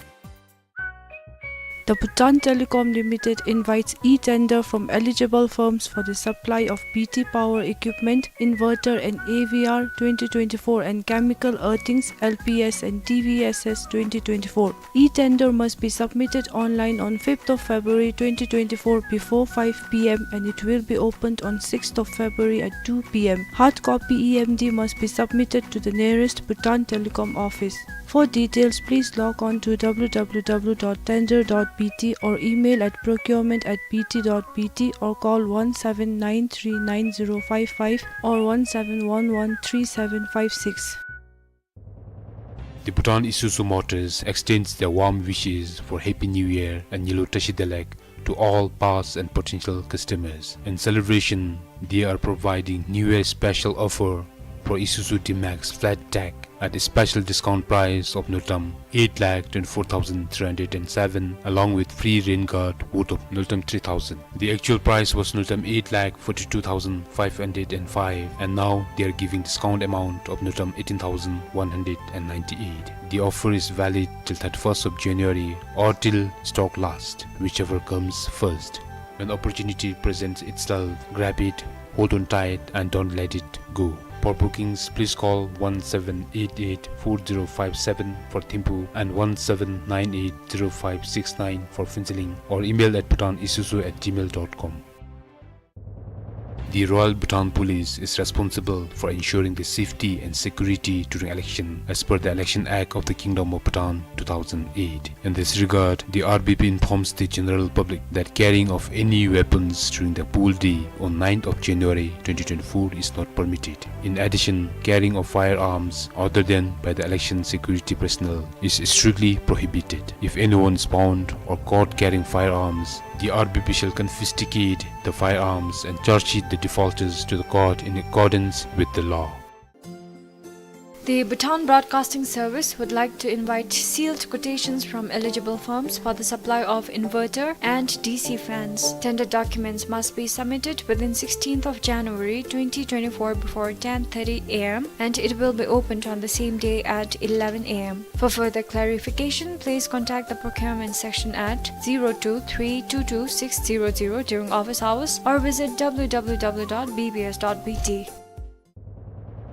The Bhutan Telecom Limited invites e-tender from eligible firms for the supply of B T power equipment, inverter and A V R twenty twenty-four and chemical earthings, L P S and T V S S twenty twenty-four. E-tender must be submitted online on fifth of February twenty twenty-four before five p m and it will be opened on sixth of February at two p m. Hard copy E M D must be submitted to the nearest Bhutan Telecom office. For details, please log on to w w w dot tender dot b t or email at procurement at b t dot b t or call one seven nine three nine zero five five or one seven one one three seven five six. The Bhutan Isuzu Motors extends their warm wishes for Happy New Year and Nyilu Tashi Delek to all past and potential customers. In celebration, they are providing New Year special offer for Isuzu D-Max flat tag at a special discount price of Ngultrum eight lakh twenty-four thousand three hundred and seven, along with free rain guard worth of Ngultrum three thousand. The actual price was Ngultrum eight lakh forty-two thousand five hundred and five, and now they are giving discount amount of Ngultrum eighteen thousand one hundred and ninety-eight. The offer is valid till thirty-first of January or till stock last, whichever comes first. When opportunity presents itself, grab it, hold on tight, and don't let it go. For bookings, please call one seven eight eight four zero five seven for Thimphu and one seven nine eight zero five six nine for Phuentsholing, or email at bhutanisuzu at gmail dot com. The Royal Bhutan Police is responsible for ensuring the safety and security during election as per the Election Act of the Kingdom of Bhutan two thousand eight. In this regard, the R B P informs the general public that carrying of any weapons during the poll day on ninth of January twenty twenty-four is not permitted. In addition, carrying of firearms other than by the election security personnel is strictly prohibited. If anyone is found or caught carrying firearms, the R B P shall confiscate the firearms and charge sheet the defaulters to the court in accordance with the law. The Bhutan Broadcasting Service would like to invite sealed quotations from eligible firms for the supply of inverter and D C fans. Tender documents must be submitted within sixteenth of January twenty twenty-four before ten thirty A M, and it will be opened on the same day at eleven A M. For further clarification, please contact the procurement section at zero two three two two six zero zero during office hours or visit W W W dot B B S dot B T.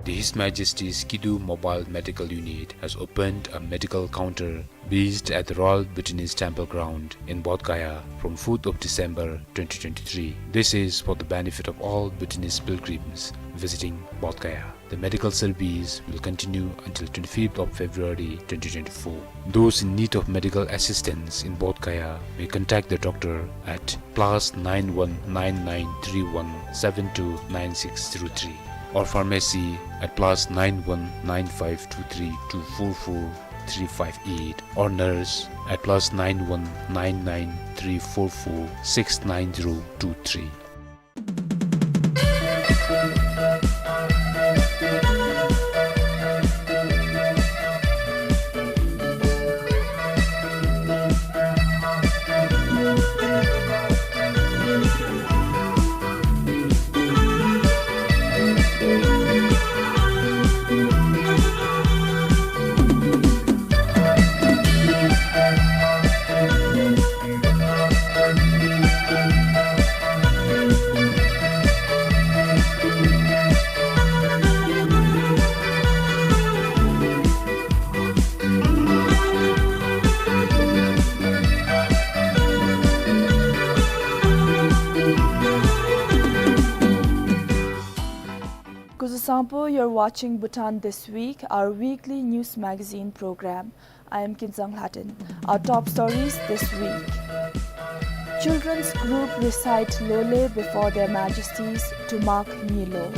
The His Majesty's Kidu Mobile Medical Unit has opened a medical counter based at the Royal Bhutanese Temple Ground in Bodh Gaya from fourth of December twenty twenty-three. This is for the benefit of all Bhutanese pilgrims visiting Bodh Gaya. The medical service will continue until twenty-fifth of February twenty twenty-four. Those in need of medical assistance in Bodh Gaya may contact the doctor at plus nine one nine nine three one seven two nine six zero three, or pharmacy at plus nine one nine five two three two four four three five eight, or nurse at plus nine one nine nine three four four six nine zero two three. Kuzuzangpo, you're watching Bhutan This Week, our weekly news magazine program. I am Kinzang Lhaden. Our top stories this week. Children's group recite Lole before Their Majesties to mark Nyilo.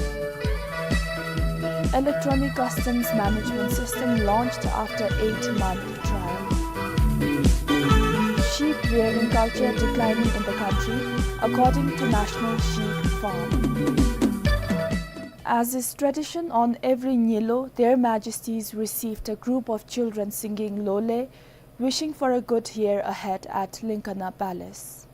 Electronic customs management system launched after eight-month trial. Sheep rearing culture declining in the country, according to National Sheep Farm. As is tradition, on every Nyilo, Their Majesties received a group of children singing Lole, wishing for a good year ahead at Linkana Palace.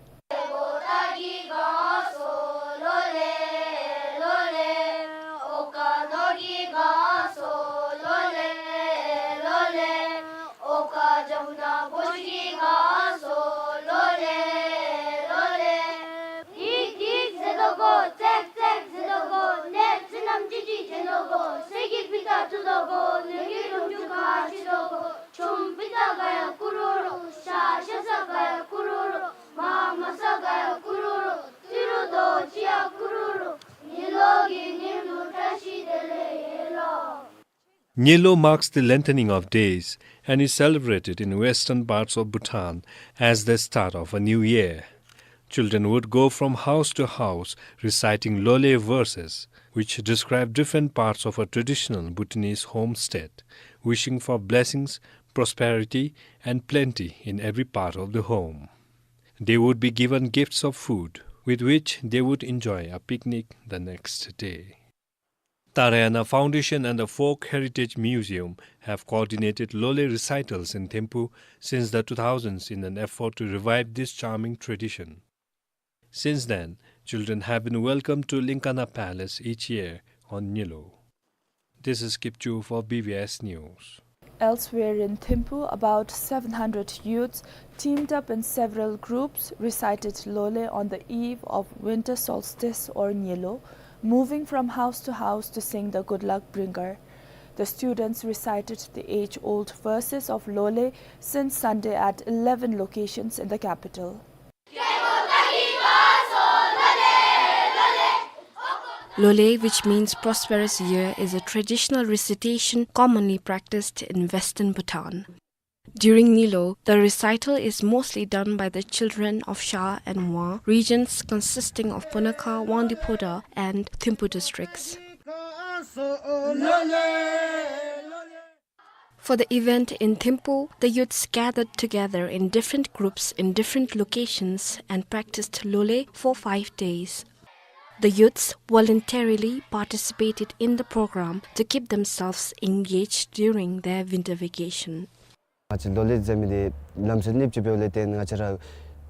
Nyilo marks the lengthening of days and is celebrated in western parts of Bhutan as the start of a new year. Children would go from house to house reciting Lole verses, which describe different parts of a traditional Bhutanese homestead, wishing for blessings, prosperity, and plenty in every part of the home. They would be given gifts of food, with which they would enjoy a picnic the next day. Tarayana Foundation and the Folk Heritage Museum have coordinated Lole recitals in Thimphu since the two thousands in an effort to revive this charming tradition. Since then, children have been welcomed to Linkana Palace each year on Nyilo. This is Kipchu for B B S News. Elsewhere in Thimphu, about seven hundred youths, teamed up in several groups, recited Lole on the eve of winter solstice or Nyilo, moving from house to house to sing the good luck bringer. The students recited the age-old verses of Lole since Sunday at eleven locations in the capital. Lole, which means prosperous year, is a traditional recitation commonly practiced in western Bhutan. During Nyilo, the recital is mostly done by the children of Sha and Wa regions consisting of Punakha, Wangdue Phodrang and Thimphu districts. For the event in Thimphu, the youths gathered together in different groups in different locations and practiced Lole for five days. The youths voluntarily participated in the program to keep themselves engaged during their winter vacation. ང་བཅས་ལོ་ལས་འཛེམ་མི་འདི་ལམ་སྲོལ་ནི་ཅིག་འབདཝ་ལས་བརྟེན་ང་བཅས་ར་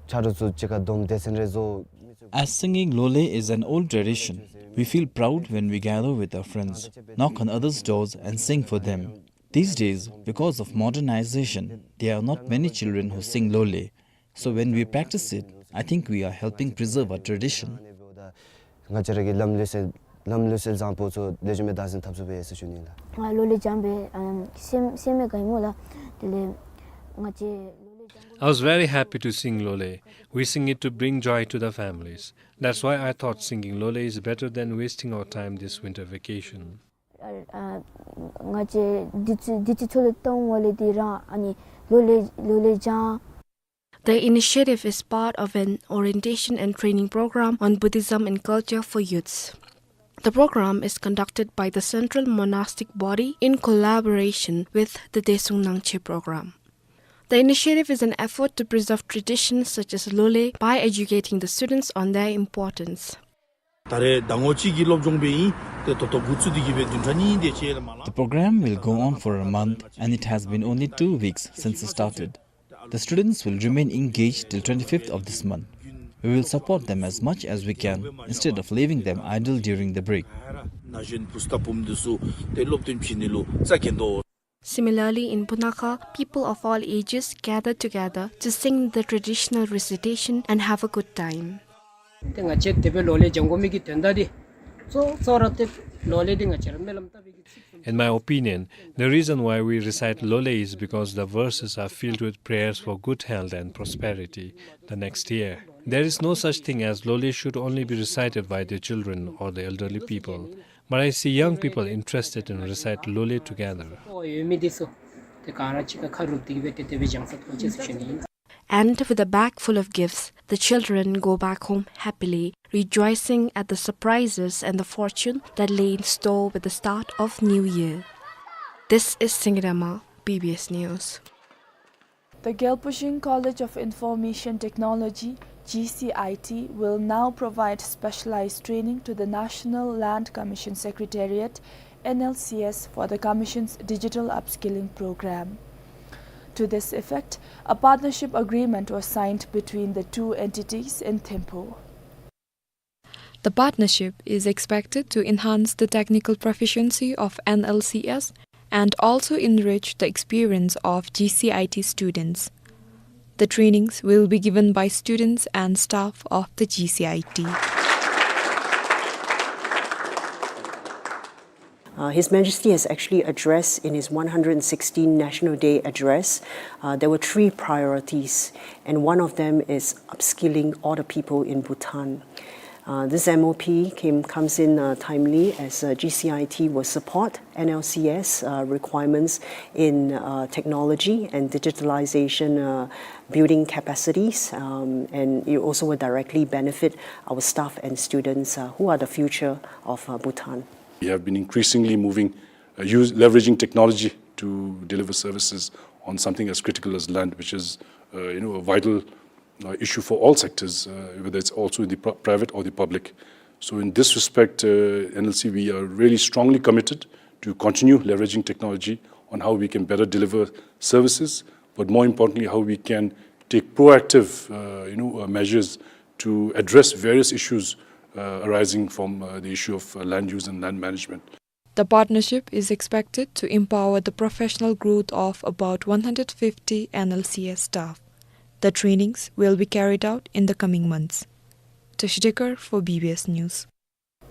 ཆ་རོགས་ཚུ་གཅིག་ཁར་བསྡོམས་སྡེ་ཚན་རེ་བཟོ། As singing Lole is an old tradition, we feel proud when we gather with our friends, knock on others' doors and sing for them. These days, because of modernization, there are not many children who sing Lole. So when we practice it, I think we are helping preserve our tradition. ང་བཅས་ར་གི་ལམ་ལུགས་སྲོལ་ལམ་ལུགས་སྲོལ་བཟང་པོ་ཚུ་ལེགས་ཤོམ་སྦེ་བདག་འཛིན་འཐབ་ཚུགས་པས་ཟེར་ཞུ་ནི་ལགས། ང་ལོ་ལས་འཛེམ་སྦེ་ཨམ་སེམས་སེམས་མེད་ག་ཡི་མོ་ལགས། དེ་ལས་ང་བཅས་ལོ་ལས་འཛེམ། I was very happy to sing Lole. We sing it to bring joy to the families. That's why I thought singing Lole is better than wasting our time this winter vacation. ཨ་ཨ་ང་བཅས་འདི་ཚུ་འདི་ཚུ་ཚུ་ལུ་གཏང་འོང་ལས་འདི་ར་ཨ་ནི་ལོ་ལས་ལོ་ལས་འཛེམ། The initiative is part of an orientation and training program on Buddhism and culture for youths. The program is conducted by the Central Monastic Body in collaboration with the Daesung Nangchey Program. The initiative is an effort to preserve traditions such as Lole by educating the students on their importance. ད་རེས་ཟླ་ངོ་གཅིག་གི་སློབ་སྦྱོང་སྦེ་ཨིན། ཏེ་ད་ལྟོ་འགོ་བཙུགས་ཏེ་གི་སྦེ་བདུན་ཕྲག་གཉིས་དེ་ཅིག་ལས་མ་ལང་། The program will go on for a month and it has been only two weeks since it started. The students will remain engaged till twenty-fifth of this month. We will support them as much as we can instead of leaving them idle during the break. ན་གཞོན་བུ་ཚ་བུམོ་འདི་ཚུ་ཏེ་སློབ་སྟོན་བྱིན་ནི་ལུ་རྩ་འགེངས་དོ། Similarly, in Punakha, people of all ages gather together to sing the traditional recitation and have a good time. ཏེ་ང་བཅས་དེ་སྦེ་ལོ་ལས་འཛེམ་དགོ་མི་གི་དོན་དག་འདི་གཙོ་གཙོ་ར་ཏེ་ལོ་ལས་འདི་ང་བཅས་ར་སྨོན་ལམ་བཏབ་པའི་གི་ཚིག་In my opinion, the reason why we recite Lole is because the verses are filled with prayers for good health and prosperity the next year. There is no such thing as Lole should only be recited by the children or the elderly people. But I see young people interested in recite Lole together. ཨོ་ཡོད་མི་འདི་ཚུ་ཏེ་ག་ར་གཅིག་ཁར་ཁ་རུབ་སྟེ་གི་སྦེ་ཏེ་དེ་སྦེ་སྦྱང་ས་ཐོབ་ཅེས་ཟེར་ཞུ་ནི་ཨིན། And with a bag full of gifts, the children go back home happily, rejoicing at the surprises and the fortune that lay in store with the start of New Year. This is Singirama, B B S News. The Gyalpo Shing College of Information Technology, G C I T, will now provide specialized training to the National Land Commission Secretariat, N L C S, for the Commission's digital upskilling program. To this effect, a partnership agreement was signed between the two entities in Thimphu. The partnership is expected to enhance the technical proficiency of N L C S and also enrich the experience of G C I T students. The trainings will be given by students and staff of the G C I T. Uh, His Majesty has actually addressed in his one hundred sixteenth National Day address, uh, there were three priorities, and one of them is upskilling all the people in Bhutan. Uh, this M O P came, comes in, uh, timely as, uh, G C I T will support N L C S, uh, requirements in, uh, technology and digitalization, uh, building capacities, um, and it also will directly benefit our staff and students, uh, who are the future of, uh, Bhutan. We have been increasingly moving, uh, use, leveraging technology to deliver services on something as critical as land, which is, uh, you know, a vital, uh, issue for all sectors, uh, whether it's also in the pri-, private or the public. So in this respect, uh, N L C, we are really strongly committed to continue leveraging technology on how we can better deliver services, but more importantly, how we can take proactive, uh, you know, uh, measures to address various issues, uh, arising from, uh, the issue of, uh, land use and land management. The partnership is expected to empower the professional growth of about one hundred fifty N L C S staff. The trainings will be carried out in the coming months. Tashi Dekar for B B S News.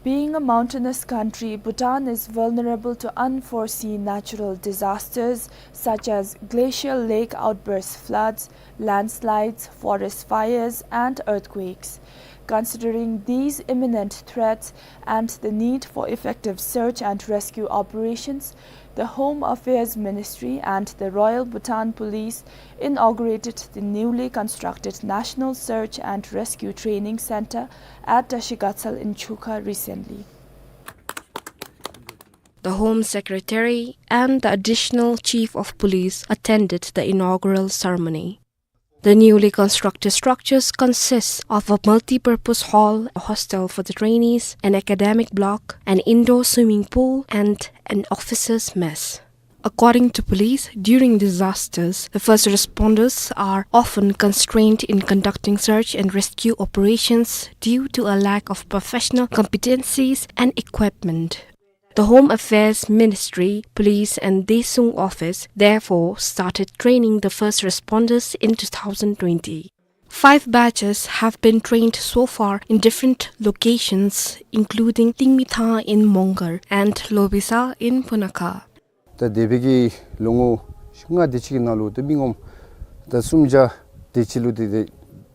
Being a mountainous country, Bhutan is vulnerable to unforeseen natural disasters such as glacial lake outbursts, floods, landslides, forest fires, and earthquakes. Considering these imminent threats and the need for effective search and rescue operations, the Home Affairs Ministry and the Royal Bhutan Police inaugurated the newly constructed National Search and Rescue Training Center at Tashi Gatsal in Chukha recently. The Home Secretary and the Additional Chief of Police attended the inaugural ceremony. The newly constructed structures consist of a multi-purpose hall, a hostel for the trainees, an academic block, an indoor swimming pool, and an officers' mess. According to police, during disasters, the first responders are often constrained in conducting search and rescue operations due to a lack of professional competencies and equipment. The Home Affairs Ministry, Police and Daesung Office therefore started training the first responders in two thousand twenty. Five batches have been trained so far in different locations, including Tingmitha in Mongar and Lobisa in Punakha. ད་འདས་པའི་གི་ལོ་ངོ་ལྔ་དེ་ཅིག་གི་ནང་ལུ་ད་མི་ངོམ་ད་སུམ་བརྒྱ་དེ་ཅིག་ལུ་དེ་དེ་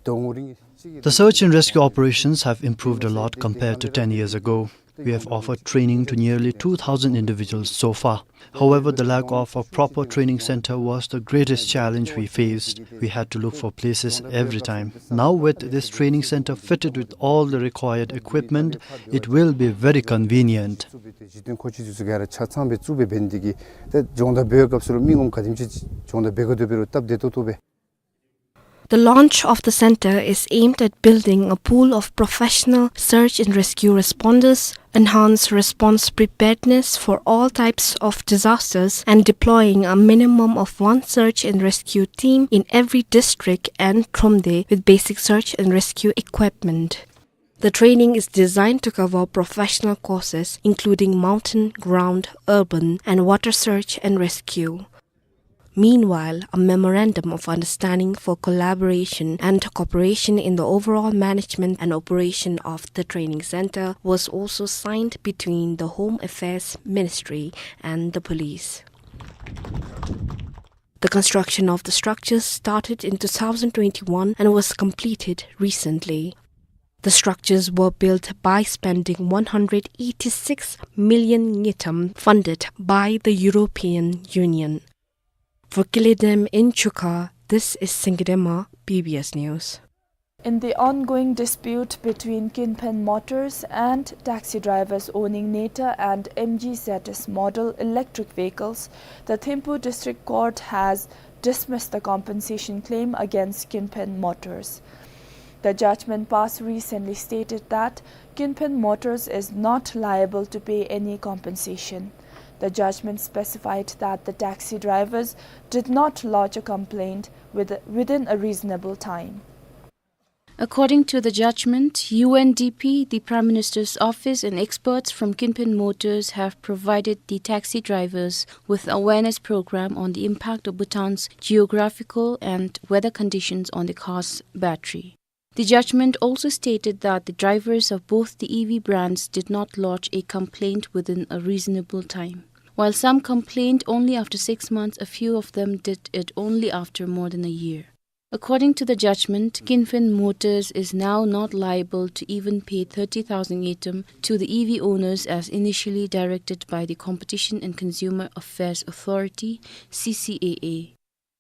དོ་ངོ་རིང་ཅིག་གི། The search and rescue operations have improved a lot compared to ten years ago. We have offered training to nearly two thousand individuals so far. However, the lack of a proper training center was the greatest challenge we faced. We had to look for places every time. Now, with this training center fitted with all the required equipment, it will be very convenient. གཞི་རྟེན་མཁོ་ཆས་ཚུ་ག་ར་ཆ་ཚང་སྦེ་བཙུགས་སྦེ་འབད་ནི་དེ་གིས་ད་སྦྱོང་བརྡར་འབད་བའི་སྐབས་སུ་ལུ་མི་ངོམ་ག་དེམ་ཅིག་སྦྱོང་བརྡར་འབད་དགོ་དོ་འབད་རུང་སྟབས་བདེ་ཏོག་ཏོ་སྦེ། The launch of the center is aimed at building a pool of professional search and rescue responders, enhance response preparedness for all types of disasters, and deploying a minimum of one search and rescue team in every district and Thromde with basic search and rescue equipment. The training is designed to cover professional courses including mountain, ground, urban, and water search and rescue. Meanwhile, a memorandum of understanding for collaboration and cooperation in the overall management and operation of the training center was also signed between the Home Affairs Ministry and the police. The construction of the structures started in two thousand twenty-one and was completed recently. The structures were built by spending one hundred eighty-six million ngultrum funded by the European Union. For Kiledem in Chukha, this is Singidema, B B S News. In the ongoing dispute between Kinphen Motors and taxi drivers owning Neta and M G Z S model electric vehicles, the Thimphu District Court has dismissed the compensation claim against Kinphen Motors. The judgment passed recently stated that Kinphen Motors is not liable to pay any compensation. The judgment specified that the taxi drivers did not lodge a complaint with, within a reasonable time. According to the judgment, U N D P, the Prime Minister's office, and experts from Kinphen Motors have provided the taxi drivers with awareness program on the impact of Bhutan's geographical and weather conditions on the car's battery. The judgment also stated that the drivers of both the E V brands did not lodge a complaint within a reasonable time. While some complained only after six months, a few of them did it only after more than a year. According to the judgment, Kinphen Motors is now not liable to even pay thirty thousand ngultrum to the E V owners as initially directed by the Competition and Consumer Affairs Authority, C C A A.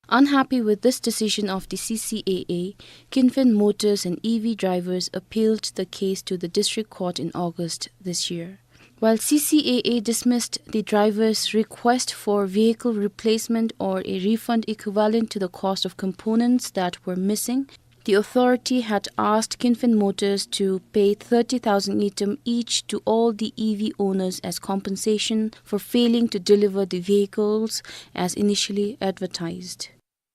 Unhappy with this decision of the C C A A, Kinphen Motors and E V drivers appealed the case to the district court in August this year. While C C A A dismissed the drivers' request for vehicle replacement or a refund equivalent to the cost of components that were missing, the authority had asked Kinphen Motors to pay thirty thousand ngultrum each to all the E V owners as compensation for failing to deliver the vehicles as initially advertised.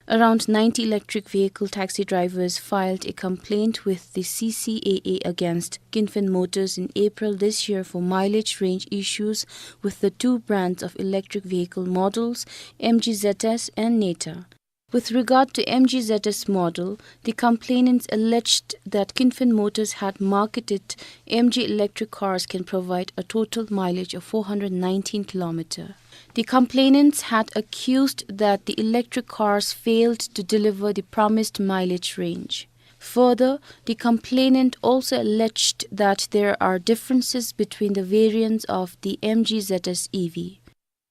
Around ninety electric vehicle taxi drivers filed a complaint with the C C A A against Kinphen Motors in April this year for mileage range issues with the two brands of electric vehicle models, M G Z S and Neta. With regard to M G Z S model, the complainants alleged that Kinphen Motors had marketed M G electric cars can provide a total mileage of four hundred nineteen kilometer. The complainants had accused that the electric cars failed to deliver the promised mileage range. Further, the complainant also alleged that there are differences between the variants of the M G Z S E V.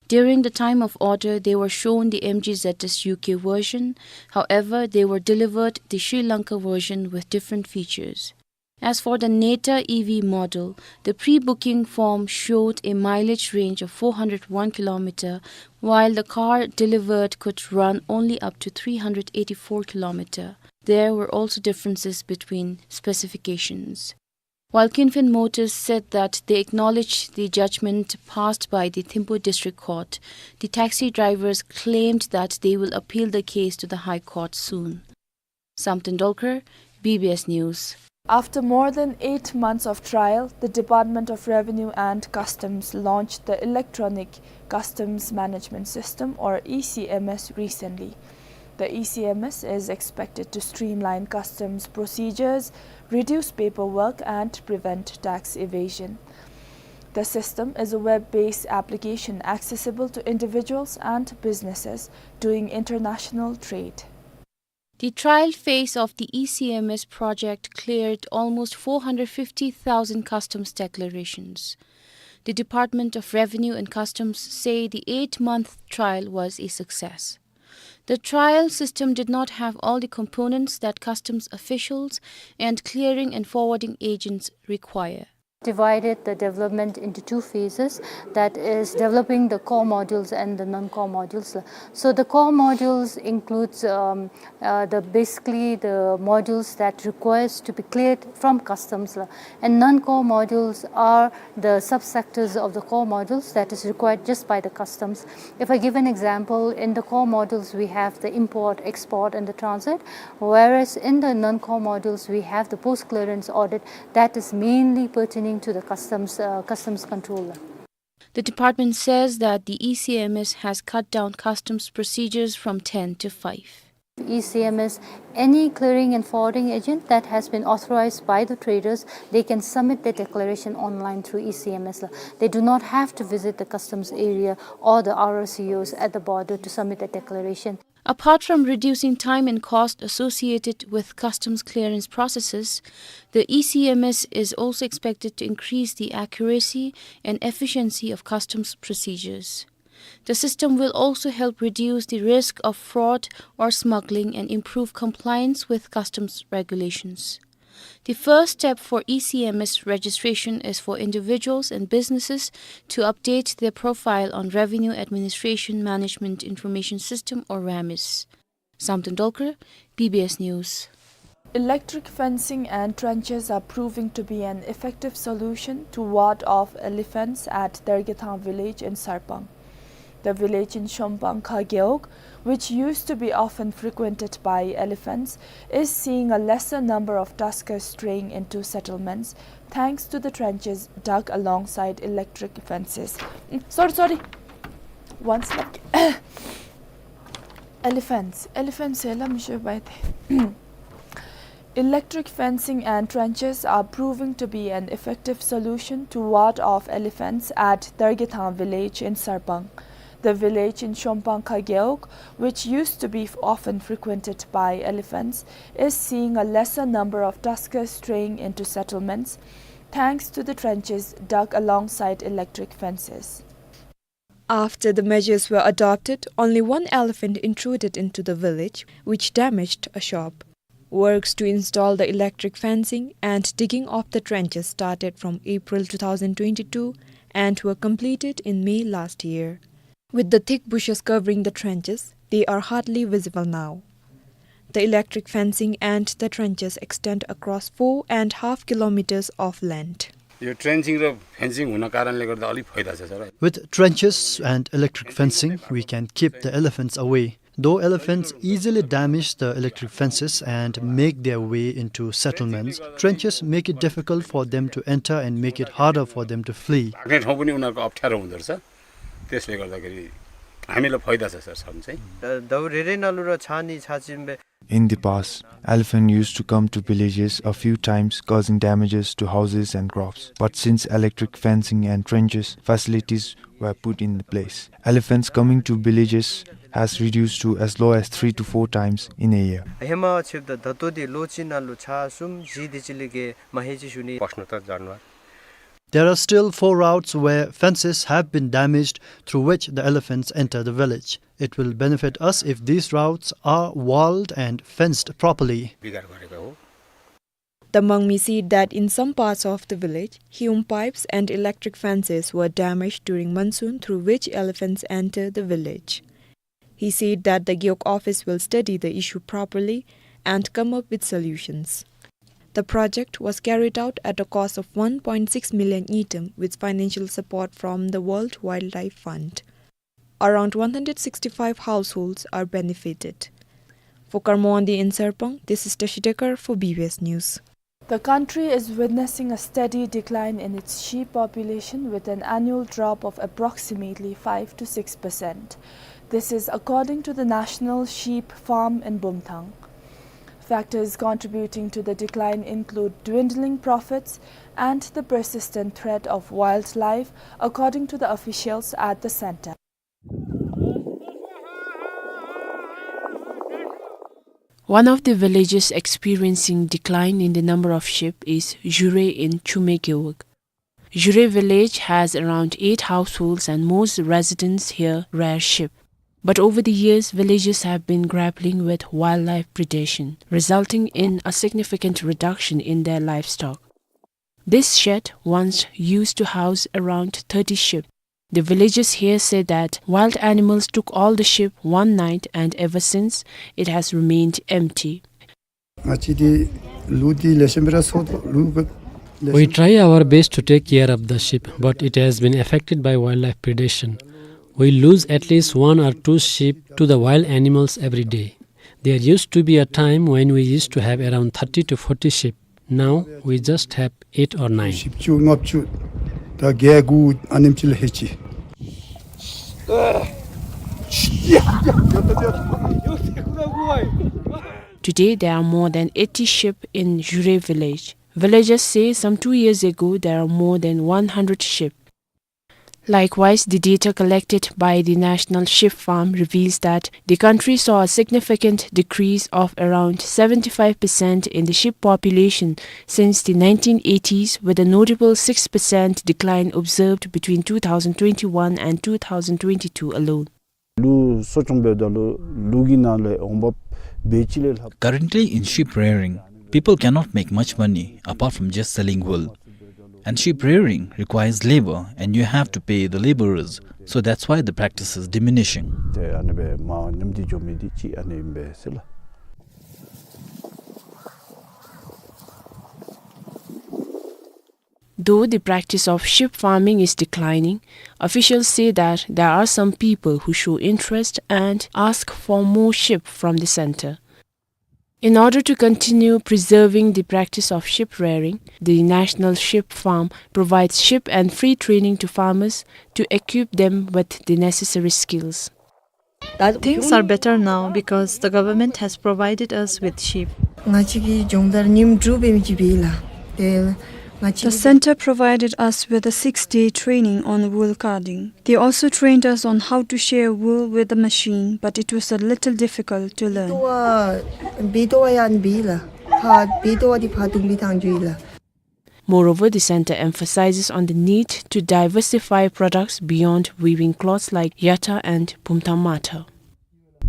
During the time of order, they were shown the M G Z S U K version. However, they were delivered the Sri Lanka version with different features. As for the Neta E V model, the pre-booking form showed a mileage range of four hundred one kilometer, while the car delivered could run only up to three hundred eighty-four kilometer. There were also differences between specifications. While Kinfen Motors said that they acknowledge the judgment passed by the Thimphu District Court, the taxi drivers claimed that they will appeal the case to the High Court soon. Samten Dolkar, B B S News. After more than eight months of trial, the Department of Revenue and Customs launched the Electronic Customs Management System, or E C M S, recently. The E C M S is expected to streamline customs procedures, reduce paperwork, and prevent tax evasion. The system is a web-based application accessible to individuals and businesses doing international trade. The trial phase of the E C M S project cleared almost four hundred fifty thousand customs declarations. The Department of Revenue and Customs say the eight-month trial was a success. The trial system did not have all the components that customs officials and clearing and forwarding agents require. Divided the development into two phases, that is, developing the core modules and the non-core modules. So the core modules includes, um, uh, the, basically the modules that requires to be cleared from customs, and non-core modules are the subsectors of the core modules that is required just by the customs. If I give an example, in the core modules we have the import, export, and the transit, whereas in the non-core modules we have the post-clearance audit that is mainly pertaining to the customs, uh, customs control. The department says that the E C M S has cut down customs procedures from ten to five. E C M S, any clearing and forwarding agent that has been authorized by the traders, they can submit their declaration online through E C M S. They do not have to visit the customs area or the R R C Os at the border to submit the declaration. Apart from reducing time and cost associated with customs clearance processes, the E C M S is also expected to increase the accuracy and efficiency of customs procedures. The system will also help reduce the risk of fraud or smuggling and improve compliance with customs regulations. The first step for E C M S registration is for individuals and businesses to update their profile on Revenue Administration Management Information System, or RAMIS. Samten Dolkar, B B S News. Electric fencing and trenches are proving to be an effective solution to ward off elephants at Dergethang village in Sarpang. The village in Shompang Khageok, which used to be often frequented by elephants, is seeing a lesser number of tuskers straying into settlements thanks to the trenches dug alongside electric fences. Mm, sorry, sorry. Once like elephants, elephants ela mi sho bai the. Electric fencing and trenches are proving to be an effective solution to ward off elephants at Dergethang village in Sarpang. The village in Shompang Khageok, which used to be f-, often frequented by elephants, is seeing a lesser number of tuskers straying into settlements thanks to the trenches dug alongside electric fences. After the measures were adopted, only one elephant intruded into the village, which damaged a shop. Works to install the electric fencing and digging of the trenches started from April two thousand twenty-two and were completed in May last year. With the thick bushes covering the trenches, they are hardly visible now. The electric fencing and the trenches extend across four and half kilometers of length. यो ट्रेन्चिङ र फेन्सिङ हुन कारणले गर्दा अलिक फाइदा छ, sir. With trenches and electric fencing, we can keep the elephants away. Though elephants easily damage the electric fences and make their way into settlements, trenches make it difficult for them to enter and make it harder for them to flee. भाग्ने ठाउँ पनि उनीहरूको अप्ठ्यारो हुँदो रहेछ। त्यसले गर्दाखेरि हामीलाई फाइदा छ, सर, छन चाहिँ। द-, दौ रेरे नालु र छानी छाचिम्बे। In the past, elephant used to come to villages a few times, causing damages to houses and crops. But since electric fencing and trenches facilities were put in place, elephants coming to villages has reduced to as low as three to four times in a year. Hema छिप्त धतोदि लोचिनालु छा सुम जी दिचिलिगे महेची सुनी। प्रश्न त जानवर। There are still four routes where fences have been damaged through which the elephants enter the village. It will benefit us if these routes are walled and fenced properly. बिगार गरेको हो। The Mangmi said that in some parts of the village, hewn pipes and electric fences were damaged during monsoon through which elephants enter the village. He said that the Gewog office will study the issue properly and come up with solutions. The project was carried out at a cost of one point six million ngultrum with financial support from the World Wildlife Fund. Around one hundred sixty-five households are benefited. For Karma Wangdi in Sarpang, this is Tashi Dekar for B B S News. The country is witnessing a steady decline in its sheep population, with an annual drop of approximately five to six percent. This is according to the National Sheep Farm in Bumthang. Factors contributing to the decline include dwindling profits and the persistent threat of wildlife, according to the officials at the center. One of the villages experiencing decline in the number of sheep is Jure in Chumegewog. Jure village has around eight households and most residents here rear sheep. But over the years, villagers have been grappling with wildlife predation, resulting in a significant reduction in their livestock. This shed once used to house around thirty sheep. The villagers here say that wild animals took all the sheep one night, and ever since, it has remained empty. ང་བཅས་ཀྱིས་ལུག་འདི་ལེགས་ཤོམ་སྦེ་ར་འཚོ་དོ། ལུག་གི་ལེགས་We ཤོམ། Try our best to take care of the sheep, but it has been affected by wildlife predation. We lose at least one or two sheep to the wild animals every day. There used to be a time when we used to have around thirty to forty sheep. Now we just have eight or nine. ཞིབ་ཅུ་ལྔ་བཅུ་དང་བརྒྱད་དགུ་ཨ་ནེམ་ཅིག་ལས་ལྷག་ཅི། Today, there are more than eighty sheep in Jure village. Villagers say some two years ago, there are more than one hundred sheep. Likewise, the data collected by the National Sheep Farm reveals that the country saw a significant decrease of around seventy-five percent in the sheep population since the nineteen eighties, with a notable six percent decline observed between two thousand twenty-one and two thousand twenty-two alone. ལུག་གསོ་སྐྱོང་འབདཝ་ད་ལུ་ལུག་གི་ནང་ལས་འོང་འབབ་འབད་ཅི་ལས་ལྷག། Currently, in sheep rearing, people cannot make much money apart from just selling wool. And sheep rearing requires labor, and you have to pay the laborers. So that's why the practice is diminishing. ཏེ་ཨ་ནི་སྦེ་མར་ཉམས་ཏེ་འགྱོ་མི་འདི་ཅིག་ཨ་ནི་ཨིན་པས་ཟེར་ལགས། Though the practice of sheep farming is declining, officials say that there are some people who show interest and ask for more sheep from the center. In order to continue preserving the practice of sheep rearing, the National Sheep Farm provides sheep and free training to farmers to equip them with the necessary skills. Things are better now because the government has provided us with sheep. ང་བཅས་ཀྱིས་སྦྱོང་བརྡར་ཉིནམ་དྲུག་འབད་མི་ཅིག་འབད་ཡི་ལགས། ཏེ་ང་བཅས། The center provided us with a six-day training on wool carding. They also trained us on how to shear wool with a machine, but it was a little difficult to learn. འབད་དོ་བ་ཡང་འབད་ཡི་ལགས། ཕར་འབད་དོ་བ་འདི་ཕར་དུང་འབད་ཐངས་འགྱོ་ཡི་ལགས། Moreover, the center emphasizes on the need to diversify products beyond weaving cloths like yata and bumthang mata.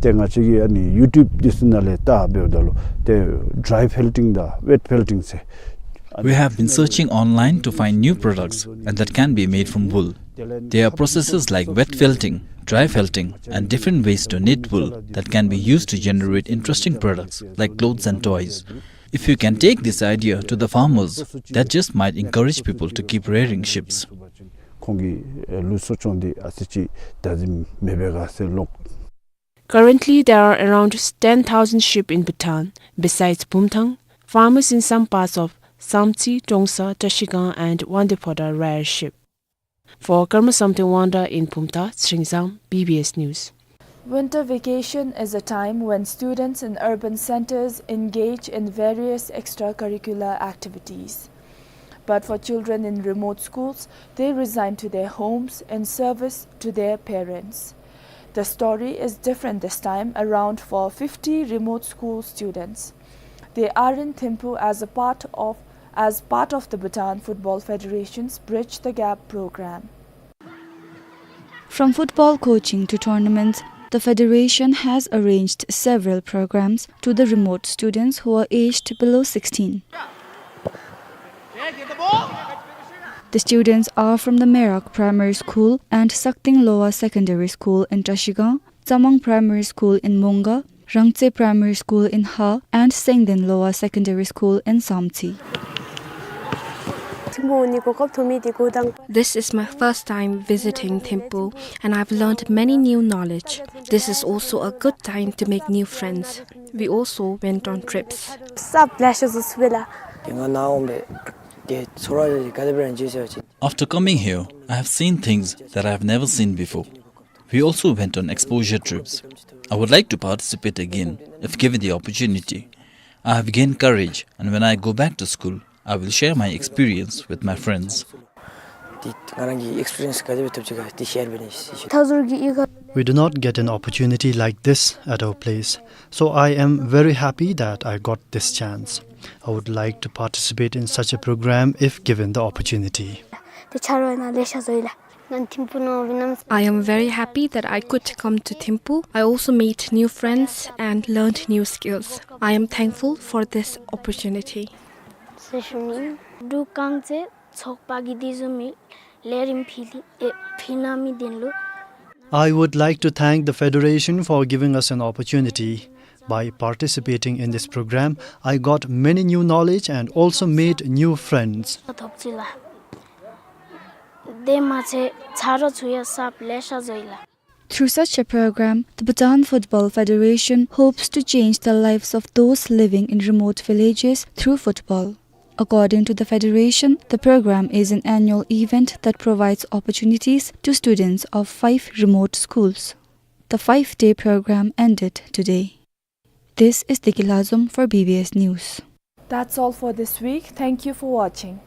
ཏེ་ང་བཅས་ཀྱིས་ཨ་ནི་ཡུ་ཊུབ་འདི་ཚུ་ནང་ལས་བལྟ་འབདཝ་ད་ལུ་ཏེ་ཌ་རའི་ཕེལ་ཊིང་དང་ཝེཊ་ཕེལ་ཊིང་ཟེར། We have been searching online to find new products and that can be made from wool. There are processes like wet felting, dry felting, and different ways to knit wool that can be used to generate interesting products like clothes and toys. If you can take this idea to the farmers, that just might encourage people to keep rearing sheeps. ཁོང་གིས་ལུག་གསོ་སྐྱོང་འདི་ཨ་ཙི་ཅིག་བདག་འཛིན་མི་འབད་ག་ཟེར་ལོག། Currently, there are around ten thousand sheep in Bhutan. Besides Bumthang, farmers in some parts of Samtse, Trongsa, Trashigang, and Wangdue Phodrang rear sheep. For Karma Samten Wangda in Bumthang, Tsering Zam, B B S News. Winter vacation is a time when students in urban centers engage in various extracurricular activities. But for children in remote schools, they resign to their homes in service to their parents. The story is different this time around for fifty remote school students. They are in Thimphu as a part of, as part of the Bhutan Football Federation's Bridge the Gap program. From football coaching to tournaments, the federation has arranged several programs to the remote students who are aged below sixteen. The students are from the Merak Primary School and Sakting Lower Secondary School in Trashigang, Tsamang Primary School in Monga, Rangtse Primary School in Har, and Sengden Lower Secondary School in Samtse. This is my first time visiting Thimphu, and I've learned many new knowledge. This is also a good time to make new friends. We also went on trips. After coming here, I have seen things that I have never seen before. We also went on exposure trips. I would like to participate again if given the opportunity. I have gained courage, and when I go back to school, I will share my experience with my friends. ཏེ་ང་རང་གི་ཨེགསི་པི་རི་ཡེནསི་ག་དེ་སྦེ་ཐོབ་ཅི་ག་དེ་ཤེར་འབད་ནི་ཟེར་ཞུ། We do not get an opportunity like this at our place, so I am very happy that I got this chance. I would like to participate in such a program if given the opportunity. ཏེ་ཆ་རོགས་ནཱ་ལེ་ཤ་བཟོ་ཡི་ལགས། ང་ཐིམ་ཕུ་ནང་འོང་ནི་ཨིན། I am very happy that I could come to Thimphu. I also made new friends and learned new skills. I am thankful for this opportunity. ཟེར་ཞུ་ནི། འབྲུག་རྐང་རྩེད་ཚོགས་པ་གིས་དེ་བཟུམ་མའི་ལས་རིམ་ཕུལ་ཏེ་ཨེ་ཕུལ་གནང་མི་དེ་ལུ། I would like to thank the federation for giving us an opportunity. By participating in this program, I got many new knowledge and also made new friends. ཐོབ་ཅི་ལགས། དེ་མ་ཚད་ཆ་རོགས་ཚུ་ཡང་གསརཔ་ལེ་ཤ་བཟོ་ཡི་ལགས། Through such a program, the Bhutan Football Federation hopes to change the lives of those living in remote villages through football. According to the federation, the program is an annual event that provides opportunities to students of five remote schools. The five-day program ended today. This is Deki Lhazom for B B S News. That's all for this week. Thank you for watching.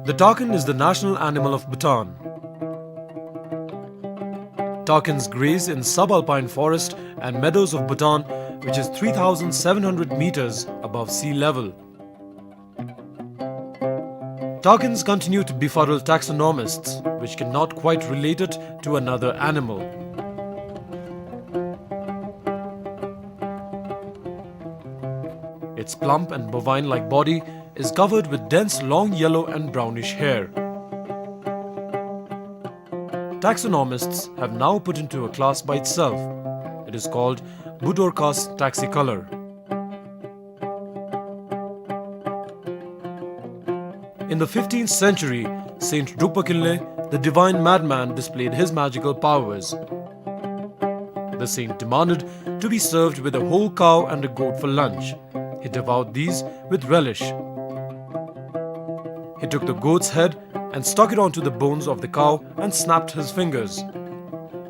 The takin is the national animal of Bhutan. Takins graze in subalpine forest and meadows of Bhutan, which is three thousand seven hundred meters above sea level. Takins continue to befuddle taxonomists, which cannot quite relate it to another animal. Its plump and bovine-like body is covered with dense long yellow and brownish hair. Taxonomists have now put into a class by itself. It is called Budorcas taxicolor. In the fifteenth century, Saint Drukpa Kinley, the divine madman, displayed his magical powers. The saint demanded to be served with a whole cow and a goat for lunch. He devoured these with relish. He took the goat's head and stuck it onto the bones of the cow and snapped his fingers.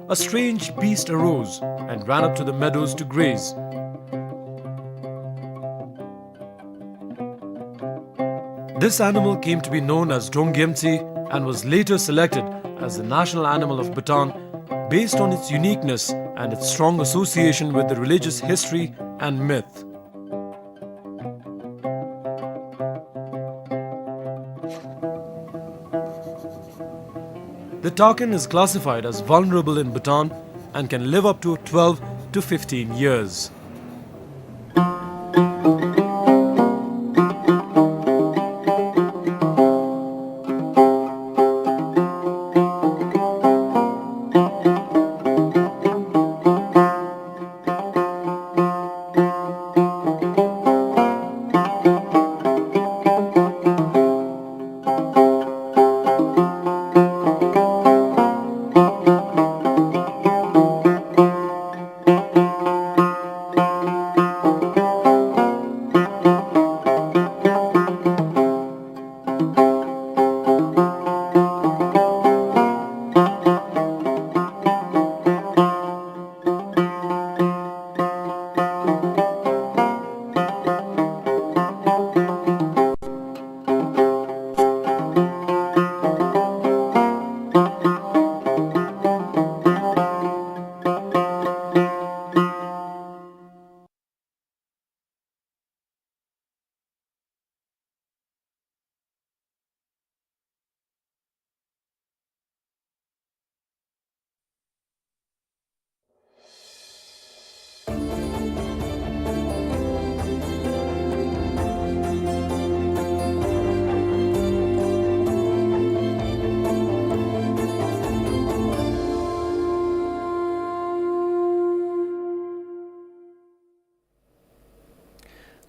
A strange beast arose and ran up to the meadows to graze. This animal came to be known as Donggyemtsi and was later selected as the national animal of Bhutan based on its uniqueness and its strong association with the religious history and myth. The takin is classified as vulnerable in Bhutan and can live up to twelve to fifteen years.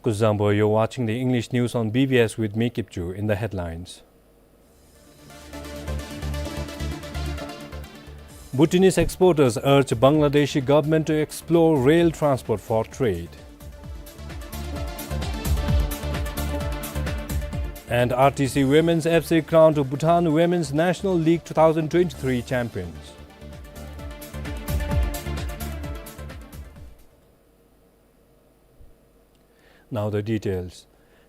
Kuzuzangpo, you're watching the English news on B B S with me, Kipchu. In the headlines: Bhutanese exporters urge Bangladeshi government to explore rail transport for trade. And R T C Women's F C crowned Bhutan Women's National League two thousand twenty-three champions. Now the details.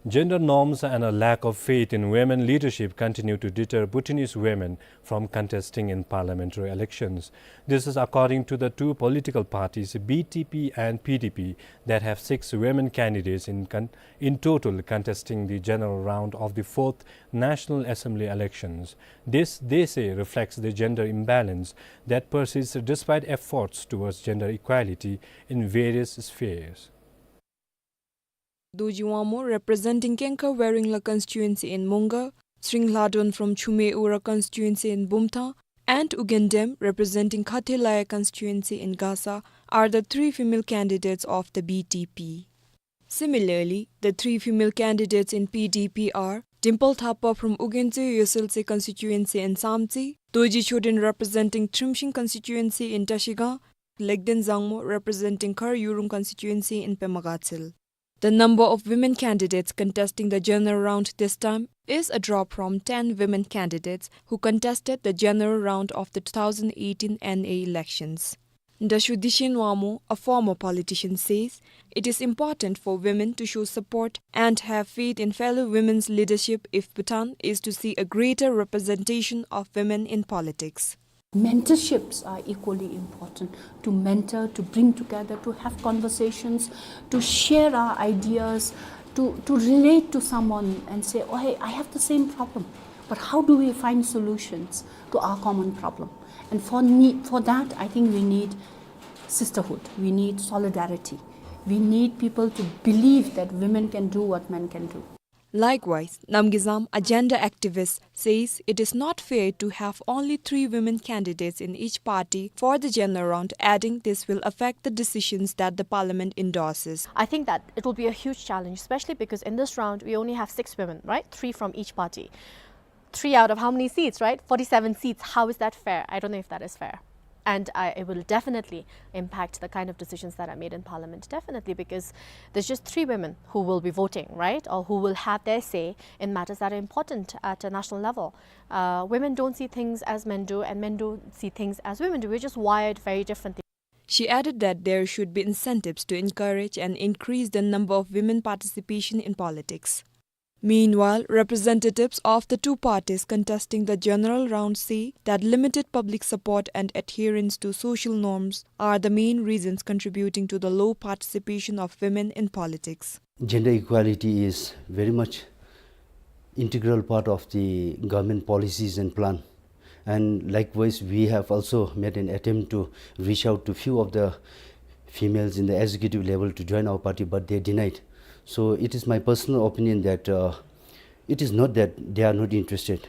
Gender norms and a lack of faith in women leadership continue to deter Bhutanese women from contesting in parliamentary elections. This is according to the two political parties, B T P and P D P, that have six women candidates in con-, in total contesting the general round of the fourth National Assembly elections. This, they say, reflects the gender imbalance that persists despite efforts towards gender equality in various spheres. Dorji Wangmo, representing Kengkha Waringla constituency in Mongar, Sring Lhadon from Chhumey Ura constituency in Bumthang, and Ugyen Dem, representing Khathelaya constituency in Gasa, are the three female candidates of the B T P. Similarly, the three female candidates in P D P are Dimple Thapa from Ugyen Tsoe Yeswelse constituency in Samtse, Dorji Choden representing Trimshin constituency in Trashigang, Lekden Zangmo representing Khar Yurung constituency in Pema Gatshel. The number of women candidates contesting the general round this time is a drop from ten women candidates who contested the general round of the two thousand eighteen N A elections. Dashu Dishen Wangmo, a former politician, says it is important for women to show support and have faith in fellow women's leadership if Bhutan is to see a greater representation of women in politics. Mentorships are equally important, to mentor, to bring together, to have conversations, to share our ideas, to, to relate to someone and say, "Oh, hey, I have the same problem, but how do we find solutions to our common problem?" And for need, for that, I think we need sisterhood, we need solidarity, we need people to believe that women can do what men can do. Likewise, Namgay Zam, a gender activist, says it is not fair to have only three women candidates in each party for the general round, adding this will affect the decisions that the parliament endorses. I think that it will be a huge challenge, especially because in this round we only have six women, right? Three from each party. Three out of how many seats, right? Forty-seven seats. How is that fair? I don't know if that is fair. And I, it will definitely impact the kind of decisions that are made in parliament, definitely, because there's just three women who will be voting, right? Or who will have their say in matters that are important at a national level. Uh, women don't see things as men do, and men don't see things as women do. We're just wired very differently. She added that there should be incentives to encourage and increase the number of women participation in politics. Meanwhile, representatives of the two parties contesting the general round say that limited public support and adherence to social norms are the main reasons contributing to the low participation of women in politics. Gender equality is very much integral part of the government policies and plan. And likewise, we have also made an attempt to reach out to few of the females in the executive level to join our party, but they denied. So it is my personal opinion that, uh, it is not that they are not interested.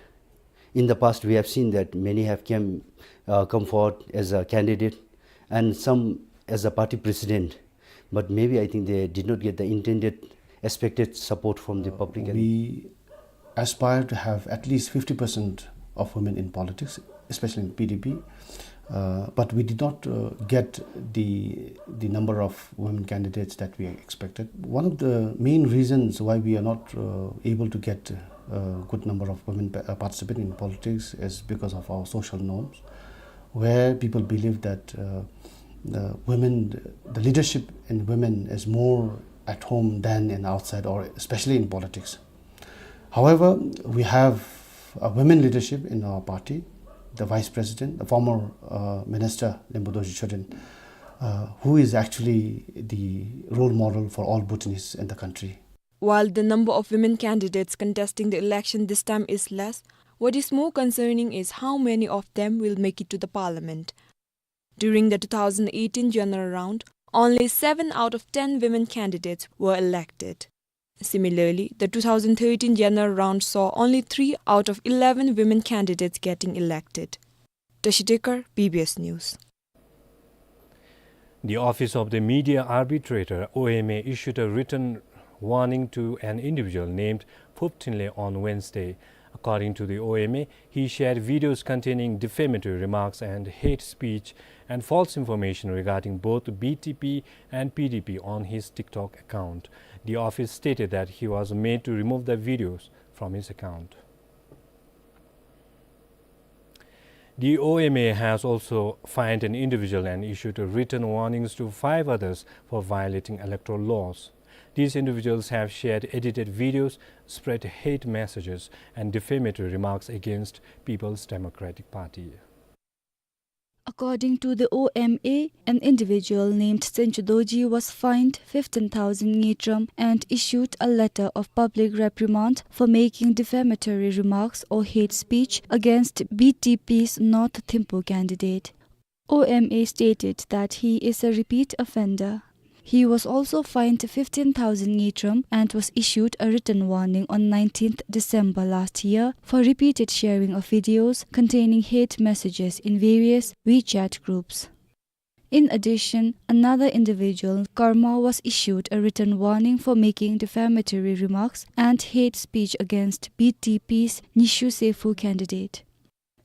In the past, we have seen that many have came, uh, come forward as a candidate, and some as a party president. But maybe I think they did not get the intended, expected support from the, uh, public. And we aspire to have at least fifty percent of women in politics, especially in P D P. Uh, but we did not, uh, get the, the number of women candidates that we expected. One of the main reasons why we are not, uh, able to get a good number of women pa-, uh, participating in politics is because of our social norms, where people believe that, uh, the women, the leadership in women is more at home than in outside, or especially in politics. However, we have a women leadership in our party, the vice president, the former, uh, minister, Limpu Dorji Choden, uh, who is actually the role model for all Bhutanese in the country. While the number of women candidates contesting the election this time is less, what is more concerning is how many of them will make it to the parliament. During the two thousand eighteen general round, only seven out of ten women candidates were elected. Similarly, the two thousand thirteen general round saw only three out of eleven women candidates getting elected. Tashi Dekar, B B S News. The Office of the Media Arbitrator, O M A, issued a written warning to an individual named Phup Thinley on Wednesday. According to the O M A, he shared videos containing defamatory remarks and hate speech and false information regarding both B T P and P D P on his TikTok account. The office stated that he was made to remove the videos from his account. The O M A has also fined an individual and issued written warnings to five others for violating electoral laws. These individuals have shared edited videos, spread hate messages, and defamatory remarks against People's Democratic Party. According to the O M A, an individual named Tsenchu Dorji was fined fifteen thousand ngultrum and issued a letter of public reprimand for making defamatory remarks or hate speech against B T P's North Thimphu candidate. O M A stated that he is a repeat offender. He was also fined fifteen thousand ngultrum and was issued a written warning on nineteenth December last year for repeated sharing of videos containing hate messages in various WeChat groups. In addition, another individual, Karma, was issued a written warning for making defamatory remarks and hate speech against B T P's Nishu Sefu candidate.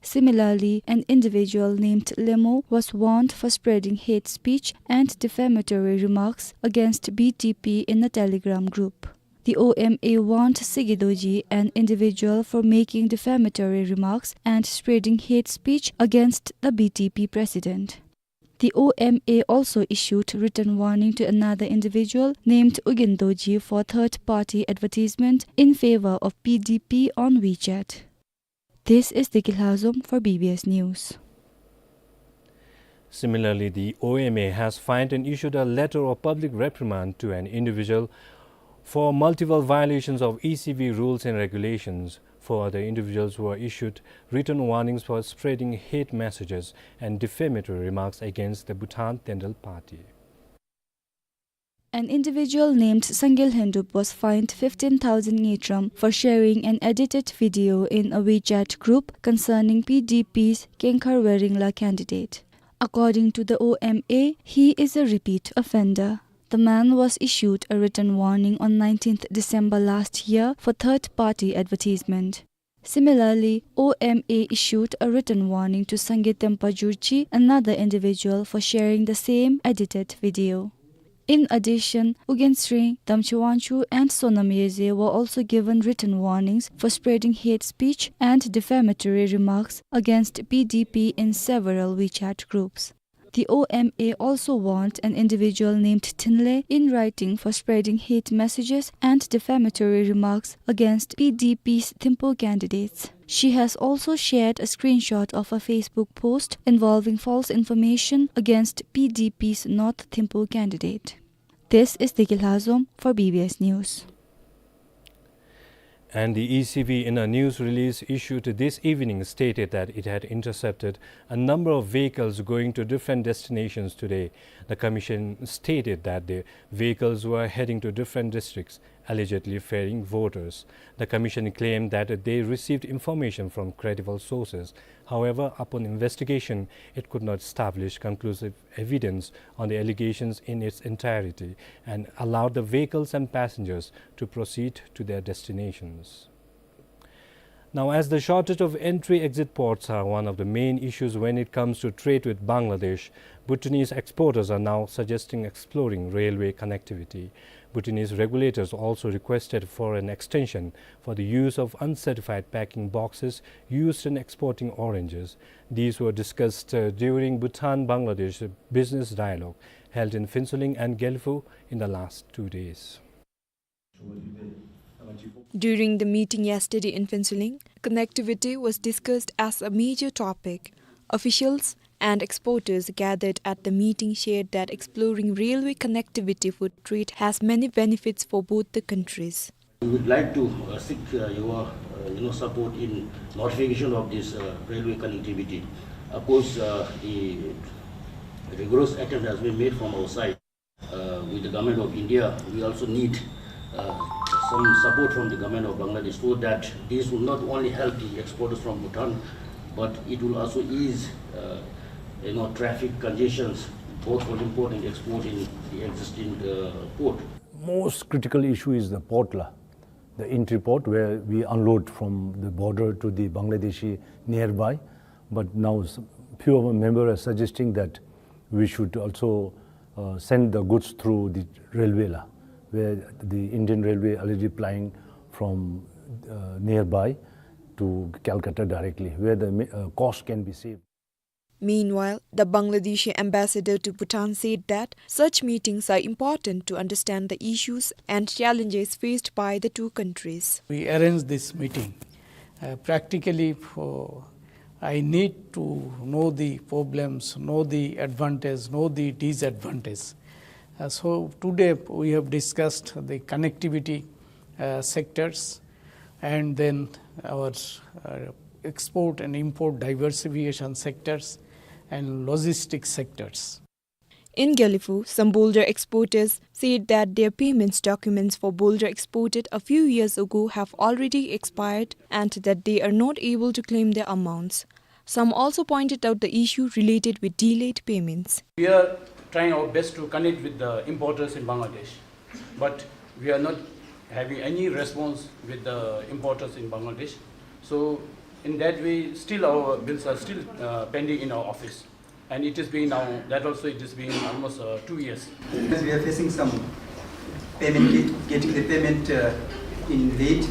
Similarly, an individual named Lemo was warned for spreading hate speech and defamatory remarks against B T P in a Telegram group. The O M A warned Sigi Dorji, an individual, for making defamatory remarks and spreading hate speech against the B T P president. The O M A also issued written warning to another individual named Ugyen Dorji for third-party advertisement in favor of P D P on WeChat. This is Deki Lhazom for B B S News. Similarly, the O M A has fined and issued a letter of public reprimand to an individual for multiple violations of E C V rules and regulations. Four other individuals were issued written warnings for spreading hate messages and defamatory remarks against the Bhutan Tendrel Party. An individual named Sangil Hendup was fined fifteen thousand ngultrum for sharing an edited video in a WeChat group concerning P D P's Khenkhar Weringla candidate. According to the O M A, he is a repeat offender. The man was issued a written warning on nineteenth December last year for third-party advertisement. Similarly, O M A issued a written warning to Sangit Tempa Jurchi, another individual, for sharing the same edited video. In addition, Ugyen Sring, Damchi Wangchuk, and Sonam Yeze were also given written warnings for spreading hate speech and defamatory remarks against P D P in several WeChat groups. The O M A also warned an individual named Thinley in writing for spreading hate messages and defamatory remarks against P D P's Thimphu candidates. She has also shared a screenshot of a Facebook post involving false information against P D P's North Thimphu candidate. This is Deki Lhazom for B B S News. And the E C V, in a news release issued this evening, stated that it had intercepted a number of vehicles going to different destinations today. The commission stated that the vehicles were heading to different districts, allegedly ferrying voters. The commission claimed that they received information from credible sources. However, upon investigation, it could not establish conclusive evidence on the allegations in its entirety and allowed the vehicles and passengers to proceed to their destinations. Now, as the shortage of entry-exit ports are one of the main issues when it comes to trade with Bangladesh, Bhutanese exporters are now suggesting exploring railway connectivity. Bhutanese regulators also requested for an extension for the use of uncertified packing boxes used in exporting oranges. These were discussed, uh, during Bhutan-Bangladesh business dialogue held in Phuentsholing and Gelephu in the last two days. During the meeting yesterday in Phuentsholing, connectivity was discussed as a major topic. Officials and exporters gathered at the meeting shared that exploring railway connectivity for trade has many benefits for both the countries. We would like to, uh, seek, uh, your, uh, you know, support in notification of this, uh, railway connectivity. Of course, uh, the rigorous attempt has been made from our side. Uh, with the Government of India, we also need, uh, some support from the Government of Bangladesh, so that this will not only help the exporters from Bhutan, but it will also ease, uh, you know, traffic congestions, both for import and export in the existing, uh, port. Most critical issue is the port la, the entry port where we unload from the border to the Bangladeshi nearby. But now s-, few of our members are suggesting that we should also, uh, send the goods through the railway la, where the Indian Railway already plying from, uh, nearby to Calcutta directly, where the ma-, uh, cost can be saved. Meanwhile, the Bangladeshi ambassador to Bhutan said that such meetings are important to understand the issues and challenges faced by the two countries. We arranged this meeting, uh, practically for, I need to know the problems, know the advantage, know the disadvantage. Uh, so today we have discussed the connectivity, uh, sectors, and then our, uh, export and import diversification sectors and logistics sectors. In Gelephu, some boulder exporters said that their payments documents for boulder exported a few years ago have already expired and that they are not able to claim their amounts. Some also pointed out the issue related with delayed payments. We are trying our best to connect with the importers in Bangladesh, but we are not having any response with the importers in Bangladesh. So in that way, still our bills are still, uh, pending in our office. And it is being now, that also it is being almost, uh, two years. As we are facing some payment, get-, getting the payment, uh, in late.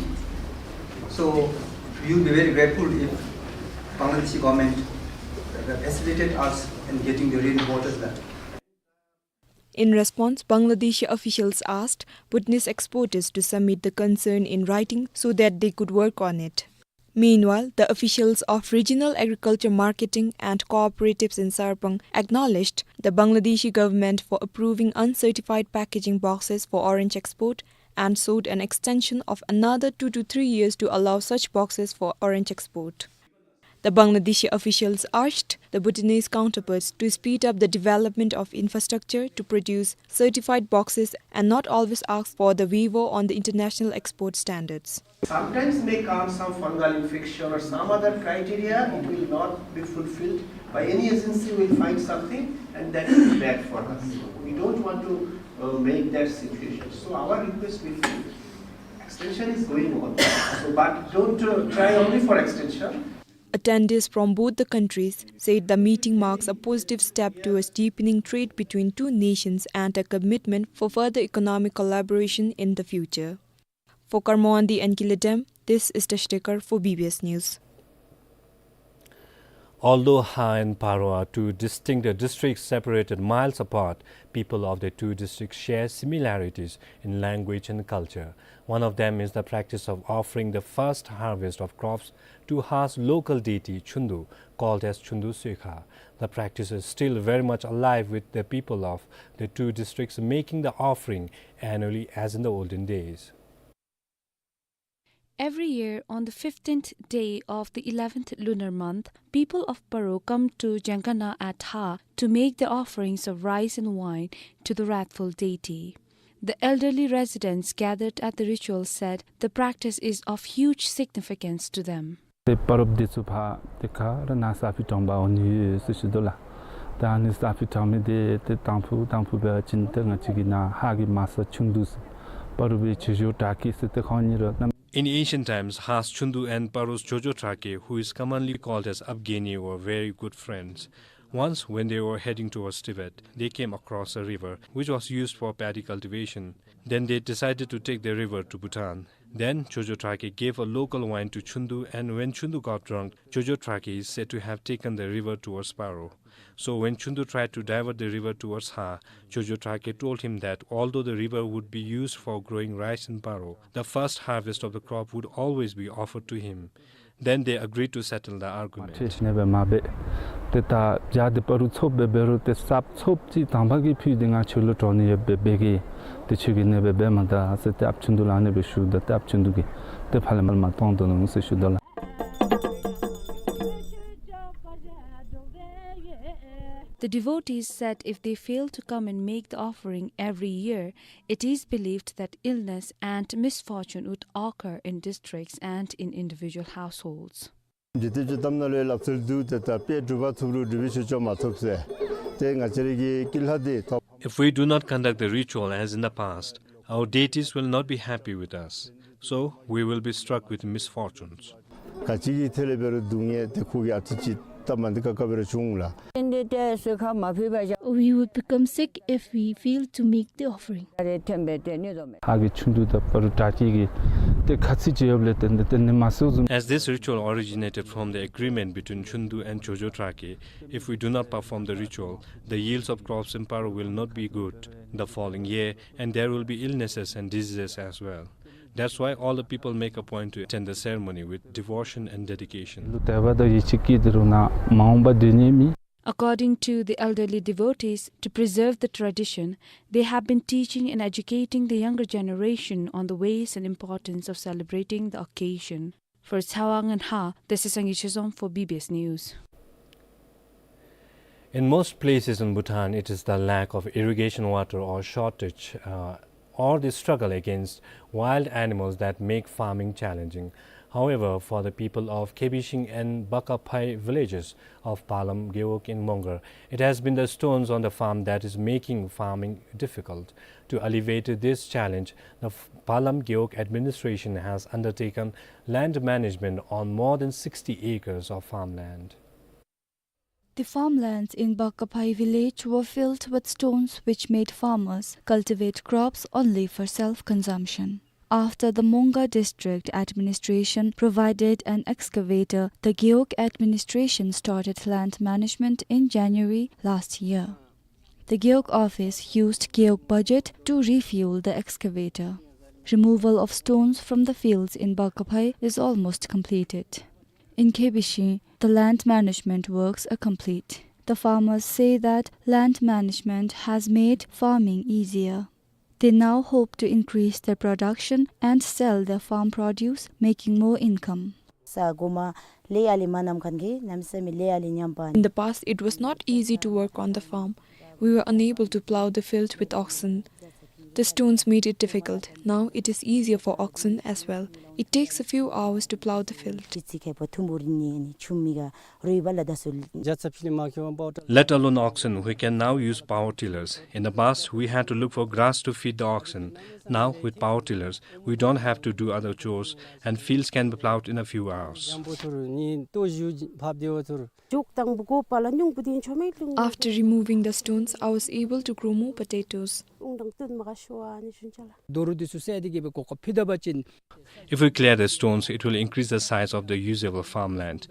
So we will be very grateful if Bangladeshi government, uh, facilitate us in getting the rain waters that. In response, Bangladeshi officials asked Bhutanese exporters to submit the concern in writing so that they could work on it. Meanwhile, the officials of Regional Agriculture Marketing and Cooperatives in Sarpang acknowledged the Bangladeshi government for approving uncertified packaging boxes for orange export and sought an extension of another two to three years to allow such boxes for orange export. The Bangladeshi officials urged the Bhutanese counterparts to speed up the development of infrastructure to produce certified boxes and not always ask for the waiver on the international export standards. Sometimes may come some fungal infection or some other criteria, it will not be fulfilled by any agency, will find something, and that is bad for us. We don't want to, uh, make that situation. So our request will be, extension is going on. So, but don't, uh, try only for extension. Attendees from both the countries said the meeting marks a positive step towards deepening trade between two nations and a commitment for further economic collaboration in the future. For Karmawandi and Kiledem, this is Tashtekar for B B S News. Although Ha and Paro are two distinct districts separated miles apart, people of the two districts share similarities in language and culture. One of them is the practice of offering the first harvest of crops to Ha's local deity Chundu, called as Chundu Suikha. The practice is still very much alive with the people of the two districts making the offering annually as in the olden days. Every year, on the fifteenth day of the eleventh lunar month, people of Paro come to Jangana at Ha to make the offerings of rice and wine to the wrathful deity. The elderly residents gathered at the ritual said the practice is of huge significance to them. ཏེ་པ་རོབ་དེ་ཚུ་ཕར་ཏེ་ག་ར་ནཱ་ས་ཕི་དྲང་པ་འོང་ནི་ཡོད་ཟེར་ཞུ་དོ་ལགས། ད་ཨ་ནི་ས་ཕི་དྲང་མི་དེ་ཏེ་དང་ཕུ་དང་ཕུ་འབད་བ་ཅིན་ཏེ་ང་བཅས་ཀྱི་ནཱ་ཧ་གི་མ་ས་ཆུང་དུ་ཟེར་པ་རོབ་བི་ཆོས་འབྱོར་བྲག་སྐྱིད་ཟེར་ཏེ་ཁོང་གཉིས་ར་ནམ། In ancient times, Ha's Chundu and Paro's Chojo Thrake, who is commonly called as Abgeni, were very good friends. Once, when they were heading towards Tibet, they came across a river which was used for paddy cultivation. Then they decided to take the river to Bhutan. Then Chojo Thrake gave a local wine to Chundu, and when Chundu got drunk, Chojo Thrake is said to have taken the river towards Paro. So when Chundu tried to divert the river towards Ha, Chojo Thrake told him that although the river would be used for growing rice in Paro, the first harvest of the crop would always be offered to him. Then they agreed to settle the argument. ཁྲེས་ནེ་སྦེ་མ་འབད། ཏེ་ད་བྱ་དེ་པ་རུ་ཚོབ་སྦེ་འབད་རུང་ཏེ་སབ་ཚོབ་ཅིག་དང་པ་གི་ཕུད་དེ་ང་ཁྱོད་ལུ་དྲོ་ནི་ཡོད་པས་འབད་གེ། ཏེ་ཁྱོད་ཀྱིས་ཨ་ནེ་སྦེ་འབད་མ་ད་ཟེར་ཏེ་ཨཔ་ཆུན་དུ་ལུ་ཨ་ནེ་སྦེ་ཞུཝ་ད་ཏེ་ཨཔ་ཆུན་དུ་གིས་ཏེ་ཕར་ལས་མར་མ་གཏང་དོ་ནུག་ཟེར་ཞུ་དོ་ལགས། The devotees said if they fail to come and make the offering every year, it is believed that illness and misfortune would occur in districts and in individual households. ཇི་ཏེ་ཇི་ཏམ་ནང་ལུ་ལབ་སྟེ་འདུག། ཏེ་ད་དཔེ་སྒྲུབ་པ་ཚུགས་རུང་སྒྲུབ་པའི་ཆོས་སྐྱོང་མ་ཐོབ་ཟེར། ཏེ་ང་བཅས་ར་གི་སྐྱིད་ལྷ་འདི་ཐོབ། If we do not conduct the ritual as in the past, Our deities will not be happy with us, so we will be struck with misfortunes. ག་ཅི་གི་ཐད་ལས་འབད་རུང་སྡུག་བསྔལ་དེ་ཁོ་གིས་ཨ་ཙི་ཅིག་སྟབས་མ་བདེ་ཁག་ཁ་སྦེ་ར་བྱུང་ལགས། We would become sick if we fail to make the offering. ཕར་གྱི་ཆུ་འདུ་དང་པར་དྲག་སྐྱེད་ཀྱི་ཏེ་ཁ་ཚིག་ཅིག་ཡོདཔ་ལས་བརྟེན་ཏེ་ཏེ་ནི་མ་སོ་བཟུམ། As this ritual originated from the agreement between Chundu and Chojo Trake, if we do not perform the ritual, the yields of crops in Paro will not be good the following year, and there will be illnesses and diseases as well. That's why all the people make a point to attend the ceremony with devotion and dedication. ལུ་དད་པ་དང་ཡིད་ཆེས་བསྐྱེད་དེ་རུང་ན་མ་འོངས་པ་སྡོད་ནི་མེད། According to the elderly devotees, to preserve the tradition, they have been teaching and educating the younger generation on the ways and importance of celebrating the occasion. For Tshawang and Ha, this is Sangay Chezom for B B S News. In most places in Bhutan, it is the lack of irrigation water or shortage, uh, or the struggle against wild animals that make farming challenging. However, for the people of Kebishing and Bakaphai villages of Palam Gewog in Mongar, it has been the stones on the farm that is making farming difficult. To alleviate this challenge, the F-, Palam Gewog administration has undertaken land management on more than sixty acres of farmland. The farmlands in Bakaphai village were filled with stones, which made farmers cultivate crops only for self-consumption. After the Mongar district administration provided an excavator, the Gewog administration started land management in January last year. The Gewog office used Gewog budget to refuel the excavator. Removal of stones from the fields in Bakaphai is almost completed. In Kebishing, the land management works are complete. The farmers say that land management has made farming easier. They now hope to increase their production and sell their farm produce, making more income. ས་གོ་མ་ལས་ཡར་ལས་མ་ནམ་མཁན་གྱི་གནམ་ས་མེད་ལས་ཡར་ལས་ཉམས་པ། In the past, it was not easy to work on the farm. We were unable to plow the field with oxen. The stones made it difficult. Now it is easier for oxen as well. It takes a few hours to plow the field. ཅི་ཅི་ཁེ་པོ་ཐུམ་བུ་རིན་ནི་ནི་ཆུམ་མི་ག་རུས་པ་ལ་ད་སུ། Let alone oxen, we can now use power tillers. In the past, we had to look for grass to feed the oxen. Now, with power tillers, we don't have to do other chores, and fields can be plowed in a few hours. After removing the stones, I was able to grow more potatoes. If we clear the stones, it will increase the size of the usable farmland.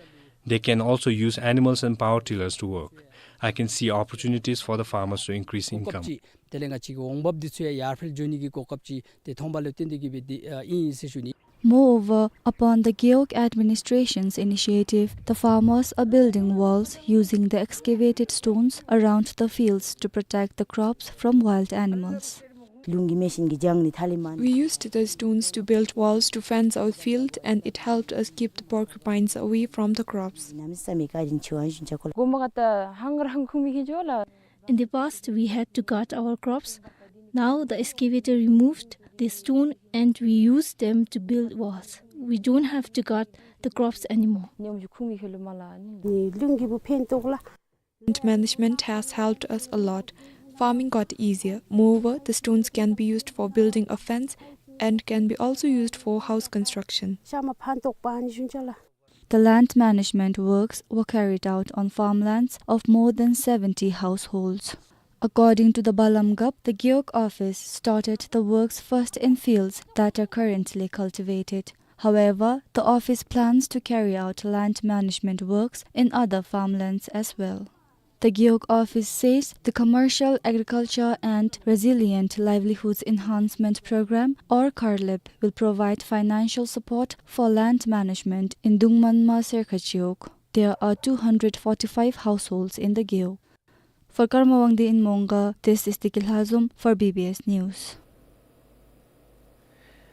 They can also use animals and power tillers to work. I can see opportunities for the farmers to increase income. དེ་ལས་ང་བཅས་ཀྱི་འོང་འབབ་འདི་ཚུ་ཡང་ཡར་འཕེལ་འགྱོ་ནི་གི་གོ་སྐབས་ཅིག་དེ་མཐོང་པ་ལུ་བརྟེན་ཏེ་གི་སྦེ་འདི་ཨིན་ཟེར་ཞུ་ནི། Moreover, upon the Gewog administration's initiative, the farmers are building walls using the excavated stones around the fields to protect the crops from wild animals. ལུང་གི་མེ་ཤིན་གྱི་ལྗང་ནི་ཐ་ལི་མན། We used the stones to build walls to fence our field, and it helped us keep the porcupines away from the crops. གནམ་ས་མེད་བཀའ་དྲིན་ཆེ་བ་ཨིན་ཞུ་ཅ་ཁོ་ལ། གོ་མ་ག་ད་ཧང་རང་ཁུངས་མི་ཁེ་ཇོ་ལ། In the past, we had to gut our crops. Now the excavator removed the stone and we use them to build walls. We don't have to gut the crops anymore. ཉམས་ཞུ་ཁུངས་མི་ཁེ་ལུ་མ་ལ་ནི། ནི་ལུང་གི་བུ་ཕན་ཐོགས་ལ། Land management has helped us a lot. Farming got easier. Moreover, the stones can be used for building a fence and can be also used for house construction. ཤ་མ་ཕན་ཐོགས་པ་ཨིན་ཞུ་ཅ་ལ། The land management works were carried out on farmlands of more than seventy households. According to the Balamgap, the Gewog office started the works first in fields that are currently cultivated. However, the office plans to carry out land management works in other farmlands as well. The Gewog office says the Commercial Agriculture and Resilient Livelihoods Enhancement Program, or CARLIP, will provide financial support for land management in Dungmanma Serkha Gewog. There are two hundred forty-five households in the Gewog. For Karma Wangdi in Mongar, this is Diki Lhazom for B B S News.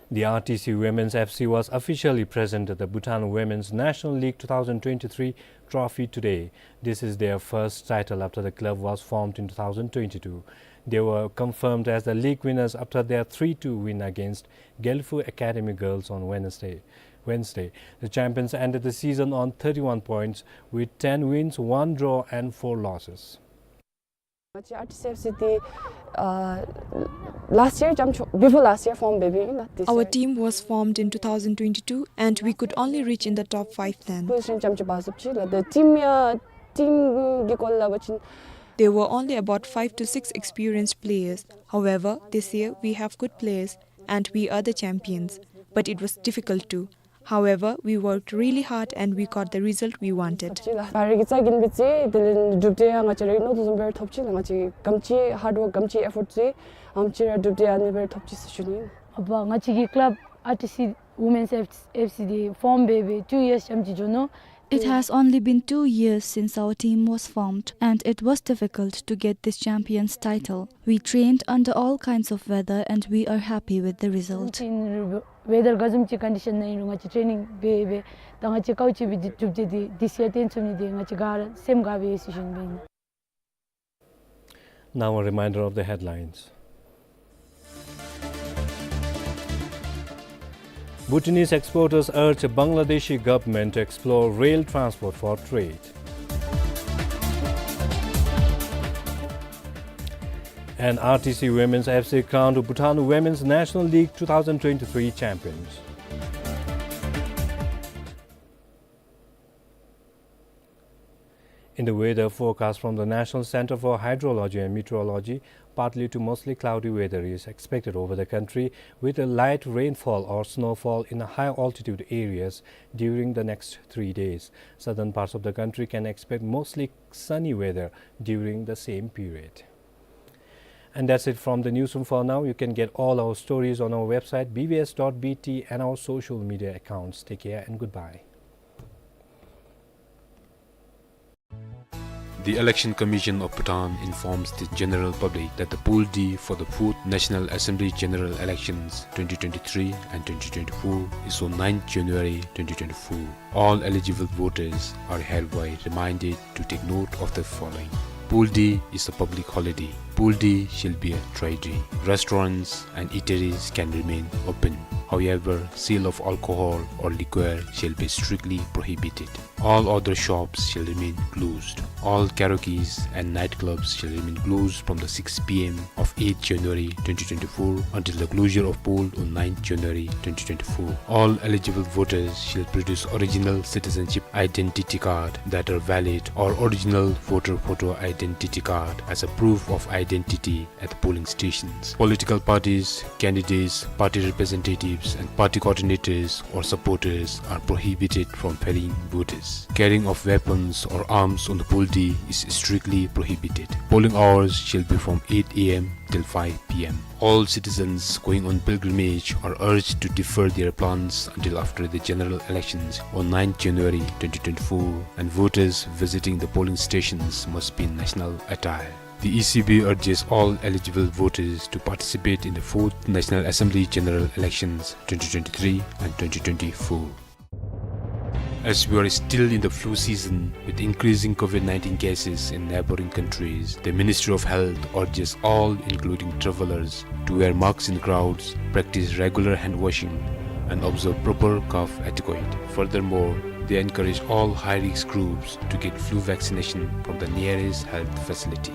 The R T C Women's F C was officially presented the Bhutan Women's National League two thousand twenty-three trophy today. This is their first title after the club was formed in two thousand twenty-two. They were confirmed as the league winners after their three two win against Gelfu Academy Girls on Wednesday. Wednesday. The champions ended the season on thirty-one points with ten wins, one draw and four losses. ང་བཅས་ཨར་ཊི་སི་ཨེཕ་སི་འདི་ཨ་last year བཅའ་མར་བཅུག before last year form འབད་བའི་ཨིན་ལགས། This Our year team was formed in two thousand twenty-two and we could only reach in the top five then. position བཅའ་མར་བཅུག་པ་བཟུམ་ཅིག་ལགས། ད་ཊིམ་ཡང་ཊིམ་གྱི་སྐོར་ལས་འབད་བ་ཅིན། There were only about five to six experienced players. However, this year we have good players and we are the champions. But it was difficult too. However, we worked really hard and we got the result we wanted. ལགས། ང་རའི་གི་རྩ་འགེངས་པའི་ཚེ་དེ་ལས་གྲུབ་འབྲས་ཡང་ང་བཅས་རའི་མནོ་དོ་བཟུམ་སྦེ་ར་ཐོབ་ཅི་ལགས། ང་བཅས་ག་དེམ་ཅིག་ཧཱརཌ་ཝརཀ་ག་དེམ་ཅིག་ཨེ་ཕོརཊ་བཟོ་ཡི་ཨ་དེམ་ཅིག་ར་གྲུབ་འབྲས་ཨ་ནི་སྦེ་ར་ཐོབ་ཅི་ཟེར་ཞུ་ནི། ཨ་པ་ང་བཅས་ཀྱི་ཀ་ལབ་ཨར་ཊི་སི་ཝུ་མེནསི་ཨེཕ་སི་འདི་ཕོརམ་འབད་འབད་ཊུ་ཡིརསི་བཅའ་མར་ཅིག་འགྱོ་ནུག། It has only been two years since our team was formed, and it was difficult to get this champions title. We trained under all kinds of weather, and we are happy with the result. ཊིམ་ཝེ་ཌར་ག་བཟུམ་ཅིག་ཀོན་ཌི་ཤཱན་ནང་ཨིན་རུང་ང་བཅས་ཊེ་ནིང་འབད་འབད་ད་ང་བཅས་དཀའཝ་སྤྱད་པའི་གྲུབ་འབྲས་འདི་this year སྟོན་ཚུགས་ནི་འདི་ང་བཅས་ག་ར་སེམས་དགའ་བས་ཟེར་ཞུ་ནི་ཨིན། Now a reminder of the headlines. Bhutanese exporters urge Bangladeshi government to explore rail transport for trade. And R T C Women's F C crowned Bhutan Women's National League two thousand twenty-three champions. In the weather forecast from the National Center for Hydrology and Meteorology, partly to mostly cloudy weather is expected over the country, with a light rainfall or snowfall in high altitude areas during the next three days. Southern parts of the country can expect mostly sunny weather during the same period. And that's it from the newsroom for now. You can get all our stories on our website, B B S dot B T, and our social media accounts. Take care and goodbye. The Election Commission of Bhutan informs the general public that the poll day for the fourth National Assembly General Elections twenty twenty-three and twenty twenty-four is on ninth January twenty twenty-four. All eligible voters are hereby reminded to take note of the following. Poll day is a public holiday. Poll day shall be a dry day. Restaurants and eateries can remain open. However, sale of alcohol or liquor shall be strictly prohibited. All other shops shall remain closed. All karaokes and nightclubs shall remain closed from the six P M of eighth January twenty twenty-four until the closure of poll on ninth January twenty twenty-four. All eligible voters shall produce original citizenship identity card that are valid or original voter photo identity card as a proof of identity at the polling stations. Political parties, candidates, party representatives, and party coordinators or supporters are prohibited from ferrying voters. Carrying of weapons or arms on the poll day is strictly prohibited. Polling hours shall be from eight A M till five P M. All citizens going on pilgrimage are urged to defer their plans until after the general elections on ninth January twenty twenty-four, and voters visiting the polling stations must be in national attire. The E C B urges all eligible voters to participate in the fourth National Assembly General Elections twenty twenty-three and twenty twenty-four. As we are still in the flu season, with increasing COVID nineteen cases in neighboring countries, the Ministry of Health urges all, including travelers, to wear masks in crowds, practice regular hand washing, and observe proper cough etiquette. Furthermore, they encourage all high-risk groups to get flu vaccination from the nearest health facility.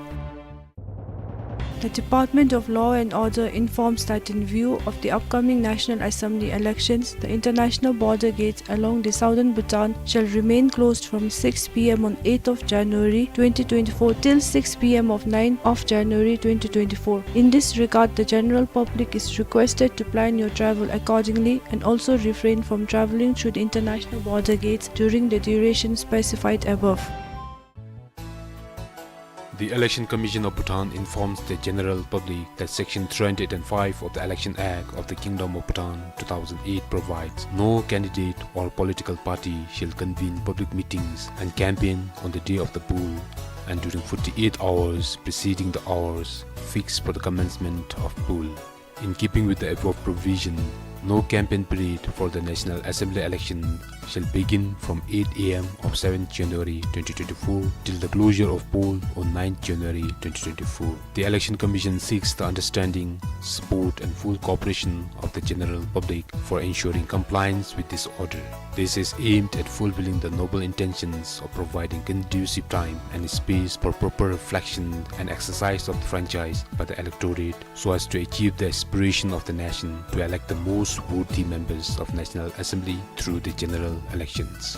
The Department of Law and Order informs that in view of the upcoming National Assembly elections, the international border gates along the southern Bhutan shall remain closed from six P M on eighth of January twenty twenty-four till six P M of ninth of January twenty twenty-four. In this regard, the general public is requested to plan your travel accordingly and also refrain from traveling through the international border gates during the duration specified above. The Election Commission of Bhutan informs the general public that Section three hundred and five of the Election Act of the Kingdom of Bhutan two thousand eight provides no candidate or political party shall convene public meetings and campaign on the day of the poll and during forty-eight hours preceding the hours fixed for the commencement of poll. In keeping with the above provision, No campaign period for the National Assembly election shall begin from eight A M of seventh January twenty twenty-four till the closure of poll on ninth January twenty twenty-four. The Election Commission seeks the understanding, support and full cooperation of the general public for ensuring compliance with this order. This is aimed at fulfilling the noble intentions of providing conducive time and space for proper reflection and exercise of the franchise by the electorate, so as to achieve the aspiration of the nation to elect the most worthy members of National Assembly through the general elections.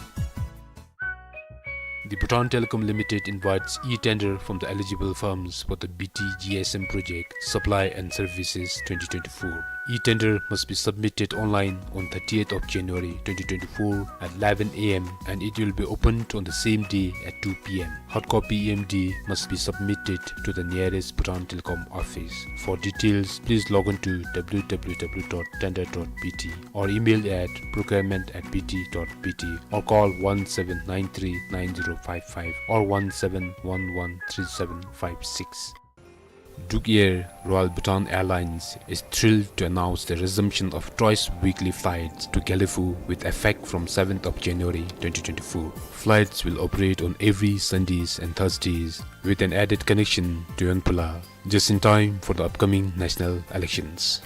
The Bhutan Telecom Limited invites e-tender from the eligible firms for the B T G S M project, Supply and Services twenty twenty-four. E-tender must be submitted online on thirtieth of January twenty twenty-four at eleven A M, and it will be opened on the same day at two P M. Hard copy E M D must be submitted to the nearest Bhutan Telecom office. For details, please log on to W W W dot tender dot B T or email at procurement at B T dot B T or call one seven nine three nine zero five five or one seven one one three seven five six. Druk Air, Royal Bhutan Airlines, is thrilled to announce the resumption of twice weekly flights to Gelephu with effect from seventh of January twenty twenty-four. Flights will operate on every Sundays and Thursdays with an added connection to Yonphula, just in time for the upcoming national elections.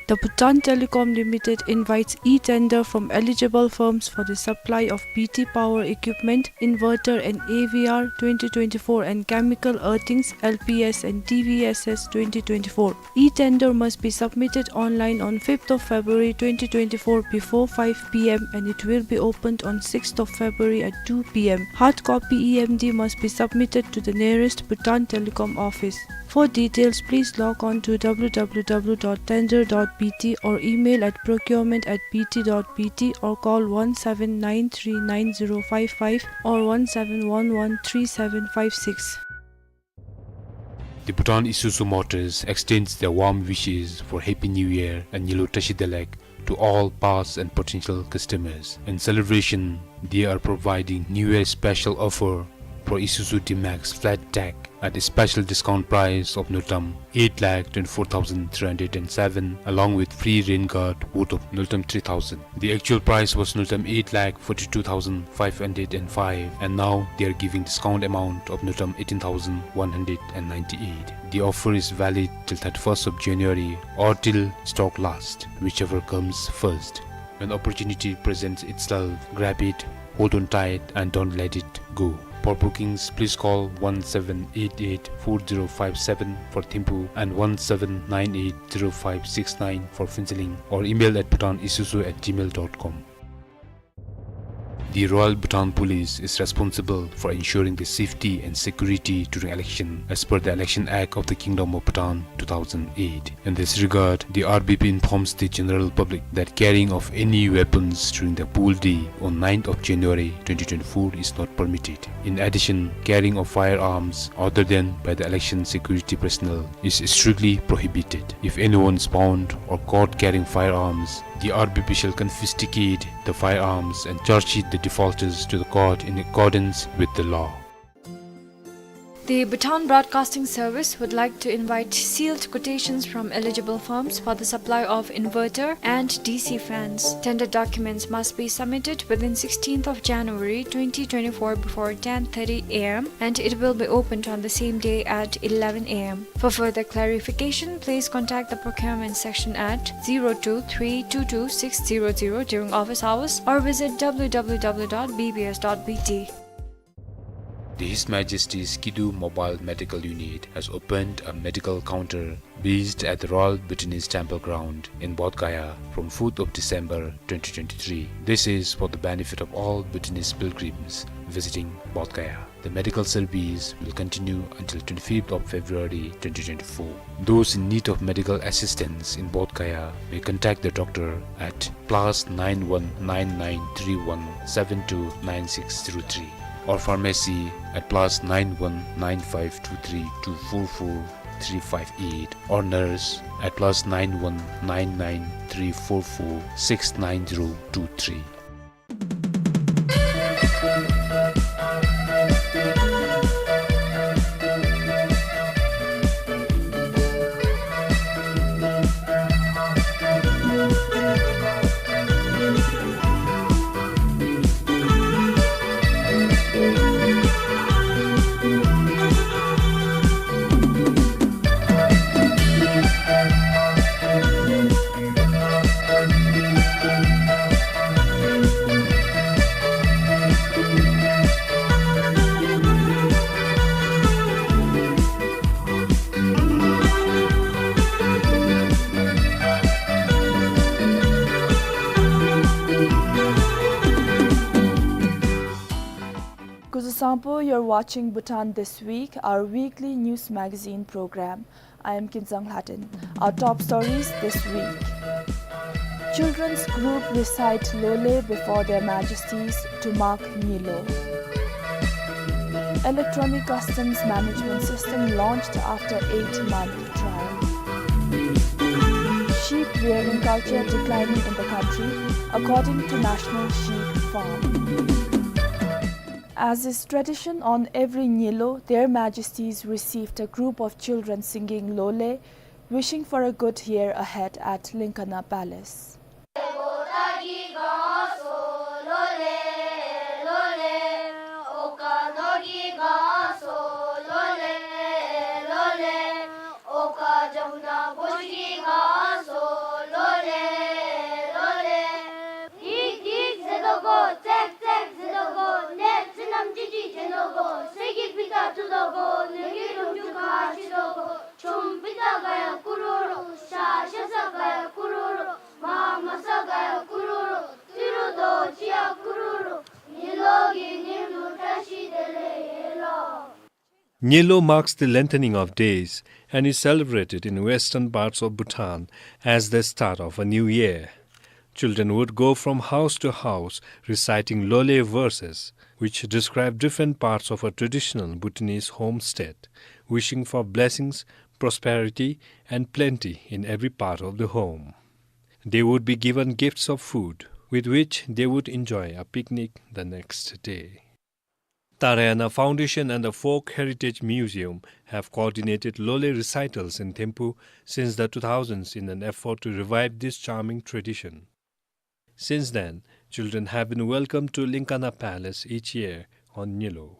The Bhutan Telecom Limited invites e-tender from eligible firms for the supply of B T power equipment, inverter and A V R twenty twenty-four and chemical earthings, L P S and T V S S twenty twenty-four. E-tender must be submitted online on fifth of February twenty twenty-four before five P M, and it will be opened on sixth of February at two P M. Hard copy E M D must be submitted to the nearest Bhutan Telecom office. For details, please log on to W W W dot tender dot B T or email at procurement at B T dot B T or call one seven nine three nine zero five five or one seven one one three seven five six. The Bhutan Isuzu Motors extends their warm wishes for Happy New Year and Nyilu Tashi Delek to all past and potential customers. In celebration, they are providing New Year special offer for Isuzu D-Max Flat Tech at a special discount price of Ngultrum eight lakh twenty-four thousand three hundred and seven, along with free rain guard worth of Ngultrum three thousand. The actual price was Ngultrum eight lakh forty-two thousand five hundred and five, and now they are giving discount amount of Ngultrum eighteen thousand one hundred and ninety-eight. The offer is valid till thirty-first of January or till stock last, whichever comes first. When opportunity presents itself, grab it, hold on tight, and don't let it go. For bookings, please call one seven eight eight four zero five seven for Thimphu and one seven nine eight zero five six nine for Phuentsholing, or email at bhutanisuzu at gmail dot com. The Royal Bhutan Police is responsible for ensuring the safety and security during election as per the Election Act of the Kingdom of Bhutan two thousand eight. In this regard, the R B P informs the general public that carrying of any weapons during the poll day on ninth of January twenty twenty-four is not permitted. In addition, carrying of firearms other than by the election security personnel is strictly prohibited. If anyone is found or caught carrying firearms, the R B P shall confiscate the firearms and charge sheet the defaulters to the court in accordance with the law. The Bhutan Broadcasting Service would like to invite sealed quotations from eligible firms for the supply of inverter and D C fans. Tender documents must be submitted within sixteenth of January twenty twenty-four before ten thirty A M, and it will be opened on the same day at eleven A M. For further clarification, please contact the procurement section at zero two three two two six zero zero during office hours or visit W W W dot B B S dot B T. The His Majesty's Kidu Mobile Medical Unit has opened a medical counter based at the Royal Bhutanese Temple Ground in Bodh Gaya from fourth of December twenty twenty-three. This is for the benefit of all Bhutanese pilgrims visiting Bodh Gaya. The medical service will continue until twenty-fifth of February twenty twenty-four. Those in need of medical assistance in Bodh Gaya may contact the doctor at plus nine one nine nine three one seven two nine six zero three or pharmacy at plus nine one nine five two three two four four three five eight or nurse at plus nine one nine nine three four four six nine zero two three. Sangpo, you're watching Bhutan This Week, our weekly news magazine program. I am Kinzang Lhaden. Our top stories this week. Children's group recite Lole before Their Majesties to mark Nyilo. Electronic customs management system launched after eight-month trial. Sheep rearing culture declining in the country, according to National Sheep Farm. As is tradition, on every Nyilo, Their Majesties received a group of children singing Lole, wishing for a good year ahead at Linkana Palace. Nyilo marks the lengthening of days and is celebrated in western parts of Bhutan as the start of a new year. Children would go from house to house reciting Lole verses, which describe different parts of a traditional Bhutanese homestead, wishing for blessings, prosperity, and plenty in every part of the home. They would be given gifts of food, with which they would enjoy a picnic the next day. Tarayana Foundation and the Folk Heritage Museum have coordinated Lole recitals in Thimphu since the two thousands in an effort to revive this charming tradition. Since then, children have been welcomed to Linkana Palace each year on Nyilo.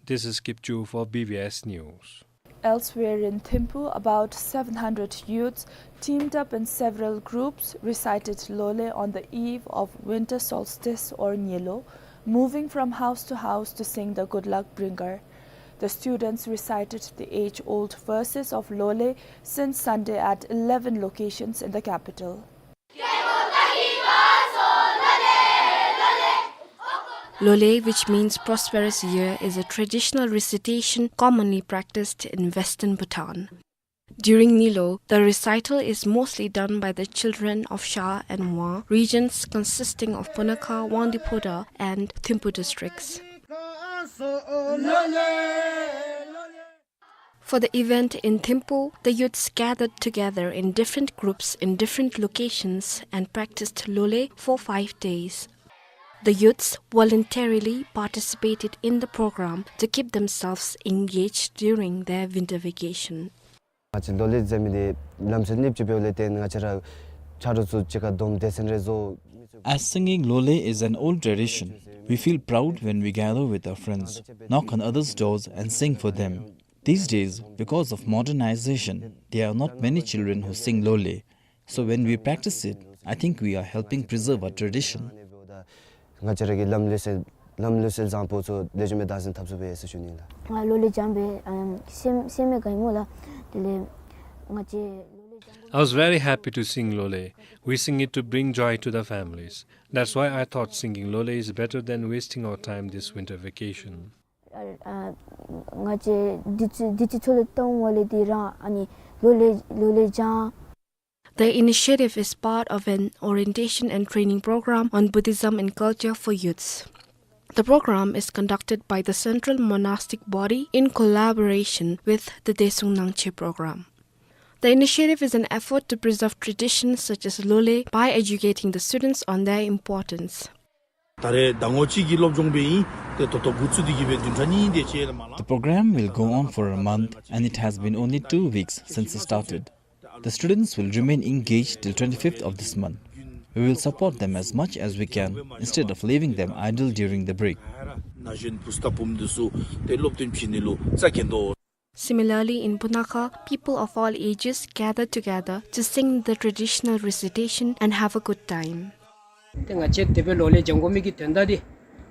This is Kipchu for B B S News. Elsewhere in Thimphu, about seven hundred youths, teamed up in several groups, recited Lole on the eve of winter solstice or Nyilo, moving from house to house to sing the good luck bringer. The students recited the age-old verses of Lole since Sunday at eleven locations in the capital. Lole, which means prosperous year, is a traditional recitation commonly practiced in western Bhutan. During Nyilo, the recital is mostly done by the children of Sha and Wang regions consisting of Punakha, Wangdue Phodrang, and Thimphu districts. For the event in Thimphu, the youths gathered together in different groups in different locations and practiced Lole for five days. The youths voluntarily participated in the program to keep themselves engaged during their winter vacation. ང་བཅས་ལོ་ལེགས་མཛད་མི་འདི་ལམ་སྲོལ་ནི་ཅིག་འབདཝ་ལས་བརྟེན་ང་བཅས་ར་ཆ་རོགས་ཚུ་གཅིག་ཁར་བསྡོམས་སྡེ་ཚན་རེ་བཟོ། As singing Lole is an old tradition, we feel proud when we gather with our friends, knock on others' doors and sing for them. These days, because of modernization, there are not many children who sing Lole. So when we practice it, I think we are helping preserve our tradition. ང་བཅས་ར་གི་ལམ་ལུགས་སྲོལ་ལམ་ལུགས་སྲོལ་བཟང་པོ་ཚུ་ལེགས་ཤོམ་སྦེ་བདག་འཛིན་འཐབ་ཚུགས་པས་ཟེར་ཞུ་ནི་ལགས། ང་ལོ་ལེགས་མཛད་པའི་ཨམ་སེམས་སེམས་མེད་ག་ཡི་སྨོ་ལགས། དེ་ལས་ང་བཅས་ལོ་ལེགས་མཛད། I was very happy to sing Lole, wishing it to bring joy to the families. That's why I thought singing Lole is better than wasting our time this winter vacation. ཨ་ང་བཅས་འདི་ཚུ་འདི་ཚུ་ཚུ་ལུ་གཏང་བ་ལས་འདི་ར་ཨ་ནི་ལོ་ལེགས་ལོ་ལེགས་མཛད། The initiative is part of an orientation and training program on Buddhism and culture for youths. The program is conducted by the Central Monastic Body in collaboration with the Daesung Nangchen program. The initiative is an effort to preserve traditions such as Lole by educating the students on their importance. ད་རེས་ཟླ་ངོ་གཅིག་གི་སློབ་སྦྱོང་སྦེ་ཨིན། ཏེ་ད་ལྟོ་འགོ་བཙུགས་ཏེ་གི་སྦེ་བདུན་ཕྲག་གཉིས་དེ་ཅིག་ལས་མ་ལང་། The program will go on for a month and it has been only two weeks since it started. The students will remain engaged till twenty-fifth of this month. We will support them as much as we can instead of leaving them idle during the break. ན་གཞོན་བུ་ཚ་བུམོ་འདི་ཚུ་ཏེ་སློབ་སྟོན་བྱིན་ནི་ལུ་རྩ་འགེངས་དོ། Similarly, in Punakha, people of all ages gather together to sing the traditional recitation and have a good time. ཏེ་ང་བཅས་དེ་སྦེ་ལོ་ལེགས་མཛད་དགོ་མི་གི་དོན་དག་འདི་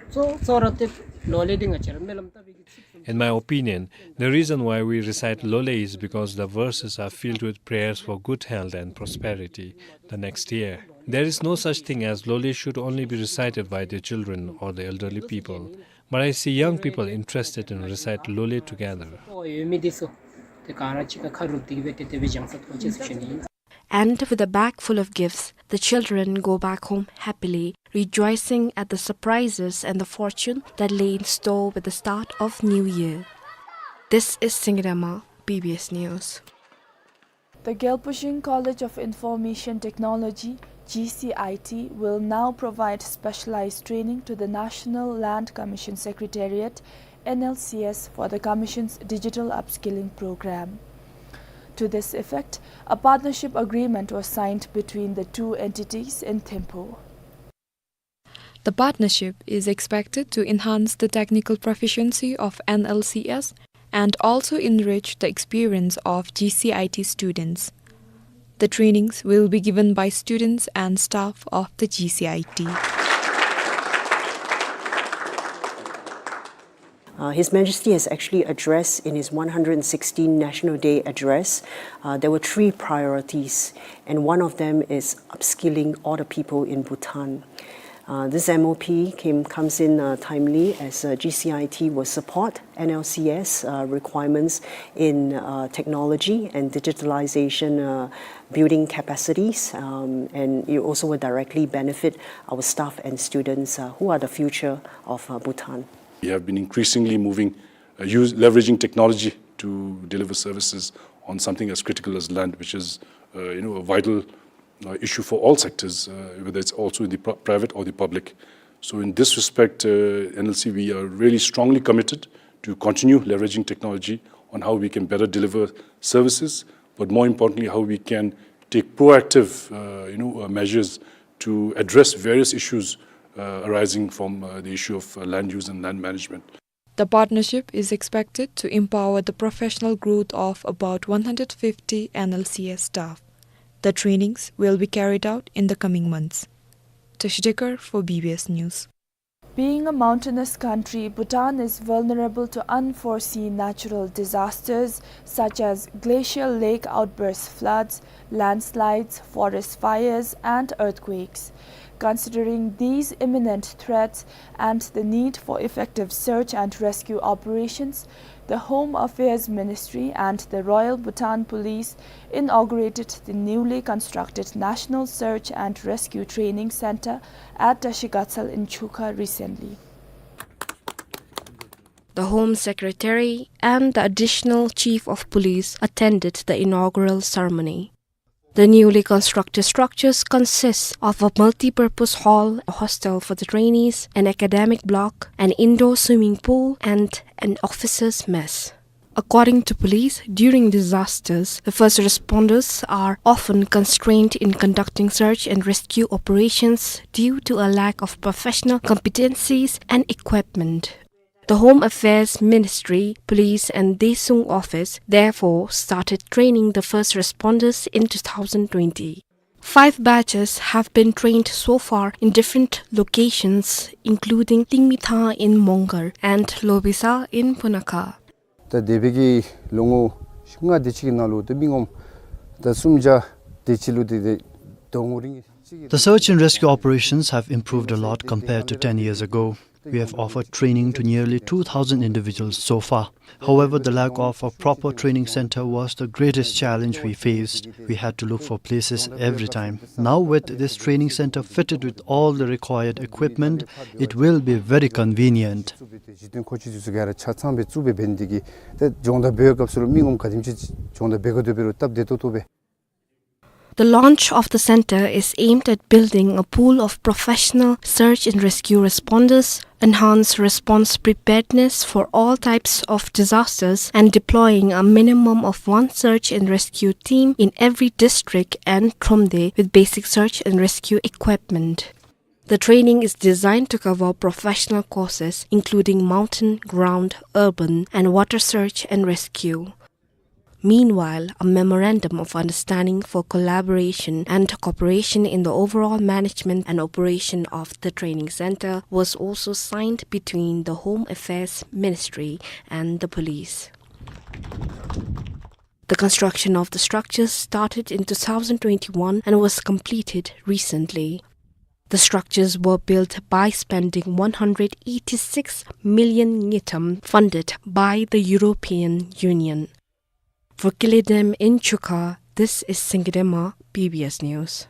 གཙོ་གཙོ་ར་ཏེ་ལོ་ལེགས་འདི་ང་བཅས་ར་སྨོན་ལམ་བཏབ་པའི་གི་ཚིག་In my opinion, the reason why we recite Lole is because the verses are filled with prayers for good health and prosperity the next year. There is no such thing as Lole should only be recited by the children or the elderly people. But I see young people interested in recite Lule together. And with a bag full of gifts, the children go back home happily, rejoicing at the surprises and the fortune that lay in store with the start of New Year. This is Singirama, B B S News. The Gyalpo Shing College of Information Technology, G C I T, will now provide specialized training to the National Land Commission Secretariat, N L C S, for the Commission's digital upskilling program. To this effect, a partnership agreement was signed between the two entities in Thimphu. The partnership is expected to enhance the technical proficiency of N L C S and also enrich the experience of G C I T students. The trainings will be given by students and staff of the G C I T. Uh, His Majesty has actually addressed in his one hundred sixteenth National Day address, uh, there were three priorities, and one of them is upskilling all the people in Bhutan. Uh, this M O P came, comes in, uh, timely as, uh, G C I T will support N L C S, uh, requirements in, uh, technology and digitalization, uh, building capacities, um, and it also will directly benefit our staff and students, uh, who are the future of, uh, Bhutan. We have been increasingly moving, uh, use, leveraging technology to deliver services on something as critical as land, which is, uh, you know, a vital, uh, issue for all sectors, uh, whether it's also in the pro-, private or the public. So in this respect, uh, N L C, we are really strongly committed to continue leveraging technology on how we can better deliver services, but more importantly, how we can take proactive, uh, you know, uh, measures to address various issues, uh, arising from, uh, the issue of, uh, land use and land management. The partnership is expected to empower the professional growth of about one hundred fifty N L C S staff. The trainings will be carried out in the coming months. Tashi Dekar for B B S News. Being a mountainous country, Bhutan is vulnerable to unforeseen natural disasters such as glacial lake outburst floods, landslides, forest fires, and earthquakes. Considering these imminent threats and the need for effective search and rescue operations, the Home Affairs Ministry and the Royal Bhutan Police inaugurated the newly constructed National Search and Rescue Training Center at Tashi Gatsal in Chukha recently. The Home Secretary and the Additional Chief of Police attended the inaugural ceremony. The newly constructed structures consist of a multi-purpose hall, a hostel for the trainees, an academic block, an indoor swimming pool, and an officers' mess. According to police, during disasters, the first responders are often constrained in conducting search and rescue operations due to a lack of professional competencies and equipment. The Home Affairs Ministry, Police and Daesung Office therefore started training the first responders in two thousand twenty. Five batches have been trained so far in different locations, including Lingmithang in Mongar and Lobisa in Punakha. ད་འདས་པའི་གི་ལོ་ངོ་ལྔ་དེ་ཅིག་གི་ནང་ལུ་ད་མི་ངོམ་ད་སུམ་བརྒྱ་དེ་ཅིག་ལུ་དེ་དེ་དོ་ངོ་རིང་ཅིག་གི། The search and rescue operations have improved a lot compared to ten years ago. We have offered training to nearly two thousand individuals so far. However, the lack of a proper training center was the greatest challenge we faced. We had to look for places every time. Now, with this training center fitted with all the required equipment, it will be very convenient. གཞི་རྟེན་མཁོ་ཆས་ཚུ་ག་ར་ཆ་ཚང་སྦེ་བཙུགས་སྦེ་འབད་ནི་དེ་གིས་ཏེ་སྦྱོང་བརྡར་འབད་བའི་སྐབས་སུ་ལུ་མི་ངོམ་ག་དེམ་ཅིག་སྦྱོང་བརྡར་འབད་དགོ་དོ་འབད་རུང་སྟབས་བདེ་ཏོག་ཏོ་སྦེ། The launch of the center is aimed at building a pool of professional search and rescue responders, enhance response preparedness for all types of disasters, and deploying a minimum of one search and rescue team in every district and Thromde with basic search and rescue equipment. The training is designed to cover professional courses including mountain, ground, urban, and water search and rescue. Meanwhile, a memorandum of understanding for collaboration and cooperation in the overall management and operation of the training center was also signed between the Home Affairs Ministry and the police. The construction of the structures started in two thousand twenty-one and was completed recently. The structures were built by spending one hundred eighty-six million ngultrum funded by the European Union. For Kiledem in Chuka, this is Singidema, B B S News.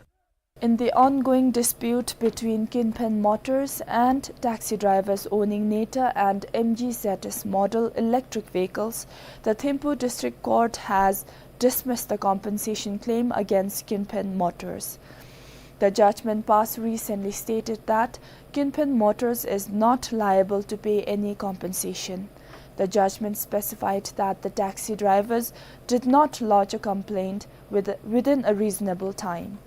In the ongoing dispute between Kinphen Motors and taxi drivers owning Neta and M G Z S model electric vehicles, the Thimphu District Court has dismissed the compensation claim against Kinphen Motors. The judgment passed recently stated that Kinphen Motors is not liable to pay any compensation. The judgment specified that the taxi drivers did not lodge a complaint with, within a reasonable time.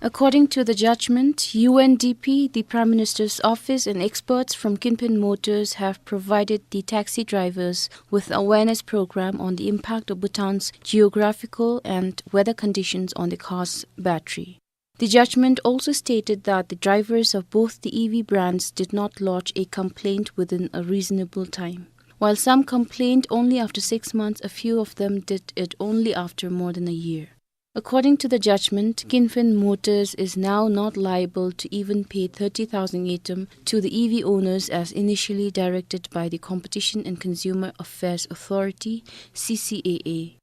According to the judgment, U N D P, the Prime Minister's office, and experts from Kinphen Motors have provided the taxi drivers with awareness program on the impact of Bhutan's geographical and weather conditions on the car's battery. The judgment also stated that the drivers of both the E V brands did not lodge a complaint within a reasonable time. While some complained only after six months, a few of them did it only after more than a year. According to the judgment, Kinphen Motors is now not liable to even pay thirty thousand ngultrum to the E V owners as initially directed by the Competition and Consumer Affairs Authority, C C A A.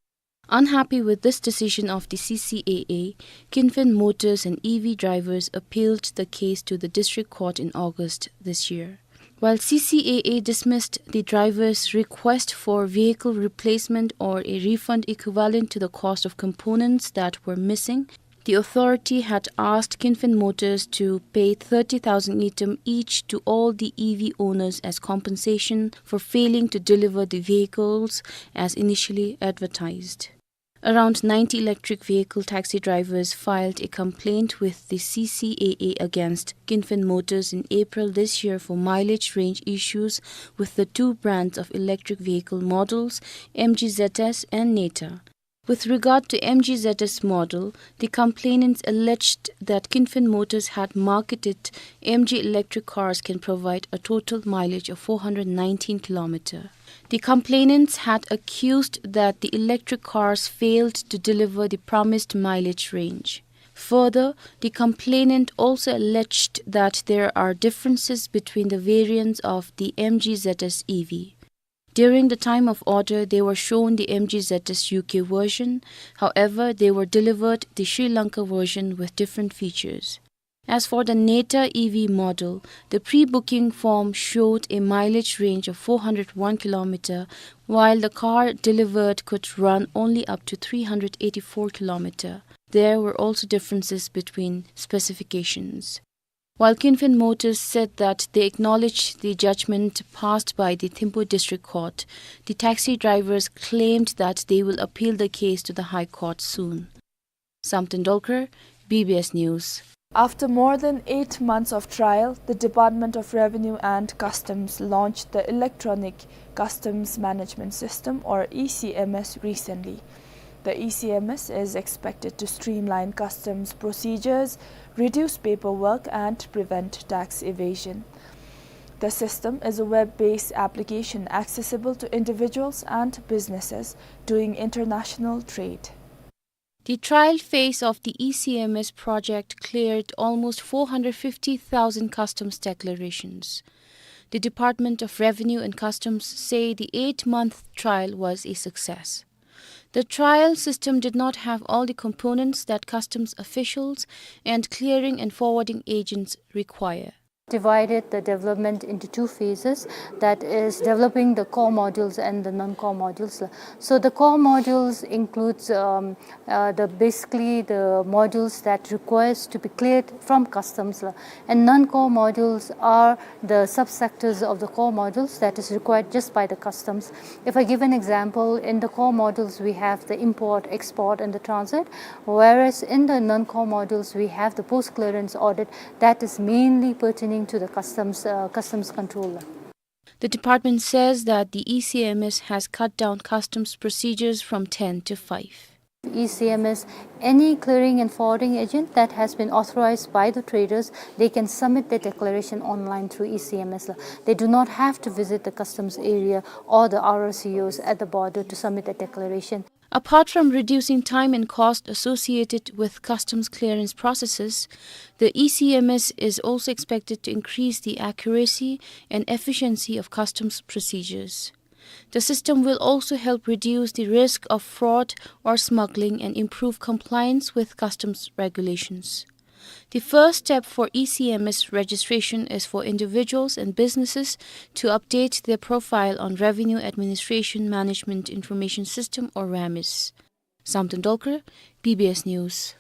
Unhappy with this decision of the C C A A, Kinphen Motors and E V drivers appealed the case to the district court in August this year. While C C A A dismissed the driver's request for vehicle replacement or a refund equivalent to the cost of components that were missing, the authority had asked Kinphen Motors to pay thirty thousand ngultrum each to all the E V owners as compensation for failing to deliver the vehicles as initially advertised. Around ninety electric vehicle taxi drivers filed a complaint with the C C A A against Kinphen Motors in April this year for mileage range issues with the two brands of electric vehicle models, M G Z S and Neta. With regard to M G Z S model, the complainants alleged that Kinphen Motors had marketed M G electric cars can provide a total mileage of four hundred nineteen kilometer. The complainants had accused that the electric cars failed to deliver the promised mileage range. Further, the complainant also alleged that there are differences between the variants of the M G Z S E V. During the time of order, they were shown the M G Z S U K version. However, they were delivered the Sri Lanka version with different features. As for the Neta E V model, the pre-booking form showed a mileage range of four hundred one kilometer, while the car delivered could run only up to three hundred eighty-four kilometer. There were also differences between specifications. While Kinphen Motors said that they acknowledge the judgment passed by the Thimphu District Court, the taxi drivers claimed that they will appeal the case to the High Court soon. Samten Dolkar, B B S News. After more than eight months of trial, the Department of Revenue and Customs launched the Electronic Customs Management System, or E C M S, recently. The E C M S is expected to streamline customs procedures, reduce paperwork, and prevent tax evasion. The system is a web-based application accessible to individuals and businesses doing international trade. The trial phase of the E C M S project cleared almost four hundred fifty thousand customs declarations. The Department of Revenue and Customs say the eight-month trial was a success. The trial system did not have all the components that customs officials and clearing and forwarding agents require. Divided the development into two phases, that is developing the core modules and the non-core modules. So the core modules includes, um, uh, the, basically the modules that requires to be cleared from customs, and non-core modules are the subsectors of the core modules that is required just by the customs. If I give an example, in the core modules we have the import, export, and the transit, whereas in the non-core modules we have the post-clearance audit that is mainly pertaining to the customs, uh, customs control. The department says that the E C M S has cut down customs procedures from ten to five. E C M S, any clearing and forwarding agent that has been authorized by the traders, they can submit their declaration online through E C M S. They do not have to visit the customs area or the R R C Os at the border to submit the declaration. Apart from reducing time and cost associated with customs clearance processes, the E C M S is also expected to increase the accuracy and efficiency of customs procedures. The system will also help reduce the risk of fraud or smuggling and improve compliance with customs regulations. The first step for E C M S registration is for individuals and businesses to update their profile on Revenue Administration Management Information System, or RAMIS. Samten Dolkar, B B S News.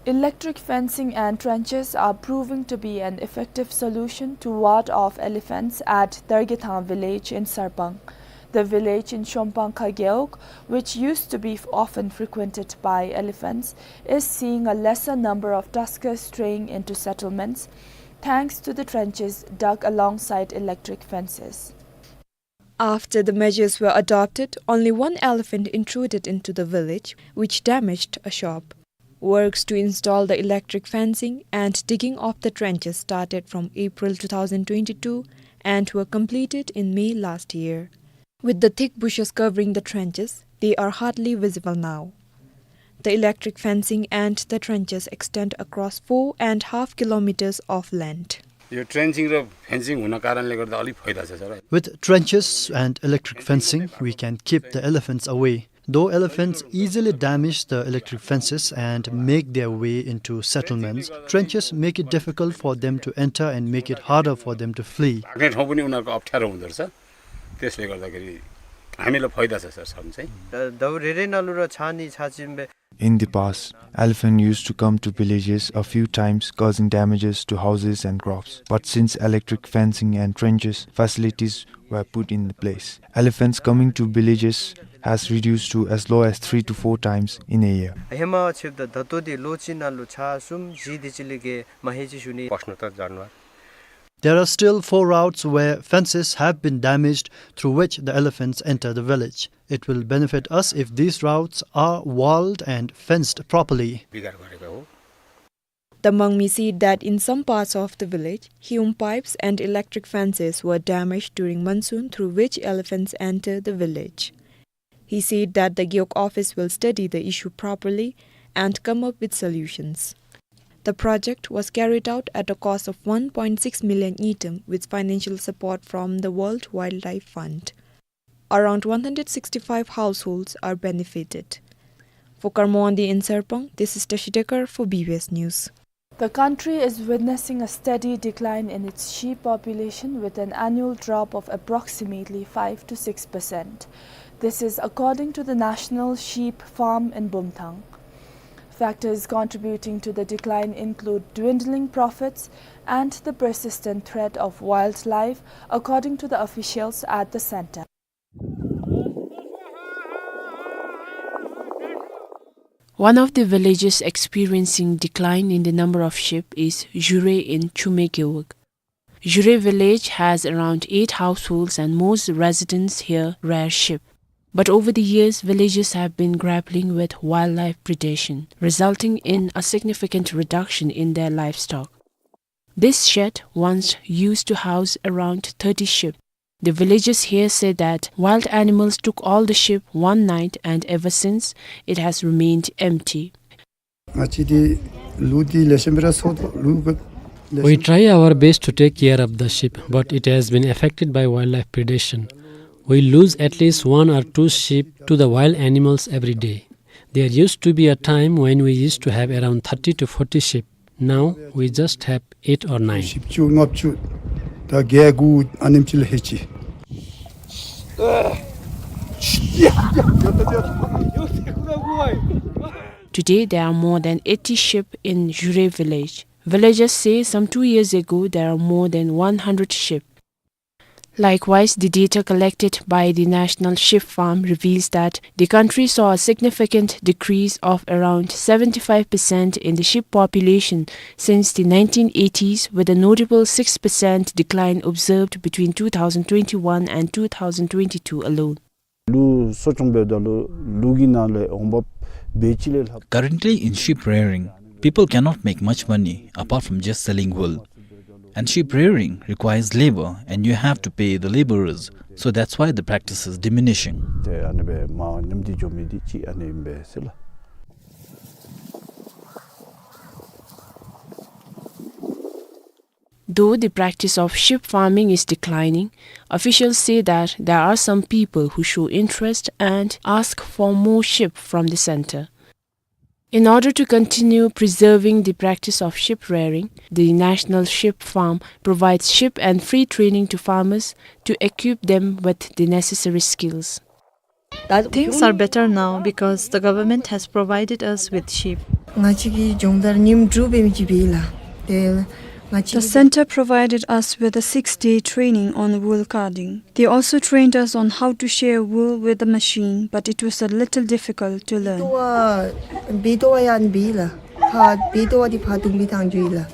Electric fencing and trenches are proving to be an effective solution to ward off elephants at Dergethang village in Sarpang. The village in Shompang Khageuk, which used to be often frequented by elephants, is seeing a lesser number of tuskers straying into settlements, thanks to the trenches dug alongside electric fences. After the measures were adopted, only one elephant intruded into the village, which damaged a shop. Works to install the electric fencing and digging of the trenches started from April two thousand twenty-two and were completed in May last year. With the thick bushes covering the trenches, they are hardly visible now. The electric fencing and the trenches extend across four and half kilometers of length. यो ट्रेन्चिङ र फेन्सिङ हुनको कारणले गर्दा अलि फाइदा छ, sir. With trenches and electric fencing, we can keep the elephants away. Though elephants easily damage the electric fences and make their way into settlements, trenches make it difficult for them to enter and make it harder for them to flee. भाग्ने ठाउँ पनि उनीहरूको अप्ठ्यारो हुँदो रहेछ। त्यसले गर्दाखेरि हामीलाई फाइदा छ, सर, साह्रै चाहिँ। द-, दौ रेरे नालु र छानी छाचिम्बे। In the past, elephant used to come to villages a few times, causing damages to houses and crops. But since electric fencing and trenches, facilities were put in place, elephants coming to villages has reduced to as low as three to four times in a year. Hema छिप द दत्तो दि लोची नालु छा सुम जी दि चिलिगे महेची शुनी। पस्नु त जानवर। There are still four routes where fences have been damaged through which the elephants enter the village. It will benefit us if these routes are walled and fenced properly. बिगार गरेको हो। The Mangmi said that in some parts of the village, Hium pipes and electric fences were damaged during monsoon, through which elephants enter the village. He said that the Gewog office will study the issue properly and come up with solutions. The project was carried out at a cost of one point six million ngultrum with financial support from the World Wildlife Fund. Around one hundred sixty-five households are benefited. For Karmondi in Sarpang, this is Tashi Dekar for B B S News. The country is witnessing a steady decline in its sheep population, with an annual drop of approximately five to six percent. This is according to the National Sheep Farm in Bumthang. Factors contributing to the decline include dwindling profits and the persistent threat of wildlife, according to the officials at the center. One of the villages experiencing decline in the number of sheep is Jure in Chume Gewog. Jure village has around eight households and most residents here rear sheep. But over the years, villagers have been grappling with wildlife predation, resulting in a significant reduction in their livestock. This shed once used to house around thirty sheep. The villagers here say that wild animals took all the sheep one night, and ever since, it has remained empty. We try our best to take care of the sheep, but it has been affected by wildlife predation. We lose at least one or two sheep to the wild animals every day. There used to be a time when we used to have around thirty to forty sheep. Now we just have eight or nine. Today, there are more than eighty sheep in Jure village. Villagers say some two years ago, there are more than one hundred sheep. Likewise, the data collected by the National Sheep Farm reveals that the country saw a significant decrease of around seventy-five percent in the sheep population since the nineteen eighties, with a notable six percent decline observed between two thousand twenty-one and two thousand twenty-two alone. Currently, in sheep rearing, people cannot make much money apart from just selling wool. And sheep rearing requires labor, and you have to pay the laborers. So that's why the practice is diminishing. ཏེ་ཨ་ནི་སྦེ་མར་ཉམས་ཏེ་འགྱོ་མི་འདི་ཅིག་ཨ་ནི་ཨིན་པས་ཟེར་ལགས། Though the practice of sheep farming is declining, officials say that there are some people who show interest and ask for more sheep from the center. In order to continue preserving the practice of sheep rearing, the National Sheep Farm provides sheep and free training to farmers to equip them with the necessary skills. Things are better now because the government has provided us with sheep. ང་བཅས་ཀྱིས་སྦྱོང་བརྡར་ཉིནམ་དྲུག་འབད་མི་ཅིག་འབད་ཡི་ལགས། ཏེ་ང་བཅས། The center provided us with a six-day training on wool carding. They also trained us on how to shear wool with a machine, but it was a little difficult to learn. འབད་དོ་བ་ཡང་འབད་ཡི་ལགས། ཕར་འབད་དོ་བ་འདི་ཕར་དུང་འབད་ཐངས་འགྱོ་ཡི་ལགས།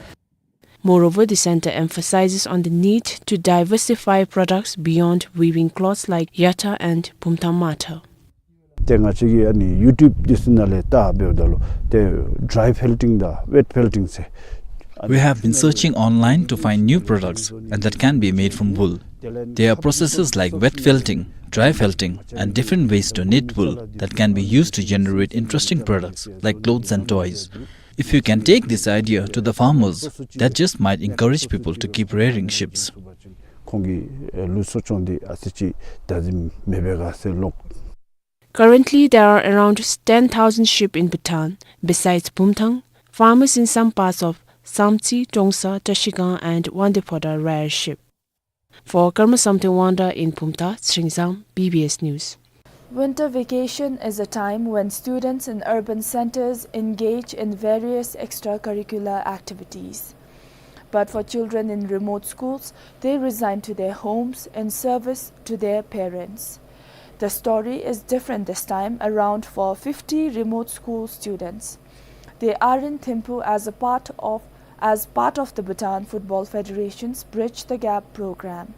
Moreover, the center emphasizes on the need to diversify products beyond weaving cloths like yata and bumthang mata. ཏེ་ང་བཅས་ཀྱིས་ཨ་ནི་ཡུ་ཊུབ་འདི་ཚུ་ནང་ལས་བལྟ་འབདཝ་ད་ལུ་ཏེ་ཌ་རའི་ཕེལ་ཊིང་དང་ཝེཊ་ཕེལ་ཊིང་ཟེར། We have been searching online to find new products and that can be made from wool. There are processes like wet felting, dry felting, and different ways to knit wool that can be used to generate interesting products like clothes and toys. If you can take this idea to the farmers, that just might encourage people to keep rearing sheeps. ཁོང་གིས་ལུགས་སྲོལ་སྦྱོང་འདི་ཨ་ཙི་ཅིག་བདག་འཛིན་མི་འབད་ག་ཟེར་ལོག། Currently, there are around ten thousand sheep in Bhutan. Besides Bumthang, farmers in some parts of Samtse, Trongsa, Trashigang, and Wangdue Phodrang rear sheep. For Karma Samten Wangda in Bumthang, Tsingzang, B B S News. Winter vacation is a time when students in urban centers engage in various extracurricular activities. But for children in remote schools, they resign to their homes in service to their parents. The story is different this time around for fifty remote school students. They are in Thimphu as a part of, as part of the Bhutan Football Federation's Bridge the Gap program.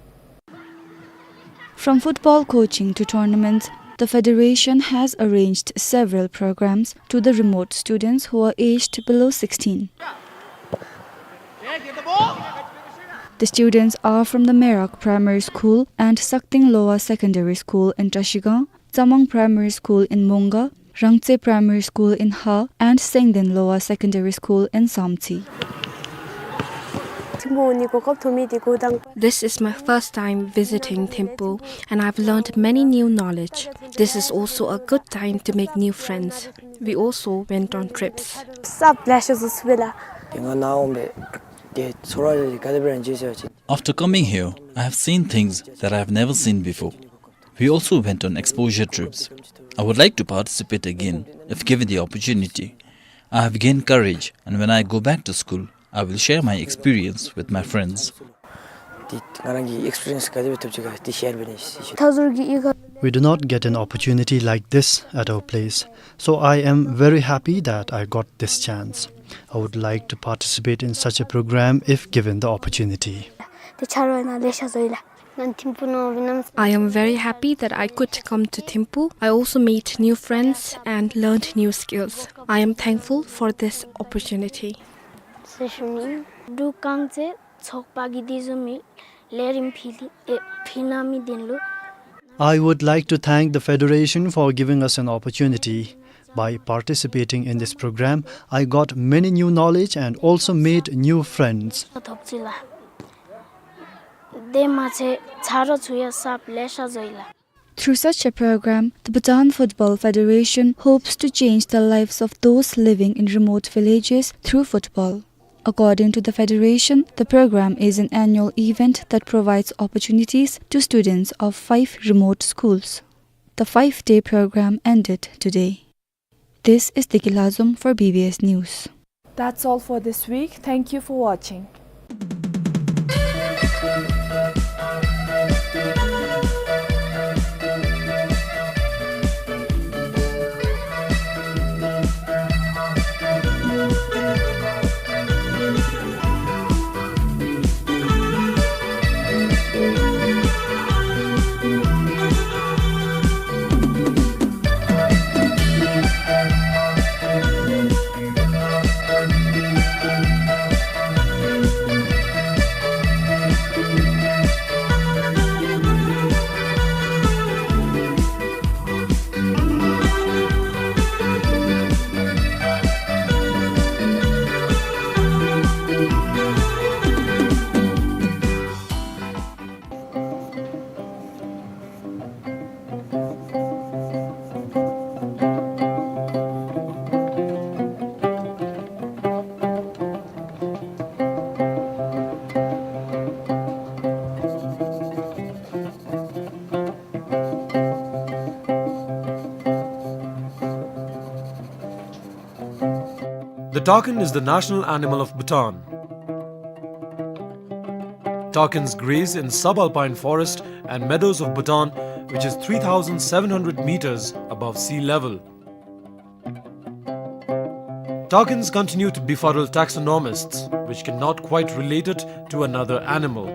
From football coaching to tournaments, the federation has arranged several programs to the remote students who are aged below sixteen. The students are from the Merak Primary School and Sakting Lower Secondary School in Trashigang, Tsamang Primary School in Monga, Rangtse Primary School in Ha, and Sengden Lower Secondary School in Samtse. This is my first time visiting Thimphu, and I've learned many new knowledge. This is also a good time to make new friends. We also went on trips. After coming here, I have seen things that I have never seen before. We also went on exposure trips. I would like to participate again if given the opportunity. I have gained courage, and when I go back to school, I will share my experience with my friends. We do not get an opportunity like this at our place, so I am very happy that I got this chance. I would like to participate in such a program if given the opportunity. I am very happy that I could come to Thimphu. I also made new friends and learned new skills. I am thankful for this opportunity. I would like to thank the Federation for giving us an opportunity. By participating in this program, I got many new knowledge and also made new friends. Through such a program, the Bhutan Football Federation hopes to change the lives of those living in remote villages through football. According to the federation, the program is an annual event that provides opportunities to students of five remote schools. The five-day program ended today. This is Deki Lhazom for B B S News. That's all for this week. Thank you for watching. Takin is the national animal of Bhutan. Takins graze in subalpine forest and meadows of Bhutan, which is three thousand seven hundred meters above sea level. Takins continue to befuddle taxonomists, which cannot quite relate it to another animal.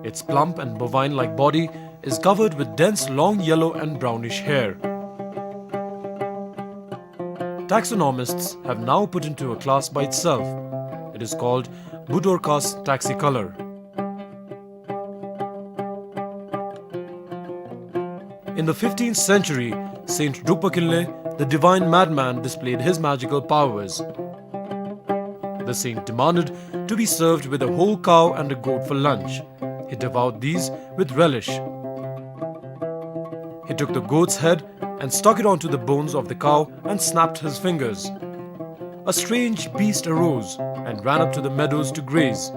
Its plump and bovine-like body is covered with dense long yellow and brownish hair. Taxonomists have now put into a class by itself. It is called Budorcas taxicolor. In the fifteenth century, Saint Drukpa Kinley, the divine madman, displayed his magical powers. The saint demanded to be served with a whole cow and a goat for lunch. He devoured these with relish. He took the goat's head and stuck it onto the bones of the cow and snapped his fingers. A strange beast arose and ran up to the meadows to graze.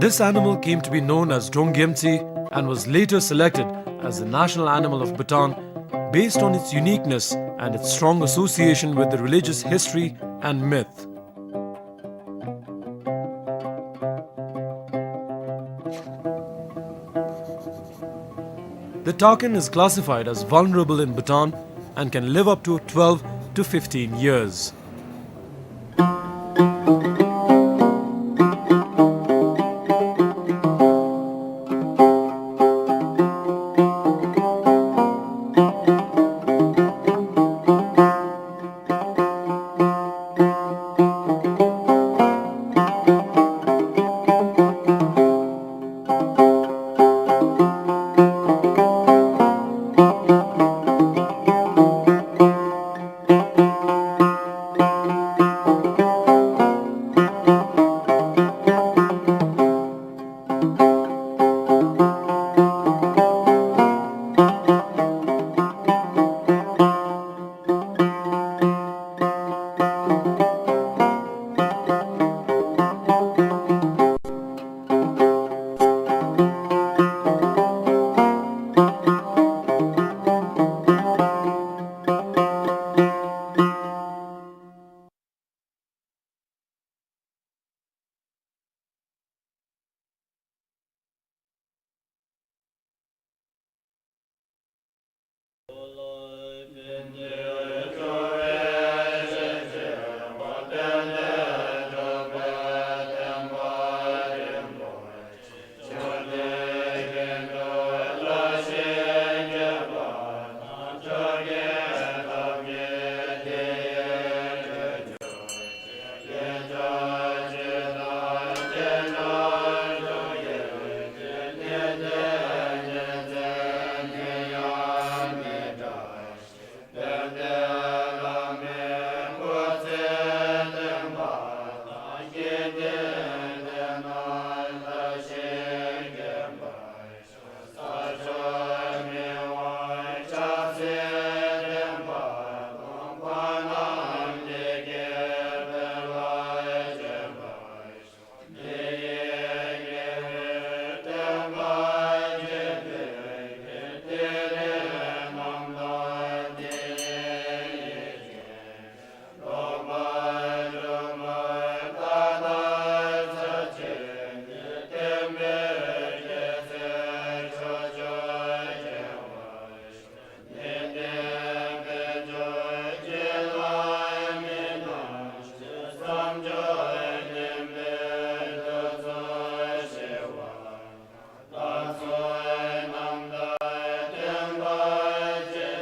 This animal came to be known as Drong Gyemtsi and was later selected as the national animal of Bhutan based on its uniqueness and its strong association with the religious history and myth. The takin is classified as vulnerable in Bhutan and can live up to twelve to fifteen years.